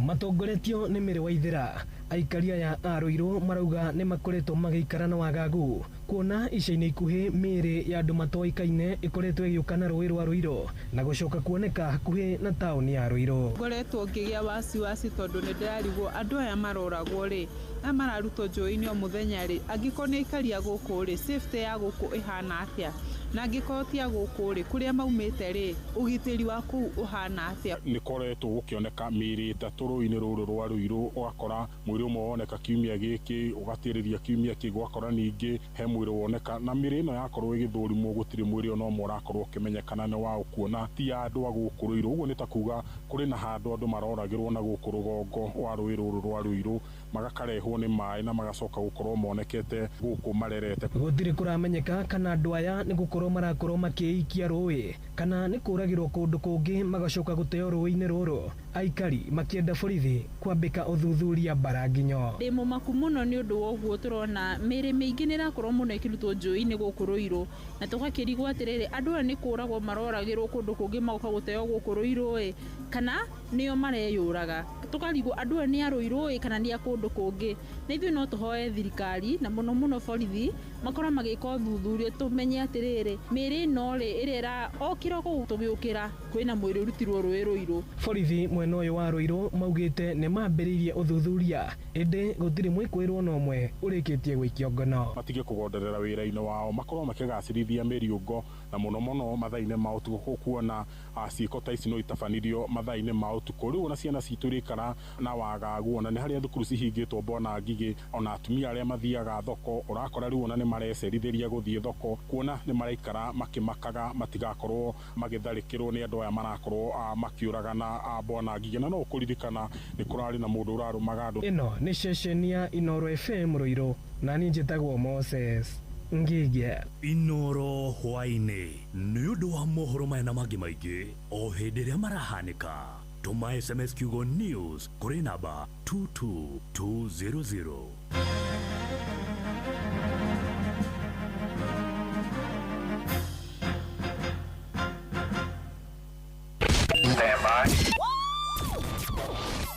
Matongoretio nĩ Mĩrĩ Waithĩra, aikari aya a Ruiru marauga nĩ makoretwo magĩikara na wagagu kuona ica-inĩ ikuhĩ mĩĩrĩ ya andũ matoĩkaine ĩkoretwo ĩgĩũka na rũĩ rwa Ruiru na gũcoka kuoneka hakuhĩ na taũni ya Ruiru. Ngoretwo ngĩgĩa wasiwasi tondũ nĩ ndĩrarigwo andũ aya maroragwo rĩ, aya mararutwo njũĩ-inĩ o mũthenya rĩ, angĩkorwo nĩ aikari a gũkũ rĩ, safety ya gũkũ ĩhana atĩa, na angĩkorwo ti a gũkũ rĩ, kũrĩa maumĩte rĩ, ũgitĩri wa kũu ũhana atĩa. Nĩ koretwo gũkĩoneka mĩĩrĩ ĩtatũ rũĩ-inĩ rũrũ rwa Ruiru, ũgakora mwĩrĩ ũmwe woneka kiumia gĩkĩ, ũgatĩrĩria kiumia kĩngĩ ũgakora ningĩ he mwĩrĩ woneka, na mĩĩrĩ ĩno yakorwo ĩgĩthũrimwo gũtirĩ mwĩrĩ ona ũmwe ũrakorwo ũkĩmenyekana nĩ wa kuona ti ya andũ a gũkũ Ruiru. Ũguo nĩ ta kuga kũrĩ na handũ andũ maroragĩrwo na gũkũ rũgongo wa rũĩ rũrũ rwa Ruiru, magakarehwo nĩ maĩ na magacoka gũkorwo monekete gũkũ marerete. Gũtirĩ kũramenyeka kana andũ aya nĩ gũkorwo marakorwo makĩikia rũĩ kana nĩ kũragĩrwo kũndũ kũngĩ magacoka gũteo rũĩ-inĩ rũrũ, aikari makĩenda borithi kwambĩka ũthuthuria bara nginyo. Ndĩ mũmaku mũno nĩ ũndũ wa ũguo tũrona mĩĩrĩ mĩingĩ nĩ ĩrakorwo mũno ĩkĩrutwo njũĩ-inĩ gũkũ Ruiru, na tũgakĩrigwo atĩrĩrĩ, andũ aya nĩ kũragwo maroragĩrwo kũndũ kũngĩ magoka gũteo gũkũ Ruiru ĩ, kana nĩo mareyũraga. Tũkarigwo andũ aya nĩ a Ruiru ĩ kana nĩ a kũndũ kũngĩ. Na ithuĩ no tũhoe thirikari na mũno mũno borithi makorwo magĩka ũthuthuria tũmenye atĩrĩrĩ, mĩĩrĩ ĩno rĩ ĩrĩa o kĩroko tũgĩũkĩra kwĩna mwĩrĩ ũrutirwo rũĩ Ruiru. Borithi mwena ũyũ wa Ruiru maugĩte nĩ mambĩrĩirie ũthuthuria, ĩndĩ gũtirĩ mwĩkũĩrwo ona ũmwe ũrĩkĩtie gũikio ngono. Matige kũgonderera wĩra-inĩ wao, makorwo makĩgacĩrithia mĩriũngo na mũno mũno mathaa-inĩ ma ũtukũ, kuona ciĩko ta ici no itabanirio mathaa-inĩ ma ũtukũ. Rĩu ona ciana citũ irĩikara na wagagu, ona nĩ harĩa thukuru cihingĩtwo mbona ngigĩ, ona atumia arĩa mathiaga thoko ũrakora rĩu ona nĩ marecerithĩria gũthiĩ thoko, kuona nĩ maraikara makĩmakaga matigakorwo magĩtharĩkĩrwo nĩ andũ aya marakorwo makĩũragana mbona ngigĩ. Na no ũkũririkana nĩ kũrarĩ na mũndũ ũrarũmaga andũ. Ĩno nĩ ceceni ya Inooro FM Ruiru, na niĩ njĩtagwo Moses Ngige. Inooro hwaĩ-inĩ nĩ ũndũ wa mohoro maya na mangĩ maingĩ o hĩndĩ ĩrĩa marahanĩka. Tũma SMS kiugo news kũrĩ namba 22200.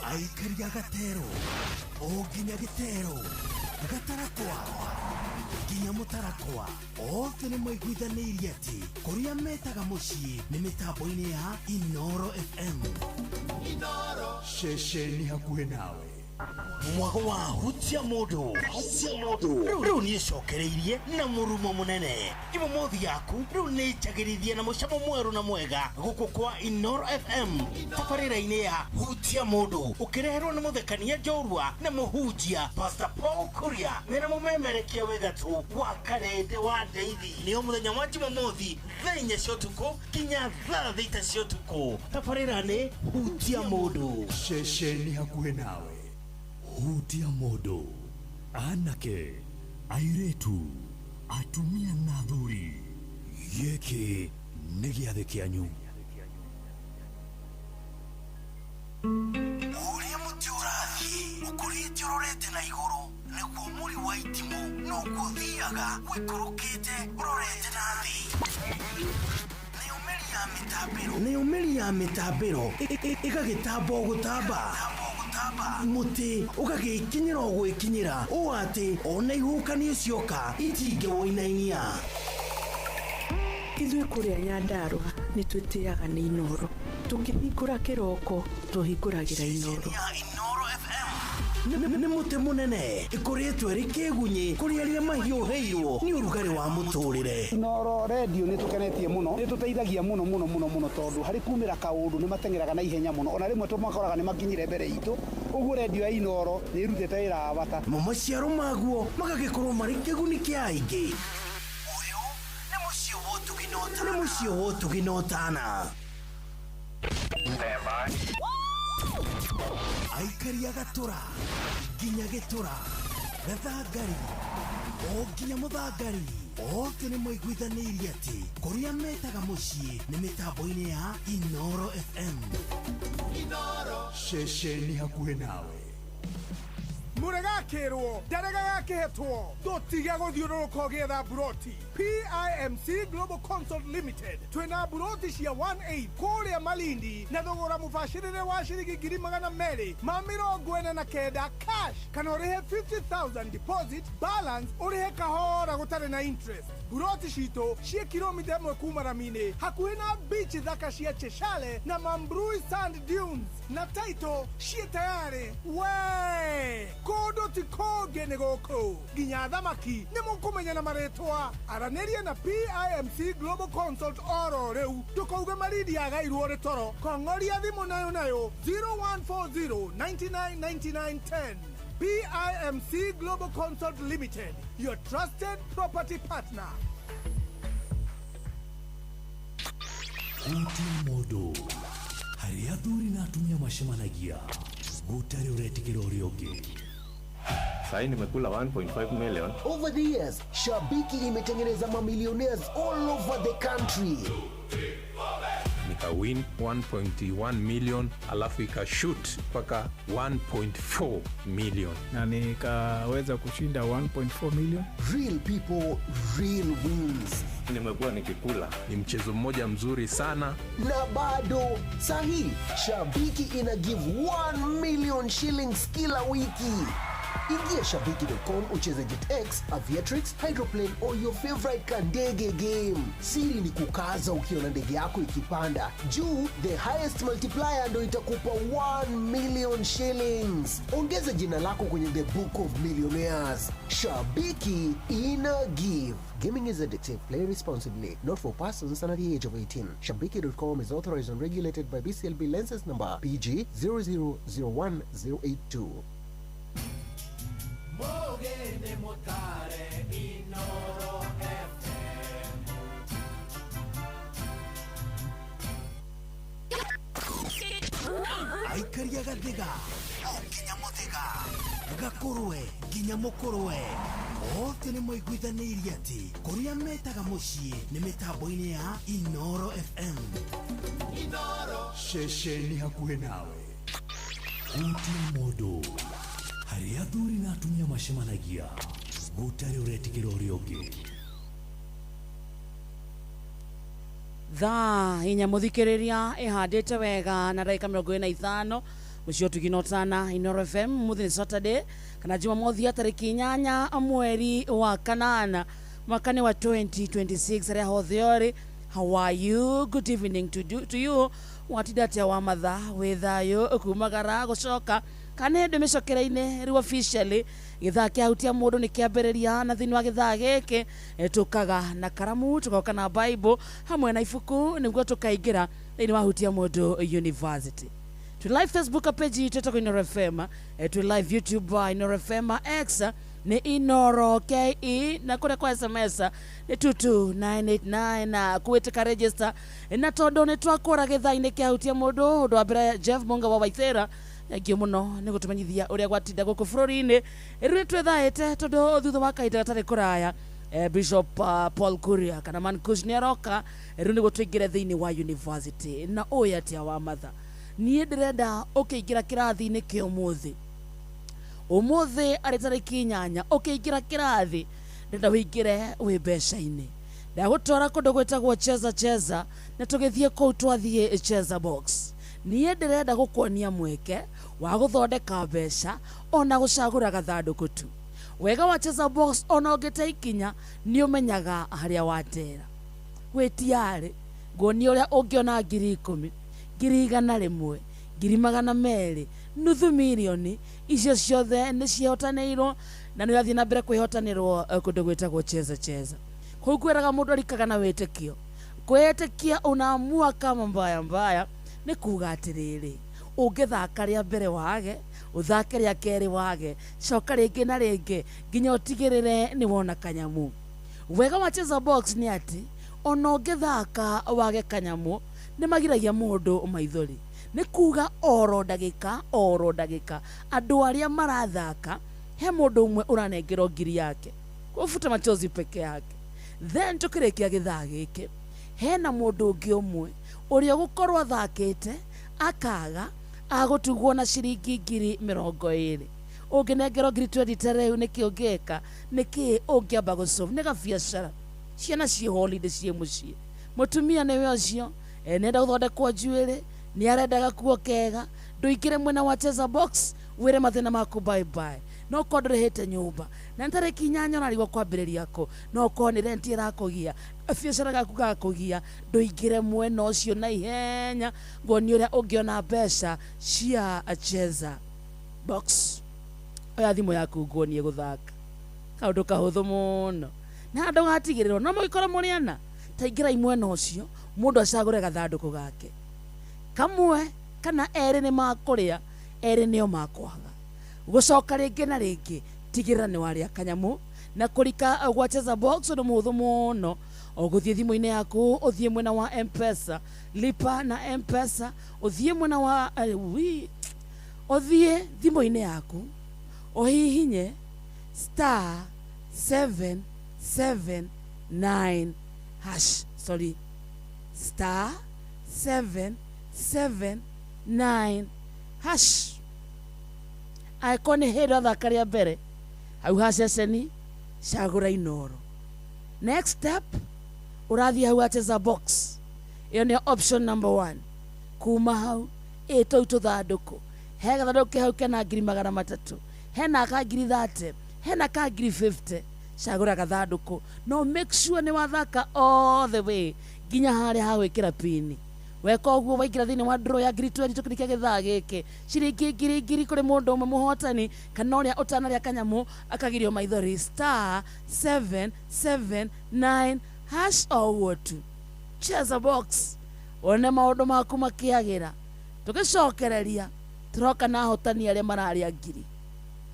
Aikari a gatero o nginya gĩtero gatarakwa nginya. Mũtarakwa othe nĩ maiguithanĩirie atĩ kũrĩa metaga mũciĩ nĩ mĩtambo-inĩ ya Inoro FM. Inoro ceceni hakuhĩ nawe. Mwago wa hutia mũndũ rĩu nĩĩcokereirie na mũrumo mũnene. Jumamothi yaku rĩu nĩ njagĩrithie na mũcamo mwerũ na mwega gũkũ kwa Inoro FM tabarĩra-inĩ ya hutia mũndũ ũkĩreherwo nĩ mũthekania njorua na mũhunjia Pastor Paul Kuria mena mũmemerekia wĩ gatũ wa Karende wa Ndeithi. Nĩo mũthenya wa Jumamothi thaa 4 cia ũtukũ nginya thaa 6 cia ũtukũ. Tabarĩra nĩ hutia mũndũ. Ceceni hakuhĩ nawe. Hutia mũndũ, anake, airĩtu, atumia na athuri, gĩkĩ nĩ gĩathĩ kĩanyu. Ũrĩa mũtĩ ũrathiĩ ũkũrĩte ũrorete na igũrũ nĩguo mũri wa itimũ noguo ũthiaga ũikũrũkĩte ũrorete na thĩ. Nayo mĩri ya mĩtambĩro ĩgagĩtamba o gũtamba, mũtĩ ũgagĩkinyĩra o gwĩkinyĩra ũũ atĩ ona ihuhũkanio cioka itingĩwũinainia. Ithuĩ kũrĩa Nyandarũa nĩ twĩtĩaga nĩ Inoro. Tũkĩhingũra kĩroko tũhingũragĩra Inoro. Nĩ mũtĩ mũnene ĩkũrĩtwo ĩrĩ kĩgunyĩ kũrĩ arĩa mahiũhĩirwo nĩ ũrugarĩ wa mũtũrĩre. Inoro redio nĩ tũkenetie mũno, nĩ tũteithagia mũno mũno mũno mũno tondũ harĩ kumĩra kaũndũ nĩ mateng'eraga na ihenya mũno, ona rĩmwe tũmakoraga nĩ makinyire mbere itũ. Ũguo redio ya Inoro nĩ ĩrutĩte wĩra wa bata. Mo maciaro maguo magagĩkorwo marĩ kĩguni kĩa aingĩ. Ũyũ nĩ mũciĩ wa ũtugi na ũtana. Nĩ mũciĩ wa ũtugi na ũtana. Aikaria gatũra nginya gĩtũra gathangari o nginya mũthangari othe nĩ maiguithanĩirie atĩ kũrĩa metaga mũciĩ nĩ mĩtambo-inĩ ya Inoro FM. Inoro ceceni hakuhĩ nawe. Mũregakĩrwo ndarega gakĩhetwo ndũtige gũthiũrũrũka ũgĩetha mburoti. PIMC Global Consult Limited twĩna mburoti cia 18 kũrĩa Malindi na thogora mũbacĩrĩre wa ciringi 249,000 cash kana ũrĩhe 50,000 deposit balance ũrĩhe kahora gũtarĩ na interest. Mburoti citũ ciĩ kilomita 1 kuma rami-inĩ hakuhĩ na beach thaka cia Cheshale na Mambrui Sand Dunes na title ciĩ tayarĩ. We kũndũ ti kũngĩ nĩ gũkũ nginya thamaki nĩ mũkũmenya na marĩtwa. Aranĩria na PIMC Global Consult oro rĩu ndũkauge Malindi yagairwo rĩ toro. Kong'oria thimũ nayo nayo 0140 99 99 10. PIMC Global Consult Limited, your trusted property partner. Hutia mũndũ harĩa athuri na atumia macemanagia gũtarĩ ũretigĩra ũrĩa ũngĩ. Sahi nimekula 1.5 million. Over the years, Shabiki imetengeneza mamillionaires all over the country. Nika win 1.1 million, alafu ikashoot mpaka 1.4 million. Na nikaweza kushinda 1.4 million. Real people, real wins. Nimekuwa nikikula. Ni mchezo mmoja mzuri sana. Na bado sahi, Shabiki ina give 1 million shillings kila wiki. Ingia shabiki.com ucheze JetX, Aviatrix, Hydroplane or your favorite kandege game. Siri ni kukaza ukiona ndege yako ikipanda juu, the highest multiplier ndo itakupa 1 million shillings. Ongeza jina lako kwenye the book of millionaires. Shabiki ina give. Gaming is addictive. Play responsibly. Not for persons under the age of 18. Shabiki.com is authorized and regulated by BCLB license number PG 0001082. Mogene motare Inoro FM. Aikaria gathiga o nginya mũthĩga gakũrwe nginya mũkũrwe othe nĩ maiguithanĩirie atĩ kũrĩa metaga mũciĩ nĩ mĩtambo-inĩ ya Inoro FM. Inoro ceceni hakuhĩ nawe. Hutia mũndũ harĩa athuri na atumia macemanagia gũtarĩ ũretigĩra ũrĩa ũngĩ. Thaa inya mũthikĩrĩria ĩhandĩte wega na ndagĩka 45 mũciĩ ũtugi na ũtana Inoro FM. Mũthĩ nĩ Saturday kana Jumamothi ya tarĩki 8 mweri wa 8 Mwaka nĩ wa 2026. Arĩa hothe ũrĩ, how are you? Good evening to you. Watinda atĩa wa mathaa? Wĩ thayũ kumagara gũcoka kana hĩndĩ mĩcokere-inĩ? Rĩu officially gĩthaa kĩa hutia mũndũ nĩ kĩambĩrĩria, na thĩinĩ wa gĩthaa gĩkĩ tũkaga na karamu, tũgoka na Bible hamwe na ibuku nĩguo tũkaingĩra thĩinĩ wa Hutia Mũndũ University. Twĩ live Facebook page itũ ĩtagwo Inoro FM, twĩ live YouTube Inoro FM, X nĩ Inoro KE, na kũrĩa kwa SMS nĩ 22989 na kwĩtĩka register. Na tondũ nĩ twakũra gĩthaa-inĩ kĩa hutia mũndũ, ũndũ wa mbere, Jeff Munga wa Waithera, thengio mũno nĩ gũtũmenyithia ũrĩa gwatinda gũkũ bũrũri-inĩ. Rĩu nĩ twĩthaĩte tondũ thutha wa kahinda gatarĩ kũraya Bishop Paul Kuria kana Man Kush nĩ aroka rĩu nĩguo tũingĩre thĩinĩ wa university. Na ũĩ atĩa wa matha, niĩ ndĩrenda ũkĩingĩra kĩrathi-inĩ kĩa ũmũthĩ, ũmũthĩ arĩ tarĩki 8, ũkĩingĩra kĩrathi ndĩrenda ũingĩre wĩ mbeca-inĩ. Ndagũtwara kũndũ gwĩtagwo Cheza Cheza, na tũgĩthiĩ kũu twathiĩ Cheza Box. Niĩ ndĩrenda gũkuonia mweke wa gũthondeka mbeca ona gũcagũra gathandũkũ tu. Wega wa Cheza Box, ona ũngĩte ikinya nĩ ũmenyaga harĩa watera. Wĩtiarĩ nguonia ũrĩa ũngĩona 10,000, 100,000, 200,000, nuthu mirioni. Icio ciothe nĩ ciĩhotanĩirwo na nĩ ũrathiĩ na mbere kwĩhotanĩrwo kũndũ gwĩtagwo Cheza Cheza. Kũu kwĩraga mũndũ arikaga na wĩtĩkio. Kwĩĩtĩkia unaamua kama mbaya mbaya nĩ kuga atĩrĩrĩ, ũngĩthaka rĩa mbere wage, ũthake rĩa kerĩ wage, coka rĩngĩ na rĩngĩ nginya ũtigĩrĩre nĩ wona kanyamu. Wega wa Cheza Box nĩ atĩ ona ũngĩthaka wage kanyamu, nĩ magiragia mũndũ maithori. Nĩ kuga oro ndagĩka oro ndagĩka andũ arĩa marathaka he mũndũ ũmwe ũranengerwo ngiri yake kufuta machozi peke yake. Then tũkĩrĩkia gĩthaa gĩkĩ, hena mũndũ ũngĩ ũmwe ũrĩa ũgũkorwo athakĩte akaga agũtugwo na ciringi 20,000. Ũngĩnengerwo 20,000 ta rĩu, nĩkĩ ũngĩka? Nĩkĩ ũngĩamba gũsolve? Nĩ gabiacara, ciana ciĩ holiday, ciĩ mũciĩ, mũtumia nĩwe ũcio nĩenda gũthondekwo njuĩrĩ, nĩ arenda gakuo kega. Ndũingĩre mwena wa Cheza Box wĩre mathĩna maku bye bye. No korwo ndũrĩhĩte nyũmba na nĩ tarĩki 8 ũrarigwo kwambĩrĩria kũ, no korwo nĩ renti ĩrakũgia, biacara gaku gakũgia, ndũingĩre mwena ũcio na ihenya nguonie ũrĩa ũngĩona mbeca cia Cheza Box. Oya thimũ yaku nguonie gũthaka kaũndũ kahũthũ mũno na handũ gatigĩrĩrwo no mũgĩkorwo mũrĩ ana. Ta ingĩrai mwena ũcio, mũndũ acagũre gathandũkũ gake kamwe kana erĩ nĩ makũrĩa, erĩ nĩo makwaga. Gũcoka rĩngĩ na rĩngĩ, tigĩrĩra nĩ warĩa kanyamu. Na kũrika gwa Cheza Box ũndũ mũhũthũ mũno, ũgũthiĩ thimũ-inĩ yaku, ũthiĩ mwena wa M-Pesa, lipa na M-Pesa, ũthiĩ mwena wa ũthiĩ thimũ-inĩ yaku ũhihinye *779 hash, sorry, *779 hash. Angĩkorwo nĩ hĩndĩ ũrathaka rĩa mbere, hau ha ceceni cagũra Inoro. Next step, ũrathiĩ hau ha Cheza Box, ĩyo nĩyo option number 1. Kuma hau ĩ tũu tũthandũkũ, he gathandũkũ ke hau kena 300,000, hena ka 30,000, hena ka 50,000. Cagũra gathandũkũ, no make sure nĩ wathaka all the way nginya harĩa ha gwĩkĩra pini. Weka ũguo waingĩra thĩinĩ wa draw ya 20,000 tũkĩrĩkia gĩthaa gĩkĩ, ciringi 1,000 kũrĩ mũndũ ũmwe mũhotani kana ũrĩa ũtanarĩa kanyamũ akagirio maithori. *779 hash o ũguo tu. Cheza Box, wone maũndũ maku makĩagĩra. Tũgĩcokereria tũroka na ahotani arĩa mararĩa ngiri.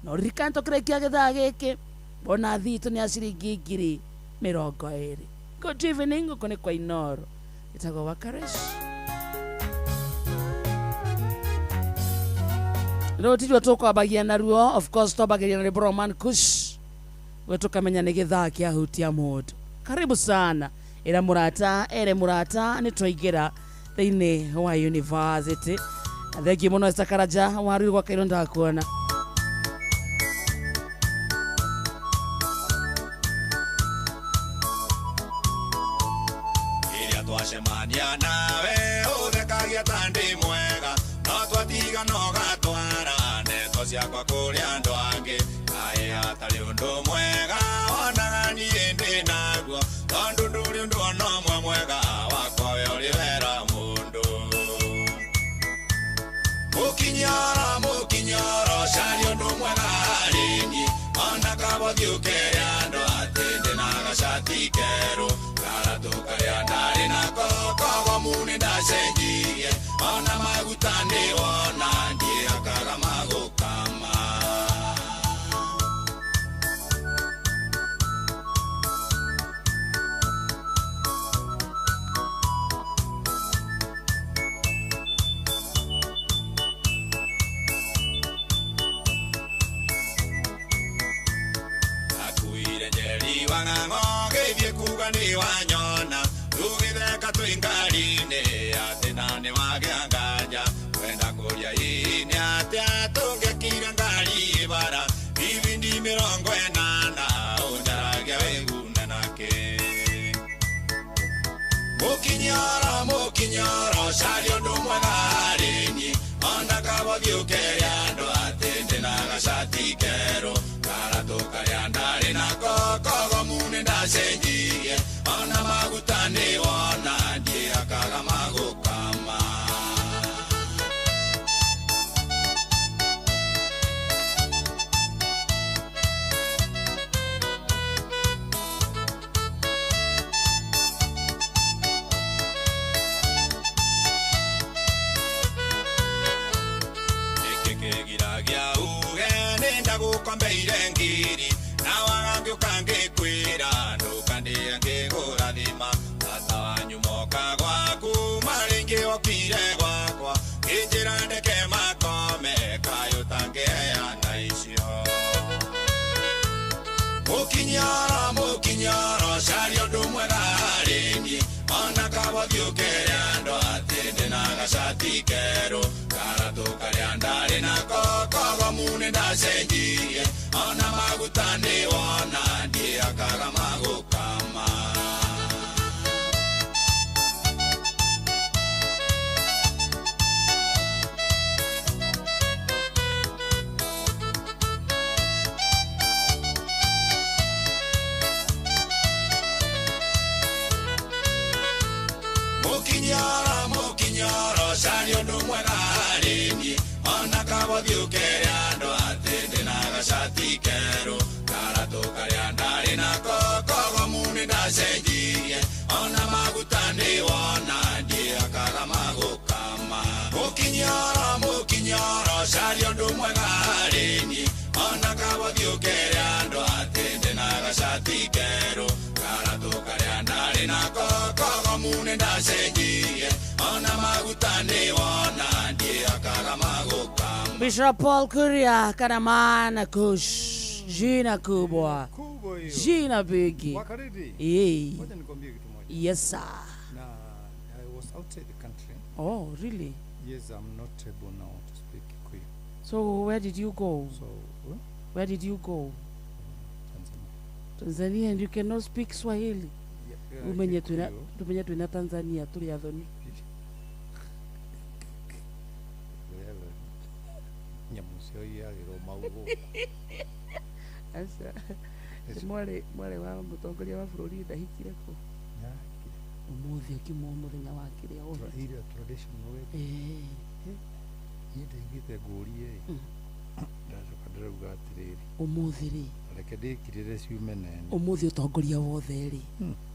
Na ũririkane tũkĩrĩkia gĩthaa gĩkĩ bonathi itũ nĩ ya ciringi 20,000. Good evening, gũkũ nĩ kwa Inoro. Ĩtagwo Wakaresh. Rĩu tirwo tũkwambagia naruo, of course twambagĩria na rwĩmbo rwa Man Kush we tũkamenya nĩ gĩthaa kĩa hutia mũndũ. Karibu sana, ĩra mũrata ere mũrata nĩ twaingĩra thĩinĩ wa university. Thengiũ mũno Esther Karanja wa Ruiru gwa Kairũ, ndakuona. Iria twacemania nawe ũthekagia ta ndĩ mwega, no twatiga no gatwara ndeto ciakwa kũrĩ andũ angĩ. Kaĩ hatarĩ ũndũ mwega wonaga niĩ ndĩ nawe. gacati kerũ karatũ karĩa ndarĩ nako kogomu nĩndacenjirie ona maguta nĩwona ndiĩhakaga magũkama. Wanyona tugitheka twi ngari-inĩ atĩ na nĩ wagĩa nganja kwenda kũria ĩ nĩ atĩa tũngĩkira ngari ibara ibindi 80 ũnjaragia wĩgune nakĩ. Mũkinyoro mũkinyoro caria ũndũ mwega harĩ niĩ ona kabothiĩ ũkere andũ atĩ ndĩna gacati kerũ karatũ karĩa ndarĩ nako kogomu nĩndacenjirie ona maguta nĩwona ndiĩhakaga magũkama. Nĩkĩ kĩgiragia uge nĩndagũkombeire ngiri na waga ngĩũka ngĩkwĩra ndũkandĩe ngĩgũrathima tata wanyu moka gwaku marĩ okire gwakwa ngĩnjĩra ndeke makome kayũ tangĩheana icio. Mũkinyoro mũkinyoro caria ũndũ mwega harĩ niĩ ona kabothiĩ ũkere andũ atĩ ndĩna gacati kerũ karatũ karĩa ndarĩ nako kogomu nĩndacenjirie ona maguta nĩwona ndiĩhakaga magũkama. Mũkinyoro mũkinyoro caria ũndũ mwega harĩ niĩ ona kabothiĩ ũkere andũ atĩ ndĩna gacati kerũ karatũ karĩa ndarĩ nako kogomu nĩndacenjirie ona maguta nĩwona ndiĩhakaga magũkama. Mũkinyoro mũkinyoro caria ũndũ mwega harĩ niĩ ona kabothiĩ ũkere andũ atĩ ndĩna gacati kerũ karatũ karĩa ndarĩ nako kogomu nĩndacenjirie ona maguta nĩwona ndiĩhakaga magũkama. Bishop Paul Kuria Kanamana Kush jina kubwa jina bigi. Wakaridi. Ngoja nikwambie kitu moja. Yes sir. Na I was outside the country. Oh really? Yes, I'm not able now to speak Kikuyu. So where did you go? So where did you go? Tanzania. Tanzania, and you cannot speak Swahili. Yeah, umenye tumenye twina Tanzania tuli athoni. Nyamu cio iyagĩrwo maugũ. Aca mwarĩ wa mũtongoria wa bũrũri ndahikire kũ? Ũmũthĩ akiumwo mũthenya wa kĩrĩa ũhiki. Ile traditional wedding. Niĩ ndaiguĩte ngũrie ĩ ndacoka ndĩrauga atĩrĩrĩ ũmũthĩ rĩ reke ndĩkirĩre ciume nene ũmũthĩ ũtongoria wothe rĩ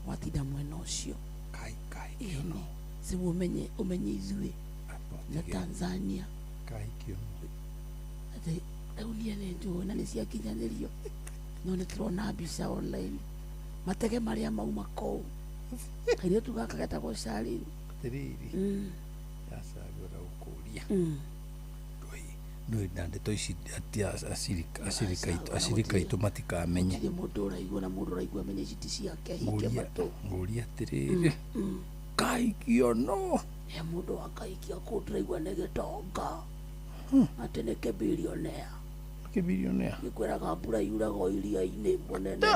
watinda mwena ũcio kai kai kĩono siguo ũmenye ũmenye ithuĩ na Tanzania kai kĩono atĩ rĩu niĩ nĩ njũĩ na nĩ ciakinyanĩrio no nĩ tũrona mbica online matege marĩa mauma kũu kairĩtu gaka getagwo Charlene atĩrĩrĩ yacagũra gũkũria ndũĩ na ndeto ici atĩ acirika aitũ matikamenye gũtirĩ mũndũ ũraigua na mũndũ ũraigua amenye ici ti ciake hinge matũ ngũria atĩrĩrĩ kaikio he mũndũ wakaikia kũu ndĩraigua nĩ gĩtonga atĩ nĩ kĩbirionea kĩbirionea gĩkwĩraga mbura yuraga o iria-inĩ mũnene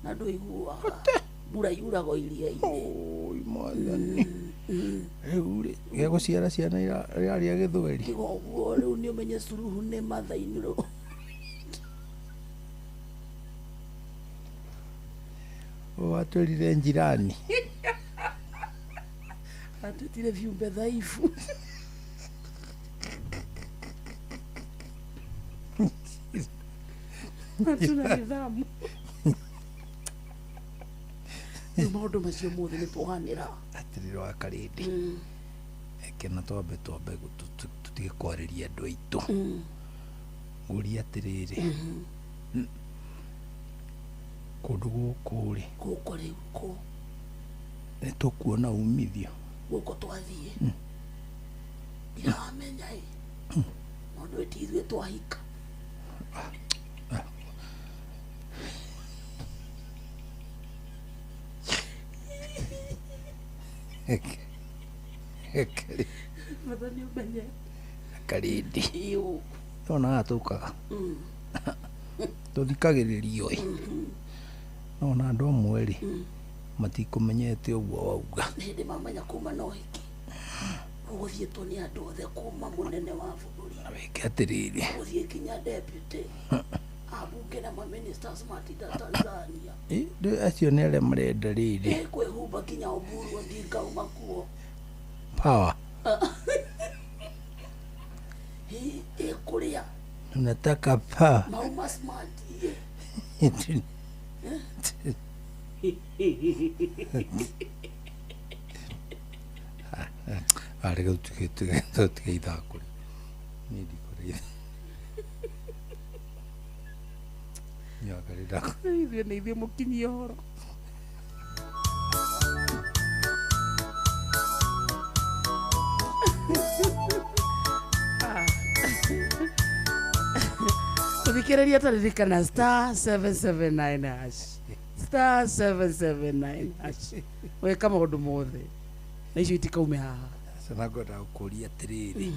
na ndũiguaga mbura yuraga o iria-inĩ oi mwathani rĩu rĩ gĩgũciara ciana iraria gĩthweri tiga ũguo rĩu nĩ ũmenye Suluhu nĩ mathainĩ watwĩrire njirani atwĩtire viumbe dhaifu hatuna nidhamu. Rĩu maũndũ macio mothe nĩ twaganĩra. Atĩrĩrĩ wa Karĩndĩ, eke na twambe tũtige kwarĩria andũ aitũ. Ngũrie atĩrĩrĩ, kũndũ gũkũ rĩ, gũkũ rĩu kũ nĩ tũkuona umithio gũkũ twathiĩ ndiramenya ĩ maũndũ ĩ ti ithuĩ twahika. Bata nĩ ũmenye Karĩndĩ, iũ nona haha tũkaga tũthikagĩrĩrio ĩ, nona andũ amwe rĩ matikũmenyete ũguo wauga. Nĩ hĩndĩ mamenya kuma na ũhiki ũgũthiĩtwo nĩ andũ othe kuma mũnene wa bũrũri Na wĩke atĩrĩrĩ, gũthiĩ nginya deputy ambunge na maministers matinda Tanzania. Ĩ, rĩu acio nĩ arĩa marenda rĩrĩ ĩ kwĩhumba nginya Oburu Odinga uma kuo power. Ĩ ĩ kũrĩa Tunataka power. mauma smart ĩ. Arega tũtige ithako rĩ, niĩ ndikũrĩa ithako. Nyakarĩra. Ithuĩ nĩ ithuĩ mũkinyie ũhoro. Tũthikĩrĩria taririkana star 779 hash, star 779 hash, weka maũndũ mothe na icio itikaume haha. Sasa ngwenda gũkũria atĩrĩrĩ,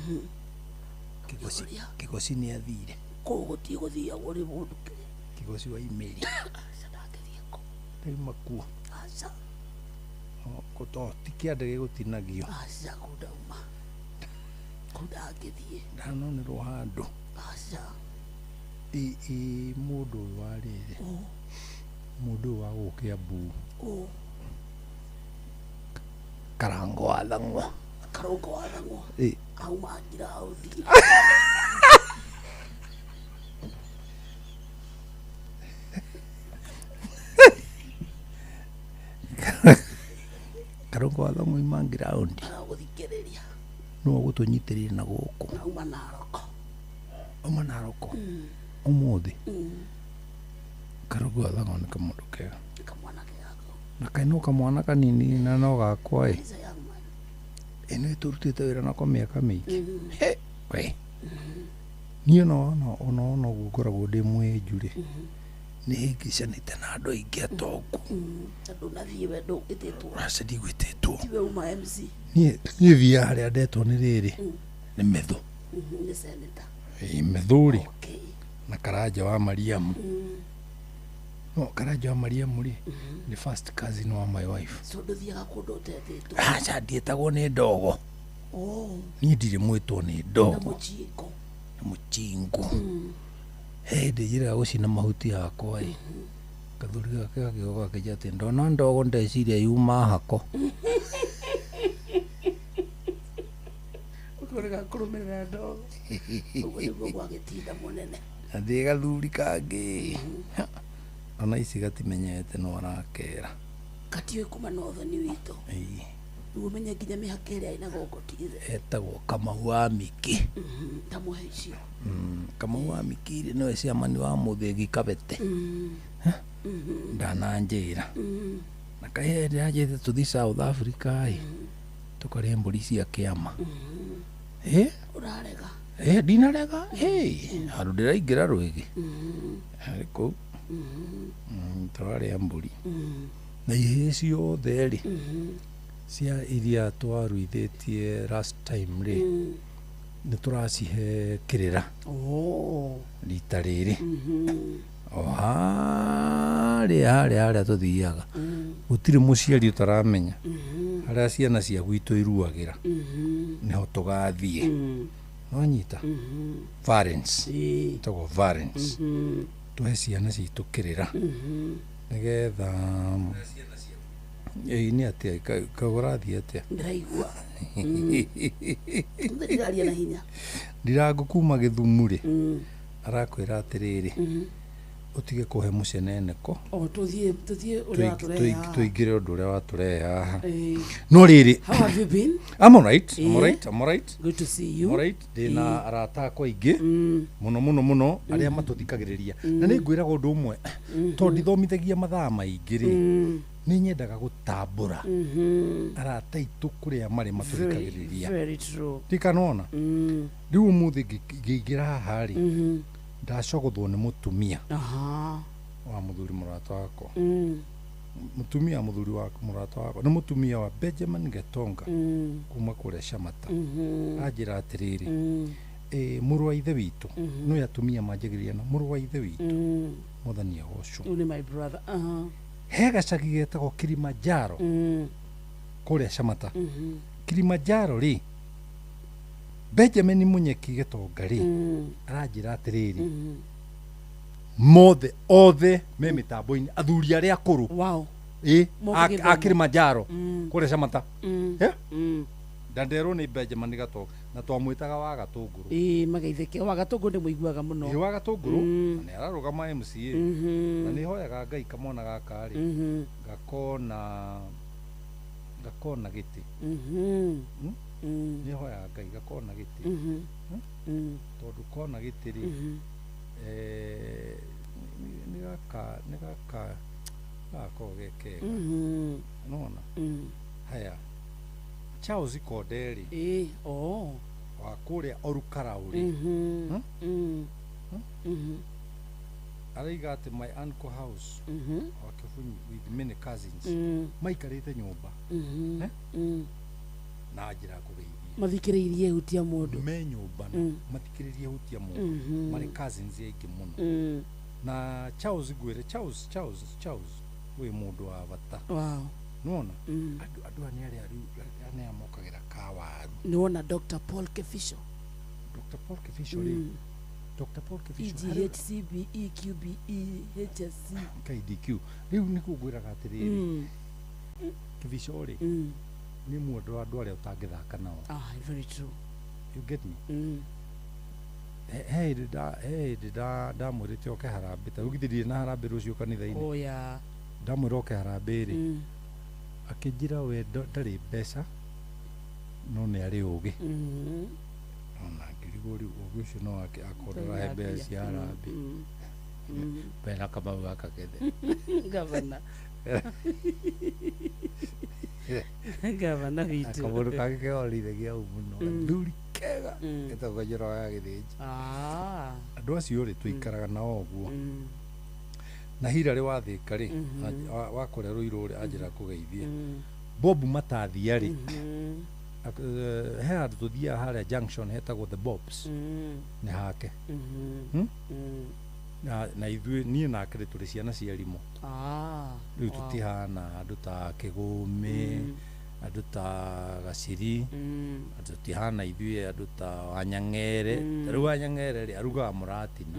Kĩgoci Kĩgoci nĩ athire kũu gũtiĩ gũthiagwo nĩ mũndũ kĩrĩa. Kĩgoci wa imĩri Aca ndangĩthiĩ kũu. Ndauma kuo. Aca. Ti kĩanda gĩgũtinagio. Aca kũu ndauma, kũu ndangĩthiĩ. Ndanonerwo handũ. Aca. Ĩ mũndũ ũyũ wa rĩrĩ, mũndũ ũyũ wa gũkũ Kĩambu, Karango wa Thang'wa. Karongo wa Thang'wa. Ĩ. Auma ngiraundi. Karongo wa Thang'wa ima ngiraundi. Aragũthikĩrĩria. Nũ ũgũtũnyitĩrĩra na gũkũ? Auma Naroko. Auma Naroko. Ũmũthĩ. Karongo wa Thang'wa nĩ kamũndũ kega. Nĩ kamwana kega. Na kaĩ no kamwana kanini na no gakwa ĩ. He's a young man. Ĩ nĩ tũrutĩte wĩra nako mĩaka mĩingĩ. He, we. Niĩ ona ona ona ũguo ngoragwo ndĩ mwĩnju rĩ, nĩ hĩngĩcanĩte na andũ aingĩ atongu. Na ndũnathiĩ we ndũgĩtĩtwo. Aca ndigwĩtĩtwo. Tiwe uma MC. Niĩ thiaga harĩa ndetwo nĩ rĩrĩ, nĩ Methu. Nĩ senator. Ĩ Methu rĩ, na Karanja wa Mariamu. No Karanja wa Mariamu rĩ, nĩ first cousin wa my wife. So ndũthiaga kũndũ ũtetĩtwo. Aca ndiĩtagwo nĩ ndogo. Oh. Niĩ ndirĩ mwĩtwo nĩ ndogo. Na mũchingo. Na mũchingo. He hĩndĩ njĩraga gũcina mahuti yakwa ĩ. Gathuri gake gagĩũka gakĩnjĩra atĩ ndona ndogo ndeciria yuma hako. Ũkorega kũrũmĩrĩra ndogo. Ũguo nĩguo gwagĩtinda mũnene. Na ndĩ gathuri kangĩ. Ona ici gatimenyete no arakera. Gatiũĩ kuma na ũthoni witũ. Ĩĩ. Rĩu ũmenye nginya mĩhaka ĩrĩa ĩna gũkũ ti ithe. Etagwo Kamau wa Miki. Tamũhe icio. Kamau wa Miki rĩ nĩwe ciamani wa Mũthĩgi Kabete. Ndananjĩra. Na kaĩ hĩndĩ anjĩte tũthiĩ South Africa ĩ, tũkarĩe mbũri cia kĩama. Ĩ? Ũrarega. Ĩ ndinarega. Ĩ handũ ndĩraingĩra rwĩgĩ. Harĩ kũu. Tũrarĩa mbũri. Na ihĩĩ ciothe rĩ, cia iria twaruithĩtie last time rĩ, nĩ tũracihe kĩrĩra. Rita rĩrĩ. O harĩa harĩa harĩa tũthiaga. Gũtirĩ mũciari ũtaramenya. Harĩa ciana cia gwitũ iruagĩra. Nĩho tũgathiĩ. Nĩwanyita? Parents. Ĩtagwo parents. Tũhe ciana citũ kĩrĩra. Nĩgetha ĩ nĩ atĩa ũrathiĩ atĩa? Ndĩraigua. Ndĩraria na hinya. Ndirango kuma Gĩthumu rĩ, arakwĩra atĩrĩrĩ, Ũtige kũhe mũceneneko. O tũthiĩ ũrĩa watũrehe haha. Tũingĩre ũndũ ũrĩa watũrehe haha. Ĩĩ. No rĩrĩ. How have you been? I'm all right. I'm Ĩĩ. all right. I'm all right. Good to see you. I'm all right. Ndĩna arata akwa aingĩ mũno mũno mũno arĩa matũthikagĩrĩria. Na nĩ ngwĩraga ũndũ ũmwe, tondũ ndithomithagia mathaa maingĩ rĩ, nĩ nyendaga gũtambũra arata aitũ kũrĩa marĩ matũthikagĩrĩria. Very true. Ndikanona rĩu ũmũthĩ ngĩingĩra haha rĩ, ndacogothwo nĩ mũtumia wa mũthuri mũrata wakwa. Mũtumia wa mũthuri wa mũrata wakwa nĩ mũtumia wa Benjamin Getonga kuma kũrĩa Shamata. Anjĩra atĩrĩrĩ, mũrũ wa ithe witũ, no atumia manjagĩrĩria na mũrũ wa ithe witũ, mwathani agocwo. Ũyũ nĩ my brother. He gacagi getagwo Kilimanjaro kũrĩa Shamata. Kilimanjaro rĩ, Benjamin Munyeki Getonga rĩ, aranjĩra atĩrĩrĩ, mothe othe me mĩtambo-inĩ, athuri arĩa akũrũ. Wow. Ĩ, Moke a gĩthomo. Kilimanjaro kũrĩa Shamata. Eh? Na nderwo nĩ Benjamin Gatonga, na twamwĩtaga wa Gatũngũrũ. Ĩĩ, mageithĩke. Wa Gatũngũrũ nĩ mũiguaga mũno. Ĩ, wa Gatũngũrũ, na nĩ ararũgama MCA. Na nĩ hoyaga Ngai kamwana gaka rĩ, gakona gĩtĩ. Nĩ hoyaga Ngai gakona gĩtĩ. Tondũ kona gĩtĩ rĩ, nĩ gaka nĩ gaka gakorwo ge kega. Nona haya, Charles Konde rĩ, Ĩĩ, oh. wa kũrĩa Orukarau rĩ, Araiga atĩ my uncle house wa Kĩbunyi with many cousins maikarĩte nyũmba. Eh? Na njĩra kũgeithia. Mathikĩrĩirie hutia mũndũ. Me nyũmba na mathikĩrĩrie hutia mũndũ. Marĩ cousins aingĩ mũno. Na Charles ngwĩre, Charles Charles Charles wĩ mũndũ wa bata. Wow. Nĩwona? Andũ aya nĩ arĩa rĩu nĩ arĩa mokagĩra kawaru. Nĩwona Dr. Paul Kefisho. Dr. Paul Kefisho rĩ. Dr. Paul Kefisho. E G H C B E Q B E H S C. KDQ. Rĩu nĩguo ngwĩraga atĩrĩrĩ. Kefisho rĩ, nĩ mũndũ wa andũ arĩa ũtangĩthaka nao. Ah, very true. You get me? He hĩndĩ ndamwĩrĩte oke harambĩ, ta rĩu githĩ ndirĩ na harambĩ rũciũ kanitha-inĩ. Oh yeah. Ndamwĩra oke harambĩ rĩ, akĩnjĩra we ndarĩ mbeca no nĩ arĩ ũgĩ. Ona ngĩrigwo rĩu ũgĩ ũcio no ake akorwo ndarahe mbeca cia harambĩ. Bena Kamau gaka kethe. Gavana. Gavana witũ. Kamũndũ kangĩ keorithagia hau mũno. Gathuri kega getagwo Njoroge wa Gĩthĩnji. Andũ acio rĩ, tũikaraga nao ũguo. Na Hilary wa Thĩka rĩ, wa kũrĩa Rũirũ rĩ, anjĩra kũgeithia. Bob Matathia rĩ, he handũ tũthiaga harĩa junction hetagwo The Bobs. Nĩ hake. Na ithuĩ niĩ nake rĩ, tũrĩ ciana cia rimũ. Rĩu tũtihana andũ ta Kĩgũmĩ, andũ ta Gaciri, tũtihana ithuĩ andũ ta Wanyang'ere. Ta rĩu Wanyang'ere rĩ, arugaga mũratina.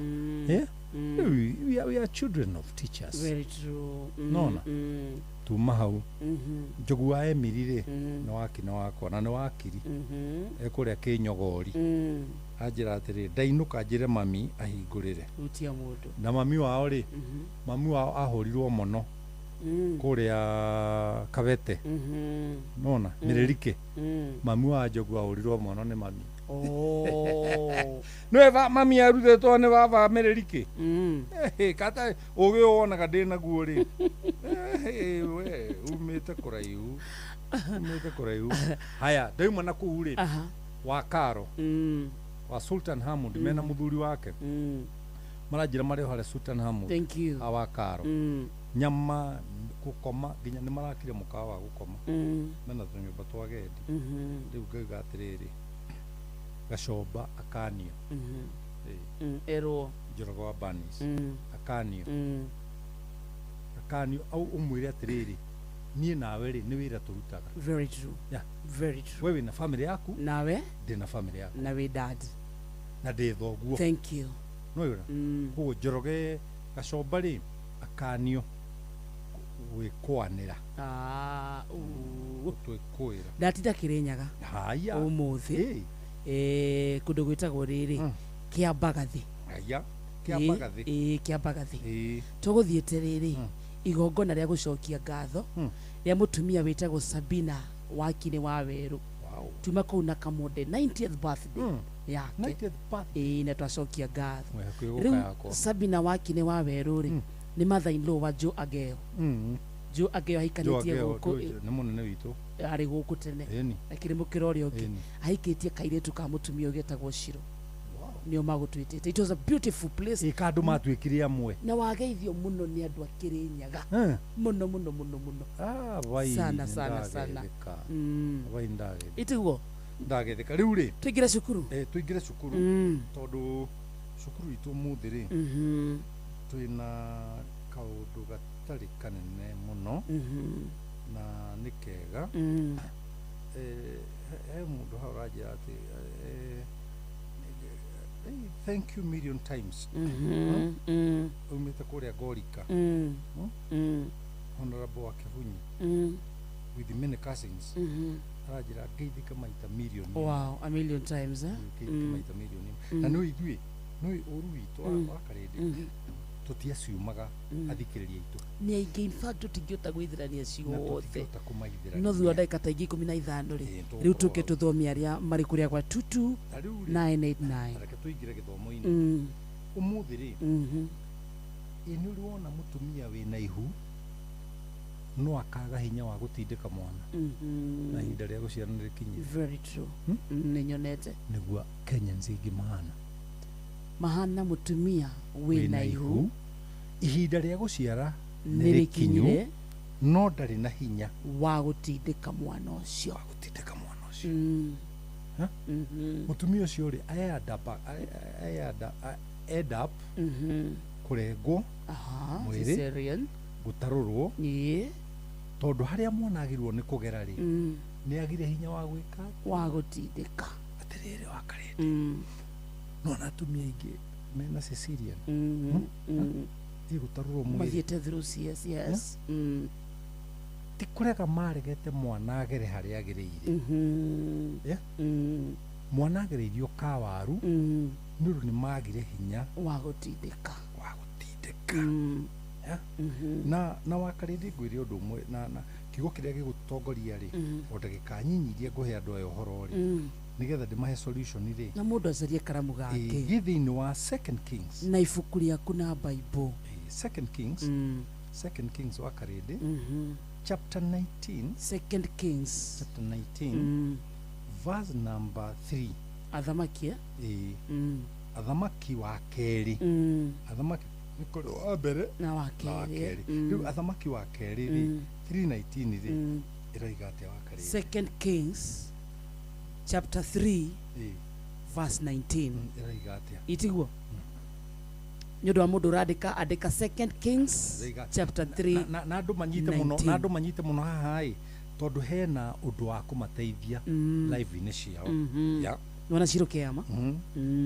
Eh? Rĩu we are children of teachers. Very true. Nona? Tuma hau. Njogu wa Emily rĩ, nĩ wakina wakwa na nĩ wakiri. Ekũrĩa Kĩnyogori. Anjĩra atĩrĩ, ndainũka njĩre mami ahingũrĩre. Hutia mũndũ. Na mami wao rĩ, mami wao ahũrirwo mũno kũrĩa Kabete. Nona? Mĩrĩrike. Mami wa Njogu ahũrirwo mũno nĩ mami. Oh. Nĩwe mami arutĩtwo nĩ baba Mĩrĩrike. Kata ũgĩ ũyũ wonaga ndĩ naguo rĩ. We umĩte kũraihu. Umĩte kũraihu. Haya, ndauma na kũu rĩ. Wa Karo. Wa Sultan Hamud mena mũthuri wake. Maranjĩra marĩ o harĩa Sultan Hamud. Thank you. Wa Karo. Nyama gũkoma nginya nĩ marakire mũkawa wa gũkoma. Mena tũnyũmba twa agendi. Rĩu ngauga atĩrĩrĩ, Gacomba akanio. Erwo. Njoroge wa Banis. Akanio. Akanio au ũmwĩre atĩrĩrĩ, niĩ nawe rĩ nĩ wĩra tũrutaga. Very true. Yeah. Very true. We wĩna family yaku. Nawe? Ndĩ na family yaku. Na wĩ dad. Na ndĩ thoguo. Thank you. No yũra. Koguo Njoroge Gacomba rĩ akanio gwĩkũanĩra. Twĩkũĩra. Ndatinda Kĩrĩnyaga. Haya. Ũmũthĩ. Kũndũ gwĩtagwo rĩrĩ, Kĩambagathi. Haya. Kĩa Mbagathi. Ĩĩ, kĩa Mbagathi. Ĩĩ. Tũgũthiĩte rĩrĩ igongona rĩa gũcokia ngatho rĩa mũtumia wĩtagwo Sabina Wakini wa Werũ. Tuma kũu na Kamonde 90th birthday yake. 90th birthday. Ĩĩ, na twacokia ngatho. Mwĩ hakuhĩ gũka Rĩu yakwa. Sabina Wakini wa Werũ rĩ, nĩ mother in law wa Joe Ageo. Joe Ageo ahikanĩtie Joe Ageo, gũkũ Joe- nĩ mũnene witũ. Arĩ gũkũ tene. Ĩni. Akĩrĩ mũkĩra ũrĩa ũngĩ. Ĩni. Ahikĩtie kairĩtu ka mũtumia ũngĩ etagwo Shiro. Nĩo magũtwĩtĩte. It was a beautiful place. Ĩ kandũ matuĩkire amwe. Na wageithio mũno nĩ andũ a Kĩrĩnyaga. Eh. Mũno mũno mũno mũno. Ah, vai, Sana sana sana. nĩndagetheka. Vai, ndagetheka. Itiguo. Ndagetheka. Rĩu rĩ, Tũingĩre cukuru. Eh, tũingĩre cukuru. Tondũ cukuru itũ ũmũthĩ rĩ, twĩna kaũndũ gatarĩ kanene mũno na nĩ kega. Eh, he mũndũ hau ũranjĩra atĩ thank you million times. Umĩte kũrĩa Ngorika. Honorable wa Kĩhunyi with many cousins. Aranjĩra ngeithĩka maita million. Wow, a million times, eh? Ngeithĩka maita million. Na nĩ ithuĩ nĩ ũru witũ wa Karĩndĩ tũtiaciumaga athikĩrĩria aitũ. Nĩ aingĩ, in fact tũtingĩhota gwĩthirania Na ciothe. tũtingĩhota kũmaithĩrania. No thutha wa ndagĩka ta ingĩ 15 rĩ, Ĩĩ, rĩu tũke tũgũkorwo tũthomie arĩa marĩ kũrĩa gwa 22 Ta rĩu rĩ, 989. reke tũingĩre gĩthomo-inĩ ũmũthĩ rĩ. Ĩ nĩ ũrĩ wona mũtumia wĩna ihu no akaga hinya wa gũtindĩka mwana na ihinda rĩa gũciara nĩ rĩkinyire? Very true. Nĩ nyonete. Nĩguo Kenyans aingĩ mahana. Mahana mũtumia wĩna ihu ihinda rĩa gũciara nĩ nĩ rĩkinyu rĩkinyire no ndarĩ na hinya wa gũtindĩka mwana ũcio. Wa gũtindĩka mwana ũcio. Ha? Mũtumia ũcio rĩ, end up kũrengwo mwĩrĩ, Cesarean. gũtarũrwo, Ĩĩ. tondũ harĩa mwana agĩrĩirwo nĩ kũgera rĩ, nĩ agire hinya wa gwĩka wa gũtindĩka. Atĩrĩrĩ wa Karĩndĩ, no na atumia aingĩ mena cesarean ĩ gũtarũrwo mwĩrĩ. Mathiĩte through CS, yes. Ti kũrega maregete mwana agere harĩa agĩrĩire. Yeah? Mwana agereirio kawaru nĩ ũndũ nĩ magire hinya wa gũtindĩka. Wa gũtindĩka. Yeah? Na wakarĩndĩ ngwĩre ũndũ ũmwe na kiugo kĩrĩa gĩgũtongoria rĩ, o ndagĩka nyinyi iria ngũhe andũ aya ũhoro rĩ, nĩgetha ndĩmahe solution rĩ, na mũndũ acarie karamu gake. Gĩ thĩinĩ wa Second Kings. Na ibuku rĩaku na Bible. Second Kings, Second Kings wa Karĩndĩ, chapter 19. Second Kings chapter 19 verse number 3. Athamaki, eh? Ĩĩ. Athamaki wa kerĩ. Athamaki nĩ kũrĩ wa mbere na wa na wa kerĩ. kerĩ. Rĩu Athamaki wa kerĩ rĩ, 319 rĩ, ĩroiga atĩa wa Karĩndĩ? Second Kings chapter 3 Ĩĩ. verse 19. Ĩroiga atĩa? Itiguo nĩ ũndũ wa mũndũ ũrandĩka, andĩka Second Kings Ĩroiga- chapter 3 na andũ manyite mũno 19. na andũ manyite mũno haha ĩ, tondũ hena ũndũ wa kũmateithia live-inĩ ciao. Yeah. Nĩwona Shiro Kĩama?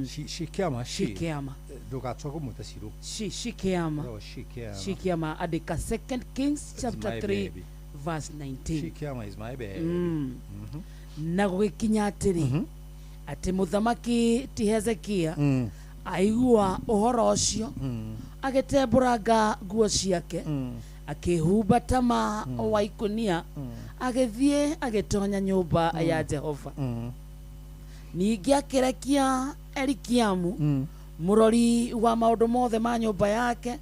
Shi Kĩama, Shi Kĩama. Ndũgatua kũmwĩta Shiro. Shi Kĩama. No, Shi Kĩama. Shi Kĩama, andĩka Second Kings chapter my 3 baby. verse 19. Shi Kĩama is my baby. Na gũgĩkinya atĩrĩ, atĩ mũthamaki ti Hezekia aigua ũhoro ũcio, agĩtembũranga nguo ciake, akĩhumba tama wa ikũnia, agĩthiĩ agĩtonya nyũmba ya Jehova. Ningĩ akĩrekia Elikiamu mũrori wa maũndũ mothe ma nyũmba yake,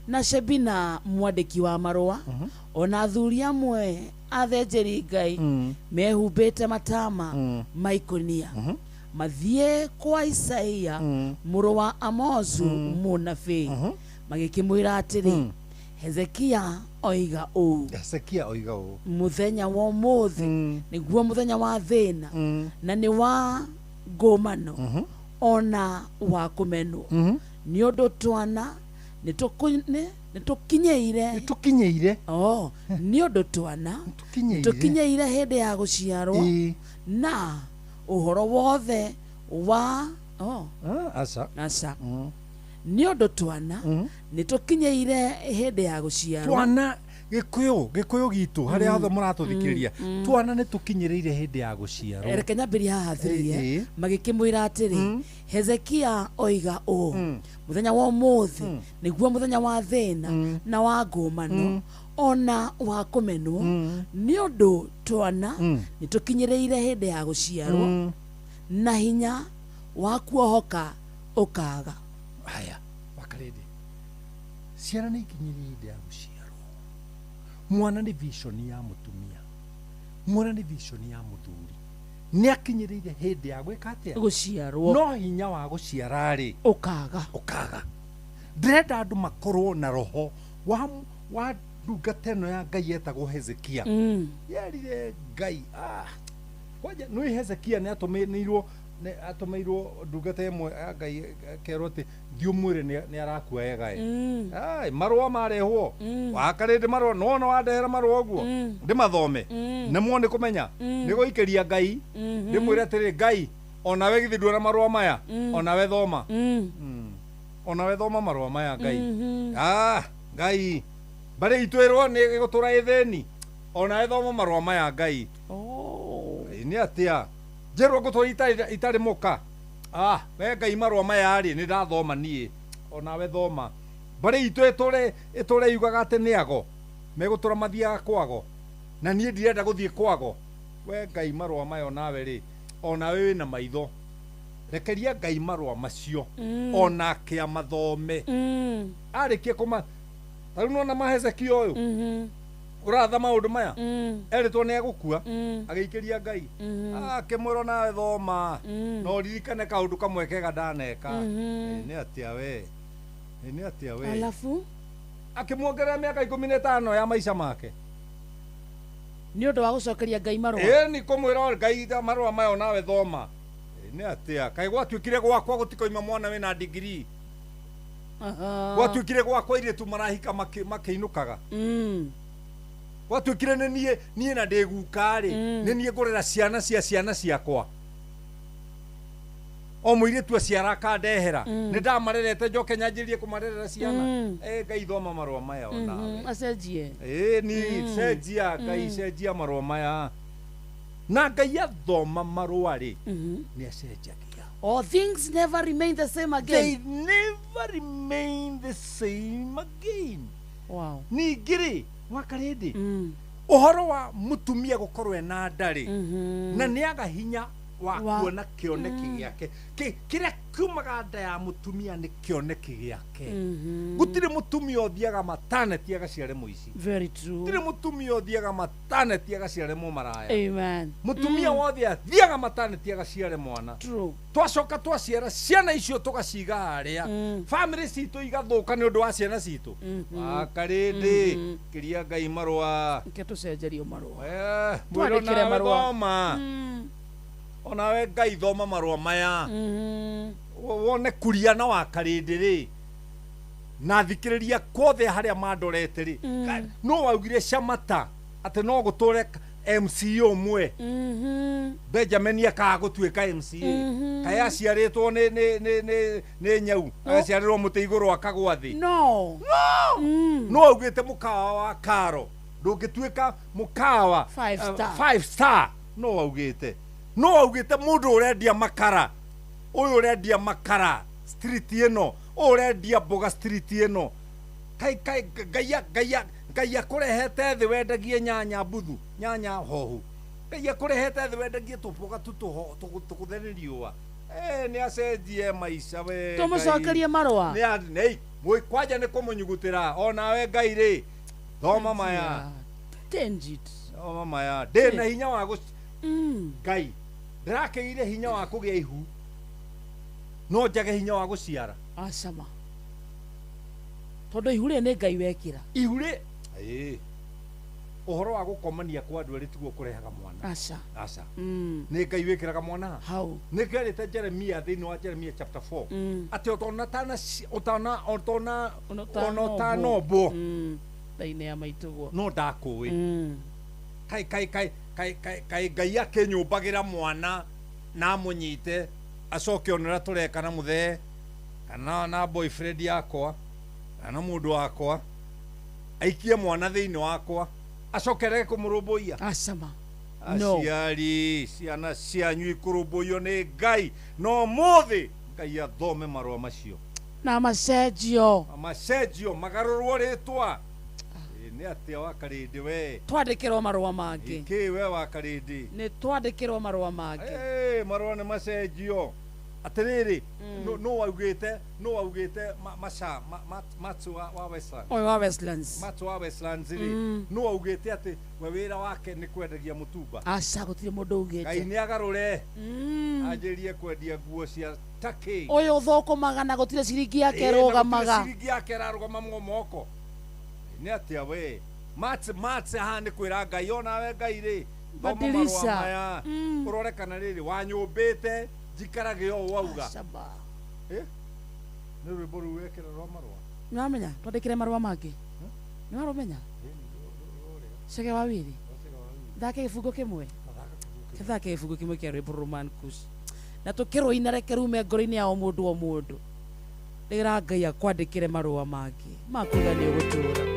na Shebina mwandĩki wa marũa, ona athuri amwe athĩnjĩri Ngai mehumbĩte matama ma ikũnia, mathiĩ kwa Isaia mũrũ wa Amozu mũnabii, magĩkĩmwĩra atĩrĩ, Hezekia oiga ũũ. Hezekia oiga ũũ. Mũthenya wa ũmũthĩ nĩguo mũthenya wa thĩna na nĩ wa ngũmano ona wa kũmenwo, nĩ ũndũ twana nĩ tũkinyĩire Nĩtũkinyĩire. Oh, nĩ ũndũ twana Nĩtũkinyĩire. nĩtũkinyĩire hĩndĩ ya gũciarwo na ũhoro wothe wa oh. Ah, aca. Aca. Nĩ ũndũ twana nĩtũkinyĩire hĩndĩ ya gũciarwo. Twana Gĩkũyũ gitũ harĩa hothe mũratũthikĩrĩria, twana nĩ tũkinyĩrĩire hĩndĩ ya gũciarwo. Reke nyambĩrie haha thirie. Magĩkĩmwĩra atĩrĩ, Hezekia oiga ũũ, mũthenya wa ũmũthĩ nĩguo mũthenya wa thĩna na wa ngũmano ona wa kũmenwo, nĩ ũndũ twana nĩ tũkinyĩrĩire hĩndĩ ya gũciarwo na hinya wa kuohoka ũkaga. Haya, Wakarĩndĩ, ciana nĩ ikinyĩrĩire hĩndĩ ya gũciarwo. Mwana nĩ vision ya mũtumia, mwana nĩ vision ya mũthuri. Nĩ akinyĩrĩire hĩndĩ ya gwĩka atĩa? Gũciarwo. No hinya wa gũciara rĩ, ũkaga. Ndĩrenda andũ makorwo na roho wa ndungata ĩno ya Ngai yetagwo Hezekia. Yerire Ngai, kwanja nĩ Hezekia nĩ atũmĩirwo ndungata ĩmwe ya Ngai kerwo atĩ thiĩ ũmwĩre nĩ arakua egae. Ai, marũa marehwo. Wakarĩndĩ marũa, no wandehera marũa ũguo. Ndĩmathome. Nĩmuo nĩ kũmenya. Nĩ gũikĩria Ngai. Ndĩmwĩre atĩrĩ, Ngai, onawe githĩ nduona marũa maya, onawe thoma. Onawe thoma marũa maya Ngai. Ngai, mbarĩ itũ ĩrwo nĩ ĩgũtũra ĩthĩni. Onawe thoma marũa maya Ngai. Nĩ atĩa? Njĩrwo ngũtũra itarĩ mũka. We Ngai marũa maya rĩ, nĩ ndathoma niĩ. Onawe thoma. Mbarĩ itũ ĩtũre yugaga atĩ nĩ ago. Megũtũra mathiaga kwago. Na niĩ ndirenda gũthiĩ kwago. We Ngai marũa maya onawe rĩ, onawe wĩna maitho. Rekeria Ngai marũa macio. Onake amathome. Arĩkie kũma tarĩu nĩwona ma Hezekia ũyũ. Ũratha maũndũ maya. Erĩtwo nĩ egũkua. Agĩikĩria Ngai. Akĩmwĩra nawe thoma. Na ũririkane kaũndũ kamwe kega ndaneka. Nĩ atĩa we? Nĩ atĩa we? Alafu akĩmuongerera mĩaka 15 ya maica make. Nĩ ũndũ wa gũcokeria Ngai marũa. Nĩ kũmwĩra Ngai marũa maya nawe thoma. Nĩ atĩa? Kaĩ gwatuĩkire gwakwa gũtikoima mwana wĩna degree. Gwatuĩkire gwakwa airĩtu marahika makĩinũkaga. Gwatuĩkire nĩ niĩ na ndĩ guka rĩ, nĩ niĩ ngũrera ciana cia ciana ciakwa. O mũirĩtu aciara akandehera. Nĩ ndamarerete njoke nyanjĩrĩrie kũmarerera ciana. Ngai thoma marũa maya onawe. Acenjie. Ni cenjia Ngai, cenjia marũa maya. Na Ngai athoma marũa rĩ, nĩ acenjagia. All things never remain the same again. They never remain the same again. Wow. Ningĩ rĩ, Wakarĩndĩ, ũhoro wa mũtumia gũkorwo ena nda rĩ, na nĩ aga hinya wa kuona kĩoneki gĩake. Kĩrĩa kiumaga nda ya mũtumia nĩ kĩoneki gĩake. Gũtirĩ mũtumia ũthiaga mataneti agaciare mũici. Very true. Gũtirĩ mũtumia ũthiaga mataneti agaciare mũmaraya. Amen. Mũtumia wothe athiaga mataneti agaciare mwana. True. Twacoka twaciara ciana icio tũgaciga harĩa. Family citũ igathũka nĩ ũndũ wa ciana citũ. Wakarĩndĩ, kĩria Ngai marũa. Reke tũcenjerio marũa. Twandĩkĩre marũa. Thoma. Onawe Ngai thoma marũa maya. Wone kuria na Wakarĩndĩ rĩ, na thikĩrĩria kwothe harĩa mandorete rĩ, no waugire Shamata atĩ no gũtũre MCA ũmwe. Benjamin akaga gũtuĩka MCA. Kaĩ aciarĩtwo nĩ nyau, agaciarĩrwo mũtĩ igũrũ akagwa thĩ. No. No augĩte mũkawa wa Karo ndũngĩtuĩka mũkawa 5 star. No augĩte. No augĩte mũndũ ũrendia makara, ũyũ ũrendia makara street ĩno, ũyũ ũrendia mboga street ĩno. Kai Ngai akũrehete thĩ wendagie nyanya mbuthu, nyanya hohu. Ngai akũrehete thĩ wendagie tũmboga tũgũthe nĩ riũa. Nĩ acenjie maica we. Tũmũcokerie marũa. Nĩ kwanja nĩ kũmũnyugutĩra. Onawe Ngai rĩ, thoma maya. Change it. Thoma maya. Ndĩ na hinya wa Ngai ndĩrakĩgĩire hinya wa kũgĩa ihu, no njage hinya wa gũciara. Acama. Tondũ ihu rĩ nĩ Ngai wekĩra. Ihu rĩ, ũhoro wa gũkomania kwa andũ erĩ tiguo kũrehaga mwana. Aca. Aca. Nĩ Ngai wĩkĩraga mwana hau. Nĩ kĩarĩte Jeremia thĩinĩ wa Jeremia chapter 4 atĩ ũtanombwo nda-inĩ ya maitũguo no ndakũĩ. Kai kai kai kai kai Ngai akĩnyũmbagĩra mwana na amũnyite acoke one ũrĩa tũreka na mũthee kana na boyfriend yakwa kana mũndũ wakwa. Aikie mwana thĩinĩ wakwa acokerere kũmũrũmbũiya. Acama. No. Aciari ciana cianyu ikũrũmbũiyo nĩ Ngai no mũthĩ Ngai athome marũa macio na macenjio. Macenjio magarũrwo rĩtwa. Nĩ atĩa wa Karĩndĩ we? Twandĩkĩrwo marũa mangĩ. Kĩ we wa Karĩndĩ? Nĩ twandĩkĩrwo marũa mangĩ. Marũa nĩ macenjio. Atĩrĩrĩ, no waugĩte, no waugĩte maca Matu wa Westlands. Oyo wa Westlands. Matu wa Westlands rĩ, no waugĩte atĩ we wĩra wake nĩ kwendagia mũtumba. Aca gũtirĩ mũndũ ugĩte. Ngai nĩ agarũre. Anjĩrie kwendia nguo cia Turkey. Ũyũ thũkũmaga na gũtirĩ ciringi yake ĩrũgamaga. Ciringi yake ĩrarũgama moko. Nĩ atĩa we? Mats haha nĩ kwĩra Ngai onawe Ngai rĩ. Thoma marũa maya. Ũrore kana rĩrĩ wanyũmbĩte njikarage o wauga. Nĩ rwĩmbo rũu wekĩra rwa marũa. Nĩwamenya twandĩkĩre marũa mangĩ. Nĩwarũmenya? Chege wa Wiri. Thake gĩbungo kĩmwe. Thake gĩbungo kĩmwe kĩa rwĩmbo Roman Kush. Na tũkĩrũina reke rume ngoro-inĩ ya o mũndũ o mũndũ. Rĩra Ngai akwandĩkĩre marũa mangĩ. Makuga nĩ ũgũtũra.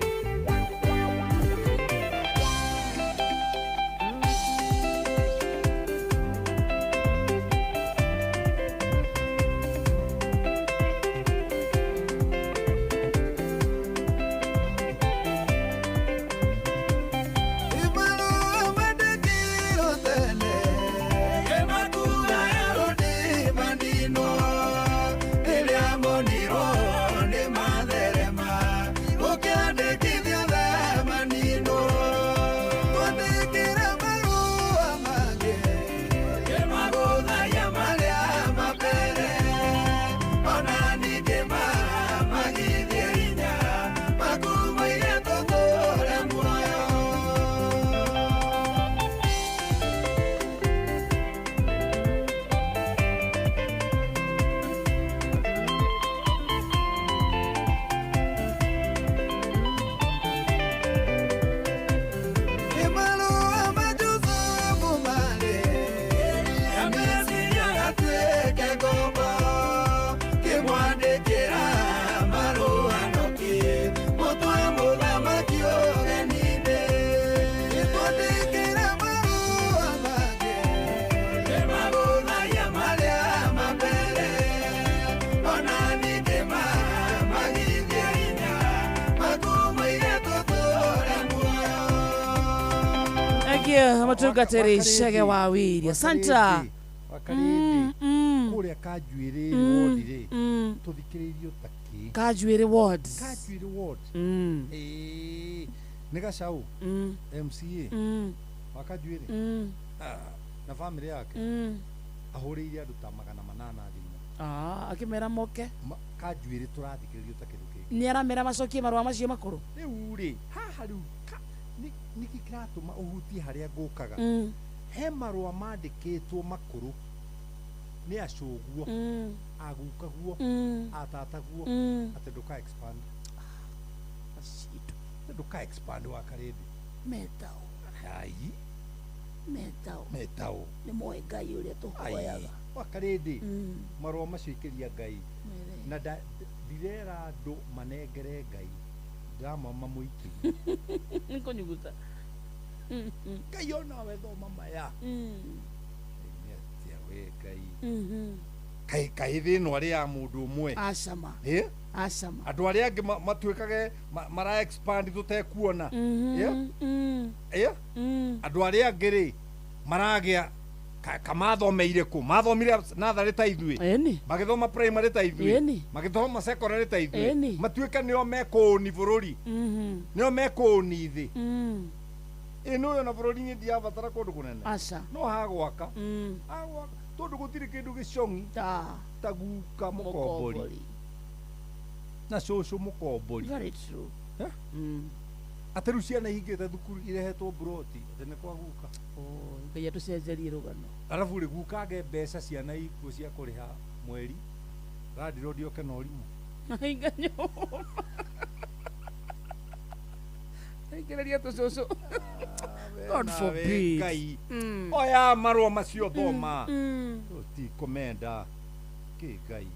Mutungatĩri Chege wa Wiri. Asante. Wakarĩndĩ. Kũrĩa Kanjuĩrĩ ward rĩ. Tũthikĩrĩirio ta kĩ? Kanjuĩrĩ ward. Kanjuĩrĩ ward. Nĩ Gacau. MCA. Wa Kanjuĩrĩ. Na family yake. Ahũrĩire andũ ta 800 thimũ. Akĩmera moke. Kanjuĩrĩ tũrathikĩrĩrio ta kĩndũ kĩngĩ. Nĩ aramera macokie marũa macio makũrũ. Rĩu rĩ, haha rĩu nĩkĩ kĩratũma ũhutie harĩa ngũkaga? He marũa mandĩkĩtwo makũrũ nĩ acũguo, agukaguo, atataguo, atĩ ndũka expand. Ndũka expand wa Karĩndĩ. Metao. Ai. Metao. Metao. Nĩ moĩ Ngai ũrĩa tũhoyaga. Wa Karĩndĩ. Marũa macio ikĩria Ngai. Na ndirera andũ manengere Ngai. Ndĩrama mamũikĩrie. Nĩkũnyuguta. Ngai onawe thoma maya. Nĩ atĩa we Ngai? Kaĩ thĩna arĩ ya mũndũ ũmwe. Acama. Acama. Andũ arĩa angĩ matuĩkage mara expand tũtekuona. Andũ arĩa angĩ rĩ maragĩa kamathomeire kũ? Mathomire natharĩ ta ithuĩ. Magĩthoma primary ta ithuĩ. Magĩthoma secondary ta ithuĩ. Matuĩke nĩo mekũũni bũrũri. Nĩo mekũũni thĩ. Ĩno yo na bũrũri nĩ ndiabatara kũndũ kũnene. Aca. No hagwaka. Hagwaka. Tondũ gũtirĩ kĩndũ gĩcong'i ta guka mũkombori. Na cũcũ mũkombori. Very true. Atĩ rĩu ciana ihingĩte thukuru irehetwo mburoti atĩ nĩ kwa guka. Ngai atũcenjerie rũgano. Arabu rĩ guka age mbeca ciana ikuo cia kũrĩha mweri landlord oke na ũrimũ. Ahinga nyũmba. Aingĩrĩria tũcũcũ. God forbid. Ngai. Oya marũa macio thoma. Tũtikũmenda. Kĩ Ngai.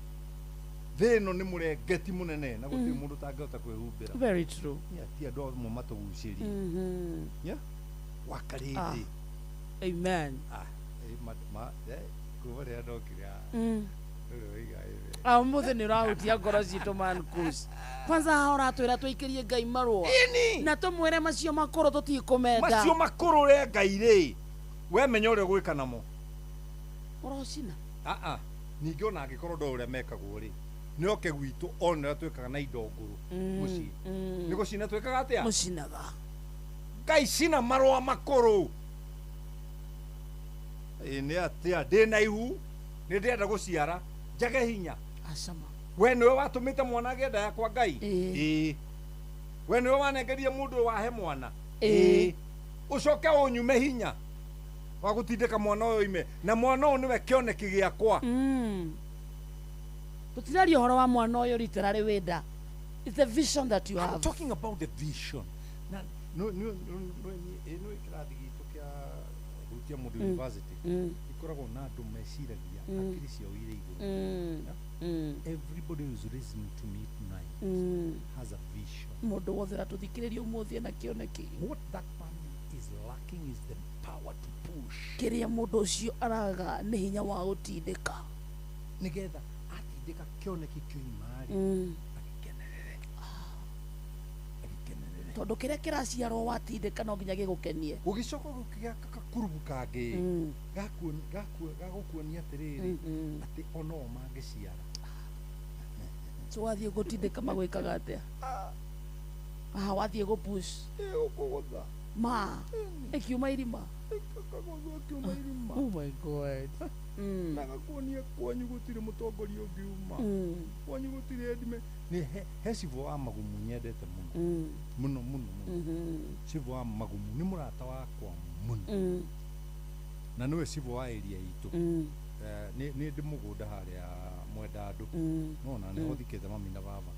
Thĩ ĩno nĩ mũrengeti mũnene na gũtirĩ mũndũ ũtangĩhota kwĩhumbĩra. Very true. Nĩ ati andũ amwe matũgucĩrie. Yeah? Wakarĩndĩ. Ah. Amen. Ah, kuma rĩrĩa ndokire haha, ndũrĩ waiga amen. Ah, ũmũthĩ nĩ ũrahutia ngoro citũ man Kush. Kwanza haha ũratwĩra tũikĩrie Ngai marũa na tũmwĩre macio makũrũ tũtikũmenda. Macio makũrũ rĩ Ngai rĩ, we menya ũrĩa ũgwĩka namo. Ũrocina. Aa, ningĩ ona angĩkorwo ndoĩ ũrĩa mekagwo rĩ, nĩ oke gwitũ one ũrĩa twĩkaga na indo ngũrũ mũciĩ. Nĩ gũcina twĩkaga atĩa? Mũcinaga. Ngai cina marũa makũrũ. Ĩ nĩ atĩa ndĩna ihu, nĩ ndĩrenda gũciara, njage hinya. Acama. We nĩwe watũmĩte mwana agĩe nda yakwa Ngai? Ĩĩ. We nĩwe wanengeria mũndũ ũyũ wahe mwana? Ĩĩ. Ũcoke ũnyume hinya wa gũtindĩka mwana ũyũ oime, na mwana ũyũ nĩwe kĩoneki gĩakwa. Tũtiraria ũhoro wa mwana ũyũ literally wĩ nda. It's the vision that you I'm have. talking about the vision. Na no no no no kĩrathi gitũ kĩa Hutia Mũndũ University ikoragwo na andũ meciragia hakiri ciao irĩ igũrũ. Yeah? Everybody who's listening to me tonight has a vision. Mũndũ wothe ũratũthikĩrĩria ũmũthĩ ena kĩoneki. What that man is lacking is the power to push. Kĩrĩa mũndũ ũcio araga nĩ hinya wa gũtindĩka. Nĩgetha atindĩka kĩoneki kĩoima-rĩ, agĩkenerere. Agĩkenerere. Tondũ kĩrĩa kĩraciarwo watindĩka no nginya gĩgũkenie. Gũgĩcoka gũkĩgĩa gakurubu kangĩ gagũkuonia atĩrĩrĩ atĩ ona o mangĩciara. So wathiĩ gũtindĩka magwĩkaga atĩa? Aha, wathiĩ gũ-push. Ĩgũkũgũtha. Ma, ĩkiuma irima. Ĩkakũgũtha ĩkiuma irima. Oh my God. Na gakuonia kwanyu gũtirĩ mũtongoria ũngiuma. Kwanyu gũtirĩ endime. Nĩ he cibũ wa Magumu nyendete mũno. Mũno mũno mũno. Cibũ wa Magumu nĩ mũrata wakwa mũno. Na nĩwe cibũ wa area itũ. Nĩ ndĩ mũgũnda harĩa Mwendandũ. Nona nĩho thikĩte mami na baba.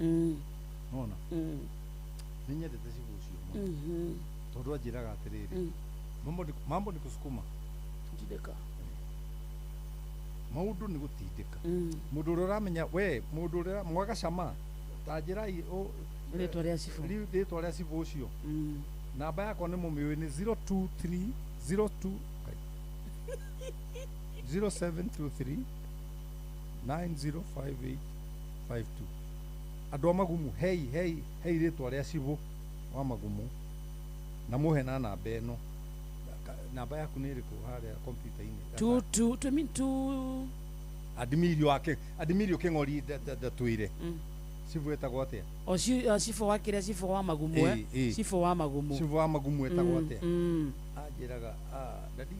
Nona. Nĩ nyendete cibũ ũcio mũno. Tondũ anjĩraga atĩrĩrĩ, mambo ni kusukuma. Gũtindĩka. Maũndũ nĩ gũtindĩka. Mũndũ ũrĩa ũramenya we, mũndũ ũrĩa mwaga cama, ta njĩrai Rĩtwa rĩa cibũ. Rĩtwa rĩa cibũ ũcio. Namba yakwa nĩ mũmĩũĩ nĩ 023 02 0723 905852. Andũ a Magumu, hei hei hei rĩtwa rĩa cibũ wa Magumu na mũhe na namba ĩno. Namba yaku nĩ ĩrĩkũ harĩa kompiuta-inĩ? Two, two, two, I mean two. Adimirio wake, Adimirio Kĩng'ori ndatwĩre. Cibũ etagwo atĩa? O cibũ wa kĩrĩa, cibũ wa Magumu, eh? Cibũ wa Magumu. Cibũ wa Magumu etagwo atĩa? Anjĩraga, dadi,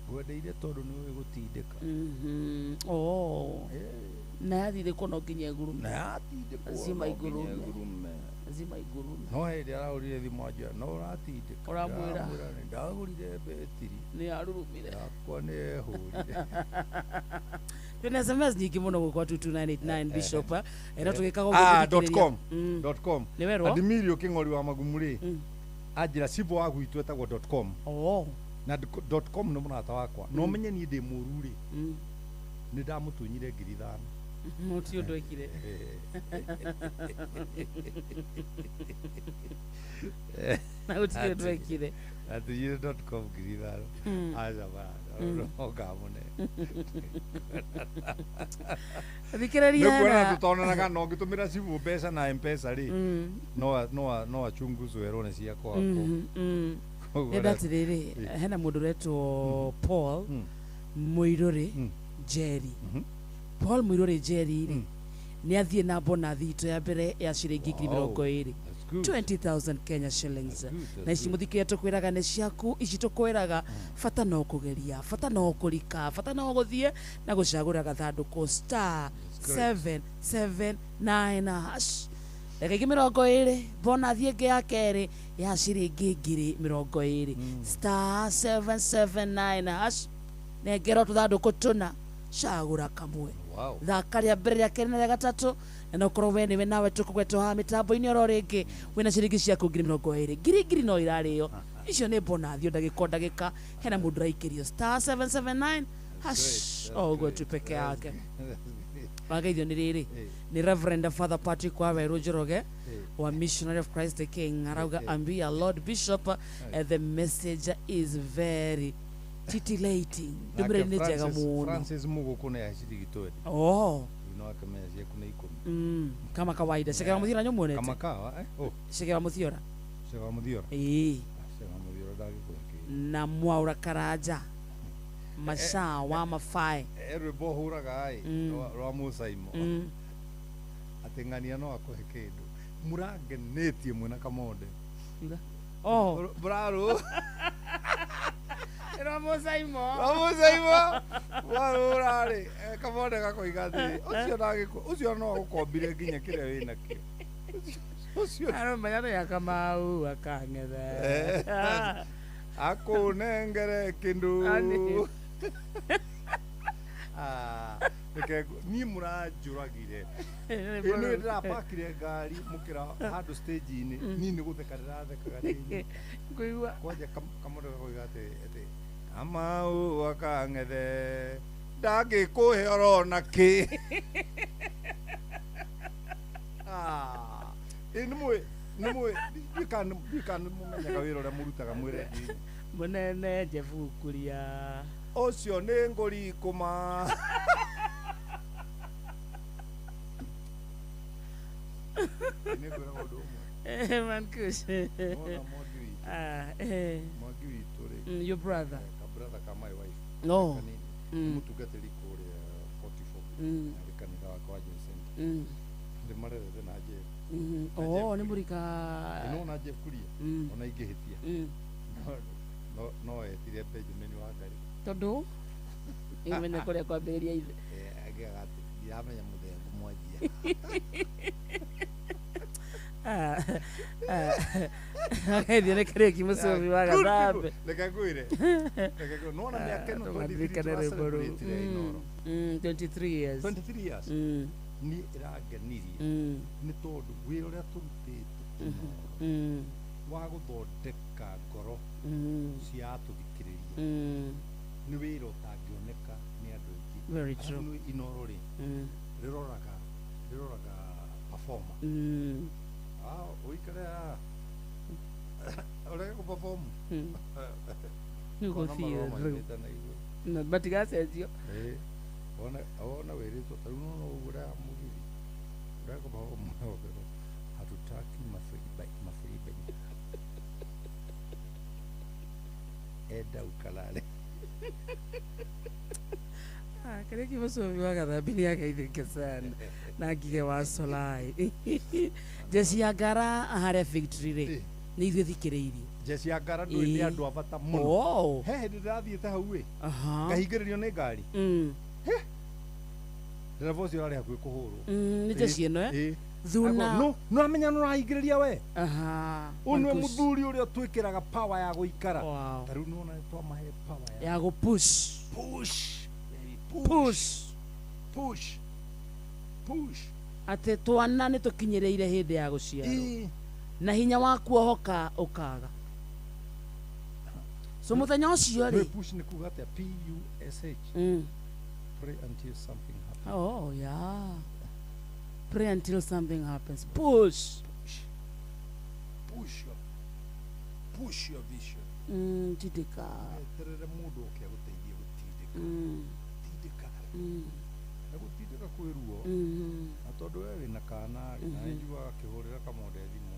ngwendeire tondũ nĩ ũĩ gũtindĩka. Oh. Na yathindĩkwo no nginya ĩgurume. Na yatindĩkwo Lazima no nginya igurume. ĩgurume. Lazima igurume. No hĩndĩ arahũrire thimũ anjĩra, no ũratindĩka. Ũramwĩra. Ndĩramwĩra nĩ ndagũrire betiri. Nĩ yarurumire. Yakwa nĩ yehũrire. Twĩna SMS nyingĩ mũno gũkũ 22989 Bishop. Ĩno tũgĩkaga Ah, ũguo dot gũthikĩrĩria. com. Dot com. Nĩ werwo? Adimirio Kĩng'ori wa Magumu rĩ, anjĩra cibũ wa gwitũ etagwo dot com. Oh. Na dot com nĩ mũrata wakwa. Na ũmenye niĩ ndĩ mũru rĩ, nĩ ndamũtunyire 5,000. Mũti ũndũ ekire. Na gũtirĩ ũndũ ekire. Atunyire dot com 5,000. Aca ba, no ngamũne. Thikĩrĩria Nĩ kuona hena- tũtonanaga no ngĩtũmĩra cibũ mbeca na M-Pesa rĩ, no achunguzwo erwo nĩ ciakwa. Koguo Nĩ ndatĩrĩrĩ, hena mũndũ ũretwo Paul Mũirũrĩ Njeri. Paul Mũirũrĩ Njeri rĩ, nĩ athiĩ na bonathi itũ ya mbere ya ciringi ngiri Wow. mĩrongo ĩrĩ. That's good. 20,000 Kenya shillings. That's good, that's Na ici good. mũthikĩria tũkwĩraga nĩ ciaku, ici tũkwĩraga bata no kũgeria, bata no kũrika, bata no gũthiĩ na gũcagũra gathandũkũ star great. 779 hash. Ndagĩka ingĩ 20, bonathi ĩngĩ ya kerĩ ya ciringi ngiri 20. Star 779 hash. Nengerwo tũthandũkũ tũna, cagũra kamwe. Wow. Thaka rĩa mbere, rĩa kerĩ na rĩa gatatũ, na no korwo we nĩwe nawe tũkũgwetwo haha mĩtambo-inĩ oro rĩngĩ wĩna ciringi ciaku ngiri 20. Ngiri ngiri no irarĩo. Icio nĩ bonathi o ndagĩka o ndagĩka, hena mũndũ ũraikĩrio star 779 Hash, o ũguo tu peke yake. Wageithio nĩ rĩrĩ, nĩ Reverend Father Patrick Waweru Njoroge wa Missionary of Christ the King. Arauga, ambia Lord Bishop the message is very titillating. Ndũmĩrĩri nĩ njega mũno. Francis Muguku nĩ ciringi 20. Oh. No akamenya ciaku nĩ 10. Kama kawaida. Cegera Muthiora nyũmuonete? Kama kawa, eh? Oh. Cegera Muthiora. Cegera Muthiora. Ĩĩ. Cegera Muthiora ndagĩkũhe kĩndũ. Na Mwaura Karanja Mashaa wa Mafae. Rwĩmbo hũraga ĩ rwa Mũcaimo atĩ ng'ania no akũhe kĩndũ. Mũrangenĩtie mwĩna Kamonde. Oh. Mũrarũ. Rwa Mũcaimo. Rwa Mũcaimo. Mũrarũ rĩ, Kamonde gakoiga atĩ ũcio ndagĩkũ, ũcio no agũkombire nginya kĩrĩa wĩnakĩo. Ũcio. Aromenya nĩ Kamau akang'ethe. Akũnengere kĩndũ. Reke niĩ mũranjũragire. Ĩno ndĩrapakire ngari mũkĩra handũ stage-inĩ, niĩ nĩ gũtheka ndĩrathekaga rĩngĩ. Ngũigua. Kwanja Kamonde gakoiga atĩ Kamau akang'ethe ndangĩkũhe orona kĩ. Ĩ nĩmũĩ ndiũĩ kana nĩmũmenyaga wĩra ũrĩa mũrutaga mwĩ redio-inĩ. Mũnene Jeff Kuria. Ũcio nĩ ngũri kũma. Nĩ ngwĩra ũndũ ũmwe. Man Kush. Wona Mwangi witũ. Mwangi witũ rĩ. Your brother. Ka brother ka my wife. No. Kanini. Nĩ mũtungatĩri kũrĩa 44. Arĩ kanitha wakwa wa Joy Center. Ndĩmarerete na Jeff. Oh, nĩ mũrika. No na Jeff Kuria. Ona ingĩhĩtia. No etire Benjamin Wangari. Tondũ imenya kũrĩa kwambĩrĩria ithe. Angĩaga atĩ ndiramenya mũthemba mwanjia. Akaithio nĩ Kariũki mũcũmi wa Gathambe. Reke ngwĩre. Reke ngwĩre. Nĩwona mĩaka ĩno 23 tũracelebrate Inooro. 23 years. 23 years. Niĩ ĩrangenirie nĩ tondũ wĩra ũrĩa tũrutĩte Inooro wa gũthondeka ngoro cia atũthikĩrĩria nĩ wĩra ũtangĩoneka nĩ andũ aingĩ. Very true. Arabu Inooro rĩ, rĩroraga performer. Ũikare haha ũrege kũ-perform. Nĩ Ũkona ũgũthiĩ marũa through. maumĩte na igũrũ. Na matigacenjio. Wona wĩrĩtwo ta rĩu nĩwona ũguo ũrĩa mũgithi ũrega kũ-perform ũkerwo hatutaki mafribenya. Enda ukalale. Kariũki mũcũmi wa Gathambi nĩ ageithĩke sana na Ngige wa Solai. Jeci ya Ngara harĩa Victory rĩ, nĩ ithuĩ thikĩrĩirie. Jeci ya Ngara ndũĩ nĩ andũ a bata mũno. Oh. He hĩndĩ ndĩrathiĩte hau ĩ, ngahingĩrĩrio nĩ ngari. Ndereba ũcio ũrarĩ hakuhĩ kũhũrwo. Nĩ jeci ĩno eh? Thuna. No, no amenya no ũrahingĩrĩria we. Ũyũ nĩwe Marcus. mũthuri ũrĩa twĩkĩraga power ya gũikara. Ta rĩu nĩwona twamahe power ya gũ push. Push. Push. Push. Push. Atĩ twana nĩ tũkinyĩrĩire hĩndĩ ya gũciarwo. Na hinya wa kuohoka ũkaga. So mũthenya ũcio rĩ. Push nĩ kuga atĩa? P U S H. Pray until something happens. Oh yeah. Pray until something happens. Push. Push your, push your vision. Tindĩka. Eterere mũndũ oke agũteithie gũtindĩka. Tindĩka. Na gũtindĩka kwĩ ruo. Na tondũ we wĩna kana rĩ, na nĩnjiguaga akĩhũrĩra Kamonde thimũ.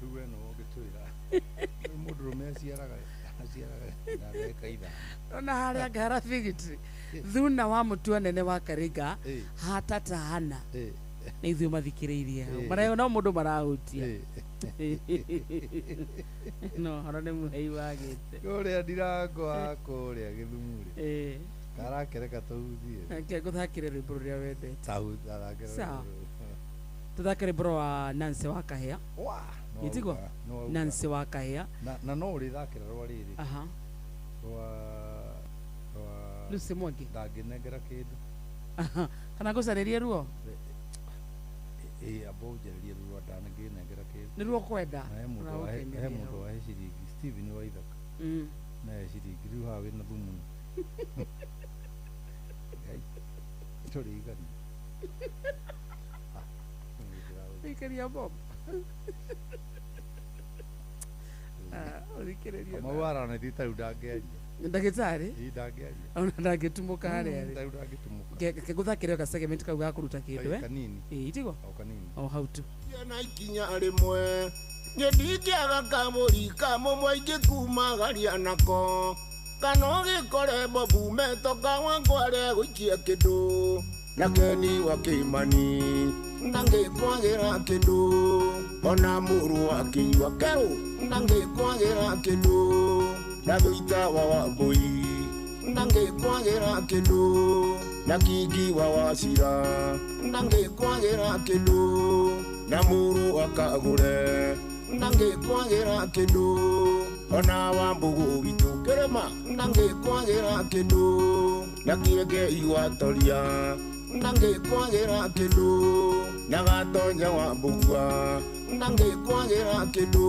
Rĩu we nĩwe ũngĩtwĩra. Rĩu mũndũrũme aciaraga na ndagĩka ithano. Ona harĩa Ngara Victory. Thuna wa mũtua nene wa Karinga hatatahana. Nĩ ithuĩ mathikĩrĩirie hau. Marĩa no mũndũ marahutia. No horo nĩ mũhei wagĩte. Kũrĩa Ndirango wa kũrĩa Gĩthumu rĩ. Karakereka tũhutie. Reke ngũthakĩre rwĩmbo rũrĩa wendete. Thathakĩra Sawa. rwĩmbo rũu. Tũthake rwĩmbo rwa Nancy wa Kahĩa. No Ĩtiguo? wauga, no wauga. Nancy wa Kahĩa. Na no ũrĩthakĩra rwa rĩrĩ. Rwa Lucy Mwangi. Ndangĩnengera kĩndũ. Kana ngũcarĩrie ruo? Ĩĩ, amba ũnjarĩrie rũrũ rwa ndangĩnengera kĩndũ. Nĩ ruo kwenda. Na he mũndũ wahe ciringi Steven Waithaka. Na ciringi rĩu haha wĩna thumu. Ngai. Tũrĩigania. Ikaria bob. Ũthikĩrĩrie. Kamau aranĩtie ta rĩu ndangĩaria. Ndagĩtarĩ? Ĩ ndangĩaria. Ona ndangĩtumũka harĩa rĩ. Ta rĩu ndangĩtumũka. Ke ngũthakĩre ga segment kau ga kũruta kĩndũ eh? Kanini. Ĩ tigo? O kanini. O hau tu. Na ikinya rĩmwe niĩ ndingĩaga kamũri kamũmwe ingĩkumagaria nako kana ũgĩkore bobu metoka wakwa aregũikia kĩndũ na keni wa kĩmani ndangĩkwagĩra kĩndũ ona mũrũ wa kĩnyua kerũ ndangĩkwagĩra kĩndũ na thũita wa wambũi ndangĩkwagĩra kĩndũ na kingi wa wacira ndangĩkwagĩra kĩndũ na mũrũ akagũre ndangĩkwagĩra kĩndũ ona wa mbũgũ witũ kĩrĩma ndangĩkwagĩra kĩndũ na kĩreke iwatoria ndangĩkwagĩra kĩndũ na gatonya wa mbũgua ndangĩkwagĩra kĩndũ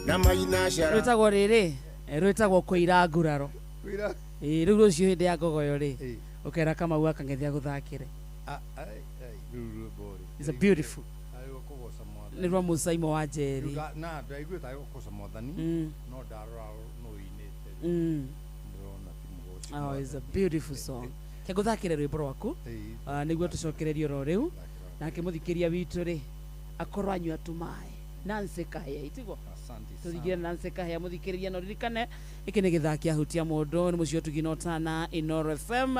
na maina cara rwĩtagwo rĩrĩ rwĩtagwo kũira nguraro. Kũira. Ĩ rĩu rũciũ hĩndĩ ya ngogoyo rĩ ũkera Kamau akang'ethia gũthakĩre. Rĩu rwĩmbo rĩ. It's a beautiful. Nĩ rwa Mũsaimo wa Njeri. Na ndaiguĩte tarĩ kũgoca Mwathani no ndarora no ũinĩte ndĩrona ti mũgoci. Oh, it's a beautiful song. Ke ngũthakĩre rwĩmbo rwaku nĩguo tũcokererie oro rĩu nake mũthikĩria witũ rĩ akorwo anyua tũmaĩ Nancy Kahĩa itigo. Tũthigire Nancy Kahĩa mũthikĩrĩria no ririkane gĩkĩ nĩ gĩthaa kĩa hutia mũndũ nĩ mũciĩ ũtugi na ũtana Inooro FM.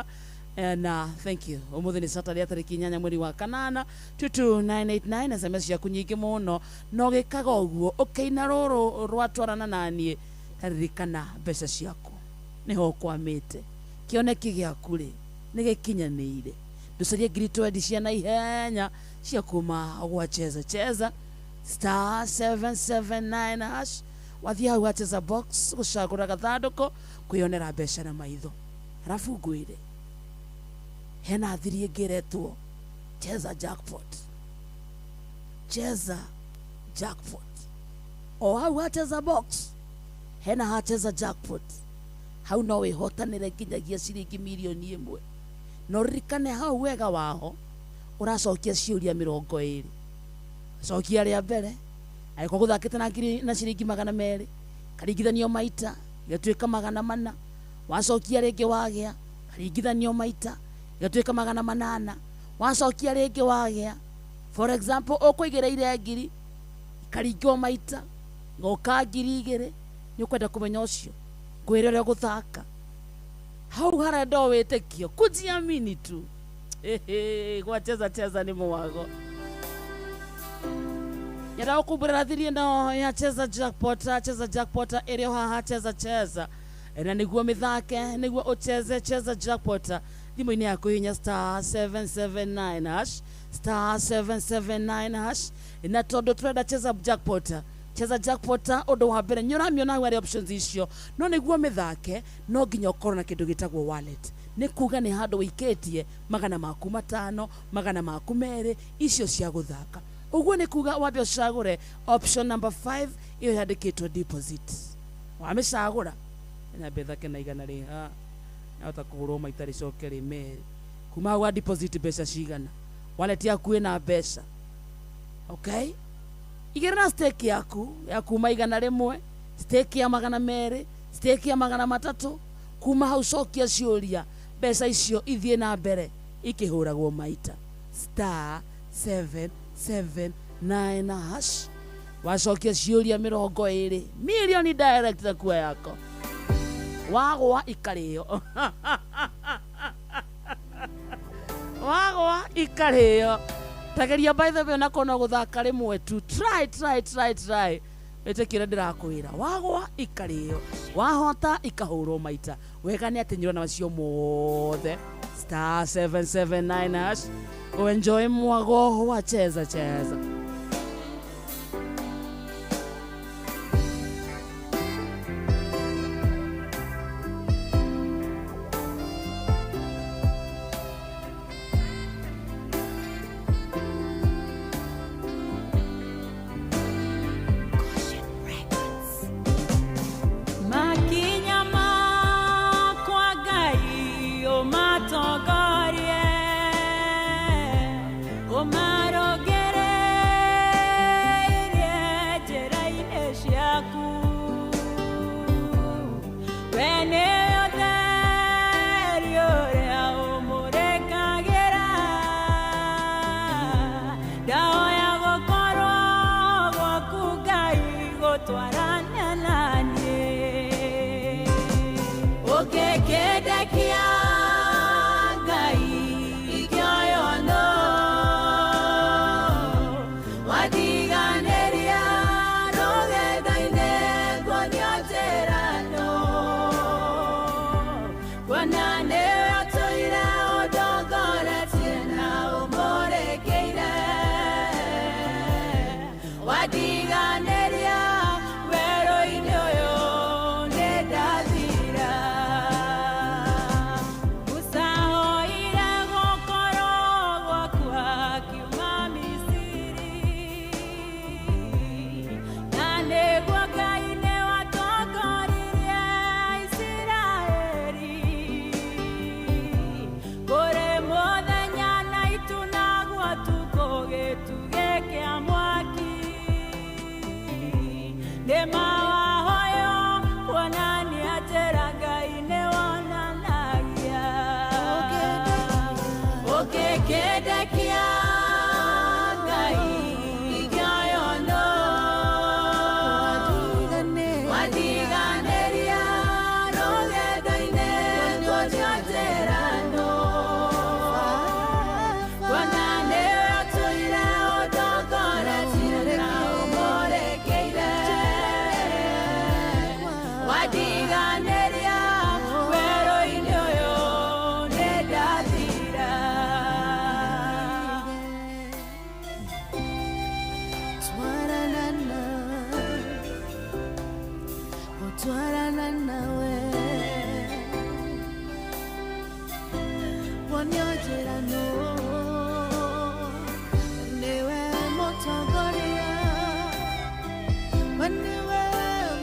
Na thank you. Ũmũthĩ nĩ Saturday tarĩki 8 mweri wa kanana 22989 SMS ciaku nyingĩ mũno no gĩkaga ũguo ũkĩina rũrũ rwatwarana naniĩ taririkana mbeca ciaku nĩho ũkwamĩte kĩoneki gĩaku rĩ nĩ gĩkinyanĩire ndũcarie ngiri twendi cia naihenya cia kuma gwa cheza cheza star 779 hash wathiĩ hau wacheza box gũcagũra gathandũkũ kwĩyonera mbeca na maitho halafu ngwĩre hena thiri ĩngĩ ĩretwo cheza jackpot. Cheza jackpot o hau hacheza box hena hacheza jackpot hau no wĩhotanĩre nginyagia ciringi mirioni 1 no ririkane hau wega waho ũracokia ciũria 20 cokia rĩa mbere angĩkorwo gũthakĩte na ngiri na ciringi 200 karingithanio maita gĩtuĩka 400 wacokia rĩngĩ wagĩa karingithanio maita gĩtuĩka 800 wacokia rĩngĩ wagĩa for example ũkũigĩrĩire ngiri ikaringwo maita goka 2000 nĩ ũkwenda kũmenya ũcio ngwĩre ũrĩa gũthaka hau harenda wĩtĩkio kujiamini tu ehe gwa cheza cheza ni mwago nyenda gũkumbũrĩra thiri ĩno ya cheza jackpot cheza jackpot ĩrĩ o haha cheza cheza na nĩguo mĩthake nĩguo ũcheze cheza jackpot thimũ-inĩ yaku hinya star 779 hash star 779 hash na tondũ tũrenda cheza jackpot cheza jackpot ũndũ wa mbere nĩ ũramĩona hau harĩ options icio no nĩguo mĩthake no nginya ũkorwo na kĩndũ gĩtagwo wallet nĩ kuga nĩ handũ wĩikĩtie 500 200 icio cia gũthaka ũguo nĩ kuga wambe ũcagũre option number 5 ĩyo yandĩkĩtwo deposit wamĩcagũra na mbethake na 100 rĩ ha nahota kũhũrwo maita rĩcoke rĩ merĩ kuma hau wa deposit mbeca cigana wallet yaku ĩna mbeca okay igĩrĩra stake yaku ya kuma 100 stake ya 200 stake ya 300 kuma hau cokia ciũria mbeca icio ithiĩ na mbere ikĩhũragwo maita star 779 hash wacokia ciũria 20 milioni direct na yako wagwa ikarĩo wagwa ikarĩo tageria by the way onako no gũthaka rĩmwe tu try try try try wĩtĩkĩre ndĩrakwĩra wagwa ikarĩo wahota ikahũrwo maita wega nĩ atĩ nyũrana macio mothe star 779 hash uenjoy mwago wa cheza cheza. Makinya Gũtwarana na niĩ. Ũngĩkĩndekia Ngai ingĩoywo nũ, wandiganĩria rũgendo-inĩ nguonio njĩra nũ, kuona nĩwe ũtũire ũndongoretie na ũmũrĩkĩire, wandiganĩria werũ-inĩ ũyũ nĩ ndathira. Musa oire gũkorwo gwaku akiuma Misiri, na nĩguo Ngai nĩwatongoririe Isiraeli. Kũrĩ mũthenya na itu naguo ũtukũ gĩtugĩ kĩa mwaki, nĩ mawahoyo kuonania njĩra Ngai nĩwonanagia. Ũngĩkĩndekia Ngai ingĩoywo nũ, wandiganĩria rũgendo-inĩ nguonio njĩra nũ, kuona nĩwe ũtũire ũndongoretie na ũmũrĩkĩire, wandiganĩria werũ-inĩ ũyũ nĩ ndathira. Twarana, gũtwarana nawe, wonio njĩra nũ, nĩwe mũtongoria, we nĩwe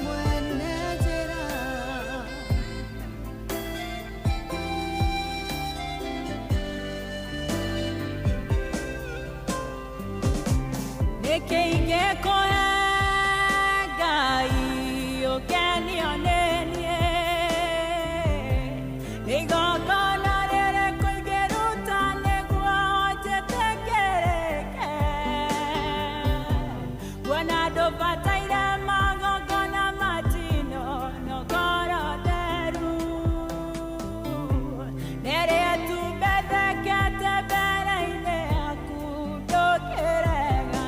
mwene njĩra. Nĩkĩ ingĩkũhe Ngai ũkenio nĩ niĩ? Nĩ igongona rĩrĩkũ ingĩruta nĩguo njĩtĩkĩrĩke? Kuona ndũbataire magongona ma njino na ngoro theru, nĩrĩ itumbethekete mbere-inĩ yaku ndũkĩrega.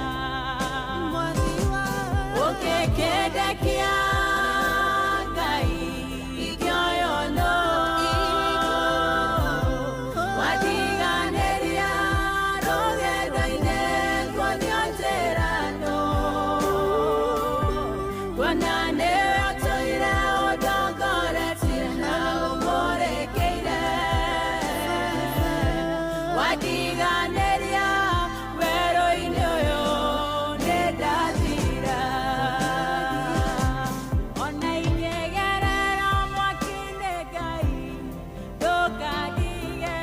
Ũngĩkĩndekia Ngai ingĩoywo nũ, wandiganĩria rũgendo-inĩ nguonio njĩra nũ, kuona nĩwe ũtũire ũndongoretie na ũmũrĩkĩire, wandiganĩria werũ-inĩ ũyũ nĩ ndathira. Ona ingĩgerera mwaki-inĩ Ngai ndũkandige,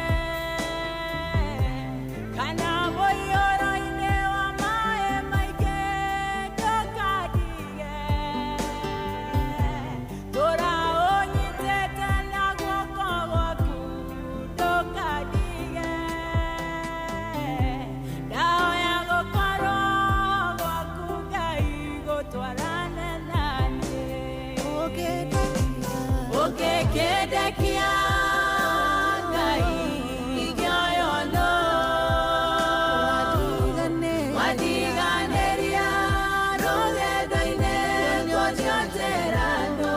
kana mũiyũro-inĩ wa maĩ maingĩ ndũkandige, tũra ũnyitĩte na guoko gwaku ndũkandige, ndahoya gũkorwo gwaku Ngai gũtwarane na niĩ. Ũngĩkĩndekia Ngai ingĩoywo nũ, wandiganĩria rũgendo-inĩ nguonio njĩra nũ,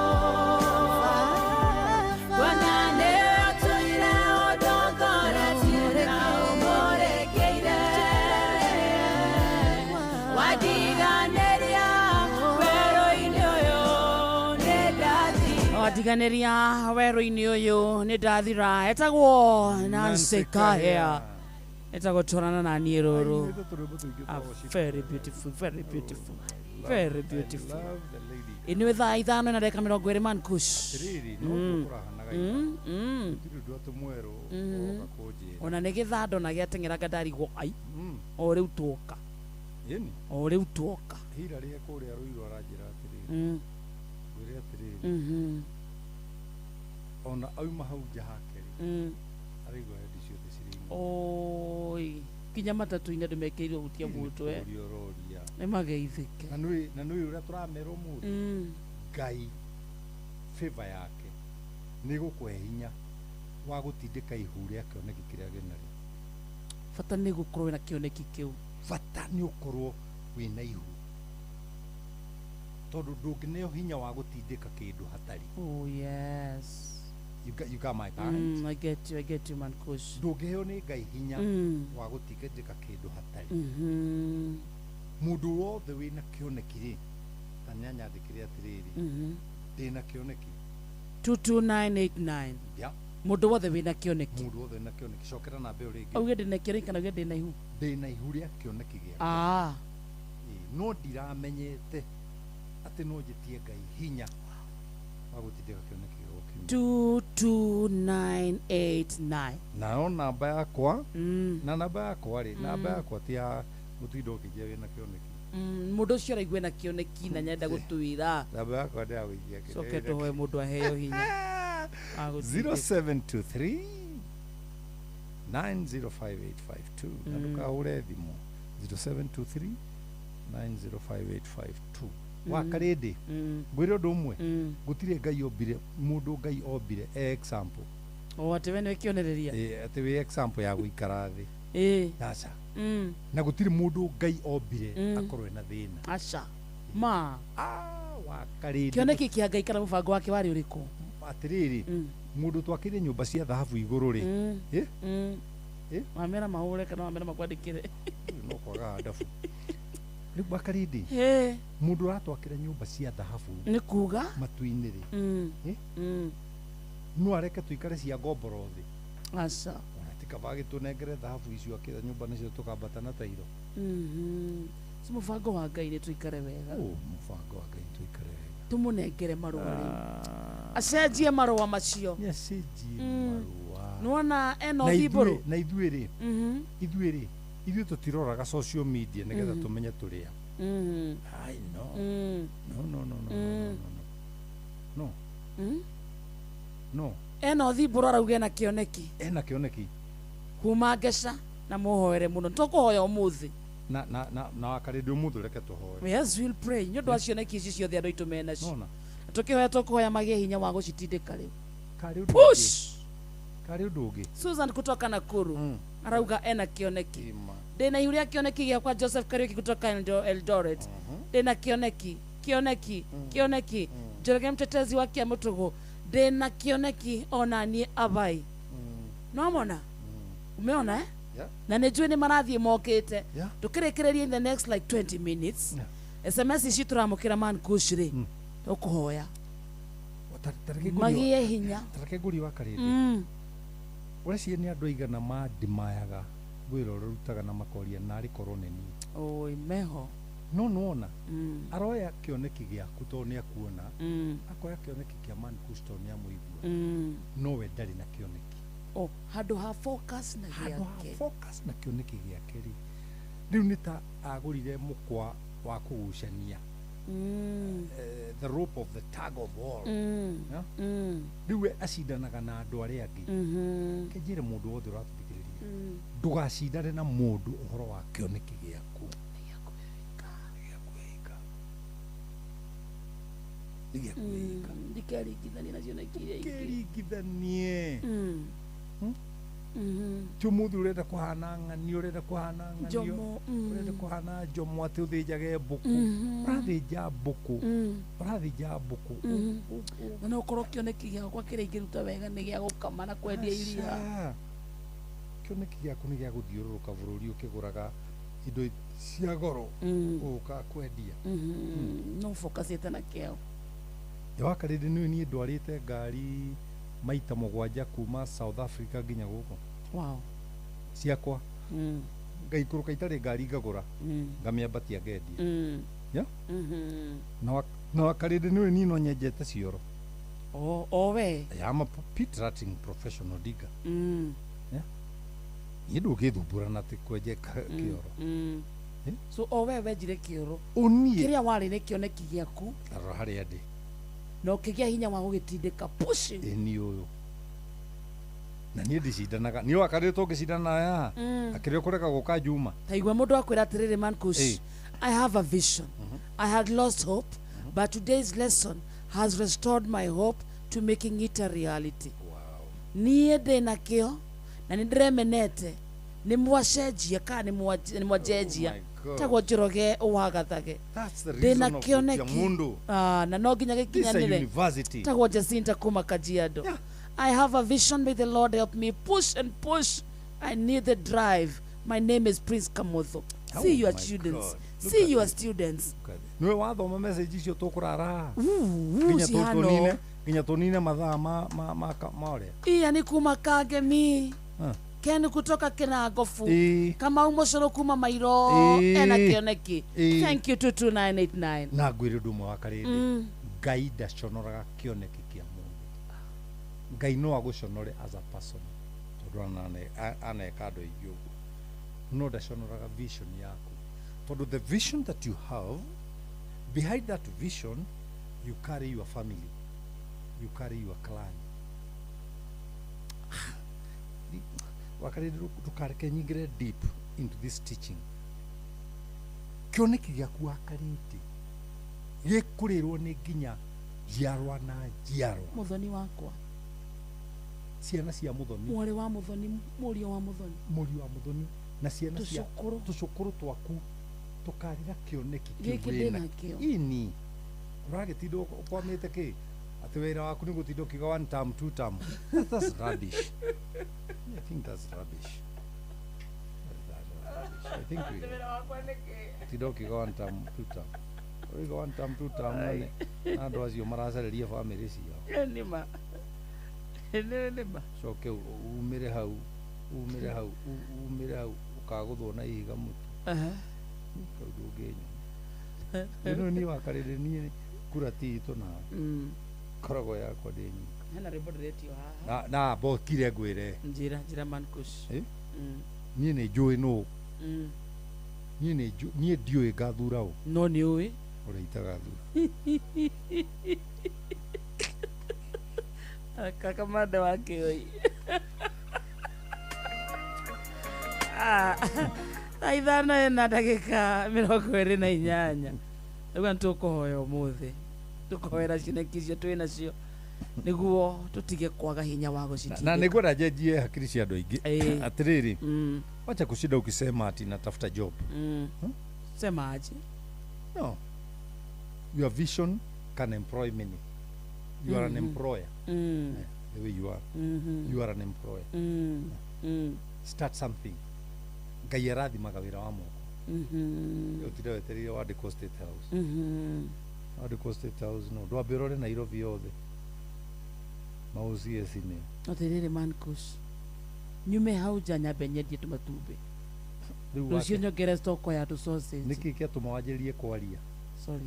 kuona nĩwe ũtũire ũndongoretie na ũmũrĩkĩire, wandiganĩria werũ-inĩ ũyũ nĩ ndathira. Wandiganĩria werũ-inĩ ũyũ nĩ ndathira. Etagwo Nancy Kahea, etagwo twarana na niĩ rũrũ. Ah, very beautiful, very beautiful, very beautiful. Love the lady. Ĩ nĩ thaa 5 na ndagĩka 20 man kush. Atĩrĩrĩ, no tũkũrahanaga gũtirĩ ũndũ atĩ mwerũ woka kũnjĩra. Ona nĩ gĩthando na gĩateng'eraga ndarigwo ai o rĩu tuoka, Ĩni o rĩu tuoka. Hira rĩa kũrĩa Rũirũ aranjĩra atĩrĩrĩ, ngwĩre atĩrĩrĩ, ona auma hau nja hake rĩ, araigua hendi ciothe cirĩ igũrũ. Oi. Kinya matatu-inĩ andũ mekĩrĩirwo hutia mũtwe. Ũria ũroria. Nĩ mageithĩke. Na nĩ ũrĩa tũramera ũmũthĩ. Ngai favor yake nĩ gũkũhe hinya wa gũtindĩka ihu rĩa kĩoneki kĩrĩa gĩnarĩ. Bata nĩ gũkorwo wĩna kĩoneki kĩu. Bata nĩ ũkorwo wĩna ihu. Tondũ ndũngĩneo hinya wa gũtindĩka kĩndũ hatarĩ. Oh yes. You got my point. I get you man coach. Ndũngĩheo nĩ Ngai hinya wa gũtindĩka kĩndũ hatarĩ. Mũndũ wothe wĩna kĩoneki rĩ, ta nyanyandĩkĩre atĩrĩrĩ, ndĩna kĩoneki 22989. Yeah. Mũndũ wothe wĩna kĩoneki. Mũndũ wothe wĩna kĩoneki. Cokera namba ĩyo rĩngĩ. Auge ndĩna kĩoneki kana auge ndĩna ihu? Ndĩna ihu rĩa kĩoneki gĩakwa. No ndiramenyete atĩ no njĩtie Ngai hinya wa gũtindĩka kĩoneki gĩakwa kiume. 22989. Nayo namba yakwa, na namba yakwa rĩ, namba yakwa ti ya gũtinda ũkĩnjia wĩna kĩoneki. Mũndũ ũcio araigua ena kĩoneki na nyenda gũtwĩra. Namba yakwa ndĩ ya gũikia kĩndũ. Coke tũhoe mũndũ aheo hinya. 0723 905852. Na ndũkahũre thimũ. 0723 905852. Wakarĩndĩ ngwĩre ũndũ ũmwe, gũtirĩ Ngai ombire mũndũ, Ngai ombire e example. O atĩ we nĩwe kĩonereria. Atĩ wĩ example ya gũikara thĩ. Aca. Na gũtirĩ mũndũ Ngai ombire akorwo ena thĩna. Aca. Ma. Wakarĩndĩ. Kĩoneki kĩa Ngai kana mũbango wake warĩ ũrĩkũ? Atĩrĩrĩ, mũndũ twakĩire nyũmba cia thahabu igũrũ rĩ. Wamera mahũre kana wamera makwandĩkĩre. No kwaga ndabu. Rĩu wakarĩndĩ, mũndũ ũratwakĩra nyũmba cia thahabu nĩ kuga matu-inĩ rĩ, no areke tũikare cia ngomboro thĩ. Aca. Ona ti kaba agĩtũnengere thahabu icio akĩra nyũmba nacio tũkambata na tairo. Si mũbango wa Ngai nĩ tũikare wega. Mũbango wa Ngai nĩ tũikare wega. Tũmũnengere marũa rĩu. Acenjie marũa macio. Nĩ acenjie marũa. Nĩwona ena ũthimbũrũ? Na ithuĩ rĩ, ithuĩ rĩ, ithuĩ tũtiroraga social media nĩgetha tũmenye tũrĩa. I know. No no no no no no. No. Ena ũthimbũrũ arauga ena kĩoneki. Ena kĩoneki. Kuma ngeca na mũhoere mũno. Tũkũhoya ũmũthĩ. Na na na na wakarĩndĩ ũmũthĩ reke tũhoe. Yes, we'll pray. Nĩ ũndũ wa cioneki ici ciothe andũ aitũ menacio. Nona. Tũkĩhoya tũkũhoya magĩe hinya wa gũcitindĩka rĩu. Push. Karĩ ũndũ ũngĩ. Susan kutoka Nakuru arauga ena kĩoneki. Ndĩna ihu rĩa kĩoneki gĩakwa Joseph Kariuki kutoka Eldoret. Ndĩna kĩoneki, kĩoneki, kĩoneki. Njoroge mtetezi wa Kiamũtũgũ. Ndĩna kĩoneki ona niĩ abai. Nĩwamona? Umeona eh? Yeah. Na nĩ njũĩ nĩ marathiĩ mokĩte. Tũkĩrĩkĩrĩria in the next like 20 minutes. SMS ici tũramũkĩra man kush rĩ. Tũkũhoya. Magĩe hinya. Tareke ngũrie wakarĩndĩ. Ũreciria nĩ andũ aigana mandimayaga wĩra ũrĩa rutaga na makoria narĩ korwo nĩ niĩ. Oi meho. No nĩwona aroya kĩoneki gĩaku tondũ nĩ akuona, akoya kĩoneki kĩa man kush tondũ nĩ amũigua, no we ndarĩ na kĩoneki. Oh, handũ ha focus na gĩake. Handũ ha focus na kĩoneki gĩake rĩ, rĩu nĩ ta agũrire mũkwa wa kũgucania. The rope of the tug of war. Rĩu we acindanaga na andũ arĩa angĩ. Reke njĩre mũndũ wothe ũratũthikĩrĩria, ndũgacindane na mũndũ ũhoro wa kĩoneki gĩaku. Nĩ gĩaku wĩika. Ndikeringithanie na cioneki iria ingĩ. Ndũkeringithanie. Ti ũmũthĩ ũrenda kũhana ng'ani, ũrenda kũhana ng'ani, ũrenda kũhana njomo atĩ ũthĩnjage mbũkũ. Ũrathĩnja mbũkũ. Ũrathĩnja mbũkũ. Na no ũkorwo kĩoneki gĩakwa kĩrĩa ingĩruta wega nĩ gĩa gũkama na kwendia iria. Kĩoneki gĩaku nĩ gĩa gũthiũrũrũka bũrũri ũkĩgũraga indo cia goro ũgũka kwendia. No focusĩte na kĩo. Wakarĩndĩ nĩ niĩ ndwarĩte ngari maita 7 kuma South Africa nginya gũkũ. Wow. Ciakwa. Ngaikũrũka itarĩ ngari ngagũra. Ngamĩambatia ngendia. Yeah? Na wakarĩndĩ nĩ niĩ no nyenjete cioro. O we. I am a pit ratting professional digger. Yeah? Niĩ ndũngĩthumbũra na atĩ kwenje kĩoro. So o we wenjire kĩoro. Ũniĩ. Kĩrĩa warĩ nĩ kĩoneki gĩaku. Tarora harĩa ndĩ. Na ũkĩgĩa hinya wa gũgĩtindĩka pushing. Ĩni ũyũ. Na niĩ ndicindanaga niĩ wakarĩ tũngĩcindana nawe haha akĩrĩ ũkũrega gũka Juma. Taigua mũndũ akwĩra atĩrĩrĩ, man Kush, I have a vision. I had lost hope, but today's lesson has restored my hope to making it a reality. Niĩ ndĩna kĩo na nĩ ndĩremenete nĩ mwacenjia kana nĩ mwanjenjia. Tagwo Njoroge wagathage. That's the Ndĩna reason of kĩoneki. Mundu. Na no nginya This is a gĩkinyanĩre. university. Tagwo Jacinta kuma Kajiado. I have a vision. May the Lord help me push and push. I need the drive. My name is Prince Kamotho. Oh See your my students. God. Look See at your this. students. Niwe wathoma message icio tũkũrara Uu, nginya cihano. tũnine nginya tũnine mathaa ma ma ma ma ũrĩa. Iya ni kuma Kangemi. Ah. Ken kutoka Kinangofu. Ĩĩ. Kamau Mũcoro kuma Mairo. Ĩĩ. Ena kĩoneki. Ĩĩ. Thank you 22989. Na ngwĩre ũndũ ũmwe wa karĩndĩ. Ngai ndaconoraga kĩoneki kĩa mũndũ. Ngai no agũconore as a person tondũ aneka andũ aingĩ ũguo. No ndaconoraga vision yaku tondũ the vision that you have, behind that vision you carry your family, you carry your clan. Wakarĩndĩ ndũkareke nyingĩre deep into this teaching. Kĩoneki gĩaku wakarĩte gĩkũrĩrwo nĩ nginya njiarwa na njiarwa. Mũthoni wakwa. Ciana cia mũthoni. Mwarĩ wa mũthoni, mũriũ wa mũthoni. Mũriũ wa mũthoni na ciana cia Tũcũkũrũ. Tũcũkũrũ twaku tũkarĩra kĩoneki kĩu Gĩkĩ wĩna ndĩnakĩo. Ini. Ũragĩtinda ũkwamĩte kĩ? Atĩ wĩra waku nĩ gũtinda ũkiuga one term, two term. That's rubbish. I think that's rubbish. That's rubbish. I think we tinda ũkiuga one term, two term. Ũriga one term, two term na andũ acio maracareria bamĩrĩ ciao. Nĩma. Nĩma. Coke umĩre hau, umĩre hau, umĩre hau ũkagũthwo na ihiga mũtu. Kau ndũngĩnyona. Ĩno niĩ wakarĩrĩ niĩ kura ti itũ nawe. Koragwo yakwa ndĩ nyika. Hena rwĩmbo ndĩretio haha. Na mbokire ngwĩre. Njĩra, njĩra man Kush. Niĩ nĩ njũĩ nũ. Niĩ nĩ njũĩ, niĩ ndiũĩ ngathura ũ. No nĩ ũĩ. Ũrĩa itagathura. Kakamande wa kĩoi. Thaa ithano ĩna ndagĩka 28. Rĩu nĩ tũkũhoya ũmũthĩ. Tũkũhoera cioneki icio twĩ nacio nĩguo tũtige kwaga hinya wa gũcitindĩka. Na nĩngwenda njenjie hakiri cia andũ aingĩ. Atĩrĩrĩ, wacha kushinda ukisema ati natafuta job. Sema aje? No. Your vision can employ many. You are an employer. The way you are. You are an employer. Start something. Ngai arathimaga wĩra wa moko. Ũtinde wetereire wandĩkwo State House. Wandĩkwo State House no ndwambe ũrore Nairobi yothe. Ma OCS nĩ. Atĩrĩrĩ man Kush. Nyume hau nja nyambe nyendie tũmatumbĩ. Rũciũ nyongere stoko ya tũ sausage. Nĩkĩ kĩatũma wanjĩrĩrie kwaria? Sorry.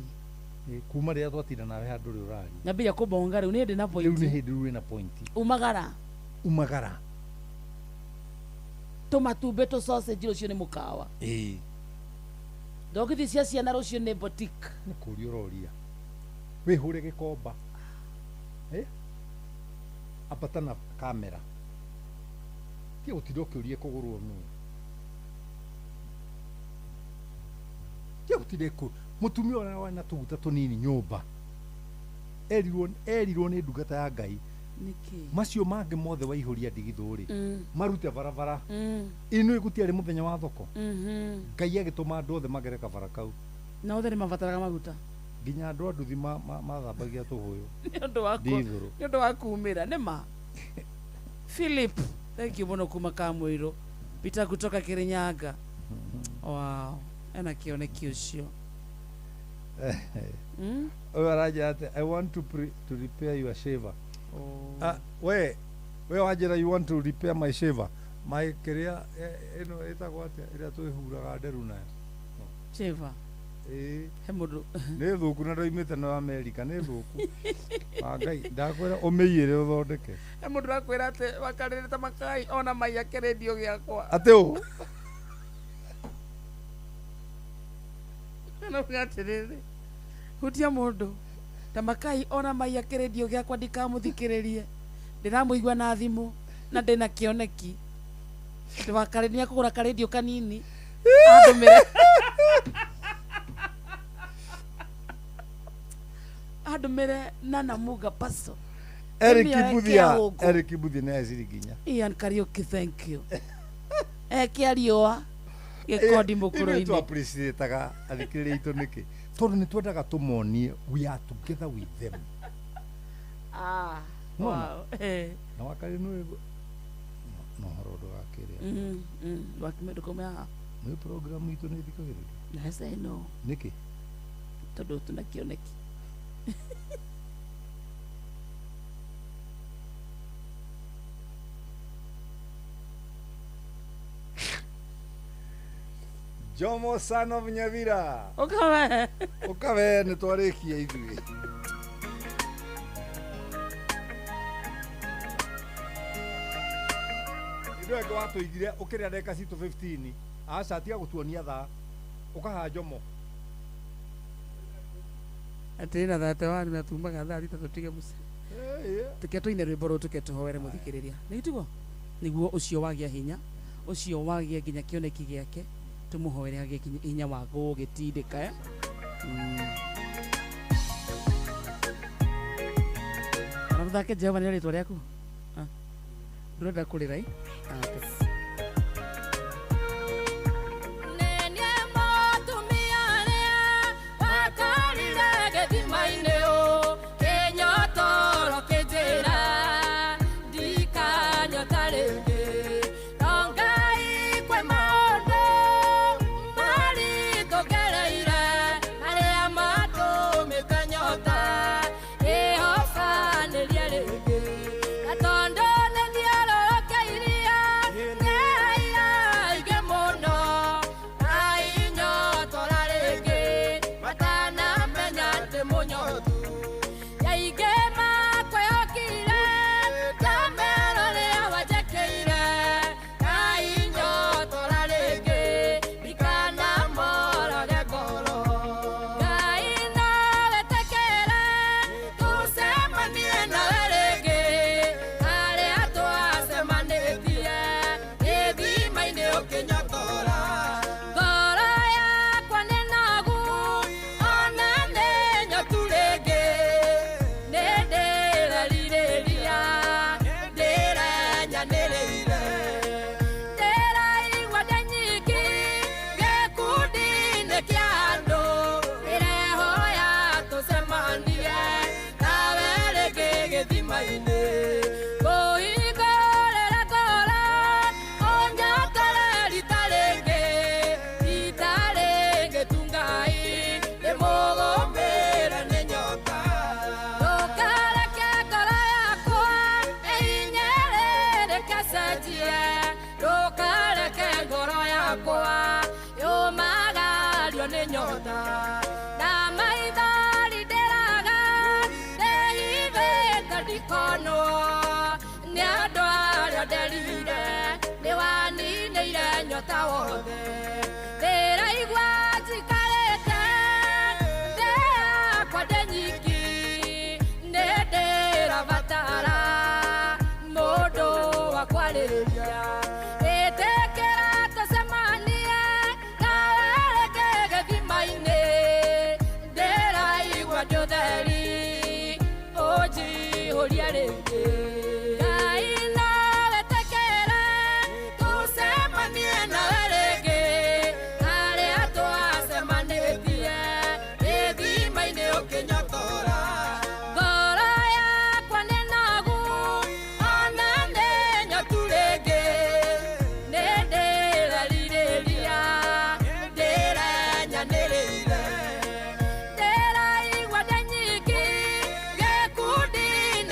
Kuma rĩrĩa twatinda nawe handũ rĩ ũraria. Nyambĩrĩria kũbonga rĩu nĩ ndĩ na point. Rĩu nĩ hĩndĩ rĩu wĩna point. Umagara. Umagara. Tũmatumbĩ tũ sausage rũciũ nĩ mũkawa. Ĩĩ. Ndogithi cia ciana rũciũ nĩ boutique. Nĩ kũria ũroria. Wĩhũre gĩkomba. Ambata na kamera. Tiga gũtinda ũkĩũria kũgũrwo nũ. Tiga gũtinda mũtumia ũrĩa wena tũguta tũnini nyũmba. Erirwo nĩ ndungata ya Ngai. Nĩkĩ? Macio mangĩ mothe waihũria ndigithũ rĩ, marute barabara. Ĩno gũtiarĩ mũthenya wa thoko. Ngai agĩtũma andũ othe magere kabara kau. Na othe nĩ mabataraga maguta. Nginya andũ a nduthi mathambagia tũhũyũ. Nĩ ũndũ wa kumĩra nĩ ma. Philip, thank you mũno kuma Kamũirũ. Peter kutoka Kirinyaga. Wow, ena kĩoneki ũcio. Ũyũ aranjĩra atĩ I want to repair your shaver. We wanjĩra you want to repair my shaver. My kĩrĩa ĩno ĩtagwo atĩa ĩrĩa twĩhuraga nderu nayo. Shaver. Ĩĩ. He mũndũ. Nĩ thũku na ndoimĩte na Amerika nĩ thũku. Ngai ndakwĩra ũmĩiyĩre ũthondeke. He mũndũ ũrakwĩra atĩ wakarĩrĩte makai ona maiya kĩrendio gĩakwa. Atĩ ũ? Arauga atĩrĩrĩ, hutia mũndũ ta makai ona maiya kĩrendio gĩakwa ndikamũthikĩrĩrie, ndĩramũigua na thimũ. Na ndĩna kĩoneki. Ndĩ nĩ akũgũra karendio kanini. Andũmĩre. Andũmĩre na Namuga paso. Eric Kibuthia, Eric Kibuthia nĩ ciringi inya. Ian Kariuki, thank you. Ekia riũa gĩkondi mũkũrũ-inĩ. Ithuĩ appreciate-aga athikĩrĩria aitũ nĩkĩ? Tondũ nĩ twendaga tũmonie we are together with them. Ah, wow. Na wakarĩ nĩ no horo ndũgakĩrĩa. Ndũkaume haha. Nĩ program itũ nĩ ĩthikagĩrĩrio? Yes, I know. Nĩkĩ? Tondũ tũna kĩoneki. Jomo son of Nyavira. Ũkawe. Ũkawe nĩ twarĩkia ithuĩ. Ithuĩ angĩ watũigire ũkĩrĩa ndagĩka citũ 15. Aca tiga gũtuonia thaa. Ũkaha Jomo. Atĩ na 31 na tumaga thaa thita tũtige mũciĩ. Tuke tũine rwĩmbo rũrũ tuke tũhoere mũthikĩrĩria. Nĩ tiguo? Nĩguo ũcio wagĩa hinya, ũcio wagĩa nginya kĩoneki gĩake. Tumuhoere agĩe hinya wa gũgĩtindĩka. Na mũthake Jehova nĩ rĩtwa rĩaku. Ndũrenda kũrĩra ĩ? Okay.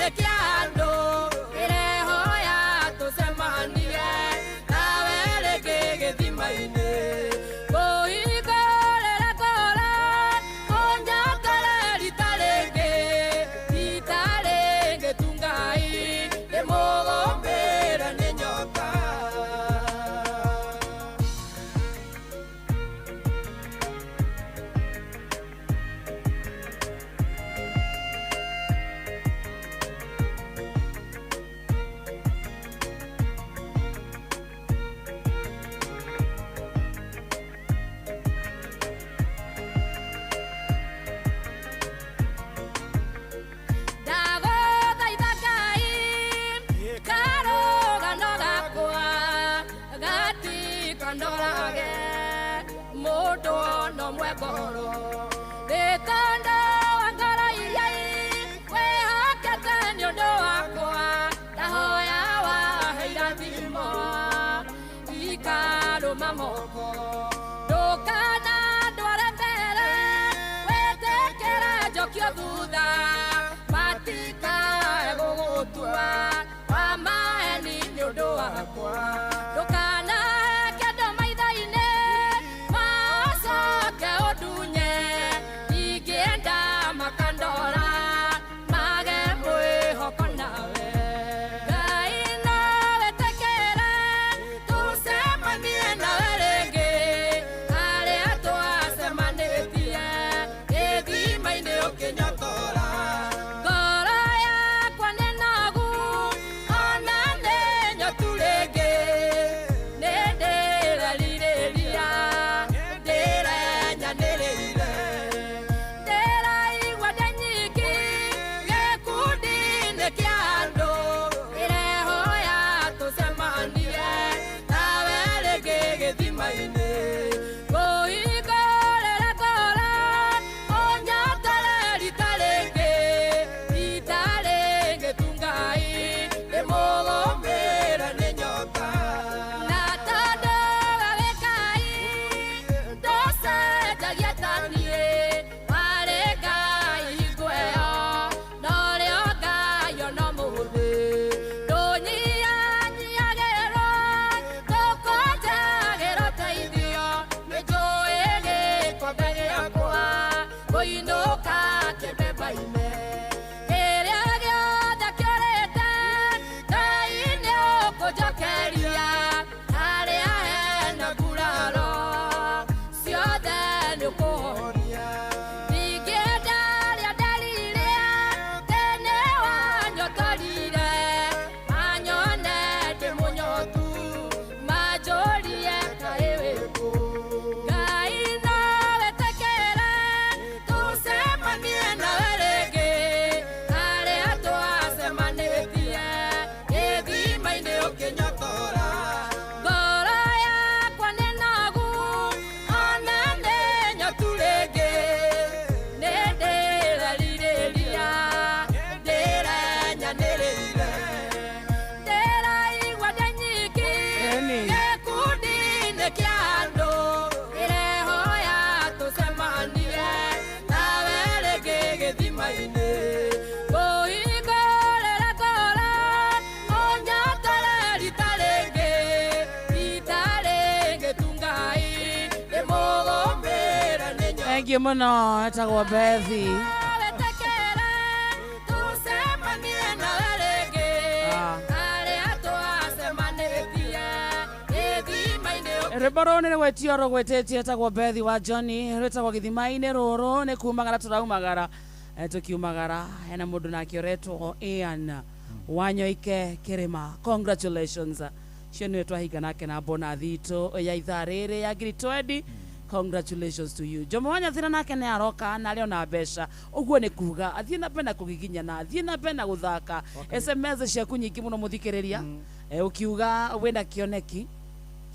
Kĩa andũ. na moko ndũkana ndware mbere wetĩkĩre njokio thutha matikae gũgũtua wa maheni nĩ ũndũ wakwa ndũkanaheke andũ maitho-inĩ macoke ũndunye ingĩenda makandora mage mwĩhoko nawe Ngai no wĩtĩkĩre tũcemanie nawe rĩngĩ harĩa twacemanĩtie gĩthima-inĩ ũkĩnyotora ngoro yakwa nĩ nogu ona nĩ nyotu rĩngĩ nĩ ndĩrerirĩria ndĩrenyanĩrĩire ndĩraigua ndĩ nyiki gĩkundi-inĩ kĩa andũ ĩrehoya tũcemanie nawe rĩngĩ gĩthima-inĩ ngũhingũrĩre ngoro ũnyotore rita rĩngĩ rita rĩngĩ tu Ngai ndĩmũgũmĩre nĩ nyota na tondũ we wĩ Ngai ndũcenjagia ta niĩ warĩ Ngai hingo ĩyo norĩo Ngai ona ũmũthĩ ndũnyihanyiihagĩrwo ndũkũnjagĩra ũteithio nĩnjũĩ gĩkombe gĩakwa ngũinũka kĩbeba-inĩ kĩrĩa gĩothe kĩũrĩte Ngai nĩũkũnjokeria harĩa hena nguraro ciothe nĩũkũhonia ndingĩenda rĩa nderirĩa tene wanyotorire manyone ndĩ mũnyotu manjũrie kaĩ wĩkũ Ngai no wĩtĩkĩre tũcemanie nawe rĩngĩ harĩa twacemanĩtie gĩthima-inĩ ũkĩnyotora ngoro yakwa nĩ nogu ona nĩ nyotu rĩngĩ nĩ ndĩrerirĩria ndĩrenyanĩrĩire ndĩraigua ndĩ nyiki gĩkundi-inĩ kĩa andũ ĩrehoya tũcemanie nawe rĩngĩ gĩthima-inĩ ngũhingũrĩre ngoro ũnyotore rita rĩngĩ rita rĩngĩ tu Ngai ndĩmũgũmĩre nĩ nyota Thank you mũno etagwo Bethi. wĩtĩkĩre tũcemanie nawe rĩngĩ harĩa twacemanĩtie gĩthima-inĩ Rwĩmbo rũrũ nĩ rũgwĩtio rũgwĩtĩtie etagwo Bethi wa Johnny rwĩtagwo gĩthima-inĩ rũrũ nĩ kumagara tũraumagara tũkiumagara hena mũndũ nake ũretwo Ian Wanyoike Kĩrĩma congratulations cio nĩwe twahinga nake na bonathi itũ ya ithaa rĩrĩ ya ngiri 20 congratulations to you Jomo Wanyathira nake nĩ aroka na arĩ ona mbeca ũguo nĩ kuga athiĩ na mbere na kũgiginyana athiĩ na mbere na gũthaka SMS ciaku nyingĩ mũno mũthikĩrĩria ukiuga wĩna kĩoneki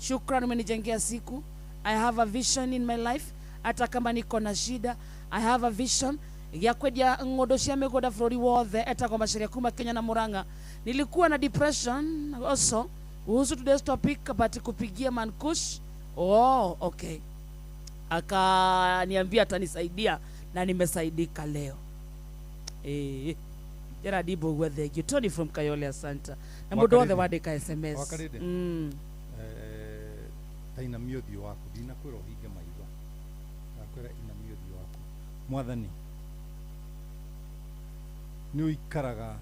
Shukran, umenijengea siku. I have a vision in my life. Hata kama niko na shida, I have a vision ya kwendia ng'ondo cia mĩgũnda bũrũri wothe etagwo Macharia kuma Kenya na Murang'a. Nilikuwa na depression also kuhusu today's topic but kupigia Mankush. Oh, okay. Akaniambia atanisaidia na nimesaidika leo. Gerard Ibo thank you. Tony from Kayole, asante. Na mũndũ wothe wandĩka SMS. Wakarĩndĩ. Ta inamia ũthiũ waku ndinakwĩra ũhinge maitho ndakwĩra inamia ũthiũ waku mwathani nĩ ũikaraga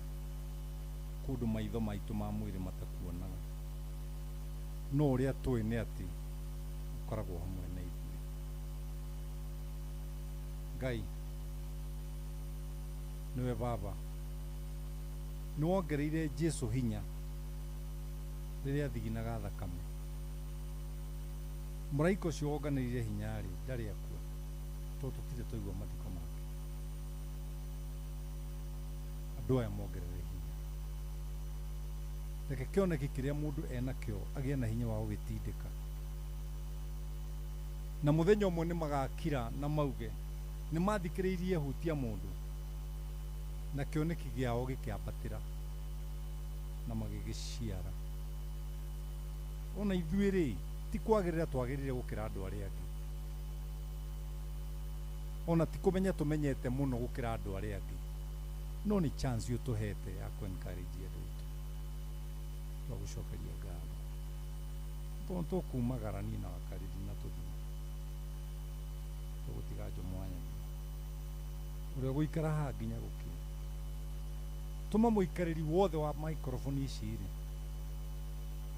kũndũ maitho maitũ ma mwĩrĩ matakuonaga no ũrĩa tũĩ nĩ atĩ ũkoragwo hamwe na ithuĩ Ngai nĩwe baba nĩ wongereire Jesu hinya rĩrĩa athiginaga thakame mũraika ũcio wonganĩrire hinya rĩ ndarĩ akua tondũ tũtirĩ twaigua mathiko make andũ aya mongerere hinya reke kĩoneki kĩrĩa mũndũ enakĩo agĩe na hinya wa gũgĩtindĩka na mũthenya ũmwe nĩ magakira na mauge nĩ mathikĩrĩirie hutia mũndũ na kĩoneki gĩao gĩkĩambatĩra na magĩgĩciara ona ithuĩ rĩ Ti kwagĩrĩra twagĩrĩire gũkĩra andũ arĩa angĩ, ona ti kũmenya tũmenyete mũno gũkĩra andũ arĩa angĩ, no nĩ chance ũtũhete ya kũ encourage andũ aitũ. Twagũcokeria ngatho tondũ tũkumagara niĩ na Wakarĩri na tũthiĩ tũgũtiga Jomo wa Nyathira ũrĩa gũikara haha nginya gũkĩe. Tũma mũikarĩri wothe wa microphone ici rĩ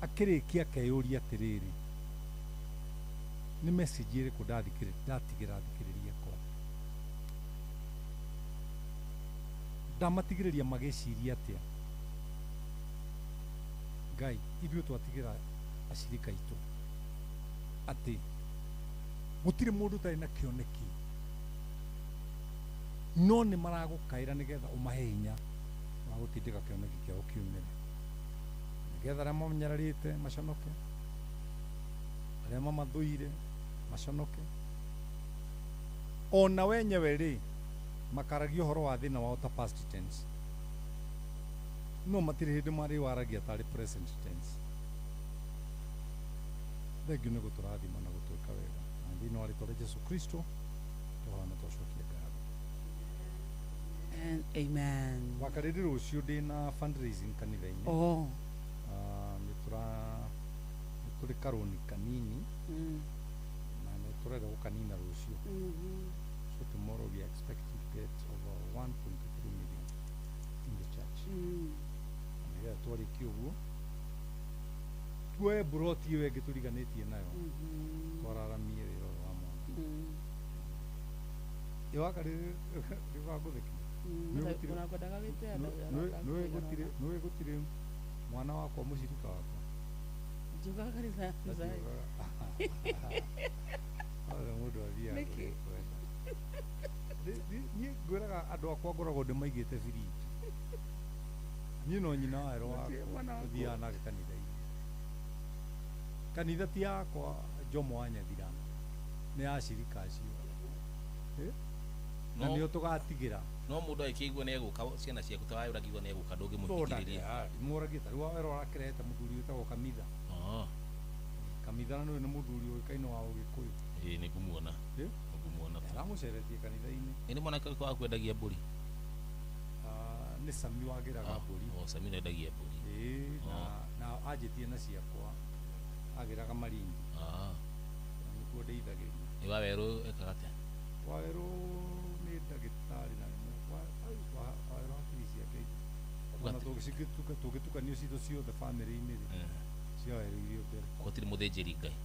akĩrĩkia akeyũria atĩrĩrĩ, nĩ message ĩrĩkũ ndatigĩra athikĩrĩria akwa, ndamatigĩrĩria magĩciria atĩa. Ngai, ithuĩ twatigĩra acirika aitũ atĩ gũtirĩ mũndũ ũtarĩ na kĩoneki, no nĩ maragũkaĩra nĩgetha ũmahe hinya wa gũtindĩka kĩoneki kĩao kiumĩre, nĩgetha arĩa mamanyararĩte maconoke, arĩa mamathũire maconoke, ona wenyewe rĩ makaragia ũhoro wa thĩna wao ta past tense, no matirĩ hĩndĩ marĩ waragia tarĩ present tense. Thengiũ nĩ gũtũrathima na gũtwĩka wega, na thĩinĩ wa rĩtwa rĩa Jesu Kristo tũhana twacokia ngatho. And amen. Wakarĩrĩ rũciũ ndĩna fundraising kanitha-inĩ. Oh. Nĩ tũrĩ karũni kanini na nĩ tũrenda gũkanina rũciũ. So tomorrow we are expecting to get over 1.3 million in the church. Nĩgetha twarĩkia ũguo tuoe mburoti ĩyo ĩngĩ tũriganĩtie nayo, twararamie wĩra ũyũ wa mwana. Ĩ Wakarĩrĩ nĩũgangũthĩkia. Nĩũĩ gũtirĩ mwana wakwa mũcirika wakwa Njugaga kanitha othe mũndũ athiaga kũrĩa ekwenda. Niĩ ngwĩraga andũ akwa ngoragwo ndĩmaigĩte birinji. Niĩ no nyina wa werũ wakwa tũthiaga nake kanitha-inĩ. Kanitha ti yakwa Jomo wa Nyathira, nĩ ya acirika acio, na nĩo tũgatigĩra. No mũndũ agĩkĩigua nĩ egũka, ciana ciaku ta wayũ ũrangiigua nĩ egũka, ndũngĩmũhingĩrĩria. Ndĩmũragie ta rĩu Wawerũ arakĩrehete mũthuri wĩtagwo Kamitha. Kamitha na nĩwe nĩ mũthuri ũĩkaine wa Ũgĩkũyũ. Ĩĩ nĩ ngũmuona. Ngũmuona. Aramũceretie kanitha-inĩ. Ĩ nĩ mwanake ũrĩkũ wa kwendagia mbũri? Nĩ Sami wagĩraga mbũri. O Sami nĩendagia mbũri. Ĩĩ, na anjĩtie na ciakwa agĩraga Malindi. Nĩkuo ndeithagĩria. Ĩ Wawerũ ekaga atĩa? Wawerũ nĩ ndagĩtarĩ na Wawerũ hakiri ciake ona tũngĩtukanio citũ ciothe bamĩrĩ-inĩ rĩ, cia Wawerũ irio mbere. Gũtirĩ mũthĩnjĩri Ngai?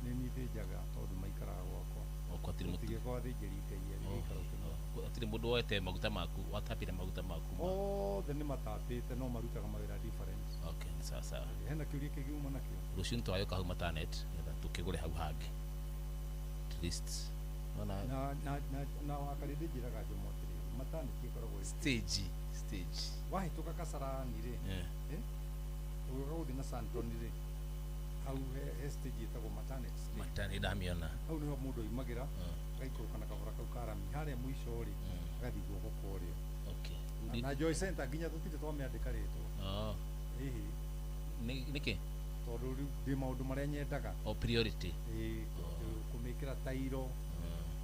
Nĩ niĩ thĩnjaga tondũ maikaraga gwakwa. Gũtigĩkorwo athĩnjĩri Ngai erĩ gĩikaro kĩmwe. Gũtirĩ mũndũ woete maguta maku, watapire maguta maku? Othe nĩ matapĩte no marutaga mawĩra different. Okay, nĩ sawa sawa. Hena kĩũria kĩngĩ uma nakĩo? Rũciũ nĩtũgagĩũka hau Matanet nĩgetha tũkĩgũre hau hangĩ. At least na Wakarĩndĩ njĩraga Jomo atĩrĩrĩ, Matanet ĩkoragwo ĩ stage. Wahĩtũka Kasarani rĩ, ũgĩũka gũthiĩ na Sandton rĩ, hau he stage ĩtagwo Matanet stage. Matanet ndamĩona. Hau nĩho mũndũ aimagĩra agaikũrũka na kabara kau ka rami harĩa mũico rĩ, agathiĩ guoko kwa ũrĩo. Okay. Na Joy Center nginya tũtirĩ twamĩandĩka rĩtwa. Ĩhĩ. Nĩkĩ? Tondũ rĩu ndĩ maũndũ marĩa nyendaga. O priority. Ĩĩ, kũmĩkĩra tairo,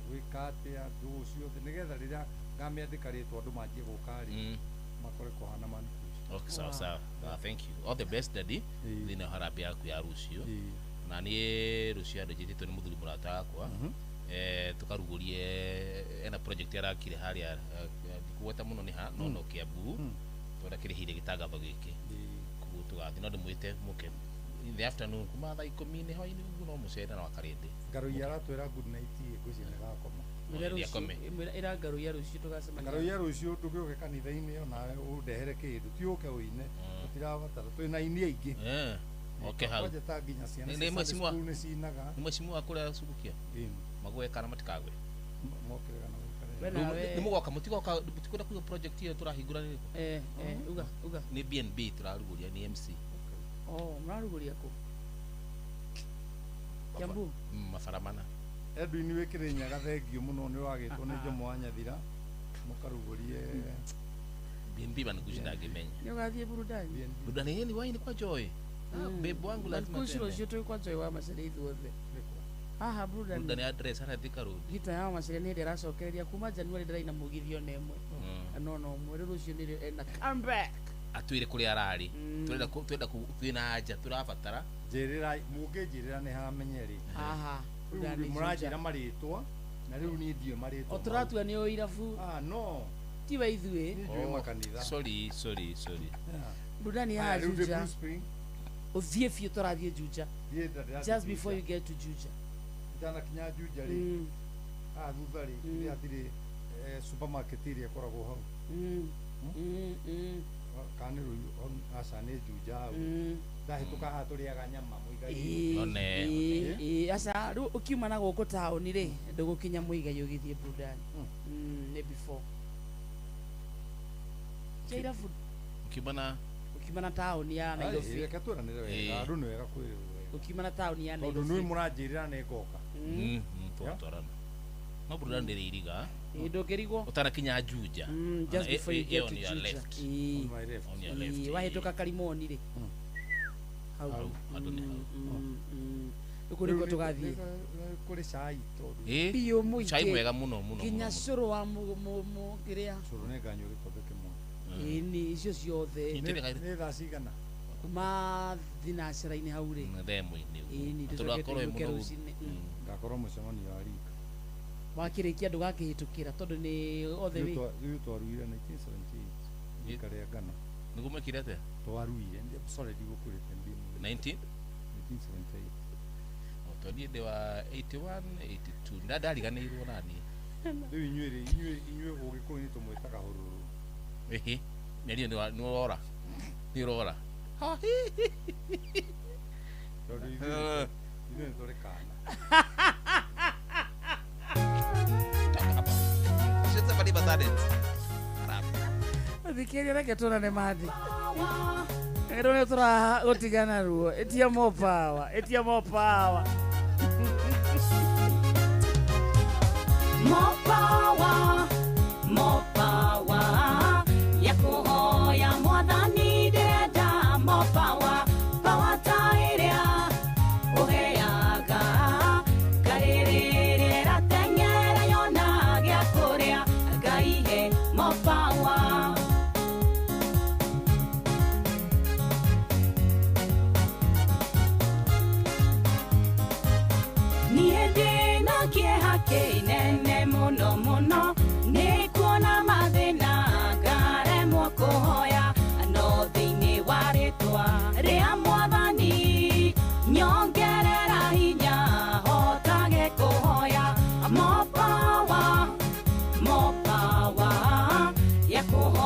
gwĩka atĩa, ndũũ ciothe nĩgetha rĩrĩa ngamĩandĩka rĩtwa andũ manjie gũka rĩ, makore kũhana manikuci. Okay, sawa sawa. Thank you. All the best daddy. Thĩinĩ wa harambee yaku ya rũciũ. Na niĩ rũciũ andũ njĩtĩtwo nĩ mũthuri mũrata wakwa. Tũkarugũrie ena project arakire harĩa ndikũgweta mũno nĩ ha no Kiambu. Tondũ akĩrĩhĩire gĩtangatho gĩkĩ. Koguo tũgathiĩ no ndĩmwĩte mũke in the afternoon kuma thaa ikũmi nĩ hwaĩ-inĩ ũguo no mũcere na Wakarĩndĩ. Ngaruiya aratwĩra good night ngwĩciria nĩgakoma. Ĩra Ngaruiya rũciũ tũgacemania. Ngaruiya rũciũ ndũgĩũke kanitha-inĩ onawe ũndehere kĩndũ, ti ũke ũine, tũtirabatara, twĩna aini aingĩ. Oke hau. Kwanja ta nginya ciana cia Sunday school nĩ cinaga. Nĩ mheshimiwa kũrĩa Subukia? Magwe kana matikagwe? Mokĩre kana maikare. Nĩ mũgoka mũtigoka mũtikwenda kũigua project ĩyo tũrahingũra nĩ ĩrĩkũ? Uga. Nĩ B&B tũrarugũria nĩ MC. Oh, mũrarugũria kũ? Kiambu? Mabara mana. Edwin wĩ Kĩrĩnyaga thengio mũno nĩ wagĩtwo nĩ Jomo wa Nyathira mũkarugũrie B&B bana kuci ndangĩmenya. Nĩ ũgathiĩ burudani? Burudani ĩni waini kwa Joy. Babe wangu lazima Kushi tuende. rũciũ twĩ kwa Joy wa Macharia ithuothe. Haha Burudani burudani. address hana Thika Road. Gita ya Macharia nĩ hĩndĩ ĩracokereria kuma January ndĩraina mũgithi ona ĩmwe. No no ũmwe rĩu rũciũ nĩrĩo ena comeback. Atwire kũrĩa ararĩ. Turenda turenda twĩna anja tũrabatara. Njĩrĩra mũngĩnjĩrĩra nĩ hamenye rĩ. Haha. Rĩu Burudani mũranjĩra Juja. marĩtwa na rĩu niĩ ndiũĩ marĩtwa. O tũratua nĩ ũirabu. Ah no. Tiwe ithuĩ. Niĩ njũĩ makanitha. Sorry, sorry, sorry. Burudani ya Aya, rĩu ndĩ Juja. Blue Spring. Ũthiĩ biũ tũrathiĩ Juja. Thiĩ ndĩrathiĩ Just before Juja. you get to Juja. Ndanakinya Juja rĩ. Haha thutha rĩ, rĩrĩa hatirĩ supermarket ĩrĩa ĩkoragwo hau. Kana nĩ Rũirũ, aca nĩ Juja hau. Ndahĩtũka haha tũrĩaga nyama Muigai. Ĩĩ, aca rĩu ũkiuma na gũkũ taũni rĩ ndũgũkinya Muigai ũgĩthiĩ burudani. Nĩ before. Cia irabu Ukiuma na ũkiuma na taũni ya Nairobi. Reke twĩranĩre wega, andũ nĩ wega kwĩrwo wega. Ũkiuma na taũni ya Tondũ Nairobi. nĩ mũranjĩrĩra nĩ ngoka. Twatwarana. No burudani ndĩrĩ iriga. Ĩĩ, ndũngĩrigwo. Ũtanakinya Juja. Just before you get On to your Juja. left. Ĩĩ. On my left. On your left. Ĩĩ, wahĩtũka Karimoni rĩ. Hau. Hau, andũ nĩ hau. Rĩu kũu nĩkuo tũgathiĩ. Kũrĩ cai tondũ. Ĩĩ. Biũ mũingĩ. Cai mwega mũno mũno. Nginya mũno. cũrũ wa kĩrĩa. Cũrũ nĩ nganyua gĩkombe kĩmwe. Ĩĩ, icio ciothe. Nĩ thaa cigana? Kuma thinacera-inĩ hau rĩ. Thaa ĩmwe-inĩ ũguo. Ĩĩ, Tondũ tũcoke akorwo ĩ tũinũke mũnogu. rũcinĩ. Ngakorwo mũcemanio wa rika. Wakĩrĩkia ndũgakĩhĩtũkĩra tondũ nĩ othe wĩ. Ithuĩ twaruire 1978 rika rĩa ngano. Nĩguo mekire atĩa? Twaruire, sorry ndigũkwĩrĩte ndĩ mũthĩ. 19? 1978. O, tondũ niĩ ndĩ wa 81, 82. Ndariganĩirwo naniĩ. Rĩu inyuĩ rĩ, inyuĩ Ũgĩkũyũ-inĩ tũmwĩtaga hũrũrũ. Ĩhĩ. Mĩario nĩ ũrora. Nĩ ũrora. Tondũ ithuĩ nĩ tũrĩ kana. Thikĩrĩria reke tuonane mathi. Rĩu nĩ tũragũtigana ruo. Ĩtia more power. Ĩtia more power. More power, more power. Ya kuhoya mwathani ndĩrenda more power. Power ta ĩrĩa ũheaga. Ngarĩrĩria ĩrateng'era yona gĩa kũrĩa. Ngai he more power. Niĩ ndĩna kĩeha kĩnene mũno mũno nĩ kuona mathĩna ngaremwo kũhoya no thĩinĩ wa rĩtwa rĩa mwathani nyongerera hinya hotage kũhoya more power, more power ya kũhoya.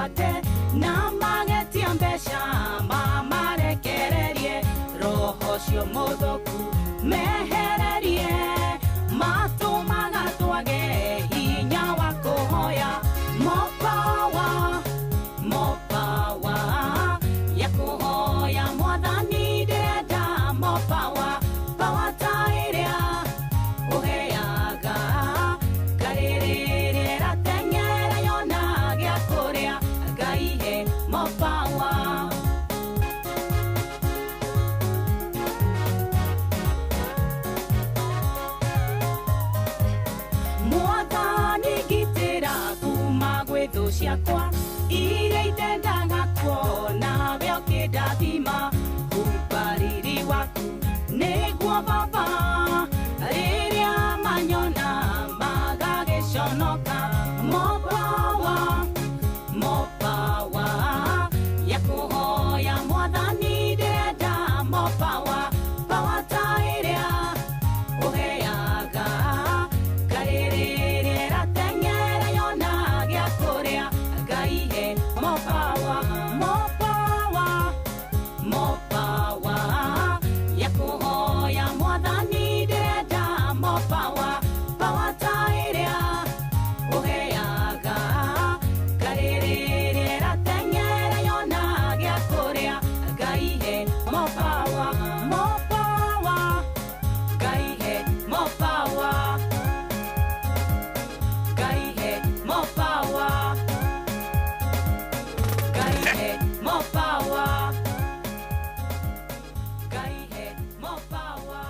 mĩgwate na magetia mbeca mamarekererie roho ũcio mũthũku mehererie matũmaga twage hinya wa kũhoya mopawa mopawa ya kũhoya mwathani ndĩrenda mopawa pawa ta ĩrĩa ũheaga ngarĩrĩrĩra teng'era yona gĩa kũrĩa Ngai he mopawa. Mwathani ngitĩra kuma gwĩ thũ ciakwa iria itendaga kuona we ũkĩndathima kumba riri waku nĩguo baba rĩrĩa manyona magagĩconoka mopawa mopawa ya kũhoya mwathani ndĩrenda mopawa pawa ta ĩrĩa ũheaga ngarĩrĩrĩra teng'era yona gĩa kũrĩa Ngai he mopawa mopawa mopawa ya kũhoya mwathani ndĩrenda mopawa pawa ta ĩrĩa ũheaga ngarĩrĩrĩra teng'era yona gĩa kũrĩa Ngai he mopawa mopawa Ngai he mopawa Ngai he mopawa Ngai he mopawa Ngai he mopawa.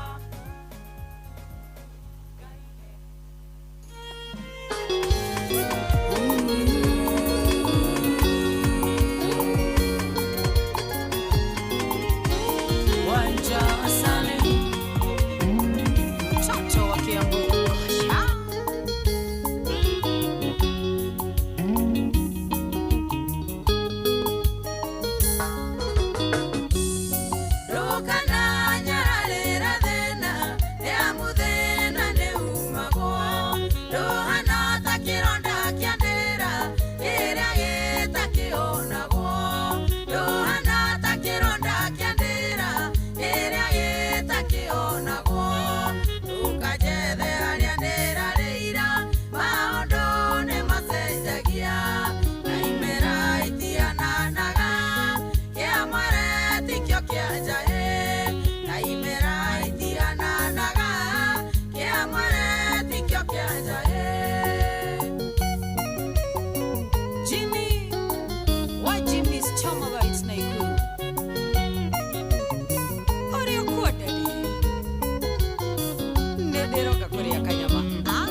Wanja Asale, mtoto wa Kiambu. Ndũkana nyararĩra thĩna nĩ amu thĩna nĩ umagwo ndũhana ta kĩronda kĩa ndĩra kĩrĩa gĩtakĩonagwo ndũhana ta kĩronda kĩa ndĩra kĩrĩa gĩtakĩonagwo ndũkanjethe harĩa ndĩrarĩira maũndũ nĩ macenjagia na imera itihananaga kĩa mwere tikĩo kĩa njaĩ na imera itihananaga kĩa mwere tikĩo kĩa njaĩ. Jimmy, wa Jimmy's Choma Bites Nakuru. Ũrĩ ũkuo daddy? Nĩ ndĩroka kũrĩa kanyama. Ah.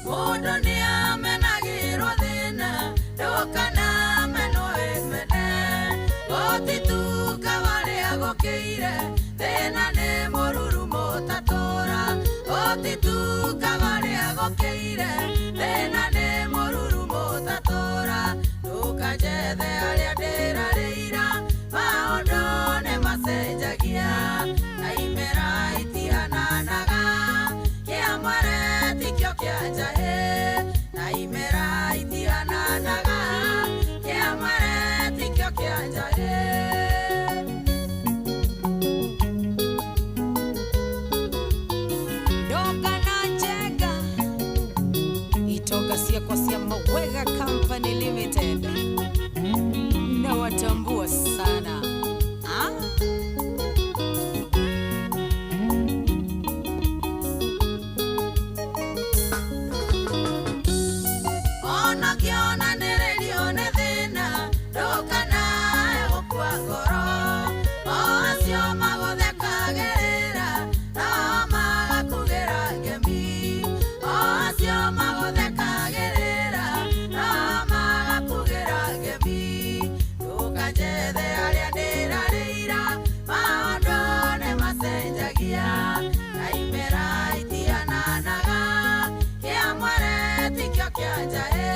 Mũndũ nĩamenagĩrwo thĩna ndũkana menwo ĩmene gũtituka warĩa gũkĩire thĩna nĩ mũruru mũtatũra gũtituka warĩa gũkĩire thĩna nĩ mũruru mũtatũra ndũkanjethe harĩa ndĩrarĩira maũndũ nĩ macenjagia na imera itihananaga kĩa mwere tikĩo kĩa njaĩ na imera itihananaga kĩa mwere tikĩo kĩa njaĩ. Ndoka na Njenga, itoka ciakwa cia Mawega Company Limited. Nawatambua sana. Ah? Ona kĩonanĩrĩrio nĩ thĩna ndũkanae gũkua ngoro o acio magũthekagĩrĩra no magakugĩra ngemi o acio magũthekagĩrĩra no magakugĩra ngemi ndũkanjethe harĩa ndĩrarĩira maũndũ nĩ macenjagia na imera itihananaga kĩa mwere tikĩo kĩa njaĩ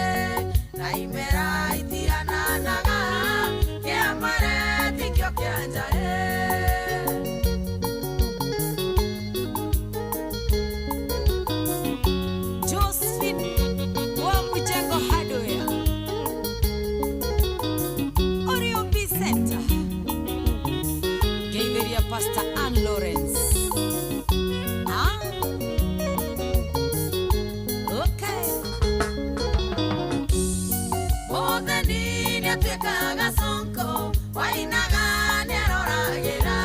na imera itihananaga kĩa mwere tikĩo kĩa njaĩ. Atuĩkaga sonko wainaga nĩaroragĩra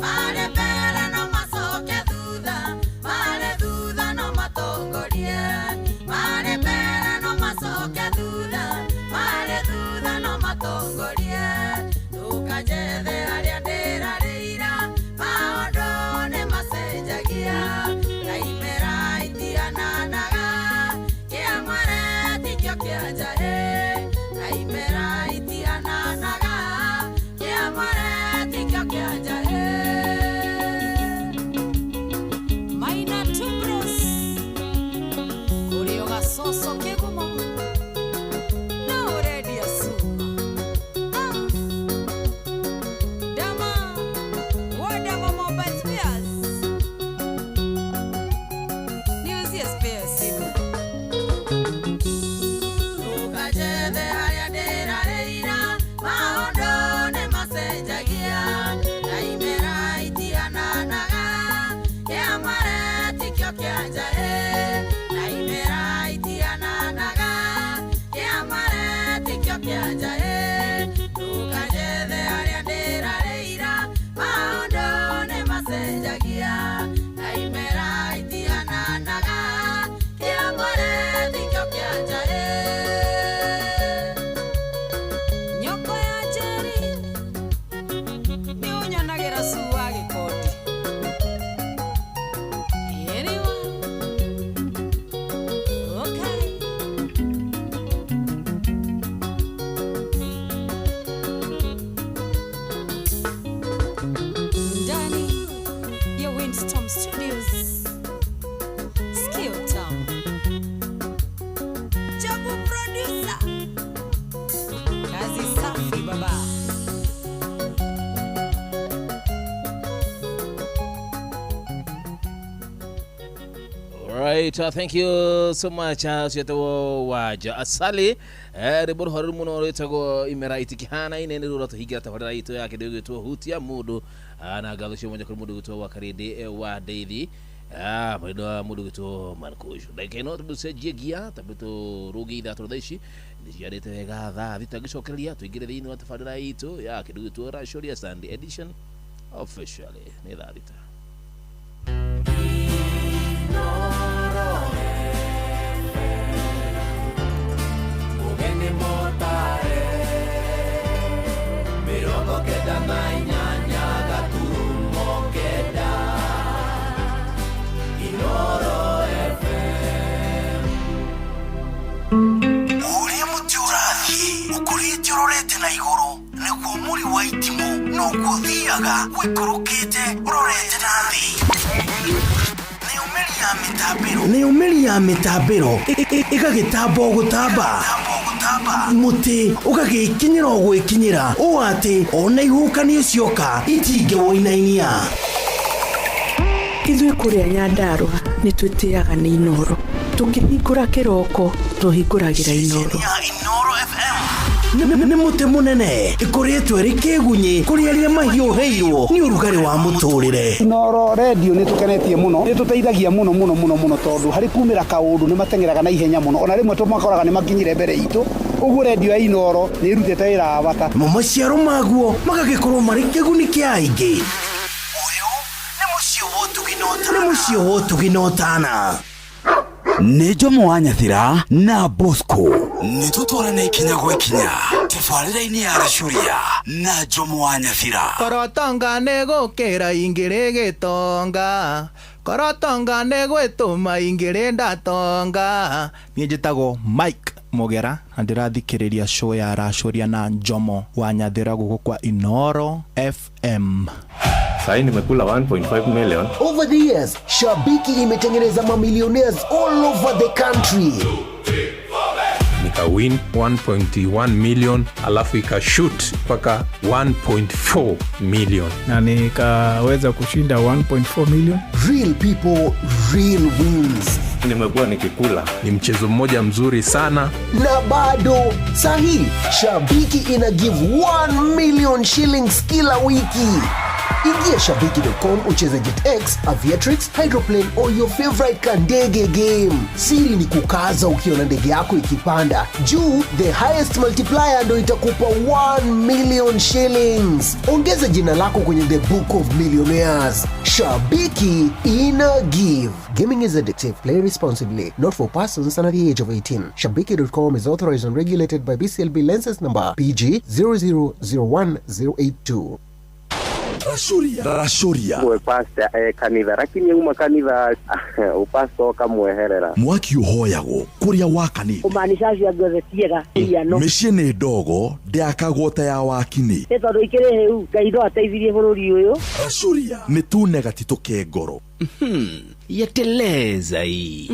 marĩ mbere no macoke thutha marĩ thutha no matongorie marĩ mbere no macoke thutha marĩ thutha no matongorie ndũkanjethe harĩa ndĩrarĩira maũndũ nĩ macenjagia na imera itihananaga kĩa mwere tikĩo kĩa njahĩ na imera itihananaga kĩa mwere tikĩo kĩa njahĩ. Maina Tubros kũrĩ o gacoco kĩgumo no ũrendia cuma. Ah. Dama Wadama Mobile Spares niuzie spare simu. Ndũkanjethe harĩa ndĩrarĩira maũndũ nĩ macenjagia na imera itihananaga kĩa mwere tikĩo kĩa njahĩ na imera itihananaga kĩa mwere tikĩo kĩa njahĩ ndũkanjethe harĩa ndĩrarĩira maũndũ nĩ macenjagia na imera itihananaga kĩa mwere tikĩo kĩa njahĩ. Nyoko ya Njeri nĩ ũnyonagĩra cu wa gĩkondi ĩriwa. Okay. Ndani ya Windstorm Studios Skill Town Jabu producer kazi safi baba. Alright, thank you so much cietagwo Waja Asali rwĩmbo rũhoreru mũno rwĩtagwo imera itikihanaine nĩ rũratũhingira tabarĩra itũ ya kĩndũ gĩgwĩtwo hutia mũndũ na ngatho cio mwanya kũrĩ mũndũ gwĩtwo wa Karĩndĩ wa Ndeithi mwendwa wa mũndũ gwĩtwo Marcos. Ndagĩka ĩno tũcenjie ngia tambĩ tũrũnge ithatũ thaa ici nĩciarĩte wega 6:00 ngĩcokereria tũingĩre thĩinĩ wa tabarĩra itũ ya kĩndũ gĩgwĩtwo Racũria Sunday edition officially nĩ 6:00. Ugeni motare 98.9 Inoro FM. Ũrĩa mũtĩ ũrathiĩ ũkũrĩte ũrorete na igũrũ nĩguo mũri wa itimũ noguo ũthiaga ũikũrũkĩte ũrorete na thĩ. Nayo mĩri ya mĩtambĩro ĩgagĩtamba o gũtamba mũtĩ ũgagĩkinyĩra o gwĩkinyĩra ũũ atĩ ona ihuhũkanio cioka itingĩwũinainia. Ithuĩ kũrĩa Nyandarũa nĩ twĩtĩaga nĩ Inoro tũkĩhingũra kĩroko tũhingũragĩra Inoro. Nĩ mũtĩ mũnene ĩkoretwo ĩrĩ kĩgunyĩ kũrĩ arĩa mahiũhĩirwo nĩ ũrugarĩ wa mũtũrĩre. Inoro redio nĩ tũkenetie mũno nĩ tũteithagia mũno mũno mũno mũno tondũ harĩ kumĩra kaũndũ nĩ mateng'eraga na ihenya mũno ona rĩmwe tũmakoraga nĩ makinyire mbere itũ ũguo redio ya Inoro nĩ ĩrutĩte wĩra wa bata. Mo maciaro maguo magagĩkorwo marĩ kĩguni kĩa aingĩ. Ũyũ nĩ mũciĩ wa ũtugi na ũtana. Nĩ Jomo wa Nyathira na Bosco nĩ tũtwarane ikinya gwa ikinya tabarĩra-inĩ ya Racũria na Jomo wa Nyathira. Korotonga nĩ gũkĩra ingĩrĩ gĩtonga korotonga nĩ gwĩtũma ingĩrĩ ndatonga. Niĩ njĩtagwo Mike Mugera na ndĩrathikĩrĩria show ya Racũria na Jomo wa Nyathira gũkũ kwa Inoro FM. Sahi nimekula 1.5 million. Over the years, Shabiki imetengeneza mamillionaires all over the country. Nika win 1.1 million alafu ikashoot mpaka 1.4 million. Na nikaweza kushinda 1.4 million. Real people, real wins. Nimekuwa nikikula. Ni mchezo mmoja mzuri sana. Na bado sahi Shabiki ina give 1 million shillings kila wiki. Ingia shabiki.com ucheze JetX, Aviatrix, Hydroplane or your favorite kandege game. Siri ni kukaza ukiona ndege yako ikipanda juu, the highest multiplier ndo itakupa 1 million shillings. Ongeza jina lako kwenye the book of millionaires. Shabiki ina give. Gaming is addictive. Play responsibly. Not for persons under the age of 18. Shabiki.com is authorized and regulated by BCLB license number PG 0001082. Rashuria Mwe pastor kanitha lakini uma kanitha upasta ukamweherera mwaki uhoyagwo kuria wakanite kumaanisha acio angĩ othe tiega iano mĩciĩ nĩ ndogo ndĩakagwo ta ya wakini nĩ tondũ ikĩrĩ hĩu Ngai no ateithirie bũrũri ũyũ. Rashuria nĩ tune gatitũ ke ngoro. Yateleza hii.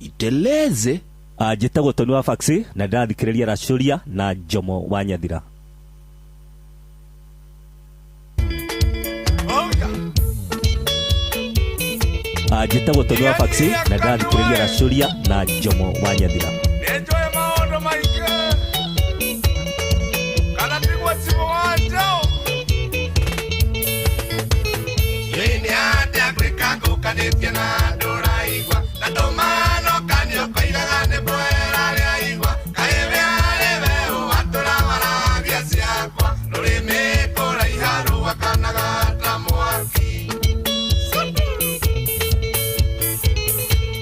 Iteleze. Njĩtagwo Tony wa Faxi na ndĩrathikĩrĩria Racuria na Jomo wa Nyathira. Njĩtagwo Tony wa Faxi na ndĩrathikĩrĩria Racuria na Jomo wa Nyathira. Nĩnjũĩ maũndũ maingĩ kana tiguo cibũ wa njaũ nĩ atĩa gwĩka ngũkanĩtie na ndũraigua na ndũmanokanio koigaga nĩ bwera rĩaigua kaĩ wĩarĩ weũ watũrawaragia ciakwa rũrĩmĩ kũraiha rũgakanaga ta mwaki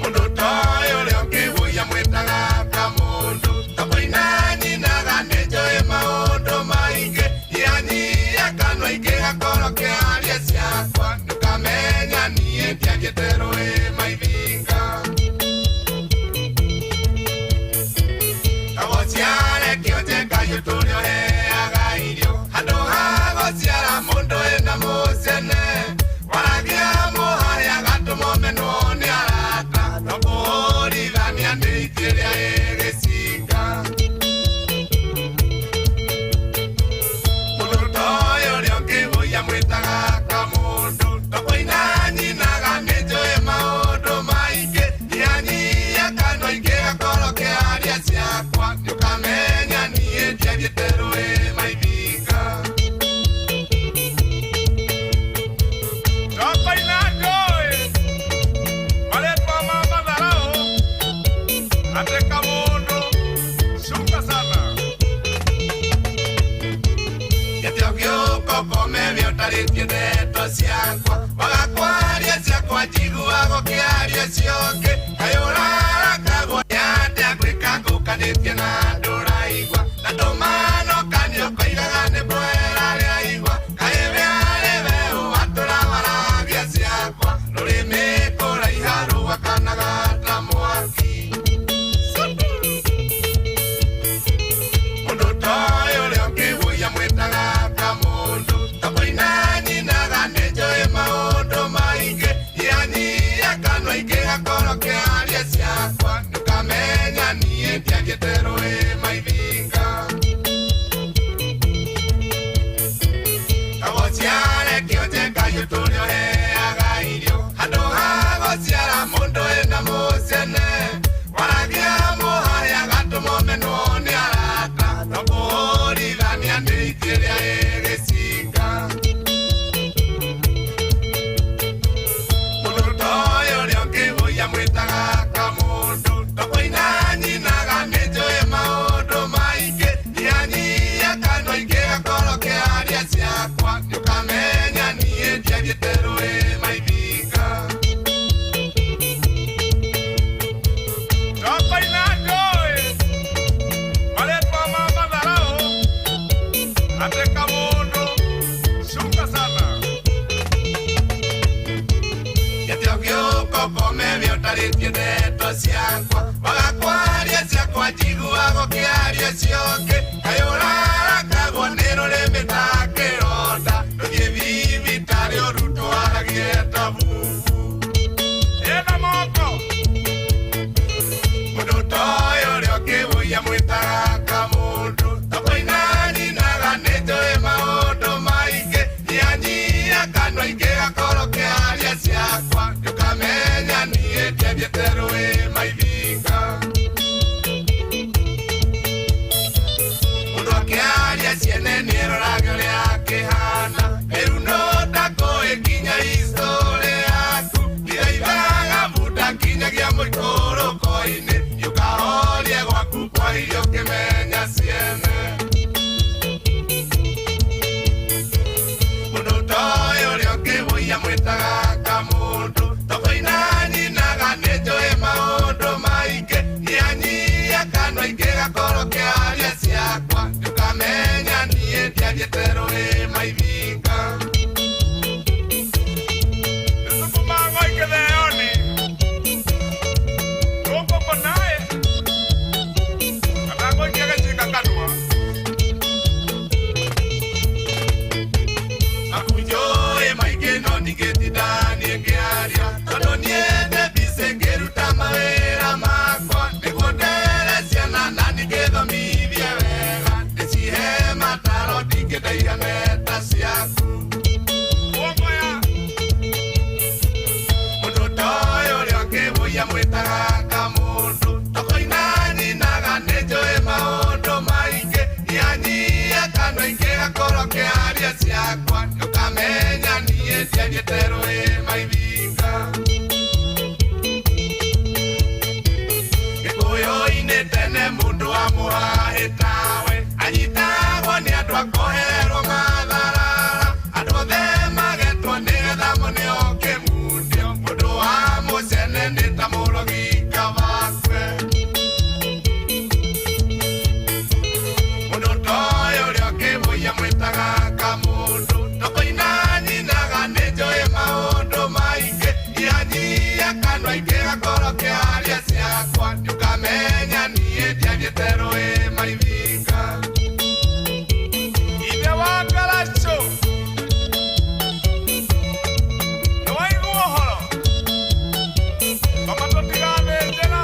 mũndũ toĩ ũrĩa ũngĩhũia mwĩtaga kamũndũ tokoina nyinaga nĩnjũĩ maũndũ maingĩ nyihanyihia kanua ingĩgakorwo kĩaria ciakwa ndũkamenya niĩ ndiathiĩte rũĩ maithinga kagũciare kĩonje kayũ tũrĩa ũheaga irio handũ ha gũciara mũndũ ĩna mũcene waragia mũharĩa gatũmwo menwo nĩ arata no kũhũrithania nĩ itĩ ĩrĩa ĩgĩcinga mũndũ toĩ ũrĩa ũngĩhũia mwĩtaga kamũndũ tokoina nyinaga nĩnjũĩ maũndũ maingĩ nyihanyihia kanua ingĩgakorwo kĩaria ciakwa nĩũkamenya niĩ ndiathiĩte rũĩ maithinga tokoina njũĩ marĩtwa ma matharaũ atĩ kamũndũ cuka sana gĩtĩo gĩũkokome ũtarĩtie ndeto ciakwa wagakwaria ciakwa njiguaga ũkĩaria ciongĩ kaĩ ũrarakagwo nĩ atĩa gwĩka ngũkanĩtie na ndũraigua na ndũmanokanio koigaga nĩ bwera rĩaigua kaĩ wĩarĩ weũ watũrawaragia ciakwa rũrĩmĩ kũraiha rũgakanaga ta mwaki mũndũ toĩ ũrĩa ũngĩhũia mwĩtaga kamũndũ tokoina nyinaga nĩnjũĩ maũndũ maingĩ nyihanyihia kanua ingĩgakorwo kĩaria ciakwa ndũkamenya niĩ ndiathiĩte rũĩ maithinga kagũciare kĩonje kayũ tũrĩa ũheaga irio handũ ha gũciara mũndũ ĩna mũcene waragia mũharĩa gatũmwo menwo nĩ arata no kũhũrithania nĩ itĩ ĩrĩa ĩgĩcinga mũndũ toĩ ũrĩa ũngĩhũia mwĩtaga kamũndũ tokoina nyinaga nĩnjũĩ maũndũ maingĩ nyihanyihia kanua ingĩgakorwo kĩaria ciakwa nĩũkamenya niĩ ndiathiĩte rũĩ maithinga tokoina njũĩ marĩtwa ma matharaũ atĩ kamũndũ cuka sana gĩtĩo gĩũkokome ũtarĩtie ndeto ciakwa wagakwaria ciakwa njiguaga ũkĩaria ciongĩ kaĩ ũrarakagwo nĩ rũrĩmĩ ta kĩronda ndũthiĩ thibitarĩ ũrutwaragie ta bubu ĩna moko mũndũ toĩ ũrĩa ũngĩhũia mwĩtaga kamũndũ tokoina nyinaga nĩnjũĩ maũndũ maingĩ nyihanyihia kanua ingĩgakorwo kĩaria ciakwa ndũkamenya niĩ ndiathiĩte rũĩ maithinga mũndũ akĩaria ciene nĩeroraga Mũhahĩ tawe anyitagwo nĩ andũ akoherwo matharara andũ othe magetwo nĩgetha moneo kĩmundio mũndũ wa mũcene nĩ ta mũrogi kabakwe mũndũ toyũ ũrĩa ũkĩmũiya mwĩtaga kamũndũ tokoina nyinaga nĩ njũĩ maũndũ maingĩ ianyia kanua ingĩ gakorwo kĩaria ciakwa nĩũkamenya niĩ ndiathiĩte rũĩ maithinga ithe wa ngaracũ nĩwaigua ũhoro koma tũtigathĩnjĩra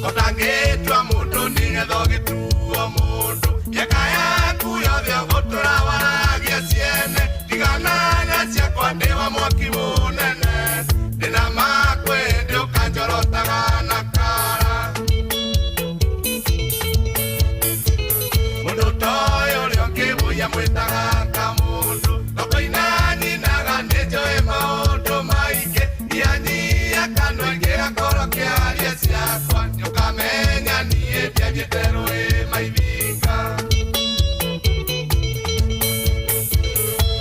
ũtangĩtua mũndũ nĩgetha ũgĩtuo mũndũ mĩaka yaku yothe ũgũtũra waragia ciene tigana na ciakwa ndĩ wa mwaki mũnene ndĩna makwĩndĩ ũkanjorotaga na kara mũndũ toyũ ũrĩa ũkĩmũiya mwĩtaga kamũndũ tokoina nyinaga nĩ njũĩ maũndũ maingĩ ianyia kanua ingĩ gakorwo kĩaria ciakwa nĩũkamenya niĩ ndiathiĩte rũĩ maithinga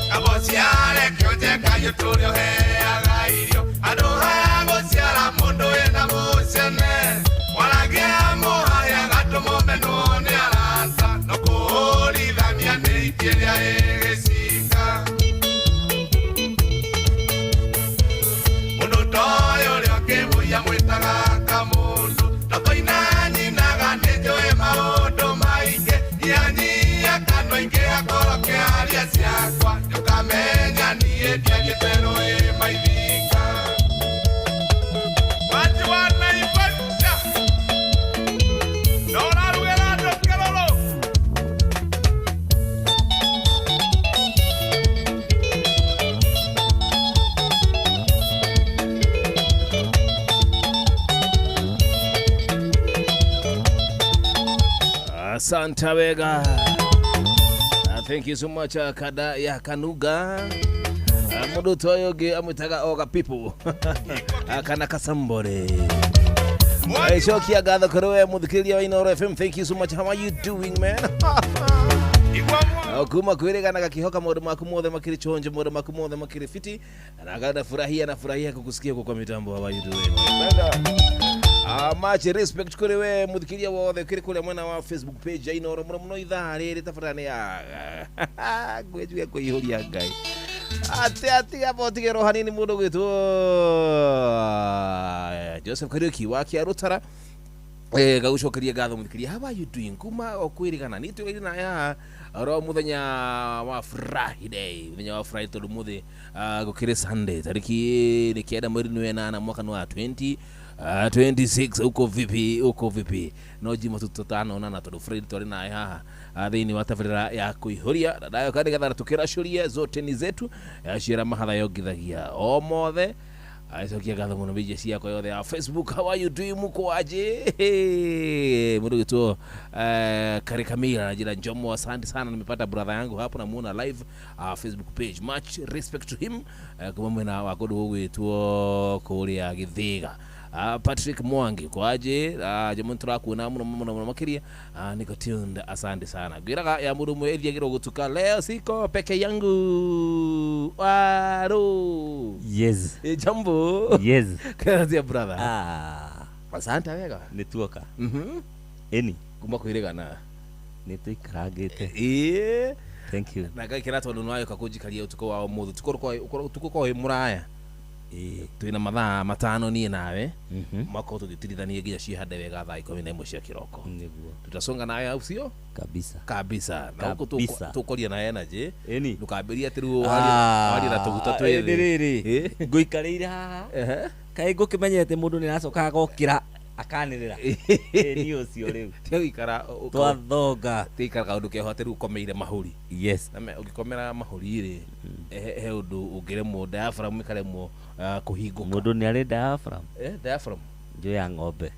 kabociare kĩonje kayũ tũrĩa ũheaga irio andũ ha gũciara mũndũ wĩna mũcene waragia mũhahĩ agatũmwo menwo nĩ arata no kũhũrithania nĩ itĩ ĩrĩa ĩgĩcinga mũndũ toyũ ũrĩa ũkĩmũiya mwĩtaga kamũndũ tokoina nyinaga nĩ njũĩ maũndũ maingĩ ianyia kanua ingĩ akorwo kĩaria ciakwa nĩũkamenya niĩ ndiathiĩte rũĩ maithinga Waji wa Naivasha na ũrarugĩra andũ kĩrũrũ Asante wega. Thank you so much kada ya kanuga. Mundu toyo ũngĩ amwĩtaga oga people kana kasambore. Cokia ngatho kũrĩ we mũthikĩrĩria wa Inooro FM. Thank you so much. How are you doing, man? Kuma kwĩrĩgana gakihoka maũndũ maku mothe makĩrĩ chonjo, maũndũ maku mothe makĩrĩ fiti, na nafurahia nafurahia kukusikia kwa mitambo. How are you doing, my friend? Much respect kũrĩ we mũthikĩrĩria wothe ũkĩrĩ kũrĩa mwena wa Facebook page ya Inooro mũno mũno ithaa rĩrĩ tabarĩra nĩ ya ngwĩnjuge kũihũria Ngai atĩ atiga botigĩrwo hanini mũndũ gwĩtwo Joseph Kariuki wa Kĩarũtara gagucokeria ngatho mũthikĩrĩria. How are you doing kuma o kwĩrĩgana nĩ tũrĩ na haha oro mũthenya wa Friday, mũthenya wa Friday tondũ mũthĩ gũkĩrĩ Sunday tarĩki nĩ 9 mweri nĩ 8 mwaka wa 2026. Uko vipi, uko vipi? No jima tutanonana tondũ Friday twarĩ naye haha thĩinĩ wa tabarĩra ya kũihũria nayo kandi getha tũkĩracũria zote ni zetu yaciara mahatha yongithagia o mothe. Aicokia ngatho mũno mĩnje ciakwa yothe ya Facebook. How are you doing, muko aje? Mũndũ gĩtwo Kare Kamila na jina Njomo, asante sana, nimepata brother yangu hapo namuona live Facebook page. Much respect to him. Kuma mwena wa kũndũ gũgwĩtwo kũrĩa Gĩthĩga. Patrick Mwangi kwaje jamu turakuona muno muno muno makiria niko tuned, asante sana. Gwiraga ya mundu mwe ithiagirwo gutuka leo siko peke yangu waro. Yes. Jambo. Yes. Kazi brother. Asante wega. Nĩ tuoka. Eni kuma kwĩrĩgana nĩ tũikarangĩte. Ĩĩ. Thank you. Na ngakena tondũ nĩwayoka kũnjikaria ũtukũ wa ũmũthĩ. Ũtukũ kwa wĩ mũraya. Twĩna mathaa 5 niĩ nawe makorwo tũgĩtirithania nginya ciĩhande wega thaa 11 cia kĩroko. Nĩguo tutasonga nawe au sio? Kabisa kabisa. Na huko tukoria na energy ndukambĩrie atĩ rĩu warie na tũguta twĩthĩ rĩrĩ ngũikarĩire haha kaĩ ngũkĩmenyete mũndũ nĩ aracoka agokĩra akanĩrĩra ni ũcio rĩu tiga twathonga tiga kaũndũ keho atĩ rĩu ũkomeire mahũri. Yes. Na ũngĩkomera mahũri rĩ he ũndũ ũngĩremwo diaphragm ĩkaremwo kũhingũka. Mũndũ nĩ arĩ diaphragm? Diaphragm njũ ya ng'ombe.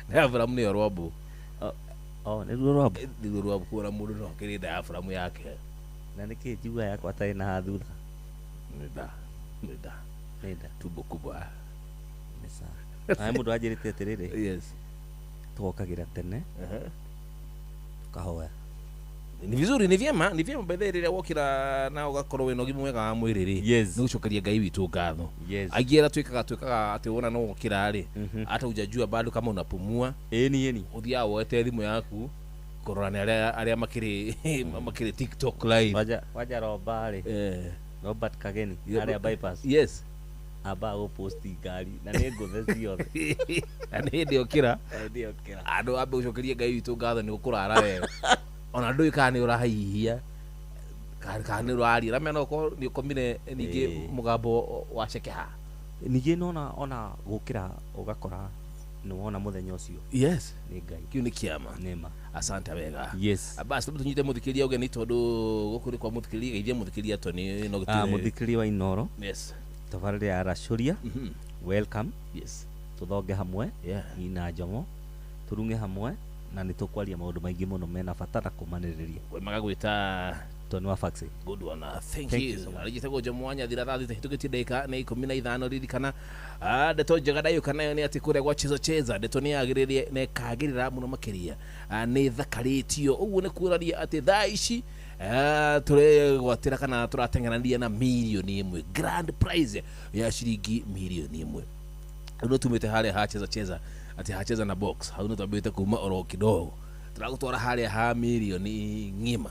Diaphragm nĩyo rwambũ. Oh, nĩruo rwambũ. Nĩruo rwambũ kuona mũndũ no akĩrĩ diaphragm yake. Na nĩkĩ njigua yakwa atarĩ na haha thutha? Nĩ nda. Nĩ nda. Nĩ nda. Tumbo kubwa. Nĩ sawa. Nawe mũndũ anjĩrĩte atĩrĩrĩ, yes, tũgokagĩra tene tukahoya. Ni vizuri, ni vyema, ni vyema by the way rĩrĩa wokĩra na ũgakorwo wĩna ũgima mwega wa mwĩrĩ rĩ, Yes. nĩ gũcokeria Ngai witũ ngatho. Yes. Aingĩ arĩa twĩkaga atĩ wona no wokĩra rĩ, hata hujajua bado kama unapumua. Ĩni ĩni. Ũthiaga woete thimũ yaku kũrora nĩ arĩa makĩrĩ TikTok live. Waja Roba rĩ, Robert Kageni arĩa bypass. Yes. Amba gũposti ngari na nĩ ngũthe ciothe. Na nĩ hĩndĩ okĩra. Hĩndĩ okĩra. Andũ ambe gũcokeria Ngai witũ ngatho nĩ gũkũrara wega. Ona ndũĩ kana nĩ ũrahihiya kana nĩ ũraria, ramenya no ũkorwo nĩ ũkomire ningĩ mũgambo wacekeha. Ningĩ nona ona gũkĩra ũgakora nĩ wona mũthenya ũcio. Yes. Nĩ Ngai. Kĩu nĩ kĩama. Nĩma. Asante wega. Yes. Basi tũnyite mũthikĩria ũgeni tondũ gũkũ nĩ kwa mũthikĩria, geithia mũthikĩria Tony no gũtirĩ. Mũthikĩria wa Inooro. Yes. Tabarĩra ya Racũria. Welcome. Yes. Tũthonge hamwe. Yeah. Ni na Njomo. Tũrung'e hamwe na nĩ tũkwaria maũndũ maingĩ mũno mena bata na kũmanĩrĩria. Magagwĩta Tony wa Faxi. Good one. Thank Thank you. you so much. Arĩjĩtagwo Njomo wa Nyathira thaa thita hĩtũkĩtie ndagĩka nĩ 15. Ririkana ndeto njega ndayũka nayo nĩ atĩ kũrĩa gwa Cheza Cheza ndeto nĩ yagĩrĩire na ĩkagĩrĩra mũno makĩria, nĩ thakarĩtio ũguo nĩ kuonania atĩ thaa ici tũregwatĩra kana tũrateng'erania na mirioni 1, grand prize ya ciringi mirioni 1. Rĩu nĩ tumĩte harĩa ha Cheza Cheza atĩ ha Cheza na box hau nĩ twambĩte kuma oro kidogo tũragũtwara harĩa ha mirioni ng'ima,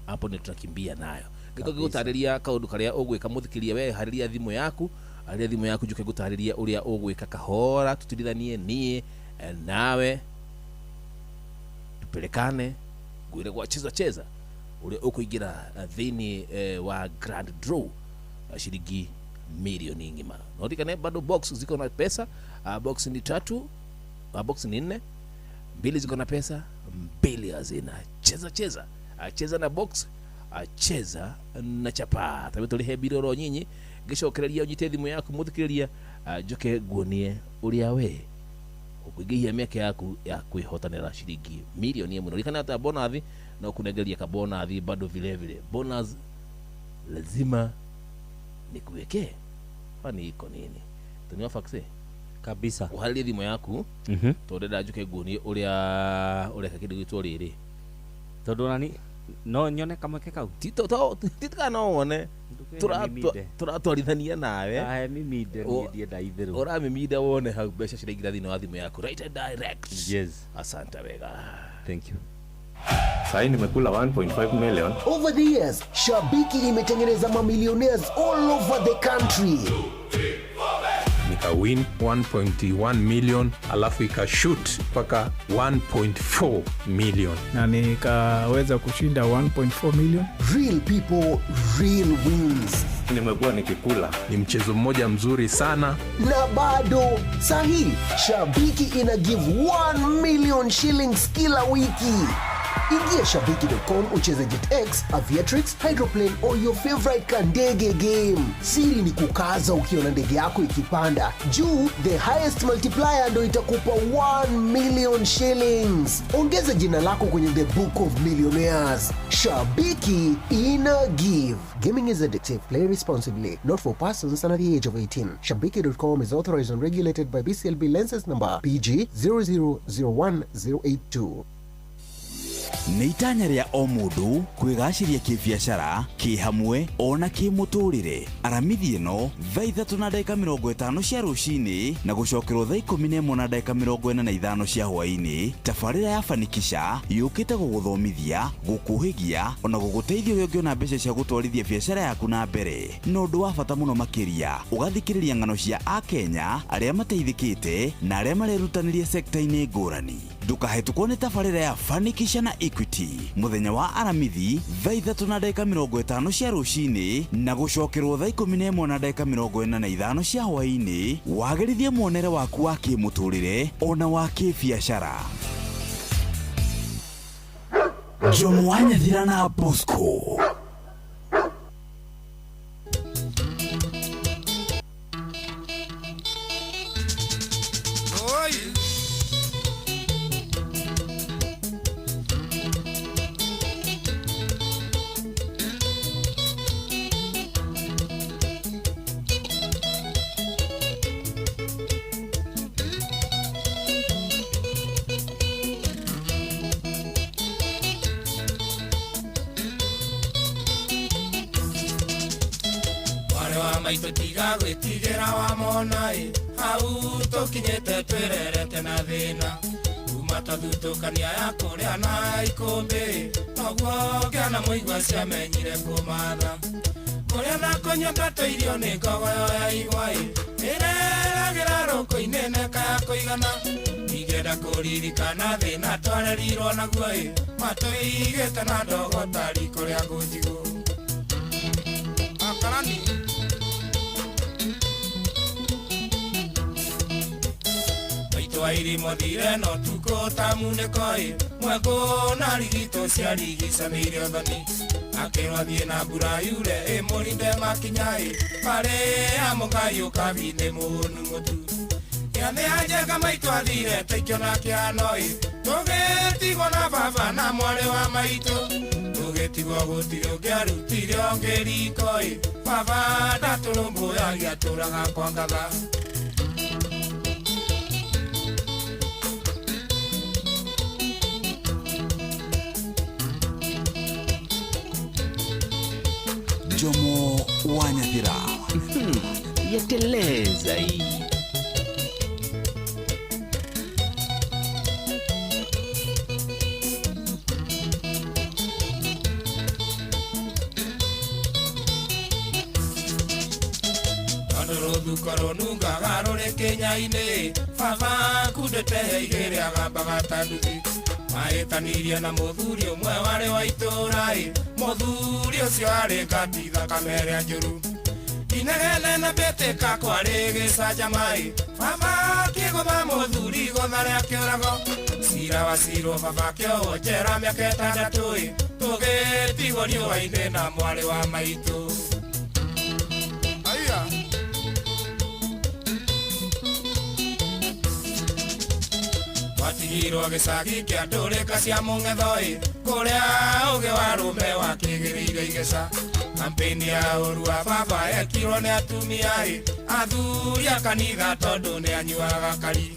hapo nĩ tũrakimbia nayo. Ngĩko ngĩgũtarĩria kaũndũ karĩa ũgwĩka mũthikĩria, we harĩria thimũ yaku, harĩria thimũ yaku njuke ngũtarĩria ũrĩa ũgwĩka kahora, tũtirithanie niĩ nawe tupelekane ngwĩre gwa Cheza Cheza ũrĩa ũkũingĩra thĩinĩ wa grand draw shilingi milioni ng'ima. Naotikane bado box ziko na pesa, box ni 3, box ni 4, 2 ziko na pesa, 2 hazina. Cheza Cheza, cheza na box, cheza na chapa. Tabe tũrĩhe mbirũ nyinyi ngĩcokereria ũnyite thimũ yaku mũthikĩrĩria, njoke nguonie ũrĩa we ũkũingĩhia mĩaka yaku ya kwĩhotanĩra shilingi milioni 1. Ririkana hata bonathi no kunengeria ka bonathi bado vile vile. Bonus lazima nikuwekee. Kwani iko nini? Tony wa Faxi kabisa. Uharĩrie thimũ yaku tondũ ndĩrenda njuke nguonie ũrĩa ũreka kĩndũ gĩtwo rĩrĩ. Tondũ nani no nyone kamweke kau. Ti no wone. Tũratwarithania nawe. Ahe miminde niĩ ndienda itherũ. Ũramĩminda wone hau mbeca ciraingĩra thĩinĩ wa thimũ yaku right and direct. Yes. Asante wega. Thank you. Sahi nimekula 1.5 million. Over the years, Shabiki imetengeneza mamillionaires all over the country. Nika win 1.1 million, alafu ikashoot mpaka 1.4 million. Na nikaweza kushinda 1.4 million. Real people, real wins. Nimekuwa nikikula. Ni mchezo mmoja mzuri sana. Na bado sahi, Shabiki ina give 1 million shillings kila wiki. Ingia shabiki.com ucheze JetX, Aviatrix, Hydroplane or your favorite kandege game. Siri ni kukaza ukiona ndege yako ikipanda juu, the highest multiplier ndo itakupa 1 million shillings. Ongeza jina lako kwenye the book of millionaires. Shabiki ina give. Gaming is addictive. Play responsibly. Not for persons under the age of 18. Shabiki.com is authorized and regulated by BCLB license number PG 0001082. Nĩ itanya rĩa o mũndũ kwĩgacĩria kĩbiacara, kĩhamwe ona kĩmũtũrĩre. Aramithi ĩno thaa 3:50 cia rũcinĩ na gũcokerwo thaa 11:45 cia hwaĩ-inĩ. Tabarĩra ya Fanikisha yũkĩte gũgũthomithia, gũkũhĩgia ona gũgũteithia ũrĩa ũngĩona mbeca cia gũtwarithia biacara yaku na mbere. Na ũndũ wa bata mũno makĩria, ũgathikĩrĩria ng'ano cia Akenya arĩa mateithĩkĩte na arĩa marerutanĩria sekta-inĩ ngũrani. Ndũkahetũkwo nĩ tabarĩra ya Fanikisha na Equity mũthenya wa Aramithi thaa 3:50 cia rũcinĩ na gũcokerwo thaa 11:45 cia hwaĩ-inĩ. Wagĩrithie muonere waku wa kĩmũtũrĩre ona wa kĩbiacara. Jomo wa Nyathira na Bosco. Maitũ tiga gwĩtigĩra wamona ĩ hau tũkinyĩte twĩrerete na thĩna kuma twathutũkania ya kũrĩa na ikũmbĩ noguo ngĩana mũigua ciamenyire kũmatha kũrĩa na kũnyua twatũirio nĩ ngogoyo ya igwa ĩ ĩreragĩra rũkũ-inĩ neka ya kũigana ingĩenda kũririkana thĩna twarerirwo naguo ĩ matũigĩte na ndogo ta riko rĩa ngũnjigũ akarani Twairi mothire no tuko ta munĩko ĩ mwekũ na rigito ciarigicanĩire ũthoni akĩrwo athiĩ na mbura yure ĩ mũrinde makinya ĩ barĩ ya mũgai ũkabi nĩ mũnu mũtu gĩathĩ ya njenga maitũ athire taikĩona kĩano ĩ tũgĩtigwo na baba na mwarĩ wa maitũ tũgĩtigwo gũtirĩ ũngĩarutire ũngĩ riko ĩ baba ndatũrũmbũyagia atũraga kwa ngatha. Jomo wa Nyathira. Yeteleza hii. Rũthuko rũnungaga rũrĩ kĩnya-inĩ baba kundĩte igĩrĩ agambaga ta nduthi mahĩtanirie na mũthuri ũmwe warĩ wa itũũra ĩ mũthuri ũcio arĩ ngati thakame ĩrĩa njũru inegene na mbĩtĩka kwarĩ gĩcanjama ĩ baba akĩgũtha mũthuri igũtha rĩa kĩũrago cira wacirwo baba akĩohwo njera mĩaka ĩtandatũ ĩ tũgĩtigwo riũa-inĩ na mwarĩ wa maitũ. Aya. Twatigirwo gĩcagi kĩa ndũrĩka cia mũng'etho ĩ kũrĩa ũgĩ wa rũme wakĩgĩrĩire igeca kampeni ya ũru wa baba ekirwo nĩ atumia ĩ athuri a kanitha tondũ nĩ anyuaga kari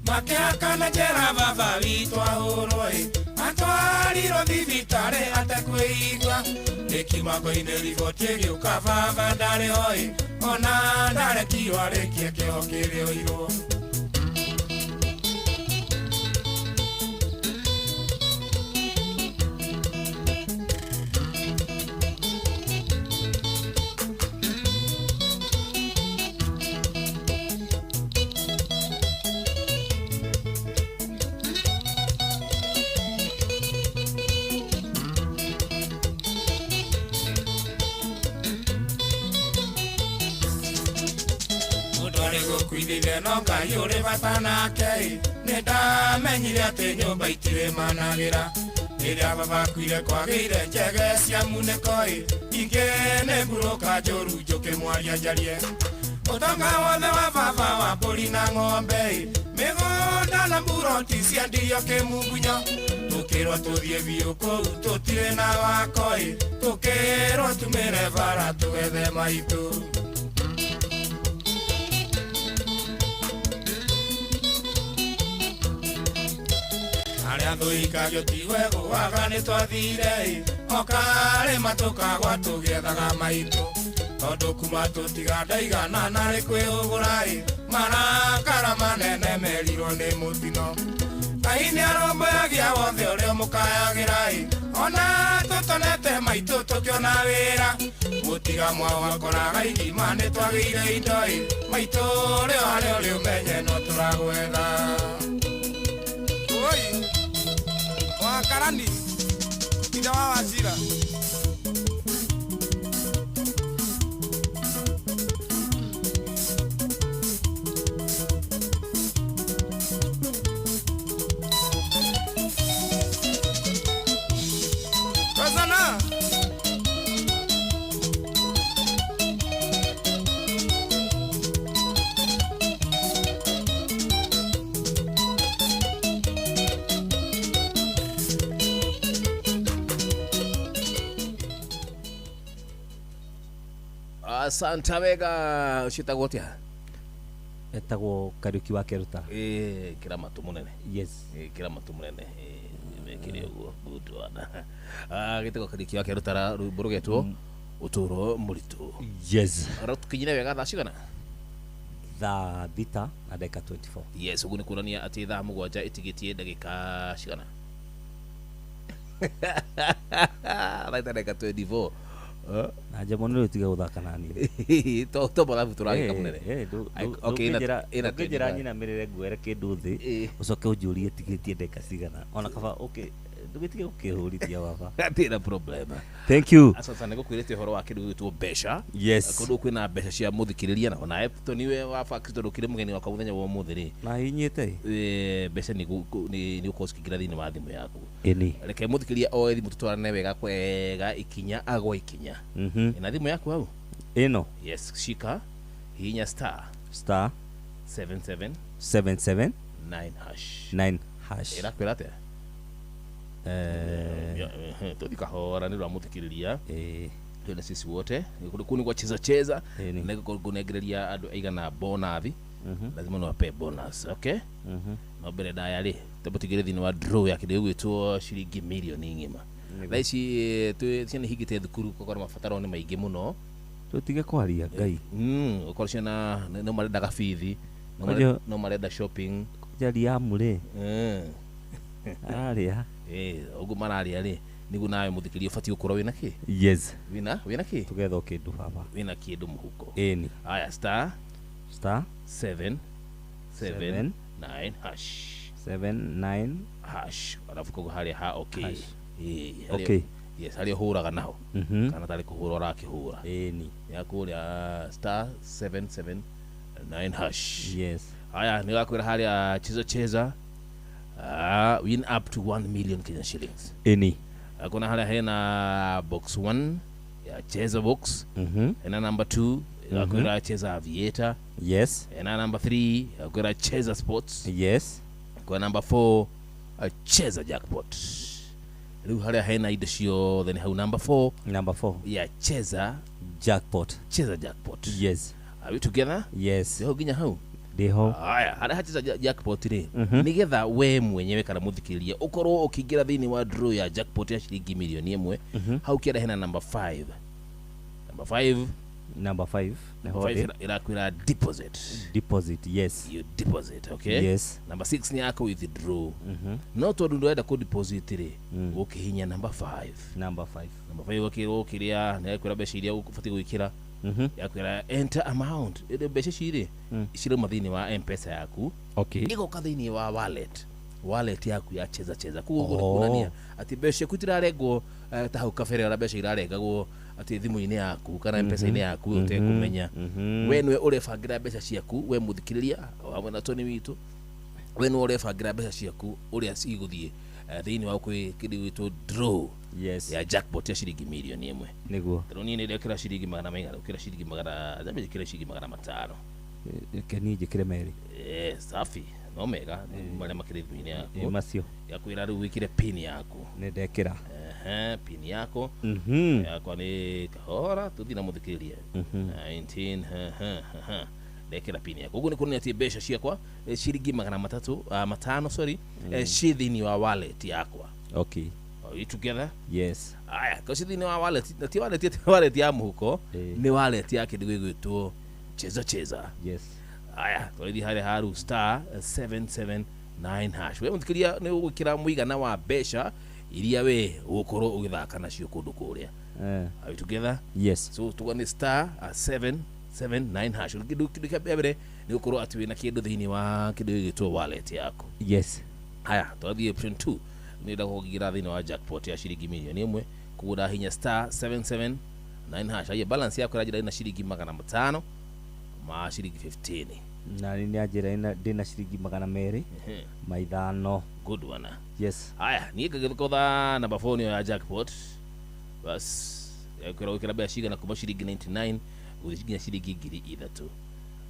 makĩhakana njera baba witũ ahũrwo ĩ atwarirwo thibitarĩ atekwĩigua ĩkiuma-inĩ riboti ĩgĩũka baba ndarĩ ho ĩ ona ndarekirwo arĩkie kĩoho kĩrĩa oirwo. No Ngai ũrĩ bata nake ĩ nĩ ndamenyire atĩ nyũmba itirĩ managĩra rĩrĩa baba akuire kwagĩire njege cia munĩko ĩ ingĩ nĩ mburũka njũru njũkĩ mwaria njarie ũtonga wothe wa baba wa mbũri na ng'ombe ĩ mĩgũnda na mburoti ciendirio kĩmungunyo tũkĩrwo tũthiĩ biũ kũu tũtirĩ na wako ĩ tũkĩrwo tumĩre bara tũgethe maitũ. Arĩa thũikagio ti wegũaga nĩ twathire ĩ okarĩma tũkagwa tũgĩethaga maitũ tondũ kuma tũtiga ndaigana narĩ kwĩhũgũra ĩ marakara manene merirwo nĩ mũtino Ngai nĩ arũmbũyagia wothe ũrĩa ũmũkayagĩra ĩ ona tũtonete maitũ tũkĩona wĩra mũtiga mwao akoraga igima nĩ twagĩire indo ĩ maitũ ũrĩ o harĩa ũrĩ ũmenye no tũragwetha. Oi. Wakarani ithe wa Wachira. Kazana. Asante wega ucitagwo atia? Etagwo Kariuki wa Keruta. Kiramatu munene. Yes. Kiramatu munene. Mekire uguo good one. Gitagwo Kariuki wa Keruta rwimbo rugetwo Ũtũũro mũritũ. Yes. Tukinyire wega thaa cigana? Thaa 6 na ndagĩka 24. Yes, ũguo nĩ kuonania atĩ thaa 7 ĩtigĩtie ndagĩka cigana? Thaa ndagĩka 24. Na njemo nĩ ũtige gũthaka na niĩ. To mathabu tũragĩka mũnene. Okay, ĩna ndũngĩnjĩra nyinamĩrĩre nguere kĩndũ thĩ ũcoke ũnjũrie tigĩtie ndagĩka cigana. Ona kaba okay, ndũgĩtige gũkĩhũrithia baba. Hatirĩ problem. Thank you. Asante sana gũkwĩrĩte ũhoro wa kĩndũ gĩgwĩtwo mbeca. Yes. Kũndũ kwĩna mbeca cia mũthikĩrĩria na ona Tony we wa fax tondũ kĩrĩ mũgeni wakwa mũthenya wa ũmũthĩ rĩ. Na hinyĩte. Mbeca nĩ gũkorwo cikĩingĩra thĩinĩ wa thimũ yaku. Ĩni. Reke mũthikĩrĩria oe thimũ tũtwarane wega kwega ikinya agwa ikinya. Ĩna thimũ yaku hau? Ĩno. Yes, shika hihinya star star 77 77 9 hash 9 hash. Ĩrakwĩra atĩa? Tuthi kahora nĩ rwa mũthikĩrĩria twĩna sisi wote kũu nĩ gwa cheza cheza nĩngũnengereria andũ aigana bonathi lazima niwape bonus okay. No mbere ndaya rĩ tũtigĩre thĩinĩ wa draw ya kĩndũ gĩgwĩtwo ciringi mirioni ng'ima. Thaa ici ciana ihingĩte thukuru gũkorwo mabataro nĩ maingĩ mũno. Tũtige kwaria Ngai. Ũkorwo ciana no marendaga bithi, no marenda shopping. Njaria rĩ ararĩa ũguo mararĩa rĩ nĩguo nawe mũthikĩrĩria ũbatiĩ gũkorwo wĩna kĩ? Yes. Wĩna kĩ? Tũgetha o kĩndũ baba. Wĩna kĩndũ mũhuko. Ĩni. Aya star star 7 7 9 hash 7 9 hash alafu koguo harĩa ha okay. Okay. Yes, harĩa ũhũraga naho. Kana tarĩ kũhũra ũrakĩhũra. Ĩni. Ya kũrĩa star 7 7 9 hash. Yes. Aya nĩ gakwĩra harĩa cheza cheza. Win up to 1 million Kenyan shillings. Ĩni. Kuna harĩa hena box 1 ya cheza box. Hena number 2 yakwĩra cheza aviator. Yes. Hena number 3 yakwĩra cheza sports. Yes. Kwa number 4 cheza jackpot. Rĩu harĩa hena indo ciothe nĩ hau number 4. Number 4 ya cheza jackpot. Cheza jackpot. Yes. Are we together? Yes. Ho nginya hau. Ndiho. Aya, harĩa hacheza jackpot rĩ nĩgetha we mwenyewe kana mũthikĩrĩria ũkorwo ũkĩingĩra thĩinĩ wa draw ya jackpot ya ciringi milioni 1 hau kĩara hena number 5. Number 5. Number 5. Number 5 irakwĩra deposit. Deposit, yes. You deposit, okay? Yes. Number 6 nĩ yako withdraw. No tondũ ndũrenda kũ deposit rĩ ũkĩhinya number 5. Number 5. Number 5 ũkĩrwo ũkĩrĩa nĩ yakwĩra mbeca iria ũbatiĩ gwĩkĩra. Yakwĩra enter amount. Ĩndĩ mbeca ici rĩ cirauma thĩinĩ wa M-Pesa yaku. Okay. Igoka thĩinĩ wa wallet yaku ya cheza cheza. Koguo ũguo nĩ kuonania atĩ mbeca ciaku itirarengwo ta hau kabere ũrĩa mbeca irarengagwo atĩ thimũ-inĩ yaku kana M-Pesa-inĩ yaku ũtekũmenya. We nĩwe ũrebangĩra mbeca ciaku we mũthikĩrĩria hamwe na Tony witũ. We nĩwe ũrebangĩra mbeca ciaku ũrĩa cigũthiĩ thĩinĩ wa kwĩ kĩndũ gĩgwĩtwo draw. Yes. Ya jackpot ya ciringi milioni 1. Nĩguo. Tondũ niĩ nĩndekĩra ciringi magana maigana ũkĩra ciringi magana njambie ciringi 500. Reke niĩ njĩkĩre merĩ. Safi. No mega marĩa makĩrĩ thimũ-inĩ yaku. Macio. Yakwĩra rĩu wĩkĩre pin yaku. Nĩ ndekĩra. Pin yako. Yakwa nĩ kahora tũthiĩ na mũthikĩrĩria. 19 ndekĩra pin yaku. Ũguo nĩ kuonania atĩ mbeca ciakwa ciringi 305 sorry ci thĩinĩ wa wallet yakwa. Okay. Are we together? Yes. Aya, ko ci thĩinĩ wa wallet, na ti wallet ti wallet ya mũhuko, nĩ wallet ya kĩndũ gĩgwĩtwo cheza cheza. Yes. Aya, tũrĩthiĩ harĩa haru star 779 hash. We mũthikĩrĩria nĩ ũgwĩkĩra mũigana wa mbeca iria we ũgũkorwo ũgĩthaka nacio kũndũ kũrĩa. Are we together? Yes. So tuga nĩ star 779 hash. Kĩndũ kĩa mbere nĩ gũkorwo atĩ wĩna kĩndũ thĩinĩ wa kĩndũ gĩgwĩtwo wallet yaku. Yes. Aya, tũrathiĩ option 2. Nĩ kũingĩra thĩinĩ wa jackpot ya ciringi milioni 1 kũgũra hinya star 779 hash. Aya balance yaku ĩranjĩra ĩna ciringi 500 ma ciringi 15. Na nĩ anjĩra ndĩna ciringi 200 ma 5. Good one. Yes. Aya, niĩ ngagĩkotha namba 4 nĩyo ya jackpot. Bas, yakwĩra gwĩkĩra mbeca cigana kuma ciringi 99 gũthiĩ nginya ciringi 3000.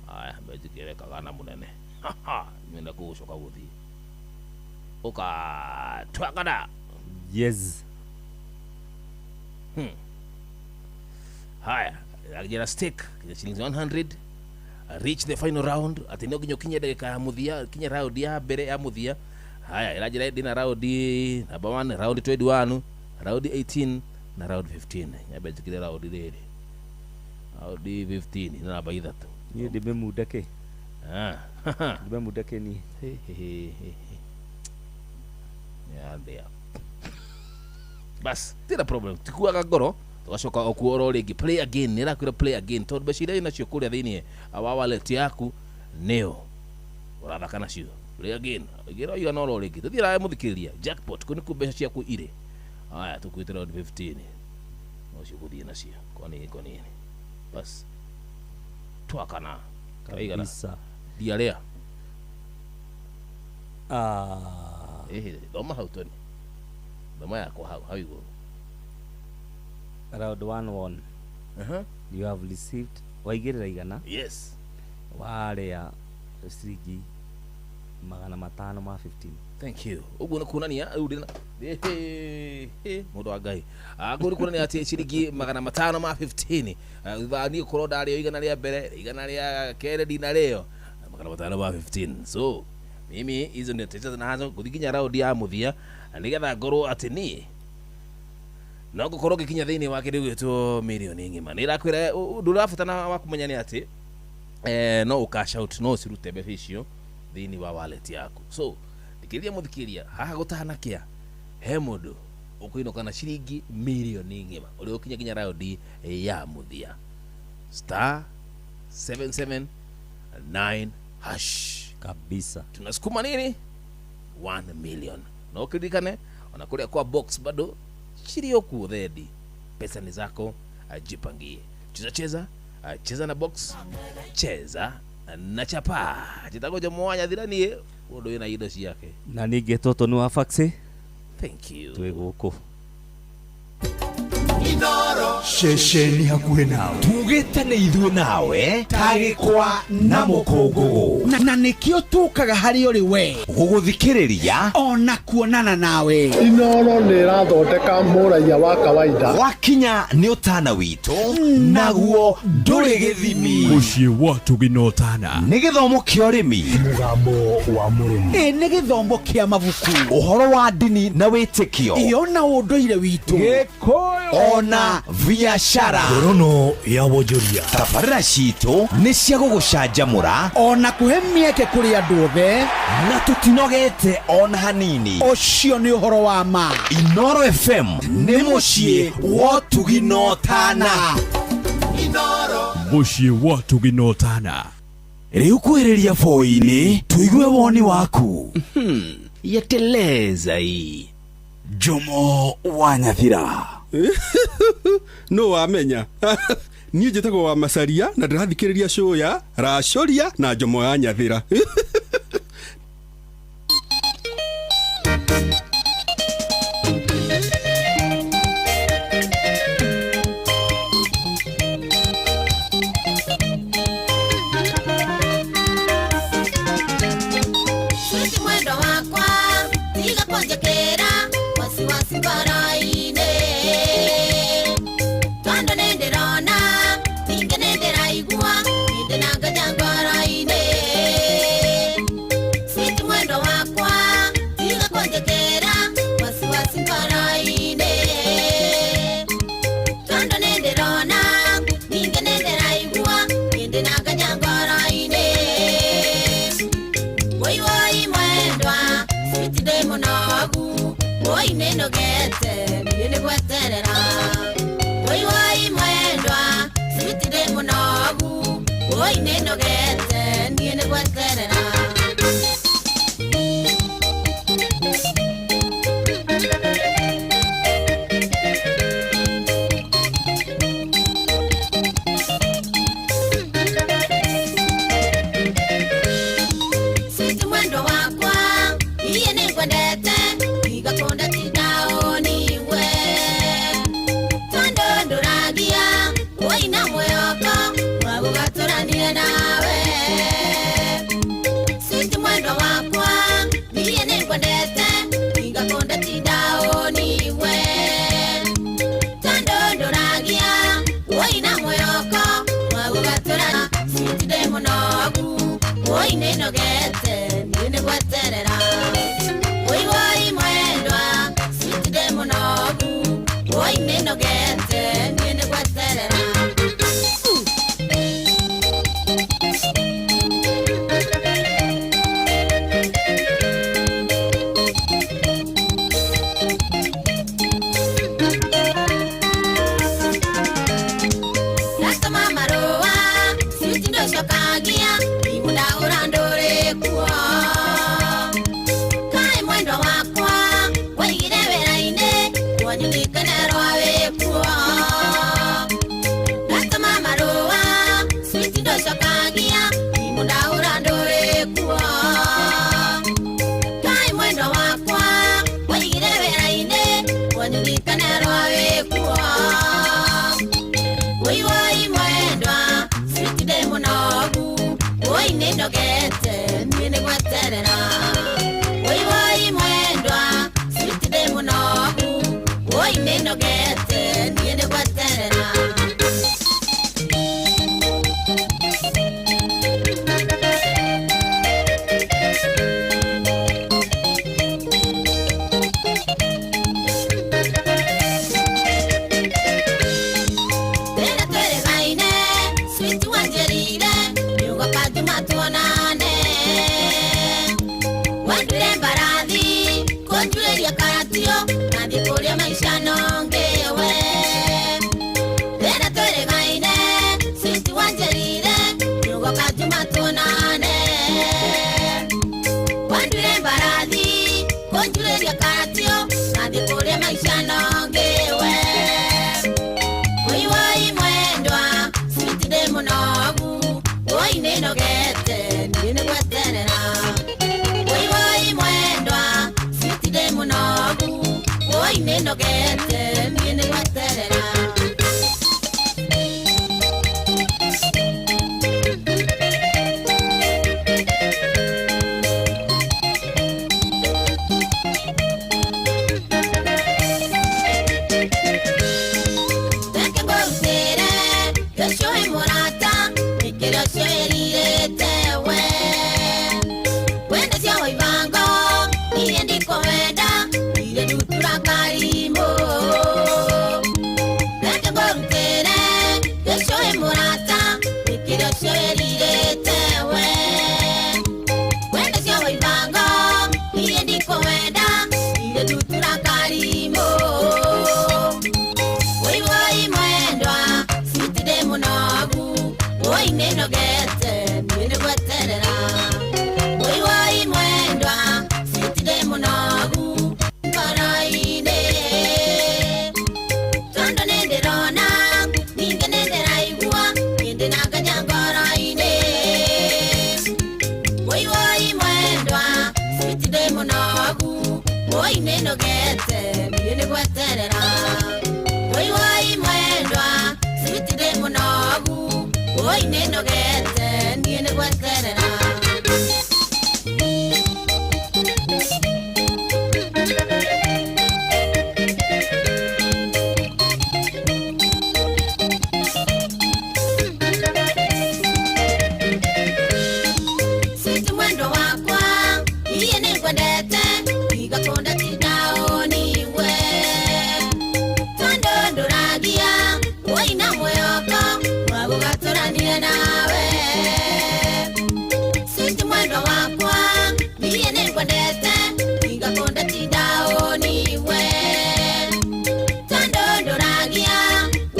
Aya, mbeca kagana mũnene. Nĩenda kũgũcoka gũthiĩ. Oka twakada. Yes. Haya, ajira stake shilingi 100 reach the final round ati no nginya kinye ndagika ya muthia kinye round ya mbere ya muthia. Haya, irajira ndina round number 1, round 21, round 18 Na round 15 nyambe njĩkĩre round rĩrĩ, round 15 nĩ namba ithatũ. Niĩ ndĩmĩmunda kĩ? Ah. Ndĩmĩmunda kĩ niĩ? Yandĩa bas, tira problem, tikuaga ngoro, tugacoka o kuo oro rĩngĩ. Play again, nĩ ĩrakwĩra play again, tondũ mbeca iria wĩnacio kũrĩa thĩiniĩ wa wallet yaku nĩyo ũrathaka nacio. Play again, igĩra igana oro rĩngĩ, tũthiĩ rae mũthikĩrĩria jackpot, kũ nĩkuo mbeca ciaku irĩ. Aya, tũkuĩte round 15, no cigũthiĩ nacio kwa nini kwa nini, bas twakana kaigana. Kabisa. Ndiarĩa. Ah. Ĩhĩ, thoma hau toni, thoma yakwa hau hau igũrũ. Round 1 1. You have received, waigĩrĩra 100. Yes. Warĩa ciringi 500 ma 15. Thank you. Ũguo nĩ kuonania rĩu ndĩna mũndũ wa Ngai. Ah, kũu nĩ kuonania atĩ ciringi 500 ma 15. Ah, thutha wa niĩ gũkorwo ndarĩo 100 rĩa mbere, 100 rĩa kerĩ ndinarĩo, 500 ma 15. So mimi hizo ndio tacheza nazo gũthiĩ nginya raundi ya mũthia, na nĩgetha ngorwo atĩ niĩ no ngũkorwo ngĩkinya thĩinĩ wa kĩndũ gĩtwo mirioni ng'ima. Nĩ ĩrakwĩra ũndũ ũrabatara wa kũmenya nĩ atĩ no ũcash out, no ũcirute mbeca icio thĩinĩ wa wallet yaku. So thikĩrĩria mũthikĩria, haha gũtanakia he mũndũ ũkũinũka na ciringi mirioni ng'ima ũrĩa ũkinya nginya raundi ya mũthia. *779# Kabisa. Tunasukuma nini 1 million, na ũkĩririkane ona kũrĩa kwa box bado cirĩ o kuo thendi. Pesa ni zako, jipangie, cheza cheza, cheza na box, cheza na chapa. Njĩtagwo Jomo wa Nyathira, niĩ mũndũ wĩna indo ciake. Na ningĩ tũtũ nĩ wa faxi. Thank you. Twĩ gũkũ. Ceceni hakuhĩ nawe, tugĩte nĩ ithuĩ nawe tagĩkwa na mũkũngũgũ. Na nĩkĩo tũkaga harĩ ũrĩ we gũgũthikĩrĩria ona kuonana nawe. Inoro nĩ ĩrathondeka mũraiya wa kawaida. Wakinya nĩ ũtana witũ, naguo ndũrĩ gĩthimi. Mũciĩ wa Tũgĩ na Ũtana. Nĩ gĩthomo kĩa ũrĩmi, mũgambo wa mũrĩmi. Ĩ nĩ gĩthomo kĩa mabuku, ũhoro wa ndini na wĩtĩkio, ĩyo na ũndũire witũ, ona biashara. Ngorono ya wonjoria. Tabarĩra citũ nĩ cia gũgũcanjamũra ona kũhe mĩeke kũrĩ andũ othe, na tũtinogete ona hanini. Ũcio nĩ ũhoro wa ma. Inoro FM nĩ mũciĩ wa ũtugi na ũtana. Mũciĩ wa Ũtugi na Ũtana. Rĩu kwĩrĩria boi-inĩ tũigue woni waku. Yeteleza hii. Jomo wa Nyathira. No wamenya niĩ njĩtagwo wa Macaria na ndĩrathikĩrĩria show ya Racoria na Njomo ya Nyathira. Switi mwendo wakwa tiga kũnjĩkĩra wasiwasi ngoro-inĩ, tondũ nĩndĩrona ningĩ nĩndĩraigua nĩndĩ na nganja ngoro-inĩ. Switi mwendo wakwa tiga kũnjĩkĩra wasiwasi ngoro-inĩ, tondũ nĩndĩrona ningĩ nĩndĩraigua nĩndĩ na nganja ngoro-inĩ. Woi woi mwendwa, switi ndĩ mũnogu, woi nĩnogete, niĩ nĩgweterera. Woi woi mwendwa, switi ndĩ mũnogu, woi nĩnogete, niĩ nĩgweterera. Switi mwendwa wakwa, iye nĩngwendete, igakunda tindaoniwe. Tondũ ndũragia, woi na mwĩhoko wa gũgatũrania nawe. Switi mwendwa wakwa, iye nĩngwendete, igakunda tindaoniwe. Tondũ ndũragia, woi na mwĩhoko wa gũgatũrania. Switi ndĩ mũnogu, woi nĩnogete, niĩ nĩgweterera. Woi woi mwendwa, switi ndĩ mũnogu, woi nĩnogete. wĩkuo. Kaĩ mwendwa wakwa waigire wĩra-inĩ kwanyu gĩkenerwo wĩkuo. Ndatũma marũa switi ndũcokagia thimũ ndahũra ndũrĩ kuo. Kaĩ mwendwa wakwa waigire wĩra-inĩ kwanyu gĩkenerwo wĩkuo. Woi woi mwendwa switi ndĩ mũnogu woi nĩndogete niĩ nĩgweterera. Woi woi mwendwa switi ndĩ mũnogu woi nĩndogete niĩ nĩgweterera. Rĩrĩa twĩrĩgaine switi wanjĩrire nĩũgoka Juma tuonane. Wanduire mbarathi kũnjuĩria karatio nathiĩ kũrĩa maica nongewe. Rĩrĩa twĩrĩgaine switi wanjĩrire nĩũgoka Juma tuonane. Wanduire mbarathi kũnjuĩria karatio nathiĩ kũrĩa maica nongewe. Woi woi mwendwa switi ndĩ mũnogu woi nĩnogete niĩ nĩgweterera. Woi woi mwendwa switi ndĩ mũnogu woi nĩnogete niĩ nĩgweterera. Reke ngũrutĩre gĩcũhĩ mũrata nĩkĩrĩa ũcio wĩrirĩte we. Wenda cia waibango iria ndikũwenda iria ndutura karimũ. Reke ngũrutĩre gĩcũhĩ mũrata nĩkĩrĩa ũcio wĩrirĩte we. Wenda cia waibango iria ndikũwenda iria ndutura karimũ. Woi woi mwendwa switi ndĩ mũnogu woi nĩnogete niĩ nĩgweterera. Woi woi mwendwa switi ndĩ mũnogu ngoro-inĩ. Tondũ nĩndĩrona ningĩ nĩndĩraigua nĩndĩnanganya ngoro-inĩ. Woi woi mwendwa switi ndĩ mũnogu woi nĩnogete niĩ nĩgweterera. Woi woi mwendwa switi ndĩ mũnogu woi nĩnogete niĩ nĩgweterera. Switi mwendwa wakwa iye nĩngwendete igakunda tindaũniwe. Tondũ ndũragia woina mwĩhoko wa gũgatũrania nawe. Switi mwendwa wakwa niĩ nĩngwendete igakunda tindaũniwe. Tondũ ndũragia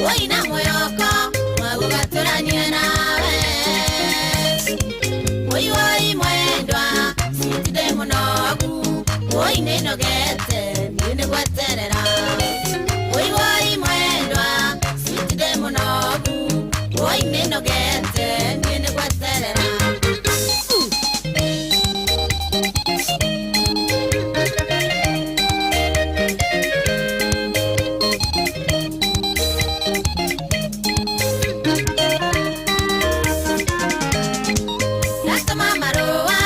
woina mwĩhoko wa gũgatũrania nawe. Woi woi mwendwa switi ndĩ mũnogu woi nĩnogete niĩ nĩgweterera. Woi woi mwendwa switi ndĩ mũnogu woi nĩnogete niĩ nĩgweterera. Ndatũma marũa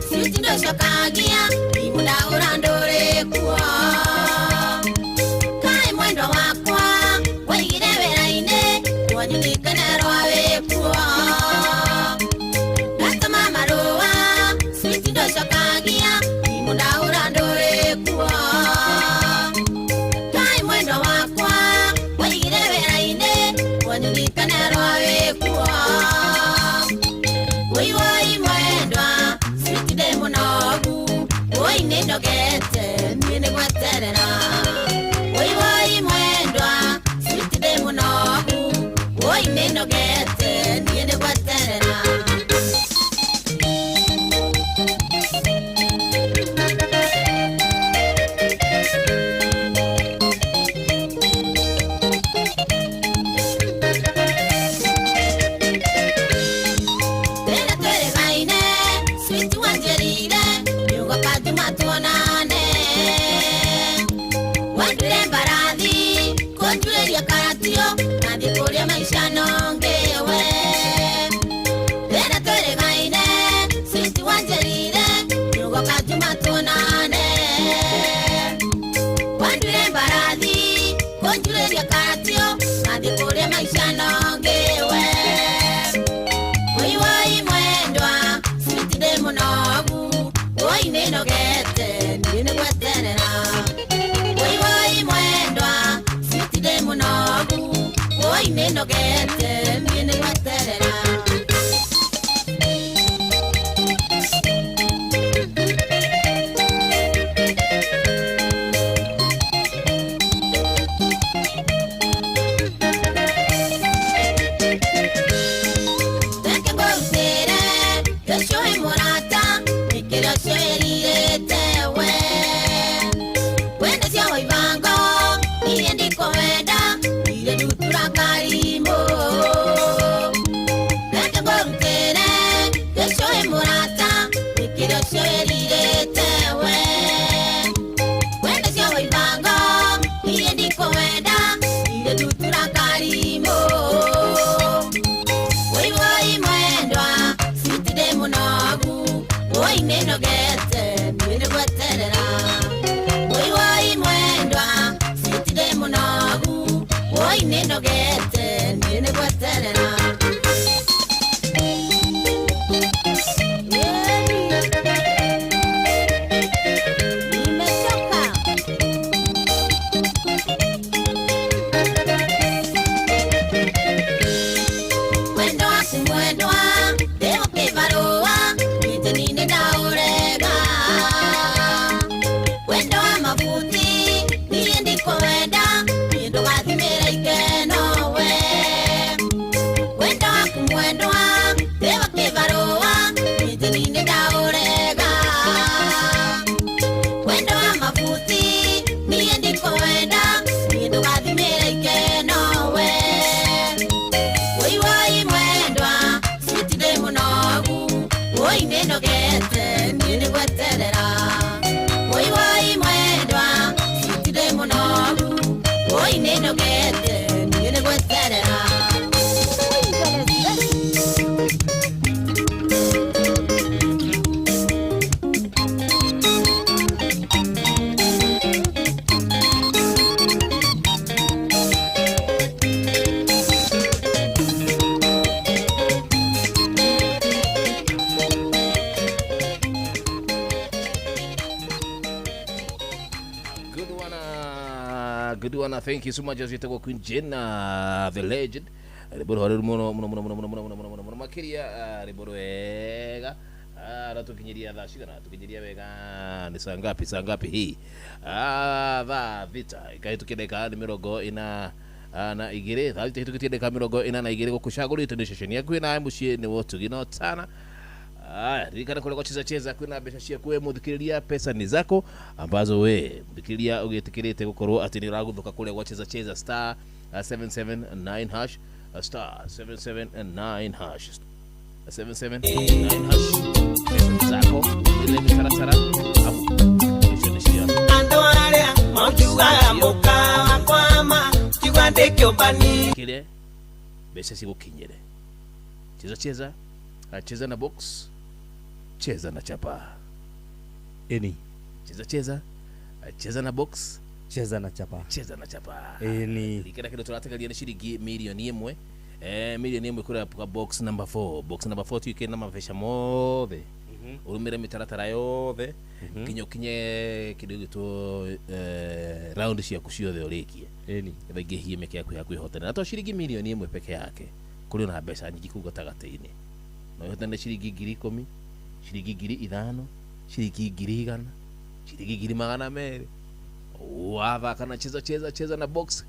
switi ndũcokagia thimũ ndahũra ndũrĩ kuo. Kaĩ mwendwa wakwa waigire wĩra-inĩ kwanyu gĩkenerwo wĩkuo. Ndatũma marũa switi ndũcokagia thimũ ndahũra ndũrĩ kuo. Kaĩ mwendwa wakwa waigire wĩra-inĩ kwanyu gĩkenerwo wĩkuo. Woi woi mwendwa switi ndĩ mũnogu Mũnogu woi nĩnogete niĩ nĩ gweterera woi woi mwendwa switi ndĩ mũnogu woi nĩnogete niĩ nĩ gweterera. Reke ngũrutĩre gĩcũhĩ mũrata nĩkĩrĩa ũcĩrĩte we wenda cia waibango niĩ ndikũwenda niĩ ndutura karimũ. Reke ngũrutĩre gĩcũhĩ mũrata nĩkĩrĩa ũcĩrĩte we wenda cia waibango niĩ ndikũwenda niĩ ndutura karimũ. Woi woi mwendwa switi ndĩ mũnogu woi nĩnogete niĩ nĩ gweterera woi woi mwendwa switi ndĩ mũnogu woi nĩnogete niĩ nĩ gweterera. Nimechoka. Mwendo waku mwendwa ndĩho kĩbarũa nĩnjĩ nĩ ndaũrega wendo wa mabuti niĩ ndikũwenda niĩ ndũgathimĩra ikeno we wendo waku mwendwa ndĩho kĩbarũa nĩnjĩ nĩ ndaũrega wendo wa mabuti niĩ ndikũwenda niĩ ndũgathimĩra ikeno we. Woi woi mwendwa switi ndĩ mũnogu woi nĩnogete niĩ nĩ gweterera woi woi mwendwa switi ndĩ mũnogu woi nĩnogete niĩ nĩ gweterera. Good one, good one. Thank you so much. As Queen Jenna, the legend. Rwĩmbo rũhoreru mũno mũno mũno mũno mũno mũno mũno mũno mũno mũno makĩria rwĩmbo rwega ratũkinyĩria thaa cigana tũkinyĩria wega nĩ saa ngapi hii thaa thita ikahĩtũkia ndagĩka nĩ mĩrongo ĩna na igĩrĩ thaa thita ihĩtũkĩtie ndagĩka mĩrongo ĩna na igĩrĩ gũkũ cagũrĩte nĩ ceceni yaku ĩna mũciĩ nĩ Wotugi no Tana. Aya, ririkana kũrĩa gwacheza cheza kwĩna mbeca ciaku we mũthikĩrĩria, pesa ni zako ambazo we mũthikĩrĩria ũgĩtĩkĩrĩte gũkorwo atĩ nĩ ũraguthũka kũrĩa gwacheza cheza star 779 hash star 779 hash 779 hash pesa ni zako ile mitaratara hapo icio nĩ cia Andũ arĩa makiugaga mũkawa kwama tigwa ndĩkĩũmbani kile mbeca cigũkinyĩre. Cheza cheza, cheza na box, cheza na chapa. Eni. Cheza cheza, cheza na box, cheza na chapa. Cheza na chapa. Eni. Ririkana kĩndũ tũrategeria nĩ ciringi mirioni ĩmwe. Mirioni ĩmwe kũrĩa kwa box number 4. Box number 4 tuike na mabeca mothe. Ũrũmĩre mĩtaratara yothe nginya ũkinye kĩndũ gĩgwĩtwo round ciaku ciothe ũrĩkie. Eni. Getha ingĩhie mĩeke yaku ya kwĩhotana. Na to ciringi mirioni ĩmwe peke yake. Kũrĩ ona mbeca nyingĩ kũu gatagatĩ-inĩ. No ũhotane ciringi 10,000, ciringi 5,000, ciringi 100,000, ciringi 200,000. Wathaka na cheza cheza cheza na box,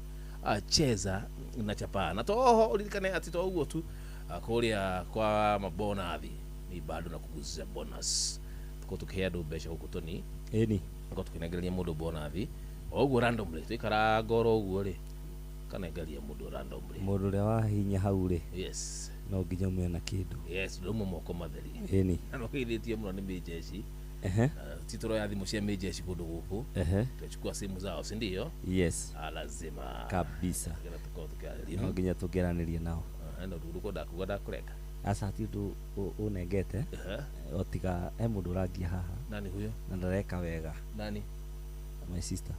cheza na chapa. Na toho uririkane atĩ to ũguo tu kũrĩa kwa mabonathi ni bado na kuguzia bonus. Tuko tukihe andũ mbeca gũkũ tũni. Eni. Tuko tukinengereria mũndũ bonathi o ũguo randomly tuikara ngoro ũguo rĩ kanengeria mũndũ randomly. Mũndũ ũrĩa wahihinya hau rĩ. Yes. No nginya ume na kĩndũ. Yes, ndaume moko matheri. Eni. Na no kĩithĩtie mũno nĩ mĩjeshi. Ehe. Ti tũroya thimũ cia mĩjeshi kũndũ gũkũ. Ehe. Twachukua simu zao, si ndio? Yes. Lazima. Kabisa. Nginya tukorwo tũkĩarĩria. No nginya tũngĩaranĩrie nao. No ndũrũko ndakuga ndakũreka. Aca ti ũndũ ũnengete. O tiga he mũndũ ũrangia haha. Nani huyo? Na ndareka wega. Nani? My sister.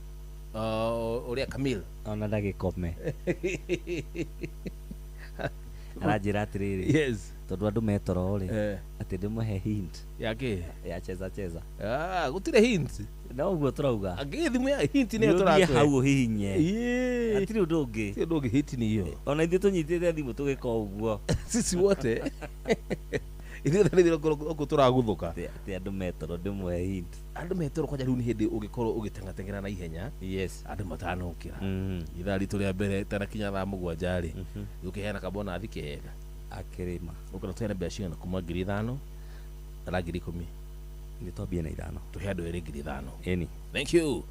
Ũrĩa Camille. Ona ndagĩkome. Aranjĩra atĩrĩrĩ. Yes. Tondũ andũ metoro rĩ. Eh. Atĩ ndĩmũhe hint. Ya kĩ? Ya cheza cheza. Ah, gũtirĩ hint. No ũguo tũrauga. Angĩ thimũ ya hint nĩyo Nĩ ũthiĩ tũrakũhe. hau ũhihinye. Ĩĩ. Hatirĩ ũndũ ũngĩ. Hatirĩ ũndũ ũngĩ, hint nĩ iyo. Ona ithuĩ tũnyitĩte thimũ tũgĩka ũguo. Sisi wote. Ithuĩ othe nĩ gũkũ tũraguthũka. Atĩ andũ metoro ndĩmũhe hint. Andũ metoro kwanja rĩu nĩ hĩndĩ ũngĩkorwo ũgĩteng'ateng'era na ihenya. Yes. Andũ matanokĩra. Ithaa ritũ rĩa mbere itanakinya thaa 7 rĩ. Gũkĩheana kabonathi kega. Akĩrĩma. Ũkona tũheane mbeca cigana kuma 5,000 kana 10,000. Nĩ twambie na 5. Tũhe andũ erĩ 5,000. Ĩni. Thank you.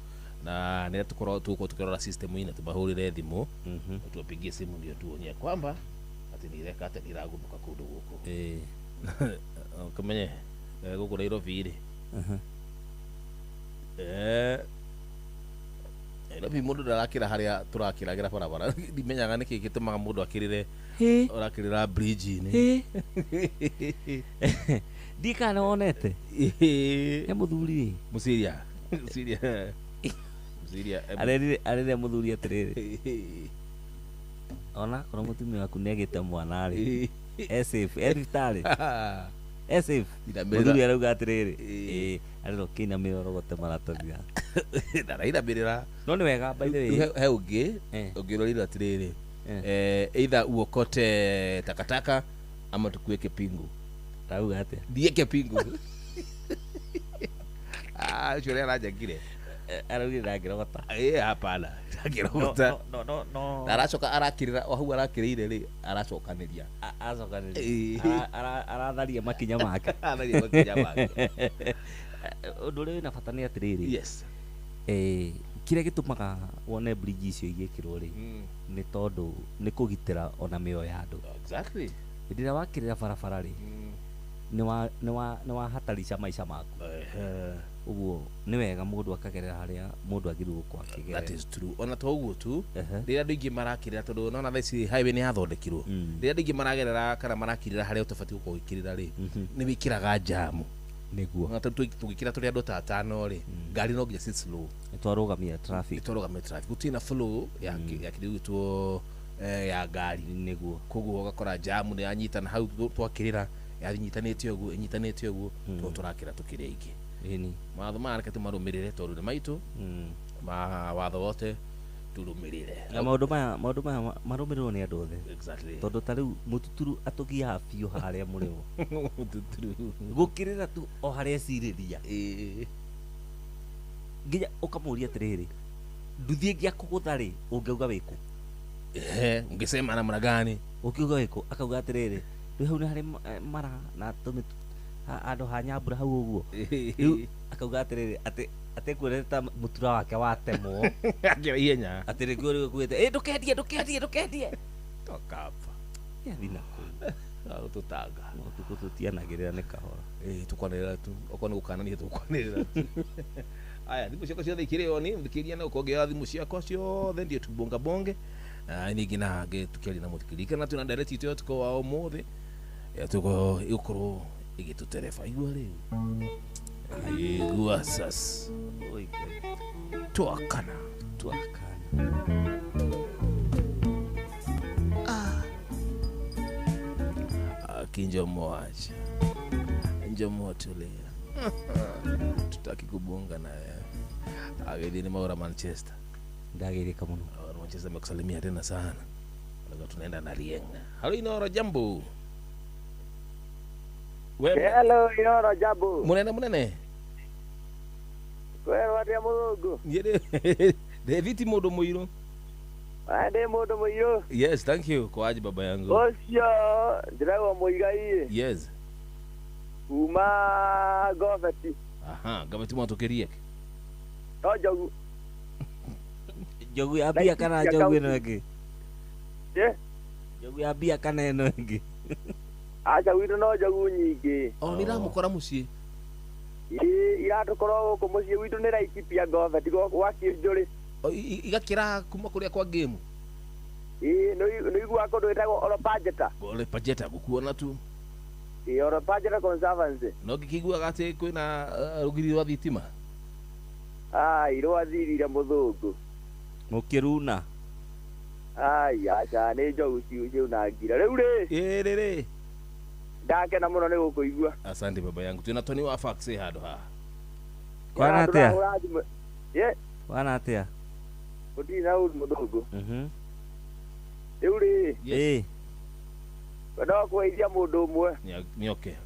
Na nĩ tũkorwo tũgũkorwo tũkĩrora system ina tũmahũrĩre thimũ. Tuwapigie simu ndio tuonie kwamba atĩ nĩ ireka atĩ nĩ iraguthũka kũndũ gũkũ. Ĩĩ. Ũkĩmenye gũkũ Nairobi rĩ. Nairobi mũndũ ndarakĩra harĩa tũrakĩragĩra barabara. Ndimenyaga nĩkĩ gĩtũmaga mũndũ akĩrĩre ũrakĩrĩra bridge-inĩ. Ndiĩ kana wonete. He mũthuri rĩ. Mũciria. Mũciria. Mũciria. Arerire mũthuri atĩrĩrĩ. Ona korwo mũtumia waku nĩagĩte mwana rĩ. E safe, e thibitarĩ. E safe. Mũthuri arauga atĩrĩrĩ. Ĩĩ, arerwo kĩinamĩrĩra ũrogote maratathi. Ndarainamĩrĩra. No nĩ wega by the way. He ũngĩ ũngĩ ũrorire atĩrĩrĩ. Either uokote takataka ama tukuweke pingu. Rauga atĩa? Ndieke pingu. Ah, ũcio ũrĩa aranjangire. Araugire ndangĩrogota. Ĩĩ, hapana. Ndangĩrogota. No, no. Na aracoka arakĩrĩra o hau arakĩrĩire rĩ, aracokanĩria. Acokanĩria. Aratharia makinya make. Aratharia makinya make. Ũndũ ũrĩa wĩna bata nĩ atĩrĩrĩ. Yes. Kĩrĩa gĩtũmaga wone bridge icio igĩkĩrwo rĩ, nĩ tondũ nĩ kũgitĩra ona mĩoyo ya andũ. Exactly. Hĩndĩ ĩrĩa wakĩrĩra barabara rĩ, nĩ wahatarisha maica maku. Ũguo nĩ wega mũndũ akagerera harĩa mũndũ agĩrĩirwo gũkorwo akĩgerera. That is true. Ona to ũguo tu, rĩrĩa andũ aingĩ marakĩrĩra tondũ nona thaa ici highway nĩ yathondekirwo. Rĩrĩa andũ aingĩ maragerera kana marakĩrĩra harĩa ũtabatiĩ gũkorwo ũgĩkĩrĩra rĩ, nĩ wĩkĩraga jamu. Nĩguo. Ona tondũ tũgĩkĩra tũrĩ andũ ta atano rĩ, ngari no nginya ci slow. Nĩ twarũgamia traffic. Nĩ twarũgamia traffic. Gũtirĩ na flow ya kĩrĩa gĩtwo ya ngari. Nĩguo. Koguo ũgakora jamu nĩ yanyitana hau twakĩrĩra, yanyitanĩte ũguo, ĩnyitanĩte ũguo, tondũ tũrakĩra tũkĩrĩ aingĩ. Ĩni. Mawatho maya reke tũmarũmĩrĩre tondũ nĩ maitũ. Ma watho wote tũrũmĩrĩre. Na maũndũ maya marũmĩrĩrwo nĩ andũ othe. Exactly. Tondũ ta rĩu mũtuturu atũgiaga biũ harĩa mũrĩmo. Mũtuturu. Gũkĩrĩra tu o harĩa ecirĩria. Ĩĩ. Nginya ũkamũria atĩrĩrĩ, nduthi ĩngĩ akũgũtha rĩ, ũngĩauga wĩkũ? Ehe, ungesema namna gani? Ũkiuga wĩkũ? Akauga atĩrĩrĩ, rĩu hau nĩ harĩ mara na tũmĩtu handũ ha nyambura hau ũguo. Rĩu akauga atĩrĩrĩ, atĩ atekuonete ta mũtura wake watemwo. Akĩra ihenya. Atĩ nĩguo rĩu ekuĩte, ĩ ndũkendie, ndũkendie, ndũkendie. Toka hapa. Yathi na kũu. Gũtũtanga. No ũtukũ tũtianagĩrĩra nĩ kahora. Ĩĩ, tũkwanĩrĩra tu. Okorwo nĩ gũkanania tũkwanĩrĩra tu. Aya, thimũ ciakwa ciothe ikĩrĩ on, thikĩrĩria na ũkorwo ngĩoya thimũ ciakwa ciothe ndio tubonga bonge. Ningĩ na hangĩ tũkĩaria na mũthikĩrĩria. Kana twĩna ndereti itũ ya ũtukũ wa ũmũthĩ. Tũkorwo ĩgũkorwo ĩgĩtũtereba. Igua rĩu. Igua sasa. Twakana. Twakana. Kinjomo acha. Njomo tulia. Tutaki kubonga na wewe. Agedi ni Maura Manchester. Ndagirika muno. Manchester amekusalimia tena sana. Alafu tunaenda na Rienga. Halo Inoro, jambo. Wewe. Hello Inoro, jambo. Munene munene. Wewe watia Mungu. Ndiye David mundu muiru. Ande mundu muiru. Yes, thank you. Kwa aje baba yangu. Ocio, ndirago muigai. Yes. Kuma Gobeti. Aha, Gobeti mwatokerie. No njogu. Njogu ya mbia kana njogu ĩno ĩngĩ? Eh? Njogu ya mbia kana ĩno ĩngĩ? Aca gwitũ no njogu nyingĩ. O nĩ iramũkora mũciĩ? Ĩĩ, iratũkora gũkũ mũciĩ gwitũ nĩ Laikipia Gobeti gwa Kĩnjũrĩ. Igakĩra kuma kũrĩa kwa game? Ĩĩ, nĩ iguaga kũndũ gwĩtagwo Oropajeta. Oropajeta gũkuona tu. Ĩĩ, Oropajeta Conservancy. No ngĩkĩiguaga atĩ kwĩna rũgiri rwa thitima? Ai, rwathirire mũthũngũ. Mũkĩruna? Ai aca nĩ njogu ciunangire rĩu rĩ. Ĩ rĩrĩ. Ndakena mũno nĩ gũkũigua. Asante baba yangu. Twĩna Tony wa fax handũ haha. Kwana atĩa? Ye. Wana atĩa? Gũtirĩ na ũru mũthũngũ. Rĩu rĩ. Ĩ. No kũgeithia mũndũ ũmwe. Nĩ oke.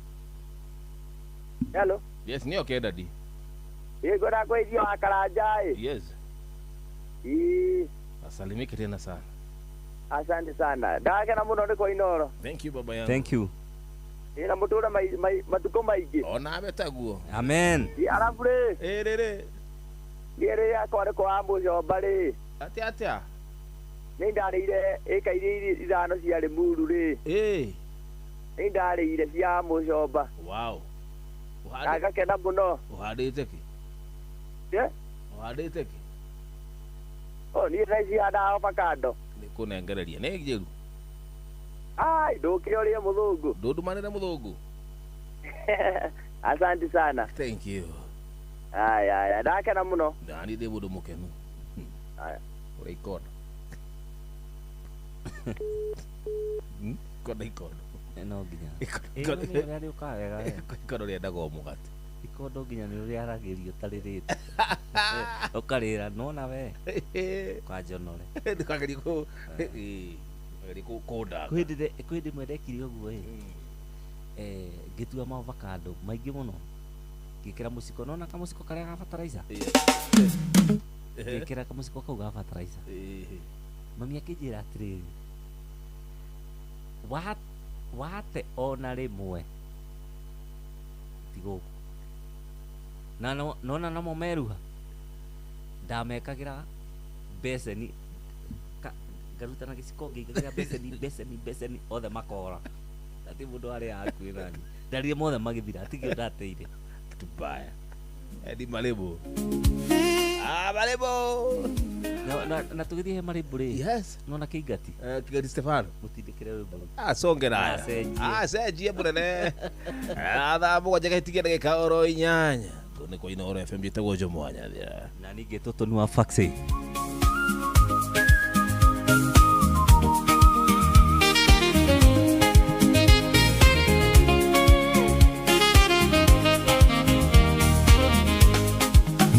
Hello. Yes, nĩ oke daddy. Ĩ ngwenda kũgeithia wa Karanja ĩ. Yes. Ĩ. Asalimike tena sana. Asante sana. Ndakena mũno nĩ kwa Inooro. Thank you baba yangu. Thank you. Ĩ na mũtũre matukũ maingĩ. Onawe taguo. Amen. Ĩ arabu rĩ. Ĩ rĩrĩ. Niĩ rĩrĩa akwa nĩ kwa mũcomba rĩ. Atĩa atĩa? Nĩ ndarĩire ĩka iria ithano cia Limuru rĩ. Ĩ. Nĩ ndarĩire cia mũcomba. Wow. Na ngakena mũno. Ũhandĩte kĩ? Ye? Ũhandĩte kĩ? O niĩ thaa ici handaga avocado. Nĩ kũnengereria. Nĩ njĩru. Ai, ndũkĩre ũrĩe mũthũngũ. Ndũndumanĩre mũthũngũ. Asante sana. Thank you. Aya aya, ndakena mũno. Nani ndĩ mũndũ mũkenu. Aya. Ũrĩa ikondo. Ikondo ikondo. No nginya. Ĩĩ rĩũkaga wega we. Ikondo rĩendaga o mũgate. Ikondo nginya nĩ rĩaragĩrio ta rĩrĩte. Ũkarĩra nona we. Kwanjonore. Ndũkagerie kũ ndũkagerie kũndanga. Kwĩ hĩndĩ ĩmwe ndekire ũguo ĩ. Ngĩtua ma avocado maingĩ mũno. Ngĩkĩra mũciko, nona kamũciko karĩa ga fertilizer. Ngĩkĩra kamũciko kau ga fertilizer. Mami akĩnjĩra atĩrĩrĩ, wate ona rĩmwe ti gũkũ. Na nona namo meruha ndamekagĩra beceni, ngaruta na gĩciko ngĩigagĩra beceni beceni beceni othe makora. Ati mũndũ arĩa hakuhĩ nani ndarire mothe magĩthira atigio ndateire. Tubaya. Edi Malebo. Ah, Malebo. Na tũgĩthiĩ he Malebo rĩ. Yes. Nona Kĩingati. Kĩingati Stefano. Mũtindĩkĩre rwĩmbo rũu. Ah, songe naya. Ah, cenjie mũnene. Ah, thaa mũgwanja gahĩtigia ndagĩka oro inyanya. Kũu nĩ kwa Inooro FM njĩtagwo Jomo Wanyathia. Na ningĩ tũtũ nĩ wa faxi.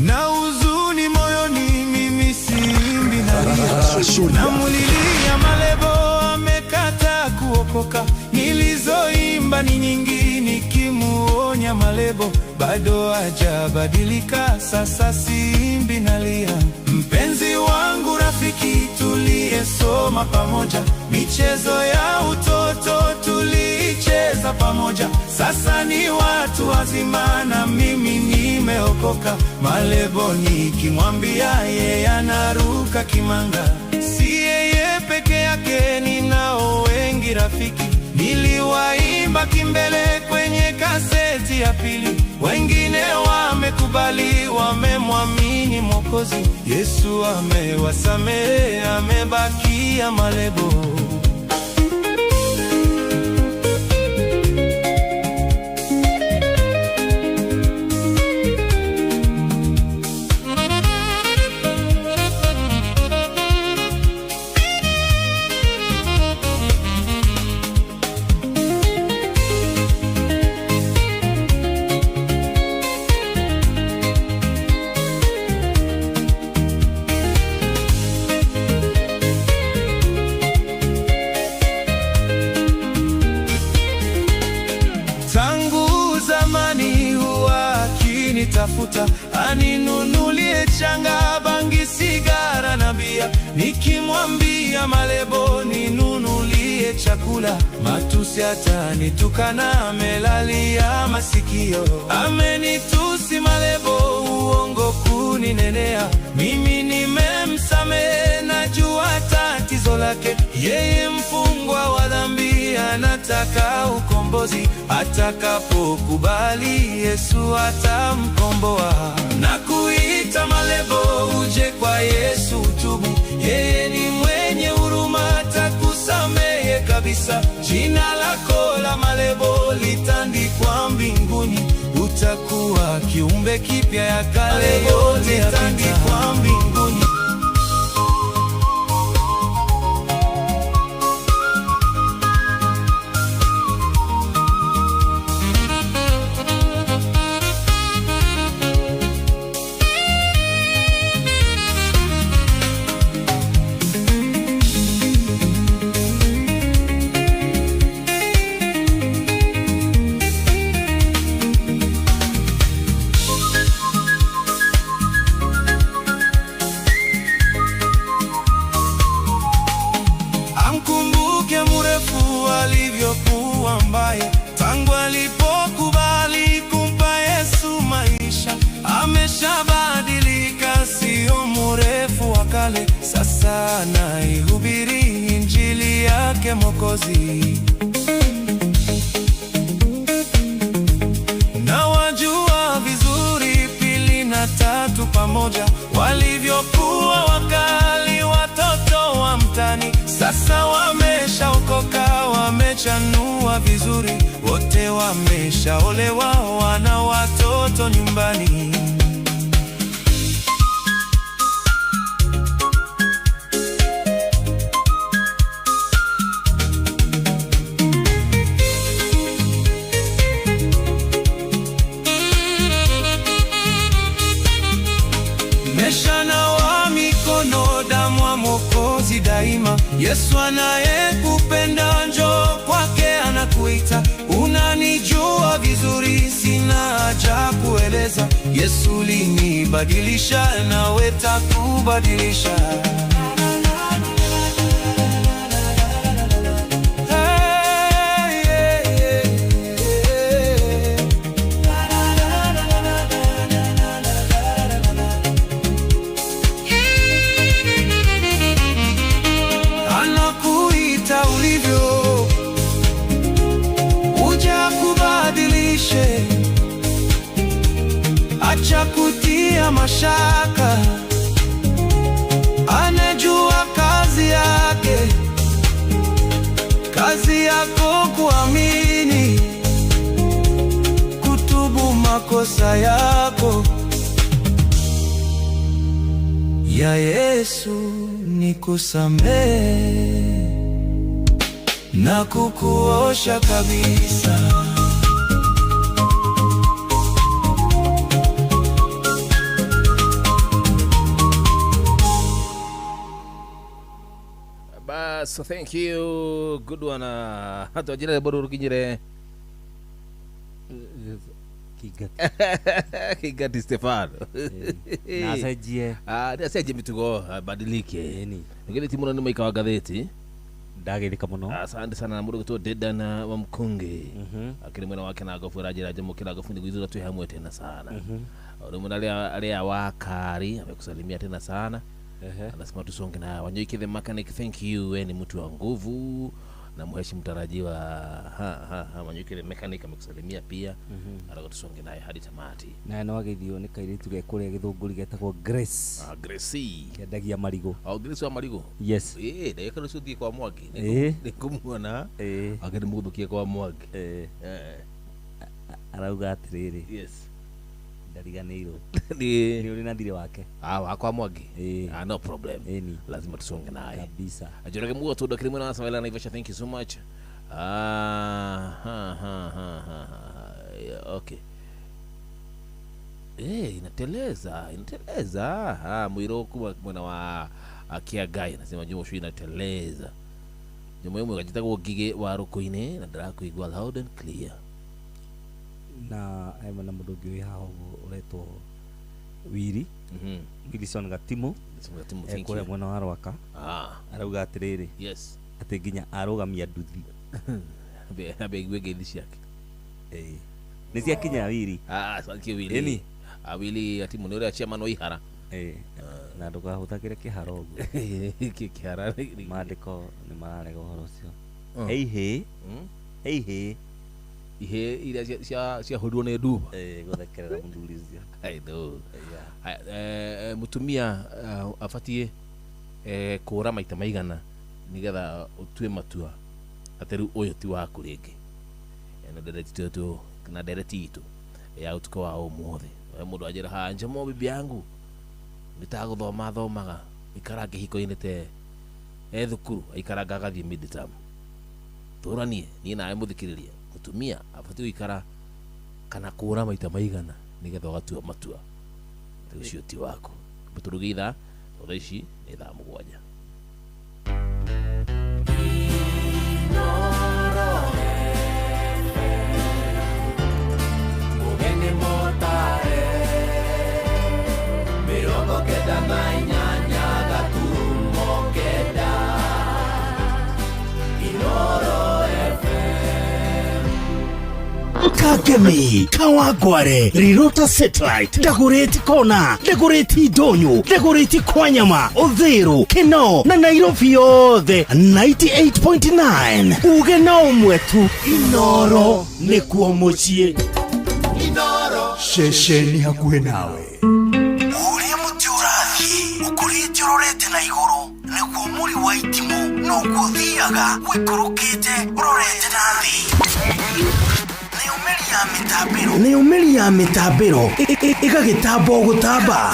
Na huzuni moyoni mimi simbi nalia. Namulilia Malebo amekata kuokoka. Nilizoimba ni nyingi nikimuonya Malebo bado hajabadilika, sasa simbi nalia. Mpenzi wangu rafiki tuliyesoma pamoja, michezo ya utoto tulicheza pamoja, sasa ni watu wazima na mimi nimeokoka. Malebo nikimwambia yeye anaruka kimanga. Si yeye peke yake, ninao wengi rafiki. Niliwaimba kimbele kwenye kaseti ya pili, wengine wamekubali, wamemwamini Mwokozi. Yesu amewasamehe, amebakia Malebo. Tangu zamani huwa akinitafuta, aninunulie changa, bangi, sigara na bia. Nikimwambia Malebo ninunulie chakula, matusi atanitukana, amelalia masikio. Amenitusi Malebo, uongo kuninenea. Mimi nimemsamehe, najua tatizo lake. Yeye mfungwa wa dhambi, anataka ukombozi. Atakapokubali Yesu atamkomboa. Na kuita Malebo uje kwa Yesu utubu. Yeye ni mwenye huruma, atakusamehe kabisa. Jina lako la Malebo litandikwa mbinguni, utakuwa kiumbe kipya, ya kale yote yatandikwa mbinguni. Mwokozi. Na wajua vizuri pili na tatu pamoja walivyokuwa wakali watoto wa mtani, sasa wameshaokoka, wamechanua vizuri, wote wameshaolewa, wana watoto nyumbani. Meshanawa mikono, damu ya Mwokozi daima. Yesu anayekupenda njoo kwake anakuita. Unanijua vizuri, sina haja kueleza. Yesu ulinibadilisha, nawe takubadilisha. Hey, yeah, yeah, yeah. Anakuita ulivyo, uja kubadilishe, acha kutia mashaka, anajua kazi yake, kazi yako kuamini, kutubu makosa yako ya Yesu nikusamehe na kukuosha kabisa. Bas, thank you. Good one. Hata wajira boru rukinyire. Kingati. Kingati Stefano. Na acenjie. Ah, ni acenjie mitugo abadilike. Ngine timu nani maika wa gatheti. Ndagĩrĩka mũno. Asante sana na mũndũ gwĩtwo Dedan wa Mkungi. Akĩrĩ mwena wake na ngobu ranjĩra njamũkĩra ngobu nĩguo twĩ hamwe tena sana. Ũrĩ mwena arĩa wa Kari amekusalimia tena sana. Anasema tusonge na Wanyoike the mechanic, thank you, wewe ni mtu wa nguvu na mheshimu mtarajiwa. Ha ha ha, Wanyoike the mechanic amekusalimia pia. Anataka tusonge naye hadi tamati. Na no ageithio nĩ kairĩtu ge kũrĩa Gĩthũngũri getagwo Grace. Ah, Grace. Kendagia marigũ. Oh, Grace wa marigũ. Yes. Ndagĩka rũciũ thiĩ kwa Mwangi. Nĩngũmuona. Agĩthiĩ mũgũthũkie kwa Mwangi. Arauga atĩrĩrĩ. Yes. Ndariganĩirwo. Nĩ ũrĩ na thirĩ wake. Ah, wa kwa Mwangi. Ah, no problem. Lazima tusonge naye. Kabisa. Njoroge Mugo tu ndakiri mwena wa Samela Naivasha, thank you so much. Ah, ha ha ha ha. Yeah, okay. Inateleza, inateleza. Ah, mwiro kuma mwena wa Kiagai anasema Juma shu inateleza. Juma yomwe kajitagwo Ngige wa Rukuini na ndirakuigua loud and clear. Na ema na mũndũ ũngĩ wĩ haha ũguo ũretwo Wiri. Wilson Gatimu. Wilson Gatimu, thank kũrĩa you. mwena wa Rwaka. Arauga atĩrĩrĩ. Yes. Atĩ nginya arũgamia nduthi. Ambe aigue ngeithi ciake. Nĩ ciakinya Wiri. Ah, thank you Wili. Ĩni. Ah, Wili Gatimu nĩ ũrĩa chairman wa Ihara. Na ndũkahũthagĩre kĩharo ũguo. Kĩhara Maandĩko nĩ mararega ũhoro ũcio. Heihĩ. Heihĩ. Ihe iria ciahũrirwo nĩ nduba. Gũthekerera mũthuri ũcio. I know. Mũtumia abatiĩ kũra maita maigana nĩgetha ũtue matua atĩ rĩu ũyũ ti waku rĩngĩ. Na ndereti tu na ndereti itũ ya ũtukũ wa ũmũthĩ. Mũndũ anjĩra haha njemo bibi yangu nĩtagũthoma thomaga ikara kĩhiko-inĩ te e thukuru aikaranga agathiĩ mid-term. Tũranie niĩ nawe mũthikĩrĩria mũtumia abatiĩ gũikara kana kũra maita maigana nĩgetha ũgatua matua atĩ ũcio ti waku. Tũruge ithaa thaa ici nĩ thaa 7. Mugeni motare 98 gaturumo kenda Inoro FM. Kangemi, Kawangware, Rirota Satellite, Dagoretti Kona, Dagoretti Ndonyo, Dagoretti Kwanyama, Uthiru, Kinoo na Nairobi yothe 98.9. Uge na ũmwe tu, Inoro nĩkuo mũciĩ. Ceceni hakuhĩ nawe. Ũrĩa mũtĩ ũrathiĩ ũkũrĩte ũrorete na igũrũ nĩguo mũri wa itimũ noguo ũthiaga ũikũrũkĩte ũrorete na thĩ. Nayo mĩri ya mĩtambĩro ĩgagĩtamba o gũtamba,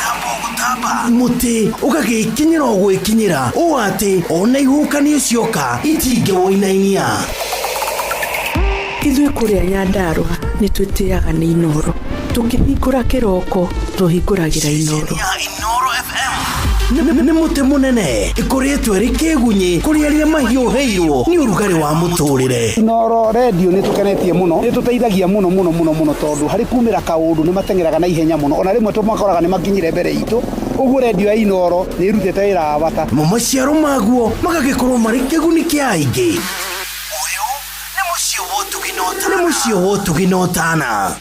mũtĩ ũgagĩkinyĩra o gwĩkinyĩra ũũ atĩ ona ihuhũkanio cioka itingĩwũinainia. Ithuĩ kũrĩa Nyandarũa nĩ twĩtĩaga nĩ Inoro. Tũkĩhingũra kĩroko tũhingũragĩra Inoro. Nĩ mũtĩ mũnene ĩkũrĩtwo ĩrĩ kĩgunyĩ kũrĩ arĩa mahiũhĩirwo nĩ ũrugarĩ wa mũtũrĩre. Inoro redio nĩ tũkenetie mũno, nĩ tũteithagia mũno mũno mũno mũno tondũ harĩ kumĩra kaũndũ nĩ mateng'eraga na ihenya mũno, ona rĩmwe tũmakoraga nĩ makinyire mbere itũ. Ũguo redio ya Inoro nĩ ĩrutĩte wĩra wa bata. Mo maciaro maguo magagĩkorwo marĩ kĩguni kĩa aingĩ. Ũyũ nĩ mũciĩ wa ũtugi na ũtana. Nĩ mũciĩ wa ũtugi na ũtana.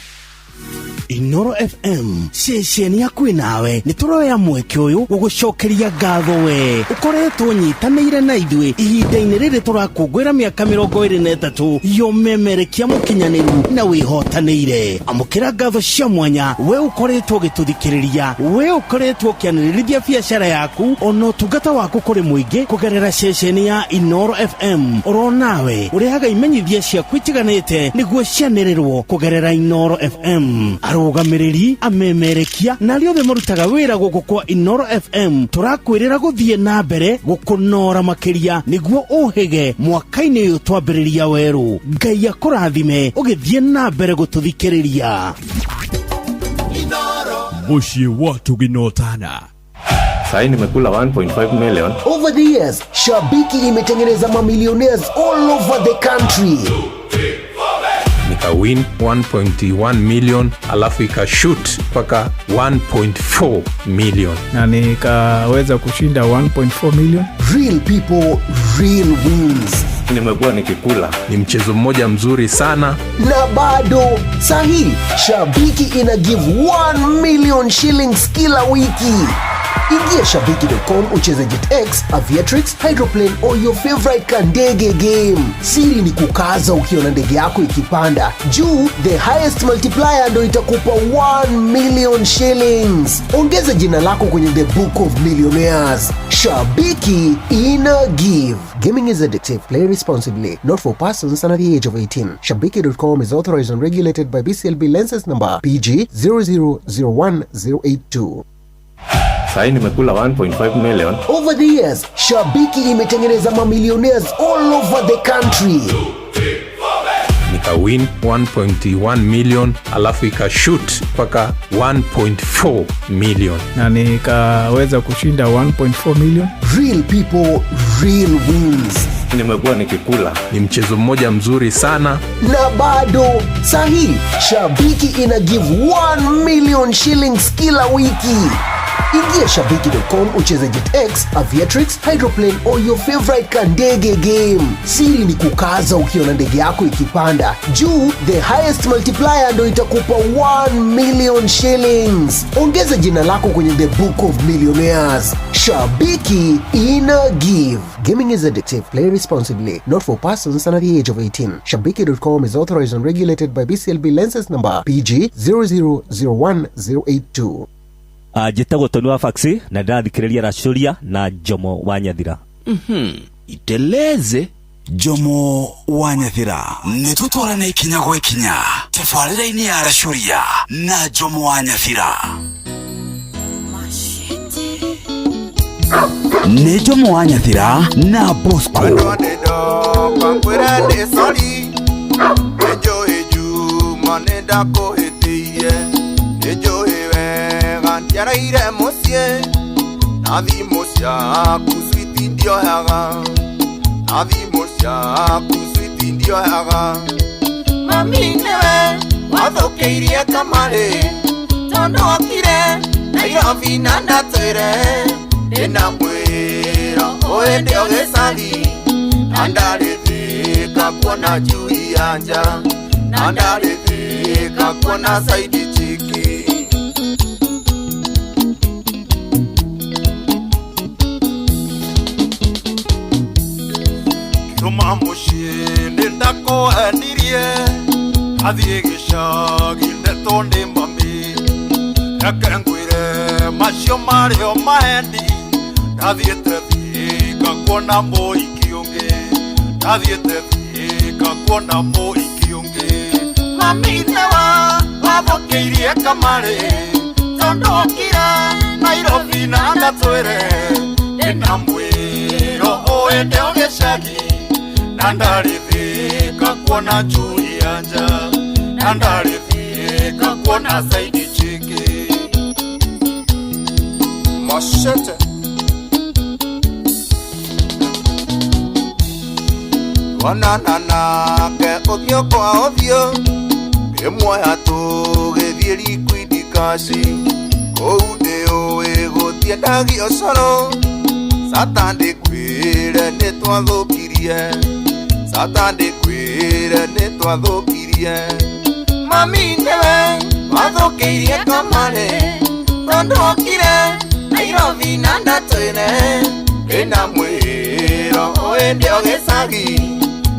Inoro FM ceceni hakuhĩ nawe nĩ tũroya mweke ũyũ gũgũcokeria ngatho we ũkoretwo nyitanĩire na ithuĩ ihinda-inĩ rĩrĩ tũrakũngũĩra mĩaka 23 yomemerekia mũkinyanĩru na wĩhotanĩire. Amũkĩra ngatho cia mwanya we ũkoretwo ũgĩtũthikĩrĩria, we ũkoretwo ũkĩanĩrĩrithia biacara yaku ona ũtungata waku kũrĩ mũingĩ kũgerera ceceni ya Inoro FM. Oro nawe ũrehaga imenyithia ciaku itiganĩte nĩguo cianĩrĩrwo kũgerera Inoro FM. Arũgamĩrĩri, amemerekia na arĩa othe marutaga wĩra gũkũ kwa Inoro FM tũrakwĩrĩra gũthiĩ na mbere gũkũnora makĩria nĩguo ũhĩge mwaka-inĩ ũyũ twambĩrĩria werũ. Ngai akũrathime ũgĩthiĩ na mbere gũtũthikĩrĩria. Mũciĩ wa Tuginotana. Sahi nimekula 1.5 million. Over the years, Shabiki imetengeneza mamillionaires all over the country. Nikawin 1.1 million alafu ikashoot mpaka 1.4 million. Na nikaweza kushinda 1.4 million. Real people, real wins. Nimekuwa nikikula. Ni mchezo mmoja mzuri sana. Na bado sahi Shabiki ina give 1 million shillings kila wiki. Ingia shabiki.com ucheze JetX, Aviatrix, Hydroplane or your favorite kandege game. Siri ni kukaza ukiona ndege yako ikipanda juu, the highest multiplier ndo itakupa 1 million shillings. Ongeza jina lako kwenye the book of millionaires. Shabiki ina give. Gaming is addictive. Play responsibly. Not for persons under the age of 18. Shabiki.com is authorized and regulated by BCLB license number PG 0001082. Sahi nimekula 1.5 million. Over the years, Shabiki imetengeneza mamillionaires all over the country. Nikawin 1.1 million alafu ikashoot mpaka 1.4 million. Na nikaweza kushinda 1.4 million. Real people, real wins. Nimekuwa nikikula. Ni mchezo mmoja mzuri sana. Na bado sahi Shabiki ina give 1 million shillings kila wiki. Ingia shabiki.com ucheze JetX, Aviatrix, Hydroplane or your favorite kandege game. Siri ni kukaza ukiona ndege yako ikipanda juu, the highest multiplier ndo itakupa 1 million shillings. Ongeza jina lako kwenye the book of millionaires. Shabiki ina give. Gaming is addictive. Play responsibly. Not for persons under the age of 18. Shabiki.com is authorized and regulated by BCLB license number PG 0001082. Njĩtagwo Tony wa Faxi na ndĩrathikĩrĩria Racũria na Jomo wa Nyathira. Iteleze Jomo wa Nyathira nĩ tũtwarane ikinya gwa ikinya tabarĩra-inĩ ya Racũria na Jomo wa Nyathira. Nĩ Jomo wa Nyathira na Bosco. Kwĩra ndĩ sorry, nĩ njũĩ Juma nĩ ndakũhĩtĩirie, nĩ njũĩ wega ndiaraire mũciĩ, na thimũ ciaku switi ndioyaga, na thimũ ciaku switi ndioyaga. Mami nĩwe wathũkĩirie kamarĩ, tondũ okire Nairobi na ndatwĩre ndĩna mwĩra ũyũ ndĩ o gĩcagi, na ndarĩ thĩka kuona njui ya nja, na ndarĩ thĩka thika kuona saidi chiki. Kiruma muciĩ nĩndakũhenirie athiĩ gĩcagi ndetwo nĩ mami reke ngwĩre macio marĩo maheni ndathiĩte thika kuona mũhiki ũngĩ ndathiĩte thika kuona mũhiki ũngĩ mami nĩwe wathũkĩirie kamarĩ tondũ okire Nairobi na ndatwĩre ndĩna mwĩro ũĩ ndĩ o gĩcagi na ndarĩ thika kuona njui ya nja na ndarĩ thika kuona saidi chiki. Machete. Onana nake ũthiũ kwa ũthiũ ngĩmuoya tũgĩthiĩ Liquid Cash kũu ndĩũĩ gũtiendagio coro Satan ndĩkwĩre nĩtwathũkirie Satan ndĩkwĩre nĩtwathũkirie mami nĩwe wathũkĩirie kamarĩ tondũ okire Nairobi na ndatwĩre ndĩna mwĩro ũĩ ndĩ o gĩcagi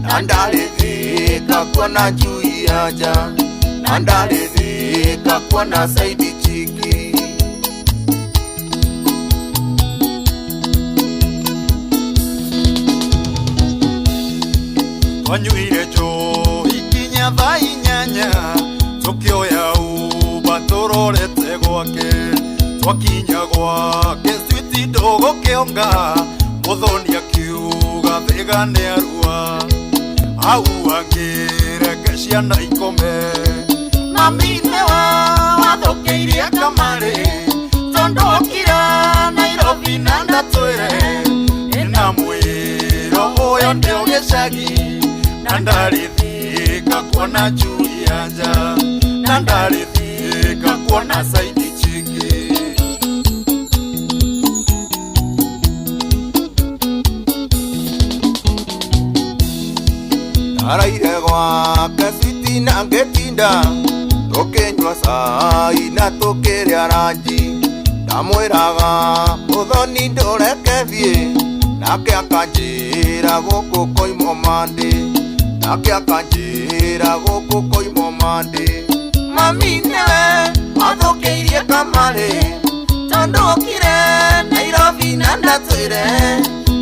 na ndarĩ thika kuona njui ya nja na ndarĩ thika kuona saidi chiki. Twanyuire njohi nginya thaa inyanya tũkĩoya Uber tũrorete gwake twakinya gwake switi ndũgũkĩonga mũthoni akiuga thĩga nĩ arua au angĩ reke ciana ikome mami nĩwe wathũkĩirie kamarĩ tondũ okire Nairobi na ndatwĩre ndĩna mwĩro ũyũ ndĩ o gĩcagi na ndarĩ thika kuona njui ya nja na ndarĩ thika kuona saidi chiki. Ndaraire gwake switi na ngĩtinda tũkĩnyua cai na tũkĩrĩa ranji ndamwĩraga mũthoni ndũreke thiĩ nake akanjĩra gũkũ koimwo mandĩ nake akanjĩra gũkũ koimwo mandĩ mami nĩwe wathũkĩirie kamarĩ tondũ okire Nairobi na ndatwĩre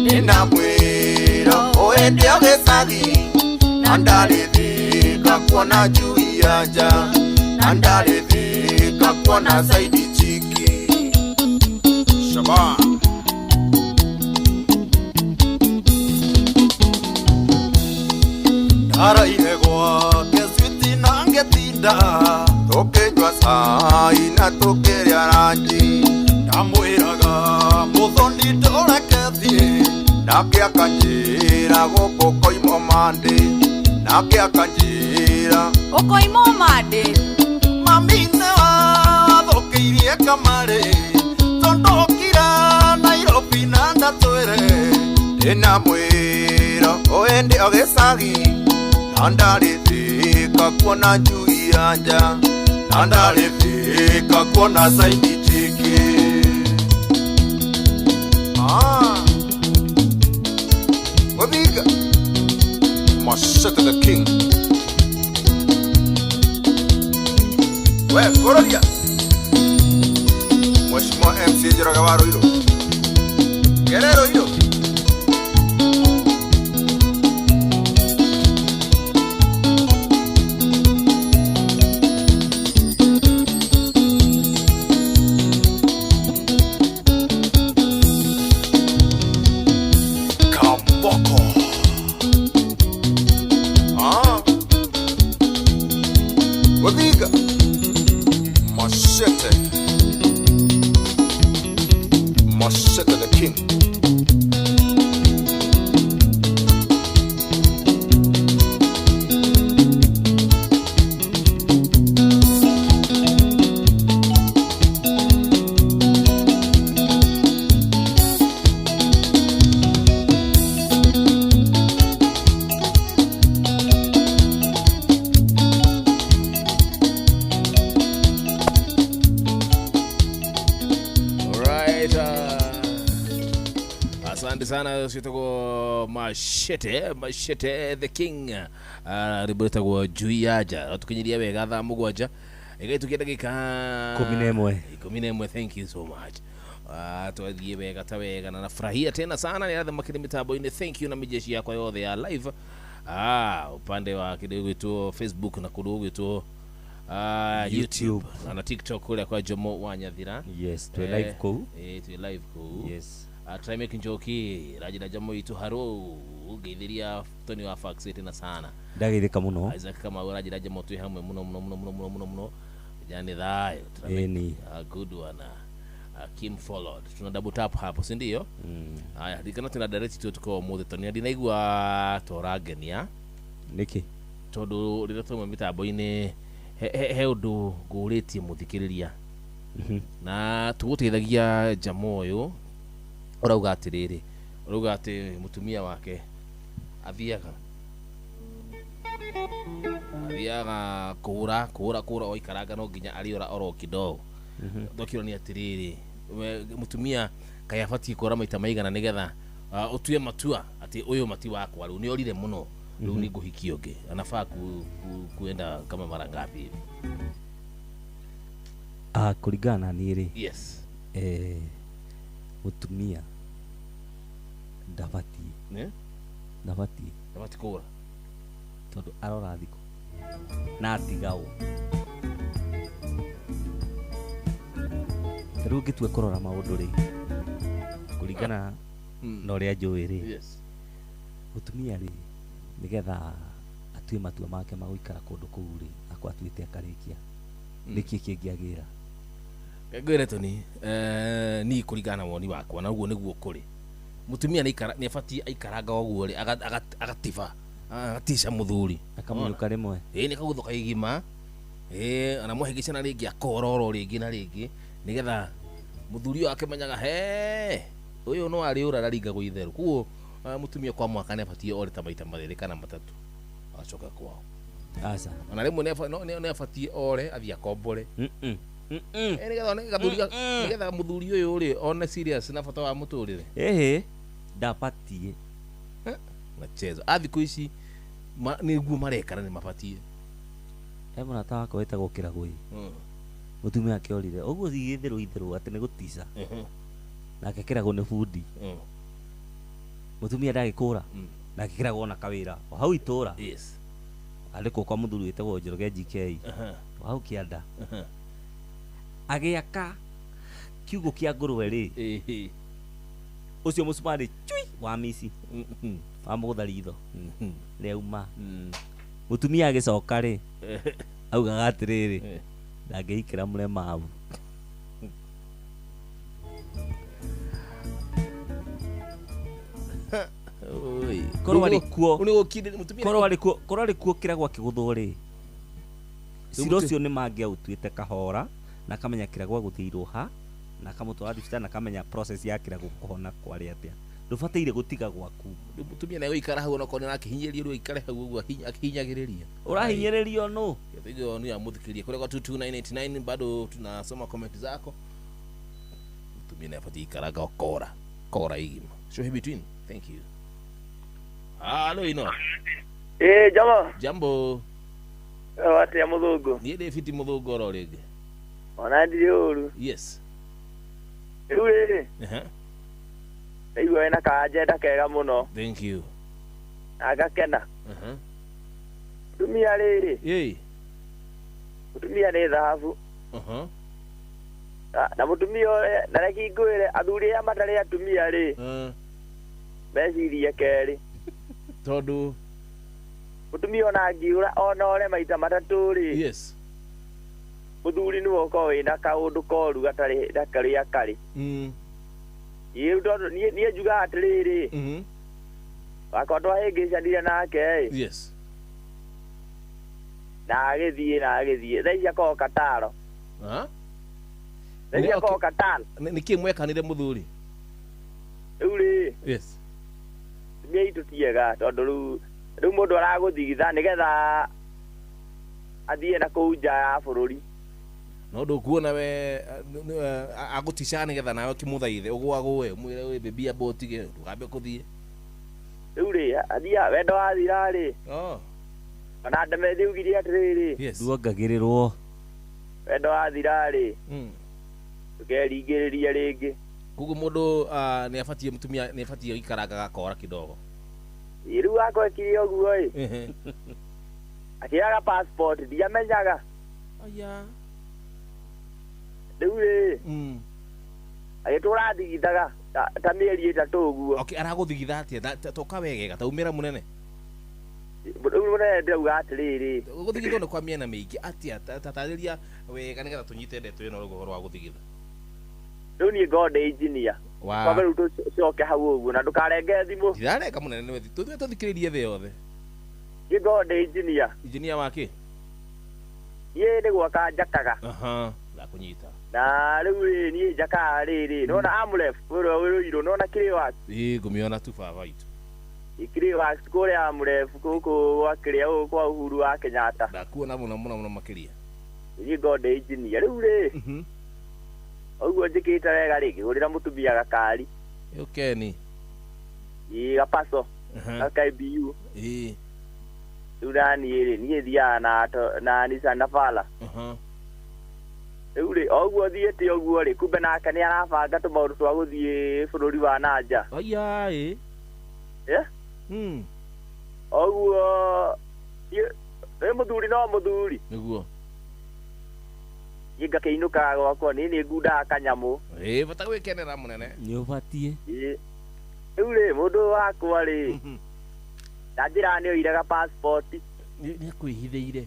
ndĩna mwĩro ũĩ ndĩ o gĩcagi na ndarĩ thika kuona njui ya nja na ndarĩ thika kuona saidi chiki. Shaban. Ndaraire gwake switi na ngĩtinda tũkĩnyua cai na tũkĩrĩa ranji ndamwĩraga mũthoni ndũreke thiĩ nake akanjĩra gũkũ koimwo mandĩ nake akanjĩra ũkoimwo mandĩ mami nĩwe wathũkĩirie kamarĩ tondũ okire Nairobi na ndatwĩre ndĩna mwĩro ũĩ ndĩ o gĩcagi na ndarĩ thika kuona njui ya nja na ndarĩ thika kuona saidi chiki. Mũthinga Machete the king. We kũrũria Mheshimiwa MC Njoroge wa Ruiru Gere Ruiru. Kamboko. Mũthinga Machete Machete the king. Asante sana ciĩtagwo Machete, Machete the King. Rwĩmbo rwĩtagwo Juiaja. Rũtũkinyirie wega thaa 7 ĩgĩtukia ndagĩka 11. 11. Thank you so much. Twathiĩ wega ta wega na nafurahia tena sana nĩ athamakĩre mĩtambo-inĩ. Thank you na mijeshi yakwa yothe ya live. Upande wa kĩndũ gĩgwĩtwo Facebook na kũndũ gũgwĩtwo YouTube na TikTok kũrĩa kwa Jomo wa Nyathira. Yes, twĩ live kũu. Twĩ live kũu. Yes. Trimek Njoki rajira Jomo itu haro ngeithiria Tony wa Fax tena sana. Ndageithĩka mũno. Isaac Kamau rajira Jomo twĩ hamwe mũno mũno mũno mũno mũno mũno mũno. Jani thayo. Ĩni. Good one. Kim followed. Tuna double tap hapo, si ndio? Haya, ririkana tuna direct tu tuko mũthĩ tondũ ndinaigua torangenia. Nĩkĩ? Tondũ rĩrĩa twauma mĩtambo-inĩ he ũndũ ngũrĩtie mũthikĩrĩria. Na tũgũteithagia jama ũyũ ũrauga atĩrĩrĩ, ũrauga atĩ mũtumia wake athiaga kũra kũra kũra oikaranga no nginya arĩũra oro kidogo. Ndokirwo nĩ atĩrĩrĩ, mũtumia kaĩ abatiĩ kũra maita maigana nĩgetha ũtue matua atĩ ũyũ mati wakwa rĩu nĩ orire mũno rĩu nĩ ngũhikia ũngĩ, anafaa kuenda kama mara ngapi hivi? Kũringana na niĩ rĩ, yes, mũtumia ndabatiĩ ndabatiĩ ndabatiĩ kũra tondũ arora thikũ na atigagwo. Rĩu ũngĩtua kũrora maũndũ rĩ, kũringana na ũrĩa njũĩ rĩ, yes, mũtumia rĩ nĩgetha atue matua make ma gũikara kũndũ kũu rĩ, akorwo atuĩte akarĩkia, nĩkĩ kĩngĩagĩra? Ngwĩre Tony, niĩ kũringana na woni wakwa na ũguo nĩguo kũrĩ, mũtumia nĩ abatiĩ aikaranga ũguo rĩ, agatiba agatica mũthuri akamũnyuka rĩmwe, ĩĩ nĩ kagũthũka igima, ĩĩ anamũhĩngĩcana rĩngĩ akororo rĩngĩ na rĩngĩ nĩgetha mũthuri ũyũ akĩmenyaga he ũyũ no arĩũra araringagwo itherũ. Koguo mũtumia kwa mwaka nĩ abatiĩ ore ta maita 2 kana 3 acoke kwao. Aca. Ona rĩmwe nĩ abatiĩ ore athiĩ akombore. Nĩgetha mũthuri ũyũ rĩ one serious na bata wa mũtũrĩre. Ĩhĩ, ndabatiĩ. Machezo. Thikũ ici nĩguo mareka na nĩ mabatiĩ. He mũrata wakwa wĩtagwo Kĩragũi. Mũtumia wake orire ũguo itherũ itherũ atĩ nĩ gũtica. Nake Kĩragũ nĩ bundi. Mũtumia ndagĩkũra nake Kĩragũ ona kawĩra o hau itũra. Yes. Andĩkwo kwa mũthuri wĩtagwo Njoroge GK o hau kĩanda. Agĩaka kiugũ kĩa ngũrwe rĩ, ũcio mũcumarĩ cui wa mici wa mũgũtha ritho rĩauma. Mũtumia agĩcoka rĩ, augaga atĩrĩrĩ, ndangĩikĩra mũlemavu. Korwo arĩ kuo, korwo arĩ kuo Kĩragũ akĩgũthwo rĩ, cira ũcio nĩ mangĩaũtuĩte kahora na akamenya Kĩragũ agũthĩirwo ha na akamũtwara thibitarĩ na akamenya process ya Kĩragũ kũhona kwarĩ atĩa. Ndũbataire gũtiga gwaku. Mũtumia nĩ gũikara hau onakorwo nĩ arakĩhinyĩrĩrio rĩu aikare hau ũguo akĩhinyagĩrĩria. Ũrahinyĩrĩrio nũ? Hiyo ni ya mũthikĩrĩria kũrĩa kwa 22989 bado tunasoma comment zako. Mũtumia nĩ abatiĩ ikaraga kora kora igima. Show between. Thank you. Halo ino. Jambo. Jambo. Wate ya mũthũngũ. Niĩ ndĩ fiti mũthũngũ oro rĩngĩ. Ona ndirĩ ũru. Yes. Rĩu rĩ. Ndaigua wĩna kaagenda kega mũno. Thank you. Na ngakena. Mũtumia rĩrĩ. Ĩĩ. Mũtumia nĩ thahabu. Na mũtumia ũrĩa na reke ngwĩre athuri aya matarĩ atumia rĩ, mecirie kerĩ. Tondũ mũtumia ona angiũra ona ore maita 3 rĩ, yes, mũthuri nĩwe ũkoragwo wĩna kaũndũ koru gatarĩ na karĩa karĩ. Ĩĩ tondũ niĩ njugaga atĩrĩrĩ, wakwa twahĩngĩcanire nake ĩ, yes, na agĩthiĩ na agĩthiĩ thaa ici akoragwo Kataro. Thaa ici akoragwo Kataro. Nĩkĩ mwekanire mũthuri? Rĩu rĩ, yes, atumia aitũ ti ega tondũ rĩu mũndũ aragũthigitha nĩgetha athiĩ na kũu nja ya bũrũri. No ndukuona we agũtica nĩgetha nawe ũkĩmũthaithe ũgwagũe mwĩre wĩ baby amba ũtige ndũkambe kũthiĩ. Rĩu rĩ athia wendo wathira rĩ. Oh. Ona ndemethi ugire atĩrĩrĩ. Nduongagĩrĩrwo. Wendo wathira rĩ. Ndũkeringĩrĩrie rĩngĩ. Koguo mũndũ nĩ abatiĩ mũtumia nĩ abatiĩ gũikaranga gakora kidogo. Rĩu akwekire ũguo ĩ. Akĩaga passport ndiamenyaga. Aya. Rĩu rĩ. Agĩtũra thigithaga ta mĩeri 3 ũguo. Okay, aragũthigitha atĩa? Toka wegega taumĩra mũnene. Rĩu mũnene ndĩrauga atĩrĩrĩ. Gũthigithwo nĩ kwa mĩena mĩingĩ atĩa? Tatarĩria wega nĩgetha tũnyite ndeto ĩno rĩu ũhoro wa gũthigitha. Rĩu niĩ ngorwo ndĩ engineer. Kwambe rĩu tũcoke hau ũguo na ndũkarenge thimũ. Ndirarenga mũnene nĩwe tũthiĩ tũthikĩrĩrie thĩ yothe. Niĩ ngorwo ndĩ engineer. Engineer wa kĩ? Niĩ nĩ gwaka njakaga. Aha, ndakũnyita. Na rĩu rĩ niĩ njakaga rĩrĩ nĩwona Amref ũrĩa wĩ Ruiru nĩwona Clay Works? Ĩĩ ngũmĩona tu baba witũ. Clay Works kũrĩa Amref gũkũ gwa kĩrĩa gũkũ kwa Uhuru wa Kenyatta. Ndakuona mũno mũno mũno makĩria. Niĩ ngorwo ndĩ engineer. Rĩu rĩ ũguo njĩkĩte wega rĩ ngĩgũrĩra mũtumia gakari. Ũkeni. Ĩĩ gapaco. Ga KBU. Ĩĩ. Rĩu naniĩ rĩ niĩ thiaga na Nissan Navara. Rĩu rĩ o ũguo thiĩte ũguo rĩ kumbe nake nĩ arabanga tũmaũndũ twa gũthiĩ bũrũri wa nanja. Aya ĩ. O ũguo nĩ mũthuri no mũthuri. Nĩguo. Niĩ ngakĩinũkaga gwakwa niĩ nĩ ngundaga kanyamũ. Ĩĩ bata gwĩkenera mũnene. Nĩ ũbatiĩ. Rĩu rĩ mũndũ wakwa rĩ ndanjĩraga nĩ oire ga passport. Nĩ akwĩhithĩire.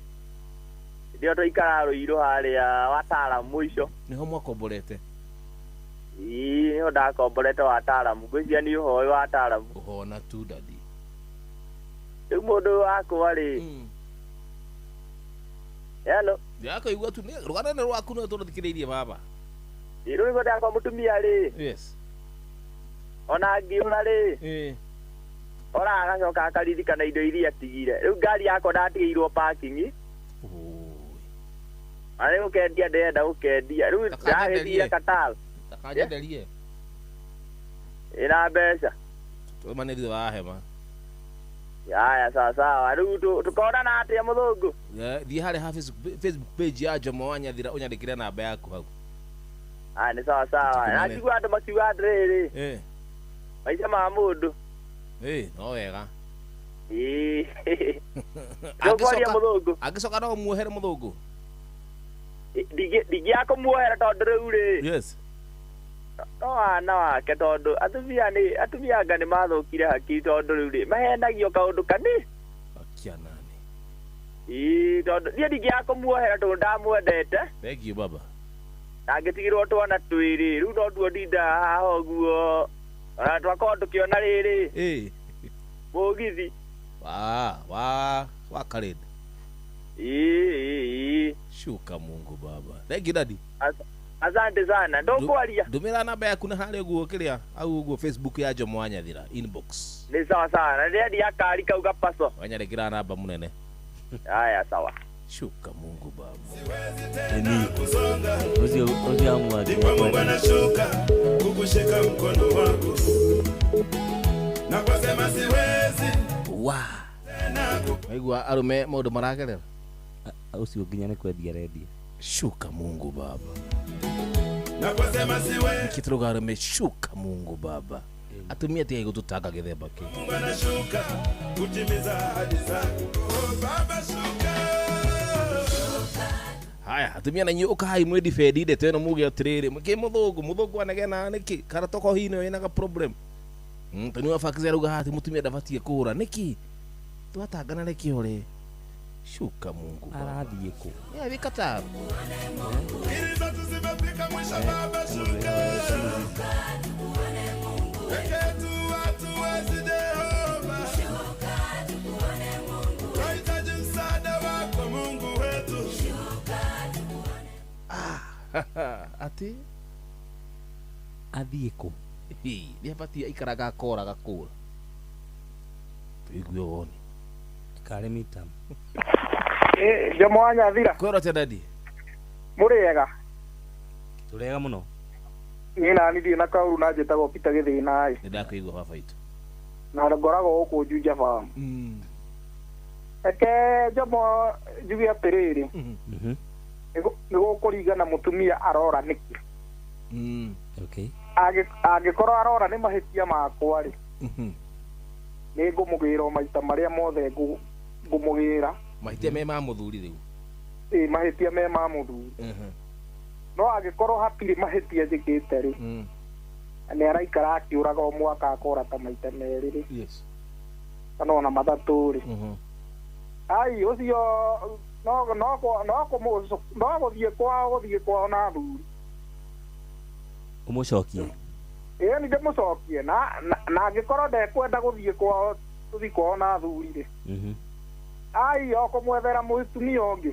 Ndio tũikaraga Ruiru harĩa Wataalamu mũico. Nĩho mwakomborete? Ĩĩ nĩho ndakomborete Wataalamu. Ngwĩciria nĩ ũhoĩ Wataalamu. Ũhona tu daddy. Rĩu mũndũ wakwa rĩ. Hello. Ndĩrakũigua tu rũgano nĩ rwaku no tũrũthikĩrĩirie baba. Ĩĩ rĩu nĩguo ndakwa mũtumia rĩ. Yes. Ona ngĩũra rĩ. Ĩĩ. Ora agacoka akaririkana indo iria atigire. Rĩu ngari yakwa ndatigĩirwo parking. Arĩ gũkendia ndĩrenda gũkendia. Rĩu ndagĩthire Qatar. Takanyenderie. Ĩna mbeca. Tũmane thutha wa hema. Haya sawa sawa. Rĩu tũkonana atĩa mũthũngũ? Thiĩ harĩa ha Facebook page ya Jomo wa Nyathira ũnyandĩkĩre namba yaku hau. Aya nĩ sawa sawa. Na njigua andũ makiuga atĩrĩrĩ. Maica ma mũndũ. Ĩĩ no wega. Ĩĩ. Ndũkwaria mũthũngũ. Angĩcoka no muohere mũthũngũ. Ndingĩaga kũmuohera tondũ rĩu rĩ. Yes. No wana wake tondũ atumia anga nĩ mathũkire hakiri tondũ rĩu rĩ mahenagio kaũndũ kani. Akia nani. Ĩĩ tondũ niĩ ndingĩaga kũmuohera tondũ ndamwendete. Thank you baba. Na ngĩtigĩrwo twana twĩrĩ rĩu no tuo ndindaga haha ũguo. Ona twakorwo tũkĩona rĩrĩ. Ĩĩ. Mũgithi. Wa Khalid. Ĩĩ. Shuka Mungu baba. Thank you daddy. Asante sana. Ndũkwaria. Ndũmĩra namba yaku na harĩa ũguo kĩrĩa au ũguo Facebook ya Jomo wa Nyathira inbox. Nĩ sawa sawa. Na ndĩrendia kari kau gapaco. Wanyandĩkĩra namba mũnene. Haya sawa. Shuka Mungu baba. Eni. Ũcio amwake. Ndipo Mungu anashuka kukushika mkono wako. Na kusema siwezi. Wa. Waigua arũme maũndũ maragerera. Ũcio nginya nĩ kwendia rendia. Shuka Mungu baba. Na kusema siwezi. Kitruga arũme shuka Mungu baba. Atumia tiga gũtũtanga gĩthemba kĩu. Mungu anashuka kutimiza ahadi zako. Oh baba shuka. Haya atumia na inyuĩ ũkai mwĩdifendi ndeto ĩno muge atĩrĩrĩ kĩ mũthũngũ anegena nĩkĩ kana toko hino ĩna ga problem. Toniwa fax arauga atĩ mũtumia ndabatiĩ kũũra nĩkĩ twatangana nĩkĩ ũrĩ. Shuka Mungu baba. Arathiĩ kũ? Yeah, wĩ Qatar. Akili zetu zimefika mwisho baba shuka. Peke yetu hatuwezi Jehova. Twahitaji msaada wako Mungu wetu. Ati athiĩ kũ? Nĩ abatiĩ aikaraga akora gakũra. Tũigue woni. Karĩ mita. Jomo wa Nyathira. Kwĩrwo atĩa daddy? Mũrĩega. Tũrĩega mũno. Niĩ nani ndirĩ na kaũru na njĩtagwo Peter Gĩthĩna ĩ. Nĩ ndakũigua baba itũ. Na ngoragwo gũkũ Juja Farm. Reke Njomo njuge atĩrĩrĩ. Nĩ gũkũringana mũtumia arora nĩkĩ. Okay. Angĩkorwo arora nĩ mahĩtia makwa rĩ, nĩ ngũmũgĩra o maita marĩa mothe ngũmũgĩra. Mahĩtia me ma mũthuri rĩu. Ĩĩ mahĩtia me ma mũthuri. No angĩkorwo hatirĩ mahĩtia njĩkĩte rĩ, nĩ araikara akĩũraga o mwaka akora ta maita merĩ rĩ. Yes. Kana ona matatũ rĩ. Ai ũcio no gũthiĩ kwao na athuri. Ũmũcokie. Ĩĩ nĩ ndĩmũcokie na angĩkorwo ndekwenda gũthiĩ kwao tũthiĩ kwao na athuri rĩ. Ai o kũmwethera mũtumia ũngĩ.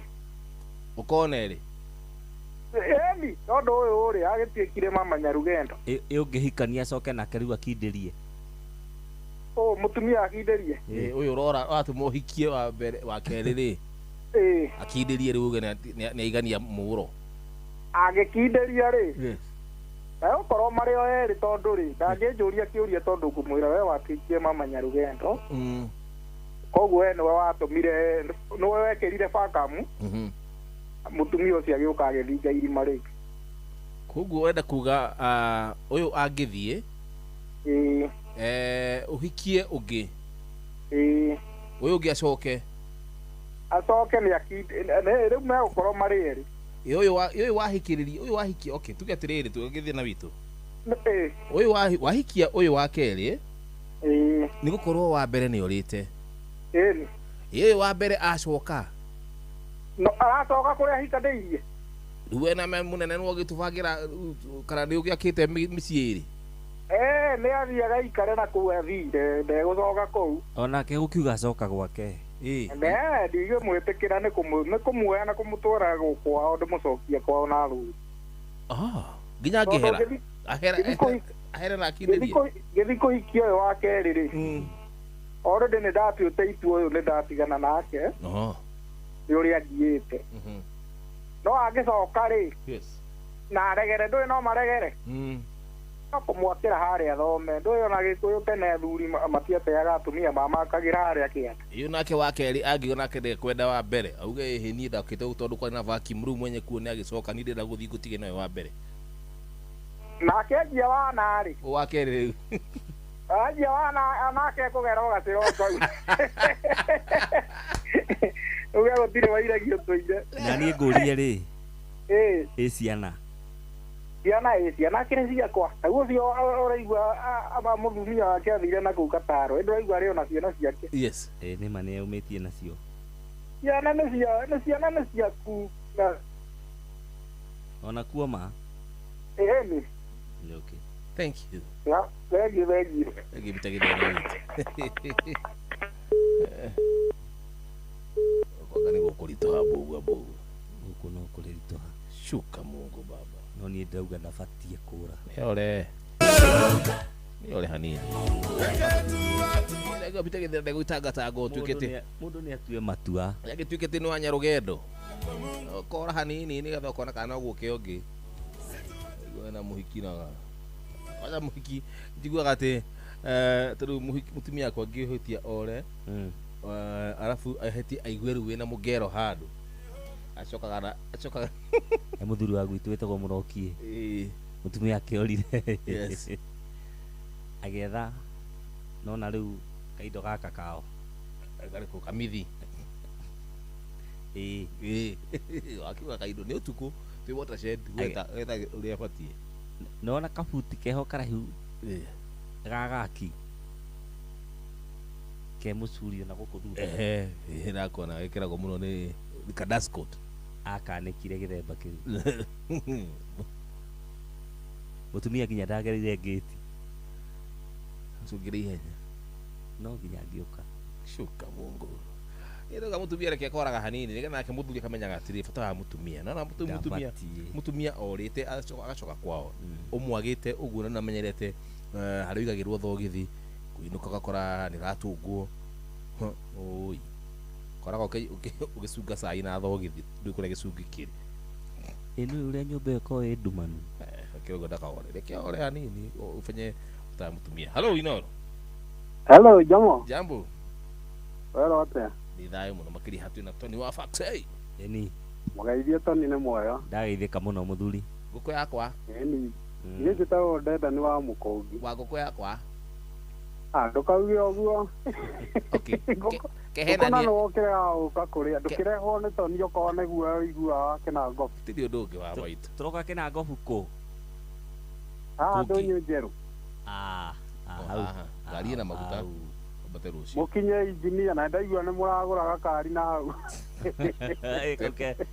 Ũkona rĩ. Ĩni tondũ ũyũ rĩ agĩtuĩkire mama nyarugendo. Ĩ ũngĩhikania acoke nake rĩu akindĩrie. Ũ mũtumia akindĩrie. Ĩ ũyũ ũrora watũma ũhikie wa mbere wa kerĩ rĩ. Ĩ akindĩrie rĩu uge nĩ aigania mũro. Angĩkindĩria rĩ. Yes. Na ũkorwo marĩ o erĩ tondũ rĩ ndangĩnjũria kĩũria tondũ ngũmwĩra we watuĩkire mama nyarugendo. Koguo we nĩwe watũmire nĩwe wekĩrire bakamu. Mũtumia ũcio agĩũka agĩthinga irima rĩu. Koguo wenda kuga ũyũ angĩthiĩ ũhikie ũngĩ. Ũyũ ũngĩ acoke. Acoke nĩ rĩu megũkorwo marĩ erĩ. Ũyũ wahikĩrĩria ũyũ wahikia okay tuge atĩrĩrĩ tũgĩthiĩ na witũ. Ũyũ wahikia ũyũ wa kerĩ nĩ gũkorwo wa mbere nĩ orĩte. Ũyũ wa mbere acoka. No aracoka kũrĩa ahikanĩirie. Rĩu we na mũnene nĩwe ũgĩtũbangĩra kana nĩ ũgĩakĩte mĩciĩ ĩrĩ. Nĩ athiaga aikare na kũu athire ndegũcoka kũu. Onake gũkiuga acoka gwake. Ne ndigĩmwĩtĩkĩra nĩ kũmuoya na kũmũtwara kwao ndĩmũcokie kwao na athuri. Nginya angĩhera. Ahere na akindĩrie. Ngĩthiĩ kũhikia ũyũ wa kerĩ rĩ. Already nĩ ndatuĩte itua ũyũ nĩ ndatigana nake. Nĩ ũrĩa ngiĩte. No angĩcoka rĩ. Yes. Na aregere ndũĩ no maregere. No kũmwakĩra harĩa thome ndũĩ ona Gĩkũyũ tene athuri matiateaga atumia mamakagĩra harĩa kĩanda. Ĩyo nake wa kerĩ angĩona nake ndekwenda wa mbere auge ĩhĩ niĩ ndakĩte tondũ kwarĩ na vacuum rĩu mwenye kuo nĩ agĩcoka niĩ ndĩrenda gũthiĩ ngũtige nawe wa mbere. Nake anjia wana rĩ. Wa kerĩ rĩu. Anjia wana nake ekũgera ũgacĩra kau. Uge gũtirĩ wairagio tũire. Na niĩ ngũrie rĩ. Ĩ ciana. Ciana ĩ ciana kĩrĩ ciakwa. Naguo ũcio ũraigua mũthumia wake athire na kũu Kataro. Ĩ ndũraigua arĩ ona ciana ciake. Yes. Ĩ nĩ ma nĩ aumĩtie nacio. Ciana nĩ cia ciana nĩ ciaku. Ona kuo ma. Ĩni. Okay. Thank you. Thank you, thank you. Thank you, Peter Githero witũ. Kwanga nĩ gũkũritũha mbũgua mbũgua. Gũkũ no kũrĩritũha. Shuka Mungu baba. No niĩ ndauga ndabatiĩ kũra. Nĩore. Nĩore hanini. Ndagwa Peter Githero ndegũitangatanga ũtuĩkĩte. Mũndũ nĩ atue matua. Agĩtuĩkĩte nĩ wa nyarũgendo. Ũkora hanini nĩgetha ũkona kana no gũke ũngĩ. Na mũhiki na kwanza mũhiki njiguaga atĩ tondũ mũtumia akwa angĩhĩtia ore arabu ahĩtie aigue rĩu wĩna mũngero handũ acokaga e mũthuri wa gwitũ wĩtagwo Mũrokie mũtumia ake orire. Yes. Agĩetha nona rĩu kaindo gaka kao karĩkũ kamithi. Ĩĩ akiuga kaindo nĩ ũtukũ twĩ watershed gwetha ũrĩa abatiĩ. Nona kabuti keho karaihu gagaki ke mũcurio na gũkũ thutha. Ehe ndakona gĩkĩragwo mũno nĩ kadascot. Akanĩkire gĩthemba kĩu. Mũtumia nginya ndagereire ngĩti. Cũngĩre ihenya. No nginya ngĩũka. Shuka Mungu. Ĩroga mũtumia reke akoraga hanini nĩgetha nake mũthuri akamenyaga atĩrĩ bata wa mũtumia. Na mũtumia orĩte agacoka kwao. Ũmwagĩte ũguo na namenyerete harĩa ũigagĩrwo thogithi kũinũka ũgakora nĩ ratungwo. Oi. Koraga ũgĩcunga cai na thogithi ndũĩ kũrĩa gĩcungi kĩrĩ. Ĩno ũrĩa nyũmba ĩyo ĩkoragwo ĩ ndumanu. Kidogo ndakaore. Reke ore hanini ufanye utamtumia. Hello Inoro. Hello Jomo. Jambo. Wero atia? Ni thayo muno makiria hatu na Tony wa Fax. Hey. Eni. Mũgeithie Tony nĩ mwega. Ndageithĩka mũno mũthuri. Ngũkũ yakwa. Eni. Niĩ njĩtagwo Ndenda nĩ wa Mũkũngi. Wa ngũkũ yakwa. Ah, ndũkauge ũguo. Okay. Kehena ni wokĩrega gũka kũrĩa ndũkĩrehwo nĩ Tony okorwo nĩguo ũiguaga wa Kĩnangobu. Tiri ũndũ ũngĩ wa maitũ. Tũroka Kĩnangobu kũ? Haha ndũnyũ njerũ. Ah, hau. Ngari ĩna maguta. Ũmbate rũciũ. Mũkinye injinia na ndaigua nĩ mũragũra gakari na hau.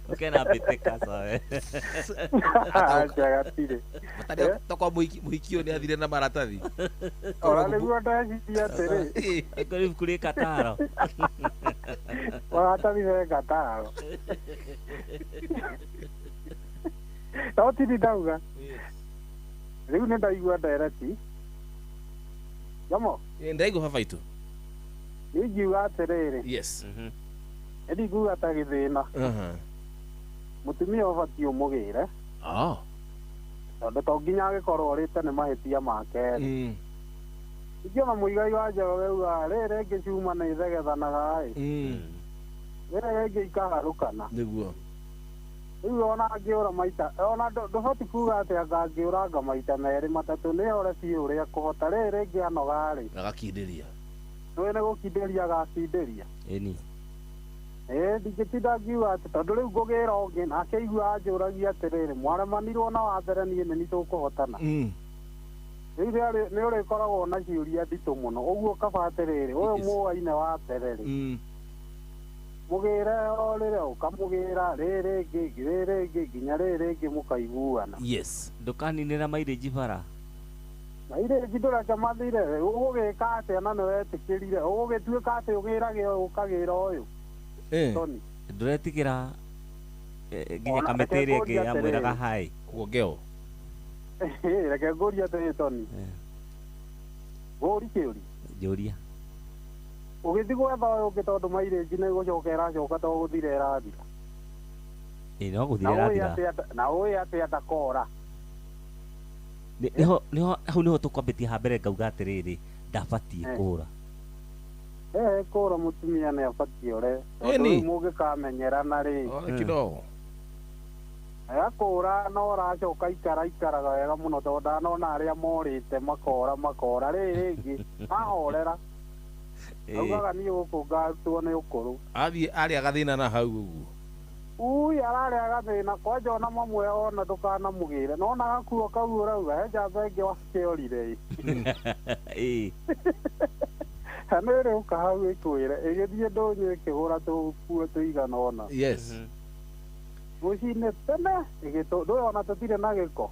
Ũke na mbĩtĩka sawe. Aca gatirĩ. Matarĩ tokwa mũhiki ũyũ nĩ athire na maratathi. Ona nĩguo ndeciria atĩrĩ. Ĩkorwo ibuku rĩ kataro. Maratathi me kataro. No tiri ndauga. Rĩu nĩ ndaigua ndereti. Jomo. Ndaigua baba itũ. Niĩ ngiuga atĩrĩrĩ. Yes. Nĩ ndikuga ta gĩthĩna. Mũtumia ũbatiĩ ũmũgĩre. Tondũ to nginya agĩkorwo orĩte nĩ mahĩtia make. Ingĩona Mũigai wa Njoroge augaga rĩrĩ rĩngĩ cuma nĩ ithegethanaga ĩ. Rĩrĩ rĩngĩ ikaharũkana. Nĩguo. Rĩu ona angĩũra maita ona ndũbatiĩ kuga atĩ anga angĩũranga maita merĩ matatũ nĩ ore biũ ũrĩa ekũhota. Rĩrĩ rĩngĩ anoga rĩ. Agakindĩria. Nĩwe nĩ gũkindĩria agakindĩria. Ĩni. Ndingĩtinda ngiuga atĩ tondũ rĩu ngũgĩra ũngĩ nake aigua anjũragia atĩrĩrĩ mwaremanirwo na wa mbere niĩ nĩ tũkũhotana. Rĩu nĩ ũrĩkoragwo na ciũria nditũ mũno ũguo kaba atĩrĩrĩ ũyũ mũaine wa mbere rĩ mũgĩre o rĩrĩa ũkamũgĩra rĩrĩ rĩngĩ rĩrĩ rĩngĩ nginya rĩrĩ rĩngĩ mũkaiguana. Yes. Ndũkaninĩra mairĩnji bara. Mairĩnji ndũreke mathire ũgũgĩka atĩa na nĩwetĩkĩrire ũgũgĩtuĩka atĩ ũgĩrage ũyũ ũkagĩra ũyũ. Tony. Ndũretigĩra nginya kamĩtĩ ĩrĩa ĩngĩ yamwĩraga hai. Ũguo ngeo. Reke ngũrie atĩrĩ Tony. Ngũrie kĩũria. Njũria. Ũgĩthiĩ gwetha ũyũ ũngĩ tondũ mairĩnji nĩ gũcoka ĩracoka to gũthira ĩrathira. Ĩ no gũthira ĩrathira. Na ũĩ atĩa ndakora. Nĩho hau nĩho tũkwambĩtie ha mbere ngauga atĩrĩrĩ ndabatiĩ kũra. Kũra mũtumia nĩ abatiĩ ore. Tondũ rĩu mũngĩkamenyerana rĩ. Ore kidogo. Agakũra no ũracoka ikaraikaraga wega mũno tondũ ndanona arĩa morĩte makora makora rĩrĩ rĩngĩ ahorera. Augaga niĩ gũkũ ngarutwo nĩ ũkũrũ. Athiĩ arĩa gathĩna na hau ũguo. Ui ararĩa gathĩna kwanja ona mamwe ona ndũkanamũgĩre nona gakuo kau ũrauga he njamba ĩngĩ wakĩorire ĩ. Nĩ ĩrĩũka hau ĩkwĩre ĩgĩthiĩ ndũnyũ ĩkĩgũra tũkuo tũigana ũna. Yes. Rũcinĩ tene ĩgĩtũ ndũĩ ona tũtirĩ na gĩko.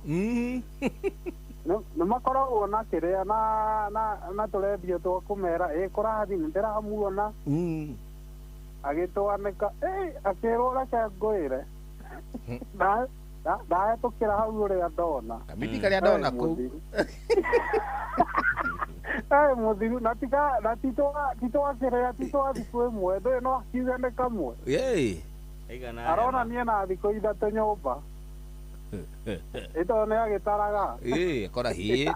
Nĩ makoragwo na kĩrĩa na tũrendio twa kũmera ĩ kũrathiĩ nĩ ndĩramuona. Agĩtwanĩka akĩrwo reke ngwĩre. Ndahĩtũkĩra hau ũrĩa ndona. Kamiti karĩa ndona kũu. Mũthiru na titwakĩrĩa titwa thikũ ĩmwe ndũĩ no akiuge nĩ kamwe. Arona niĩ na thikũ ithatũ nyũmba. Ĩtondũ nĩ agĩtaraga. Akora hĩ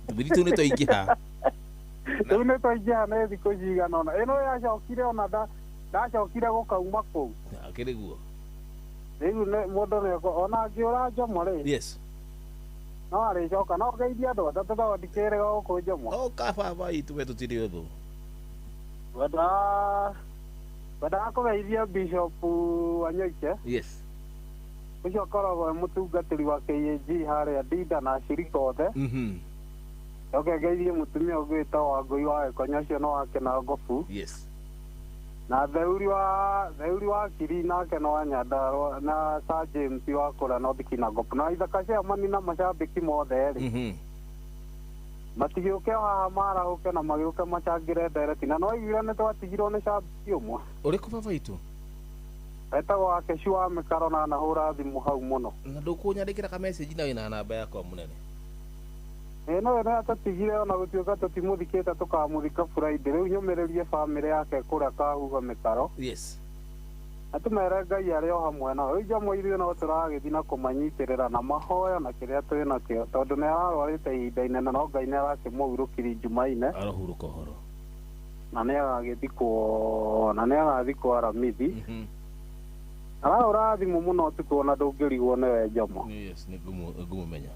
tũmĩthi tũu nĩ twaingĩha. Tũu nĩ twaingĩha nĩ thikũ cigana ũna. Ĩno yacokire ona ndacokire gũkauma kũu. Akĩrĩ guo. Rĩu mũndũ nĩ ona angĩũra Njomo rĩ. Yes. No arĩcoka no ngeithie andũ atatũ tondũ ndikĩrĩga gũkũ Njomo. Ũka baba itũ we tũtirĩ ũthũ. Ngwendaga kũgeithia Bishop Wanyoike. Yes. Ũcio akoragwo e mũtungatĩri wa KAG harĩa Ndinda na acirika othe. Njoke ngeithie mũtumia ũngĩ wĩtagwo Wangũi wa Gĩkonyo ũcio no wa Kĩnangobu. Yes. Na Theuri wa Kiri nake no wa Nyandarua na Sir James wa kũrĩa North Kinangop. Na ithaka chairman na macambĩki mothe rĩ. Matigĩũke haha marahũke na magĩũke macangĩre ndereti na no aiguire nĩ twatigirwo nĩ cambĩki ũmwe. Ũrĩkũ baba itũ? Etagwo Wakecu wa Mĩkaro na anahũra thimũ hau mũno. Na ndũkũnyandĩkĩra ka message na wĩna namba yakwa mũnene. Ĩno nĩ atũtigire ona gũtuĩka tũtimũthikĩte tũkamũthika Friday. Rĩu nyũmĩrĩrie bamĩrĩ yake kũrĩa Kahuga Mĩkaro. Yes. Na tũmere Ngai arĩ o hamwe nao. Rĩu Jomo ithuĩ no tũragĩthiĩ na kũmanyitĩrĩra na mahoya na kĩrĩa twĩ nakĩo, tondũ nĩ ararwarĩte ihinda inene no Ngai nĩ arakĩmũhurũkirie Jumaine. Arohurũka ũhoro. Na nĩ agagĩthikwo, na nĩ agathikwo Aramithi. Arahũra thimũ mũno ũtukũ ona ndũngĩrigwo nĩwe Jomo. Yes, nĩ ngũmũmenya.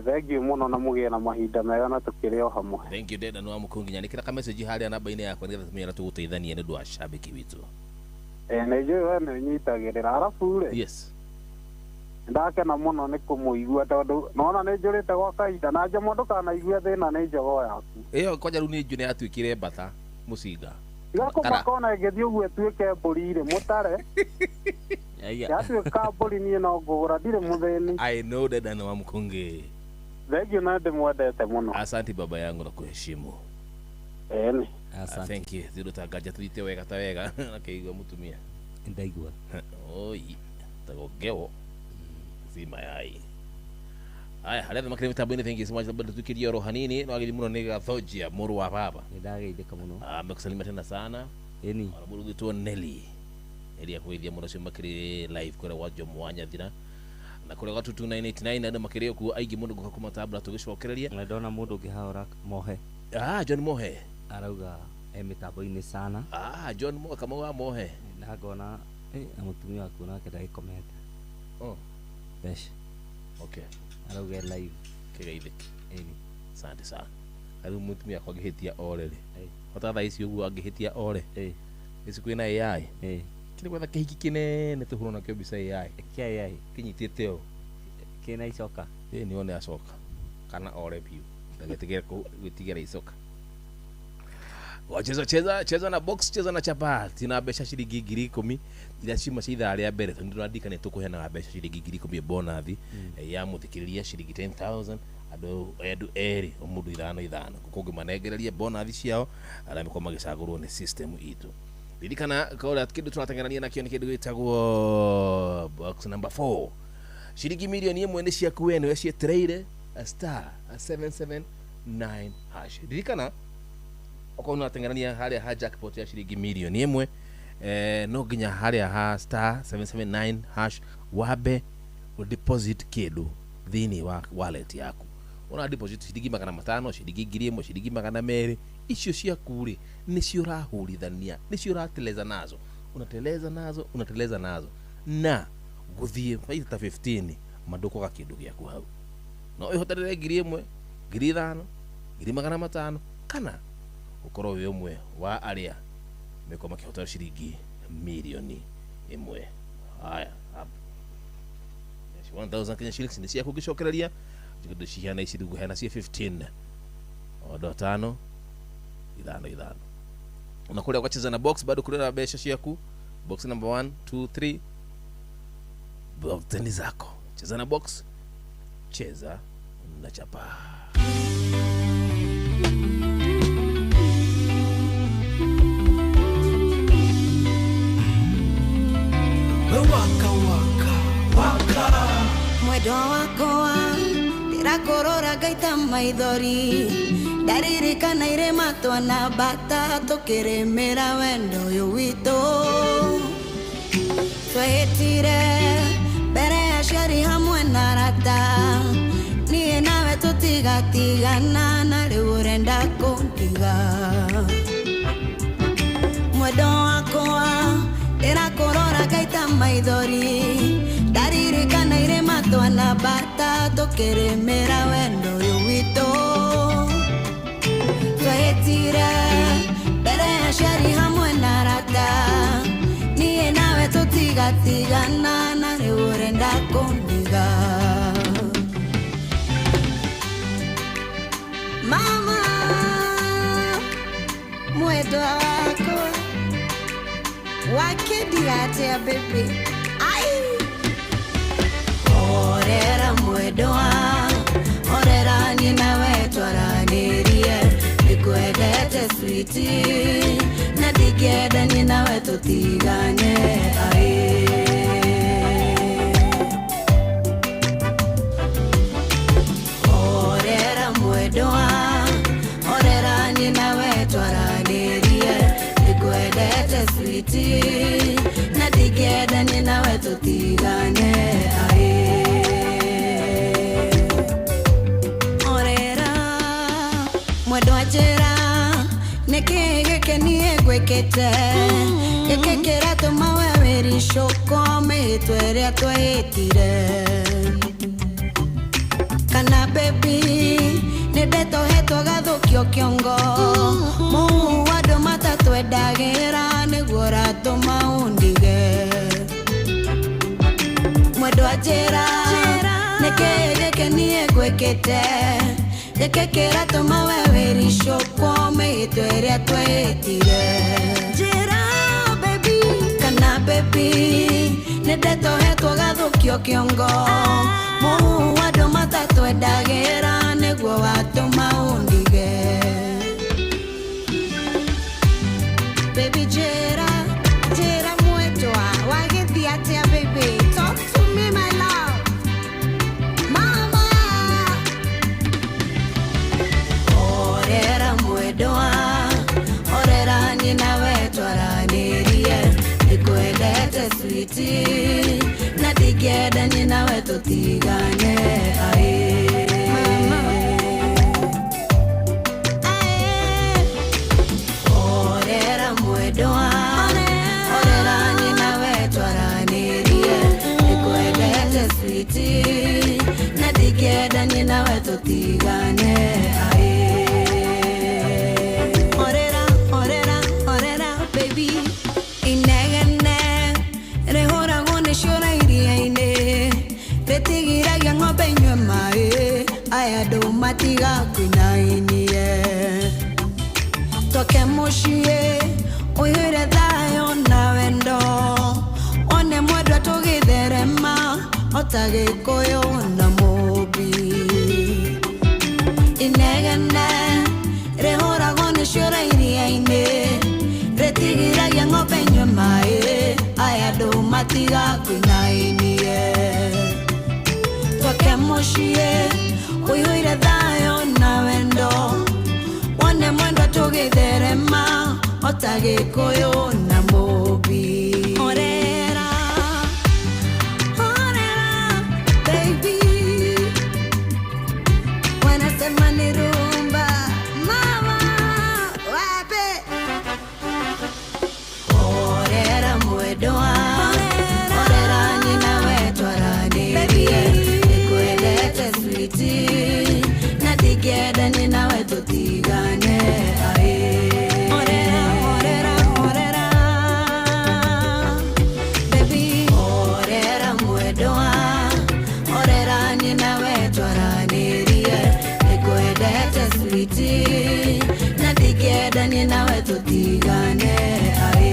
Thank you mũno na mũgĩe na mahinda mega na tũkĩrĩ o hamwe. Thank you Dedan wa Mũkũngi. Nyandĩkĩra ka message harĩa namba-inĩ yakwa nĩgetha tũmenye ũrĩa tũgũteithania nĩ ũndũ wa shabiki witũ. Nĩ njũĩ we nĩ ũnyitagĩrĩra. Arabu rĩ, yes, ndakena mũno nĩ kũmũigua tondũ nona nĩ njũrĩte gwa kahinda na Jomo ndũkanaigue thĩna nĩ njogoo yaku. Ĩyo kwanja rĩu nĩ njũ nĩ yatuĩkire mbata mũcinga. Tiga kũmaka ona ĩngĩthiĩ ũguo ĩtuĩke mbũri rĩ, mũtare. Yatuĩka mbũri niĩ no ngũgũra, ndirĩ mũthĩni. I know Dedan wa Mũkũngi. Thank you na ndĩmwendete mũno. Asante baba yangu na kuheshimu. Ĩni. Asante. Thank you. Zero tagaja tuite wega ta wega akĩigua mũtumia. Ndaigua. Oi, tagogewo. Si mayai. Aya, harĩa makĩrĩ mĩtambo-inĩ, thank you so much. Bado tukiria oro hanini no agĩthi mũno nĩ Gathojia mũrũ wa baba. Nĩndageithĩka mũno. Ah, amekusalimia tena sana. Ĩni. Ona mũrũ gwĩtwo Nelly. Nelly akũgeithia mũno cio makĩrĩ live kũrĩa gwa Jomo wa Nyathira. Na kũrĩa gwa 22989 andũ makĩrĩ kuo aingĩ mũno gũka kũmatambũra tũgĩcokereria. Na ndona mũndũ ũngĩ haha Mohe. Ah, John Mohe. Arauga e mĩtambo-inĩ sana. Ah, John Mohe Kamau wa Mohe. Na ngona na mũtumia waku nake ndagĩkomete. Oh. Besh. Okay. Arauga e live. Kĩgeithĩki. Ĩni. Asante sana. Rĩu mũtumia akwa angĩhĩtia ore rĩ. Ota thaa ici ũguo angĩhĩtia ore. Ici kwĩna AI. Kĩrĩ gwetha kĩhiki kĩnene tũhũrwo nakĩo mbica AI. Kĩa AI. Kĩnyitĩte ũũ. Kĩna icoka. Ĩĩ nĩ one acoka. Kana ore biũ. Ndagetigĩra gwĩtigĩra icoka. Wacheza cheza cheza na box, cheza na chapati na mbeca ciringi 10,000 iria ciuma cia ithaa rĩa mbere tondũ ndĩrandika nĩ tũkũheanaga mbeca ciringi 10,000 bonathi ya mũthikĩrĩria ciringi 10,000 andũ erĩ o mũndũ ithano ithano kũngĩmanengereria bonathi ciao arĩa mekorwo magĩcagũrwo nĩ system itũ. Ririkana kũrĩa kĩndũ tũrateng'erania nakĩo nĩ kĩndũ gĩtagwo box number 4. Ciringi 1,000,000 nĩ ciaku we nĩwe cietereire star 779 hash. Ririkana okorwo nĩ ũrateng'erania harĩa ha jackpot ya ciringi 1,000,000 no nginya harĩa ha star 779 hash wambe deposit kĩndũ thĩinĩ wa wallet yaku. Ũra deposit ciringi 500, ciringi 1,000, ciringi 200, icio ciaku rĩ nĩcio ũrahũrithania, nĩcio ũrateleza nazo, unateleza nazo, unateleza nazo na gũthiĩ faida ta 15 mandũkwaga kĩndũ gĩaku hau. No ĩhotanĩre 1,000, 5,000, 500,000 kana ũkorwo wĩ ũmwe wa arĩa mekorwo makĩhota ciringi 1,000,000. Haya, hapo 1,000 Kenya shillings nĩ ciaku ngĩcokereria njĩkĩndũ cihana ici ngũheana ciĩ 15 ondo 5 5 5. Una kũrĩa ũgacheza na box bado kũrĩa na mbeca ciaku box number 1 2 3 box ni zako. Cheza na box, cheza na chapa. Waka waka waka mwendwa wakwa ndĩrakorora ngaita maithori ndaririkana irĩma twanambata tũkĩrĩmĩra wendo ũyũ witũ twehĩtire mbere ya aciari hamwe na arata niĩ nawe tũtigatigana na rĩu ũrenda kũndiga mwendwa wakwa ndĩrakorora ngaita maithori ndaririkana irĩma twanambata tũkĩrĩmĩra wendo ũyũ witũ twehĩtire mbere ya aciari hamwe na arata niĩ nawe tũtigatigana na rĩu ũrenda kũndiga mama mwendwa wakwa wakĩndiga atĩa baby ai orera mwendwa orera niĩ nawe twaranĩrie nĩngwendete sweetie na ndingĩenda niĩ nawe tũtigane ai orera mwendwa orera niĩ nawe twaranĩrie nĩngwendete sweetie tũtigane aĩ. Orera mwendwa njĩra nĩkĩ gĩkĩ niĩ ngwĩkĩte gĩkĩ kĩratũma we wĩricũkwo mĩhĩtwa ĩrĩa twehĩtire kana baby nĩ ndetohetwo gathũkio kĩongo mũhu andũ matatwendagĩra nĩguo ũratũma ũndige mwendwa njĩra nĩkĩ gĩkĩ niĩ ngwĩkĩte gĩkĩ kĩratũma we wĩricũkwo mĩhĩtwa ĩrĩa twehĩtire njĩra baby kana baby nĩ ndetohetwo gathũkio kĩongo mũhu andũ matatwendagĩra nĩguo watũma ũndige. Baby njĩra njĩra mwendwa wagĩthiĩ atĩa baby talk to me my love mama. Orera mwendwa orera niĩ nawe twaranĩrie nĩngwendete sweetie na ndingĩenda niĩ nawe tũtigane aĩ. Orera mwendwa orera niĩ nawe twaranĩrie nĩngwendete sweetie na ndingĩenda niĩ nawe tũtigane aĩ. Orera orera orera baby inegene rĩhũragwo nĩ ciũra iria-inĩ rĩtigiragia ng'ombe inyue maĩ aya andũ matigakwinainie twake mũciĩ ũihũire thayũ na wendo one mwendwa tũgĩtherema ota gĩkũyũ na mũmbi inegene rĩhũragwo nĩ ciũra iria-inĩ rĩtigiragia ng'ombe inyue maĩ aya andũ matigakwinainie twake mũciĩ ũihũire thayũ na wendo wone mwendwa tũgĩtherema ota gĩkũyũ na mũmbi. Orera orera baby wanasema ni rumba mama wape. Orera mwendwa orera niĩ nawe twaranĩrie nĩngwendete sweetie na ndingĩenda niĩ nawe tũtigane aĩ. Orera orera orera baby orera mwendwa orera niĩ nawe twaranĩrie nĩngwendete sweetie na ndingĩenda niĩ nawe tũtigane aĩ.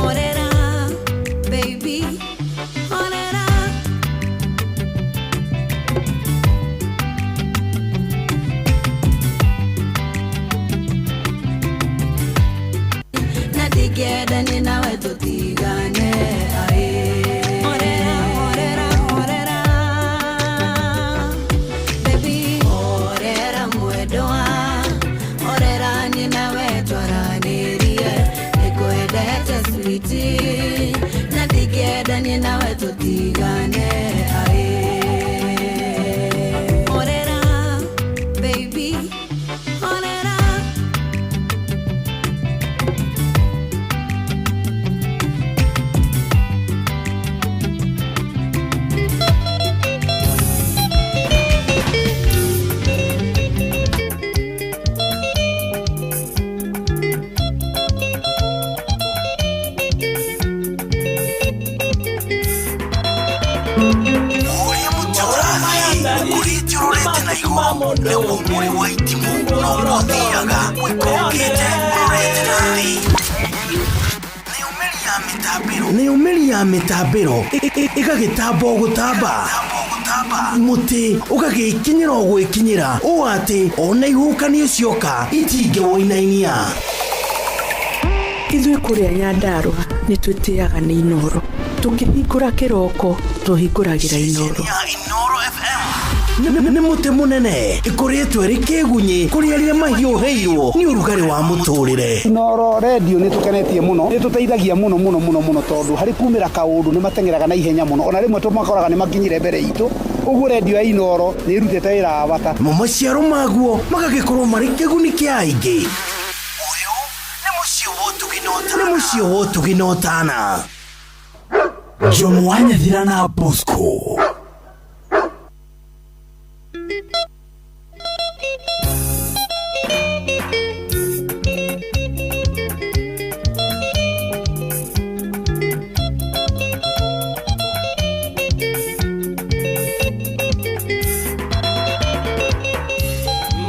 Orera baby orera. Na ndingĩenda niĩ nawe tũtigane aĩ. Orera orera orera baby orera mwendwa orera niĩ nawe twaranĩrie nĩngwendete sweetie na ndingĩenda niĩ nawe tũtigane aĩ. Orera baby orera. Ũrĩa mũtĩ ũrathiĩ ũkũrĩte ũrorete na igũrũ nĩguo mũrĩ wa itimũ noguo ũthiaga wĩkũngĩte ũrorete na thĩ. Nĩyũmĩri ya mĩtambĩro ĩgagĩtamba o gũtamba mũtĩ ũgagĩkinyĩra o gwĩkinyĩra ũũ atĩ ona ihuhũkanio cioka itingĩwũinainia. Ithuĩ kũrĩa Nyandarũa nĩ twĩtĩaga nĩ Inooro tũkĩhingũra kĩroko tũhingũragĩra Inooro. Inooro FM. Nĩ mũtĩ mũnene ĩkoretwo ĩrĩ kĩgunyĩ kũrĩ arĩa mahiũhĩirwo nĩ ũrugarĩ wa mũtũrĩre. Inooro redio nĩ tũkenetie mũno, nĩ tũteithagia mũno mũno mũno mũno tondũ harĩ kumĩra kaũndũ nĩ mateng'eraga na ihenya mũno, ona rĩmwe tũmakoraga nĩ makinyire mbere itũ. Ũguo redio ya Inooro nĩ ĩrutĩte wĩra wa bata. Mo maciaro maguo magagĩkorwo marĩ kĩguni kĩa aingĩ. Ũyũ nĩ mũciĩ wa ũtugi na ũtana. Jomo wa Nyathira na Bosco.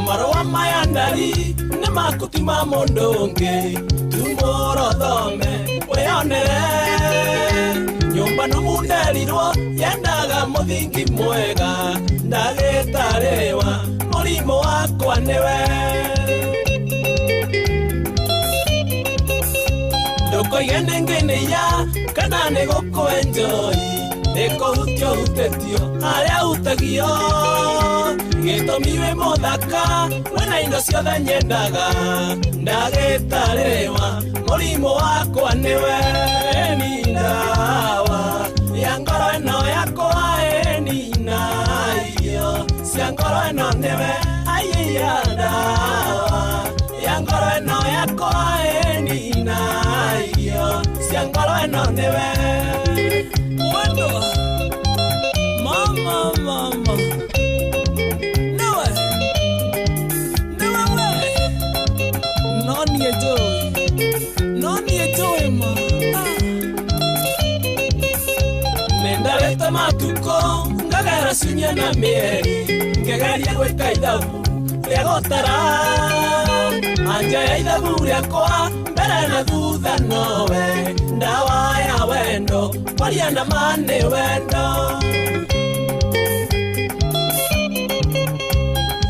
Marũa maya ndari nĩ makutima mũndũ ũngĩ tumũrothome wĩonere nyũmba nũmu nderirwo yendaga mũthingi mwega ndagĩtarĩwa mũrimũ wakwa nĩwe ndũkoige nĩngĩnĩya kana nĩ gũkwenjoi nĩkũhutio hutĩtio harĩa hutagio gĩtũmi wĩ mũthaka wĩna indo ciothe nyendaga ndagĩtarĩwa mũrimũ wakwa nĩwe ni ndawa ya ngoro ĩno yakwa ĩnina irio cia ngoro ĩno nĩwe aiya ndawa ya ngoro ĩno yakwa ĩnina irio cia ngoro ĩno nĩwe mwendo mama mama niwe niwe we no niĩ njũĩ no niĩ njũĩ ma nĩndarĩte matukũ ngagera ciumia na mĩeri ngĩgeria gwĩka ithabu rĩa gũtara anja ya ithabu rĩakwa mbere na thutha nowe ndawa ya wendo kwaria na ma nĩ wendo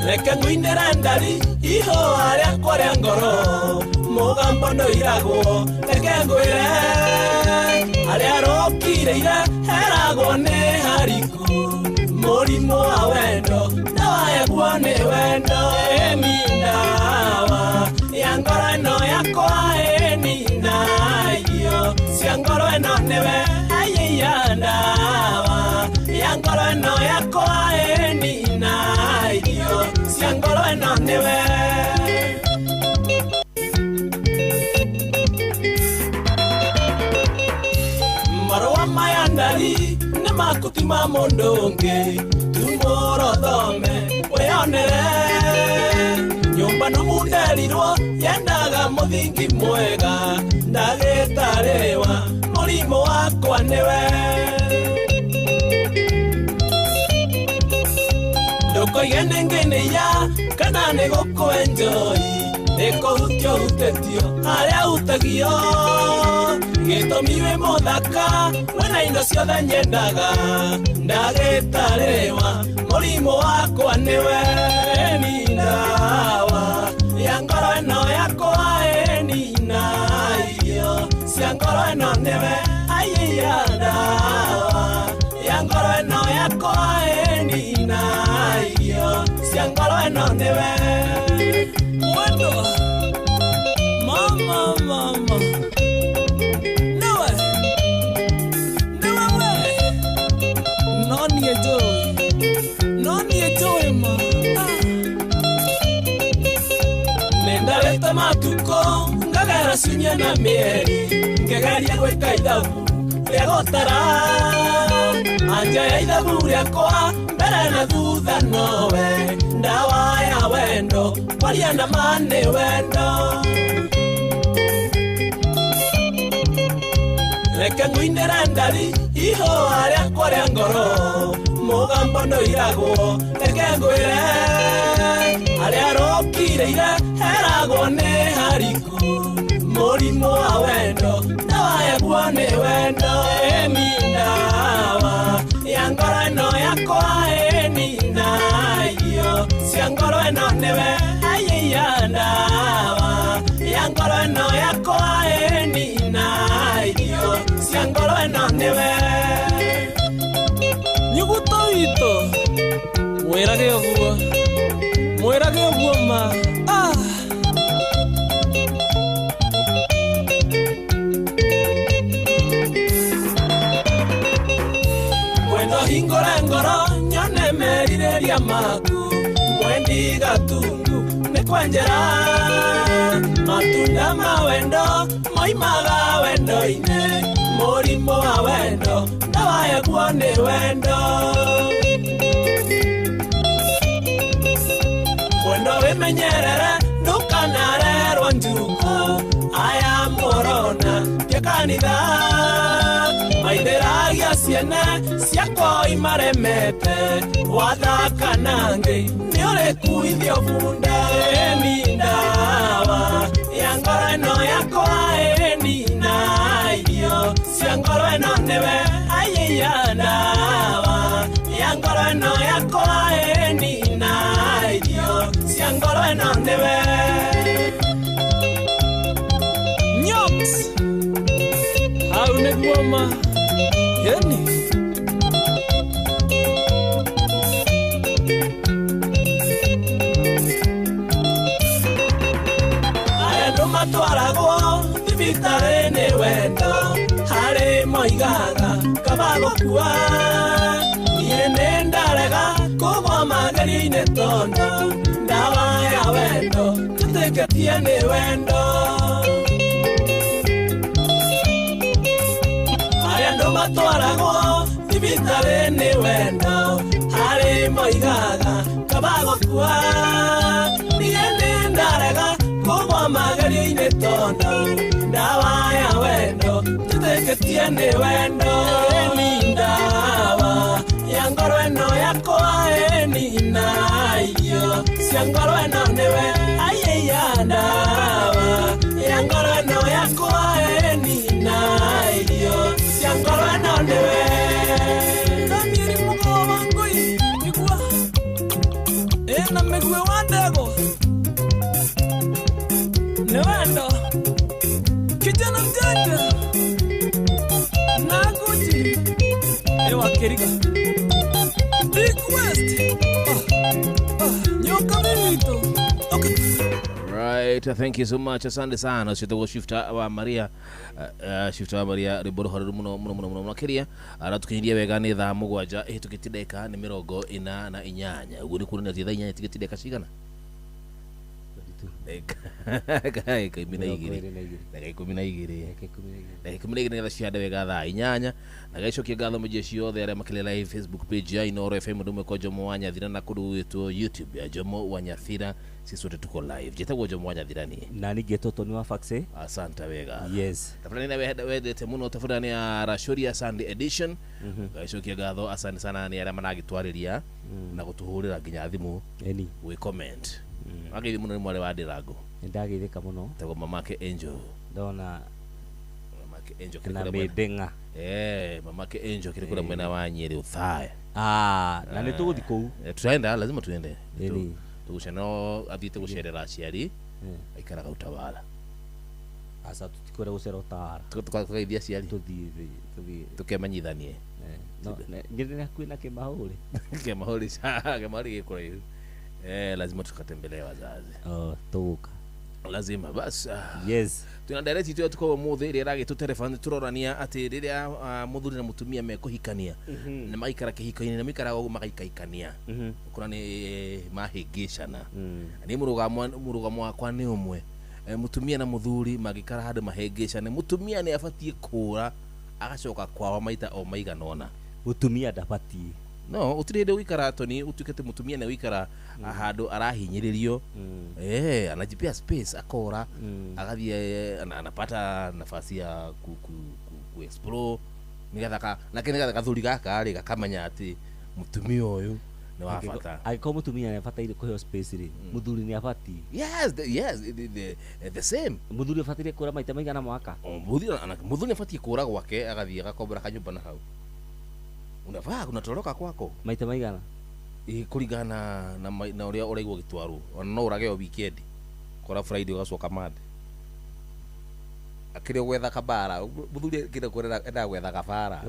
reke ngũinĩre ndari ihũa rĩakwa rĩa ngoro mũgambo ndũiragwo reke ngwĩre harĩa rũkirĩire heragwo nĩ hariku mũrimũ wa wendo ndawa yaguo nĩ wendo ĩni ndawa ya ngoro ĩno yakwa ĩni na irio cia ngoro ĩno nĩwe aiya ndawa ya ngoro ĩno yakwa ĩni na irio cia ngoro ĩno nĩwe. Marũa maya ndari nĩ makutima mũndũ ũngĩ tumũrothome wĩonere nyũmba nũmu nderirwo yendaga mũthingi mwega ndagĩtarĩwa mũrimũ wakwa nĩwe ndũkoige nĩngĩnĩya kana nĩ gũkwenjoi nĩkũhutio hutĩtio harĩa hutagio gĩtũmi wĩ mũthaka wĩna indo ciothe nyendaga ndagĩtarĩwa mũrimũ wakwa nĩwe ni ndawa ya ngoro ĩno yakwa ĩni na irio cia ngoro ĩno nĩwe aiya ndawa ya ngoro ĩno yakwa ĩni na irio cia ngoro ĩno nĩwe mwendo mama mama niwe niwe we no niĩ njũĩ no niĩ njũĩ ma nĩndarĩte matukũ ngagera ciumia na mĩeri ngĩgeria gwĩka ithabu rĩa gũtara anja ya ithabu rĩakwa mbere na thutha nowe ndawa ya wendo kwaria na ma nĩ wendo reke ngũinĩre ndari ihũa rĩakwa rĩa ngoro mũgambo ndũiragwo reke ngwĩre harĩa rũkirĩire heragwo nĩ hariku mũrimũ wa wendo ndawa yaguo nĩ wendo ĩni ndawa ya ngoro ĩno yakwa ĩni na irio cia ngoro ĩno nĩwe aiya ndawa ya ngoro ĩno yakwa ĩni na irio cia ngoro ĩno nĩwe nyuguto witũ Mwĩrage ũguo, mwĩrage ũguo ma. Ah. Mwendo hingũre ngoro nyone merirĩria maku, mwendi gatungu nĩ kwenjera. Matunda ma wendo moimaga wendo-inĩ, mũrimũ wa wendo ndawa yaguo nĩ wendo. Wendo wĩmenyerere ndũkanarerwo njuko, aya mũrona ti kanitha. Maithĩragia ciene ciakwa imaremete, wathaka nangĩ nĩũrĩkuithio bunda. Ĩni ndawa ya ngoro ĩno yakwa, ĩni na irio cia ngoro ĩno nĩwe. Aiya ndawa ya ngoro ĩno yakwa, ĩni na irio cia ngoro ĩno nĩwe. Nyoks hau nĩguo ma. Yeni arĩa andũ matwaragwo thibitarĩ nĩ wendo, harĩ moigaga kaba gũkua. Niĩ nĩ ndarega kũgwa magerio-inĩ tondũ ndawa ya wendo njĩtĩkĩtie nĩ wendo. Arĩa andũ matwaragwo thibitarĩ nĩ wendo, harĩ moigaga kaba gũkua. Niĩ nĩ ndarega kũgwa magerio-inĩ tondũ ndawa ya wendo njĩtĩkĩtie nĩ wendo. Ĩni ndawa ya ngoro ĩno yakwa, ĩni na irio cia ngoro ĩno nĩwe. Aiya ndawa ya ngoro ĩno yakwa, ĩni na irio cia ngoro ĩno nĩwe. Danieli Mugo wa Ngui igua ĩna mĩguĩ wa ndegwa nĩ wendo. Kijana mjanja na Gucci ewa Keriga Big West. Nyoka mito. Okay. Right, thank you so much. Asante sana. Ucio Shifter wa Maria, Shifter wa Maria rwĩmbo rũhoreru mũno mũno mũno mũno makĩria. Aratukinyirie wega nĩ thaa 7 ĩhĩtũkĩtie ndagĩka nĩ 48. Ũguo nĩ kuonania atĩ thaa 8 tigĩtie ndagĩka cigana? Ndagĩka 12. Ndagĩka 12. Ndagĩka 12 nĩgetha cihande wega thaa 8. Na gaicokia ngatho mũingĩ ciothe arĩa makĩrĩ live Facebook page ya Inooro FM ndũmwe kwa Jomo wa Nyathira na kũndũ gwĩtwo YouTube ya Jomo wa Nyathira. Sisi sote tuko live. Njĩtagwo Jomo wa Nyathira niĩ. Na ningĩ Tũtũ nĩ wa Faxi. Asante wega. Yes. Tafadhali na wendete mũno tafadhali ya Rashoria Sunday edition. Gaicokia ngatho asante sana nĩ arĩa maragĩtwarĩria na gũtũhũrĩra nginya thimũ. Eni. Gwĩ comment. Wageithio mũno nĩ mwarĩ wa Ndirango. Nĩndageithĩka mũno. Tagwo mamake Angel. Ndona mamake Angel kĩrĩ na kũrĩa mwena. Mĩndĩng'a. Mamake Angel kĩrĩ kũrĩa mwena wa Nyeri Uthaya. Na nĩ tũgũthiĩ kũu. Tutaenda, lazima tuende. Eni. Tũgũcera no athiĩte gũcerera aciari aikaraga Utawala. Aca tũtikwenda gũcera Utawala. Tũkageithia aciari. Tũthiĩ Tũkemenyithanie. No, ngĩrĩ hakuhĩ na Kĩmahũri. Kĩmahũri Kĩmahũri gĩ kũraihu. Lazima tukatembelee wazazi. Oh, tũgũka. Lazima bas. Yes. Twina direct itu tuko umuthi ria ragitutereba turorania ati riria muthuri na mutumia mekuhikania na maikara kihiko-ini na maikara uguo magaikaikania ukora ni mahĩngĩcana. Ni mũrũgamo wakwa nĩ ũmwe. Mutumia na muthuri magikara handu mahĩngĩcane, mutumia nĩ abatie kũra agacoka kwao maita o maigana ũna. Mutumia ndabatie. No utirĩ hĩndĩ ũikara Tony utuĩke atĩ mutumia nĩ ũikara handũ arahinyĩrĩrio. Anajipea space akora agathiĩ anapata nafasi ya ku explore nĩgetha nake nĩgetha gathuri gaka rĩ gakamenya atĩ mutumia ũyũ nĩ wa bata. Angĩkorwo mutumia nĩ abataire kũheo space rĩ, muthuri nĩ abatiĩ. Yes, yes, the same. Muthuri abataire kũra maita maigana mwaka? Muthuri nĩ abatiĩ kũra gwake agathiĩ agakombora kanyũmba na hau. Unavaa unatoroka kwako maita maigana kuringana na uria uraigua gitwarwo. Ona no urage o weekend kora Friday ugacoka Monday akiri gwetha kabara muthuri kire kurera enda gwetha kabara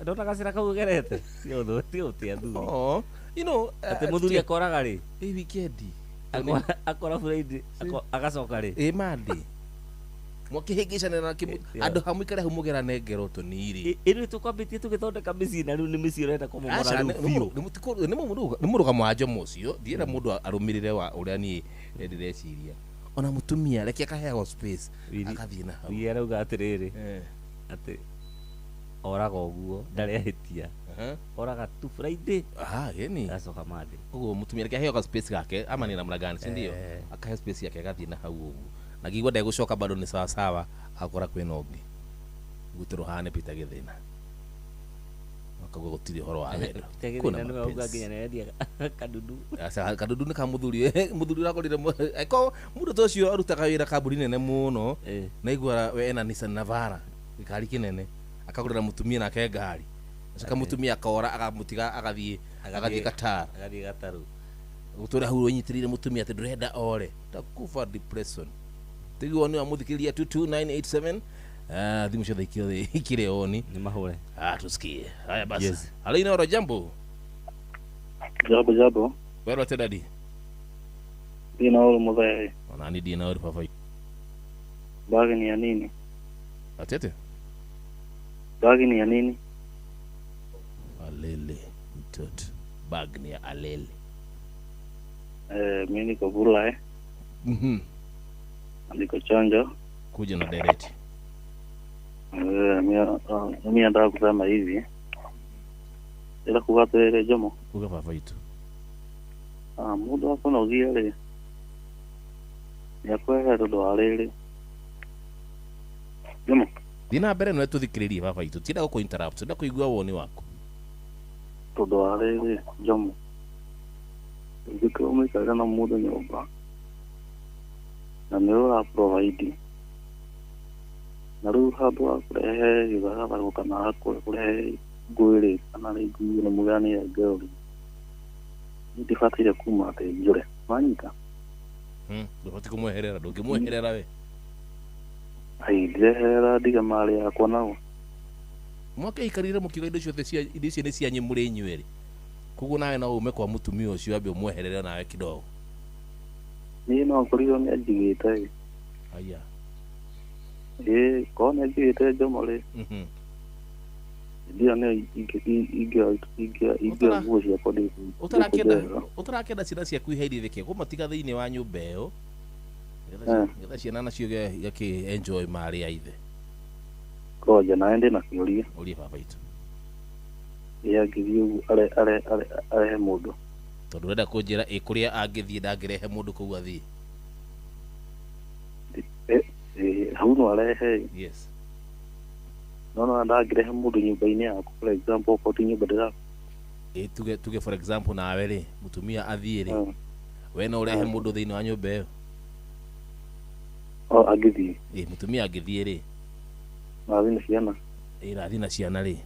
ndona gacira kau gerete ti ũthũ ti ũti athuri. Oh, You know, Atĩ mũthuri akoraga rĩ? Ĩ weekend. Akora Friday, agacoka rĩ? Ĩ Monday. Mwakĩhĩngĩcana na andũ ha mũikare hau mũgerane ngero tũniri. Ĩrĩ tũkwambĩtie tũgĩthondeka mĩciĩ na rĩu nĩ mĩciĩ ũrenda kũmomora rĩu biũ. Nĩ mũrũgamo wa Jomo ũcio, ndiĩra mũndũ arũmĩrĩre wa ũrĩa niĩ ndĩreciria. Ona mũtumia reke akaheagwo space agathiĩ na hau. Niĩ arauga atĩrĩrĩ, atĩ oraga ũguo ndarĩ ahĩtia. Oraga tu Friday. Ah, yeni. Agacoka Monday. Koguo mũtumia reke aheo ka space gake ama ni namna gani, si ndio? Akaheo space yake agathiĩ na hau ũguo. Na ngĩigua ndegũcoka bado nĩ sawa sawa, akora kwĩna ũngĩ. Guo tũhane Peter Gĩthĩna. Akauga gũtirĩ ũhoro wa wendo. Peter Kwĩna Gĩthĩna nĩwe auga mapenzi. nginya nĩarendia kadudu. Aca kadudu nĩ ka mũthuri, mũthuri ũrakorire ko mũndũ ta ũcio arutaga wĩra kambuni nene mũno, na igua we ena Nissan Navara, gĩkari kĩnene, akagũrĩra mũtumia nake ngari. Acoka mũtumia akora akamũtiga agathiĩ Qatar. Agathiĩ Qatar. Gũtũra hau ũnyitĩrĩire mũtumia atĩ ndũrenda ore. Takufa depression. Tiguo ni wa mũthikĩrĩria 22987. Thimũ ciothe ikire oni. Nĩ mahũre. Tusikie. Haya basi. Yes. Halo Inooro, jambo. Jambo jambo. Wewe ate dadi? Inooro muthee. Ona ni ndi Inooro baba. Bagi ni ya nini? Atete? Bagi ni ya nini? Alele mtoto. Bag ni ya alele. Mimi niko Bula Niko chonjo. Kuja na direct. Mimi nataka kusema hivi. Ila kugatwere Jomo. Kuga baba itu. Mundu akunogia rĩ, nĩakwehe tondũ wa rĩrĩ. Jomo. Thiĩ na mbere nĩwe tũthikĩrĩrie baba itu. Tienda gũkũ interrupt, ndenda kũigua woni waku. Tondũ wa rĩrĩ Jomo. Ũngĩkorwo mũikarĩte na mũndũ nyũmba na nĩwe ũra provide na rĩu handũ ha kũrehe gĩthagathago kana kũrehe ngũĩ rĩ kana rĩngĩ nĩ mũgeranĩre ngero rĩ, niĩ ndibataire kuma atĩ njũre. Wanyita? Ndũbatiĩ kũmweherera, ndũngĩmweherera we. Ai, ndireherera ndige marĩ yakwa nao. Mwakĩikarire mũkiuga indo ciothe cia indo icio nĩ cianyu mũrĩ inyuerĩ. Koguo nawe no ume kwa mũtumia ũcio ambe ũmweherere nawe kidogo. Niĩ no ngorirwo nĩ anjigĩte ĩ. Aya. Ĩĩ, korwo nĩ anjigĩte Jomo rĩ. Ndio nĩ ingĩoya nguo ciakwa Ũtarakĩenda ciana ciaku iherithĩke, kũmatiga thĩinĩ wa nyũmba ĩyo. Nĩgetha ciana nacio igakĩ enjoy marĩ a ithe. Ngoja nawe ndĩna kĩũria. Ũria baba itũ. Ĩ angĩthiĩ ũguo arehe mũndũ. Tondũ ũrenda kũnjĩra ĩ kũrĩa angĩthiĩ ndangĩrehe mũndũ kũu athiĩ. Hau no arehe. Yes. No ndangĩrehe mũndũ nyũmba-inĩ yaku, for example okorwo ti nyũmba ndĩra. Ĩ tuge for example nawe rĩ, mũtumia athiĩ rĩ, we no ũrehe mũndũ thĩinĩ wa nyũmba ĩyo? O angĩthiĩ. Ĩ mũtumia angĩthiĩ rĩ? Na athiĩ na ciana. Ĩ na athiĩ na ciana rĩ.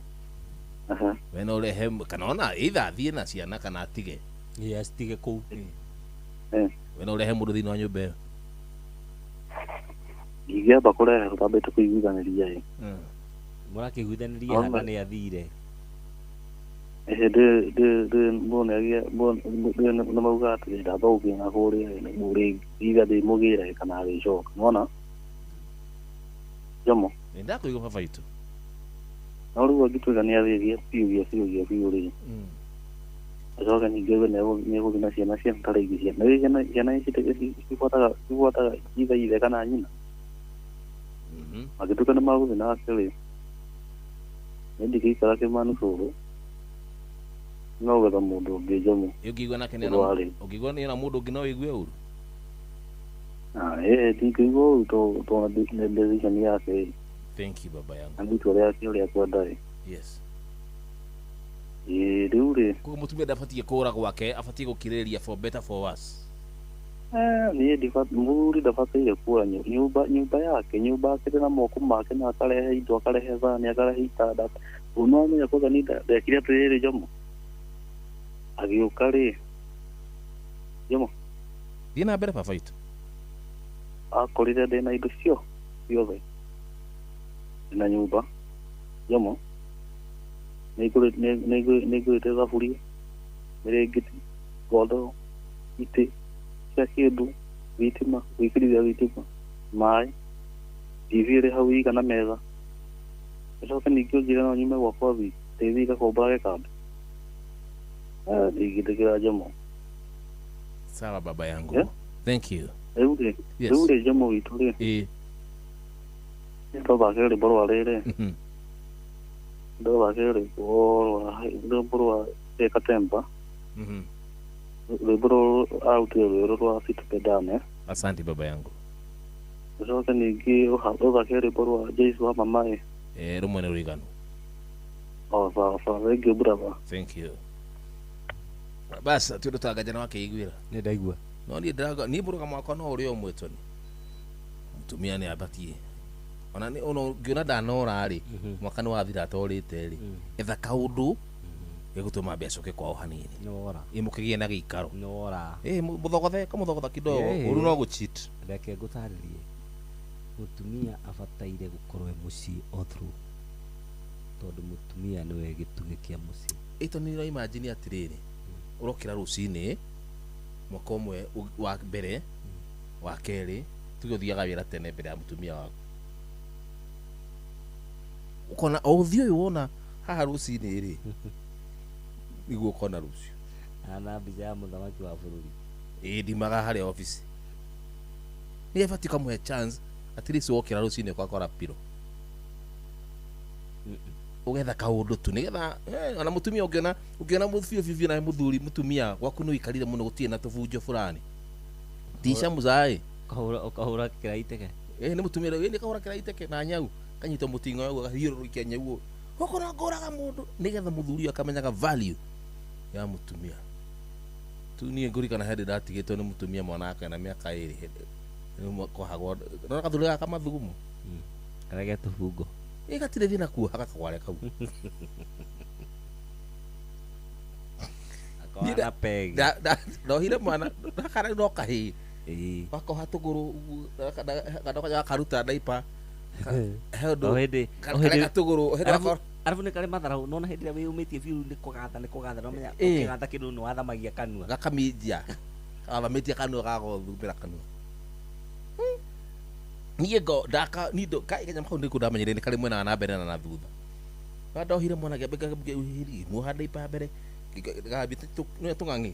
We no ũrehe kana ona either athiĩ na ciana kana atige. Ĩ acitige kũu. We no ũrehe mũndũ thĩinĩ wa nyũmba ĩyo? Ingĩamba kũrehe tũtambĩte kũiguithanĩria ĩ. Mũrakĩiguithanĩria hana nĩ athire. Ndĩ mauga atĩ ndamba gũkinya kũrĩa rĩngĩ either ndĩmũgĩre kana agĩcoka. Nĩwona? Jomo. Nĩ ndakũigua baba itũ. No rĩu angĩtuĩka nĩ athiĩ biũ biũ biũ biũ rĩ, acoke ningĩ auge nĩegũthiĩ na ciana ciana ta rĩngĩ ciana ciana ici cibuataga ithe ithe kana nyina. Angĩtuĩka nĩ magũthiĩ nake rĩ, niĩ ndingĩikara kĩmanu cũrũ no gwetha mũndũ ũngĩ Jomo. Ũngĩigua nake ũngĩigua nĩ ena mũndũ ũngĩ no ũigue ũru? Ĩĩ ndingĩigua ũru tondũ nĩ decision yake. Thank you baba yangu. Na nĩ itua rĩake ũrĩa akwenda ĩ. Yes. Ĩĩ rĩu rĩ. Koguo mũtumia ndabatiĩ kũra gwake, abatiĩ gũkirĩrĩria for better for worse. Niĩ mũthuri ndabataire kũra nyũmba yake, nyũmba akĩrĩ na moko make na akarehe indo, akarehe thani, akarehe itanda. No amenya kwanza niĩ ndekire atĩrĩrĩ Jomo. Agĩũka rĩ, Jomo. Thiĩ na mbere baba itũ. Akorire ndĩna indo ciothe. Ndĩna nyũmba, Jomo. Nĩngũrĩte thaburia, Mĩrĩngĩti, ngondoro, itĩ, kila kĩndũ, thitima, gwĩkĩrithia thitima, maĩ, TV ĩrĩ hau igana metha. Ũcoke ningĩ ũnjĩre no nyume gwakwa thiĩ ndĩthiĩ ngakomborage kambĩ. Ndingĩtĩkĩra Jomo. Sawa baba yangu. Yeah? Thank you. Rĩu rĩ, Yes. rĩu rĩ Jomo witũ rĩ, Ĩĩ. nĩtwathakire rwĩmbo rwa rĩrĩ, nĩtwathakire rwĩmbo rwa rwĩmbo rwa Katemba, rwĩmbo rũrũ arutire rwerũ rwa Situpendane. Asante baba yangu. Ũcoke ningĩ ũthake rwĩmbo rwa Jaisu wa Mamaĩ. Eh, rumwe nĩ rũiganu. O sawa sawa, thank you brother. Thank you. Bas ti ũndũ tanganja na wakĩiguĩra. Nĩ ndaigua. No niĩ ndĩraga niĩ mũrũgamo wakwa no ũrĩa ũmwe Tony. Mũtumia nĩ abatiĩ. Ona nĩ ona ngĩona ndanora rĩ, mwaka nĩ wathira atorĩte rĩ. Etha kaũndũ gĩgũtũma mbe acoke kwao hanini. Nĩ wora. Ĩ mũkĩgĩe na gĩikaro. Nĩ wora. Ĩ mũthogothe kamũthogotha kidogo. Ũru no gũ-cheat. Reke ngũtarĩrie. Mũtumia abataire gũkorwo e mũciĩ all through. Tondũ mũtumia nĩwe gĩtugĩ kĩa mũciĩ. Ĩ Tony no imagine atĩrĩrĩ, ũrokĩra rũcinĩ mwaka ũmwe wa mbere, wa kerĩ, tuge ũthiaga wĩra tene mbere ya mũtumia waku. Ũkona o ũthiũ ũyũ wona haha rũcinĩ rĩ, nĩguo ũkona rũciũ. Na mbica ya mũthamaki wa bũrũri. Ĩ ndimaga harĩa obici. Nĩ abatiĩ ũkamũhe chance at least wokĩra rũcinĩ ũgakora pillow. Ũgetha kaũndũ tu nĩgetha ona mũtumia ũngĩona ũngĩona biũ biũ biũ nawe mũthuri mũtumia gwaku nĩ ũikarire mũno gũtirĩ na tũbunjo fulani. Tisha muzaĩ. Ũkahũra kĩraiteke. Ĩ nĩ mũtumia rĩu nĩ kahũra kĩraiteke na nyau kanyitwo mũting'oe ũguo gathiũrũrũkia nyau ũguo. Ũkona ngũraga mũndũ nĩgetha mũthuri ũyũ akamenyaga value ya mũtumia. Tu niĩ ngũririkana hĩndĩ ndatigĩtwo nĩ mũtumia mwana wake na mĩaka ĩrĩ hĩndĩ kohagwo no gathuri gaka mathugumo. Karĩa ge tũbungo. Ĩ gatirĩ thĩna kuoha gakagware kau. Akona pegi. Ndohire mwana gaka no kahĩĩ. Gakoha tũgũrũ gakaruta daipa. He ũndũ karĩa gatũgũrũ hĩndĩ Arabu nĩ karĩ matharau nona hĩndĩ ĩrĩa wĩyũmĩtie biũ nĩ kũgatha no menya ũkĩgatha kĩndũ nĩ wathamagia kanua. Gakaminjia. Gathamĩtie kanua gagothumbĩra kanua. Niĩ ngo ndaka niĩ ndo kai kanyamũ kau nĩko ndamenyire nĩ karĩ mwena wa na mbere na na thutha. Na ndohire mwana ngĩambia muoha ndaipa mbere gambia nĩ tũng'ang'i.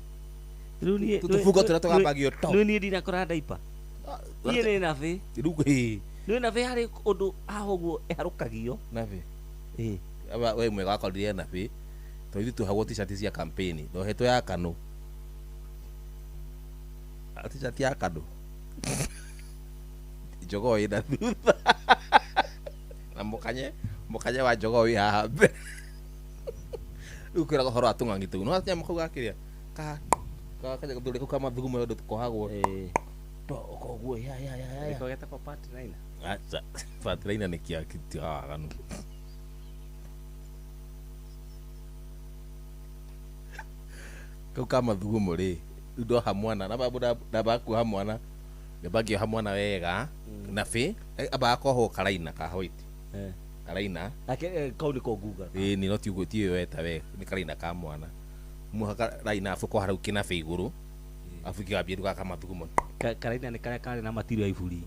Rĩu niĩ tũbungo tũrĩa tũgambagio to. Rĩu niĩ ndinakora ndaipa. Niĩ nĩ nabĩ. Rĩu ĩ. Nĩ nabĩ harĩ ũndũ haha ũguo ĩharũkagio. Nabĩ. Ĩ. Aba we mwega wakorire nabĩ. Tondũ ithuĩ tuohagwo t-shirt cia campaign. Ndohetwo ya KANU. T-shirt ya KANU. Jogoo ĩna thutha. Na mũkanye wa jogoo wĩ haha mbere. Rĩu kwĩraga ũhoro wa tũng'ang'i tũu. No kanyamũ kau gakĩrĩa ka gathũri kau ka mathugumo ũndũ kohagwo. To ũkoguo ya ya ya ya. Nĩko getagwo patliner. Acha patliner nĩ kĩa ti waganu. Kau ka mathugumo rĩ, rĩu ndoha mwana na babu ndabakuoha mwana ngĩoha mwana wega na bĩ ambaga kohwo karaina ka white. Karaina. Ake kau nĩko nguga. Ĩ ni no ti ũguo ti ĩyo weta we nĩ karaina ka mwana. Muoha karaina abu koha rĩu kĩnabĩ igũrũ. Abu kĩgambia rĩu gaka mathugumo. Karaina nĩ karĩa karĩ na matirio ya iburi.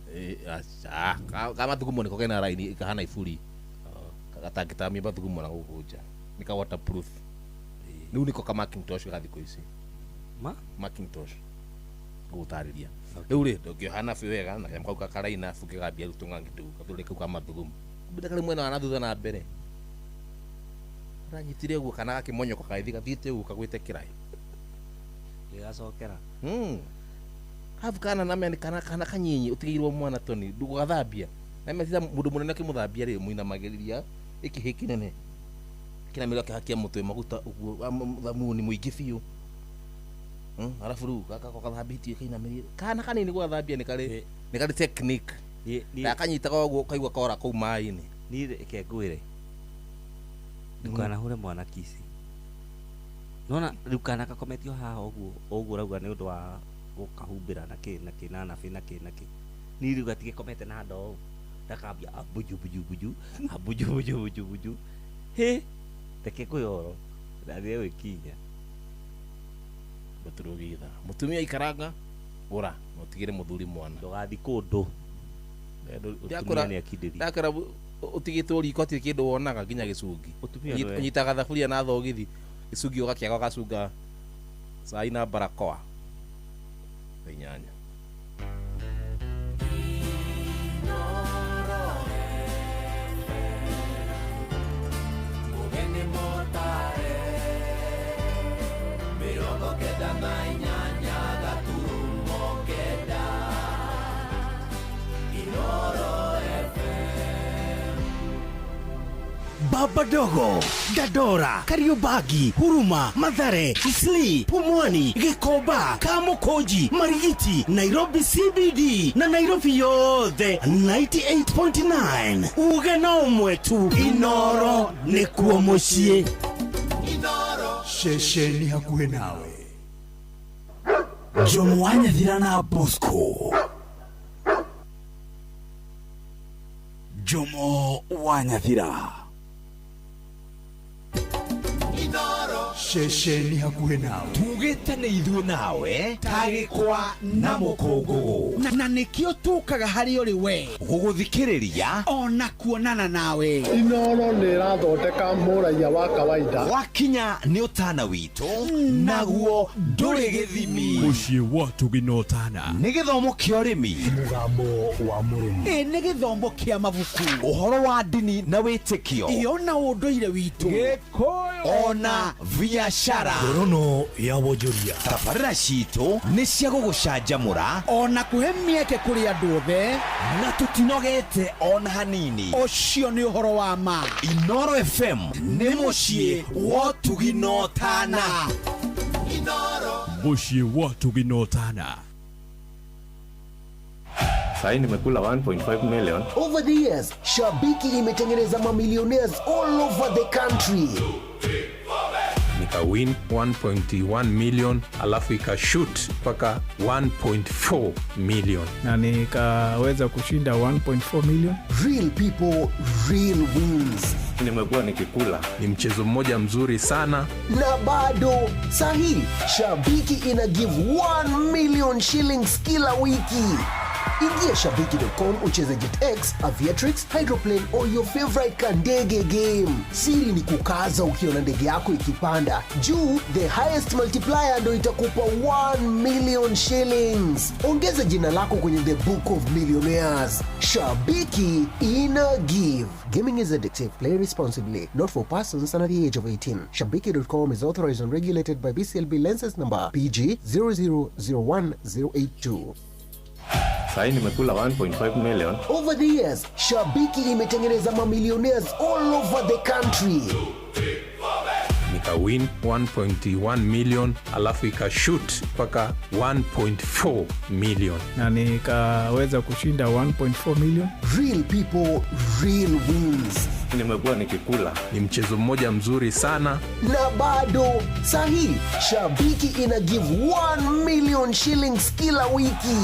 Aca ka mathugumo nĩko kena raini kahana iburi. Gatangĩtamia mathugumo na gũkũ nja. Nĩ ka waterproof. Rĩu nĩko ka Macintosh ga thikũ ici. Ma? Macintosh. Ngũgũtarĩria. Rĩu rĩ ndũngĩoha nabĩ wega na kanyamũ kau ka karaina abu kĩgambia rĩu tũng'ang'i tũu gathũri kau ka mathugumo. Kumbe karĩ mwena wa na thutha na mbere. Karanyitire ũguo kana gakĩmonyoka gagĩthiĩ gathiĩte ũguo kagwĩte kĩraĩ. Gĩgacokera. Arabu kana na mene kana kanyinyi ũtigĩirwo mwana Tony ndũgũgathambia. Na meciria mũndũ mũnene akĩmũthambia rĩ mũinamagĩrĩria ĩkĩhĩ kĩnene. Kĩnamĩrwo akĩhakia mũtwe maguta ũguo thamuni mũingĩ biũ. Arabu rĩu gaka gathambĩtio kainamĩrĩire. Kana kanini gũgathambia nĩ karĩ technique. Gakanyitaga ũguo ũkaigua kora kũu maĩ-inĩ. Niĩ reke ngwĩre. Ndũkanahũre mwana kici. Nona rĩu kana gakometio haha ũguo ũguo ũrauga nĩ ũndũ wa gũkahumbĩra na kĩ na kĩ na nabĩ na kĩ na kĩ. Niĩ rĩu gatigĩkomete na ndoo. Ndakambia abuju buju buju abuju buju buju buju. Hĩ reke ngwĩre ũhoro ndathiĩ gwĩkinya. Tũrũgie ithaa. Mũtumia ikaranga gũra na ũtigĩre mũthuri mwana. Ndũgathiĩ kũndũ. Ndakora Mũtumia nĩakindĩrie. Ndakora ũtigĩtwo riko hatirĩ kĩndũ wonaga nginya gĩcungi. Mũtumia nĩwe. Ũnyitaga thaburia na thogithi gĩcungi ũgakĩaga ũgacunga cai na barakoa. 8:00. Baba Dogo, Dandora, Kariobangi, Huruma, Mathare, Isli, Pumwani, Gikomba, Kamukunji, Marigiti, Nairobi CBD na Nairobi yothe 98.9. Uge na ũmwe tu, Inoro nĩkuo mũciĩ. Ceceni hakuhĩ nawe. Jomo wa Nyathira na Bosco. Jomo wa Nyathira. Ceceni hakuhĩ nawe. Tugĩte nĩ ithuĩ nawe tagĩkwa na mũkũngũgũ na nĩkĩo tũkaga harĩ ũrĩ we gũgũthikĩrĩria ona kuonana nawe. Inoro nĩ ĩrathondeka mũraiya wa kawaida. Wakinya nĩ ũtana witũ naguo ndũrĩ gĩthimi. Mũciĩ wa Tũginotana. Nĩ gĩthomo kĩa ũrĩmi. Mũgambo wa mũrĩmi. Ĩ nĩ gĩthomo kĩa mabuku. Ũhoro wa ndini na wĩtĩkio. Ĩ ona ũndũire witũ. Gĩkũyũ ona biashara. Ngorono ya wonjoria. Tabarĩra citũ nĩ cia gũgũcanjamũra ona kũhe mĩeke kũrĩ andũ othe na tũtinogete ona hanini. Ũcio nĩ ũhoro wa ma. Inoro FM nĩ mũciĩ wa Tũginotana. Mũciĩ wa Tũginotana. Sahi nimekula 1.5 million. Over the years, Shabiki imetengeneza mamillionaires all over the country. Nika win 1.1 million alafu ikashoot mpaka 1.4 million. Na nikaweza kushinda 1.4 million. Real people, real wins. Nimekuwa nikikula. Ni mchezo mmoja mzuri sana. Na bado sahi Shabiki ina give 1 million shillings kila wiki. Ingia shabiki.com ucheze JetX, Aviatrix, Hydroplane or your favorite kandege game. Siri ni kukaza ukiona ndege yako ikipanda juu, the highest multiplier ndo itakupa 1 million shillings. Ongeza jina lako kwenye the book of millionaires. Shabiki ina give. Gaming is addictive. Play responsibly. Not for persons under the age of 18. Shabiki.com is authorized and regulated by BCLB license number PG 0001082. Sahi nimekula 1.5 million. Over the years, Shabiki imetengeneza mamillionaires all over the country. Nika win 1.1 million alafu ikashoot mpaka 1.4 million. Na nikaweza kushinda 1.4 million. Real people, real wins. Nimekuwa nikikula. Ni mchezo mmoja mzuri sana. Na bado sahi Shabiki ina give 1 million shillings kila wiki.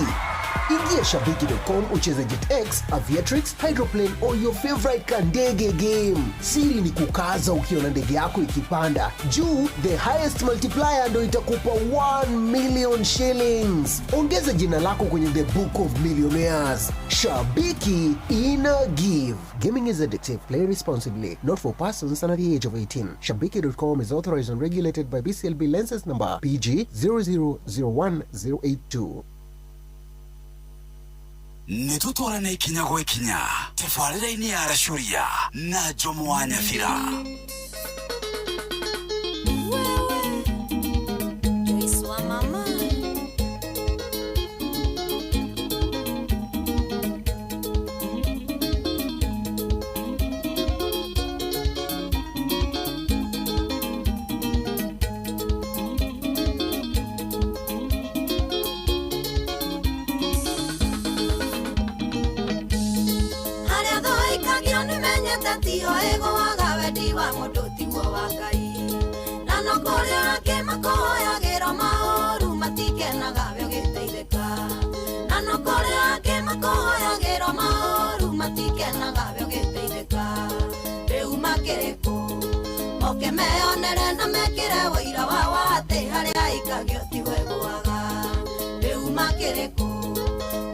Ingia shabiki.com ucheze JetX, Aviatrix, Hydroplane or your favorite kandege game. Siri ni kukaza ukiona ndege yako ikipanda juu, the highest multiplier ndo itakupa 1 million shillings. Ongeza jina lako kwenye the book of millionaires. Shabiki ina give. Gaming is addictive. Play responsibly. Not for persons under the age of 18. Shabiki.com is authorized and regulated by BCLB license number PG 0001082. Nĩ tũtwarane ikinya gwa ikinya tabarĩra-inĩ ya Racuria na Jomo wa Nyathira. Joyce wa mama. Harĩa thũikagio nĩmenyete tiho ĩgũaga wendi wa mũndũ tiguo wa Ngai. Na no kũrĩ angĩ makũhoyagĩra maũru matikenaga we ũgĩteithĩka. Na no kũrĩ angĩ makũhoyagĩra maũru matikenaga we ũgĩteithĩka. Rĩu makĩrĩ kũ? Moke meyonere na mekĩre ũira wao atĩ harĩa aikagio tiho ĩgũaga. Makĩrĩ kũ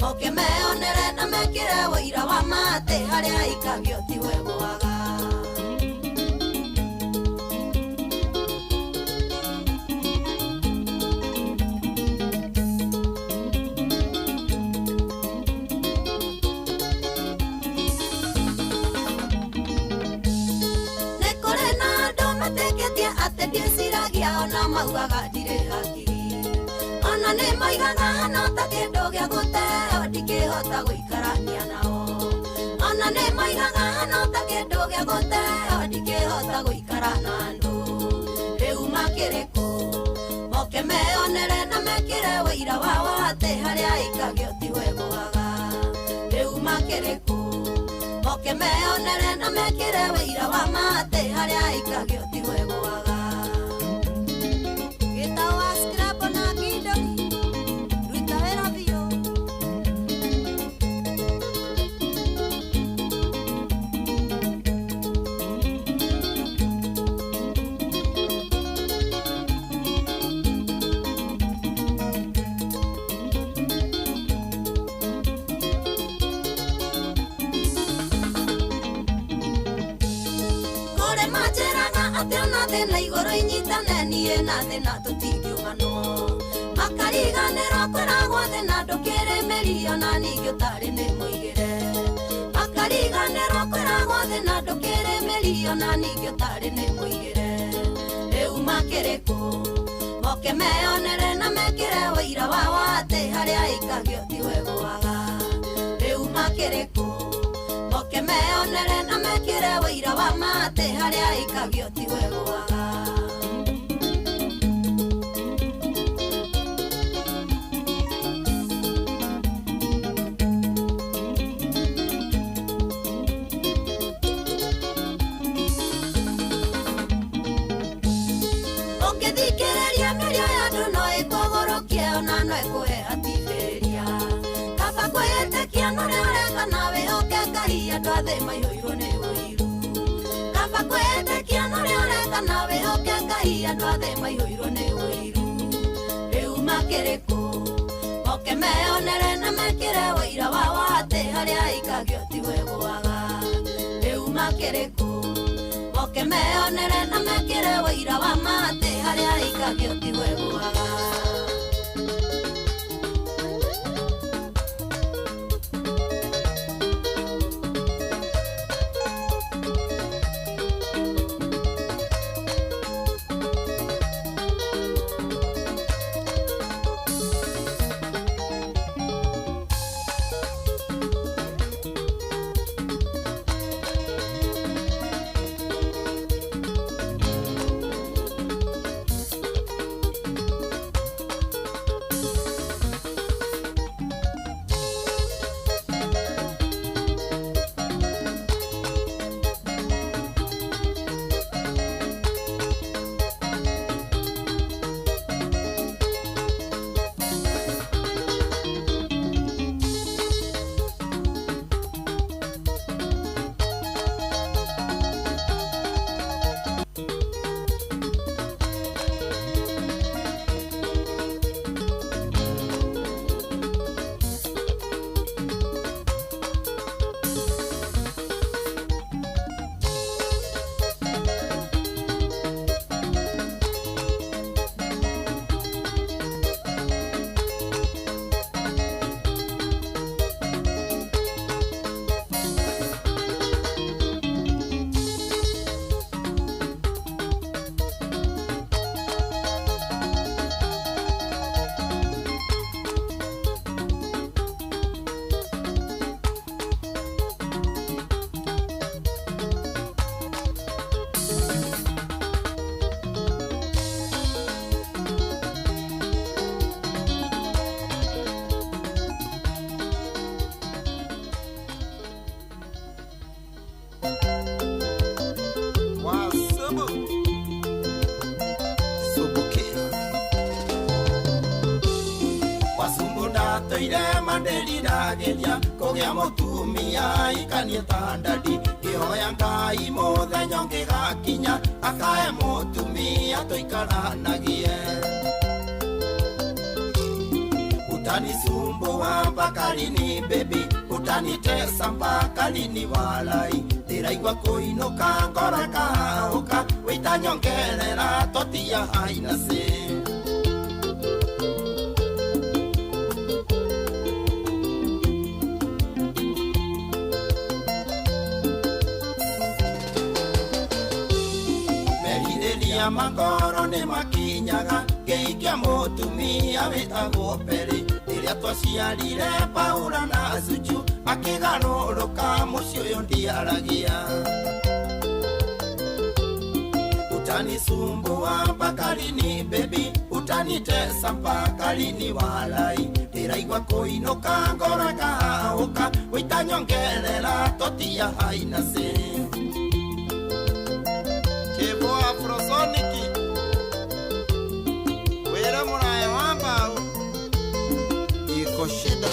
moke meonere na mekĩre wũira wa ma atĩ harĩa aikagio tiwe gwaga. Nĩ kũrĩ na andũ metĩkĩtie atĩ ndiĩciragia ona maugaga ndirĩ hakiri ona nĩ moigaga hana ta kĩndũ gĩa gũteo ndingĩhota gũikarania nao ona nĩ moigaga hana ta kĩndũ gĩa gũteo ndingĩhota gũikara na andũ. Rĩu makĩrĩ kũ moke meonere na mekĩre wũira wao atĩ harĩa aikagio tiwe gwaga. Rĩu makĩrĩ kũ moke meonere na mekĩre wũira wa ma atĩ harĩa aikagio tiwe gwaga. Gĩtau wa Scrabble na Kidoli, ruta wĩra biũ. Kũrĩ manjĩraga atĩ ona thĩ na igũrũ inyitane niĩ na thĩ na tũtingiumanwo makariganĩrwo kwĩragwo thĩ na ndũkĩrĩ mĩri ona ningĩ ũtarĩ nĩ mũigĩre makariganĩrwo kwĩragwo thĩ na ndũkĩrĩ mĩri ona ningĩ ũtarĩ nĩ mũigĩre. Rĩu makĩrĩ kũ moke meonere na mekĩre wũira wao atĩ harĩa aikagio tiwe gwaga. Rĩu makĩrĩ kũ moke meonere na mekĩre wũira wa ma atĩ harĩa aikagio tiwe gwaga. Ũngĩthikĩrĩria mĩario ya andũ no ĩkũgũrũkie ona no ĩkũhe hatibĩria kaba kwĩĩtĩkia norĩa ũreka na wĩhoke Ngai andũ a thĩ maiyũirwo nĩ ũiru kaba kwĩĩtĩkia norĩa ũreka na wĩhoke Ngai andũ a thĩ maiyũirwo nĩ ũiru. Rĩu makĩrĩ kũ moke meonere na mekĩre wũira wao atĩ harĩa aikagio tiwe gwaga. Rĩu makĩrĩ kũ moke meonere na mekĩre wũira wa ma atĩ harĩa aikagio tiwe gwaga. Ndatuire mandiriragĩria kũgĩa mũtumia ikanie ta ndadi ngĩhoya Ngai mũthenya ũngĩgakinya akae mũtumia tũikaranagie. Utanisumbua. Utanisumbua mpaka lini baby, utanitesa mpaka lini walai. Ndĩraigua kũinũka ngoro ĩkahahũka, wĩtanyongerera totia haina se. Merirĩria ma ngoro nĩ makinyaga, ngĩikia mũtumia wĩtagwo Peri. Rĩrĩa twaciarire Paula na Zuchu, akĩgarũrũka mũciĩ ũyũ ndiaragia. Utanisumbua mpaka lini baby, utanitesa mpaka lini walai. Ndĩraigua kũinũka ngoro ĩkahahũka, wĩtanyongerera totia haina se. Kevo Afrosonic wĩra mũraya wa mbaũ iko shida.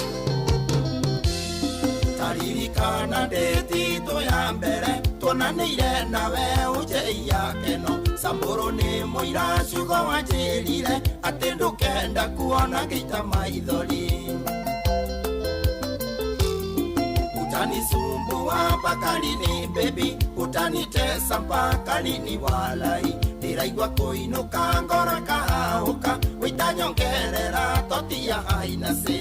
Taririkana ndĩtitũ ya mbere tuonanĩire nawe ũnjĩia keno. Samburu nĩ mũira ciugo wanjĩrire atĩ ndũkenda kuona ngĩita maithori. Utanisumbua mpaka lini baby, utanitesa mpaka lini walai. Ndĩraigua kũinũka ngoro ĩkahahũka, wĩtanyongerera totia haina se.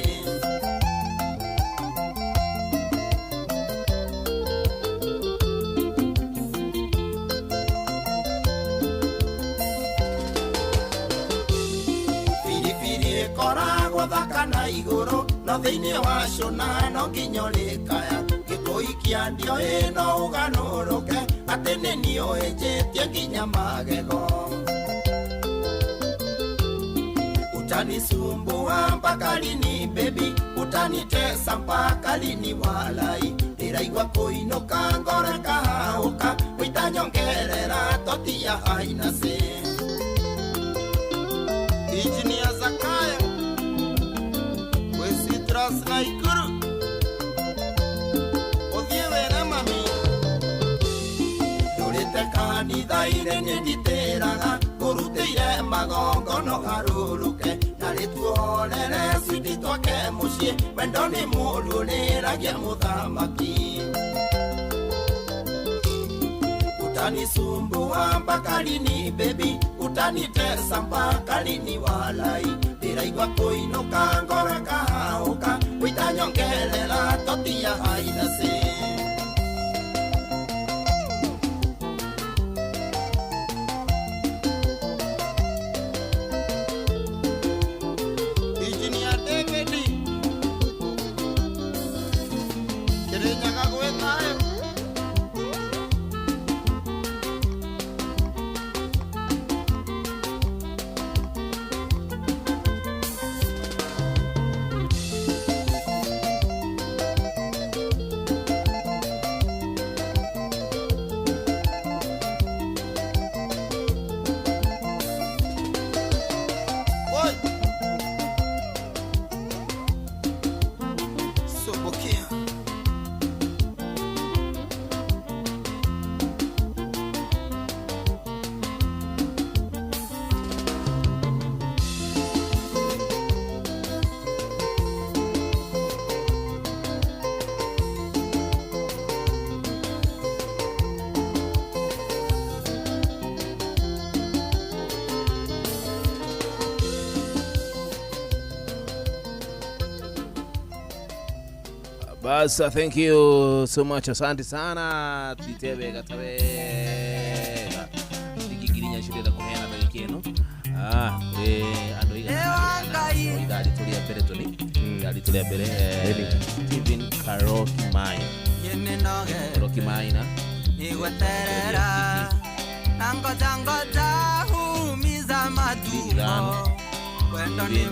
Biribiri ĩkoragwo thaka na igũrũ, no thĩinĩ wa cũna no nginya ũrĩkaya. Gĩkũikia ndioĩ no ũganũrũke, atĩ nĩ niĩ ũhĩnjĩtie nginya magego. Utanisumbua mpaka lini baby, utanitesa mpaka lini walai. Ndĩraigua kũinũka ngoro ĩkahahũka, wĩtanyongerera totia haina se. Engineer Zakayo wĩ Citrus Naikuru, ũthiĩ wĩre mami ndũrĩte kanitha-inĩ nĩ nditĩraga, ngũrutĩire magongono garũrũke. Na rĩtuorere switi twake mũciĩ, wendo nĩ mũndũ ũrĩragia mũthamaki. Utanisumbua mpaka lini baby, utanitesa mpaka lini walai. Ndĩraigua kũinũka ngoro ĩkahahũka, wĩtanyongerera totia haina se. Engineer David Kirinyaga gwĩ thayũ. Oi. Subukia. Basa, thank you so much. Asante sana. Tutebe gatawega. Ndikigirinya shirira kuheana ndagĩka ĩno. Ah, kũrĩ andũ aigana ithaa ritũ rĩa mbere tũni. Ithaa ritũ rĩa mbere Stephen Karoki Maina. Karoki Maina. Nigweterera na ngoja ngoja humiza matumbo wendo ni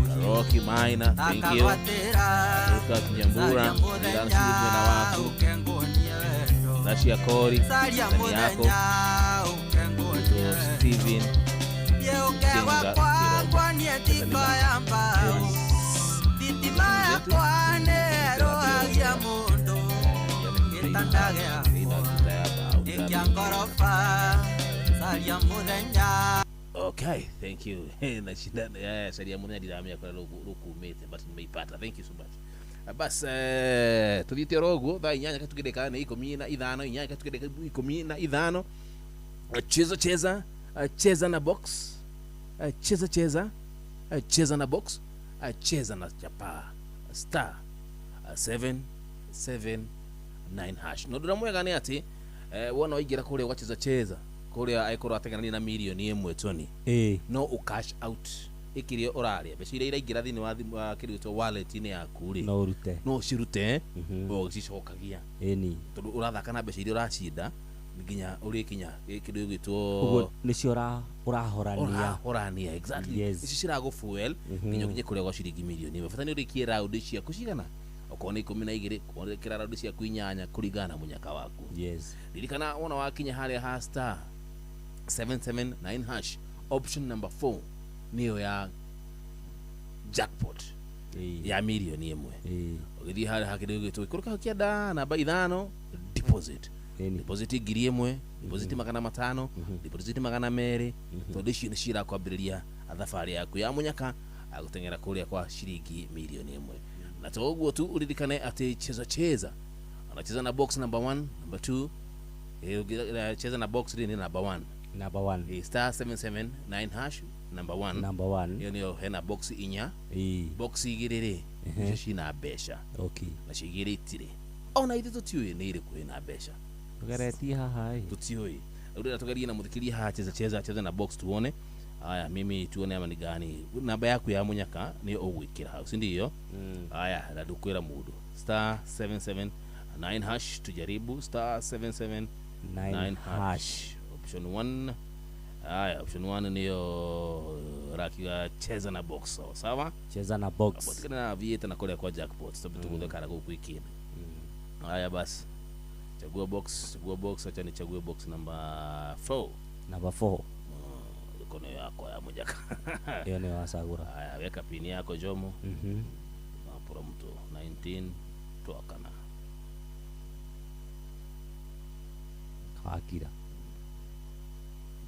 Karoki Maina, thank you. Lucas Nyambura, Irano Shiri mwena waku. Rashia Kori, ndani yako. Steven Jenga Okay, thank you. Nashinda ya saria muthenya ndiramenya kuria rukumite, but nimeipata. Thank you so much. Bas, tuthiite oro ũguo thaa 8 katugĩrĩka nĩ 15, 8 katugĩrĩka 15. Cheza cheza, cheza na box, cheza cheza, cheza na box, cheza na chapa star 779 hash. No ndura mwega nĩ atĩ wona waingĩra kũrĩa ũgacheza cheza kũrĩa aikorwo atengerania na mirioni 1 Tony, no ũcash out ikiria ũrarĩa mbeca iria iraingĩra thĩinĩ wa thimũ wa kĩrĩa gĩtwo wallet-inĩ yaku rĩ, no ũrute, no ũcirute o ũgĩcicokagia, ĩni, tondũ ũrathaka na mbeca iria ũracinda nginya ũrĩkinya kĩndũ gĩgwĩtwo ũguo nĩcio ũrahorania, ũrahorania, exactly. Yes. Ici ciragũ fuel nginya ũkinye kũrĩa gwa ciringi mirioni 1. Bata nĩ ũrĩkie raundi ciaku cigana, okorwo nĩ 12, ũrekĩra raundi ciaku 8 kũringana na mũnyaka waku. Yes. Ririkana wona wakinya harĩa ha star 779 hash, option number 4 niyo ya jackpot ya mirioni 1. Ũgĩthiĩ harĩa ha kĩndũ gĩgwĩtwo gĩkũrũka kĩanda namba 5, deposit, deposit 1000, deposit 500, deposit 200, tondũ icio nĩ cirakwambĩrĩria thabarĩ yaku ya mũnyaka agũteng'era kũrĩa kwa ciringi mirioni 1. Na to ũguo tu ũririkane atĩ cheza cheza anacheza na box number 1, number 2, cheza na box ni number 1, number 1, star 779 hash, number 1, number 1 iyo niyo hena box 4, box 2 rĩ nicio cina mbeca. Okay. Na cio 2 itirĩ, ona ithuĩ tũtiũĩ nĩ irĩkũ ĩna mbeca, tugeretie haha ĩ, tũtiũĩ. Rĩu tugerie na mũthikĩria haha, cheza cheza, cheza na box tuone. Aya, mimi tuone ama ni gani namba yaku ya munyaka nĩ ũgwĩkĩra hau, si ndio? Aya, na ndũkwĩra mũndũ. Star 779 hash, tujaribu star 779 hash, option 1. Aya, option 1 niyo rakiga cheza na box, sawa sawa, cheza na box kana na vieta na kule kwa jackpot sababu tuguthekara gũkũ ikini. Aya basi, chagua box, chagua box, acha nichague box number 4. Number 4. Mikono yako ya mujaka. Hiyo ni wasagura. Aya, weka pini yako Jomo. Hapo mtu 19 toakana. Kakira.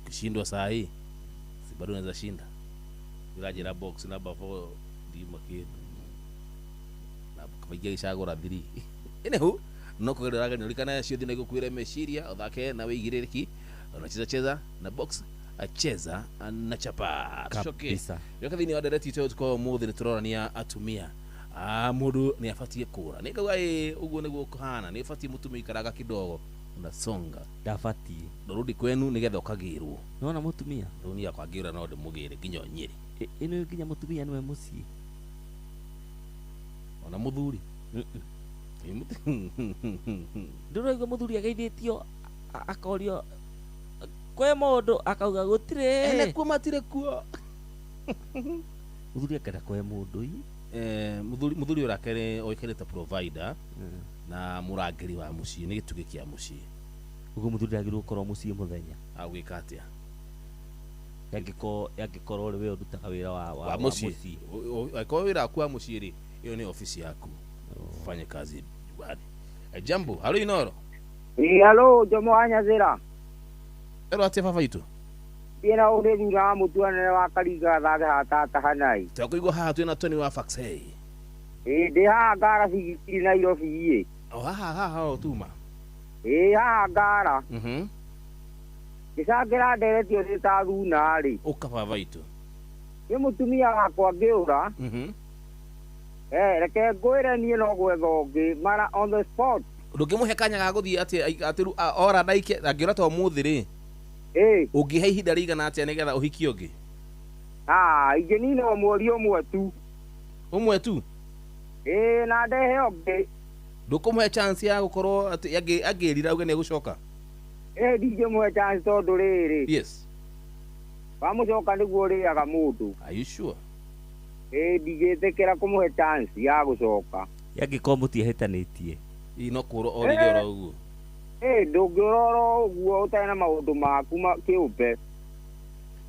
Ukishindwa saa hii si bado unaweza shinda. Ila box number 4 ndima kindu. Na kabagia gicagura 3. Anywho, no kugerera nurikana cio thina igukwire meciria uthake na wigiriki, unacheza cheza na box, acheza na chapa. Kabisa. Yoka thini wa ndereti itũ tuko muthi nĩtũrorania atumia. Mũndũ nĩ abatie kũra. Nĩ ngauga ĩ ũguo nĩguo kũhana, nĩ abatie mũtumia ikaraga kidogo unasonga. Ndabatie. Ndũrudi kwenu nĩgetha ũkagĩrwo. Nona mũtumia? Rũni yakwa ngĩũra no ndĩmũgĩre nginya Nyĩrĩ. Ĩno nginya mũtumia nĩwe mũciĩ. Ona mũthuri. Ndũraigua mũthuri ageithĩtio akorio kwĩ mũndũ akauga gũtirĩ. Ene kuo matirĩ kuo. Mũthuri akenda kwĩ mũndũ i. Mũthuri ũrake oĩkaine ta provider na mũrangĩri wa mũciĩ, nĩ gĩtugĩ kĩa mũciĩ. Ũguo mũthuri ndagĩrĩirwo gũkorwo mũciĩ mũthenya. Agwĩka atĩa? Angĩkorwo rĩ we ũrutaga wĩra wa mũciĩ. Angĩkorwo wĩra waku wa mũciĩ rĩ, ĩyo nĩ ofisi yaku. Fanye kazi nyumbani. Jambo, halo Inoro. Halo Jomo wa Nyazira. Ero atia baba itu? Ina ure thura mutuanere wa Karinga thage hatata hanai. Twakuigua haha twina Tony wa Fax. Hey. Ĩ ndi haha ngara cigitiri Nairobi ĩ. O haha haha o tuma. Ĩ haha ngara. Gĩcangĩra nderetio nĩ ta thuna rĩ. Ũka baba itu. Nĩ mũtumia wakwa ngĩũra. Reke ngwĩre niĩ no gwetha ũngĩ mara on the spot. Ndũngĩmũhe kanya ga gũthiĩ atĩ atĩ ora ndaike angĩũra ta ũmũthĩ rĩ. Ũngĩhe ihinda rĩigana atĩa nĩgetha ũhikie ũngĩ? Ingĩnina o mweri ũmwe tu. Ũmwe tu? Ĩ na ndehe ũngĩ. Ndũkũmũhe chance ya gũkorwo atĩ angĩrira auge nĩegũcoka? Ndingĩmũhe chance tondũ rĩrĩ. Yes. Wamũcoka nĩguo ũrĩaga mũndũ. Are you sure? Ndingĩtĩkĩra kũmũhe chance ya gũcoka. Angĩkorwo mũtiehĩtanĩtie. Ĩ no kũũra orire oro ũguo. Ndũngĩũra oro ũguo ũtarĩ na maũndũ maku kĩũmbe.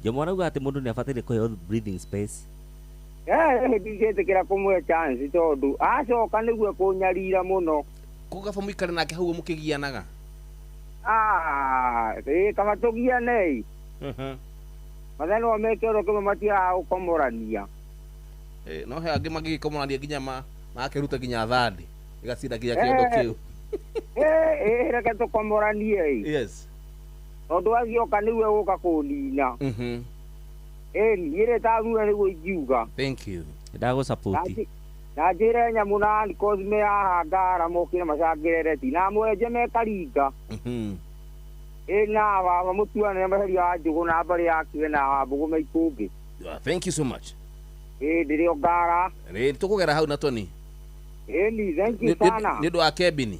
Jomo arauga atĩ mũndũ nĩabataire kũheo breathing space. Ndingĩtĩkĩra kũmũhe chance tondũ acoka nĩguo kũnyarira mũno. Kũu kaba mũikare nake hau mũkĩgianaga? Kaba tũgiane. Mathanwa me kĩoro kĩmwe matiagaga gũkomorania. No he angĩ mangĩgĩkomorania nginya magakĩruta nginya thandi ĩgacinda nginya kĩondo kĩu. Reke tũkomoranie ĩ. Yes. Tondũ agĩoka nĩwe gũka kũnina. Niĩ rĩ tathura nĩguo ingiuga. Thank you. Ndagũsupport. Na njĩre nyamũ na Cosme haha ngara mokire macangĩre reti na mwenje mekaringa. Na baba mũtuane maheria wa njũgũ na mbarĩ yakiwe na wambũgũ me ikũmbĩ. Thank you so much. Ndĩrĩ o ngara. Rĩ tũkũgera hau na Tony. Ni thank you sana. Nĩ ũndũ wa kebini.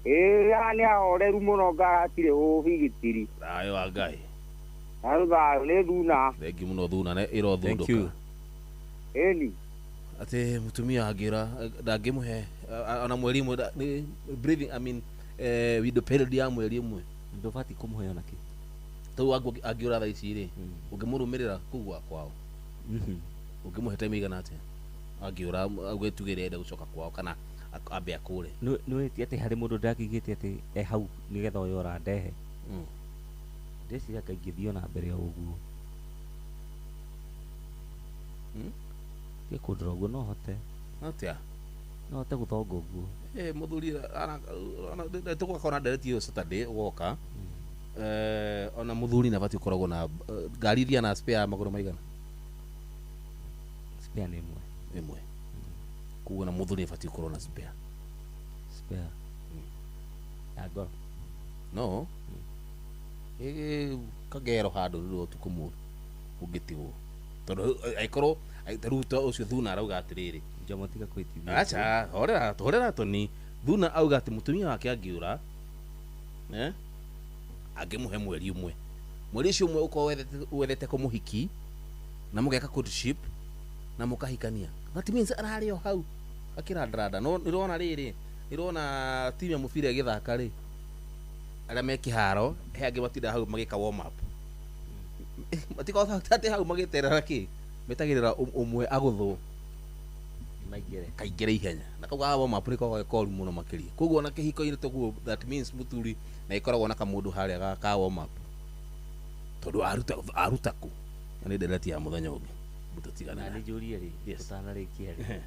Haha nĩ ahoreru mũno ngara hatirĩ ũbigitiri. Thayũ wa Ngai. Thayũ thayũ nĩ thuna. Thank you mũno thuna nĩ ĩrothundũka. Ni. Atĩ mũtumia angĩra ndangĩmũhe ona mweri ũmwe nĩ breathing I mean window period ya mweri ũmwe. Ndũbatiĩ kũmũhe ona kĩ. Tau angĩũra thaa ici rĩ ũngĩmũrũmĩrĩra kũu gwa kwao. Ũngĩmũhe time ĩigana atĩa angĩũra auge tuge enda gũcoka kwao kana ambe akũre. Nĩwĩtie atĩ harĩ mũndũ ndakĩigĩte atĩ e hau nĩgetha ũyũ ũrandehe. Ndĩreciria kaingĩthiĩ ona mbere o ũguo. Tiga kũndora ũguo no hote. Atĩa? No hote gũthonga ũguo. Mũthuri tũgũkorwo na ndereti ĩyo Saturday ũgoka. Ona mũthuri nabatiĩ gũkoragwo na ngari iria na spare ya magũrũ maigana? Spare nĩ ĩmwe. Ĩmwe. Koguo na mũthuri nĩabatiĩ gũkorwo na spare. Spare. Ya ngoro. No. Kagero handũ rĩrĩa ũtukũ mũru ũngĩtigwo. Tondũ angĩkorwo tarĩu ta ũcio Thuna arauga atĩrĩrĩ. Njomo tiga kwĩtithia. Aca, horera Tony. Thuna auga atĩ mũtumia wake angĩũra angĩmũhe mweri ũmwe. Mweri ũcio ũmwe ũkorwo wethete kũmũhiki na mũgeka courtship na mũkahikania. That means ararĩ o hau akĩrandaranda. No nĩũrona rĩrĩ, nĩũrona timu ya mũbira ĩgĩthaka rĩ, arĩa me kĩharo he angĩ matindaga hau magĩka warm up. Matikoragwo atĩ hau magĩterera kĩ, metagĩrĩra ũmwe agũthwo kaingĩre ihenya. Na kau ga warm up nĩko ge koru mũno makĩria. Koguo ona kĩhiko-inĩ toguo that means mũthuri na ĩkoragwo na kamũndũ harĩa ka warm up. Tondũ aruta kũ? Na nĩ ndereti ya mũthenya ũngĩ. Mũtũtigane. Na nĩ njũrie rĩ, tũtanarĩkia rĩ.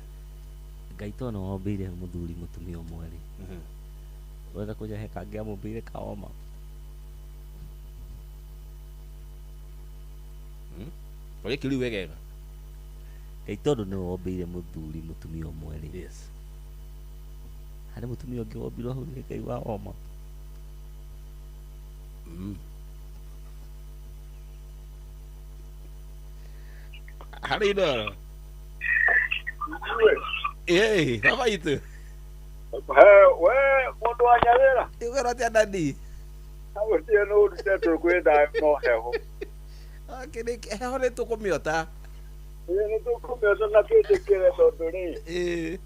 Ngai to nĩ wombĩire mũthuri mũtumia ũmwe rĩ. Ũrenda kũnjahe kangĩ amũmbĩire ka warm up? Ũrĩa kĩrĩu wegega. Ngai tondũ nĩ wombĩire mũthuri mũtumia ũmwe rĩ. Yes. Harĩ mũtumia ũngĩ wombirwo hau nĩ Ngai wa warm up. Harĩ Inooro. Baba itũ. We mũndũ wa Nyawĩra. Ũkwĩrwo atĩa dadi? Gũtirĩ nĩ ũrutĩtwo kwĩ thayũ no heho. Heho nĩ tũkũmĩota. Nĩ tũkũmĩota na twĩtĩkĩre tondũ rĩ.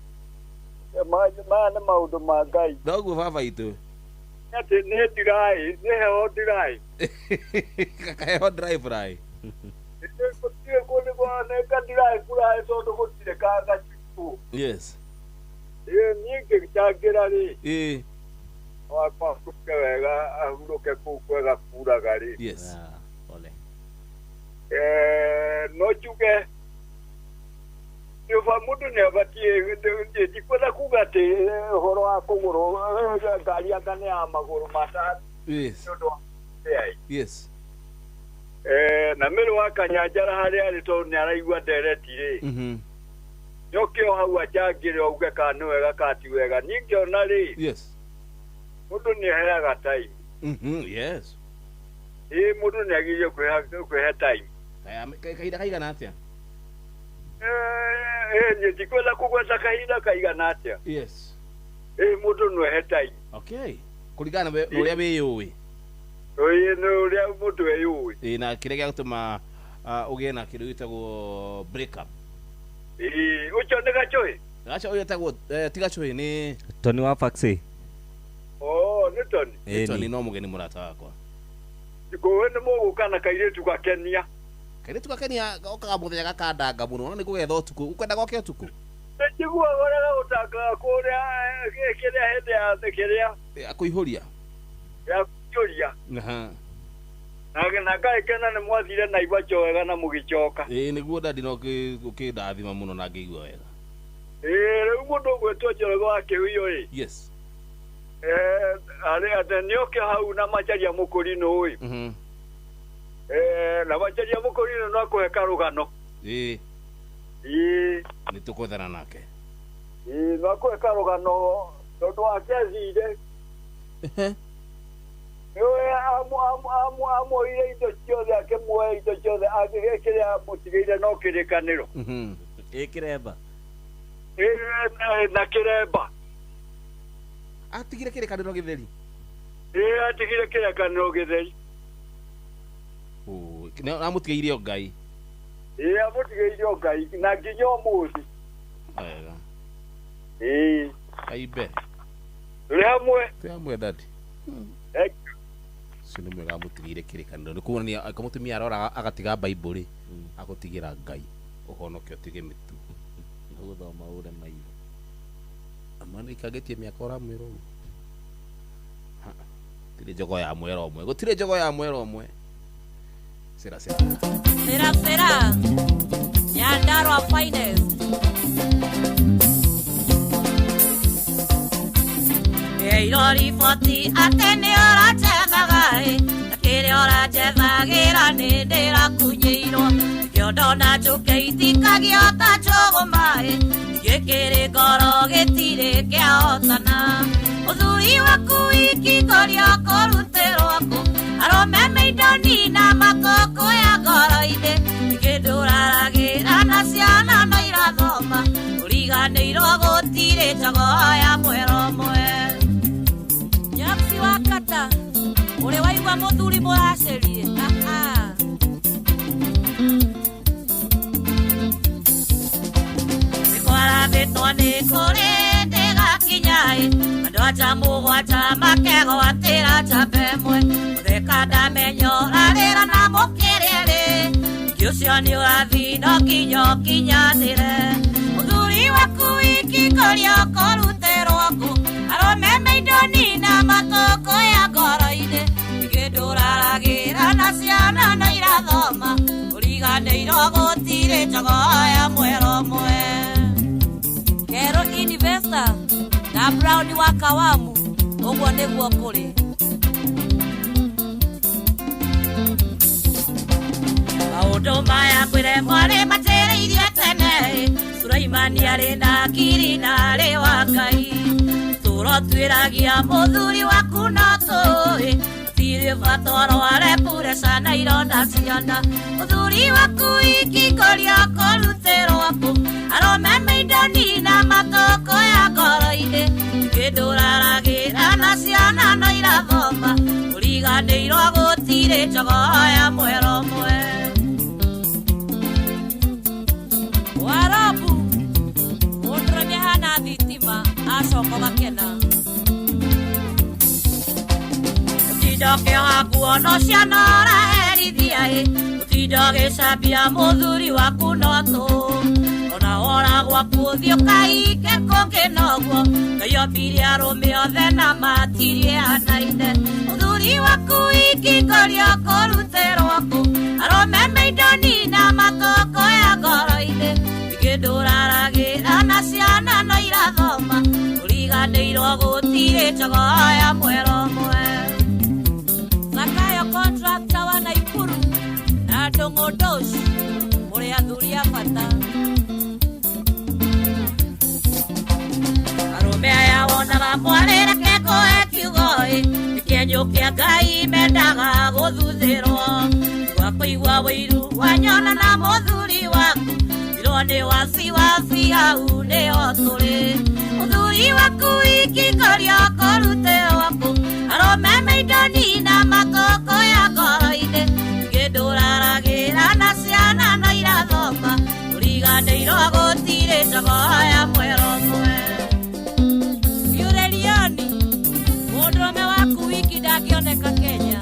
Maya nĩ maũndũ ma Ngai. Noguo baba itũ. Atĩ nĩ dry, nĩ heho dry. Kaheho dry fry. Gũtirĩ kũndũ nĩ dry fry tondũ gũtirĩ gacukũ. Yes. Niĩ ngĩcangĩra rĩ. Wakwa ahurũke wega ahurũke kũu kwega kuraga rĩ. Yes. Pole. No njuge mũndũ nĩ abatiĩ ndikwenda kuga atĩ ũhoro wa kũgũrũ ngari anga nĩ ya magũrũ matatu. Yes. Nĩ ũndũ wa Yes. Na Mĩrũ wa Kanyanjara harĩa arĩ tondũ nĩ araigua ndereti rĩ. Nĩoke o hau achangĩre auge kana nĩ wega kana ti wega. Niĩ ngĩona rĩ. Yes. Mũndũ nĩ aheaga time. Yes. Mũndũ nĩ agĩrĩire kwĩhe time. Kahinda kaigana atĩa? Niĩ ndikwenda kũgweta kahinda kaigana atĩa. Yes. Mũndũ no ehe time. Okay. Kũringana na ũrĩa wĩyũĩ. Nĩ ũrĩa mũndũ eyũĩ. Na kĩrĩa gĩa gũtũma ũgĩe na kĩndũ gĩtagwo break up. Ũcio nĩ Gachũhĩ? Gachũhĩ etagwo ti Gachũhĩ nĩ Tony wa Faxi. Oh, nĩ Tony. Nĩ Tony no mũgeni mũrata wakwa. Ngũĩ nĩ mũgũka na kairĩtu gakenia. Kairĩtu gakenia gokaga mũthenya gakandanga mũno no nĩ kũgetha ũtukũ. Ũkwenda goke ũtukũ? Njiguaga ũrĩa gagũtangaga kũrĩa kĩrĩa hĩndĩ ya kĩrĩa. Ya kũihũria. Ya kũihũria. Aha. Na ngagĩkena nĩ mwathire Naivasha wega na mũgĩcoka. Ĩĩ nĩguo dadi, no ũkĩndathima mũno na ngĩigua wega. Ĩĩ rĩu mũndũ ũgwĩtwo Njoroge wa Kĩhuyo ĩ. Yes. Arĩ atĩ nĩoke hau na Macharia Mũkũrinũ ĩ. Na Macharia Mũkũrinũ no akũhe karũgano. Ĩĩ. Ĩĩ. Nĩ tũkwethana nake. Ĩĩ no akũhe karũgano tondũ wake athire. Nĩwe amuoire indo ciothe, akĩmuoya indo ciothe, kĩrĩa amũtigĩire no kĩrĩkanĩro. Ĩ kĩremba. Ĩĩ na kĩremba. Atigire kĩrĩkanĩro gĩtheri. Ĩĩ atigire kĩrĩkanĩro gĩtheri. Amũtigĩire o Ngai. Ĩĩ amũtigĩire o Ngai na nginya ũmũthĩ. Wega. Ĩĩ. Ngai mbere. Tũrĩ hamwe. Twĩ hamwe dadi. Ũcio nĩ mwega amũtigĩire kĩrĩkanĩro. Nĩ kuonania angĩkorwo mũtumia arora agatiga Bible rĩ, agũtigĩra Ngai ũhonoke ũtige mĩtugo. Ũgũthoma ũre maitho. Ama nĩikangĩtie mĩaka ũramwĩra ũguo. Gũtirĩ njogo ya mwera ũmwe. Gũtirĩ njogo ya mwera ũmwe. Sera sera. Sera sera. Nyandarua finest. Eiro riboti atĩ nĩ ũranjethaga ĩ, na kĩrĩa ũranjethagĩra nĩ ndĩrakunyĩirwo. Nĩkĩo ndona njũke itikagia ta njũgũ maĩ, gĩkĩrĩ ngoro gĩtirĩ kĩahotana. Ũthuri waku ikingoria kũrutĩrwo kũ, arũme mĩindoni na makoko ya ngoro-inĩ. Ningĩ ndũraragĩra na ciana no irathoma, ũriganĩirwo gũtirĩ njogoo ya mwera ũmwe. Nyamusi wa kata, ũrĩ waigua mũthuri mũracĩrie. Nĩkwarathĩtwo nĩ kũrĩ ndĩgakinya ĩ, andũ anja mũgwanja makegwatĩra njamba ĩmwe. Mũtheka ndamenya ũrarĩra na mũkĩrĩrĩ, ũngĩ ũcio nĩ ũrathi no nginya ũkinyanĩre. Mũthuri waku ikingoria kũrutĩrwo kũ, arũme mĩindoni na matũkũ ya ngoro-inĩ. Ningĩ ndũraragĩra na ciana no irathoma, ũriganĩirwo gũtirĩ njogoo ya mwera ũmwe. Kero investor na Brown wa Kawamu, ũguo nĩguo kũrĩ. Maũndũ maya kwĩre mwarĩ manjĩrĩirie tene, Sulaimani arĩ na akiri na arĩ wa Ngai. Tũro twĩragia mũthuri waku no tũĩ, hatirĩ bata ũrware pureca na ironda ciana. Mũthuri waku ikingoria kũrutĩrwo kũ, arũme mĩindoni na matũkũ ya ngoro-inĩ. Ningĩ ndũraragĩra na ciana no irathoma, ũriganĩirwo gũtirĩ njogoo ya mwera ũmwe. Warabu, mũndũrũme ahana thitima acoka ũgakena. Ũtinda ũkĩoha nguo no ciana ũraherithia ĩ, ũtinda ũgĩcambia mũthuri waku no tũ. Ona wora gwaku ũthiĩ ũkahinge kũngĩ noguo, Ngai ombire arũme othe na matirĩanaine. Mũthuri waku ikingoria kũrutĩrwo kũ, arũme mĩindoni na matũkũ ya ngoro-inĩ. Ningĩ ndũraragĩra na ciana no irathoma, ũriganĩirwo gũtirĩ njogoo ya mwera ũmwe. Zakayo contractor wa Naikuru na Ndũng'ũ Ndosh, mũrĩ athuri a bata. Arũme aya wonaga mwarĩra kekũhe kiugo ĩ, nĩ kĩenyũ kĩa Ngai mendaga gũthuthĩrwo. Tiga kũigua wũiru wanyona na mũthuri waku, irwo nĩ wasiwasi hau nĩho tũrĩ. Mũthuri waku ikingoria kũrutĩrwo kũ, arũme mĩindoni na matũkũ ya ngoro-inĩ. Ningĩ ndũraragĩra na ciana no irathoma, ũriganĩirwo gũtirĩ njogoo ya mwera ũmwe. Yurelioni, mũndũrũme waku wiki ndangĩoneka Kenya.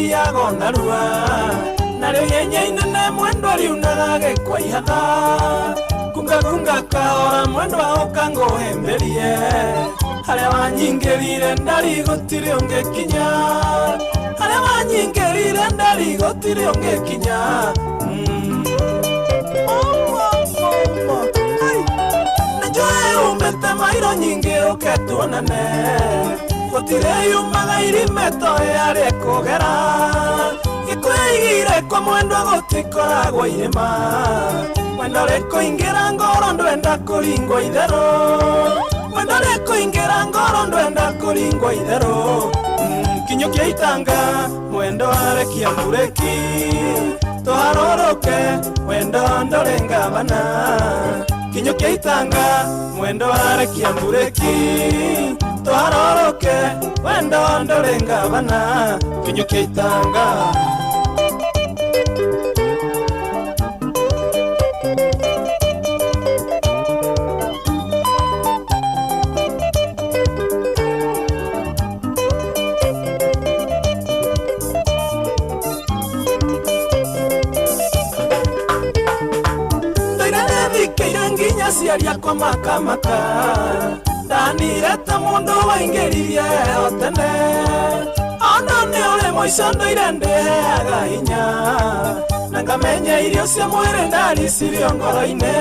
rĩthiaga narua narĩo ihenya inene mwendwa riunaga gĩkwa ihatha kungakunga kahora mwendwa ũkangũhĩmbĩrie harĩa wanyingĩrire ndari gũtirĩ ũngĩkinya harĩa wanyingĩrire ndari gũtirĩ ũngĩkinya. Umete mairo nyingĩ ũke tuonane gũtirĩ yumaga irimeto yarĩ kũgera gĩkwĩigire kwa mwendwa gũtikoragwo irĩma mwendwa rĩkũingĩra ngoro ndwenda kũringwo itherũ mwendwa rĩkũingĩra ngoro ndwenda kũringwo itherũ. Kinyũkia itanga mwendo arekia mbureki tũharũrũke wendo ndũrĩ ngabana kinyũkia itanga mwendo arekia mbureki tũharũrũke wendo ndũrĩ ngabana kinyũkia itanga. Aciari akwa makamaka ndanire ta mũndũ waingĩririe o tene ona nĩ ũrĩ mũico ndũire ndĩheaga hinya na ngamenya irio cia mwĩrĩ ndaricirio ngoro-inĩ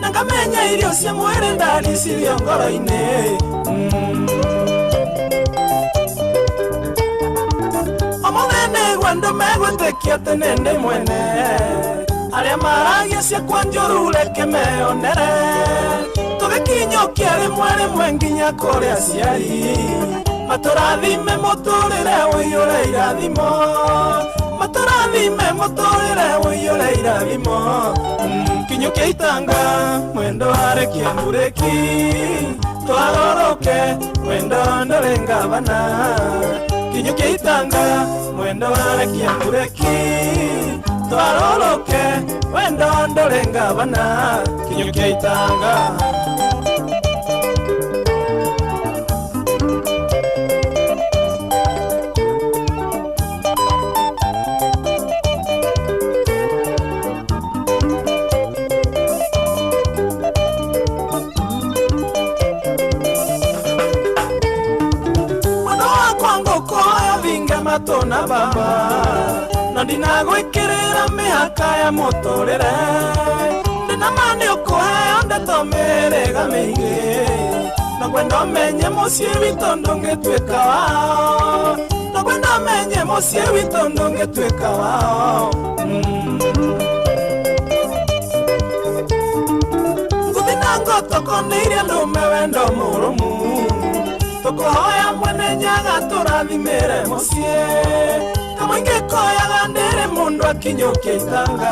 na ngamenya irio cia mwĩrĩ ndaricirio ngoro-inĩ. Ũmũthĩ nĩguo andũ megwĩtĩkia atĩ nĩ ndĩ mwene arĩa maragia ciakwa njũru reke meyonere tũgĩkinyũkia rĩmwe rĩmwe nginya kũrĩ aciari matũrathime mũtũrĩre ũiyũre irathimo matũrathime mũtũrĩre ũiyũre irathimo. Kinyũkia itanga mwendo arekia mbureki tũharũrũke mwendo ndũrĩ ngabana kinyũkia itanga mwendo arekia mbureki twaroroke wendo ndũrĩ ngabana kinyũkia itanga. Mwendo wakwa ngũkũhoya thinge matũ na baba na ndinagwĩkĩrĩra mĩhaka ya mũtũrĩre ndĩna ma nĩ ũkũheo ndeto mĩrĩga mĩingĩ na ngwenda ũmenye mũciĩ witũ ndũngĩtuĩka wao na ngwenda ũmenye mũciĩ witũ ndũngĩtuĩka wao. Ngũthi na ngotoko nĩiria ndũme wendo mũrũmu tũkũhoya mwene nyaga tũrathimĩre mũciĩ kamũingĩ koyaga ndĩrĩ mũndũ akinyũkia itanga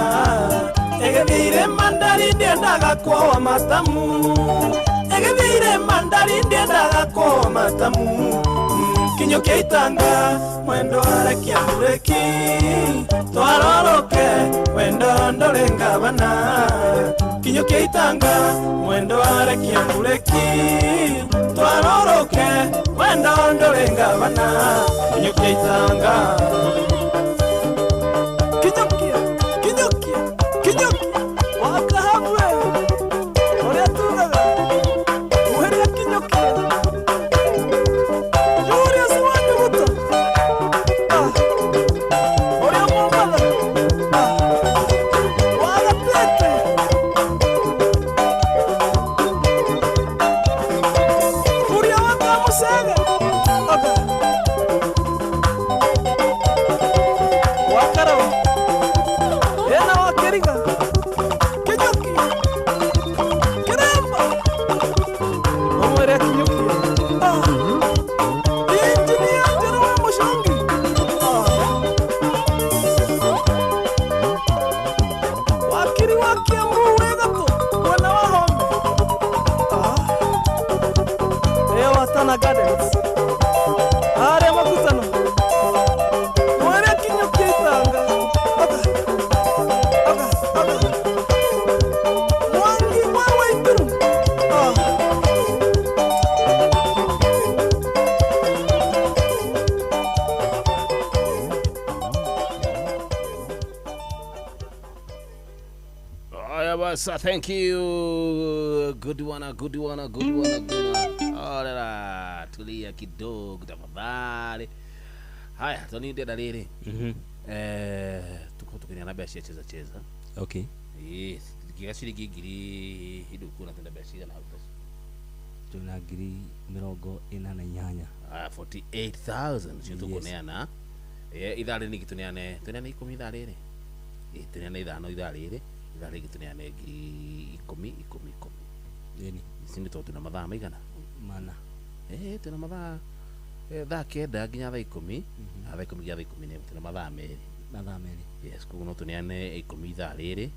ĩgĩthiire mandari ndiendaga kuohwo matamu ĩgĩthiire mandari ndiendaga kuohwo matamu. Kinyũkia itanga mwendo arekia mbureki twaroroke wendo ndũrĩ ngabana kinyũkia itanga mwendo arekia mbureki twaroroke wendo ndũrĩ ngabana kinyũkia itanga. Kinyũkia kinyũkia kinyũkia wakahabwe ũrĩa tugaga mũhĩrĩa kinyũkia Julius Wanyuguto ũrĩa Mombatha wagatete ũrĩa wakamucege wakaraba ena wakĩriga kinyũkia kĩremba ũmwĩre kinyũkia injinia njerũ wa mũcongi. Wakiri wa Kiambu wĩ gatũ mwena wa Hombe ĩyo wa Tana Gardens harĩa makutano mwĩre kinyũkia itanga. Mwangi wa Waituru Yes, thank you. Good one, good one, good one, good one. Alright, tulia kidogo tafadhali. Haya, Tony ndenda rĩrĩ. Tuko tukinya na mbeca cia cheza cheza. Okay. Yes, ngiga ciringi ngiri hindu kuna tenda mbeca cigana hau? Tuna 48,000. Ah, 48,000 cio tũkũneana. Ithaa rĩrĩ ningĩ tũneane 10 ithaa rĩrĩ. Tũneane 5 ithaa rĩrĩ. Ithaa rĩngĩ tũneane 10,000 10 10. Yeni. Ici nĩ tondũ twĩna mathaa maigana? Mana. Twĩna mathaa thaa 9 nginya thaa 10. Na thaa 10 nginya thaa 11 twĩna mathaa merĩ. Mathaa merĩ. Yes, koguo no tũneane 10 ithaa rĩrĩ.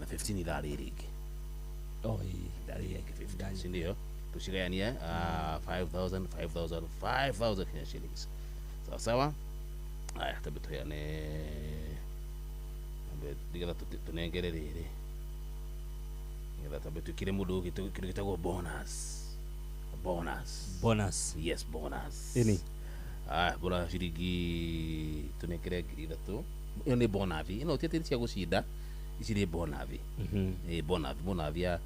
Na 15 ithaa rĩrĩ rĩngĩ. Oh, ithaa rĩrĩ rĩngĩ 15, si ndio? Tucigayanie 5,000 5,000 5,000 Kenya shillings. Sawa sawa. Aya, tambe tuheane nĩgetha tũnengere rĩrĩ nĩgetha tambe twĩkĩre mũndũ kĩndũ gĩtagwo bonus. Bonus. Bonus. Yes, bonus. Ini. Aya, bora ciringi tũnengere 3,000. Ĩyo nĩ bonathi. Ĩno ti atĩ nĩ cia gũcinda. Ici nĩ bonathi. Bonathi, bonathi ya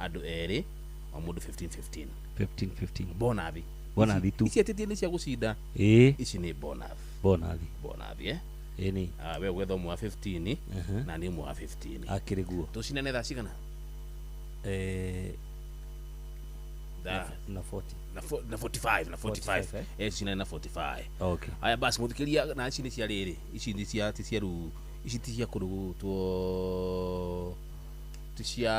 andũ erĩ o mũndũ 15 15. 15 15. Bonathi. Bonathi tu. Ici atĩ nĩ cia gũcinda. Ici nĩ bonathi. Bonathi. Bonathi, eh? Ĩni. We gwetha ũmwe wa 15 na niĩ ũmwe wa 15. Akĩrĩ guo. Tũcindane thaa cigana? Na 40. Na 45, na 45. Cindane na 45. Okay. Aya basi mũthikĩria na ici nĩ cia rĩrĩ. Ici nĩ cia ti cia rĩu ici ti cia kũrugutwo ti cia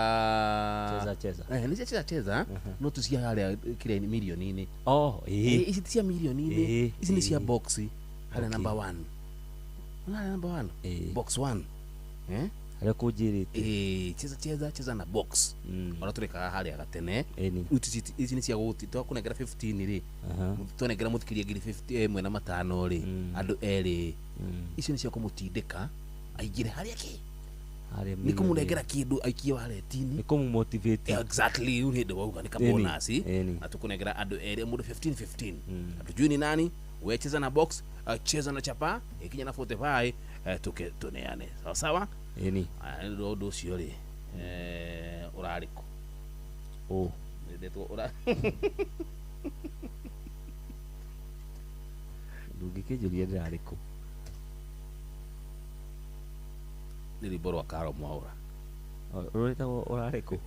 cheza cheza. Nĩ cia cheza cheza no ti cia harĩa kĩrĩa milioni-inĩ. Oh, ici ti cia milioni-inĩ. Ici nĩ cia box harĩa number 1. Harĩa number 1. Box 1. Harĩa kũnjĩrĩte. Cheza cheza cheza na box. Ona tũrekaga harĩa gatene. Ici nĩ cia gũti twakũnengera 15 rĩ. Twanengera mũthikĩria ngiri 50 ĩmwe na matano rĩ. Andũ erĩ. Icio nĩ cia kũmũtindĩka aingĩre harĩa kĩ? Nĩ kũmũnengera kĩndũ aikie wallet-inĩ. Nĩ kũmũmotivate. Exactly, rĩu hĩndĩ wauga nĩ ka bonus. Na tũkũnengera andũ erĩ mũndũ 15 15. Hatujui ni nani, we cheza na box, cheza na chapa, ikinya na 45 tuke tuneane. Sawa sawa? Ĩni. Aya nĩ ũndũ ũcio rĩ. Ũrarĩ kũ? Oh, ndetwo ũra. Ndũngĩkĩnjũria ndĩrarĩ kũ. Nĩ rwĩmbo rwa Karo Mwaura. Rwĩtagwo ũrarĩ kũ?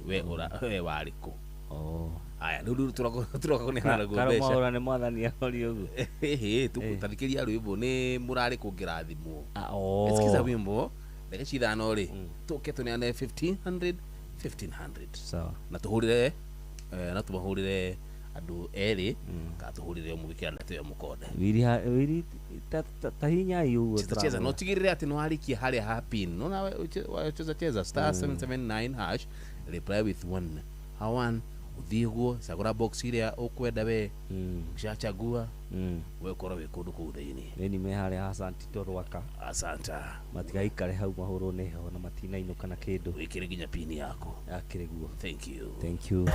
We ũra we warĩ kũ? Oh. Aya rĩu tũroka kũneana naguo Karo mbeca. Mwaura nĩ mwathani aroria ũguo. Tũgũtathikĩria rwĩmbo nĩ mũrarĩ kũ ngĩrathimwo. Oh. Sikiza wimbo ndagĩka 5 rĩ tũke tũneane 1500 1500. Sawa. Na tũhũrĩre na tũmahũrĩre andũ erĩ kana tũhũrĩre ũmwe gwĩkĩra ndeto ĩyo mũkonde. Wiri wiri ta hinya ũguo. Cheza cheza no tigĩrĩre atĩ nĩwarĩkia harĩa ha pin. Nona cheza cheza star 779 hash reply with 1. Ha 1 ũthiĩ guo cagũra box ĩrĩa ũkwenda we. Ũcachagua. We ũkorwo wĩ kũndũ kũu thĩinĩ. Nĩ me harĩa Asante Torwaka. Asante. Matigaikare hau mahũrwo nĩ heho na matinainũka na kĩndũ. Wĩkĩre nginya pin yaku. Akĩrĩ guo. Thank you. Thank you.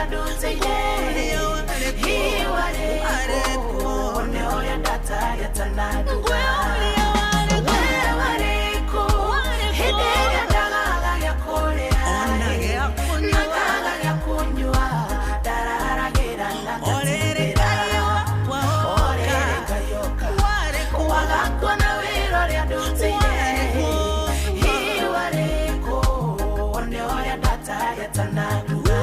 ndutĩire. Hihi warĩ kũ wone ũrĩa ndatariĩte na nduga? We warĩ kũ hĩndĩ ĩrĩa ndagaga gĩa kũrĩa, na ngaga gĩa kũnyua, ndararagĩra na ngatindĩra? Orĩrĩ ngayoka waga kuona wĩra ũrĩa ndutĩire. Hihi warĩ kũ wone ũrĩa ndatariĩte na nduga?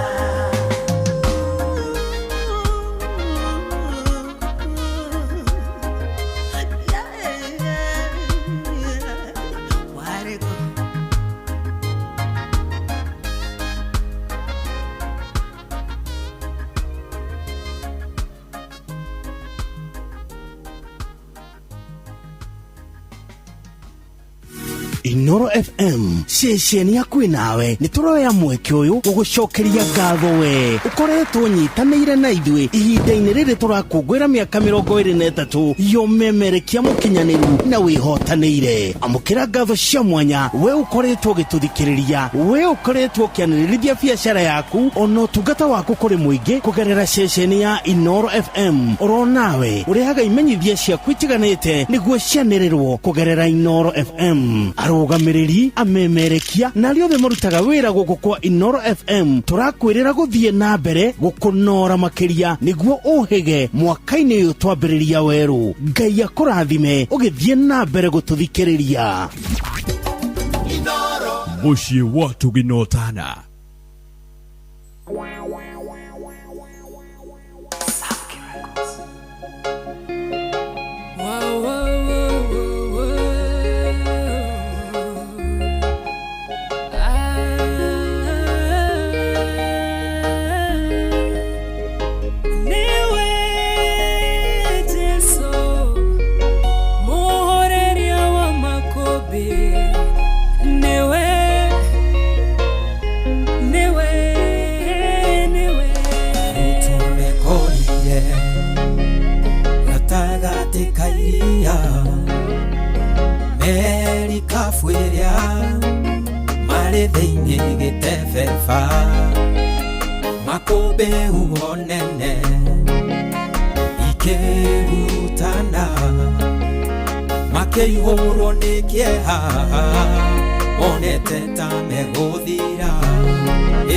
Inoro FM ceceni yaku nawe nĩ tũroya mweke ũyũ gũgũcokeria ngatho we ũkoretwo nyitanĩire na ithuĩ ihinda-inĩ rĩrĩ tũrakũngũĩra mĩaka 23 yomemerekia mũkinyanĩru na wĩhotanĩire. Amũkĩra ngatho cia mwanya we ũkoretwo ũgĩtũthikĩrĩria, we ũkoretwo ũkĩanĩrĩrithia biacara yaku ona ũtungata waku kũrĩ mũingĩ kũgerera ceceni ya Inoro FM. Oro nawe ũrehaga imenyithia ciaku itiganĩte nĩguo cianĩrĩrwo kũgerera Inoro FM. Arũgamĩrĩri, amemerekia na arĩa othe marutaga wĩra gũkũ kwa Inoro FM tũrakwĩrĩra gũthiĩ na mbere gũkũnora makĩria nĩguo ũhĩge mwaka-inĩ ũyũ twambĩrĩria werũ. Ngai akũrathime ũgĩthiĩ na mbere gũtũthikĩrĩria. Mũciĩ wa Tũginotana. Niwe Jesu muhoreria wa makobi, niwe, niwe, niwe. Utumekorire gatagatĩ ka iria, merikabu ĩrĩa marĩ thĩinĩ gĩtebeba, makũmbĩ huho nene ikĩhurutana, makĩihũrwo nĩ kĩeha, monete ta megũthira,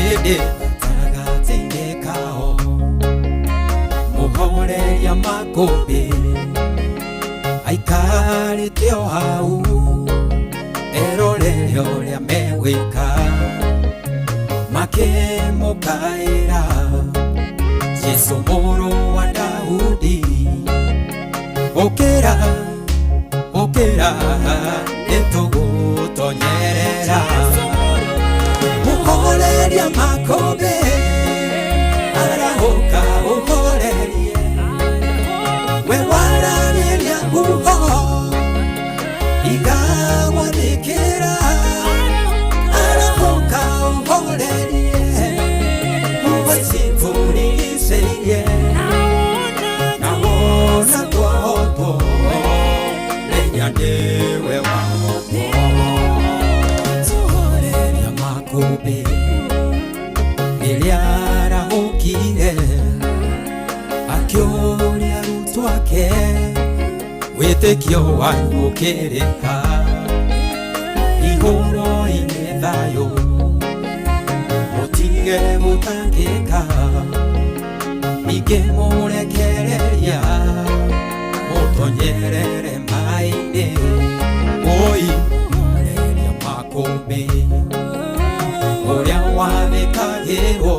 ĩndĩ gatagatĩ-inĩ kao mũhoreria makũmbĩ aikarĩte o hau erorere ũrĩa megwĩka, makĩmũkaĩra Jesũ mũrũ wa Daudi, ũkĩra, ũkĩra, nĩtũgũtonyerera. Mũhoreria makũmbĩ arahũka ũhorerie, we waragĩria huho igagwathĩkĩra, arahũka ũhorerie, huho ici tũrigicĩirie, na wona twahotwo, menya nĩwe wahotwo. Mũhoreria makũmbĩ rĩrĩa arahũkire, akĩũria arutwo ake, wĩtĩkio wanyu ũkĩrĩ ha? Igũrũ-inĩ thayũ, mũtige gũtangĩka, ningĩ mũrekereria mũtonyerere maĩ-inĩ. Oi, mũhoreria makũmbĩ ũrĩa wathĩkagĩrwo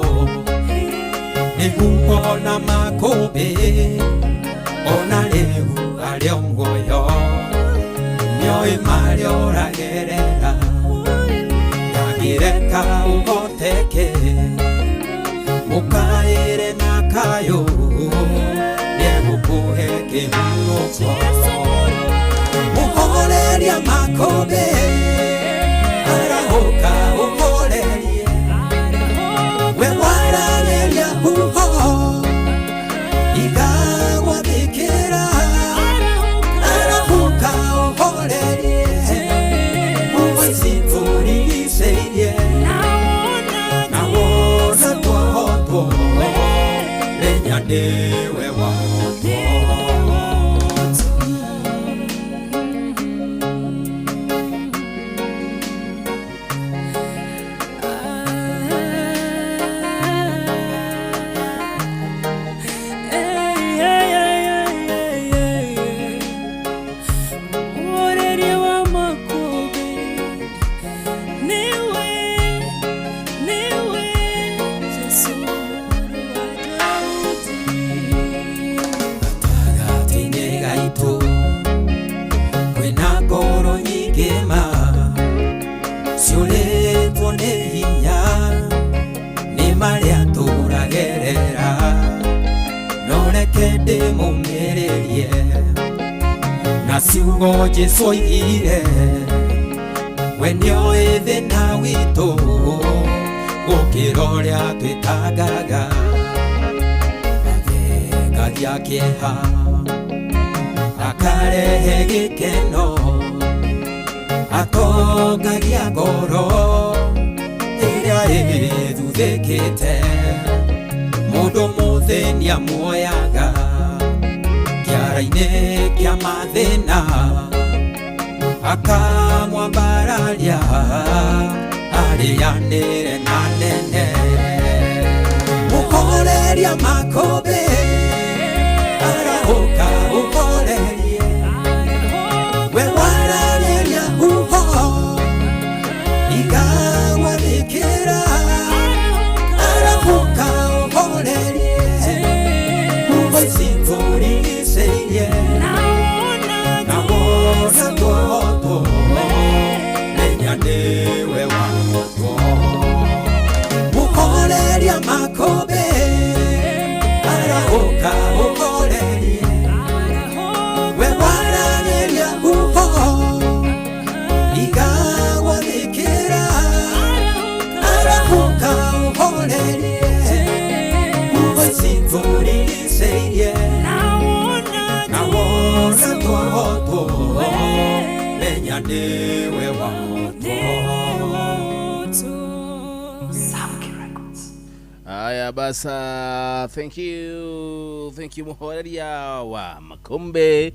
nĩ huho na makũmbĩ, ona rĩu arĩ o muoyo, nĩoĩ marĩa ũragerera, ndangĩreka ũhoteke, mũkaĩre na kayũ, nĩegũkũhe kĩhurũko. Mũhoreria makũmbĩ arahũka ũhorerie, we waragĩria huho igagwathĩkĩra, arahũka ũhorerie, huho ici tũrigicĩirie, na wona twahotwo, Menya nĩwe wahotwo. Muhoreria wa makũmbĩ nĩwe, nĩwe Jesũ mũrũ wa Daudi. Gatagatĩ-inĩ gaitũ kwĩna ngoro nyingĩ ma ciũrĩtwo nĩ hinya nĩ marĩa tũragerera, no reke ndĩmũmĩrĩrie na ciugo Jesũ oigire, we nĩoĩ thĩna witũ gũkĩra ũrĩa twĩtangaga. Athengagia kĩeha akarehe gĩkeno, atongagia ngoro ĩrĩa ĩthuthĩkĩte. Mũndũ mũthĩni amuoyaga kĩara-inĩ kĩa mathĩna, akamwambararia arĩanĩre na nene. Mũhoreria makũmbĩ arahũka ũhorerie, we wararĩria huho ikagwathĩkĩra. Arahũka ũhorerie huho ici tũrigicĩirie, na wona tuohotwo menya nĩwe wahotwo. Mũhoreria makũmbĩ arahũka ũhorerie, we waragĩria huho ikagwathĩkĩra. Arahũka ũhorerie huho ici tũrigicĩirie, na wona tuohotwo menya nĩwe wahotwo. Haya basa, thank you, thank you muhoreria wa makombe.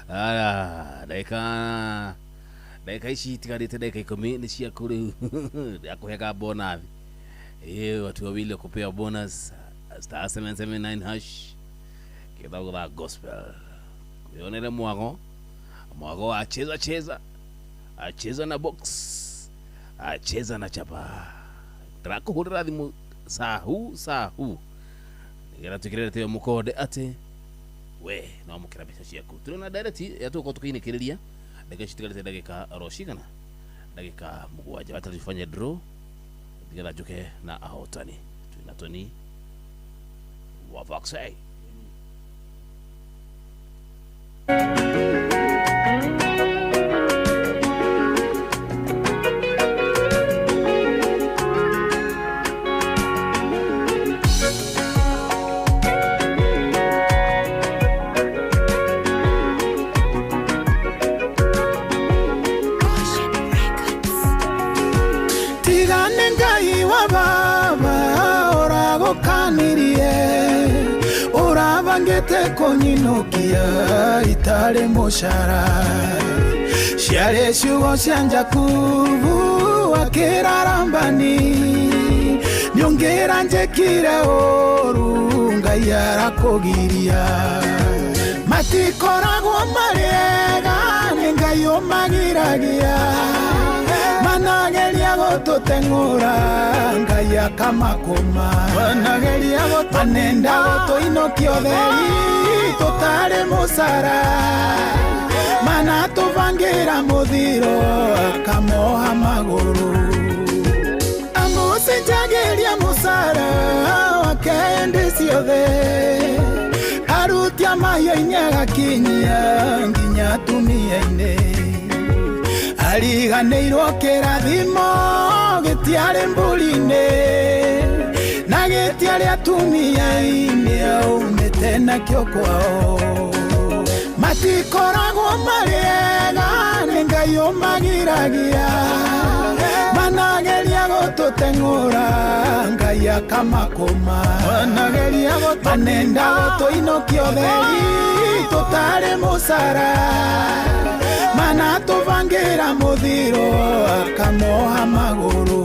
Aya, dakika dakika ici itigarĩte dakika 10 nĩ ciaku rĩu ndakuhega bonathi. Watu wawili wakupewa bonus star 779 hash kithago tha gospel. Wionere mwago mwago acheza cheza acheza na box acheza na chapa ndĩrakũhũrĩra thimũ sahu sahu nĩgetha twĩkĩrĩre mũkonde atĩ we no amũkĩra mbeca ciaku. Tũrĩ na direct ya tũgũkorwo tũkĩinĩkĩrĩria ndagĩka ici itigarĩte ndagĩka oro cigana ndagĩka 7 wacha tufanye draw nĩgetha njuke na ahotani. Twĩna Tony wa Voxay. Tigane Ngai wa baba ũragũkanirie ũrabangĩte kũnyinũkia itarĩ mũcara ciarĩ ciugo cia Jakubu akĩrarambani nĩũngĩra njĩkire ũru Ngai arakũgiria matikoragwo marĩega nĩ Ngai ũmagiragia manageria gũtũteng'ũra Ngai akamakũma manageria manenda gũtũinũkia ũtheri tũtarĩ mũcara manatũbangĩra mũthiro akamoha magũrũ amũcenjagĩria mũcara wake hĩndĩ ciothe arutia mahiũ-inĩ agakinyia nginya atumia-inĩ ariganĩirwo kĩrathimo gĩtiarĩ mbũri-inĩ na gĩtiarĩ atumia-inĩ aumĩte nakĩo kwao matikoragwo marĩega nĩ Ngai ũmagiragia manageria gũtũteng'ũra Ngai akamakũma manageria Manenda gũtũinũkia ũtheri tũtarĩ mũcara mana tũbangĩra mũthiro akamoha magũrũ.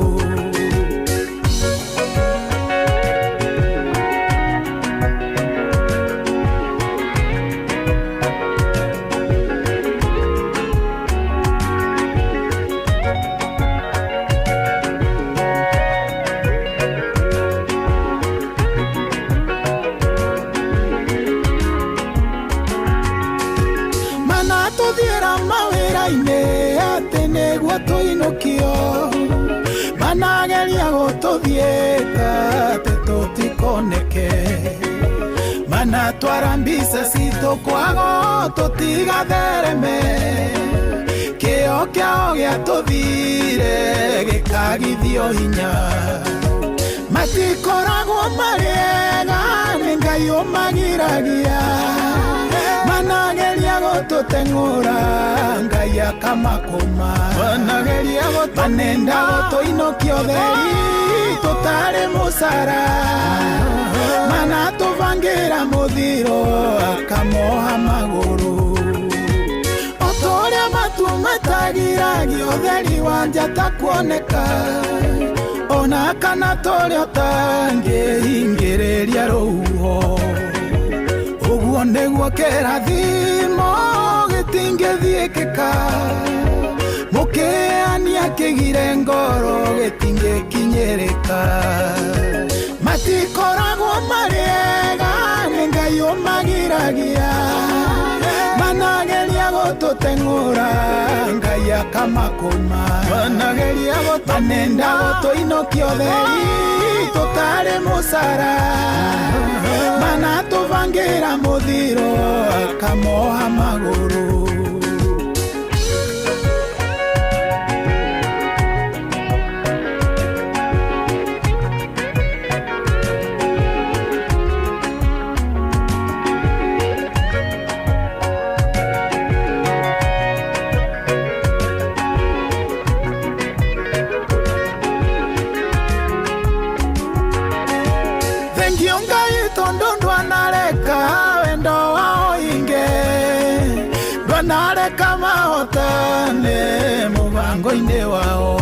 Tuinukio manageria gũtũthiĩka atĩ tũtikoneke manatwara mbica citũ kwago tũtigathereme kĩo kĩao gĩatũthire gĩkagithio hinya matikoragwo marĩ ega nĩ Ngai ũmagiragia manageria gũtũteng'ũra Ngai akamakũma manenda gũtũinũkia ũtheri tũtarĩ mũcara manatũbangĩra mũthiro akamoha magũrũ o ta ũrĩa matu matagiragia ũtheri wa njata kuoneka ona kana tũrĩa ũtangĩhingĩrĩria rũhuho ũguo nĩguo kĩrathimo gĩtingĩthiĩkĩka mũkĩania kĩgire ngoro gĩtingĩkinyĩrĩka matikoragwo marĩ ega nĩ Ngai ũmagiragia manageria gũtũteng'ũra Ngai akamakũma manenda gũtũinũkia ũtheri tũtarĩ mũcara manatũbangĩra mũthiro akamoha magũrũ. Ndwanareka mahotane mũbango-inĩ wao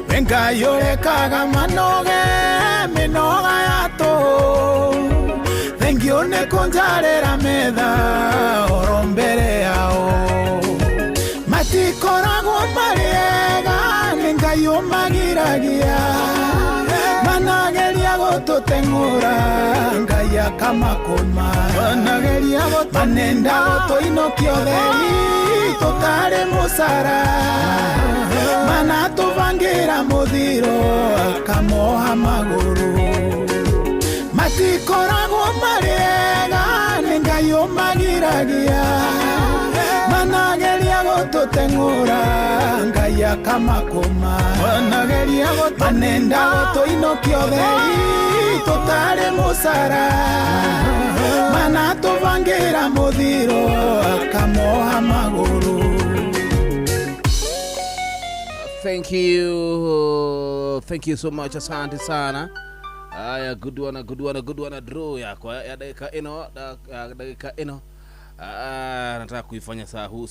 we Ngai ũrekaga manoge mĩnoga ya tũhũ thengio nĩ kũnjarĩra metha oro mbere yao matikoragwo marĩ ega nĩ Ngai ũmagiragia manageria gũtũteng'ũra Ngai akamakũma manenda gũtũinũkia ũtheri tũtarĩ mũcara manatũbangĩra mũthiro akamoha magũrũ matikoragwo marĩ ega nĩ Ngai ũmagiragia manageria gũtũteng'ũra Ngai akamakũma manenda gũtũinũkia ũtheri tũtarĩ mũcara manatũbangĩra mũthiro akamoha magũrũ. Thank you so much, asante sana. Aya, good one, good one, good one. Draw yako ya dakika ino, dakika ino. Nataka kuifanya saa huu.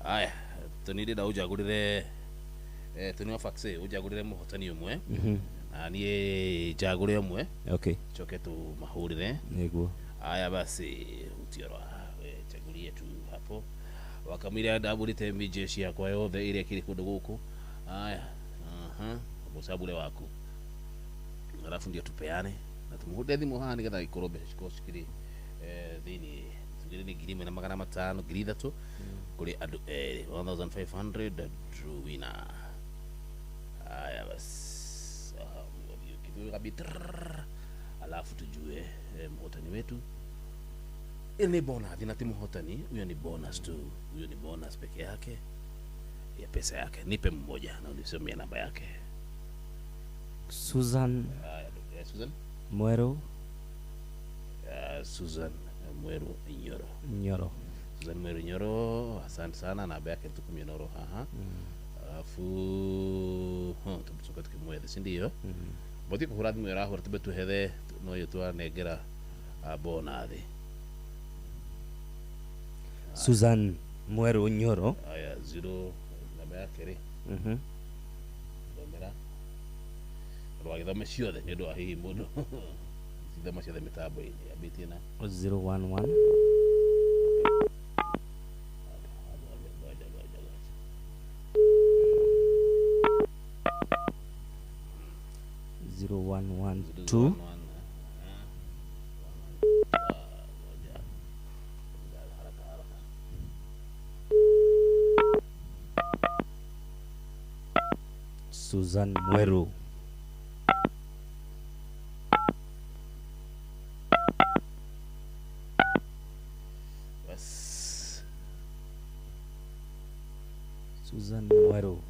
Aya, tunire da ujagurire tuni faxe ujagurire muhotani umwe. Na nie jagure umwe. Okay. Choke tu mahurire. Niguo. Aya basi utiorwa chagulie tu hapo. Wakamira ndabulite mijeshi yakwa yothe iria kiri kundu guku. Aya, musabule waku. Alafu ndio tupeane na tumuhurire thimu haha nigetha ikorwo mbeca cikorwo cikiri thini tugire ni 1500 3,000 kuri andu eri 1500 draw winner. Aya basi kitu alafu tujue mhotani wetu. Ni bonus, na timu hotani huyo ni bonus tu, huyo ni bonus peke yake ya pesa yake. Nipe mmoja na unisomee namba yake. Susan. Susan Mweru. Susan Mweru Nyoro. Nyoro. Susan Mweru Nyoro, asante sana, namba yake tukumionoro haha. Alafu tumsoka tukimwethe, si ndio? Bothi kũhũra thimũ ĩyo ĩrahũra tumbe tuhethe no ĩyo twanengera bonathi. Susan Mweru Nyoro. Aya 0 namba yake rĩ. Thomera. Rwagĩthome ciothe nĩ ũndũ wa hihi mũndũ. Cithoma ciothe mĩtambo-inĩ ambĩtie na 011 0112 Susan Mweru. Bas. Susan Mweru.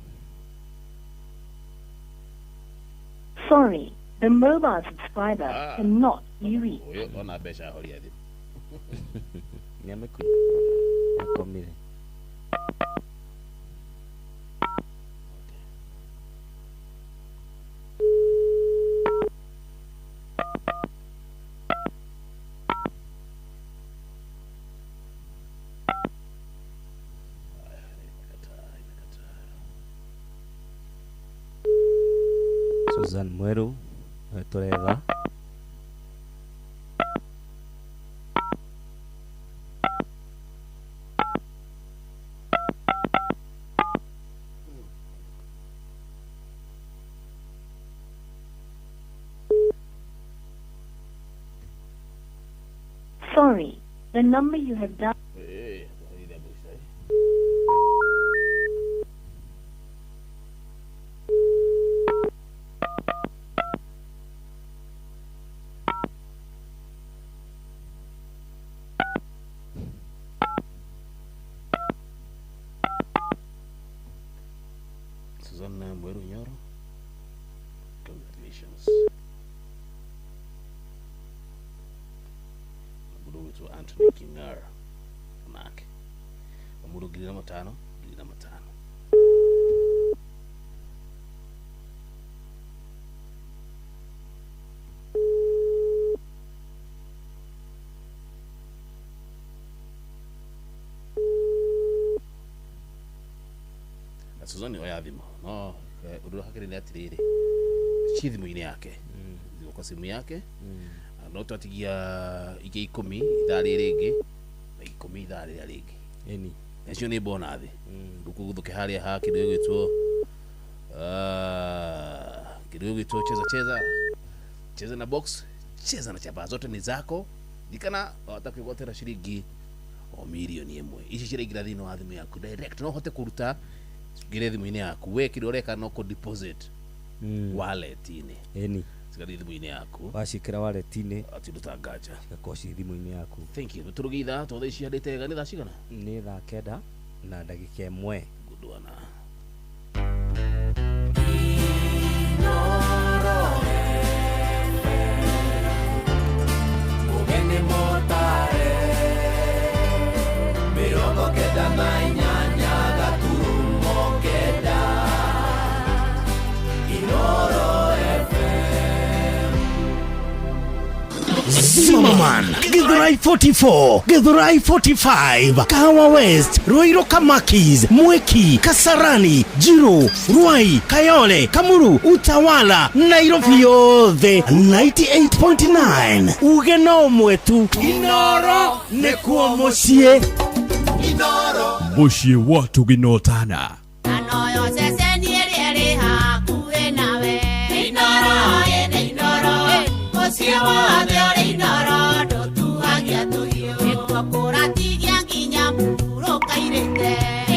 Sorry, the mobile subscriber cannot be reached. Ũyũ ona mbeca ahoria thimũ. Nĩamekuia. Akomire. Susan Mweru turetha. Sorry, the number you have dialed. Susanna Mweru Nyoro, congratulations. Mũndũ ũgwĩtwo Anthony King'ara nake mũndũ 5,000 5,000. Na Susan oya thimũ no ũndũ ũrĩa hakĩrĩ nĩ atĩrĩrĩ ci thimũ-inĩ yake kwa simu yake no twatigia ingĩ 10 ithaa rĩrĩ rĩngĩ na 10 ithaa rĩrĩa rĩngĩ. Ĩni. Nacio nĩ bonathi. Ndũkũgũthũke harĩa ha kĩndũ gĩgwĩtwo kĩndũ gĩgwĩtwo cheza cheza cheza na box cheza na chapa zote ni zako dikana watakwĩgwatĩra ciringi o milioni 1 ici ciraingĩra thĩinĩ wa thimũ yaku direct no ũhote kũruta ngire thimũ-inĩ yaku we kĩrĩa ũreka no kũ deposit wallet-inĩ. Ĩni. Cigathiĩ thimũ-inĩ yaku wacikĩra wallet-inĩ ati ndũtangaja cigakorwo ciĩ thimũ-inĩ yaku. Thank you. Tũrũgĩ ithaa thaa ici cihandĩte wega nĩ thaa cigana? Nĩ thaa 9 na ndagĩka 1. Good one. Ũgeni mũtare 98.9 Inoro FM. Zimmerman, Githurai 44, Githurai 45, Kahawa West, Ruiru Kamakis, Mwiki, Kasarani, Jiro, Ruai, Kayole, Kamuru, Utawala, Nairobi yothe 98.9. Uge no mwetu Inoro nĩkuo mũciĩ. Inoro Mũciĩ wa tũginotana. Anoyo ceceni ĩrĩa ĩrĩ hakuhĩ nawe. Inoro ĩnĩ Inoro, mũciĩ wothe ũrĩ Inoro, ndũtuagia tũhiũ. Nĩkuo kũratigia nginya mũhurũka-irĩte.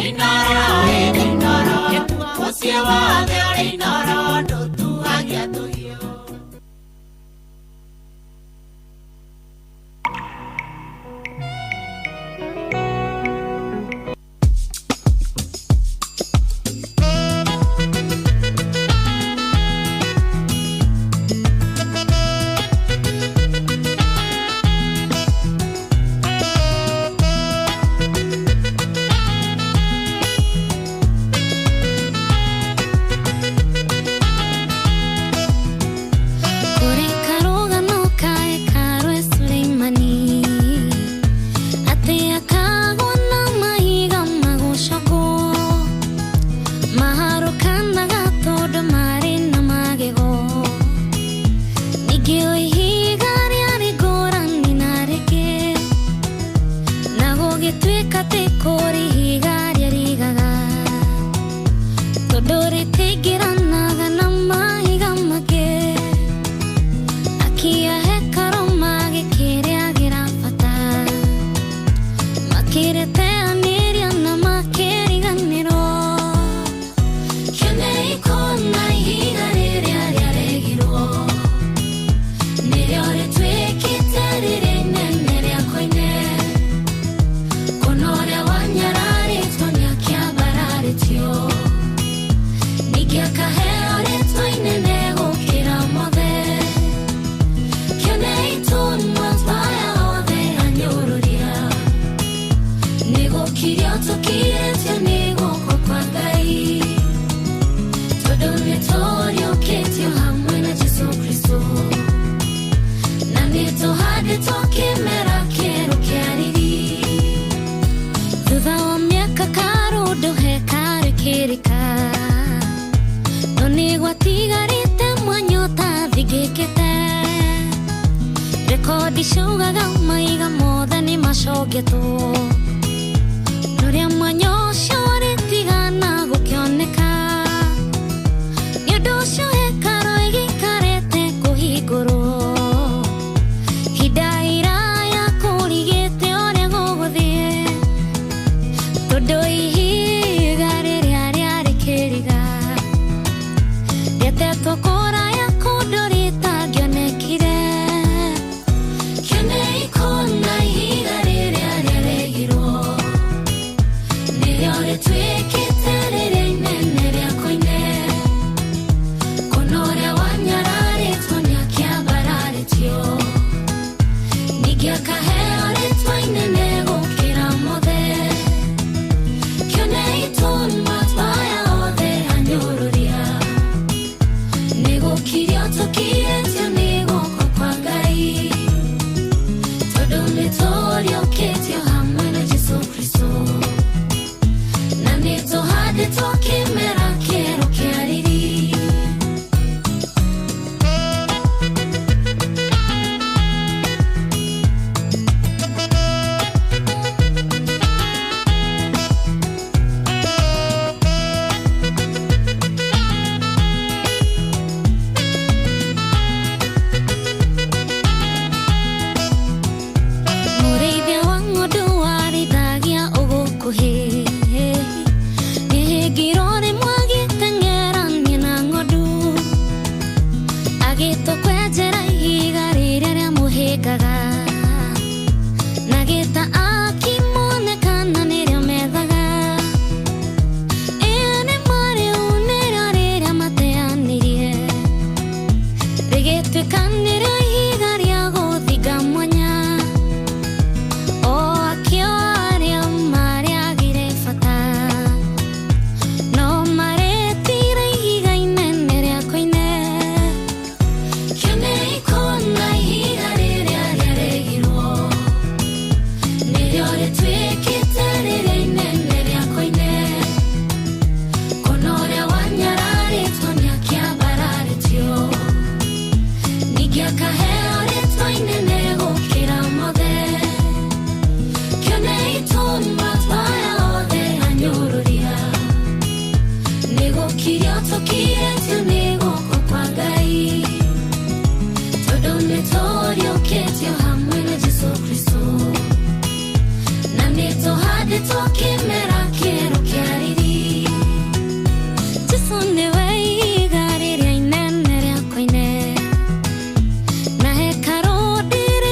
Inoro ĩnĩ Inoro, mũciĩ wothe ũrĩ Inoro, ndũtuagia tũhiũ. Akĩoya ihiga rĩarĩ ngũrani na rĩngĩ, na gũgĩtuĩka atĩ kũrĩ ihiga rĩarigaga, tondũ rĩtingĩranaga na mahiga mangĩ. Akia hekarũ magĩkĩrĩagĩra bata, makĩrĩteanĩria na makĩriganĩrwo. Kĩonei kũna ihiga rĩrĩa rĩaregirwo, nĩrĩo rĩtuĩkĩte rĩrĩa inene rĩa koine. Kũna ũrĩa wanyararĩtwo nĩakĩambararĩtio, ningĩ akaheo rĩtwa inene gũkĩra mothe. Kĩonei tũnua twaya othe anyũrũria, nĩgũkirio tũkirĩtio nĩ guoko kwa Ngai, tondũ nĩtũriũkĩtio hamwe na Jesũ Kristũ, na nĩtũhandĩtwo kĩmera kĩerũ kĩa riri. Thutha wa mĩaka karũndũ hekarũ ĩkĩrĩka, no nĩgwatigarĩte mwanya ũtathingĩkĩte. Rekondi ciugaga maiga mothe nĩmacongetwo, norĩa mwanya ũcio ũrĩtigana gũkĩoneka. Nĩ ũndũ ũcio hekarũ ĩgĩikarĩte kũhingũrwo hinda iraya kũrigĩte ũrĩa gũgũthiĩ, tondũ ihiga rĩrĩa rĩarĩ kĩriga rĩatetwo kũraya kũndũ rĩtangĩonekire. Kĩonei kũna ihiga rĩrĩa rĩaregirwo, nĩrĩo rĩtuĩkĩte rĩrĩa inene rĩa koine. Kũna ũrĩa wanyararĩtwo nĩakĩambararĩtio, ningĩ akaheo rĩtwa inene gũkĩra mothe. Kĩonei tũnua twaya othe anyũrũria, nĩgũkirio tũkirĩtio nĩ guoko kwa Ngai, tondũ nĩtũriũkĩtio hamwe na Jesũ Kristũ, na nĩtũhandĩtwo kĩmera kĩerũ kĩa riri. Mũrĩithia wa ng'ondu warĩithagia ũgũkuhĩ, nĩhĩngirwo rĩmwe agĩteng'erania na ng'ondu, agĩtwo kwenjera ihiga rĩrĩa rĩamũhĩngaga, na gĩta akĩmonekana nĩrĩo methaga. Ĩĩ nĩ marĩu nĩrĩo rĩrĩa mateanĩrie, rĩgĩtuĩka nĩrĩo ihiga rĩa gũthinga mwanya. O akĩo arĩa marĩagire bata, no marĩtire ihiga inene rĩa koine. Kĩonei kũna ihiga rĩrĩa rĩaregirwo, nĩrĩo rĩtuĩkĩte rĩrĩa inene rĩa koine. Kũna ũrĩa wanyararĩtwo nĩakĩambararĩtio, ningĩ akaheo rĩtwa inene gũkĩra mothe. Kĩonei tũnua twaya othe anyũrũria, nĩgũkirio tũkirĩtio nĩ guoko kwa Ngai, tondũ nĩtũriũkĩtio hamwe na Jesũ Kristũ, na nĩtũhandĩtwo kĩmera kĩerũ kĩa riri. Jesũ nĩwe ihiga rĩrĩa inene rĩa koine, na hekarũ ndĩrĩ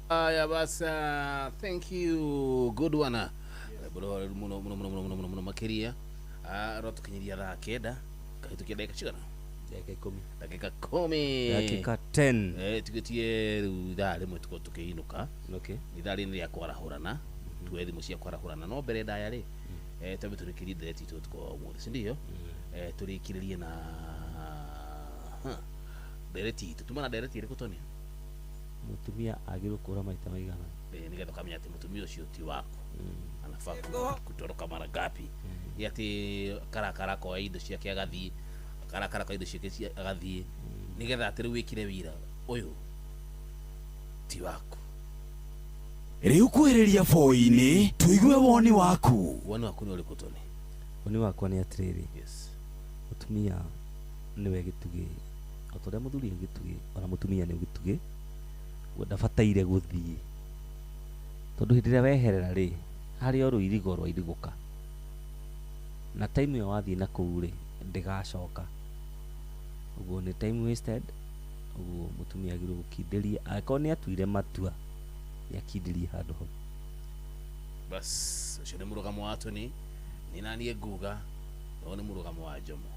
Aya basa, thank you, good one. Bro, muno muno muno muno muno muno makiria. Ratukinyiria thaa 9 kahitukia ndagika cigana? Ndagika 10. Ndagika 10. Ndagika 10. Tugitie riu ithaa rimwe tukorwo tukiinuka. Okay. Ithaa rĩrĩ rĩa kwarahũrana, tuoe thimũ cia kwarahũrana no mbere ndaya rĩ, twambe tũrĩkĩrie ndereti itũ ũtukũ wa ũmũthĩ, si ndio? Tũrĩkĩrĩrie na ndereti itũ. Tuma na ndereti ĩrĩkũ Tony? Mũtumia agĩrĩirwo kũra maita maigana? Nĩgetha ũkamenya atĩ mũtumia ũcio ti waku. Anafaa kutoroka mara ngapi? Nĩ atĩ karakara koya indo ciake agathiĩ, karakara koya indo ciake agathiĩ, nĩgetha atĩ rĩu wĩkire wĩra ũyũ ti waku. Rĩu kwĩrĩria boi-inĩ tũigue woni waku. Woni waku nĩ ũrĩkũ Tony? Woni wakwa nĩ atĩrĩrĩ. Yes. Mũtumia nĩwe gĩtugĩ, o ta ũrĩa mũthuri nĩ gĩtugĩ, ona mũtumia nĩ gĩtugĩ. Ndabataire gũthiĩ tondũ hĩndĩ ĩrĩa weherera rĩ, harĩ o rũirigo rwairigũka, na time ĩyo wathiĩ na kũu rĩ, ndĩgacoka. Ũguo nĩ time wasted. Ũguo mũtumia agĩrĩirwo gũkindĩria, angĩkorwo nĩ atuire matua, nĩ akindĩrie handũ hau. Bas, ũcio nĩ mũrũgamo wa Tony, nĩ naniĩ nguga no nĩ mũrũgamo wa Jomo.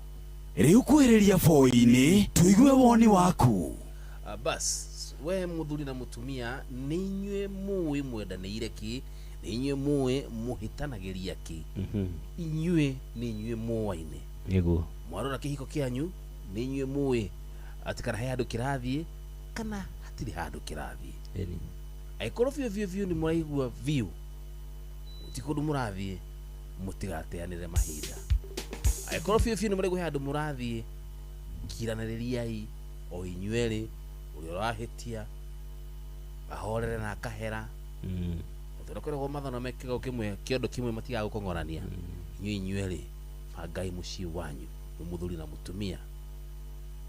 Rĩu kwĩrĩria boi-inĩ tũigue woni waku. Bas, we muthuri na mutumia nĩ inyuĩ mũĩ mwendanĩire kĩ, nĩ inyuĩ mũĩ mũhĩtanagĩria kĩ, inyuĩ nĩ inyuĩ mũaine. Nĩguo mwarora kĩhiko kĩanyu nĩ inyuĩ mũĩ atĩ kana he handũ kĩrathiĩ kana hatirĩ handũ kĩrathiĩ. Angĩkorwo biũ biũ biũ nĩ mũraigua biũ ti kũndũ mũrathiĩ, mũtigateanĩre mahinda. Angĩkorwo biũ biũ nĩ mũraigua he handũ mũrathiĩ, kiranĩrĩriai o inyuĩ erĩ, ũrĩa ũrahĩtia ahorere na akahera. Tondũ koragwo mathano me kĩgo kĩmwe kĩondo kĩmwe matigaga gũkong'orania. Inyuĩ inyuerĩ bangai mũciĩ wanyu nĩ mũthuri na mũtumia,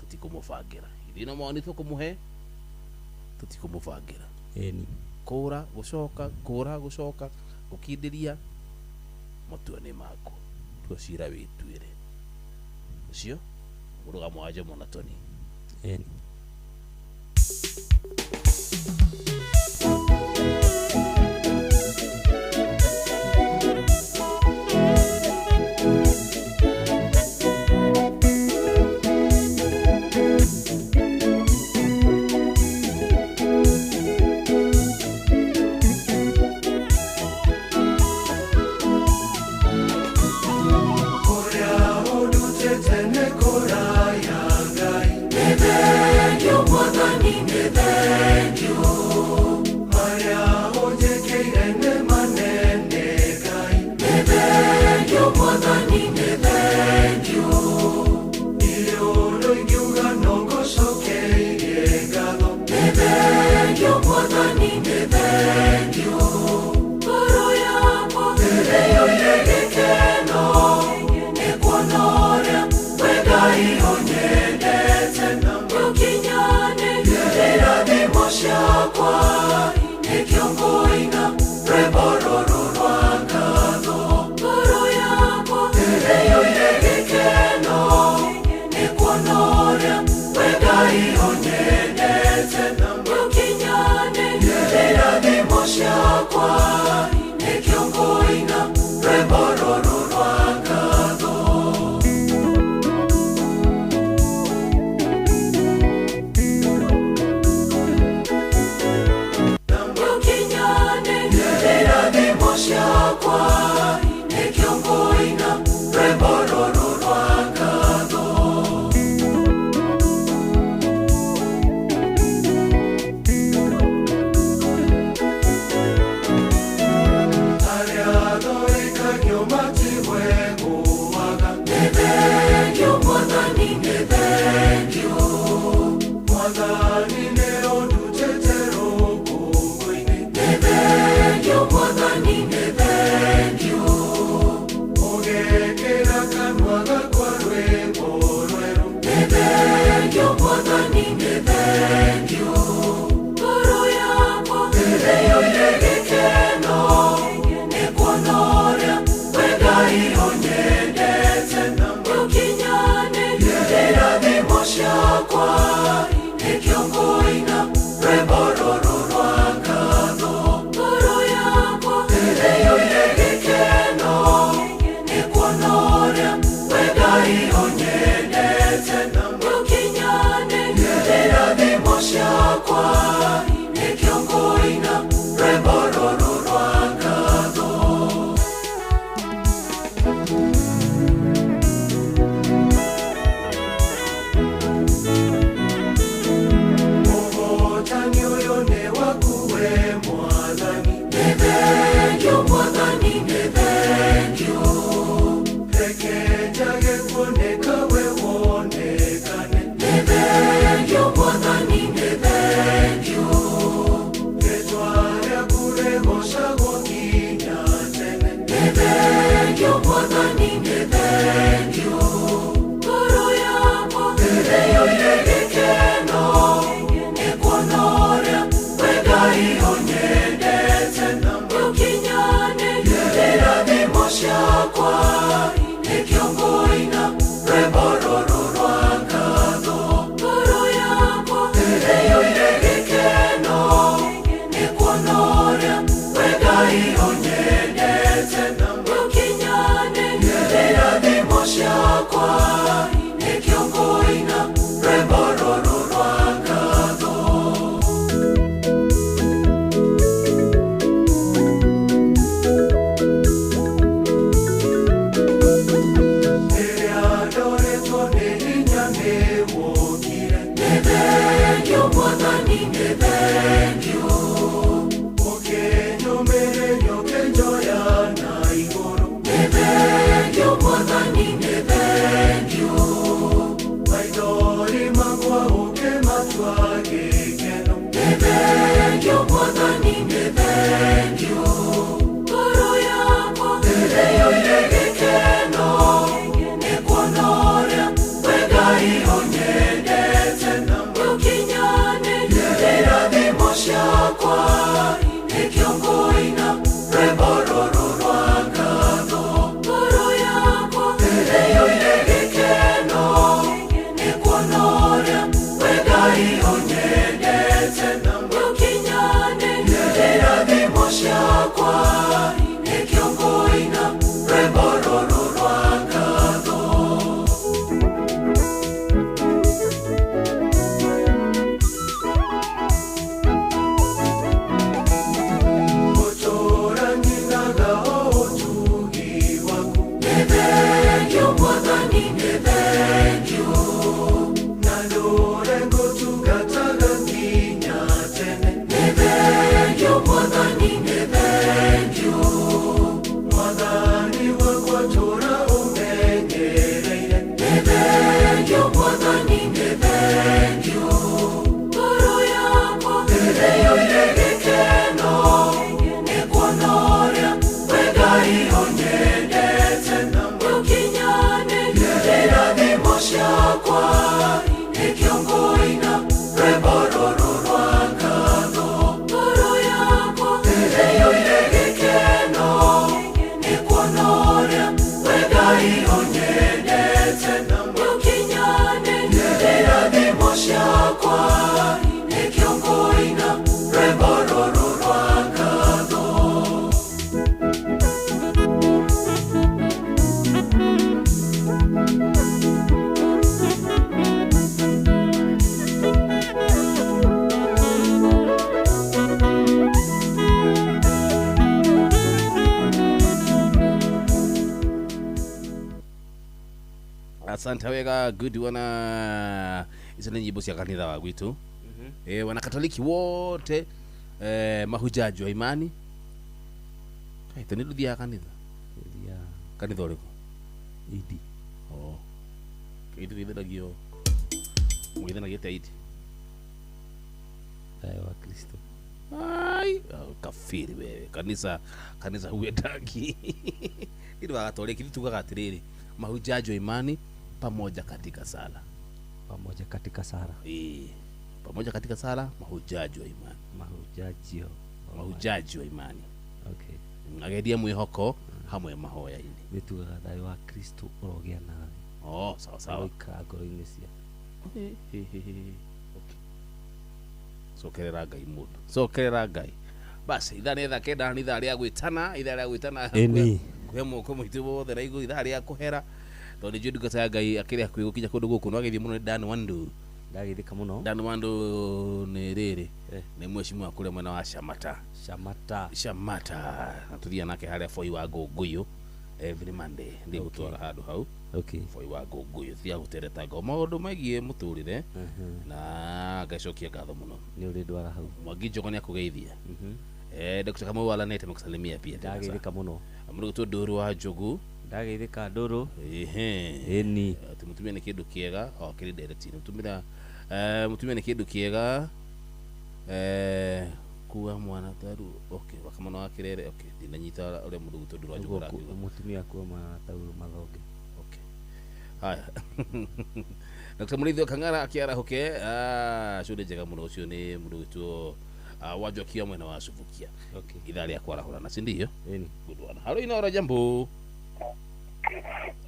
tũtikũmũbangĩra. Ithuĩ no mawoni tũkũmũhe, tũtikũmũbangĩra. Kũra gũcoka, kũra gũcoka, gũkindĩria, matua nĩ maku, tua cira wĩtuĩre. Ũcio mũrũgamo wa Jomo na Tony. ciakwa nĩkĩo ngũina rwĩmbo rũrũ rwa ngatho. Ngoro yakwa ĩiyũire gĩkeno nĩ kuona ũrĩa we Ngai ũnyendete. Nĩũkinyanĩirie irathimo ciakwa nĩkĩo ngũina rwĩmbo rũrũ rwa ngatho. Gũtũũra nyinaga ũtugi waku. Nĩ thengiũ Mwathani, nĩ thengiũ. Na ndũũre ngũtungataga nginya tene. Nĩ thengiũ Mwathani, nĩ thengiũ. Mwathani wakwa tũũra ũmenyereire. Nĩ thengiũ Mwathani, nĩ thengiũ. Ngoro yakwa ĩiyũire gĩkeno nĩ kuona ũrĩa we Ngai ũnyendete. Nĩũkinyanĩirie irathimo ciakwa nĩkĩo ngũina rwĩmbo rũrũ rwa ngatho. Ngoro yakwa ĩiyũire gĩkeno nĩ kuona ũrĩa we Ngai ũnyendete. Nĩũkinyanĩirie irathimo ciakwa nĩkĩo ngũina rwĩmbo rũrũ rwa ngatho. Asante wega good wana icio nĩ nyimbo cia kanitha wa gwitũ. Wana Katoliki wote mahujaji wa imani. Kaĩ nĩ nduthiaga kanitha? Kanitha ũrĩkũ? Idi. Oh. Ithu gĩthanagio mũgĩthanagia atĩa Idi? Thayũ wa Kristo. Ai, kafiri wewe. Kanitha huendagi. Ithu wa Katoliki tugaga atĩrĩrĩ, mahujaji wa imani pamoja katika sala. Pamoja katika sala. Pamoja katika sala, mahujaji wa imani. Mahujaji wa imani. Okay. Ageria mwĩhoko hamwe mahoya-inĩ. Nĩtugaga thayũ wa Kristo ũrogĩa nawe. Oh, sawa sawa. Ũroikara ngoro-inĩ ciaku. Okay. Cokerera Ngai mũndũ. Cokerera Ngai. Basi ithaa nĩ thaa kenda nĩ ithaa rĩa gwĩtana, ithaa rĩa gwĩtana. Ĩni. Kũhe moko mũitũ wothe na igũrũ ithaa rĩa kũhera. Tondũ nĩ njũĩ ndungata ya Ngai akĩrĩ hakuhĩ gũkinya kũndũ gũkũ no agĩthiĩ mũno nĩ Dan Wandu. Ndagĩthĩka mũno. Dan Wandu nĩ rĩrĩ nĩ mheshimiwa kũrĩa mwena wa Shamata. Shamata. Na tũthiaga nake harĩa Foi wa Ngũngũyũ every Monday. Ndĩgũtwara handũ hau. Okay. Foi wa Ngũngũyũ tũthiaga gũteretanga maũndũ megiĩ mũtũrĩre na ngacokia ngatho mũno. Nĩ ũrĩ ndwara hau. Mwangi Njogo nĩ akũgeithia. Dr. Kamau Alanete amekusalimia pia. Ndagĩthĩka mũno. Mũrũgũtwo Ndũrũ wa Njogu. Ndagĩthĩka Ndũrũ. Ĩni. Atĩ mũtumia nĩ kĩndũ kĩega, o kĩrĩ direct. Mũtumia mũtumia nĩ kĩndũ kĩega. Kuwa mwana taru. Okay, wakamana wa Kirere. Okay, ndinanyita ũrĩa mũrũgũtwo Ndũrũ wa Njogu arakiuga. Mũtumia kuwa mwana taru mathonge. Okay. Haya. Dr. Mũrĩithi wa Kang'ara akĩarahũke. Cũndĩ njega mũno ũcio nĩ mũrũgũtwo Wanjokia mwena wa Subukia. Okay. Ithaa rĩa kwarahũrana, si ndio? Ĩni. Good one. Halo Inooro, jambo.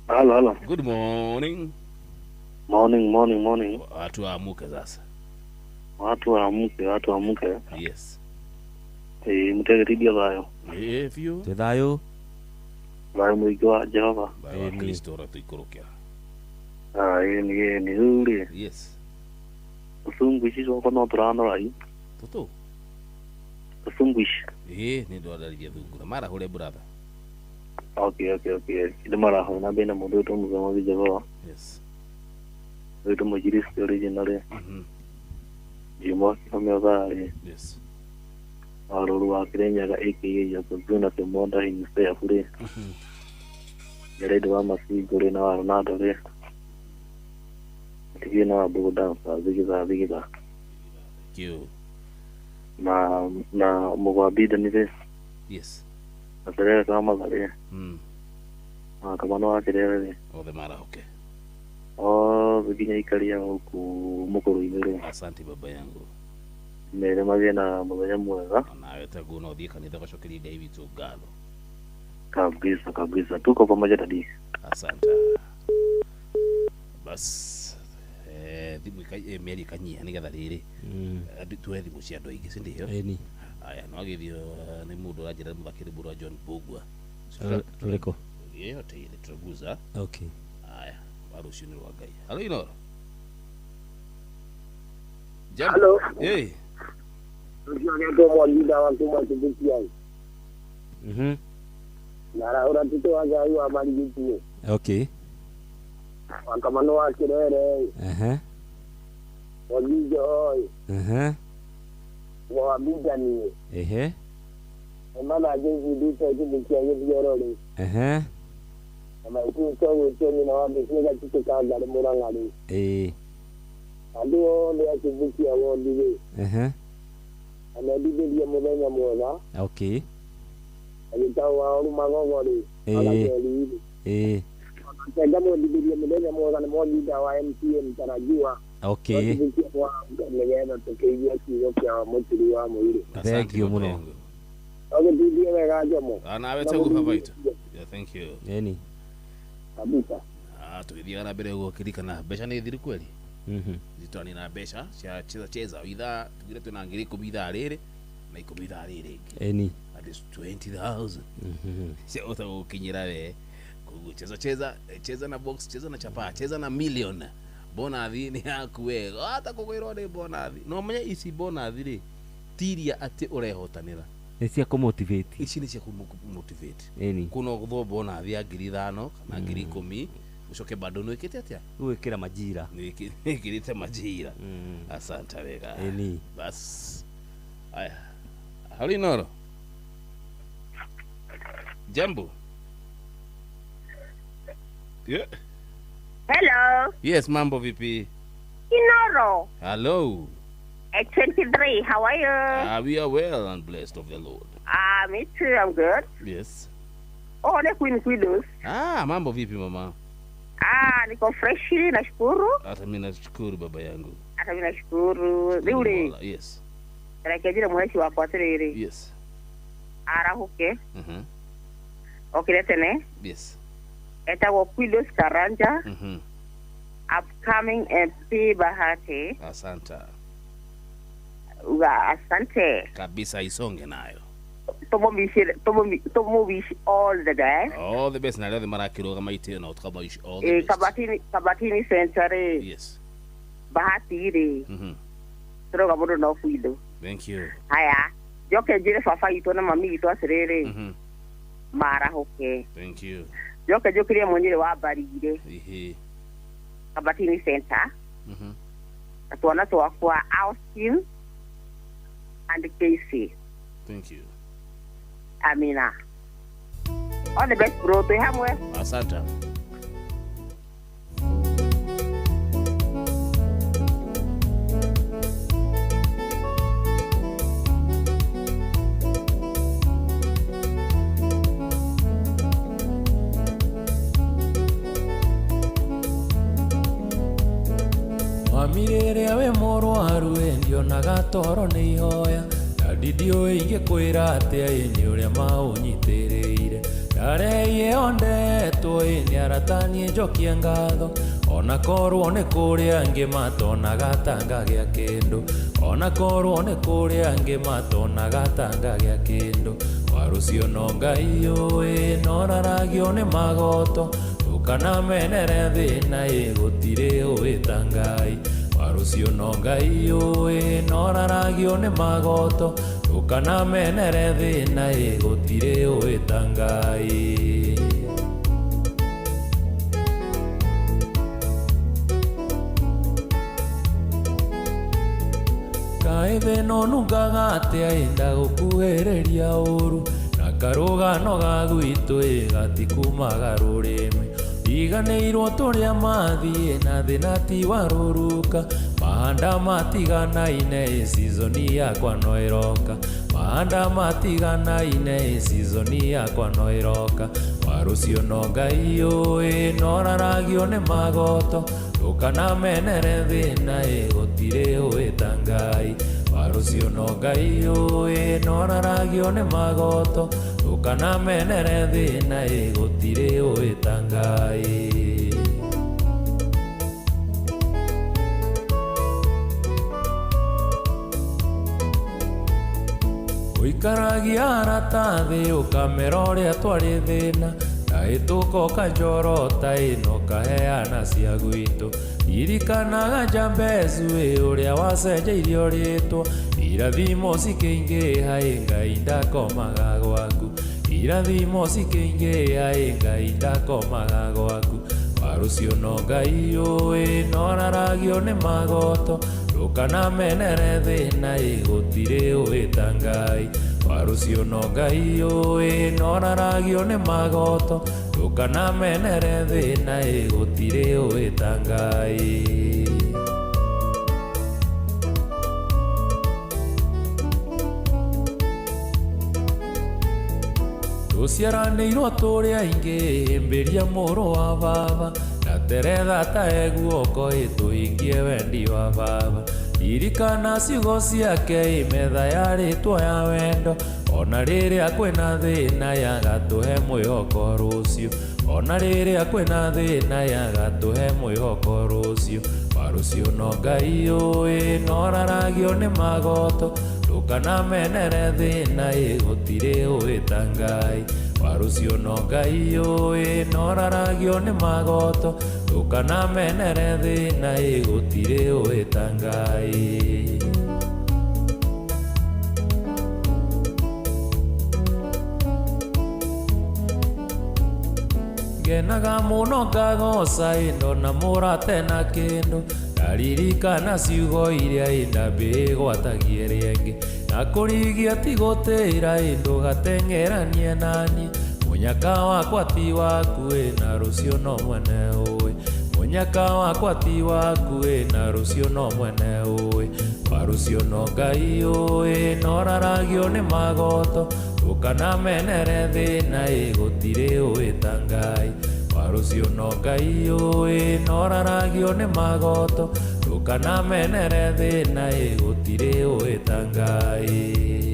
Halo, halo. Good morning. Morning, morning, morning. Watu waamuke sasa. Watu waamuke, watu waamuke. Yes. Mtegeridia thayo. Biũ. Twĩ thayũ. Thayũ mũingĩ wa Jehova. Thayũ wa Kristo ũrĩa tũikũrũkĩra. Ĩni, ĩni, rĩu rĩ. Yes. Tũcungu ici twakwa no tũranora i. Tũtũ? Tũcungu ici. Ĩĩ, nĩ ndwararĩria thungura. Marahũre brother. Okay, okay, okay. Nĩ marahũra na mbere na mũndũ wĩtwo Mũthee Mwangi Jehova. Yes. Wĩtwo Mũinjilisti original rĩ. Juma Kĩhomeo thaa rĩ. Yes. Warũru wa Kĩrĩnyaga aka Jacob na Kĩmonda himself rĩ. Jared wa Masingo rĩ na wa Ronaldo rĩ. Tigĩ na wa Bugo Dancer thigitha thigitha. Kiu. Na mũgwa Biden rĩ. Yes. Na Terere ka Matha rĩ. Na Kamano wa Kĩrere rĩ. Othe marahũke. Othe nginya ikaria gũkũ mũkũrũ-inĩ rĩ. Asante baba yangu. Mere magĩe na mũthenya mwega. Nawe taguo no ũthiĩ kanitha ũgacokeria Ngai witũ ngatho. Kabisa kabisa. Tuko pamoja dadi. Asante. Bas thimũ mĩario ĩkanyiha nĩgetha rĩrĩ andũ tuoe thimũ cia andũ aingĩ si ndio? Ĩni. Aya no agĩthio nĩ mũndũ ũranjĩra mũthakĩri mũrũ wa John Mbugua. Rũrĩkũ? Yeyote ile tutaguza. Okay. Aya wa rũciũ nĩ rwa Ngai. Halo Inoro. Hello. Hey. Rũciũ nĩtwo Mwagida wa kuma Kibutiai. Narahũra titũ wa Ngai wa Marigiti. Okay. Wakamano wa Kirere. Wagijo oi. Wabidani. Mana jezi dito Kibutia gĩthiorori. Na maitũ tũgwĩtio nyina wa mbici gacitũ ka Ngarĩ Mũrang'a-rĩ. Andũ othe a Kibukia wondi-rĩ. Amendithĩrie mũthenya mwega. Okay. Agĩtagwo wa Orumagogo-rĩ. Agakeri-rĩ. Ngamwendithĩrie mũthenya mwega nĩ Mwaginda wa MCA Mtarajiwa. Okay. Kibukia nĩgetha tũkĩigue kiugo kĩa mũturi wa mũirũ. Thank you mũno. Ũgĩtindie wega Jomo. Nawe taguo baba itũ. Yeah, thank you. Ĩni. Kabisa. Tũgĩthiaga na mbere ũguo kĩririkana mbeca nĩ thiru kweli. Zitwani na mbeca cia cheza cheza ithaa tugire twĩna 10,000 ithaa rĩrĩ na 10 ithaa rĩrĩ rĩngĩ. Ĩni. That is 20,000. Cia ũta gũkinyĩra we. Koguo cheza cheza, cheza na box, cheza na chapa, cheza na million. Bonathi nĩ yaku we. Hata kũgwĩrwo nĩ bonathi. No menye ici bonathi rĩ tiria atĩ ũrehotanĩra. Nĩ cia kũmotivate. Ici nĩ cia kũmotivate. Ĩni. Kuno gũthwo bonathi ya 5,000 kana 10,000 ucoke bado nĩwĩkĩte atĩa? Gwĩkĩra majira. Nĩwĩkĩrĩte majira. Asante wega. Ĩni. Bas. Aya. Hali Noro. Jambo. Yeah. Hello. Yes, mambo vipi? Inoro. Hello. At 23, how are you? We are well and blessed of the Lord. Me too, I'm good. Yes. Oh, ni Queen Quidos. Mambo vipi mama? Niko fresh, nashukuru. Hata mimi nashukuru baba yangu. Hata mimi nashukuru. Riure. Yes. Rekejire mweshi wakwa atiriri. Yes. Arahuke. Okire tene. Yes. Etagwo Quidos Karanja. Upcoming MP Bahati. Asante. Uga asante. Kabisa isonge nayo. Tomobishi all the day. All the best na leo marakiroga maite na tukabishi all the best. Kabatini center. Yes. Bahati ri. Turoga mundu no kuido. Thank you. Haya. Joke njire baba itu na mami itu atiriri. Marahuke. Thank you. Joke njukirie mwenyere wa barire. Kabatini center. Twana twakwa Austin and Casey. Thank you. Amina. All the best bro, twĩ hamwe. Asante. Mamirere we mũrwaru ndionaga toro nĩ ihoya ndiũĩ ingĩkwĩra atĩa ĩ nĩ ũrĩa maũnyitĩrĩire ndareie ondetwo ĩ nĩ arataniĩ njokie ngatho ona korwo nĩ kũrĩ angĩ matonaga ta ngagĩa kĩndũ ona korwo nĩ kũrĩ angĩ matonaga ta ngagĩa kĩndũ warũcio no Ngai ũĩ noraragio nĩ magoto ndũkanamenere thĩna ĩ gũtirĩ ũĩ ta Ngai warũcio no Ngai ũĩ noraragio nĩ magoto ndũkanamenere thĩna ĩ gũtirĩ ũĩ ta Ngai. Kaĩ thĩna ũnungaga atĩa ĩ ndagũkuhĩrĩria ũru na karũgano ga gwitũ ĩ gatikumaga rũrĩmĩ ndiganĩirwo tũrĩa mathiĩ na thĩna ti wa rũruka mahanda matiganaine ĩ season yakwa no ĩroka mahanda matiganaine ĩ season yakwa no ĩroka warũcio no Ngai ũĩ noraragio nĩ magoto ndũkanamenere thĩna ĩ gũtirĩ ũĩ ta Ngai Wa rũciũ no Ngai ũĩ noraragio nĩ magoto ndũkanamenere thĩna ĩ gũtirĩ ũĩ ta Ngai. Ũikaragia arata thĩ ũkamera ũrĩa twarĩ thĩna ndahĩtũka ũkanjorota ĩno kaheana cia gwitũ ririkanaga Jambezu ĩ ũrĩa wacenjeirio rĩtwa irathimo cikĩingĩha ĩ Ngai ndakomaga gwaku irathimo cikĩingĩha ĩ Ngai ndakomaga gwaku wa rũciũ no Ngai ũĩ noraragio nĩ magoto ndũkanamenere thĩna ĩ gũtirĩ ũĩ ta Ngai wa rũciũ no Ngai ũĩ noraragio nĩ magoto ndũkanamenere thĩna ĩ gũtirĩ ũĩ ta Ngai. Tũciaranĩirwo tũrĩ aingĩ hĩmbĩria mũrũ wa baba na teretha ta eguoko ĩ tũhingie wendi wa baba ririkana ciugo ciake ĩ metha yarĩtwo ya wendo ona rĩrĩa kwĩna thĩna yagatũhe mwĩhoko rũciũ ona rĩrĩa kwĩna thĩna yagatũhe mwĩhoko rũciũ wa rũciũ no Ngai ũĩ noraragio nĩ magoto ndũkanamenere thĩna ĩ gũtirĩ ũĩ ta Ngai wa rũciũ no Ngai ũĩ noraragio nĩ magoto ndũkanamenere thĩna ĩ gũtirĩ ũĩ ta Ngai. Ngenaga mũno ngagoca ĩ ndona mũrate na kĩndũ ndaririkana ciugo iria ĩ ndambĩgwatagie rĩngĩ na kũrigia ti gũtĩra ĩ ndũgateng'eranie naniĩ mũnyaka wakwa ti waku ĩ na rũciũ no mwene ũĩ mũnyaka wakwa ti waku ĩ na rũciũ no mwene ũĩ wa rũciũ no Ngai ũĩ noraragio nĩ magoto ndũkanamenere thĩna ĩ gũtirĩ ũĩ ta Ngai wa rũciũ no Ngai ũĩ noraragio nĩ magoto ndũkanamenere thĩna ĩ gũtirĩ ũĩ ta Ngai.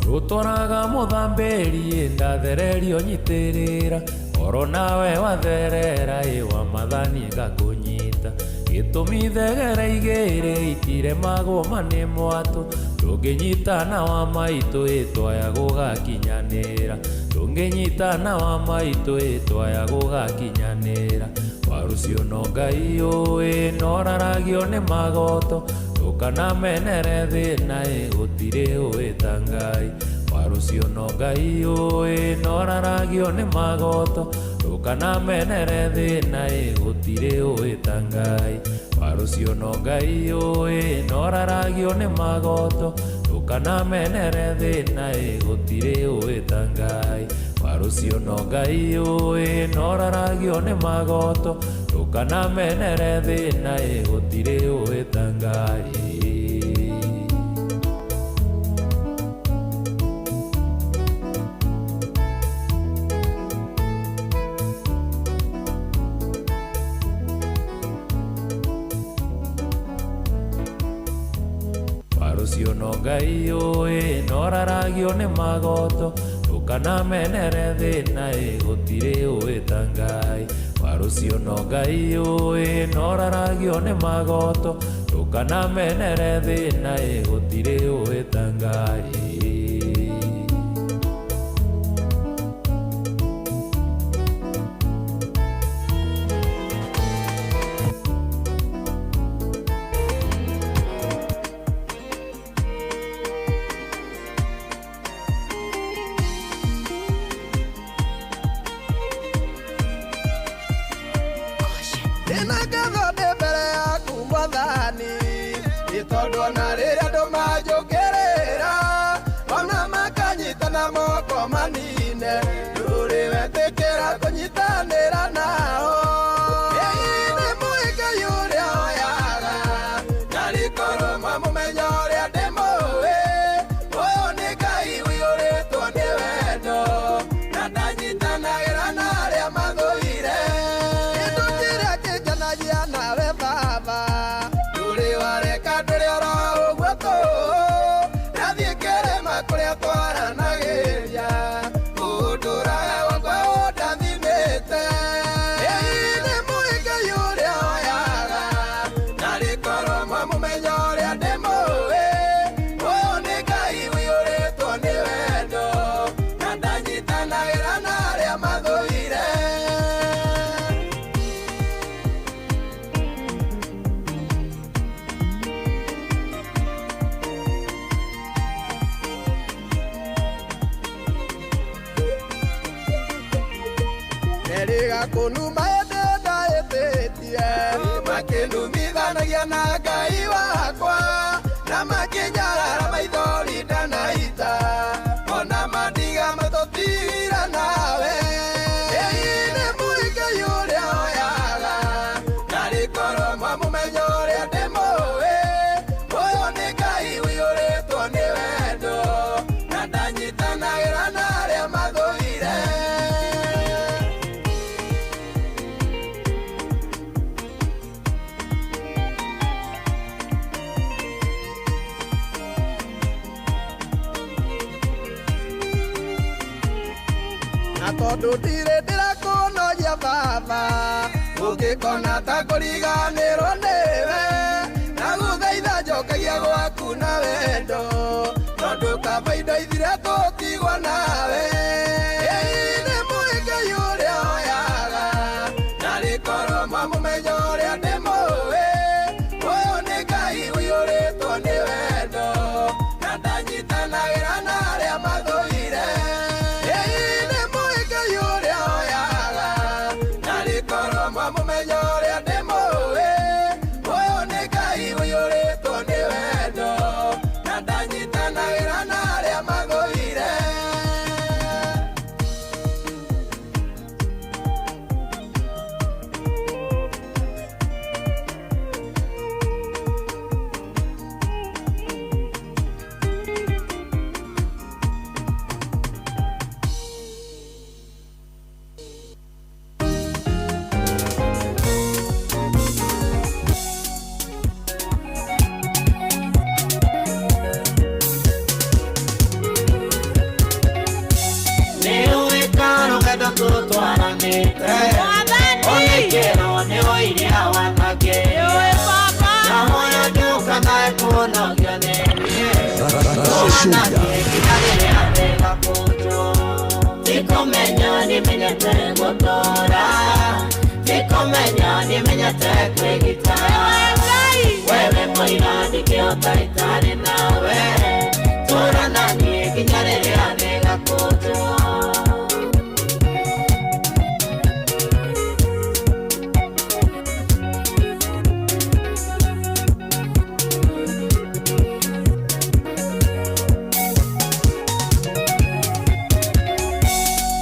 Rũtwaraga mũthambĩri ĩ ndathererio nyitĩrĩra oro nawe watherera ĩ wa mathani ngakũnyita gĩtũmi thegere igĩrĩ itiremagwo ma nĩ mwatũ ndũngĩnyitana wa maitũ ĩ twaya gũgakinyanĩra ndũngĩnyitana wa maitũ ĩ twaya gũgakinyanĩra wa rũciũ no Ngai ũĩ noraragio nĩ magoto ndũkanamenere thĩna ĩ gũtirĩ ũĩ ta Ngai wa rũciũ no Ngai ũĩ noraragio nĩ magoto ndũkanamenere thĩna ĩ gũtirĩ ũĩ ta Ngai wa rũciũ no Ngai ũĩ noraragio nĩ magoto ndũkanamenere thĩna ĩ gũtirĩ ũĩ ta Ngai wa rũciũ no Ngai ũĩ noraragio nĩ magoto ndũkanamenere thĩna ĩ gũtirĩ ũĩ ta Ngai. Wa rũciũ no Ngai ũĩ noraragio nĩ magoto ndũkanamenere thĩna ĩ gũtirĩ ũĩ ta Ngai wa rũciũ no Ngai ũĩ noraragio nĩ magoto ndũkanamenere thĩna ĩ gũtirĩ ũĩ ta Ngai. Ndĩna ngatho ndĩ mbere yaku Mwathani nĩ tondũ ona rĩrĩa andũ manjũkĩrĩra ona makanyitana moko manine ndũrĩ wetĩkĩra kũnyitanĩra nao. Ĩĩ nĩ mũĩ Ngai ũrĩa oyaga ndarĩkorwo mwamũmenya ũrĩa ndĩmũĩ ũyũ nĩ Ngai ũiyũrĩtwo nĩ wendo na ndanyitanagĩra na arĩa mathũire. Matiga kũnuma ĩndĩ ndaĩtĩtie makĩnumithanagia na Ngai wakwa na makĩnyarara maithori ndanaita ona mandiga matũtira nawe. Ĩĩ nĩ mũigai ũrĩa oyaga narĩ korwo mwamũmenya ũrĩa ndĩmũĩ ũyũ nĩ Ngai ũiyũrĩtwo nĩ wendo na ndanyitanagĩra na arĩa mathũire. Na tondũ ndirĩ ndĩrakũnogia baba ũngĩkona ta kũriganĩrwo nĩwe ndagũthaitha njokagia gwaku na wendo tondũ kaba indo ithire tũtigwo nawe. Ĩĩ nĩ mũigai ũrĩa oyaga narĩ korwo mwamũmenya ũrĩa ndĩmũĩ ũyũ nĩ Ngai ũiyũrĩtwo nĩ wendo na ndanyitanagĩra na arĩa mathũire. Ĩĩ nĩ mũigai ũrĩa oyaga narĩ korwo mwamũmenya ũrĩa ndĩmũĩ ũyũ nĩ Ngai ũiyũrĩtwo nĩ wendo na ndanyitanagĩra na arĩa mathũire. Tikomenya nimenyete gũtũra tikomenya nimenyete kwĩgita wewe mũira ndingĩhota itarĩ nawe tũra na niĩ nginya rĩrĩa rĩgakũnjwo.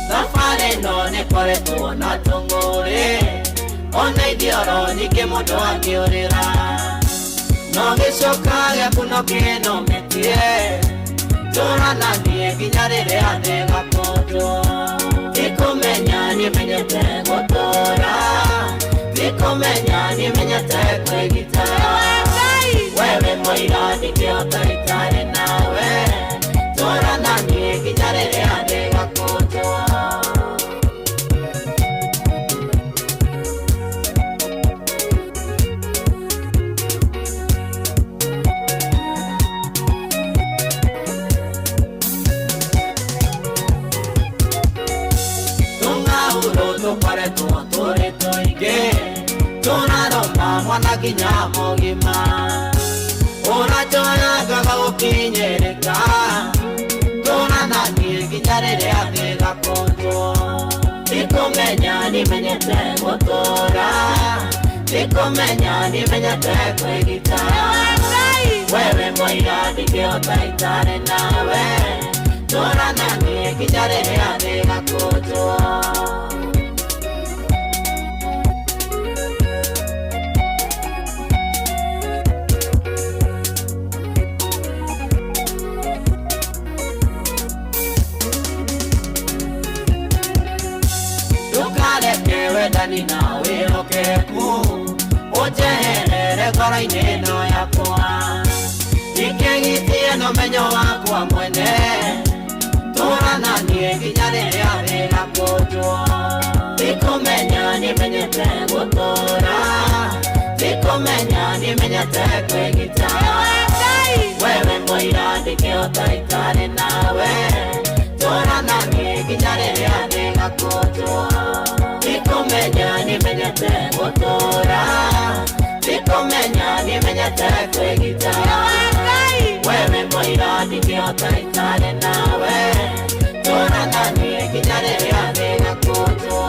Thabarĩ ĩno nĩkoretwo na tũng'ũrĩ ona ithioro nyingĩ mũndũ akĩũrĩra no gĩcoka gĩaku no kĩnũmĩtie tũra na niĩ nginya rĩrĩa rĩgakũnjwo. Tikũmenya nĩmenyete gũtũra tikũmenya nĩmenyete kwĩgita wewe mũira ndingĩhota itarĩ nawe tũra na niĩ nginya rĩrĩa rĩgakũnjwo. Tũkoretwo tũrĩ tũingĩ tũraroma mwana nginya mũgima ũranjoya ngaga gũkinyĩrĩka tũra na niĩ nginya rĩrĩa rĩgakũnjwo. Tikũmenya nĩmenyete gũtũra tikũmenya nĩmenyete kwĩgita wewe mũira ndingĩhota itarĩ nawe tũra na niĩ nginya rĩrĩa rĩgakũnjwo. Ndũkareke wendani na wĩhokeku ũnjeherere ngoro-inĩ ĩno yakwa ndingĩgitie na ũmenyo wakwa mwene tũra na niĩ nginya rĩrĩa rĩgakũnjwo. Tikũmenya nĩmenyete gũtũra tikũmenya nĩmenyete kwĩgita wewe mũira ndingĩhota itarĩ nawe tũra na niĩ nginya rĩrĩa rĩgakũnjwo. Tikũmenya nĩmenyete gũtũra tikũmenya nĩmenyete kwĩgita wewe mũira ndingĩhota itarĩ nawe tũra na niĩ nginya rĩrĩa rĩgakũnjwo.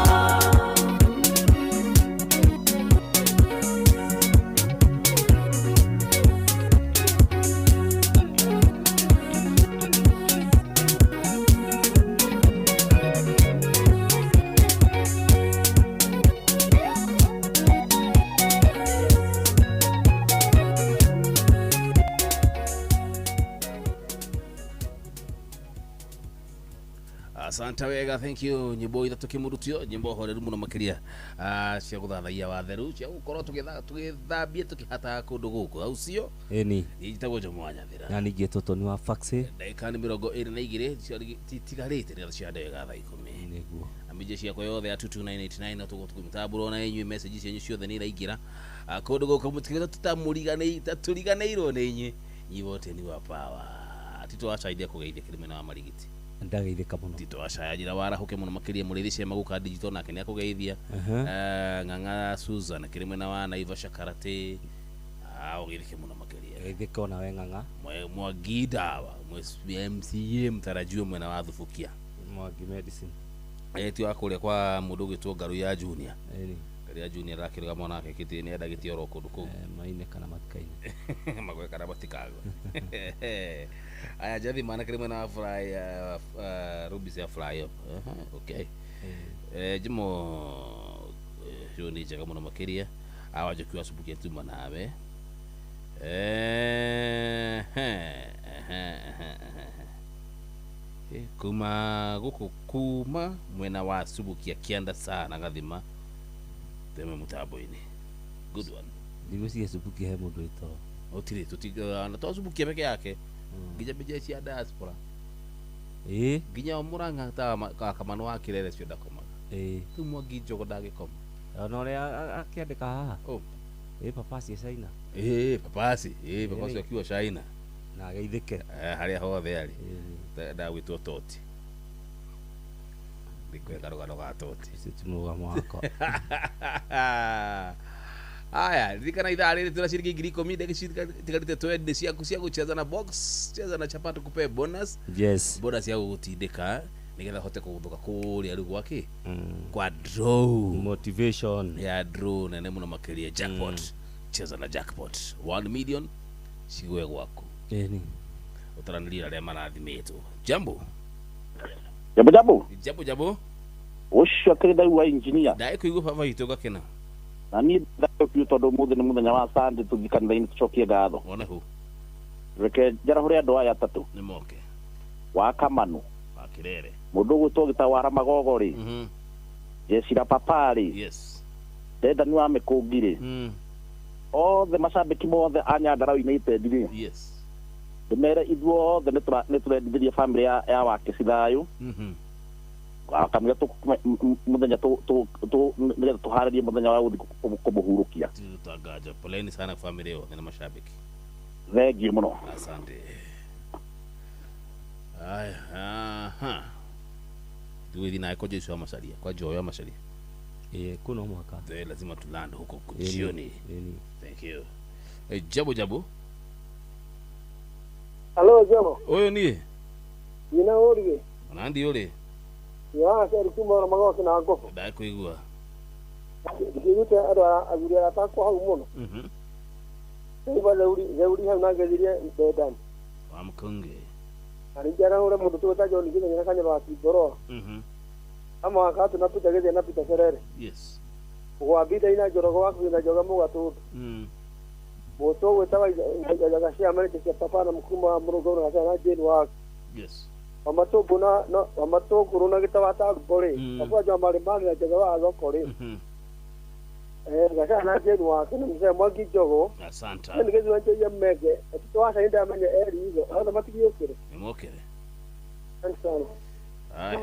Asante wega, thank you. Nyimbo ithatũ kĩmurutio, nyimbo horeru mũno makĩria cia gũthathaiya watheru, cia gũkorwo tũgĩthambia tũkĩhataga kũndũ gũkũ, au sio? Ĩni. Niĩ njĩtagwo Jomo wa Nyathĩra. Na ningĩ tũtũ nĩ wa faxi. Ndagĩka nĩ 22 citigarĩte nĩgetha ciande wega thaa 10. Nĩguo. Na mĩnjĩ ciakwa yothe ya 22989 no tũgũtũ kũmĩtambũra ona inyuĩ message cianyu ciothe nĩ iraingĩra. Kũndũ gũkũ mũtigĩte tũtamũriganĩirwo nĩ inyuĩ. Nyiwote ni wa power. Tito acaithia kũgeithia kĩrĩma wa Marigiti. Ndageithĩka mũno. Tito acaya njĩra warahũke mũno makĩria mũrĩithi cema gũka digital nake nĩ akũgeithia. Ng'ang'a Susan kĩrĩ mwena wa Naivasha Karate. Ũgeithĩke mũno makĩria. Geithĩka ona we Ng'ang'a. Mwangi Dawa, MCA mtarajiwa mwena wa Thubukia. Mwangi Medicine. Ti wa kũrĩa kwa mũndũ ũgwĩtwo Ngaru ya Junior. Ngaru ya Junior arakĩruga mwana wake kĩtĩ nĩ enda gĩtĩ oro kũndũ kũu. Maine kana matikaine. Magwe kana matikagwe. Aya jathi mana kĩrĩ mwena wa fly Rubis ya fly up. Okay. Jimo cio nĩ njega mũno makĩria. Awa Njoki wa Subukia tuma nawe. Kuma gũkũ kuma mwena wa Subukia kĩanda sana gathima teme mutambo-inĩ. Good one. Ndigwĩciria Subukia he mũndũ wĩ toro. Gũtirĩ na to Subukia peke yake. Nginya mbeca cia diaspora. Nginya Murang'a ta Kamano wa Kirere cio ndakomaga. Rĩu Mwangi Njogo ndangĩkoma. Ona ũrĩa akĩandĩka haha. Papasi e China. Papasi. Papasi akiwa China. Na ageithĩke. Harĩa hothe arĩ. Ndagwĩtwo Toti. Ndikwenda rũgano ga Toti. Ũcio ti mũrũgamo wakwa. Aya, ririkana ithaa rĩrĩ twĩna ciringi 10,000 ndagĩka citigarĩte 20 ciaku cia gũcheza na box, cheza na chapati kupe bonus. Yes. Bonus ya gũgũtindĩka nĩgetha hote kũgũthũka kũrĩa rĩu gwakĩ kwa draw. Motivation. Ya draw nene mũno makĩria jackpot. Cheza na jackpot 1 million cigwe gwaku. Ĩni. Ũtaranĩria arĩa marathimĩtwo. Jambo. Jambo jambo. Jambo jambo. Ũcio akĩrĩ ndau wa engineer. Ndagĩkũigua baba witũ ngakena. Na niĩ ndakiu tondũ ũmũthĩ nĩ mũthenya wa Sunday tũthiĩ kanitha-inĩ tũcokie ngatho. Wona hu. Reke njarahũre andũ aya atatũ. Nĩ moke. Wa Kamanu. Wa Kirere. Mũndũ ũgwĩtwo Gĩtawara Magogo rĩ. Jecira Papa rĩ. Yes. Ndendani wa Mĩkũngi rĩ. Othe macambĩki mothe a Nyandarua United rĩ. Yes. Ndĩmere ithuothe nĩ tũrendithĩria family ya Wakĩci thayũ. Kamũira mũthenya nĩgetha tũharĩrie mũthenya wa gũthiĩ kũmũhurũkia. Tũtangaja poleni sana family yothe na mashabiki. Thengiũ mũno. Asante. Aya, aha. Tuwe naye kwa Joyce wa Macharia, kwa Joy wa Macharia. Kuna mwaka. Lazima tulande huko jioni. Thank you. Jambo jambo. Hello jambo. Oyo ni? Nina uri. Nandi uri. Ya seri kuma magoki na ngoko. Ndakuigua. Ndiguite andũ athuri arata akwa hau mũno. Ndaiba theuri hau na ngethirie Ndendani. Wa Mkunge. Na rĩngĩ arahũre mũndũ tũgwĩta John Githenya na Kanyama wa Kimboroa. Ama wakati na Peter Githenya na Peter Serere. Yes. Gwambita ina Njorogo wa na Njoga Mũgatũndũ. Mũtũ gwĩtaga Gacia Amerika cia papa na Mukuma wa Mũrũngũ na Gacia na Jane wa. Yes. Wamatũngũ na wamatũngũrũ na gĩtawata mbũrĩ. Baba jo marĩ marĩ na Njoga wa thoko rĩ. Gacia na Jane wa na mzee Mwangi Njogo. Asante. Nĩ gĩthurano kĩa Menge. Tũtũ wa Cainda amenye eri igo. Othe matigĩũkĩre. Nĩmokĩre. Asante sana. Aya.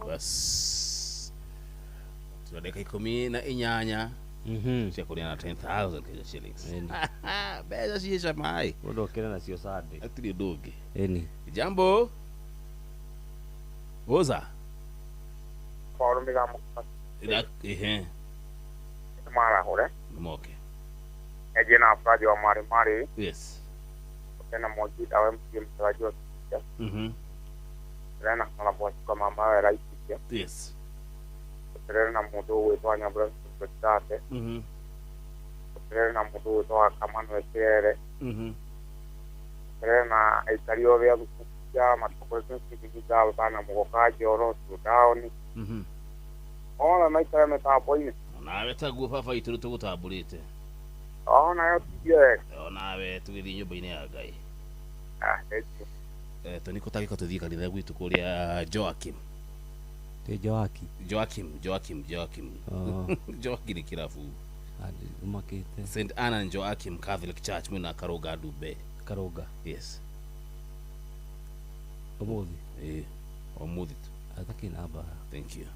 Bas. Tuna dakika 18 cia kũrĩa na 10,000 Kenya shillings. Mbeca ciĩ cama ĩ. Mũndũ okĩre nacio Sunday. Hatirĩ ũndũ ũngĩ. Ĩni. Jambo. Oza. Paul Migamo. Ehe. Marahũre. Nĩmoke. Eje na Furaji wa Mari Mari. Yes. Tena Mwangi awe mtarajiwa wa Tena na kwa mama wa rais. Yes. Tena na mũndũ ũgwĩtwo Nyambura Tate. Tena na mũndũ ũgwĩtwo Kamano Kirere. Tena na aikari othe a Thubukia matongoretio nĩ bana Mũgoka Njoro Town. Othe maikare mĩtambo-inĩ. Onawe taguo baba itũ tũgũtambũrĩte. Onayo tithie wega. Onawe tũgĩthiĩ nyũmba-inĩ ya Ngai. Ah, thank you. Tũnĩkũ tangĩka tũthiĩ kanitha gwitũ kũrĩa Joakim. Joaki. Joakim Joakim Joakim. Joakim ni kirafu. Umakite. St Anna and Joakim Catholic Church mwena Karoga Dube. Karoga. Yes. Umuthi. Umuthi tu. Atakina ba. Thank you.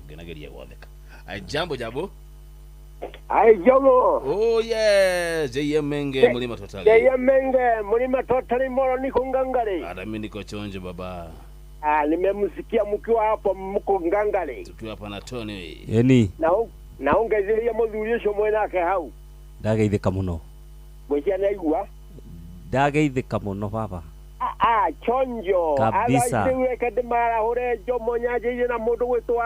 Genageria gwatheka. Ai jambo jambo. Ai jogo. Oh yes, JM Menge Mulima Totally. JM Menge Mulima Totally moro niko ngangare. Hata mimi niko chonjo baba. Ah, nimemsikia mkiwa hapo mko ngangare. Tukiwa hapa na Tony. Yeni. Na ongezeria muthuri ucio mwenake hau. Ndageithĩka muno. Ngwĩciria nĩaigua. Ndageithĩka muno baba. Ah, chonjo. Kabisa. Reke ndĩmarahũre njomo nyanjĩirie na mũndũ gwĩtwo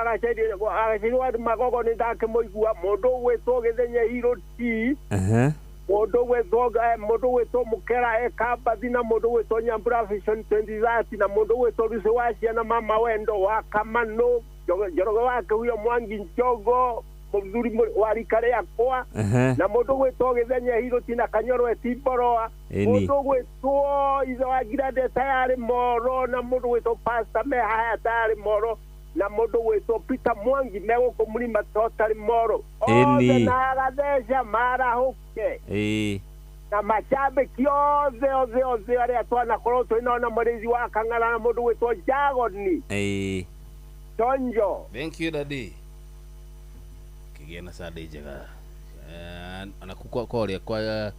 Araceli wa Magogo nĩ ndakĩmũigua mũndũ gwĩtwo Gĩthenya Hiroti. Mũndũ gwĩtwo Mũkera Ekambathi na mũndũ gwĩtwo Nyambura Vision 2030 na mũndũ gwĩtwo Lucy wa Ciana Mama Wendo wa Kamano Njoroge wa Kĩhuyo Mwangi Njogo mũthuri wa rika rĩakwa na mũndũ gwĩtwo Gĩthenya Hiroti na Kanyoro Etimboroa mũndũ gwĩtwo ithe wa Ngirande tayarĩ Moro na mũndũ gwĩtwo Pastor Mehaya tayarĩ Moro na mũndũ gwĩtwo Peter Mwangi megũkũ Mũrima Totally Moro othe na agatheca marahũke na macambĩki othe othe othe arĩa twanakorwo twĩnao na mũrĩithi wa Kang'ara na mũndũ gwĩtwo Jagoni Chonjo. Thank you daddy. Kigĩa na Sunday njega. Ona kwa kwa kwa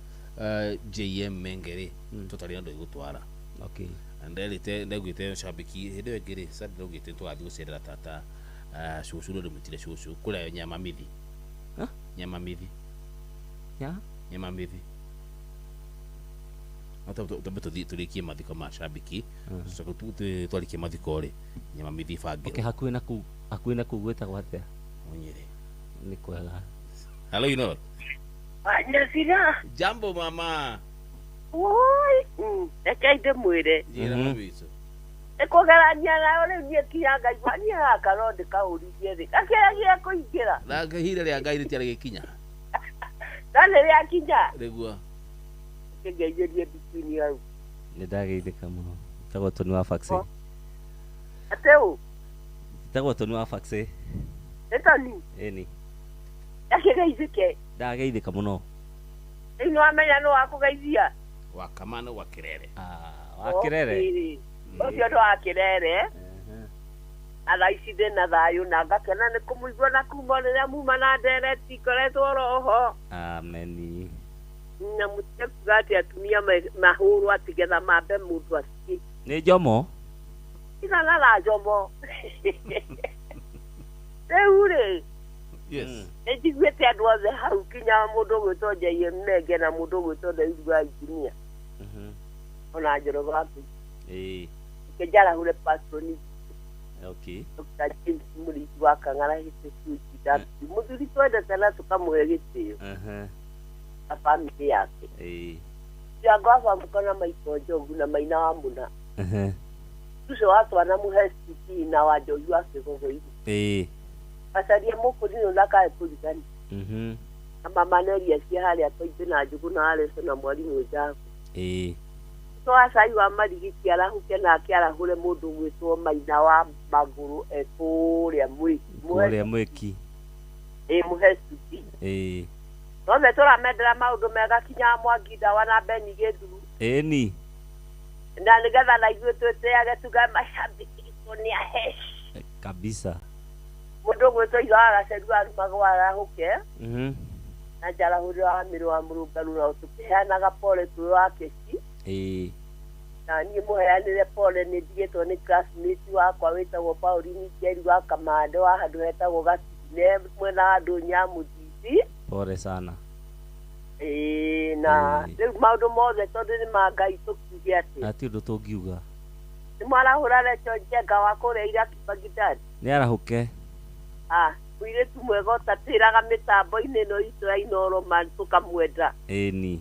JM Menge rĩ tũtarĩ andũ igũtwara. Okay. Nderite ndegwite shabiki hĩndĩ ĩyo ĩngĩ rĩ Sunday ndũgĩte tũgathiĩ gũcerera tata cucu rĩ ndĩmwĩtire cucu kũrĩa Nyamamithi. Nyamamithi. Ya? Nyamamithi. Ata tũthiĩ tũrĩkie mathiko ma shabiki tũcoke twarĩkie mathiko rĩ Nyamamithi ibangĩrwo. Okay, hakuhĩ na kũu hakuhĩ na kũu gwĩtagwo atĩa? Mũnyĩrĩ. Ni kwega. Hello, you know. Nyazira. Jambo mama. Oi, reke ndĩmwĩre. Njĩra mami witũ. Nĩkũgerania nayo rĩu niĩ kinya ngaigua niĩ gaka no ndĩkaũririe rĩ. Gakĩregire kũingĩra. Na ihinda rĩa Ngai rĩtiarĩ gĩkinya. No nĩ rĩakinya. Nĩguo. Kĩngeithĩrie bikini hau. Nĩ ndageithĩka mũno. Tagwo Tony wa Faxi. Atĩ ũ? Tagwo Tony wa Faxi. Nĩ Tony? Ĩni. Ndakĩgeithĩke. Ndageithĩka mũno. Rĩu nĩwamenya nũ wakũgeithia? Wa Kamano wa Kirere. Wa Kirere. Ũcio nĩ wa Kirere. Na thaa ici ndĩ na thayũ na ngakena nĩ kũmũigua na kuma rĩrĩa muma na ndereti ngoretwo roho. Ameni. Na mũtige kuga atĩ atumia mahũrwo atĩ getha mambe mũndũ aciĩ. Nĩ njomo? Tigana na njomo. Rĩu rĩ. Yes. Nĩ njiguĩte andũ othe hau kinya mũndũ ũgwĩtwo JM Menge na mũndũ ũgwĩtwo Daudi wa Injinia. Ona Njoroge wa Ĩĩ. Kĩnjarahũre Pastoni. Okay. Dr. James Mũrĩithi wa Kang'ara HCW. Mũthuri twendete na tũkamũhe gĩtĩo. Na bamĩrĩ yake. Ĩĩ. Ciango wa Mũkona Maiko Njogu na Maina wa Mũna. Ũcio wa twana mũhe CP na wa Njogu wa Kĩgogoinĩ. Ĩĩ. Acarie mũkũrinũ ndakae kũrigani. Na mama Neria cia harĩa Tũimbĩ na Njũgũ na Areco na mwarimũ Njagu. Ĩĩ. Twa cai wa Marigiti arahũke nake arahũre mũndũ gwĩtwo Maina wa Magũrũ e kũrĩa Mwĩki. Kũrĩa Mwĩki. Ĩĩ mũhe cuki. Ĩĩ. Nothe tũramendera maũndũ mega kinya Mwangi Ndawa na Beni Gĩthuru. Ĩni. Na nĩgetha na ithuĩ twĩtĩage tuge mashabiki itũ nĩ aheshi. Kabisa. Mũndũ gwĩtwo Ithe wa Gaceru wa Rumago arahũke. Na njarahũre wa Mĩrũ wa Mũrũngaru na tũkĩheanaga pole twĩ wa Kĩci. Ĩĩ. Na niĩ mũheanĩre pole nĩ ndigĩtwo nĩ classmate wakwa wĩtagwo Pauline Njeri wa Kamande wa handũ hetagwo Gatune mwena wa Ndũnya Mũthithi. Pole sana. Ĩĩ na rĩu maũndũ mothe tondũ nĩ ma Ngai tũkiuge atĩ. Hatirĩ ũndũ tũngiuga. Nĩ mwarahũra Recho Njenga wa kũrĩa Iraki Baghdad. Nĩ arahũke. Ah, mũirĩtu mwega ũtatĩraga mĩtambo-inĩ ĩno itũ ya Inooro man tũkamwenda. Ĩni.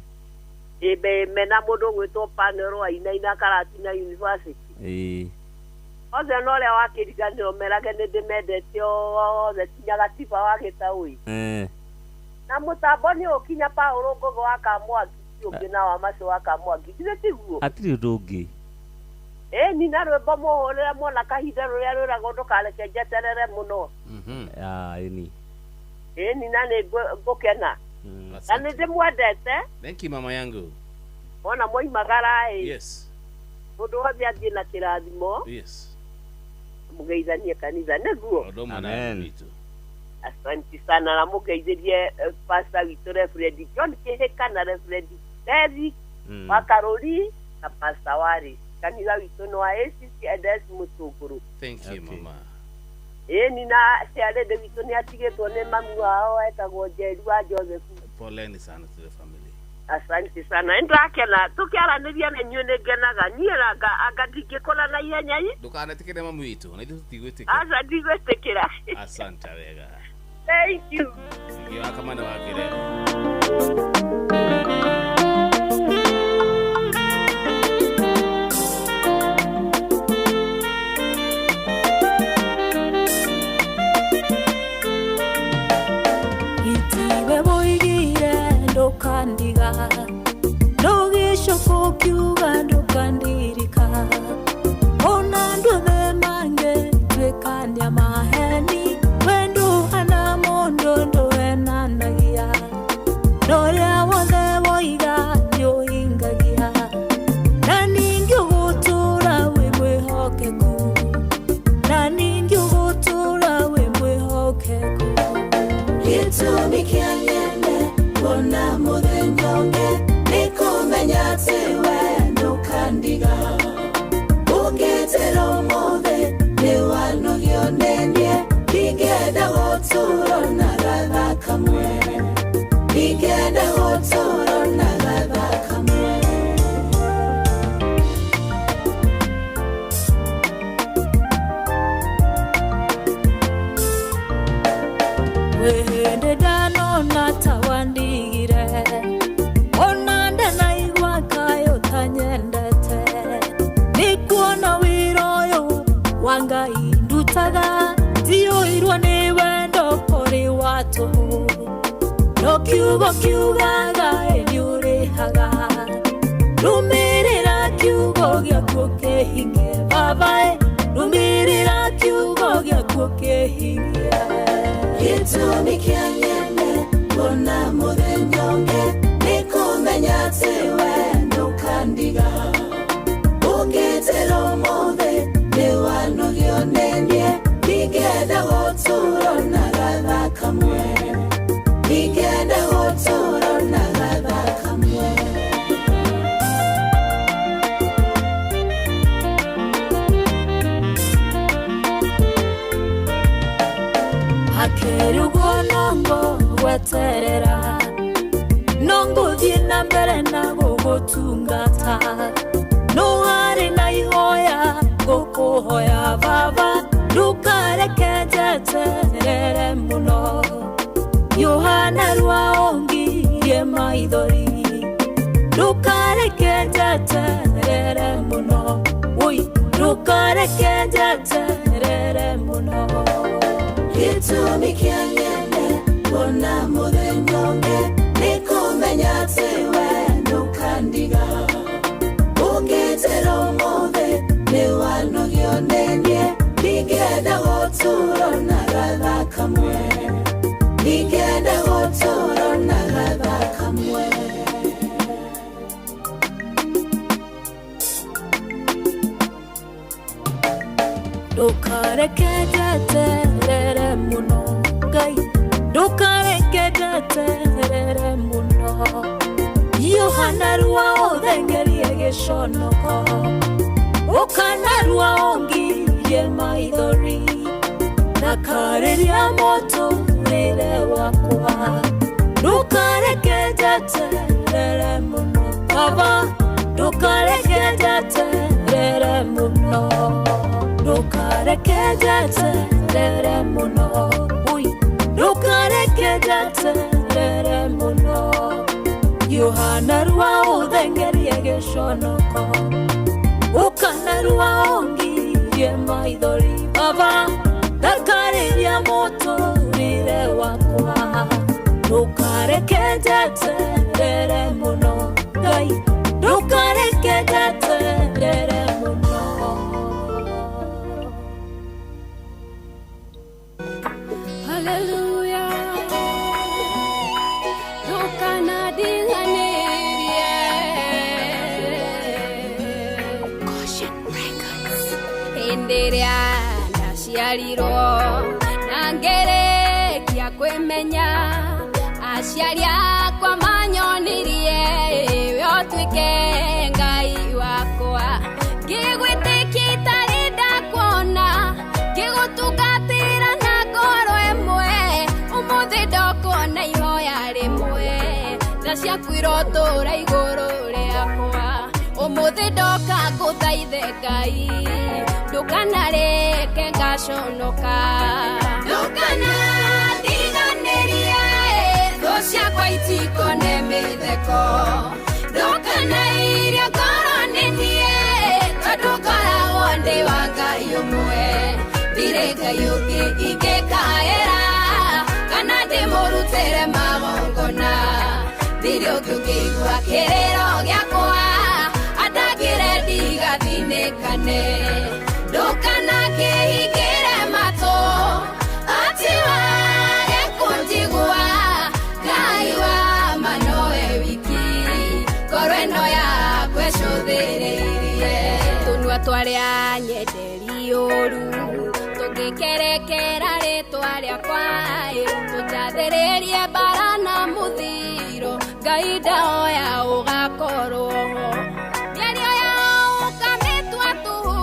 Ĩmbe mena mũndũ ũgwĩtwo Panero wa Inaina Karatina University. Ĩĩ. Othe na ũrĩa wa kĩriganĩro merage nĩ ndĩmendete othe kinya Gatiba wa Gĩtaũi. Na mũtambo nĩ ũkinya Paũlũ Ngũgĩ wa Kamwangi ti ũngĩ na wa Macio wa Kamwangi githĩ tiguo? Hatirĩ ũndũ ũngĩ. Ĩni na rwĩmbo mũhũrĩre mwana kahinda rũrĩa rwĩragwo ndũkareke njeterere mũno. Ah, ĩni. Ĩni na nĩ ngũkena. Na nĩ ndĩmwendete. Thank you mama yangu. Wona mwoimagara ĩ. Yes. Mũndũ wothe athiĩ na kĩrathimo. Yes. Mũgeithanie kanitha nĩguo. Ũndũ ũmwe na Amen. witũ. Asante sana na mũgeithĩrie pastor witũ Reverend John Kĩhĩka na Reverend Derrick wa Karũri na pastor Wari. Kanitha witũ nĩ wa ACCNS Mũtũngũrũ. Thank you mama. Ĩni na ciarĩndĩ witũ nĩ atigĩtwo nĩ mami wao etagwo Njeri wa Joseph. Poleni sana to the family. Asante sana. Nĩ ndakena tũkĩaranĩria na inyuĩ nĩ ngenaga. Niĩ anga ndingĩkũra na ihenya ĩ. Ndũkanetĩkĩre mami witũ na ithuĩ tũtigwĩtĩkĩra. Aca ndigwĩtĩkĩra. Asante wega. Thank you. Ngĩ wa kamana wa kĩrero. Itiwe woigire ndũkandiga ndũgĩcoka ũkiuga ndũkandirika ona andũ othe mangĩtuĩkania maheni we ndũhana mũndũ ndũhenanagia na ũrĩa wothe woiga nĩũhingagia na ningĩ ũgũtũũra wĩ mwĩhokeku na ningĩ ũgũtũũra wĩ mwĩhokeku. Gĩtũmi kĩa nyende kuona mũthenya ũngĩ nĩ kũmenya atĩ we ndũkandiga. Ũngĩnjĩra ũmũthĩ nĩ wanogio nĩ niĩ, ndingĩenda gũtũũra na gatha kamwe. Ndingĩenda gũtũũra na gatha kamwe. Wĩhĩndĩ ndanona ta wandigire ona ndanaigua kaĩ ũtanyendete nĩ kuona wĩra ũyũ wa Ngai ndutaga ndiũirwo nĩ wendo kũrĩ wa tũhũ no kiugo kiugaga ĩ nĩũrĩhaga rũmĩrĩra kiugo gĩaku kĩhinge baba ĩ rũmĩrĩra kiugo gĩaku kĩhinge. Gĩtũmi kĩa nyende kuona mũthenya ũngĩ nĩ kũmenya atĩ we ndũkandiga. Ũngĩnjĩra ũmũthĩ nĩ wanogio nĩ niĩ, ndingĩenda gũtũũra na gatha kamwe. Ndingĩenda gũtũũra na gatha kamwe. Hakĩrĩ ũguo no ngũgweterera no ngũthiĩ na mbere na gũgũtungata no harĩ na ihoya ngũkũhoya baba ndũkareke njeterere mũno Yohana rwa ongirie maithori ndũkareke njeterere mũno oi ndũkareke njeterere mũno. Gĩtũmi kĩa nyende kuona mũthenya ũngĩ nĩ kũmenya atĩ we ndũkandiga. Ũngĩnjĩra ũmũthĩ nĩ wanogio nĩ niĩ, ndingĩenda gũtũũra na gatha kamwe. Ndingĩenda gũtũũra na gatha kamwe. Ndũkareke njeterere mũno Ngai ndũkareke njeterere mũno Yohana rwa ũthengerie gĩconoko ũkana rwa ũngirie maithori ndakarĩria mũtũrĩre wakwa ndũkareke njeterere mũno baba ndũkareke njeterere mũno ndũkareke njeterere mũno ui ndũkareke njeterere mũno Yohana rwa ũthengerie gĩconoko ũkana rwa ũngirie maithori baba ndakarĩria mũtũrĩre wakwa ndũkareke njeterere mũno Ngai ndũkareke njeterere mũno. Rĩrĩa ndaciarirwo na ngĩrĩkia kwĩmenya, aciari akwa manyonirie we ũtuĩke Ngai wakwa. Ngĩgwĩtĩkia itarĩ ndakuona, ngĩgũtungatĩra na ngoro ĩmwe, ũmũthĩ ndokona ihoya rĩmwe, tha ciaku irotũũra igũrũ rĩakwa. Ũmũthĩ ndoka ngũthaithe Ngai, ndũkanareke ngaconoka. Ndũkanandiganĩrie, thũ ciakwa itikone mĩtheko. Ndũkanairie ngoro nĩ niĩ, tondũ ngoragwo ndĩ wa Ngai ũmwe. Ndirĩ Ngai ũngĩ ingĩkaĩra, kana ndĩmũrutĩre magongona. Ndirĩ ũngĩ ũngĩigua kĩrĩro gĩakwa, atangĩre ndigathinĩkane. Ndũkanakĩhingĩre matũ, atĩ wage kũnjigua. Ngai wa ma nowe wiki, ngoro ĩno yakwa ĩcũthĩrĩirie. Tũnua twarĩa nyenderi ũru, tũngĩkerekera rĩtwa rĩakwa, tũnjathĩrĩrie mbara na mũthiro, Ngai ndahoya ũgakorwo ho. Mĩario yao ũkamĩtua tũhũ,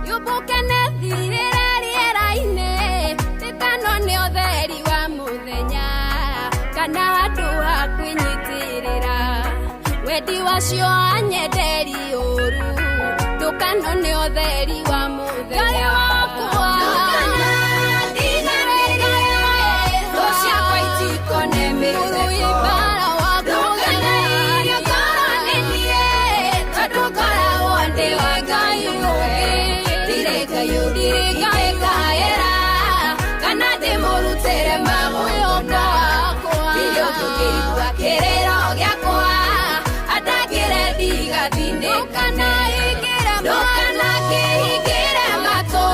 yũmbũke na ĩthirĩre rĩera-inĩ, ĩtano nĩ ũtheri wa mũthenya, kana handũ ha kwĩnyitĩrĩra. Wendi wacio anyenderi ũru, ndũkano nĩ ũtheri wa mũthenya. Ngai wakwa, ndũkanandiganĩrie, thũ ciakwa itikone mĩtheko. Ndũkanairie ngoro nĩ niĩ, tondũ ngoragwo ndĩ wa Ngai ũmwe. Ndirĩ Ngai ũngĩ ingĩkaĩra, kana ndĩmũrutĩre magongona. Ndirĩ ũngĩ ũngĩigua kĩrĩro gĩakwa, atangĩre ndigathinĩkane. Ndũkanakĩhingĩre matũ,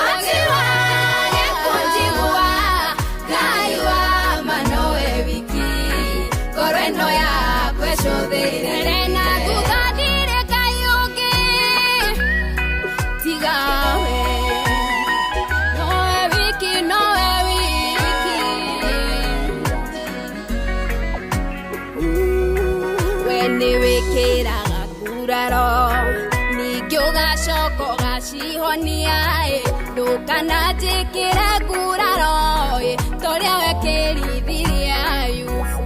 atĩ wage kũnjigua. Ngai wa ma nowe wiki, ngoro ĩno yakwa ĩcũthĩrĩrie. Na thutha ndirĩ Ngai ũngĩ tiga we, nowe wiki, nowe wiki. We nĩwĩkĩraga nguraro, ningĩ ũgacoka ũgacihonia. Ndũkananjĩkĩre nguraro, ta ũrĩa wekĩrithirie Ayubu.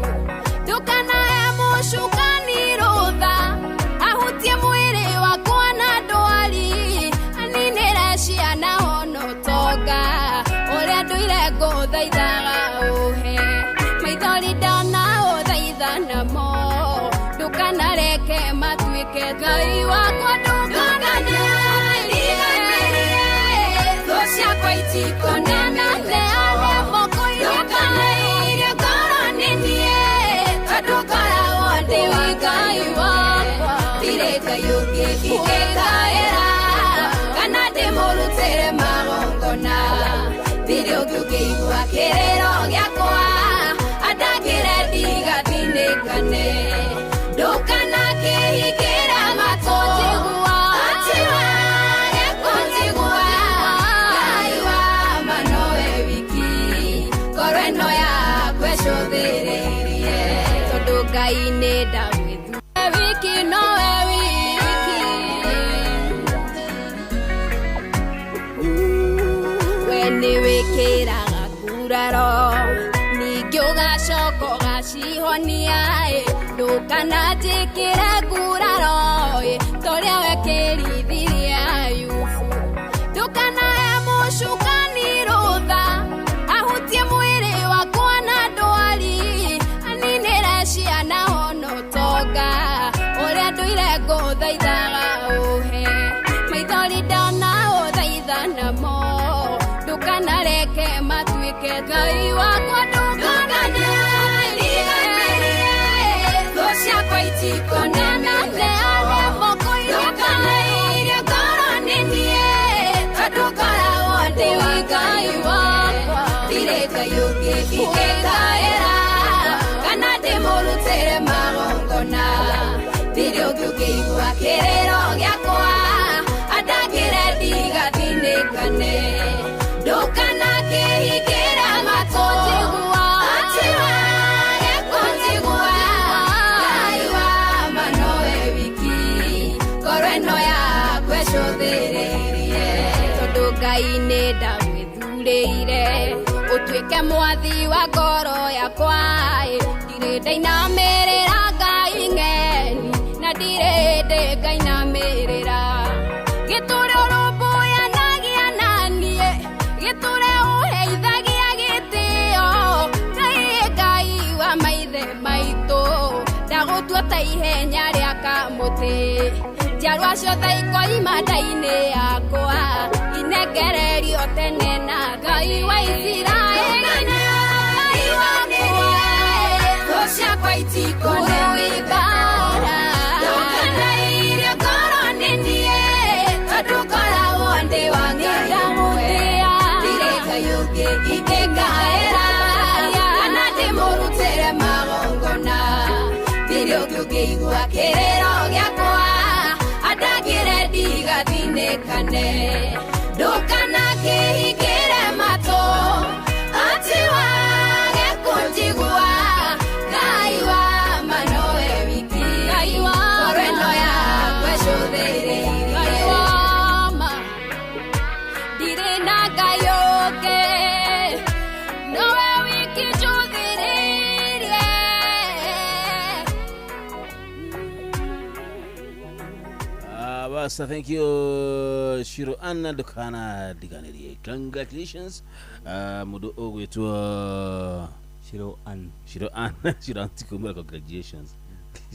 Ndũkanahe mũcukani rũtha, ahutie mwĩrĩ wakwa na ndwari, aninĩre ciana ona ũtonga, ũrĩa ndũire ngũthaithaga ũhe. Maithori ndanaũthaitha namo, ndũkanareke matuĩke Ngai wakwa. Ndũkanandiganĩrie, thũ ciakwa itikone mĩtheko. Ndũkanairie ngoro nĩ niĩ, tondũ ngoragwo ndĩ wa Ngai wakwa. Ndirĩ Ngai ũngĩ ingĩkaĩra, kana ndĩmũrutĩre magongona. Ndirĩ ũngĩ ũngĩigua kĩrĩro gĩakwa, atangĩre ndigathinĩkane. Ndũkanakĩhingĩre matũ, atĩ wage kũnjigua. Ngai wa ma nowe wiki, ngoro ĩno yakwa ĩcũthĩrĩirie. Tondũ Ngai nĩ ndagwĩthuura wiki, nowe wiki. We nĩwĩkĩraga nguraro, ningĩ ũgacoka ũgacihonia. Ndũkananjĩkĩre nguraro, ta ũrĩa wekĩrithirie Ayubu. Ndũkanahe mũcukani rũtha, ahutie mwĩrĩ wakwa na ndwari, aninĩre ciana ona ũtonga, ũrĩa ndũire ngũthaithaga ũhe. Maithori ndanaũthaitha namo, ndũkanareke matuĩke Ngai wakwa. Ndũkanandiganĩrie, thũ ciakwa itikone mĩtheko. Ndũkanairie Ndagwĩtĩkĩrire ũtuĩke mwathi wa ngoro yakwa ĩ. Ndirĩ ndainamĩrĩra Ngai ng'eni na ndirĩ ndĩ ngainamĩrĩra. Gĩtũre ũrũmbũyanagia na niĩ, gĩtũre ũheithagia gĩtĩo. Ngai Ngai wa maithe maitũ, ndagũtua ta ihenya rĩa kamũtĩ. Njiarwa ciothe ikoima nda-inĩ yakwa, inengererio tene na Ngai wa Isiraeli. Ngai wakwa, thũ ciakwa itikũrũithara. Ndũkanairie ngoro nĩ niĩ, tondũ ngoragwo ndĩ wa Ngai ũmwe. Ndirĩ Ngai ũngĩ ingĩngaĩra, kana ndĩmũrutĩre magongona. Ndirĩ ũngĩ ũngĩigua kĩrĩro gĩakwa, andangĩre ndigathinĩkane. Ndũkanakĩhingĩre matũ, atĩ wage kũnjigua. Ngai wa ma nowe wiki, Ngai wa ngoro ĩno yakwa ĩcũthĩrĩirie. Ngai wa ma, ndirĩ na Ngai ũngĩ, nowe wiki njũthĩrĩirie. Basa, thank you Shiro Anna Dukana Diganirie. Congratulations. Mundu ugwitwo Shiro Ann. Shiro Ann, Shiro Ann tikumira congratulations.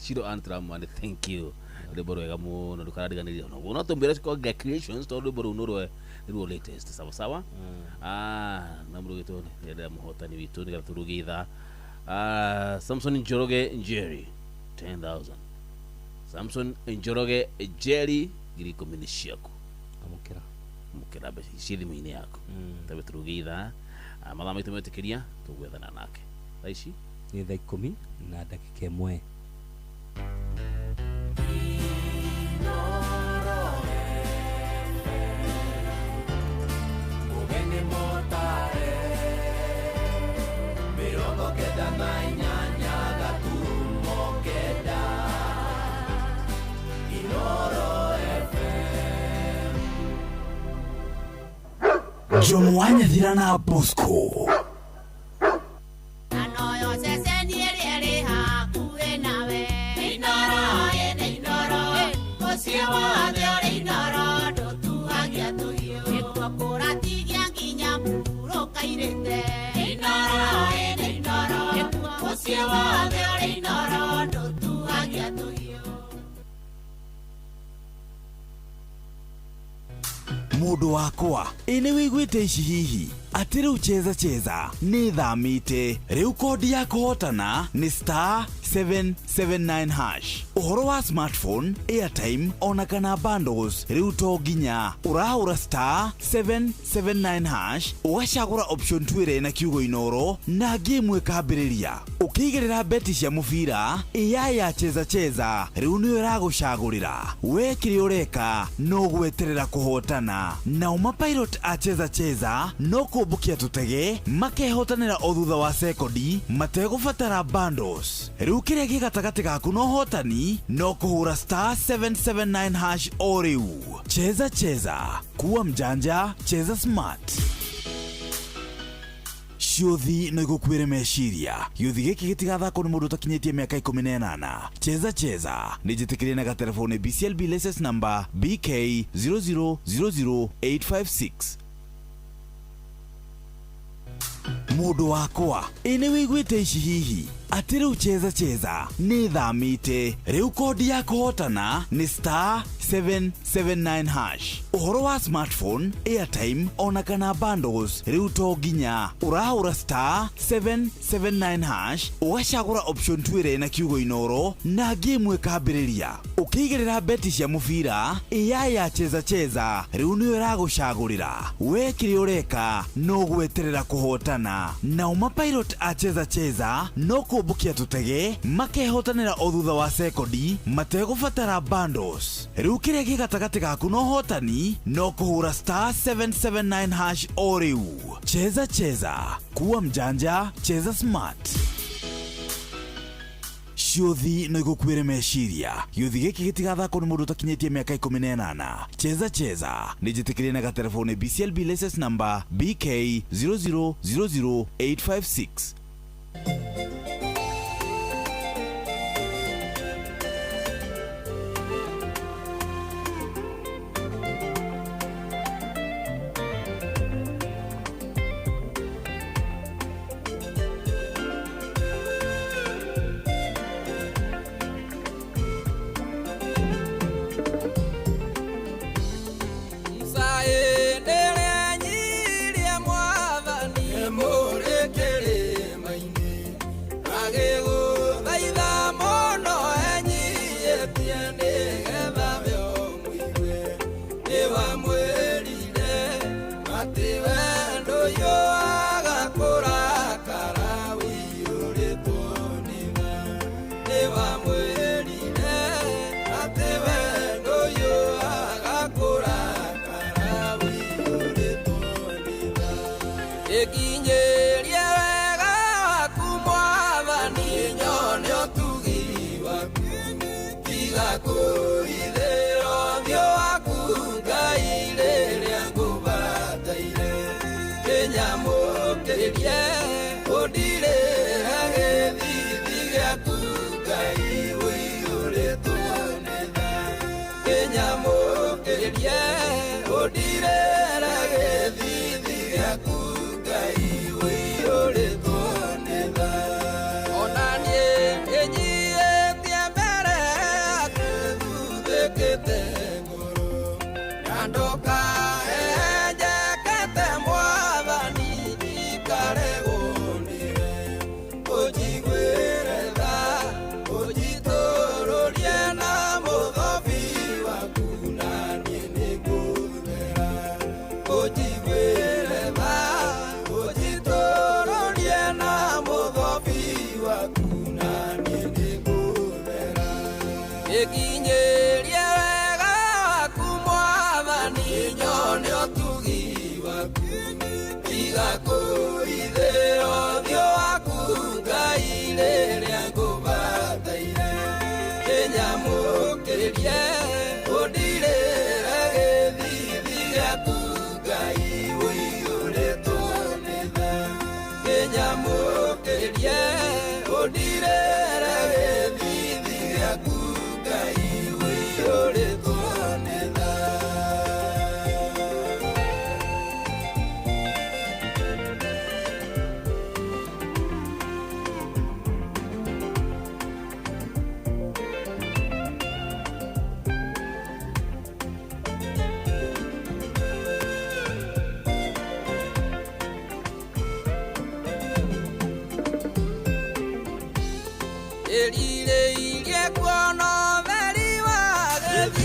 Shiro Ann tramwane thank you. Rwimbo rwega muno ndukana diganirie. No no tumbire congratulations tondu rwimbo rũu nĩrwo nĩruo latest sawa sawa. Na mũndũ ũgwĩtwo nĩenda mũhotani witũ nĩgetha tũruge ithaa. Samson Njoroge Njeri 10,000. Samson Njoroge Njeri 10,000 nĩ ciaku. Amũkĩra. Amũkĩra mbeca ici thimũ-inĩ yaku. Tabe tũruge ithaa. Mathaa maitũ metĩkĩria tũgwethana nake. Thaa ici nĩ thaa 10 na ndagĩka 1. Jomo wa Nyathira na Bosco. Mundu wakwa ĩ nĩ wĩiguĩte ici hihi atĩ rĩu cheza cheza nĩ thamĩte rĩu kodi ya kũhotana nĩ star 779 hash. Ũhoro wa smartphone, airtime ona kana bundles rĩu to nginya ũrahũra star 779 hash ũgacagũra option 2 ĩrĩa ĩna kiugo Inoro na game ĩkambĩrĩria. Ũkĩigĩrĩra beti cia mũbira AI ya cheza cheza rĩu nĩyo ĩragũcagũrĩra. We kĩrĩa ũreka no gweterera kũhotana. Nao mapilot a cheza cheza no kũmbũkia tũtege makehotanĩra o thutha wa sekondi mategũbatara bundles. Rĩu kĩrĩa gĩ gatagatĩ gaku na ũhotani no kũhũra star 779 hash o rĩu. Cheza cheza, kuwa mjanja, cheza smart. Ciũthi no igũkuĩre meciria. Gĩũthi gĩkĩ gĩtigathakwo nĩ mũndũ ũtakinyĩtie mĩaka 18. Cheza cheza nĩ njĩtĩkĩrie na gatelefoni BCLB license number BK 0000856. Mundu wakwa ĩ nĩ wĩiguĩte ici hihi atĩ rĩu cheza cheza nĩ thamĩte rĩu kodi ya kũhotana nĩ star 779 hash. Ũhoro wa smartphone, airtime ona kana bundles rĩu to nginya ũrahũra star 779 hash ũgacagũra option 2 ĩrĩa ĩna kiugo Inoro na game ĩkambĩrĩria. Ũkĩigĩrĩra beti cia mũbira AI ya cheza cheza rĩu nĩyo ĩragũcagũrĩra. We kĩrĩa ũreka no gweterera kũhotana. Nao mapilot a cheza cheza no kũmbũkia tũtege makehotanĩra o thutha wa sekondi mategũbatara bundles. Rĩu kĩrĩa gĩ gatagatĩ gaku na ũhotani no kũhũra star 779 hash o rĩu. Cheza cheza, kuwa mjanja, cheza smart. Ciũthi no igũkuĩre meciria. Gĩũthi gĩkĩ gĩtigathakwo nĩ mũndũ ũtakinyĩtie mĩaka 18. Cheza cheza nĩ njĩtĩkĩrie na gatelefoni BCLB license number BK 0000856.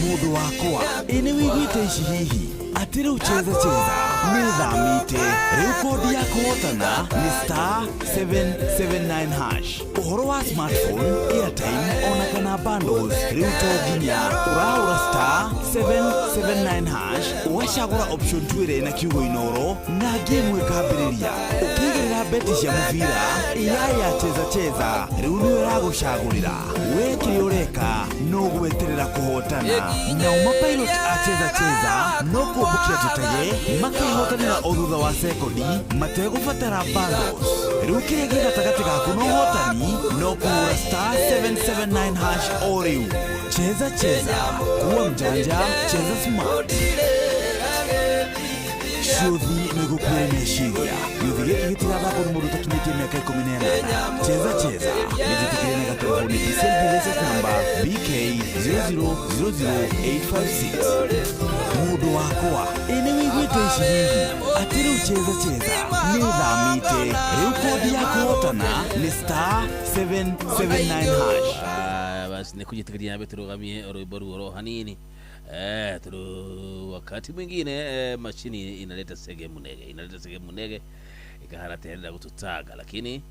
Mundu wakwa ĩ nĩ wĩiguĩte ici hihi atĩ rĩu cheza cheza nĩ thamĩte rĩu kodi ya kũhotana nĩ star 779 hash. Ũhoro wa smartphone, airtime ona kana bundles rĩu to nginya ũrahũra star 779 hash ũgacagũra option 2 ĩrĩa ĩna kiugo inoro na game ĩkambĩrĩria. Ũkĩigĩrĩra beti cia mũbira AI ya cheza cheza rĩu nĩyo ĩragũcagũrĩra. We kĩrĩa ũreka no gweterera kũhotana. Nao mapilot a cheza cheza no kũmbũkia tũtege makehotanĩra o thutha wa sekondi mategũbatara bundles. Rĩu kĩrĩa gĩ gatagatĩ gaku na ũhotani no kũhũra star 779 hash o rĩu. Cheza cheza, kuwa mjanja, cheza smart. Ciũthi nĩ gũkuĩre meciria. Gĩũthi gĩkĩ gĩtigathakwo nĩ mũndũ ũtakinyĩtie mĩaka 18. Cheza cheza nĩ njĩtĩkĩrie na gatelefoni BCLB license number BK 0000856. Mũndũ wakwa ĩ nĩ wĩiguĩte ici hihi atĩ rĩu cheza cheza nĩ thamĩte rĩu kodi ya kũhotana nĩ star 779 hash. Basi nikujitikiria nabe turugamie rwimbo ruo hanini. Wakati mwingine mashini inaleta sege munege, ikahara tena kututaga, lakini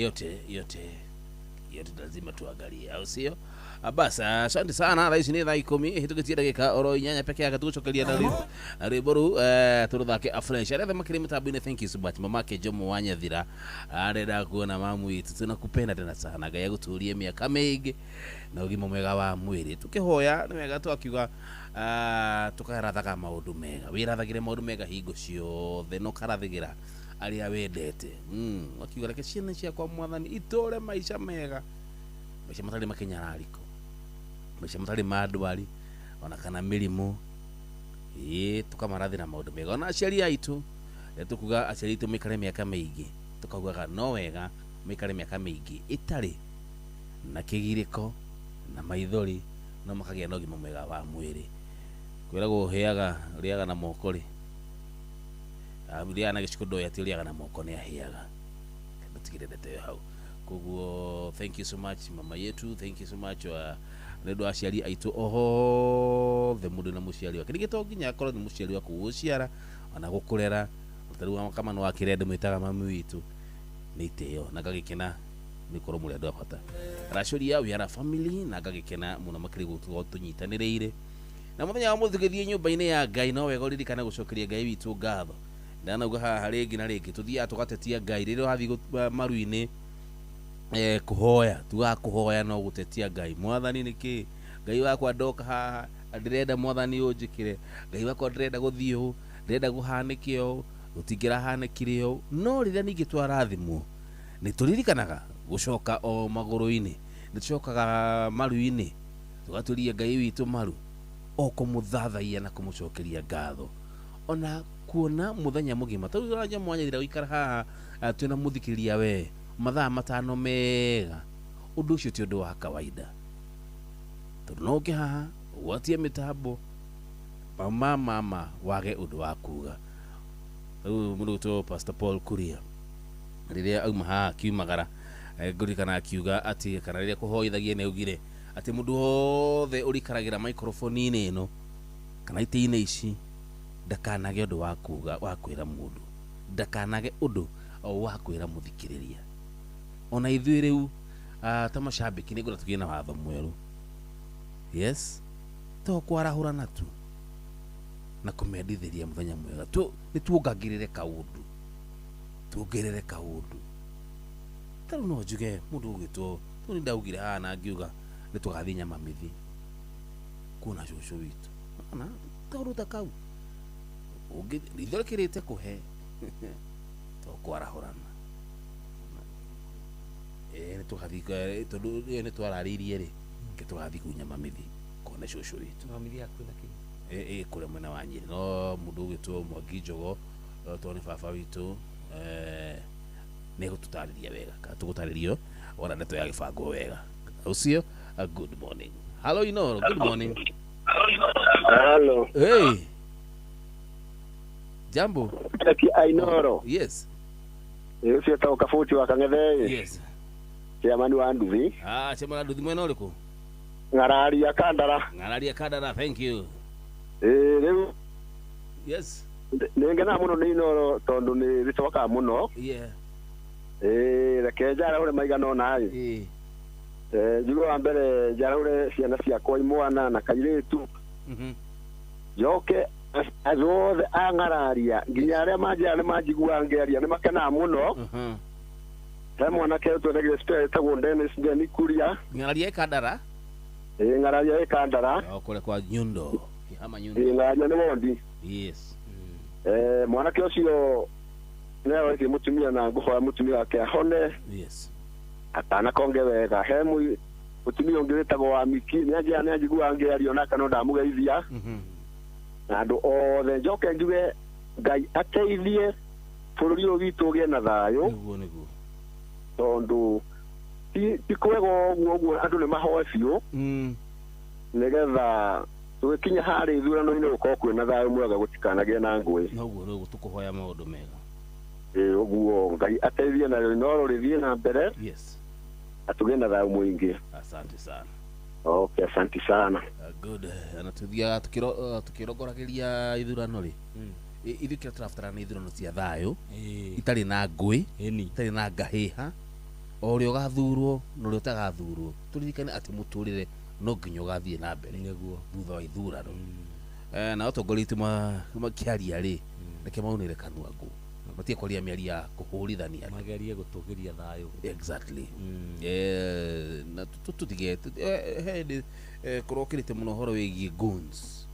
yote yote Yote lazima tuangalie, au sio? Basi asante sana. Thaa ici nĩ thaa 10 hĩtũkĩtie ndagĩka oro 8 peke yake tũgũcokeria na rwĩmbo rũu tũrũthake afresh. Arĩa othe makĩrĩ mĩtambo-inĩ, thank you so much. Mamake Jomo wa Nyathira arenda kuona mamu witũ, tunakupenda tena sana. Ngai agũtũrie mĩaka mĩingĩ na ũgima mwega wa mwĩrĩ. Tũkĩhoya nĩ wega twakiuga tũkarathaga maũndũ mega, wĩrathagĩre maũndũ mega hingo ciothe na ũkarathĩgĩra arĩa wendete. Wakiuga reke ciana ciakwa mwathani itũre maica mega, maica matarĩ makinyarariko, maica matarĩ ma ndwari ona kana mĩrimũ. Tũkamarathĩra maũndũ mega. Ona aciari aitũ tũkuga aciari aitũ maikare mĩaka mĩingĩ, tũkaugaga no wega maikare mĩaka mĩingĩ ĩtarĩ na kĩgirĩko na maithori, no makagĩa na ũgima mwega wa mwĩrĩ. Kwĩragwo ũhĩaga ũrĩaga na moko rĩ, ũrĩaga na gĩciko ndoĩ atĩ ũrĩaga na moko nĩ ahĩaga. Ndũtigĩre ndeto ĩyo hau. Koguo thank you so much mama yetu, thank you so much nĩ ũndũ wa aciari aitũ othe, mũndũ na mũciari wake. Ningĩ to nginya akorwo nĩ mũciari waku gũgũciara ona gũkũrera, ta rĩu kama nĩ wakĩrĩa ndĩmwĩtaga mami witũ, nĩ itĩo na ngagĩkena nĩ gũkorwo mũrĩ andũ a bata. Aracũria we are a family na ngagĩkena mũno makĩria gũkorwo tũnyitanĩrĩire. Na mũthenya wa mũthĩ tũgĩthiĩ nyũmba-inĩ ya Ngai no wega ũririkane gũcokeria Ngai witũ ngatho. Ndanauga haha rĩngĩ na rĩngĩ tũthiaga tũgatetia Ngai rĩrĩa ũrathiĩ maru-inĩ kũhoya, tugaga kũhoya no gũtetia Ngai. Mwathani nĩkĩ? Ngai wakwa ndoka haha ndĩrenda mwathani ũnjĩkĩre, Ngai wakwa ndĩrenda gũthiĩ ũũ, ndĩrenda gũhanĩke ũũ, gũtingĩrahanĩkire ũũ. No rĩrĩa ningĩ twarathimwo nĩ tũririkanaga gũcoka o magũrũ-inĩ, nĩ tũcokaga maru-inĩ tũgaturia Ngai witũ maru o kũmũthathaia na kũmũcokeria ngatho ona kuona mũthenya mũgima. Tondũ ũranja mwanya gũikara haha twĩna mũthikĩrĩria we mathaa 5 mega, ũndũ ũcio ti ũndũ wa kawaida. Tondũ no ũke haha ũgwatie mĩtambo mama mama wage ũndũ wa kuga. Rĩu mũndũ ũgwĩtwo Pastor Paul Kuria rĩrĩa auma haha akiumagara, ngũririkana akiuga atĩ kana rĩrĩa kũhoithagia nĩ augire atĩ mũndũ wothe ũrikaragĩra microphone-inĩ ĩno kana itĩ-inĩ ici ndakanage ũndũ wa kuga wa kwĩra mũndũ, ndakanage ũndũ wa kwĩra mũthikĩrĩria. Ona ithuĩ rĩu ta macambĩki nĩ ngwenda tũgĩe na watho mwerũ. Yes, to kwarahũrana tu na kũmendithĩria mũthenya mwega tu, nĩ tuongagĩrĩre kaũndũ, tuongerere kaũndũ. Ta rĩu no njuge mũndũ ũgwĩtwo tu nĩ ndaugire haha na ngiuga nĩ tũgathiĩ Nyamamithi kuona cũcũ witũ, ona kaũndũ ta kau ritho rĩkĩrĩte kũhe to kwarahũrana. Nĩ tũgathiĩ tondũ ĩyo nĩ twararĩirie rĩ, ke tũgathiĩ kũu Nyamamithi kuona cũcũ witũ. Nyamamithi hakuhĩ na kĩ? Kũrĩa mwena wa Nyĩrĩ. No mũndũ ũgwĩtwo Mwangi Njogo tondũ nĩ baba witũ nĩ egũtũtarĩria wega kana tũgũtarĩrio wona ndeto ya gĩbango wega. Ũcio good morning. Hello Inoro, good morning. Hello. Hey. Jambo. Inoro. Yes. Ũcio etagwo Kabũti wa Kang'ethe. Yes. Chairman wa Nduthi. Chairman wa Nduthi mwena ũrĩkũ? Ng'araria Kandara. Ng'araria Kandara, thank you. Rĩu. Yes. Nĩ ngenaga mũno nĩ Inoro tondũ nĩ rĩcokaga mũno. Yeah. Reke njarahũre maigana ũna ĩ. Njuge wa mbere njarahũre ciana ciakwa imwana na kairĩtu. Njoke andũ othe a Ng'araria nginya arĩa manjĩra nĩ manjiguaga ngĩaria nĩ makenaga mũno. He mwanake ũtwendagĩria spare ĩtagwo Dennis Denny Kuria. Ng'araria Kandara? Ng'araria ĩ Kandara. O kũrĩa kwa Nyundo. Kihama Nyundo. Ng'araria nĩ wondi. Yes. Mwanake ũcio nĩ aroretie mũtumia na ngũhoya mũtumia wake ahone. Yes. Atanakonge wega. He mũtumia ũngĩ wĩtagwo wa Miki nĩ anjĩra nĩ anjiguaga ngĩaria onake no ndamũgeithia. Na andũ othe njoke njuge Ngai ateithie bũrũri ũyũ witũ ũgĩe na thayũ. Nĩguo nĩguo. Tondũ ti kwega ũguo ũguo andũ nĩ mahoe biũ nĩgetha tũgĩkinya harĩa ithurano-inĩ gũkorwo kwĩna thayũ mwega gũtikanagĩe na ngũĩ. Noguo nĩguo tũkũhoya maũndũ mega. Ũguo Ngai ateithie na Inoro rĩthiĩ na mbere. Yes. Atũgĩe na thayũ mũingĩ. Asante sana. Okay, asante sana. Good. Na tuthiaga tukĩrongorageria ithurano rĩ, ithuĩ kĩrĩa tũrabatara nĩ ithurano cia thayũ itarĩ na ngũĩ, itarĩ na ngahĩha, O ũrĩa ũgathurwo na ũrĩa ũtagathurwo tũririkane atĩ mũtũrĩre no nginya ũgathiĩ na mbere nĩguo thutha wa ithurano. Na atongoria aitũ makĩaria rĩ, reke maunĩre kanua ngũ, matige kwaria mĩario ya kũhũrithania, magerie gũtũgĩria thayũ. Exactly. Na tũtige hĩndĩ kũrokĩrĩte mũno ũhoro wĩgiĩ goons.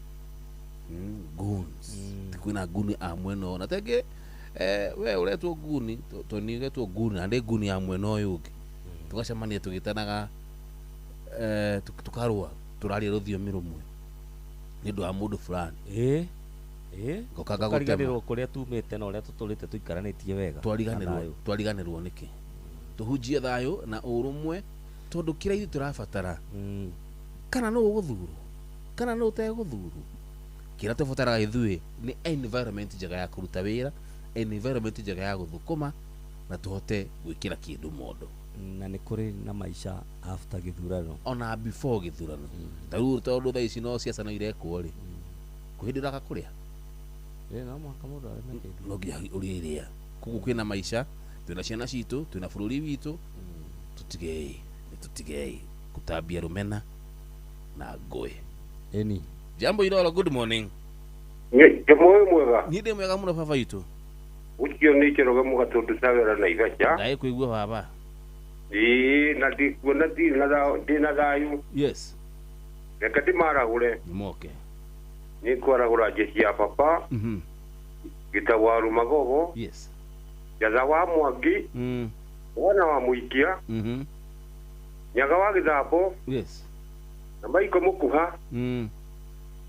Goons. Kwĩna nguni a mwena ũyũ na tengĩ we ũretwo nguni toni ũretwo nguni na ndĩ nguni ya mwena ũyũ ũngĩ, tũgacemania tũgĩtanaga, tũkarũa tũraria rũthiomi rũmwe nĩ ũndũ wa mũndũ fulani. Ngoka ngagũtema. Tukariganĩrwo kũrĩa tumĩte na ũrĩa tũtũrĩte tũikaranĩtie wega. Twariganĩrwo nĩkĩ? Tũhunjie thayũ na ũrũmwe tondũ kĩrĩa ithuĩ tũrabatara, kana nũ ũgũthurwo kana nũ ũtegũthurwo, kĩrĩa tũbataraga ithuĩ nĩ environment njega ya kũruta wĩra, environment njega ya gũthũkũma na tũhote gwĩkĩra kĩndũ mondo. Na nĩ kũrĩ na maica after gĩthurano ona before gĩthurano. Ta rĩu tondũ thaa ici no ciaca no irekwo rĩ, kwĩ hĩndĩ ũraka kũrĩa no mũhaka mũndũ arĩme kĩndũ, no nginya ũrĩrĩa. Koguo kwĩna maica, twĩna ciana citũ, twĩna bũrũri witũ, tũtigei tũtigei kũtambia rũmena na ngũĩ. Eni jambo Iroro, good morning. Nĩ mwega. Niĩ ndĩ mwega mũno baba witũ. Ũcio nĩ Njoroge Mũgatũndũ Cawera na Igaca. Ndaĩ kũigua baba. Ĩĩ na ndikuona ndĩna thayũ. Yes. Reke ndĩmarahũre. Nĩmoke. Nĩ ngwarahũra jeshi ya papa. Gĩtagwo wa Rumagogo. Yes. Jatha wa Mwangi. Mwana wa Mũikia. Nyaga wa Gĩthambo. Yes. Na Maiko Mũkuha.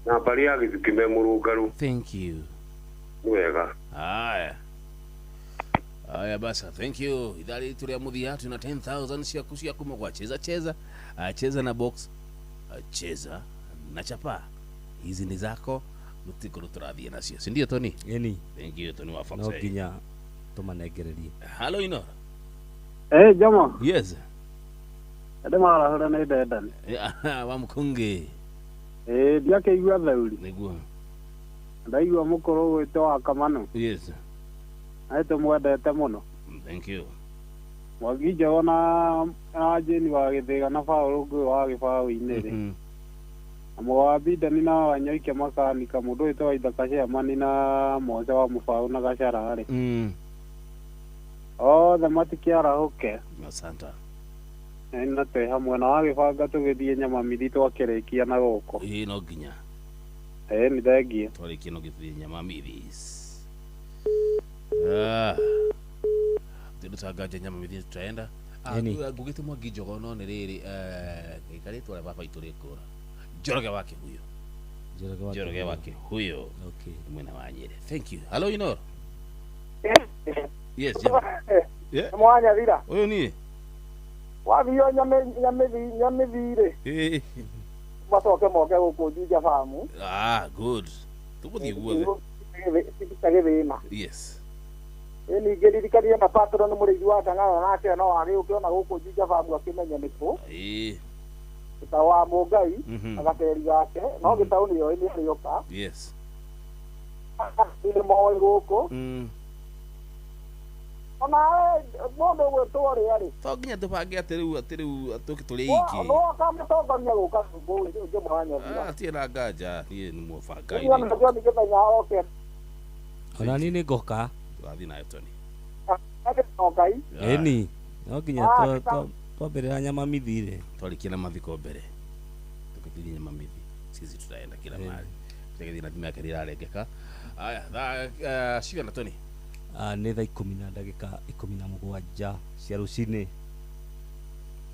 Na mbarĩ ya Gĩthuki me mũrũngarũ. Thank you. Nĩ wega. Haya. Haya basa, thank you. Idhaa yetu ya muthia tuna 10,000 ciaku cia kuma kwa cheza cheza, cheza na box, cheza na chapa. Hizi ni zako, mutiko turathie nacio. Si ndio Tony? Eni. Thank you Tony wa Fox. No nginya tumanengererie. Hello Inora. Jama. Yes. Ende marahũra nĩ ndendani. Wa Mkungi. Ndiakĩigua thauri. Nĩguo. Ndaigua mũkũrũ gwĩtwo wa Kamano. Yes. Nĩ tũmwendete mũno. Thank you. Mwangi Njogo na Jane wa Gĩthĩga na Paũlũ Ngũĩ wa Gĩbaũ-inĩ rĩ. Na Mũgo wa Bindani na Wanyoike Makanika mũndũ wĩtwo Waithaka Chairman na Mose wa Mũbaũ na Gacara rĩ. Othe matikĩarahũke. Asante. Na twĩ hamwe na wagĩbanga tũgĩthiĩ Nyamamithi twakĩrĩkia na gũkũ. Ĩĩ no nginya. Nĩ thengiũ. Twarĩkia no gĩthiĩ Nyamamithi. Tũtanganja Nyamamithi tutaenda. Ngugĩte Mwangi Njogo no nĩ rĩrĩ gĩikarĩtwo rĩa baba itũ rĩkũra. Njoroge wa Kĩhuyo. Njoroge wa Kĩhuyo. Okay. Mwena wa Nyĩrĩ. Thank you. Hello Inoro. Yes. Yeah. Mwanyathira. Ũyũ niĩ. Wathio Nyamithi rĩ. Macoke moke gũkũ Juja Farm. Good. Tũgũthiĩ guothe. Gĩthĩna. Yes. Ningĩ ririkanie na patron mũrĩithi wa Kang'ara nake no agĩũke ona gũkũ Juja Farm akĩmenye nĩkũ. Gĩtaũ wa Mũngai na gateri gake no gĩtaũ nĩoĩ nĩ arĩoka. Yes. Nĩ moĩ gũkũ. Ona mũndũ gwĩtwo rĩa rĩ. To nginya tũbange atĩ rĩu tũrĩ iki. No akamũtongoria gũka Njũmwanyathira. Tirĩ na nganja niĩ nĩ mũbanga. Ũguo nĩ gĩthenya oke. Ona niĩ nĩ ngoka. Tũrathiĩ nayo Tony. Eni no nginya twambĩrĩra Nyamamithi rĩ. Twarĩkia na mathiko mbere tũkĩthiĩ Nyamamithi sisi tutaenda kila mahali. Tũgĩthiĩ na thimũ yake ĩrarengeka. Aya thaa cigana Tony? Nĩ thaa 10 na ndagĩka 17 cia rũcinĩ.